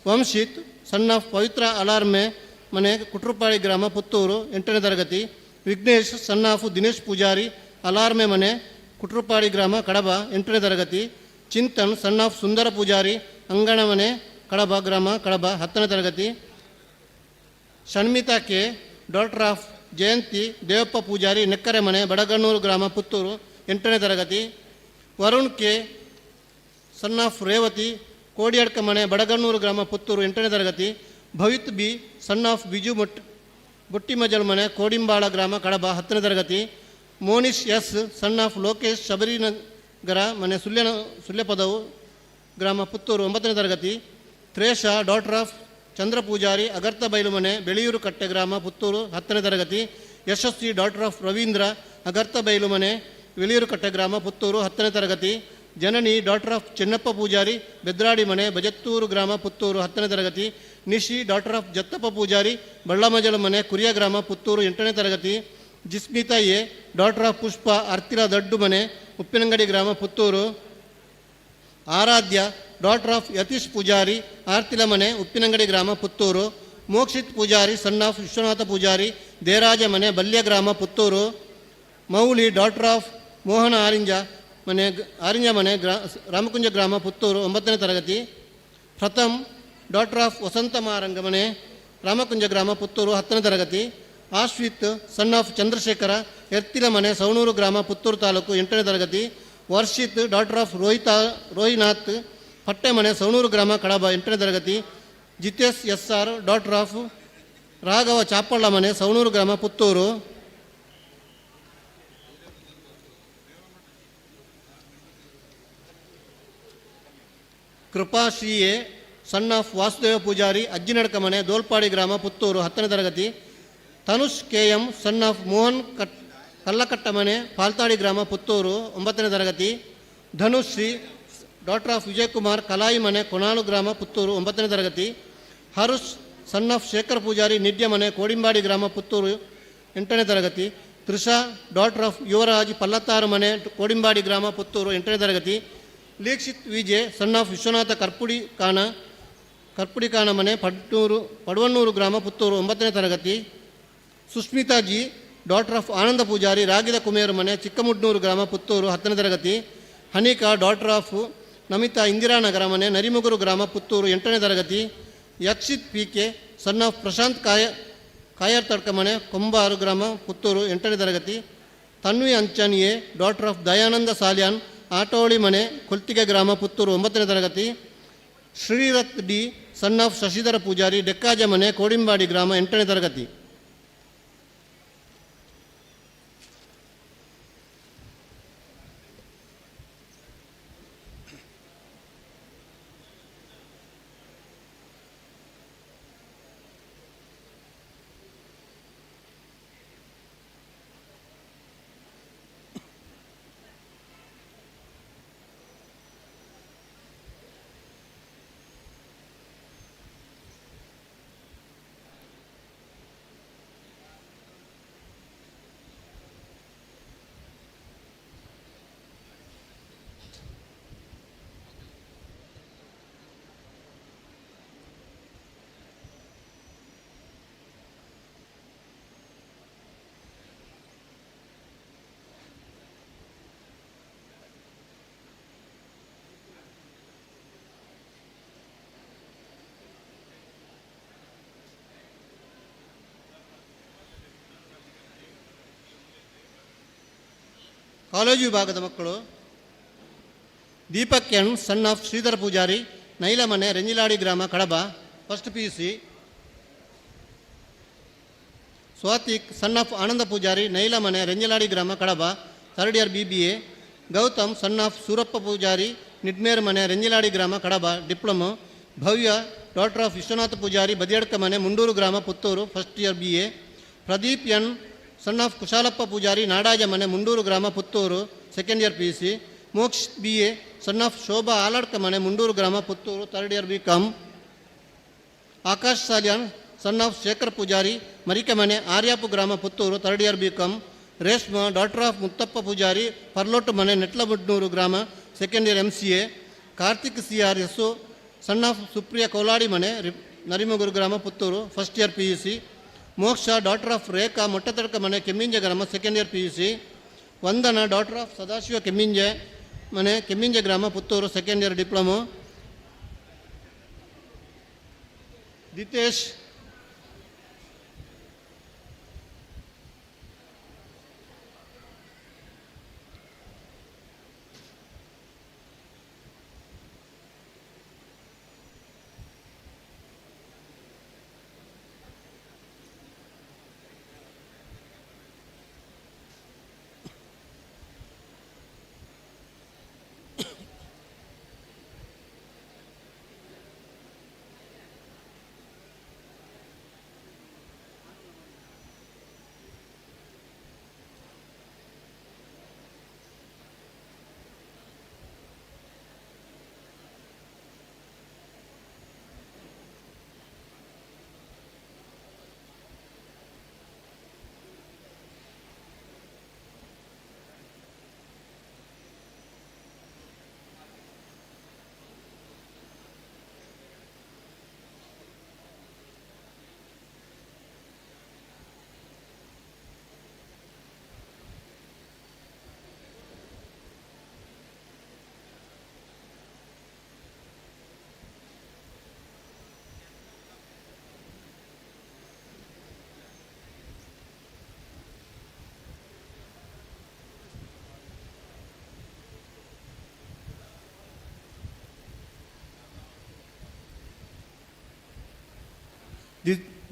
ವಂಶಿತ್, son of ಪವಿತ್ರ ಅಲಾರ್ಮೆ ಮನೆ, ಕುಟ್ರುಪಾಡಿ ಗ್ರಾಮ, ಪುತ್ತೂರು, 8ನೇ ತರಗತಿ. ವಿಘ್ನೇಶ್, ಸನ್ ಆಫ್ ದಿನೇಶ್ ಪೂಜಾರಿ, ಅಲಾರ್ಮೆ ಮನೆ, ಕುಟ್ರುಪಾಡಿ ಗ್ರಾಮ, ಕಡಬ, 8ನೇ ತರಗತಿ. ಚಿಂತನ್, ಸನ್ ಆಫ್ ಸುಂದರ ಪೂಜಾರಿ, ಅಂಗಣಮನೆ, ಕಡಬ ಗ್ರಾಮ, ಕಡಬ, 10ನೇ ತರಗತಿ. Shanmitha K, daughter of Jayanthi Devappa Poojary, Nekkare ಮನೆ, ಬಡಗಣ್ಣೂರು ಗ್ರಾಮ, ಪುತ್ತೂರು, 8ನೇ ತರಗತಿ. Varun K, son of Revathi, Kodiyadka ಮನೆ, ಬಡಗಣ್ಣೂರು ಗ್ರಾಮ, ಪುತ್ತೂರು, 8ನೇ ತರಗತಿ. Bhavith B, son of Biju Bottimajal ಮನೆ, ಕೋಡಿಂಬಾಳ ಗ್ರಾಮ, ಕಡಬ, 10ನೇ ತರಗತಿ. Monish S, son of Lokesh, Shabarinagara ಮನೆ, ಸುಳ್ಯಪದವು ಗ್ರಾಮ, ಪುತ್ತೂರು, 9ನೇ ತರಗತಿ. ತ್ರೇಷಾ, ಡಾಟರ್ ಆಫ್ ಚಂದ್ರ ಪೂಜಾರಿ, ಅಗರ್ತಬೈಲು ಮನೆ, ಬೆಳೆಯೂರು ಕಟ್ಟೆ ಗ್ರಾಮ, ಪುತ್ತೂರು, 10ನೇ ತರಗತಿ. ಯಶಸ್ವಿ, ಡಾಟರ್ ಆಫ್ ರವೀಂದ್ರ, ಅಗರ್ತಬೈಲು ಮನೆ, ವೆಳಿಯೂರುಕಟ್ಟೆ ಗ್ರಾಮ, ಪುತ್ತೂರು, 10ನೇ ತರಗತಿ. ಜನನಿ, ಡಾಟರ್ ಆಫ್ ಚೆನ್ನಪ್ಪ ಪೂಜಾರಿ, ಬೆದ್ರಾಡಿ ಮನೆ, ಬಜತ್ತೂರು ಗ್ರಾಮ, ಪುತ್ತೂರು, 10ನೇ ತರಗತಿ. ನಿಶಿ, ಡಾಟರ್ ಆಫ್ ಜತ್ತಪ್ಪ ಪೂಜಾರಿ, ಬಳ್ಳಮಜಲ ಮನೆ, ಕುರಿಯ ಗ್ರಾಮ, ಪುತ್ತೂರು, 8ನೇ ತರಗತಿ. Jismitha A, daughter of Pushpa, Arthila Daddu ಮನೆ, ಉಪ್ಪಿನಂಗಡಿ ಗ್ರಾಮ, ಪುತ್ತೂರು. ಆರಾಧ್ಯ, ಡಾಟರ್ ಆಫ್ ಯತೀಶ್ ಪೂಜಾರಿ, ಆರ್ತಿಲ ಮನೆ, ಉಪ್ಪಿನಂಗಡಿ ಗ್ರಾಮ, ಪುತ್ತೂರು. ಮೋಕ್ಷಿತ್ ಪೂಜಾರಿ, ಸನ್ ಆಫ್ ವಿಶ್ವನಾಥ ಪೂಜಾರಿ, ದೇರಾಜ ಮನೆ, ಬಲ್ಯ ಗ್ರಾಮ, ಪುತ್ತೂರು. ಮೌಲಿ, ಡಾಟರ್ ಆಫ್ ಮೋಹನ ಆರಿಂಜ ಮನೆ, ಆರಿಂಜ ಮನೆ, ರಾಮಕುಂಜ ಗ್ರಾಮ, ಪುತ್ತೂರು, 9ನೇ ತರಗತಿ. ಪ್ರಥಮ್, ಡಾಟರ್ ಆಫ್ ವಸಂತ ಮಾರಂಗ ಮನೆ, ರಾಮಕುಂಜ ಗ್ರಾಮ, ಪುತ್ತೂರು, 10ನೇ ತರಗತಿ. ಆಶ್ವಿತ್, ಸನ್ ಆಫ್ ಚಂದ್ರಶೇಖರ, ಎರ್ತಿಲ ಮನೆ, ಸವಣೂರು ಗ್ರಾಮ, ಪುತ್ತೂರು ತಾಲೂಕು, 8ನೇ ತರಗತಿ. ವರ್ಷಿತ್, ಡಾಟರ್ ಆಫ್ ರೋಹಿನಾಥ್, ಪಟ್ಟೆಮನೆ, ಸವಣೂರು ಗ್ರಾಮ, ಕಡಬ, 8ನೇ ತರಗತಿ. Jitesh S R, daughter of Raghava Chapalla ಮನೆ, ಸವಣೂರು ಗ್ರಾಮ, Puttur. Krupa Shri A, son of Vasudeva Poojary, Ajjinadka ಮನೆ, ದೋಲ್ಪಾಡಿ ಗ್ರಾಮ, ಪುತ್ತೂರು, 10ನೇ ತರಗತಿ. Tanush K M son of Mohan Kallakattamane, Paltadi ಗ್ರಾಮ, ಪುತ್ತೂರು, ಒಂಬತ್ತನೇ ತರಗತಿ. ಧನುಶ್ರೀ ಡಾಟರ್ ಆಫ್ ವಿಜಯಕುಮಾರ್, ಕಲಾಯಿ ಮನೆ, ಕೊಣಾಲು ಗ್ರಾಮ, ಪುತ್ತೂರು, ಒಂಬತ್ತನೇ ತರಗತಿ. ಹರುಷ್ ಸನ್ ಆಫ್ ಶೇಖರ್ ಪೂಜಾರಿ, ನಿಡ್ಯಮನೆ, ಕೋಡಿಂಬಾಡಿ ಗ್ರಾಮ, ಪುತ್ತೂರು, ಎಂಟನೇ ತರಗತಿ. ತ್ರಿಷಾ ಡಾಟರ್ ಆಫ್ ಯುವರಾಜ್, ಪಲ್ಲತ್ತಾರು ಮನೆ, ಕೋಡಿಂಬಾಡಿ ಗ್ರಾಮ, ಪುತ್ತೂರು, ಎಂಟನೇ ತರಗತಿ. Leekshith Vijay son of Vishwanatha Karpudikana ಮನೆ, ಪಡುವನ್ನೂರು ಗ್ರಾಮ, ಪುತ್ತೂರು, ಒಂಬತ್ತನೇ ತರಗತಿ. Sushmita G daughter of Ananda Poojary, ರಾಗಿದ ಕುಮೇರು ಮನೆ, ಚಿಕ್ಕಮುಡ್ನೂರು ಗ್ರಾಮ, ಪುತ್ತೂರು, ಹತ್ತನೇ ತರಗತಿ. ಹನಿಕಾ ಡಾಟರ್ ಆಫ್ ನಮಿತಾ, ಇಂದಿರಾನಗರ ಮನೆ, ನರಿಮುಗುರು ಗ್ರಾಮ, ಪುತ್ತೂರು, ಎಂಟನೇ ತರಗತಿ. Yakshith P K son of Prashanth Kayartadka ಮನೆ, ಕೊಂಬಾರು ಗ್ರಾಮ, ಪುತ್ತೂರು, ಎಂಟನೇ ತರಗತಿ. Tanvi Anchan A daughter of Dayananda Salian, Atoli ಮನೆ, ಕೊಲ್ತಿಗೆ ಗ್ರಾಮ, ಪುತ್ತೂರು, ಒಂಬತ್ತನೇ ತರಗತಿ. Shrirath D son of Shashidhara Poojary, Dekkaja ಮನೆ, ಕೋಡಿಂಬಾಡಿ ಗ್ರಾಮ, ಎಂಟನೇ ತರಗತಿ. ಕಾಲೇಜು ವಿಭಾಗದ ಮಕ್ಕಳು Deepak N son of Sridhara Poojary, Nailamane, Renjiladi ಗ್ರಾಮ, Kadaba, first P U C. Swathik son of Ananda Poojary, Nailamane, Renjiladi ಗ್ರಾಮ, Kadaba, third year B B A. Gautam son of Surappa Poojary, Nidmer ಮನೆ, ರೆಂಜಿಲಾಡಿ ಗ್ರಾಮ, Kadaba, diploma. Bhavya daughter of Vishwanatha Poojary, Badiyadka ಮನೆ, ಮುಂಡೂರು ಗ್ರಾಮ, Puttur, first year B A. Pradeep N son of Kushalappa Poojary, Nadaja ಮನೆ, ಮುಂಡೂರು ಗ್ರಾಮ, Puttur, second year P U C. Moksh B A son of Shobha Aladka ಮನೆ, ಮುಂಡೂರು ಗ್ರಾಮ, Puttur, third year B com. Akash Salian son of Shekhar Poojary, Marike ಮನೆ, ಆರ್ಯಾಪು ಗ್ರಾಮ, Puttur, third year B com. Reshma daughter of Muthappa Poojary, Parlottu ಮನೆ, ನೆಟ್ಲಬುಡ್ನೂರು ಗ್ರಾಮ, second year M C A. Karthik C R S son of Supriya Koladi ಮನೆ, ನರಿಮುಗುರು ಗ್ರಾಮ, Puttur, first year P U C. Moksha daughter of Rekha Mottatadka ಮನೆ, ಕೆಮ್ಮಿಂಜೆ ಗ್ರಾಮ, second year P U C. Vandana daughter of Sadashiva Kemminje ಮನೆ, ಕೆಮ್ಮಿಂಜೆ ಗ್ರಾಮ, Puttur, second year diploma. Ditesh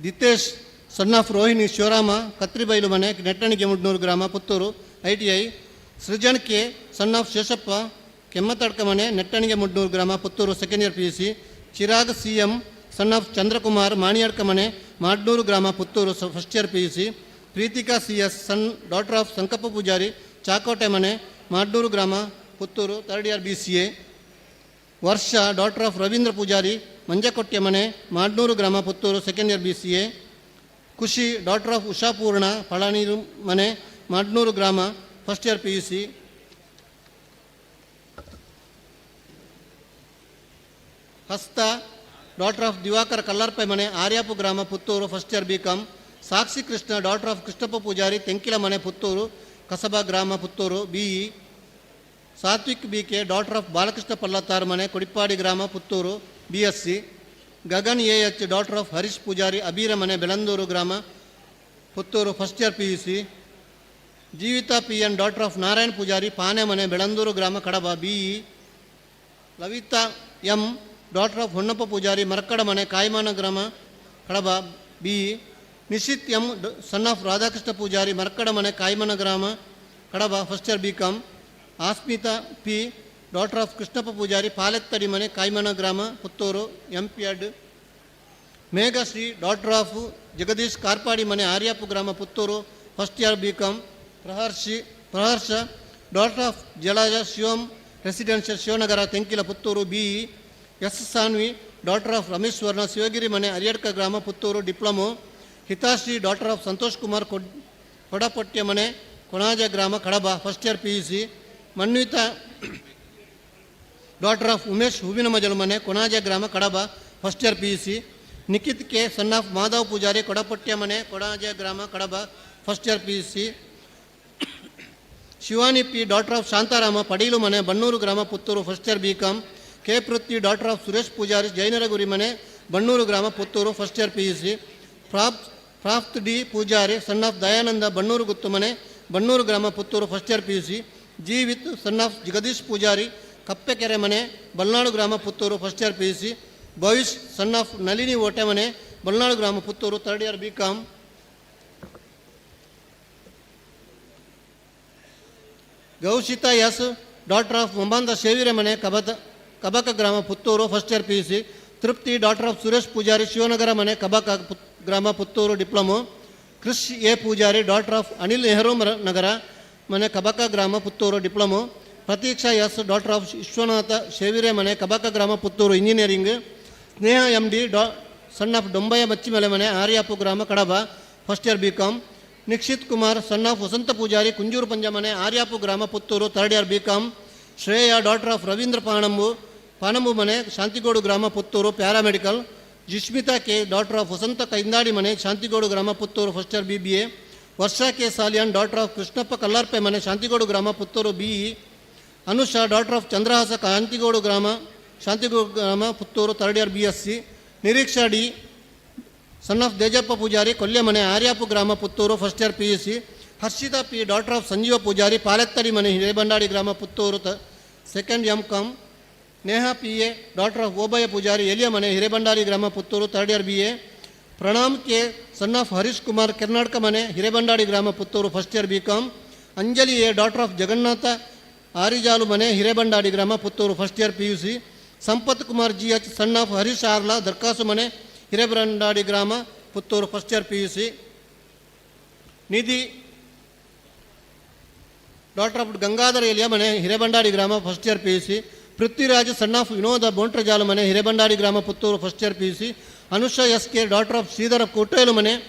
Ditesh son of Rohini Shivarama, Katribailu ಮನೆ, ನೆಟ್ಟಣಿಗೆ ಮುಡ್ನೂರು ಗ್ರಾಮ, Puttur, I T I. Srujan K son of Sheshappa, Kemmatadka ಮನೆ, ನೆಟ್ಟಣಿಗೆ ಮುಡ್ನೂರು ಗ್ರಾಮ, Puttur, second year P U C. Chirag C M Son of Chandrakumar Maniyadka Mane, Madnur Grama, Puttur, first year PUC. Preethika C S, son daughter of Sankappa Poojary, Chakote Mane, Madnur Grama, Puttur, third year BCA. Varsha, daughter of Ravindra Poojary, Manjakotte Mane, Madnur Grama, Puttur, second year BCA. Khushi, daughter of Usha Poorna, Palaniru Mane, Madnur Grama, first year PUC. Hastha, daughter of Divakar Kallarpe Mane, Aryapu Grama, Puttur, first year B Com. Sakshi Krishna, daughter of Krishnappa Poojary, Tenkila Mane, Puttur, Kasaba Grama, Puttur, BE. Satvik B K, daughter of Balakrishna Pallathar Mane, Kodipadi Grama, Puttur, BSc. Gagan A H, daughter of Harish Poojary, Abira Mane, Bellandur Grama, Puttur, first year PUC. Jeevitha P N, daughter of Narayan Poojary, Pane Mane, Bellandur Grama, Kadaba, BE. Lavitha M, daughter of Honnappa Poojary, Marakkada Mane, Kaimana Grama, Kadaba, BE. Nishith M, son of Radhakrishna Poojary, Marakkada Mane, Kaimana Grama, Kadaba, first year B Com. Asmitha P, daughter of Krishnappa Poojary, Palettadi Mane, Kaimana Grama, Puttur, M P Ed. Meghashree, daughter of Jagadish Karpadi Mane, Aryapu Grama, Puttur, first year B Com. Praharsha, daughter of Jalaja Shivam residential, Shivanagara, Tenkila, Puttur, BE. S Sanvi, daughter of Ramesh Varna, Shivagiri Mane, Ariyadka Grama, Puttur, diploma. Hitashree, daughter of Santosh Kumar, Kodapotya Mane, Konaja Grama, Kadaba, first year PUC. Manvitha, daughter of Umesh Hoovina Mane, Konaja Grama, Kadaba, first year PUC. Nikhith K, son of Madhav Poojary, Kodapotya Mane, Konaja Grama, Kadaba, first year PUC. Shivani P, daughter of Shantarama, Padilu Mane, Bannur Grama, Puttur, first year B Com. K Prithvi, daughter of Suresh Poojary, Jainaraguri Mane, Bannur Grama, Puttur, first year PUC. Prapt D Poojary, son of Dayananda, Bannur Guttu Mane, Bannur Grama, Puttur, first year PUC. Jeevith, son of Jagadish Poojary, Kappekere Mane, Balnadu Grama, Puttur, first year PUC. Bhavish, son of Nalini Ote Mane, Balnadu Grama, Puttur, third year B Com. Gaushitha S, daughter of Mambanda Shevire Mane, Kabaka Grama, Puttur, first year PUC. Trupti, daughter of Suresh Poojary, Shivanagara Mane, Kabaka Grama, Puttur, diploma. Krish A Poojary, daughter of Anil Nehru Nagara Mane, Kabaka Grama, Puttur, diploma. Prateeksha S, daughter of Vishwanatha Shevire Mane, Kabaka Grama, Puttur, engineering. Sneha M D, son of Dombaya Bachchimale Mane, Aryapu Grama, Kadaba, first year B Com. Nikshith Kumar, son of Vasantha Poojary, Kunjur Panjamane, Aryapu Grama, Puttur, third year B Com. Shreya, daughter of Ravindra Panambu Mane, Shantigodu Grama, Puttur, paramedical. Jishmitha K, daughter of Vasantha Kaindadi Mane, Shantigodu Grama, Puttur, first year BBA. Varsha K Salian, daughter of Krishnappa Kallarpe Mane, Shantigodu Grama, Puttur, BE. Anusha, daughter of Chandrahasa Shantigodu Grama, Shantigodu Grama, Puttur, third year BSc. Niriksha D, son of Dejappa Poojary, Kolyamane, Aryapu Grama, Puttur, first year PUC. Harshitha P, daughter of Sanjeeva Poojary, Palettadi Mane, Hirebandadi Grama, Puttur, second M Com. Neha P A, daughter of Obaya Poojary, Eliya Mane, Hirebandadi Grama, Puttur, third year BA. Pranam K, son of Harish Kumar, Karnataka Mane, Hirebandadi Grama, Puttur, first year B Com. Anjali A, daughter of Jagannatha Arijalu Mane, Hirebandadi Grama, Puttur, first year PUC. Sampath Kumar G H, son of Harish Arla, Darkasu Mane, Hirebandadi Grama, Puttur, first year PUC. Nidhi, daughter of Gangadhara Eliya Mane, Hirebandadi Grama, first year PUC. Prithviraj, son of Vinoda Bontrajalu Mane, Hirebandadi Grama, Puttur, first year PUC. Anusha S K, daughter of Sridhara Kottelu Mane,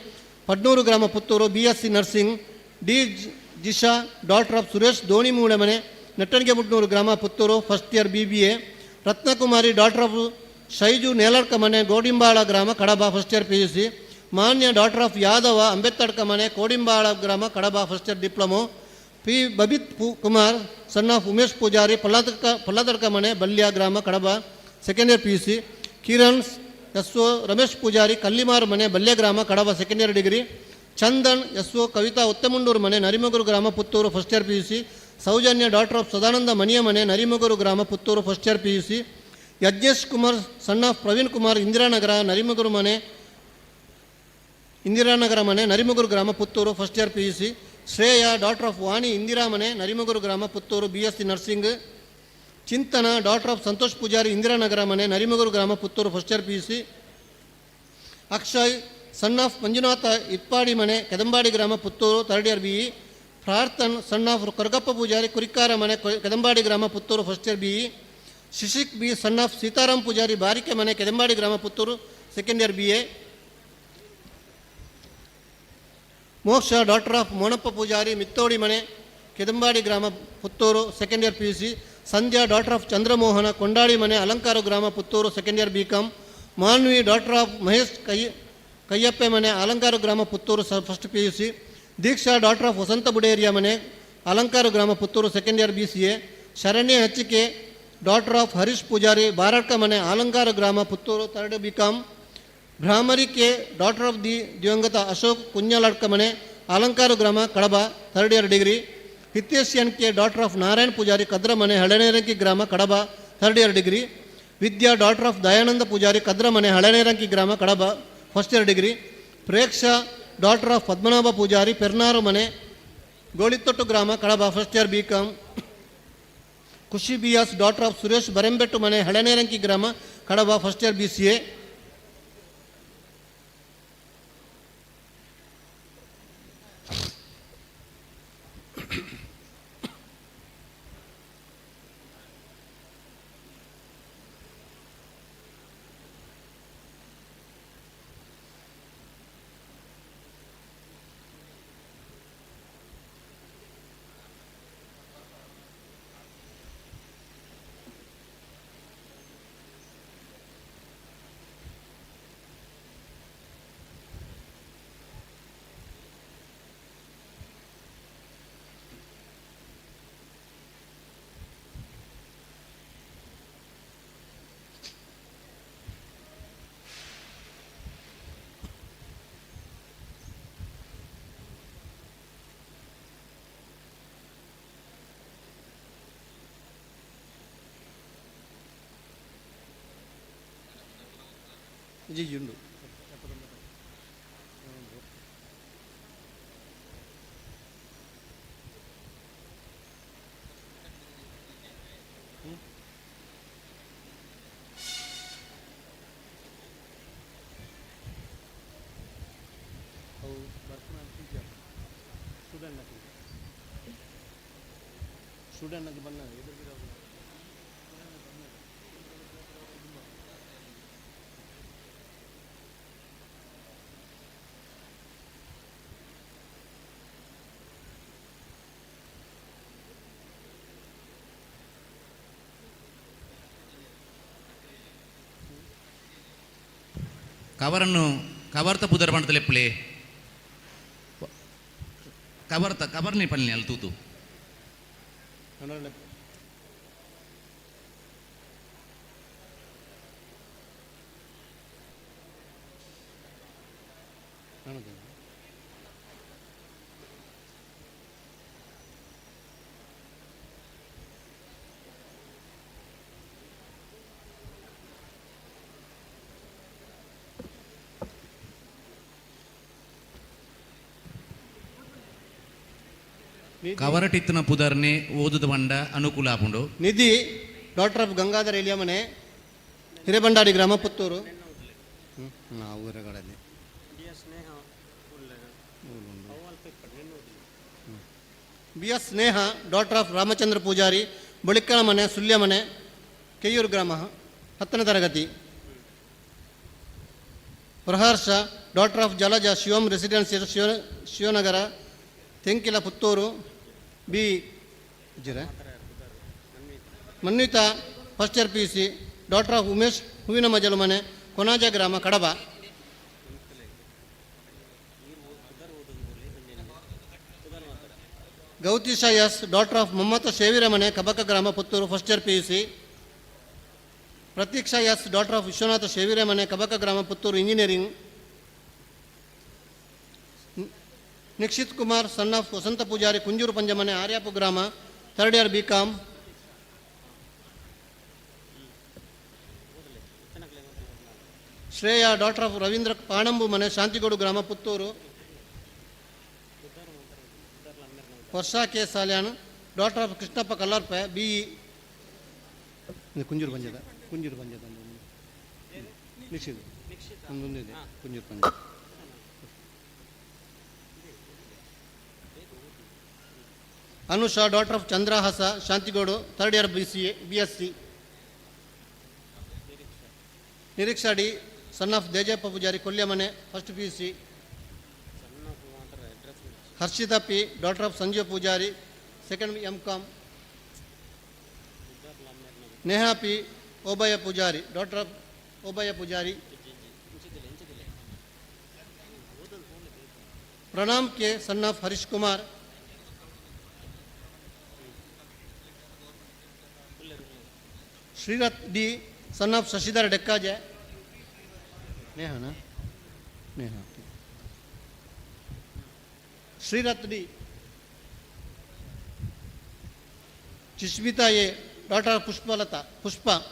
Padnur Grama, Puttur, BSc nursing. D Jisha, daughter of Suresh Donimoole Mane, Nettanagemudnur Grama, Puttur, first year BBA. Ratnakumari, daughter of Shaiju Neladka Mane, Godimbala Grama, Kadaba, first year PUC. Manya, daughter of Yadava Ambedkar Mane, Kodimbala Grama, Kadaba, first year diploma. P Babith Kumar, son of Umesh Poojary, Pallathadka Mane, Balya Grama, Kadaba, second year PUC. Kiran S O Ramesh Poojary, Kallimar Mane, Balya Grama, Kadaba, second year degree. Chandan S O Kavitha Uttemundur Mane, Narimoguru Grama, Puttur, first year PUC. Soujanya, daughter of Sadananda Maniya Mane, Narimoguru Grama, Puttur, first year PUC. Yajnesh Kumar, son of Praveen Kumar, Indiranagara, Narimoguru Mane, Indiranagara Mane, Narimoguru Grama, Puttur, first year PUC. Shreya, daughter of Vani Indira Mane, Narimoguru Grama, Puttur, BSc nursing. Chinthana, daughter of Santosh Poojary, Indiranagara Mane, Narimoguru Grama, Puttur, first year PUC. Akshay son of Manjunatha Itpadi Mane, Kedambadi ಗ್ರಾಮ, Puttur, third year B E. Prarthan son of Kargappa Poojary, Kurikkara Mane, Kedambadi ಗ್ರಾಮ, Puttur, first year B E. Shishik B son of Sitaram Poojary, Barike Mane, Kedambadi ಗ್ರಾಮ, Puttur, second year B A. Moksha daughter of Monappa Poojary, Mittodi Mane, Kedambadi ಗ್ರಾಮ, Puttur, second year P U C. Sandhya daughter of Chandramohana, Kondadi Mane, Alankara ಗ್ರಾಮ, Puttur, second year B com. Manvi daughter of Mahesh Kayyappe Mane, Alankara ಗ್ರಾಮ, Puttur, first P U C. Deeksha daughter of Vasantha Buderiya Mane, Alankara ಗ್ರಾಮ, Puttur, second year B C A. Sharanya Hachike daughter of Harish Poojary, Baradka Mane, Alankara ಗ್ರಾಮ, Puttur, third B com. Bhramari K daughter of the ದಿವಂಗತ Ashok ಕುഞ്ഞಾಲಡ್ಕ Mane, Alankara ಗ್ರಾಮ, Kadaba, third year degree. Hitesh N K daughter of Narayan Poojary, Kadra Mane, Haleneranki ಗ್ರಾಮ, Kadaba, third year degree. Vidya daughter of Dayananda Poojary, Kadra Mane, Haleneranki ಗ್ರಾಮ, Kadaba, first year degree. Preksha daughter of Padmanabha Poojary, Pernaru Mane, Golithottu ಗ್ರಾಮ, Kadaba, first year B com. Khushi B S daughter of Suresh Barembettu Mane, Haleneranki ಗ್ರಾಮ, Kadaba, first year B C A. ಜಿಜುಂಡು student ಬನ್ನ ಕವರನ್ನು ಕವರ್ತ ಪುದರ್ ಪಂಡತಲೆಪ್ಪಲೆ ಕವರ್ತ ಕವರ್ನಿ ಪನ್ನಿ ಅಲ್ಲಿ ತೂತು ಕವರಟಿತ್ತಿನ ಪುದರ್ನೆ ಓದುದ ಬಂಡ ಅನುಕೂಲ ಆಪುಂಡು. ನಿಧಿ ಡಾಟರ್ ಆಫ್ ಗಂಗಾಧರ ಎಲಿಯಮನೆ, ಹಿರೇಬಂಡಾಡಿ ಗ್ರಾಮ, Puttur. ಊರಗಳಲ್ಲಿ B S Sneha daughter of Ramachandra Poojary, Balikkala Mane, Sulya Mane, Keyyur ಗ್ರಾಮ, 10ನೇ ತರಗತಿ. Praharsha daughter of Jalaja, Shivam residency, Shivanagara, Tenkila, Puttur, B ಜಿರ. Manvitha first year P U C daughter of Umesh Hoovina Majalu Mane, Konaja ಗ್ರಾಮ, Kadaba. Gautisha S daughter of Mamata Shevira Mane, Kabaka ಗ್ರಾಮ, Puttur, first year P U C. Pratiksha S daughter of Vishwanatha Shevira Mane, Kabaka ಗ್ರಾಮ, Puttur, engineering. Nikshith Kumar son of Vasantha Poojary, Kunjuru Panjamane, Aryapu ಗ್ರಾಮ, third year B com. Shreya daughter of Ravindra Panambu Mane, Shantigodu ಗ್ರಾಮ, Puttur. Varsha K Salian daughter of Krishnappa Kallarpe, B E. Kunjuru Panjada, Kunjuru Panjada Nikshith. ಒಂದೊಂದಿದೆ Kunjur Panja. Anusha daughter of Chandrahasa Shantigodu, third year B C A B S C. Niriksha D son of Dejappa Pujari Kolyamane, first P U C. Harshita P daughter of Sanjeeva Pujari, second M Com. Neha P Obayya Pujari daughter of Obayya Pujari. Pranam K son of Harish Kumar. Shrirath D son of Shashidhar Dekkaje. Neha Neha Shrirath D. Chishmita A daughter of Pushpalatha Pushpa.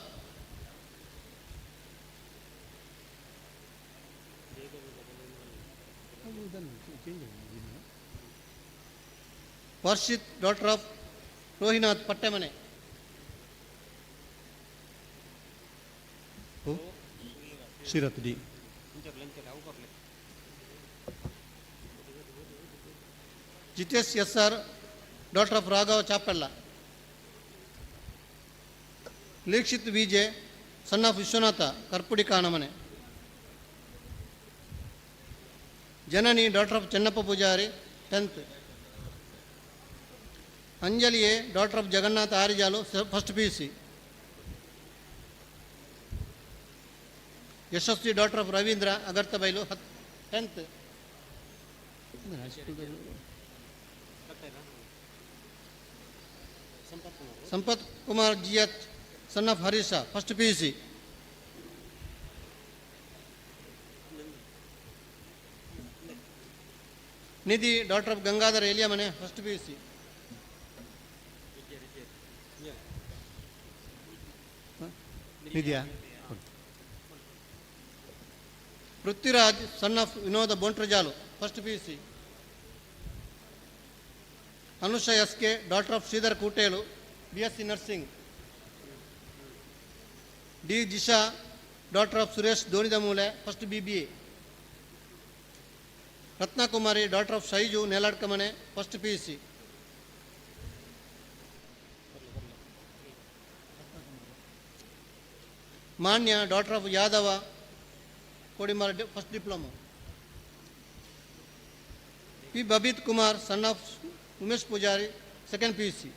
Varshith daughter of Rohinath Pattemane. Shrirath D. Jitesh S R daughter of Raghava Chapella. Leekshith Vijay son of Vishwanatha Karpudi Kanamane. Janani daughter of Chennappa Pujari, 10th. Anjali A daughter of Jagannatha Arijalu, first P U C. Yashasvi daughter of Ravindra Agarthabailu, 10th. Sampath Kumar G H son of Harisha, first P U C. Nidhi daughter of Gangadhara Eliyamane, first P U C. ನಿಧಿಯಾ? Prithviraj son of Vinoda Bontrajalu, first P U C. Anusha S K daughter of Sridhar Kutelu, B S C nursing. D Jisha daughter of Suresh Donidamule, first B B A. Ratnakumari daughter of Shaiju Neladkamane, first P U C. Manya daughter of Yadava Kodimar, first diploma. P Babith Kumar son of Umesh Pujari, second P U C.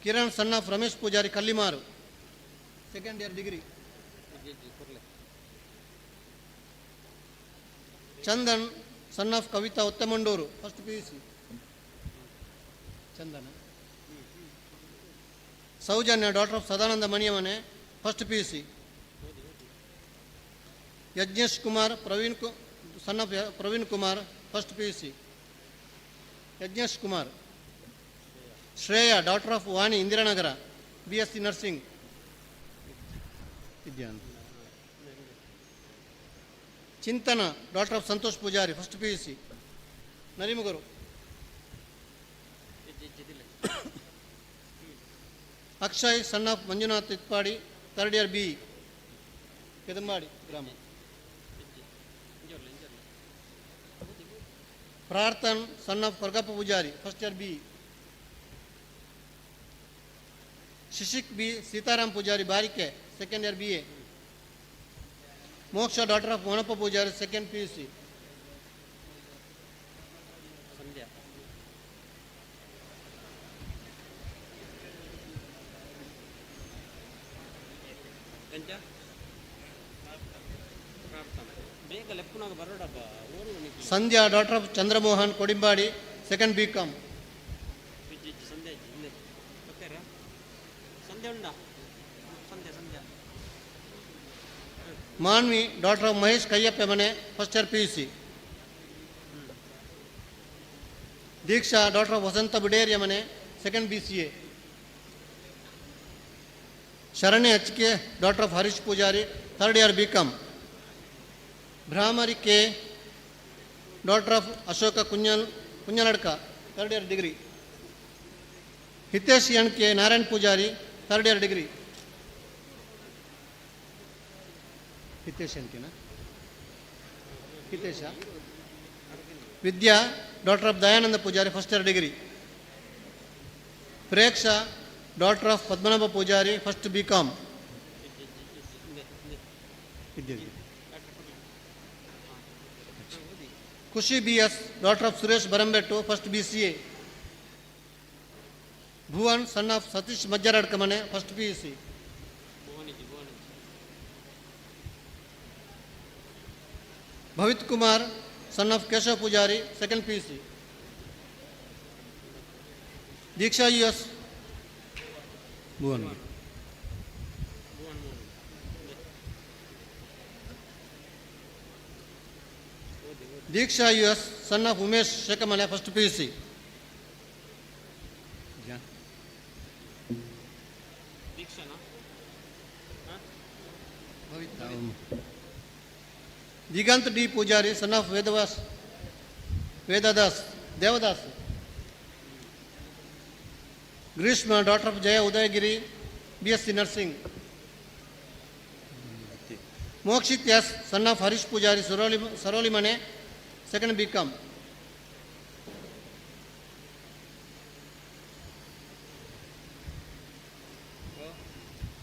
Kiran son of Ramesh Pujari Kallimaru, second year degree. Chandan son of Kavitha Uttamandur, first P U C. Chandana. Soujanya daughter of Sadananda Maniyamane, first P U C. Yajnesh Kumar Praveen son of Praveen Kumar, first P U C. Yajnesh Kumar. Shreya daughter of Vani Indiranagar, B S C nursing. Vidyan. Chintana daughter of Santosh Pujari, first P U C. Narimugaru. Akshay son of Manjunath Itpadi, third year B, Kedambadi ಗ್ರಾಮ. Prarthan son of Korgappa Pujari, first year B. Shishik B Sitaram Pujari Barike, second year B A. Moksha daughter of Monappa Pujari, second P U C. Sandhya daughter of Chandramohan Kodimbadi, second B Com. Manvi daughter of Mahesh Kaiyappemane, first year P U C. Deeksha daughter of Vasantha Bideriyamane, second B C A. Sharanya H K daughter of Harish Pujari, third year B Com. Bhramari K daughter of Ashoka Kunjaladka, third year degree. Hitesh N K Narayan Pujari, third year degree. Hitesh ಅಂಟಿನ Hitesha. Vidya daughter of Dayananda Poojary first year degree. Preksha daughter of Padmanabha Poojary first B Com. Khushi B S daughter of Suresh Barambettu first B C A. Bhuvan son of Satish Majjaradkamane first P U C. Bhavit Kumar son of Keshav Poojary second P U C. Deeksha U S. Bhuvan. Deeksha U S son of Umesh Shekhamale first P U C. Digant D Poojary son of Vedavas Vedadas Devadas. Greeshma daughter of Jaya Udayagiri B S C nursing. Mokshit S son of Harish Poojary Saroli Sarolimane second B Com.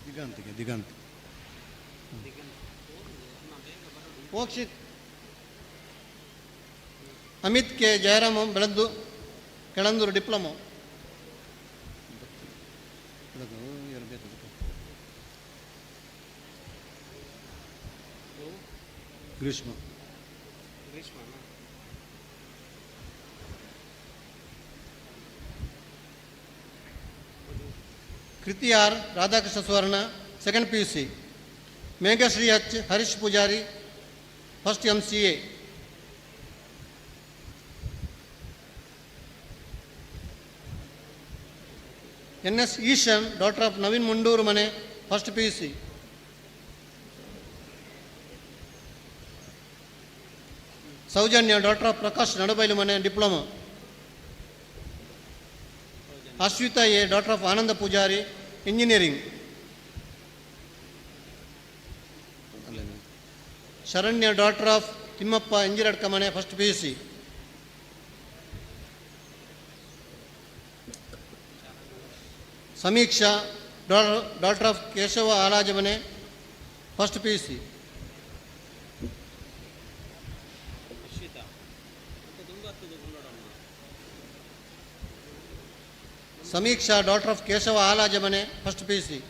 ದಿಗಂತಿಗೆ Digant. Mokshit. Amit K Jayaram Belandu Kelandur diploma. Greeshma. Kriti R Radhakrishna Suvarna second P U C. Meghashree H Harish Poojary first M C A. N S Eshan daughter of Naveen Mundur Mane first P U C. Soujanya daughter of Prakash Nadubailu Mane diploma. Ashwitha A daughter of Ananda Poojary engineering. Sharanya daughter of Thimmappa Injiradkamane first P U C. Sameeksha daughter of Keshava Alajamane first P U C. Sameeksha daughter of Keshava Alajamane first P U C.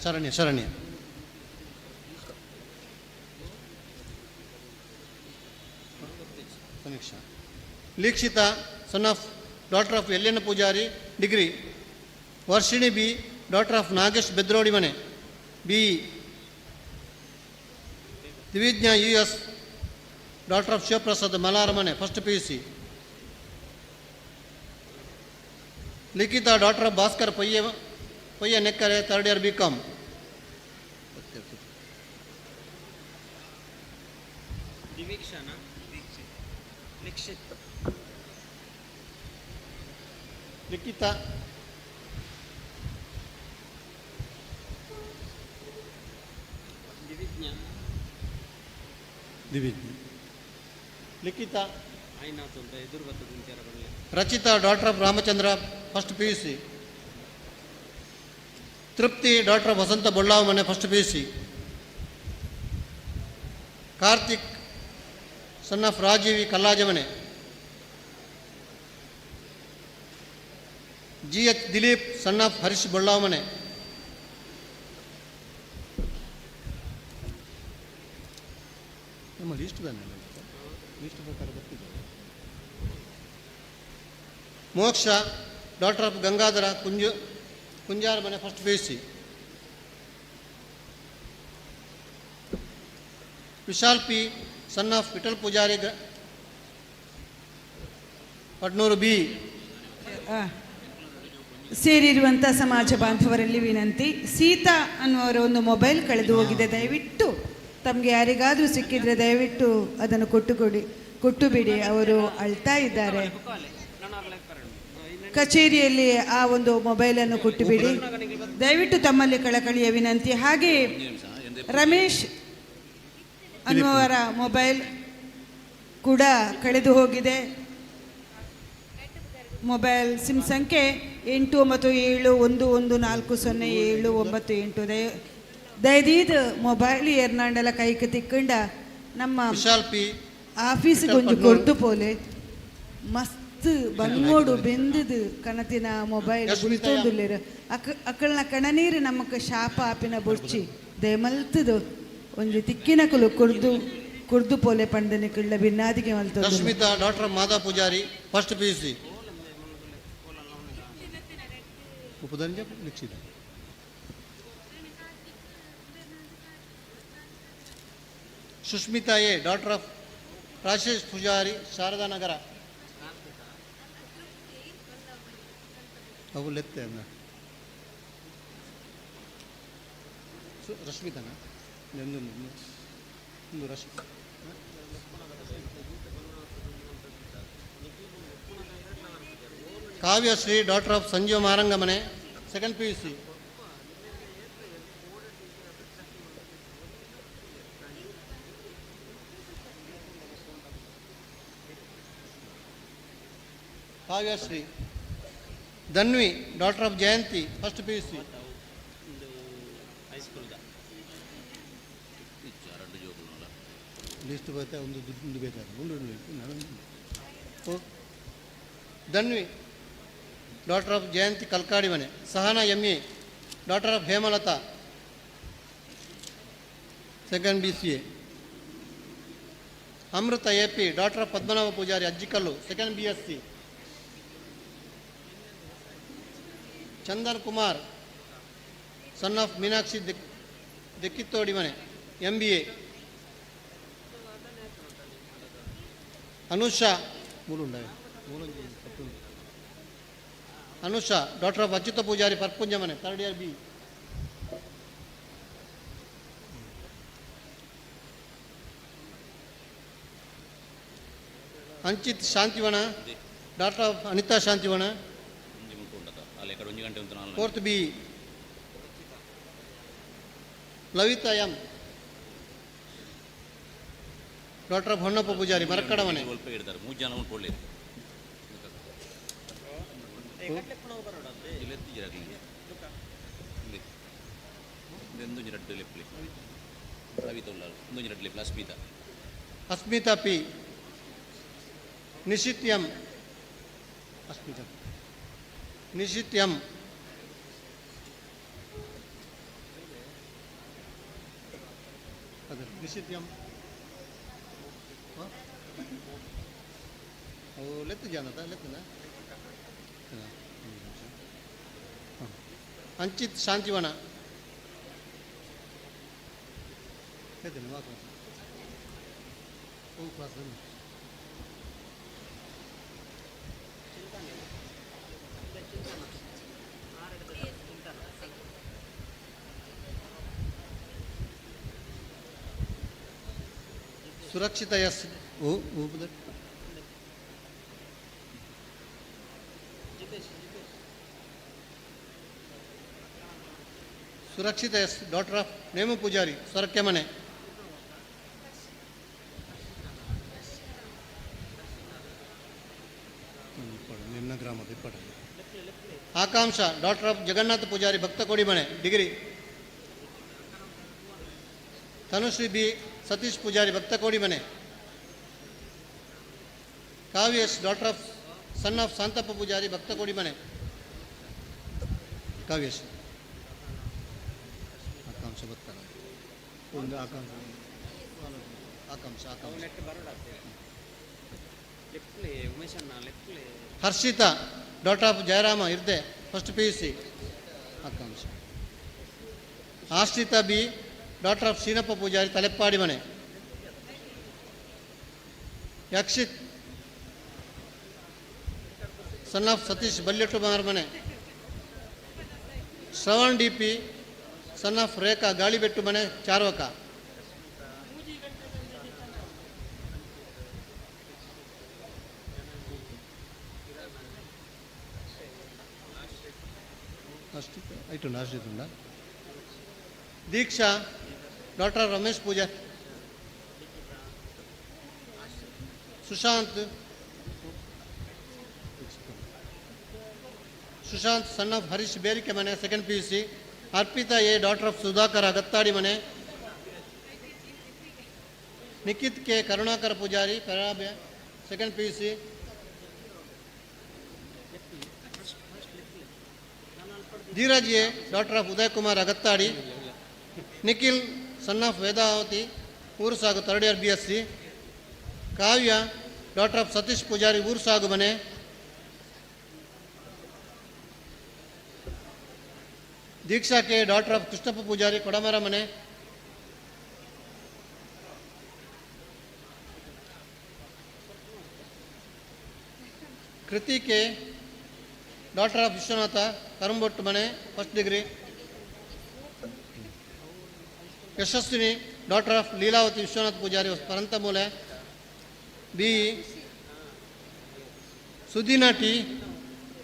Sharanya Sharanya. Sameeksha. Likshitha son of daughter of Elyanna Poojary degree. Varshini B daughter of Nagesh Bedrodimane B E. Divijna U S daughter of Shivaprasad Malaramane first P U C. Likhitha daughter of Bhaskar Poyye Poyye Nekkare third year B Com. Likhitha. Divijna. Likhitha. Rachita daughter of Ramachandra first P U C. Trupti daughter of Vasantha Bollavamane first P U C. Karthik son of Rajeevi Kallajamane. G H Dileep son of Harish Bollavamane. ನಮ್ಮ list list ಪ್ರಕಾರ ಬರ್ತಿದೆ. Moksha daughter of Gangadhara Kunjar Mane first P U C. Vishal P son of Vittal Poojary Padnur B. ಸೇರಿರುವಂಥ ಸಮಾಜ ಬಾಂಧವರಲ್ಲಿ ವಿನಂತಿ, ಸೀತಾ ಅನ್ನುವರ ಒಂದು mobile ಕಳೆದು ಹೋಗಿದೆ. ದಯವಿಟ್ಟು ತಮಗೆ ಯಾರಿಗಾದರೂ ಸಿಕ್ಕಿದ್ರೆ ದಯವಿಟ್ಟು ಅದನ್ನು ಕೊಟ್ಟು ಬಿಡಿ. ಅವರು ಅಳ್ತಾ ಇದ್ದಾರೆ. ಕಚೇರಿಯಲ್ಲಿ ಆ ಒಂದು ಮೊಬೈಲನ್ನು ಕೊಟ್ಟುಬಿಡಿ. ದಯವಿಟ್ಟು ತಮ್ಮಲ್ಲಿ ಕಳಕಳಿಯ ವಿನಂತಿ. ಹಾಗೆ ರಮೇಶ್ ಅನ್ನುವರ ಮೊಬೈಲ್ ಕೂಡ ಕಳೆದು ಹೋಗಿದೆ. ಮೊಬೈಲ್ ಸಿಮ್ ಸಂಖ್ಯೆ 8971140798. ದಯದೀದ್ ಮೊಬೈಲ್ ಎರ್ನಾಂಡಲ ಕೈಕ್ ತಿಕ್ಕಂಡ ನಮ್ಮ ವಿಶಾಲ್ ಪಿ ಆಫೀಸ್ಗೆ ಒಂಜಿ ಕೊರ್ದು ಪೋಲೆ ಮಸ್ತ್ ಬಂಗೋಡು ಬೆಂದದು ಕಣತಿನ ಮೊಬೈಲ್ ಗುಲ್ತೊಂದುಲ್ಲೆರ್. ಅಕ್ಕಲ್ನ ಕಣನೀರು ನಮಕ್ ಶಾಪ ಆಪಿನ ಬೊಡ್ಚಿ. ದಯಮಲ್ತದು ಒಂಜಿ ತಿಕ್ಕಿನಕುಲು ಕೊರ್ದು ಕೊರ್ದು ಪೋಲೆ ಪಂಡನೆ ಕಿಳ್ಳ ಬಿನ್ನಾದಿಗೆ ಮಲ್ತೊಂದುಲ್ಲೆರ್. Rashmita doctor Madhava Pujari first P U C. ಉಪದಂಜ Nikshita. Sushmita A doctor of Rajesh Pujari Sharada Nagar. ಅವು ಲೆತ್ತೆ ಅನ್ನ ರಶ್ಮಿತಾನ ಒಂದು ಒಂದು Rashmi. Kavyashree doctor of Sanjeeva Marangamane second P U C. Kavyashree Dhanvi doctor of Jayanti first P U C. List ಬರುತ್ತೆ ಒಂದು ದುಡ್ಡು ಬೇಕಾದ ಒಂದು Dhanvi doctor of Jayanti Kalkadi Mane. Sahana M A doctor of Hemalatha second B C A. Amrutha A P doctor of Padmanabha Pujari Ajjikallu second B S C. Chandan Kumar son of Meenakshi Dekkithodi Mane M B A. Anusha ಮೂಲುಂಡ Anusha doctor of Achyuta Pujari Parpunja Mane third year B. Anchit Shantivana doctor of Anitha Shantivana fourth B. Lavitha M doctor of Honnappa Pujari Marakkada Mane. Asmita P Nishith M Asmita Nishith M ಅದೇ Nishit M ಅವು ಲೆತ್ತು ಜಾನತ ಲೆತ್ತನ. ಅಂಚಿತ್ ಶಾಂತಿವನ ಲೆತ್ತನ ವಾ class ಓ class. ಸುರಕ್ಷಿತ S oh Surakshita S doctor of Nemu Pujari Sorakke Mane. ನಿನ್ನ ಗ್ರಾಮದ ಇಪ್ಪಟ. ಆಕಾಂಕ್ಷ doctor of Jagannath Poojary ಭಕ್ತಕೋಡಿ ಮನೆ degree. Tanushree B Satish Poojary ಭಕ್ತಕೋಡಿ ಮನೆ. Kavyesh doctor of son of Shantappa Pujari Bhaktakodi Mane. Kavyesh Akanksha ಬರ್ತಾನೆ ಒಂದು ಆಕಾಂಕ್ಷ ಆಕಾಂಕ್ಷ ಆಕಾಂಕ್ಷ. ಹರ್ಷಿತಾ ಡಾಕ್ಟರ್ ಆಫ್ ಜಯರಾಮ ಇರ್ದೆ first P U C. Akanksha. Ashritha B doctor of Seenappa Pujari Taleppadi Mane. Yakshith son of Satish Balyattu Mane. Shravan D P son of Rekha Galibettu Mane Charvaka. ಐಟುಂಡ ಆಶ್ರಿತುಂಡ. Deeksha doctor Ramesh Pujari. Sushant Sushant son of Harish Berike Mane, second P U C. Arpita A daughter of Sudhakar Agattadi Mane. Nikhit K Karunakara Pujari Perabe, second P U C. Dheeraj A daughter of Udaya Kumar Agattadi. Nikhil son of Vedavathi Oorsagu, third year B S C. Kavya daughter of Satish Pujari Oorsagu Mane. Deeksha K daughter of Krishnappa Pujari Kodamara Mane. Kriti K daughter of Vishwanatha Karumbottu Mane, first degree. Yashaswini daughter of Leelavathi Vishwanath Pujari Paranthamole, B. Sudina T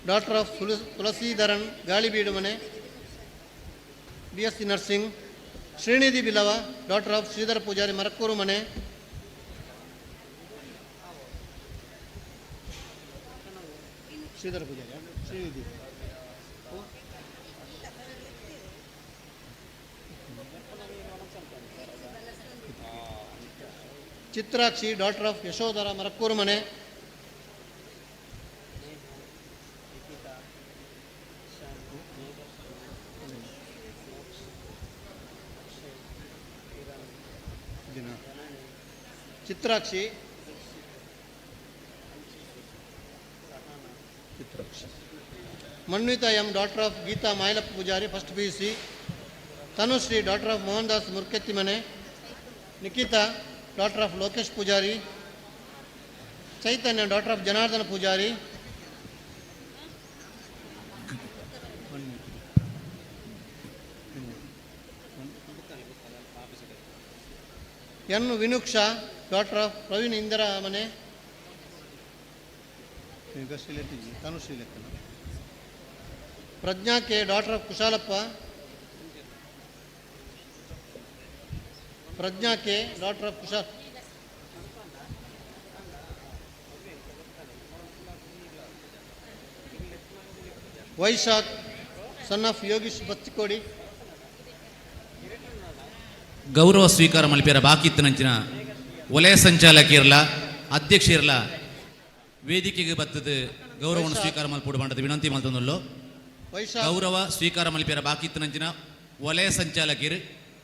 daughter of Tulasidharan Galibeedu Mane, B S C nursing. Srinidhi Billava daughter of Sridhara Pujari Marakkur Mane. Sridhara Pujari Srinidhi. Chitrakshi daughter of Yashodhara Marakkur Mane. Chitrakshi Chitrakshi. Manvita M daughter of Geetha Mailappa Pujari, first P U C. Tanushree daughter of Mohan Das Murketti Mane. Nikhita daughter of Lokesh Pujari. Chaitanya daughter of Janardhana Pujari. N Vinuksha daughter of Praveen Indira Mane. Tanushree ಲೆಕ್ಕನ. Prajna K daughter of Kushalappa. Prajna K daughter of Kushal. Vaishakh son of Yogish Battikodi. ಗೌರವ ಸ್ವೀಕಾರ ಮಲ್ಪಿಯರ ಬಾಕಿ ಇತ್ತನಂಚಿನ ವಲಯ ಸಂಚಾಲಕ ಇರಲ, ಅಧ್ಯಕ್ಷ ಇರಲ, ವೇದಿಕೆಗೆ ಬತ್ತದ ಗೌರವವನ್ನು ಸ್ವೀಕಾರ ಮಲ್ಪೋಡು ಪಂಡದ ವಿನಂತಿ ಮಲ್ತೊಂದುಲ್ಲೋ. ಗೌರವ ಸ್ವೀಕಾರ ಮಲ್ಪಿಯರ ಬಾಕಿ ಇತ್ತನಂಚಿನ ವಲಯ ಸಂಚಾಲಕಿರು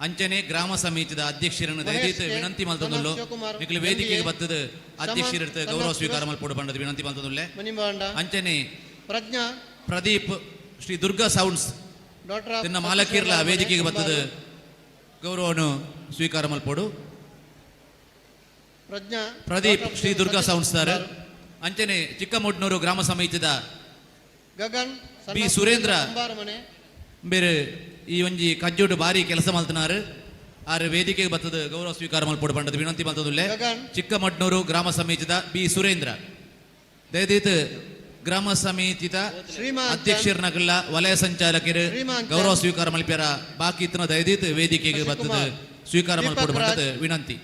ಅಂಚನೆ ಗ್ರಾಮ ಸಮಿತಿದ ಅಧ್ಯಕ್ಷರನ್ನು ದಯದೀತ್ ವಿನಂತಿ ಮಲ್ತೊಂದುಲ್ಲೋ. ನಿಕ್ಲು ವೇದಿಕೆಗೆ ಬತ್ತದ ಅಧ್ಯಕ್ಷರ ಗೌರವ ಸ್ವೀಕಾರ ಮಲ್ಪೋಡು ಪಂಡದ ವಿನಂತಿ ಮಲ್ತೊಂದುಲ್ಲೆ. ಅಂಚನೆ ಪ್ರಜ್ಞಾ ಪ್ರದೀಪ್ ಶ್ರೀ ದುರ್ಗಾ ಸೌಂಡ್ಸ್ ತಿನ್ನ ಮಾಲಕಿರ್ಲ ವೇದಿಕೆಗೆ ಬತ್ತದ ಗೌರವವನ್ನು ಸ್ವೀಕಾರ ಮಲ್ಪೋಡು. ಪ್ರಜ್ಞಾ ಪ್ರದೀಪ್ ಶ್ರೀ ದುರ್ಗಾ ಸೌಂಡ್ಸ್ ಸರ್. ಅಂಚನೆ ಚಿಕ್ಕಮೊಡ್ನೂರು ಗ್ರಾಮ ಸಮಿತಿದ ಗಗನ್ ಬಿ ಸುರೇಂದ್ರ ಬೇರೆ ಈ ಒಂಜಿ ಕಜ್ಜೋಡು ಬಾರಿ ಕೆಲಸ ಮಲ್ತನಾರು ಆರು ವೇದಿಕೆಗೆ ಬತ್ತದ ಗೌರವ ಸ್ವೀಕಾರ ಮಲ್ಪೋಡು ಪಂಡದ ವಿನಂತಿ ಮಲ್ತದುಲ್ಲೆ. ಚಿಕ್ಕಮಡ್ನೂರು ಗ್ರಾಮ ಸಮಿತಿದ ಬಿ ಸುರೇಂದ್ರ ದಯದೀತ್ ಗ್ರಾಮ ಸಮಿತಿದ ಅಧ್ಯಕ್ಷರನಗಲ್ಲ ವಲಯ ಸಂಚಾಲಕರು ಗೌರವ ಸ್ವೀಕಾರ ಮಲ್ಪ್ಯಾರ ಬಾಕಿ ಇತ್ತನ ದಯದೀತ್ ವೇದಿಕೆಗೆ ಬತ್ತದ ಸ್ವೀಕಾರ ಮಲ್ಪೋಡು ಪಂಡದ ವಿನಂತಿ.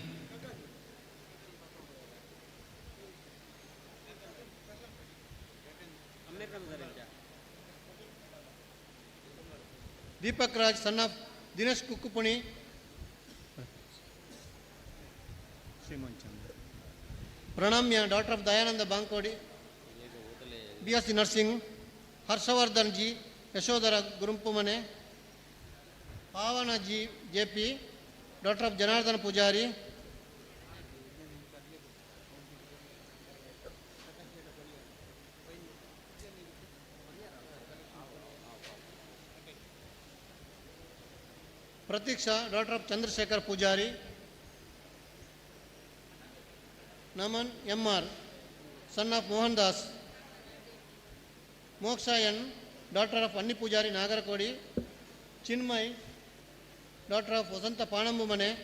Deepak Raj son of Dinesh Kukkupuni. Pranamya daughter of Dayananda Bankodi, B S C nursing. Harshavardhan G Yashodhara Gurumpu Mane. Pavana G J P daughter of Janardhana Pujari. Pratiksha daughter of Chandrashekhar Pujari. Naman M R son of Mohan Das. Moksha N daughter of Anni Pujari Nagarakodi. Chinmay daughter of Vasantha Panambu Mane.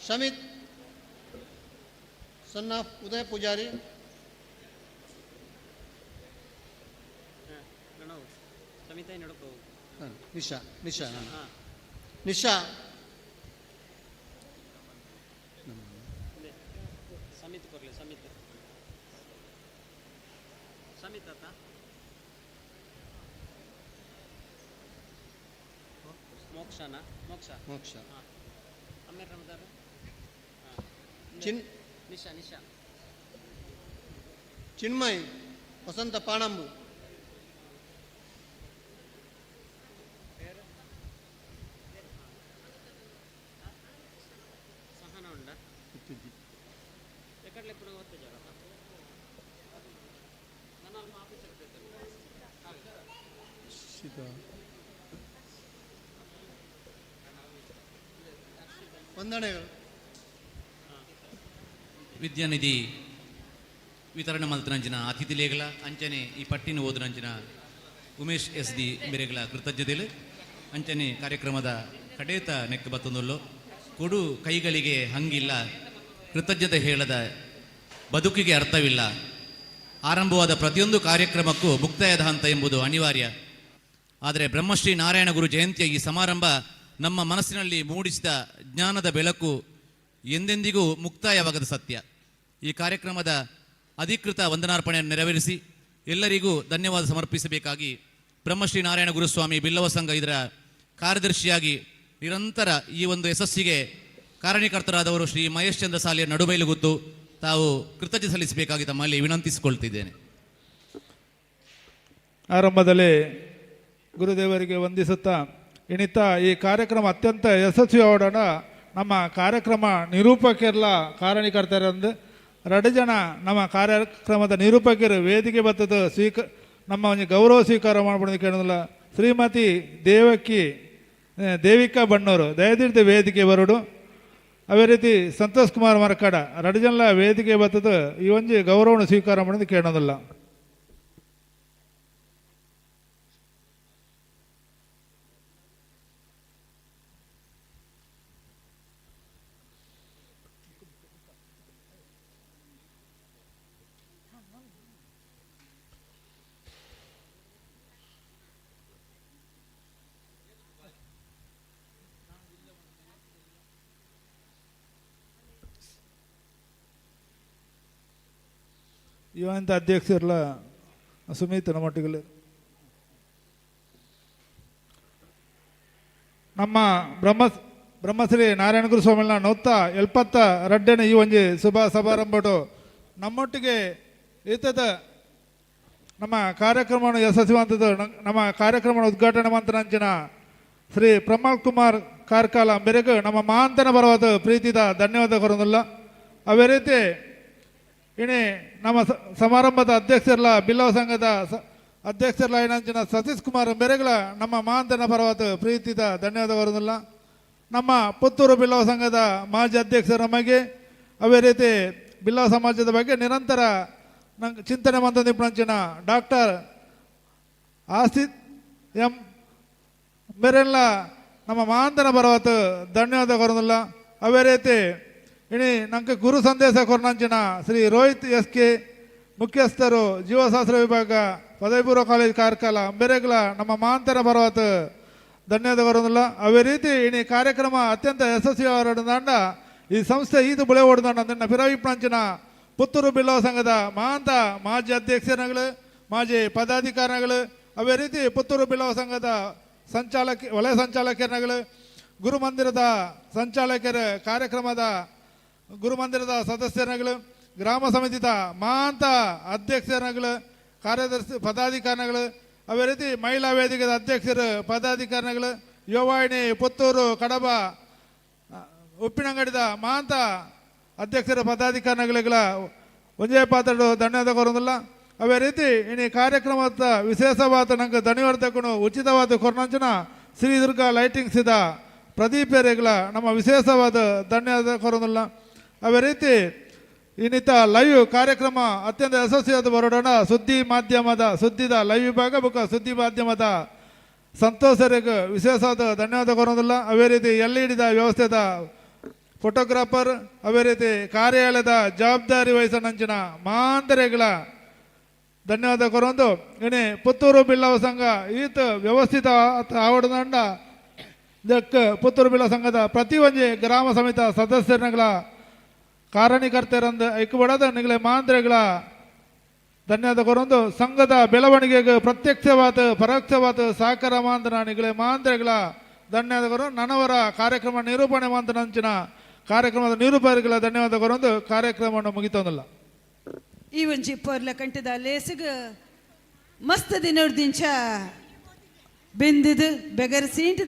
Shamit son of Udaya Pujari. Nisha Nisha Nisha Moksha Chinmay Vasantha Panambu ವಂದನೆಗಳು. ವಿದ್ಯಾನಿಧಿ ವಿತರಣೆ ಮಲ್ತನಂಚಿನ ಅತಿಥಿಲೇಗಳ ಅಂಚನೆ ಈ ಪಟ್ಟಿನ ಓದನಂಚಿನ Umesh S D ಮೇರೆಗಳ ಕೃತಜ್ಞತೆಲು ಅಂಚನೆ ಕಾರ್ಯಕ್ರಮದ ಕಡೇತ ನೆಕ್ ಬತ್ತೊಂದುಲ್ಲು ಕೊಡು ಕೈಗಳಿಗೆ ಹಂಗಿಲ್ಲ, ಕೃತಜ್ಞತೆ ಹೇಳದ ಬದುಕಿಗೆ ಅರ್ಥವಿಲ್ಲ. ಆರಂಭವಾದ ಪ್ರತಿಯೊಂದು ಕಾರ್ಯಕ್ರಮಕ್ಕೂ ಮುಕ್ತಾಯದ ಹಂತ ಎಂಬುದು ಅನಿವಾರ್ಯ. ಆದರೆ ಬ್ರಹ್ಮಶ್ರೀ ನಾರಾಯಣ ಗುರು ಜಯಂತಿಯ ಈ ಸಮಾರಂಭ ನಮ್ಮ ಮನಸ್ಸಿನಲ್ಲಿ ಮೂಡಿಸಿದ ಜ್ಞಾನದ ಬೆಳಕು ಎಂದೆಂದಿಗೂ ಮುಕ್ತಾಯವಾಗದ ಸತ್ಯ. ಈ ಕಾರ್ಯಕ್ರಮದ ಅಧಿಕೃತ ವಂದನಾರ್ಪಣೆಯನ್ನು ನೆರವೇರಿಸಿ ಎಲ್ಲರಿಗೂ ಧನ್ಯವಾದ ಸಮರ್ಪಿಸಬೇಕಾಗಿ ಬ್ರಹ್ಮಶ್ರೀ ನಾರಾಯಣ ಗುರುಸ್ವಾಮಿ ಬಿಲ್ಲವ ಸಂಘ ಇದರ ಕಾರ್ಯದರ್ಶಿಯಾಗಿ ನಿರಂತರ ಈ ಒಂದು ಯಶಸ್ಸಿಗೆ ಕಾರಣೀಕರ್ತರಾದವರು ಶ್ರೀ ಮಹೇಶ್ ಚಂದ್ರ ಸಾಲಿಯ ನಡುಬೈಲುಗುತ್ತು ತಾವು ಕೃತಜ್ಞತೆ ಸಲ್ಲಿಸಬೇಕಾಗಿ ತಮ್ಮಲ್ಲಿ ವಿನಂತಿಸಿಕೊಳ್ತಿದ್ದೇನೆ. ಆರಂಭದಲ್ಲಿ ಗುರುದೇವರಿಗೆ ವಂದಿಸುತ್ತಾ ಇಣಿತ ಈ ಕಾರ್ಯಕ್ರಮ ಅತ್ಯಂತ ಯಶಸ್ವಿಯಾಗೋಣ ನಮ್ಮ ಕಾರ್ಯಕ್ರಮ ನಿರೂಪಕರೆಲ್ಲ ಕಾರಣೀಕರ್ತರಂದು ಎರಡು ಜನ ನಮ್ಮ ಕಾರ್ಯಕ್ರಮದ ನಿರೂಪಕರು ವೇದಿಕೆ ಬತ್ತದ ನಮ್ಮ ಒಂದು ಗೌರವ ಸ್ವೀಕಾರ ಮಾಡ್ಬಿಡೋದು ಕೇಳೋದಿಲ್ಲ. ಶ್ರೀಮತಿ ದೇವಿಕಾ ಬಣ್ಣೂರು ದಯದಿಡ್ದು ವೇದಿಕೆ ಬರೋಡು. ಅದೇ ರೀತಿ ಸಂತೋಷ್ ಕುಮಾರ್ ಮರಕಡ ಎರಡು ಜನ ವೇದಿಕೆ ಬತ್ತದ ಈ ಒಂಜಿ ಗೌರವವನ್ನು ಸ್ವೀಕಾರ ಮಾಡೋದು ಕೇಳೋದಿಲ್ಲ. ಇವಂತ ಅಧ್ಯಕ್ಷರಲ್ಲ ಸುಮಿತ್ ನಮ್ಮೊಟ್ಟಿಗೆ ನಮ್ಮ ಬ್ರಹ್ಮಶ್ರೀ ನಾರಾಯಣ ಗುರು ಸ್ವಾಮಿನ ನೂತ 72ನೇ ಈ ಒಂಜಿ ಶುಭ ಸಮಾರಂಭಡು ನಮ್ಮೊಟ್ಟಿಗೆ ಇತದ ನಮ್ಮ ಕಾರ್ಯಕ್ರಮವನ್ನು ಯಶಸ್ವಿವಂತದ್ದು ನಮ್ಮ ಕಾರ್ಯಕ್ರಮವನ್ನು ಉದ್ಘಾಟನೆ ಮಂತ್ರಂಚಿನ ಶ್ರೀ ಪ್ರಮೋದ್ ಕುಮಾರ್ ಕಾರ್ಕಾಲ ಬೆರಗು ನಮ್ಮ ಮಹಾಂತನ ಬರವಾದ ಪ್ರೀತಿದ ಧನ್ಯವಾದ ಕೊರೊಂದುಲ್ಲ. ಅದೇ ರೀತಿ ಇಣಿ ನಮ್ಮ ಸಮಾರಂಭದ ಅಧ್ಯಕ್ಷರಲ್ಲ ಬಿಲ್ಲವ ಸಂಘದ ಅಧ್ಯಕ್ಷರಲ್ಲ ಏನಂಚಿನ ಸತೀಶ್ ಕುಮಾರ್ ಬೆರೆಗಳ ನಮ್ಮ ಮಹಾಂತನ ಪರವಾದ ಪ್ರೀತಿದ ಧನ್ಯವಾದ ಬರೋದಿಲ್ಲ. ನಮ್ಮ ಪುತ್ತೂರು ಬಿಲ್ಲವ ಸಂಘದ ಮಾಜಿ ಅಧ್ಯಕ್ಷರ ನಮಗೆ ಅದೇ ರೀತಿ ಬಿಲ್ಲವ ಸಮಾಜದ ಬಗ್ಗೆ ನಿರಂತರ ನಂಗೆ ಚಿಂತನೆ ಮಂತಂದಿಪ್ಪಂಚಿನ ಡಾಕ್ಟರ್ ಆಸಿತ್ ಎಂ ಬೇರೆಲ್ಲ ನಮ್ಮ ಮಹಾಂತನ ಪರವಾದ ಧನ್ಯವಾದ ಕೊರೋದಿಲ್ಲ. ಅದೇ ರೀತಿ ಇಣಿ ನಂಗೆ ಗುರು ಸಂದೇಶ ಕೊರ್ನಂಚಿನ ಶ್ರೀ ರೋಹಿತ್ ಎಸ್ ಕೆ ಮುಖ್ಯಸ್ಥರು ಜೀವಶಾಸ್ತ್ರ ವಿಭಾಗ ಪದವಿ ಪೂರ್ವ ಕಾಲೇಜ್ ಕಾರ್ಕಳ ಬೇರೆಗಳ ನಮ್ಮ ಮಹಾಂತರ ಪರ್ವತ ಧನ್ಯವಾದ ಬರೋದಿಲ್ಲ. ಅದೇ ರೀತಿ ಇಣಿ ಕಾರ್ಯಕ್ರಮ ಅತ್ಯಂತ ಯಶಸ್ವಿಯಾದ ಈ ಸಂಸ್ಥೆ ಈದು ಬುಳೆ ಓಡದಂಡ ನಿನ್ನ ಪಿರವಿಪ್ನಂಚಿನ ಪುತ್ತೂರು ಬಿಲ್ಲವ ಸಂಘದ ಮಹಾಂತ ಮಾಜಿ ಅಧ್ಯಕ್ಷರುಗಳು ಮಾಜಿ ಪದಾಧಿಕಾರಿಗಳು ಅದೇ ರೀತಿ ಪುತ್ತೂರು ಬಿಲ್ಲವ ಸಂಘದ ಸಂಚಾಲಕ ವಲಯ ಸಂಚಾಲಕರುಗಳು ಗುರುಮಂದಿರದ ಸಂಚಾಲಕರ ಕಾರ್ಯಕ್ರಮದ ಗುರುಮಂದಿರದ ಸದಸ್ಯರುಗಳು ಗ್ರಾಮ ಸಮಿತಿದ ಮಹಾಂತ ಅಧ್ಯಕ್ಷರುಗಳು ಕಾರ್ಯದರ್ಶಿ ಪದಾಧಿಕಾರಿಗಳು ಅದೇ ರೀತಿ ಮಹಿಳಾ ವೇದಿಕೆದ ಅಧ್ಯಕ್ಷರು ಪದಾಧಿಕಾರಿಗಳು ಯುವವಾಹಿನಿ ಪುತ್ತೂರು ಕಡಬ ಉಪ್ಪಿನಂಗಡಿದ ಮಹಾಂತ ಅಧ್ಯಕ್ಷರ ಪದಾಧಿಕಾರಿಗಳ ಒಂದೇ ಪಾತ್ರರು ಧನ್ಯವಾದ ಕೊರೋದಿಲ್ಲ. ಅದೇ ರೀತಿ ಇನ್ನು ಕಾರ್ಯಕ್ರಮದ ವಿಶೇಷವಾದ ನಂಗೆ ಧನ್ಯವಾದಕ್ಕೂ ಉಚಿತವಾದ ಕೊರ್ನಂಚಿನ ಶ್ರೀ ದುರ್ಗಾ ಲೈಟಿಂಗ್ಸ್ ಇದ ಪ್ರದೀಪೇರೆಗಳ ನಮ್ಮ ವಿಶೇಷವಾದ ಧನ್ಯವಾದ ಕೊರೋದಿಲ್ಲ. ಅದೇ ರೀತಿ ಇನ್ನಿತ ಲೈವ್ ಕಾರ್ಯಕ್ರಮ ಅತ್ಯಂತ ಯಶಸ್ವಿಯಾದ ಬರೋಡೋಣ ಸುದ್ದಿ ಮಾಧ್ಯಮದ ಸುದ್ದಿದ ಲೈವ್ ವಿಭಾಗ ಬುಕ್ಕ ಸುದ್ದಿ ಮಾಧ್ಯಮದ ಸಂತೋಷರಿಗೆ ವಿಶೇಷವಾದ ಧನ್ಯವಾದ ಕೊರೋದಿಲ್ಲ. ಅದೇ ರೀತಿ ಎಲ್ ಇ ಡಿದ ವ್ಯವಸ್ಥೆದ ಫೋಟೋಗ್ರಾಫರ್ ಅದೇ ರೀತಿ ಕಾರ್ಯಾಲಯದ ಜವಾಬ್ದಾರಿ ವಹಿಸನಂಚಿನ ಮಾಂತರೆಗಳ ಧನ್ಯವಾದ ಕೊರೊಂದು ಇನಿ ಪುತ್ತೂರು ಬಿಲ್ಲವ ಸಂಘ ಈತ ವ್ಯವಸ್ಥಿತ ಆವಡದಂಡ ದಕ್ ಪುತ್ತೂರು ಬಿಲ್ಲವ ಸಂಘದ ಪ್ರತಿ ಒಂಜಿ ಗ್ರಾಮ ಸಮಿತ ಸದಸ್ಯರುಗಳ ಕಾರಣೀಕರ್ತರಂದು ಐಕ್ಯಬಡದ ನಿಗಲೆ ಮಾಂತ್ರೆಗಳ ಧನ್ಯವಾದ ಕೊರೊಂದು ಸಂಘದ ಬೆಳವಣಿಗೆಗೆ ಪ್ರತ್ಯಕ್ಷವಾದ ಪರೋಕ್ಷವಾದ ಸಹಕಾರ ಮಾಂತನ ನಿಗಲೆ ಮಾಂತ್ರೆಗಳ ಧನ್ಯವಾದ ಕೊರು ನನವರ ಕಾರ್ಯಕ್ರಮ ನಿರೂಪಣೆ ಮಾಂತನಂಚಿನ ಕಾರ್ಯಕ್ರಮದ ನಿರೂಪಕರಿಗೆ ಧನ್ಯವಾದ ಕೊರೊಂದು ಕಾರ್ಯಕ್ರಮವನ್ನು ಮುಗಿತೊಂದಿಲ್ಲ. ಈ ಒಂಜಿ ಪೊರ್ಲ ಕಂಠದ ಲೇಸುಗ ಮಸ್ತ್ ದಿನೊಡ್ದಿಂಚ ಬೆಂದಿದು ಬೆಗರ್ ಸೀಂಟ್.